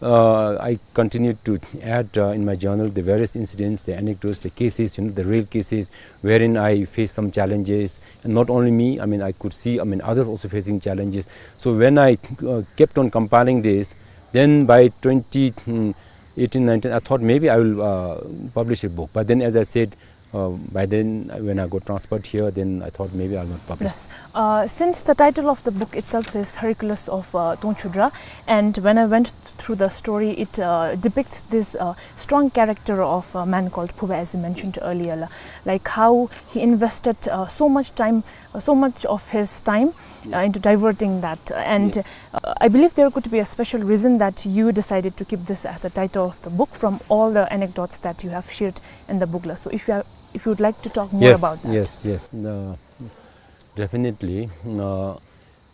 uh, I continued to add, uh, in my journal the various incidents, the anecdotes, the cases, you know, the real cases wherein I faced some challenges. And not only me, I mean, I could see, I mean, others also facing challenges. So when I, uh, kept on compiling this, then by twenty, mm, eighteen, nineteen, I thought maybe I will, uh, publish a book. But then, as I said, uh, by then, uh, when I got transferred here, then I thought maybe I'll not publish. Yes. Uh, since the title of the book itself says Hercules of, uh, Tongchudra, and when I went through the story, it, uh, depicts this, uh, strong character of a man called Phuba, as you mentioned earlier, la-, like how he invested, uh, so much time, uh, so much of his time, uh, into diverting that. And, uh, I believe there could be a special reason that you decided to keep this as the title of the book from all the anecdotes that you have shared in the book la. So if you are, if you would like to talk more about that. Yes, yes, yes. Uh, definitely. Uh,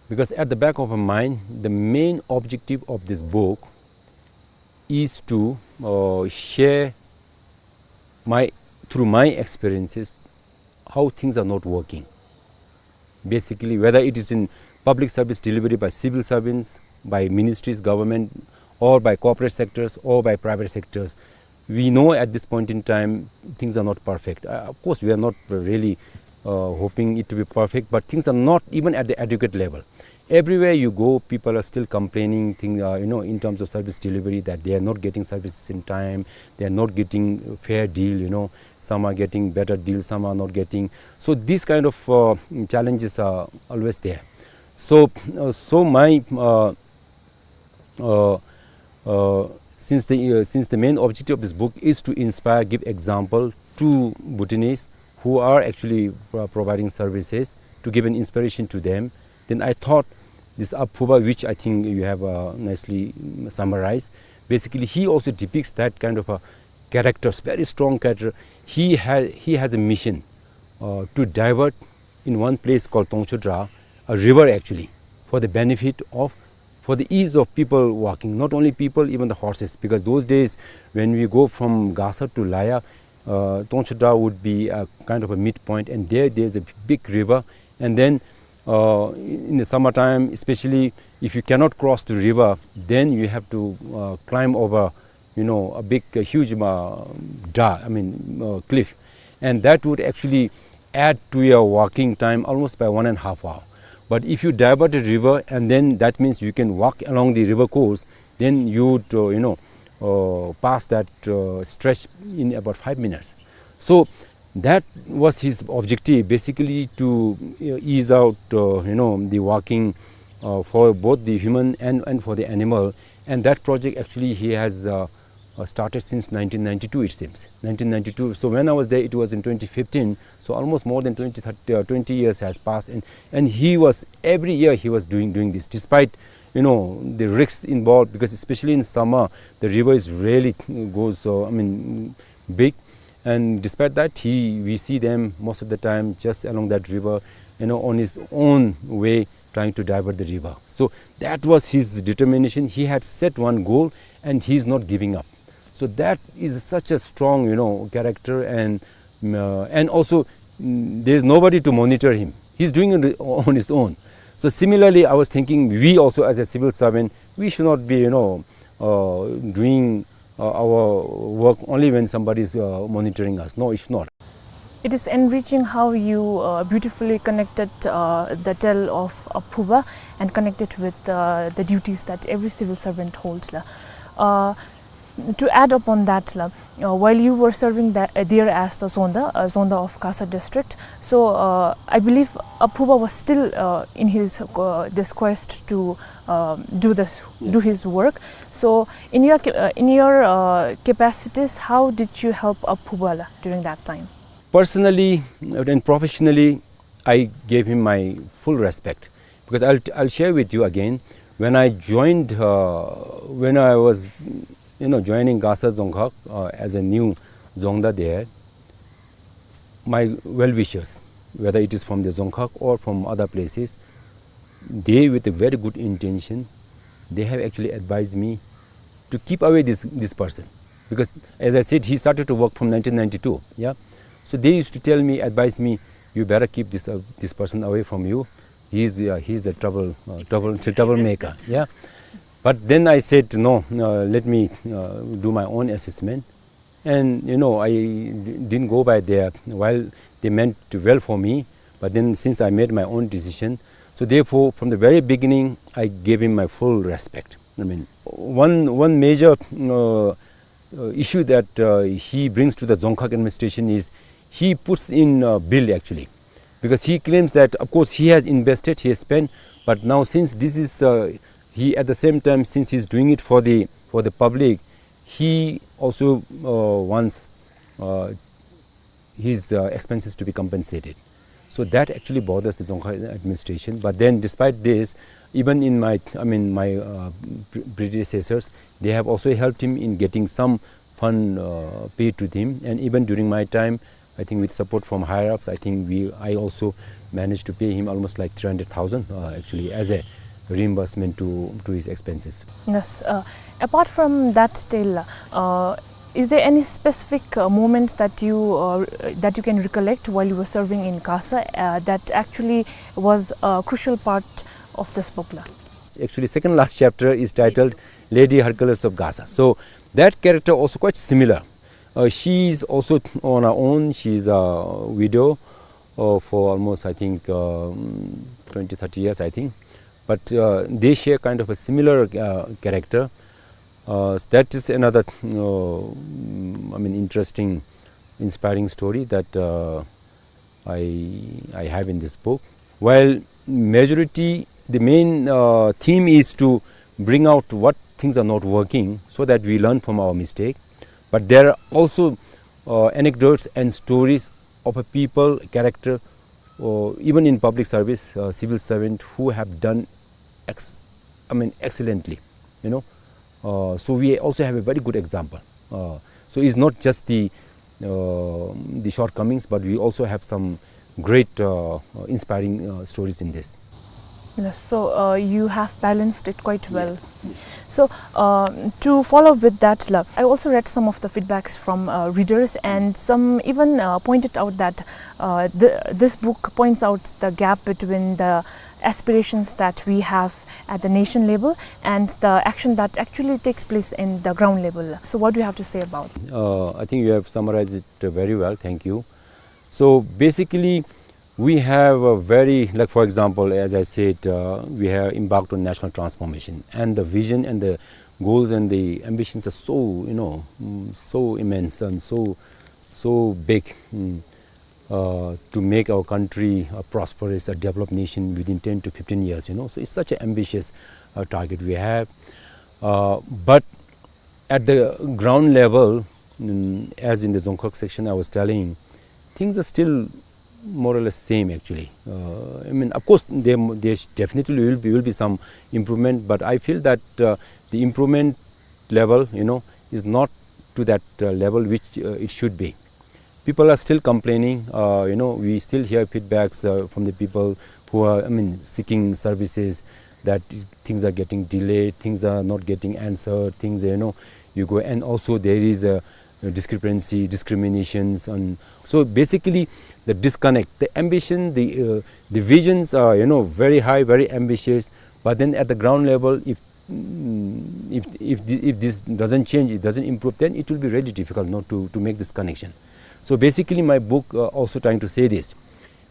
Because at the back of my mind, the main objective of this book is to, uh, share my, through my experiences, how things are not working. Basically, whether it is in public service delivery by civil servants, by ministries, government, or by corporate sectors, or by private sectors, we know at this point in time things are not perfect. Uh, of course, we are not really, uh, hoping it to be perfect, but things are not even at the adequate level. Everywhere you go, people are still complaining, thing, uh, you know, in terms of service delivery, that they are not getting services in time, they are not getting fair deal, you know, some are getting better deal, some are not getting. So these kind of, uh, challenges are always there. So, uh, so my, uh, uh, uh, since the, uh, since the main objective of this book is to inspire, give example to Bhutanese who are actually, uh, providing services, to give an inspiration to them, then I thought this Aphuba, which I think you have, uh, nicely, mm, summarized, basically he also depicts that kind of a character, very strong character. He has, he has a mission, uh, to divert in one place called Tongchudra, a river actually, for the benefit of, for the ease of people walking, not only people, even the horses, because those days when we go from Gasa to Laya, uh, Tongchudra would be a kind of a midpoint, and there, there's a big river, and then, uh, in the summertime, especially if you cannot cross the river, then you have to, uh, climb over, you know, a big, a huge, uh, dra-, I mean, uh, cliff. And that would actually add to your walking time almost by one and a half hour. But if you divert the river, and then that means you can walk along the river course, then you would, uh, you know, uh, pass that, uh, stretch in about five minutes. So that was his objective, basically to, uh, ease out, uh, you know, the walking, uh, for both the human and, and for the animal. And that project actually he has, uh, uh, started since nineteen ninety-two, it seems. Nineteen ninety-two. So when I was there, it was in twenty fifteen. So almost more than twenty, thirty, uh, twenty years has passed. And, and he was, every year he was doing, doing this, despite, you know, the risks involved, because especially in summer, the river is really, uh, goes, uh, I mean, big. And despite that, he, we see them most of the time just along that river, you know, on his own way, trying to divert the river. So that was his determination. He had set one goal, and he's not giving up. So that is such a strong, you know, character, and, uh, and also, mm, there's nobody to monitor him. He's doing it on his own. So similarly, I was thinking, we also as a civil servant, we should not be, you know, uh, doing, uh, our work only when somebody is, uh, monitoring us. No, it's not. It is enriching how you, uh, beautifully connected, uh, the tale of Aphuba and connected with, uh, the duties that every civil servant holds la. Uh, to add upon that la, uh, while you were serving that, uh, there as the Zonda, uh, Zonda of Gasa district, so, uh, I believe Aphuba was still, uh, in his, uh, this quest to, uh, do this, do his work. So, in your ca-, uh, in your, uh, capacities, how did you help Aphuba la during that time? Personally and professionally, I gave him my full respect, because I'll, I'll share with you again. When I joined, uh, when I was, you know, joining Gasa Dzongkhag, uh, as a new Dzongda there, my well-wishers, whether it is from the Dzongkhag or from other places, they, with a very good intention, they have actually advised me to keep away this, this person. Because, as I said, he started to work from nineteen ninety-two, yeah? So they used to tell me, advise me, "You better keep this, uh, this person away from you. He's, uh, he's a trouble, uh, trouble, troublemaker," yeah? But then I said, "No, uh, let me, uh, do my own assessment." And, you know, I d-, didn't go by their, while they meant well for me, but then since I made my own decision, so therefore, from the very beginning, I gave him my full respect. I mean, one, one major, uh, uh, issue that, uh, he brings to the Dzongkhag administration is he puts in a bill, actually, because he claims that, of course, he has invested, he has spent, but now since this is, uh, he, at the same time, since he's doing it for the, for the public, he also, uh, wants, uh, his, uh, expenses to be compensated. So that actually bothers the Dzongkhag administration. But then, despite this, even in my, I mean, my, uh, pre-, predecessors, they have also helped him in getting some fund, uh, paid to him. And even during my time, I think with support from higher ups, I think we, I also managed to pay him almost like three hundred thousand, uh, actually, as a reimbursement to, to his expenses. Yes. Uh, apart from that tale, uh, is there any specific uh, moment that you uh, that you can recollect while you were serving in Gasa uh, that actually was a crucial part of this book la? Actually, second last chapter is titled Lady Hercules of Gasa. So that character also quite similar. Uh, she is also on her own. She is a widow uh, for almost, I think, um, twenty, thirty years, I think. But uh, they share kind of a similar uh, character. Uh, that is another, uh, I mean, interesting, inspiring story that uh, I, I have in this book. While majority, the main uh, theme is to bring out what things are not working so that we learn from our mistake. But there are also uh, anecdotes and stories of a people, character, or even in public service, uh, civil servant who have done ex- I mean, excellently, you know. Uh, so we also have a very good example. Uh, so it's not just the uh, the shortcomings, but we also have some great uh, uh, inspiring uh, stories in this. Yes, so uh, you have balanced it quite well. So, um, to follow up with that, la, I also read some of the feedbacks from uh, readers, and some even uh, pointed out that uh, th- this book points out the gap between the aspirations that we have at the nation level and the action that actually takes place in the ground level. So, what do you have to say about? Uh, I think you have summarized it uh, very well. Thank you. So, basically, we have a very, like, for example, as I said, uh, we have embarked on national transformation, and the vision and the goals and the ambitions are so, you know, mm, so immense and so, so big, mm, uh, to make our country a prosperous, a developed nation within ten to fifteen years, you know. So it's such an ambitious uh, target we have. Uh, but at the ground level, mm, as in the Dzongkhag section I was telling, things are still more or less same actually. Uh, I mean, of course, there, there definitely will be, will be some improvement, but I feel that uh, the improvement level, you know, is not to that uh, level which uh, it should be. People are still complaining. Uh, you know, we still hear feedbacks uh, from the people who are, I mean, seeking services, that things are getting delayed, things are not getting answered, things, you know, you go, and also there is a discrepancy, discriminations, and so basically the disconnect, the ambition, the uh, the visions are, you know, very high, very ambitious, but then at the ground level, if mm, if, if, thi- if this doesn't change, it doesn't improve, then it will be really difficult not to, to make this connection. So basically, my book uh, also trying to say this.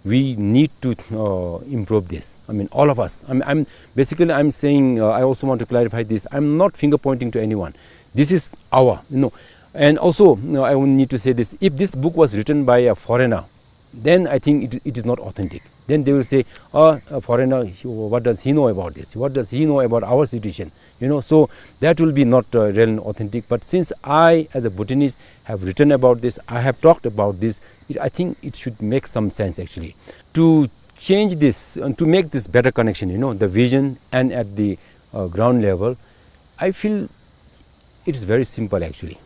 We need to uh, improve this. I mean, all of us. I'm, I'm basically I'm saying uh, I also want to clarify this. I'm not finger pointing to anyone. This is our, you know. And also, you know, I would need to say this. If this book was written by a foreigner, then I think it, it is not authentic. Then they will say, "Oh, a foreigner, he- what does he know about this? What does he know about our situation?" You know, so that will be not uh, real and authentic. But since I, as a Bhutanese, have written about this, I have talked about this, it, I think it should make some sense actually. To change this, and to make this better connection, you know, the vision and at the uh, ground level, I feel it's very simple actually.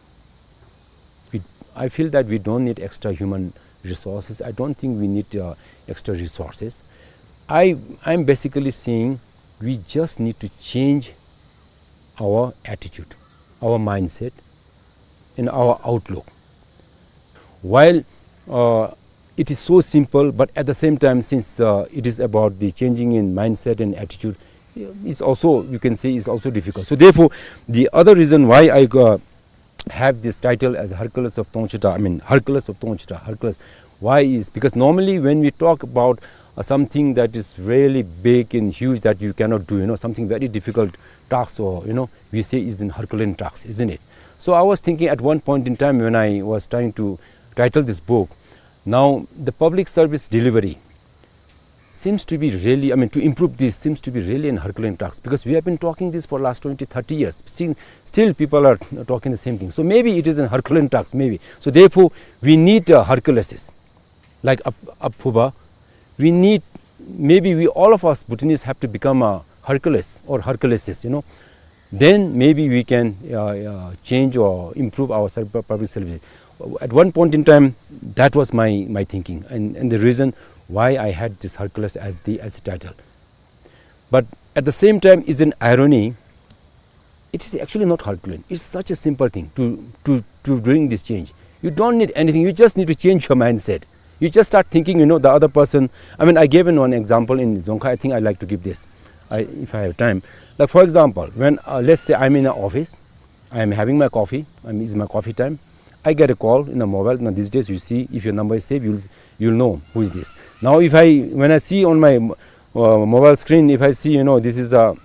We, I feel that we don't need extra human resources. I don't think we need uh, extra resources. I, I'm basically saying we just need to change our attitude, our mindset, and our outlook. While uh, it is so simple, but at the same time, since uh, it is about the changing in mindset and attitude, it's also, you can say, it's also difficult. So therefore, the other reason why I uh, have this title as Hercules of Tongchita, I mean, Hercules of Tongchita, Hercules. Why is because normally when we talk about uh, something that is really big and huge that you cannot do, you know, something very difficult task, or, you know, we say is in Herculean task, isn't it? So I was thinking at one point in time when I was trying to title this book, now the public service delivery seems to be really, I mean, to improve this seems to be really an Herculean task, because we have been talking this for last twenty, thirty years. Still, still people are talking the same thing. So maybe it is an Herculean task, maybe. So therefore, we need a Hercules, like Ap- Aphuba. We need, maybe we, all of us Bhutanese have to become a Hercules or Herculeses, you know. Then maybe we can uh, uh, change or improve our serv- public service. At one point in time, that was my, my thinking, and, and the reason why I had this Hercules as the, as the title. But at the same time, is an irony. It is actually not Herculean. It's such a simple thing to, to, to bring this change. You don't need anything. You just need to change your mindset. You just start thinking, you know, the other person. I mean, I gave in one example in Dzongkha. I think I like to give this, I, if I have time. Like, for example, when, uh, let's say I'm in an office, I am having my coffee, I mean, it's my coffee time. I get a call in the mobile. Now, these days, you see, if your number is saved, you'll, you'll know who is this. Now, if I, when I see on my, uh, mobile screen, if I see, you know, this is a,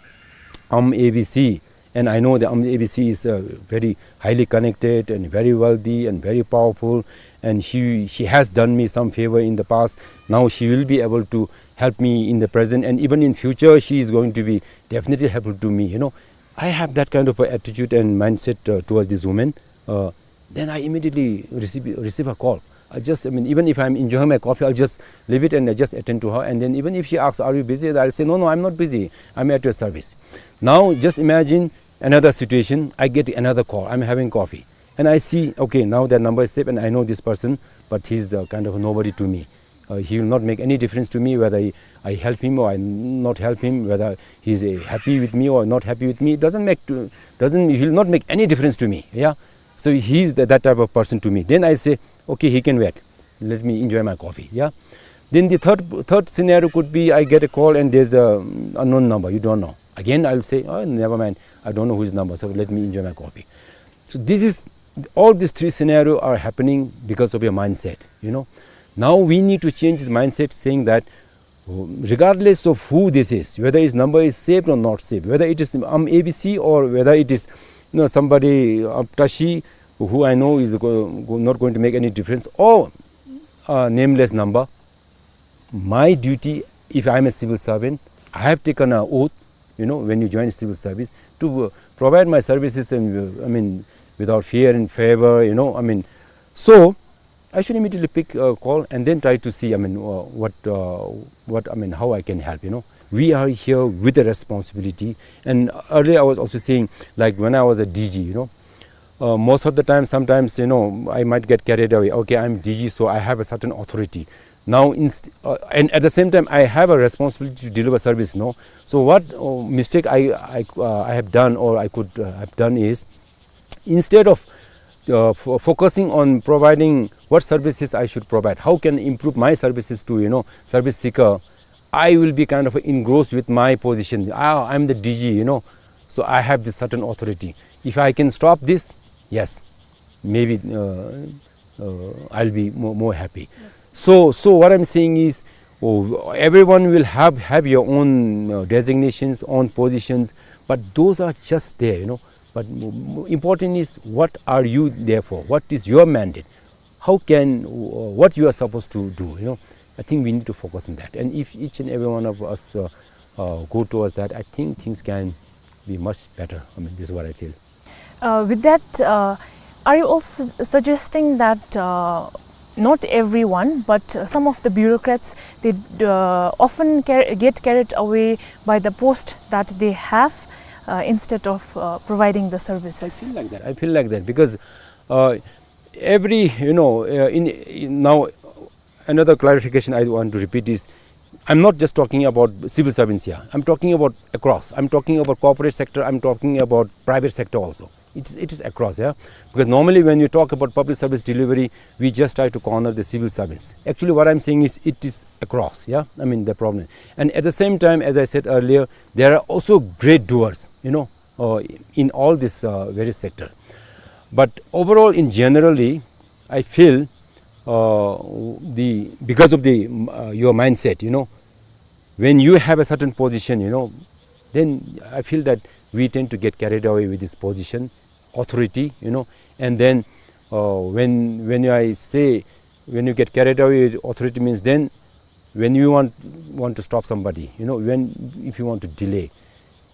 um, A B C, and I know that, um, A B C is, uh, very highly connected and very wealthy and very powerful, and she, she has done me some favor in the past. Now she will be able to help me in the present, and even in future, she is going to be definitely helpful to me, you know. I have that kind of a attitude and mindset, uh, towards this woman. Uh, then I immediately receive, receive a call. I just, I mean, even if I'm enjoying my coffee, I'll just leave it and I just attend to her. And then even if she asks, "Are you busy?" I'll say, "No, no, I'm not busy. I'm at your service." Now, just imagine another situation. I get another call. I'm having coffee. And I see, okay, now that number is saved and I know this person, but he's, uh, kind of a nobody to me. Uh, he will not make any difference to me whether I, I help him or I not help him, whether he's, uh, happy with me or not happy with me. It doesn't make to, doesn't, he will not make any difference to me. Yeah. So he's the, that type of person to me. Then I say, "Okay, he can wait. Let me enjoy my coffee." Yeah. Then the third, third scenario could be I get a call and there's a unknown number. You don't know. Again, I'll say, "Oh, never mind. I don't know whose number. So let me enjoy my coffee." So this is, all these three scenarios are happening because of your mindset, you know. Now we need to change the mindset, saying that, uh, regardless of who this is, whether his number is saved or not saved, whether it is, um, A B C, or whether it is, you know, somebody, uh, Tashi, who I know is go-, go-, not going to make any difference, or a nameless number, my duty, if I am a civil servant, I have taken an oath, you know, when you join civil service, to, uh, provide my services and, uh, I mean, without fear and favor, you know, I mean, so I should immediately pick a call and then try to see, I mean, uh, what, uh, what, I mean, how I can help, you know. We are here with a responsibility. And earlier I was also saying, like, when I was a D G, you know, uh, most of the time, sometimes, you know, I might get carried away. Okay, I'm D G, so I have a certain authority. Now, inst-, uh, and at the same time, I have a responsibility to deliver service, no? So what, uh, mistake I, I, uh, I have done or I could, uh, have done is, instead of, uh, fo-, focusing on providing what services I should provide, how can improve my services to, you know, service seeker, I will be kind of engrossed with my position. Ah, I'm the D G, you know, so I have this certain authority. If I can stop this, yes, maybe, uh, uh, I'll be more, more happy. Yes. So, so what I'm saying is, oh, everyone will have, have your own, uh, designations, own positions, but those are just there, you know. But m-, m-, important is, what are you there for? What is your mandate? How can, uh, what you are supposed to do, you know? I think we need to focus on that. And if each and every one of us, uh, uh, go towards that, I think things can be much better. I mean, this is what I feel. Uh, with that, uh, are you also su-, suggesting that, uh, not everyone, but, uh, some of the bureaucrats, they, uh, often car-, get carried away by the post that they have, uh, instead of, uh, providing the services? I feel like that. I feel like that because, uh, every, you know, uh, in, in now, another clarification I want to repeat is, I'm not just talking about civil servants here. I'm talking about across. I'm talking about corporate sector. I'm talking about private sector also. It is, it is across, yeah. Because normally when you talk about public service delivery, we just try to corner the civil servants. Actually, what I'm saying is it is across, yeah. I mean, the problem. And at the same time, as I said earlier, there are also great doers, you know, uh, in all this, uh, various sector. But overall, in generally, I feel, uh, the, because of the, mm, uh, your mindset, you know, when you have a certain position, you know, then I feel that we tend to get carried away with this position, authority, you know, and then, uh, when, when I say, when you get carried away with authority means then when you want, want to stop somebody, you know, when, if you want to delay,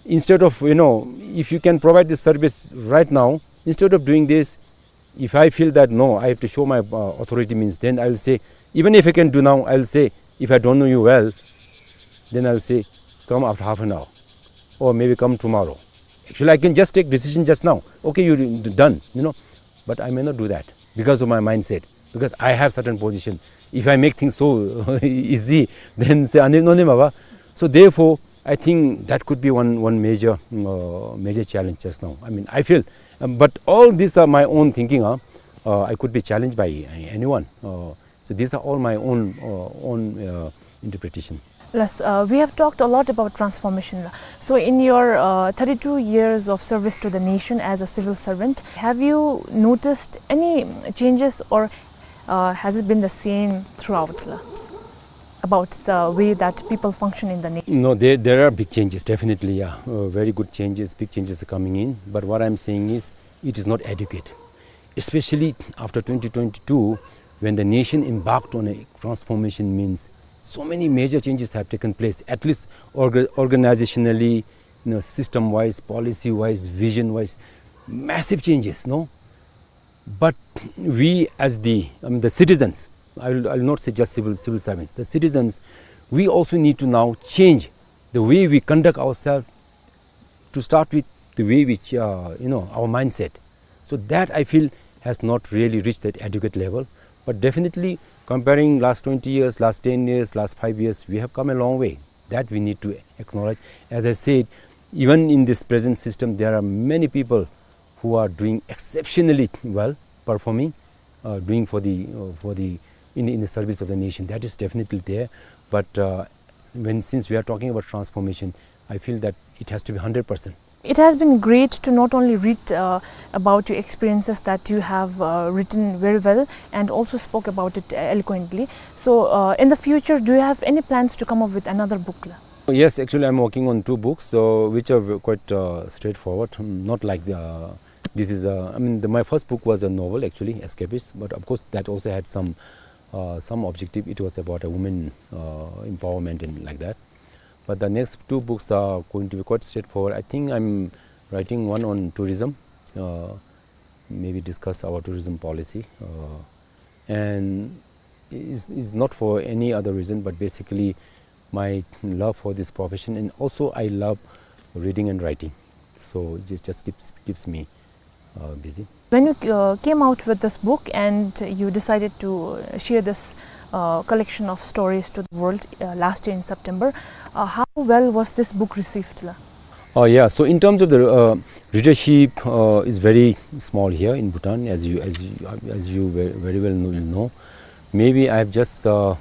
instead of, you know, if you can provide this service right now, instead of doing this, if I feel that, no, I have to show my, uh, authority means, then I will say, even if I can do now, I will say, if I don't know you well, then I will say, "Come after half an hour, or maybe come tomorrow." Actually, I can just take decision just now. "Okay, you d-, done," you know, but I may not do that. because of my mindset, because I have certain position. If I make things so easy, then se ani no ne ma ba. So therefore, I think that could be one, one major, uh, major challenge just now. I mean, I feel, um, but all these are my own thinking, huh? Uh, I could be challenged by, uh, anyone. Uh, so these are all my own, uh, own, uh, interpretation. Yes, uh, we have talked a lot about transformation. So in your, uh, thirty-two years of service to the nation as a civil servant, have you noticed any changes, or, uh, has it been the same throughout, la, about the way that people function in the nation? No, there, there are big changes, definitely, yeah. Uh, very good changes, big changes are coming in. But what I'm saying is, it is not adequate. Especially after twenty twenty-two, when the nation embarked on a transformation, means so many major changes have taken place, at least orga-, organizationally, you know, system-wise, policy-wise, vision-wise, massive changes, no? But we as the, I mean, the citizens, I will, I will not say just civil, civil servants, the citizens, we also need to now change the way we conduct ourselves, to start with the way which, uh, you know, our mindset. So that, I feel, has not really reached that adequate level. But definitely, comparing last twenty years, last ten years, last five years, we have come a long way. That we need to acknowledge. As I said, even in this present system, there are many people who are doing exceptionally well, performing, uh, doing for the, uh, for the, in the, in the service of the nation. That is definitely there. But, uh, when, since we are talking about transformation, I feel that it has to be hundred percent. It has been great to not only read, uh, about your experiences that you have, uh, written very well and also spoke about it eloquently. So, uh, in the future, do you have any plans to come up with another book, la? Yes, actually, I'm working on two books, so which are v-, quite, uh, straightforward. Hmm, not like the, uh, this is, uh, I mean, the, my first book was a novel, actually, Escapist. But of course, that also had some, uh, some objective. It was about a woman, uh, empowerment and like that. But the next two books are going to be quite straightforward. I think I'm writing one on tourism, uh, maybe discuss our tourism policy. Uh, and is, is not for any other reason, but basically my love for this profession, and also I love reading and writing. So it just, just keeps, keeps me, uh, busy. When you, uh, came out with this book and you decided to, uh, share this, uh, collection of stories to the world, uh, last year in September, uh, how well was this book received, la? Uh, yeah, so in terms of the, uh, readership, uh, is very small here in Bhutan, as you, as you, as you ve-, very well know, know. Maybe I have just, uh,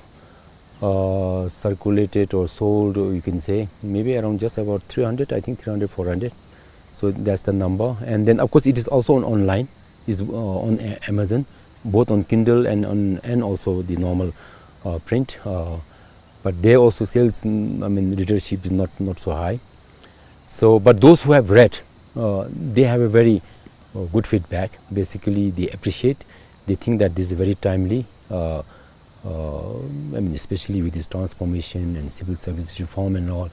uh, circulated or sold, you can say, maybe around just about three hundred, I think three hundred, four hundred. So that's the number. And then, of course, it is also on online. It's, uh, on A-, Amazon, both on Kindle and on, and also the normal, uh, print. Uh, but there also sales, mm, I mean, readership is not, not so high. So, but those who have read, uh, they have a very, uh, good feedback. Basically, they appreciate, they think that this is very timely, uh, uh, I mean, especially with this transformation and civil service reform and all,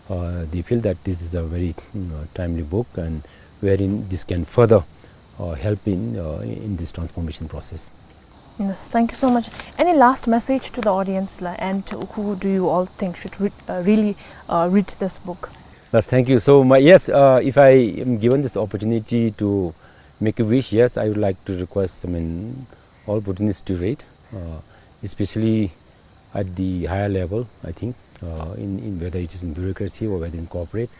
uh, they feel that this is a very, mm, uh, timely book, and wherein this can further, uh, help in, uh, in this transformation process. Yes, thank you so much. Any last message to the audience, la, and who do you all think should re-, uh, really, uh, read this book? Yes, thank you. So, my, yes, uh, if I am given this opportunity to make a wish, yes, I would like to request, I mean, all Bhutanese to read, uh, especially at the higher level, I think, uh, in, in whether it is in bureaucracy or whether in corporate,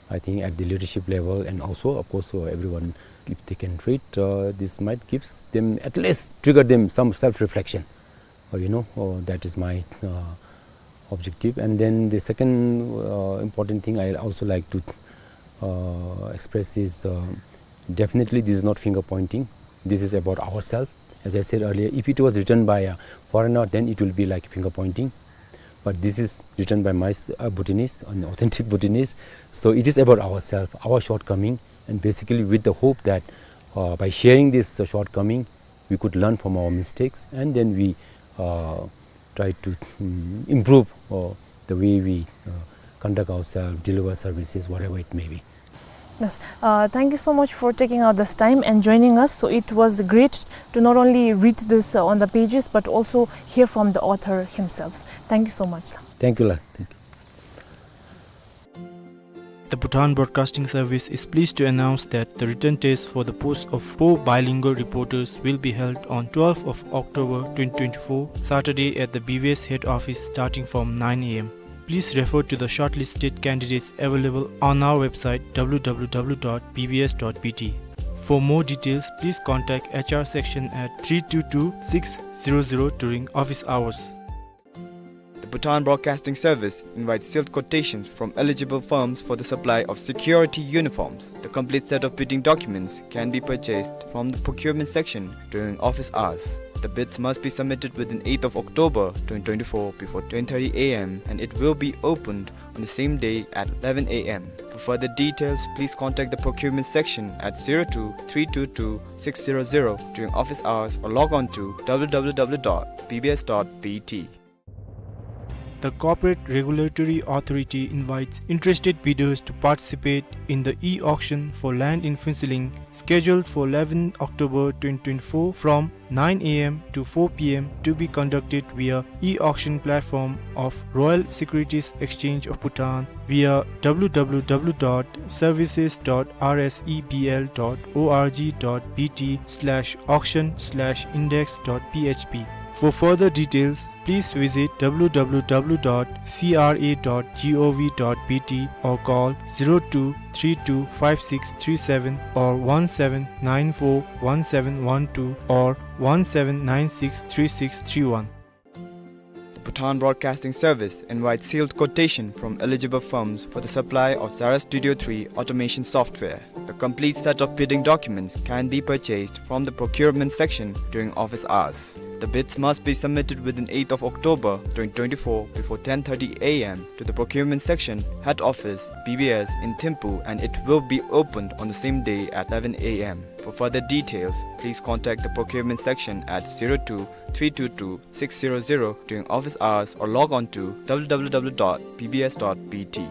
I think at the leadership level, and also, of course, uh, everyone, if they can read, uh, this might gives them at least trigger them some self-reflection. Uh, you know, uh, that is my, uh, objective. And then the second, uh, important thing I also like to, uh, express is, uh, definitely this is not finger pointing. This is about ourselves. As I said earlier, if it was written by a foreigner, then it will be like finger pointing. But this is written by my s-, uh, Bhutanese, an authentic Bhutanese. So it is about ourselves, our shortcoming, and basically with the hope that, uh, by sharing this, uh, shortcoming, we could learn from our mistakes, and then we, uh, try to, mm, improve, uh, the way we, uh, conduct ourselves, deliver services, whatever it may be. Yes. Uh, thank you so much for taking out this time and joining us. So it was great to not only read this, uh, on the pages, but also hear from the author himself. Thank you so much. Thank you, la. Thank you. The Bhutan Broadcasting Service is pleased to announce that the written test for the post of four bilingual reporters will be held on twelfth of October twenty twenty-four, Saturday, at the B B S head office starting from nine a m. Please refer to the shortlisted candidates available on our website, w w w dot b b s dot b t. For more details, please contact H R section at three two two six zero zero during office hours. The Bhutan Broadcasting Service invites sealed quotations from eligible firms for the supply of security uniforms. The complete set of bidding documents can be purchased from the procurement section during office hours. The bids must be submitted within eighth of October twenty twenty-four before ten thirty a m and it will be opened on the same day at eleven a m. For further details, please contact the procurement section at zero two three two two six zero zero during office hours or log on to w w w dot b b s dot b t. The Corporate Regulatory Authority invites interested bidders to participate in the e-auction for land in Phuentsholing, scheduled for eleventh October twenty twenty-four from nine a m to four p m, to be conducted via e-auction platform of Royal Securities Exchange of Bhutan via w w w dot services dot r s e b l dot o r g dot b t slash auction slash index dot p h p. For further details, please visit w w w dot c r a dot g o v dot b t or call zero two three two five six three seven or one seven nine four one seven one two or one seven nine six three six three one. The Bhutan Broadcasting Service invites sealed quotation from eligible firms for the supply of Zara Studio three automation software. The complete set of bidding documents can be purchased from the procurement section during office hours. The bids must be submitted within eighth of October twenty twenty-four before ten thirty a m to the procurement section, head office, B B S in Thimphu, and it will be opened on the same day at eleven a m. For further details, please contact the procurement section at zero two three two two six zero zero during office hours or log on to w w w dot b b s dot b t.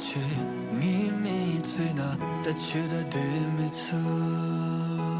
ཆེ། ངེའི་མི་ཚེ་ནང་ད་ཁྱོད་དང་སྡོད་མི་ཚུགས།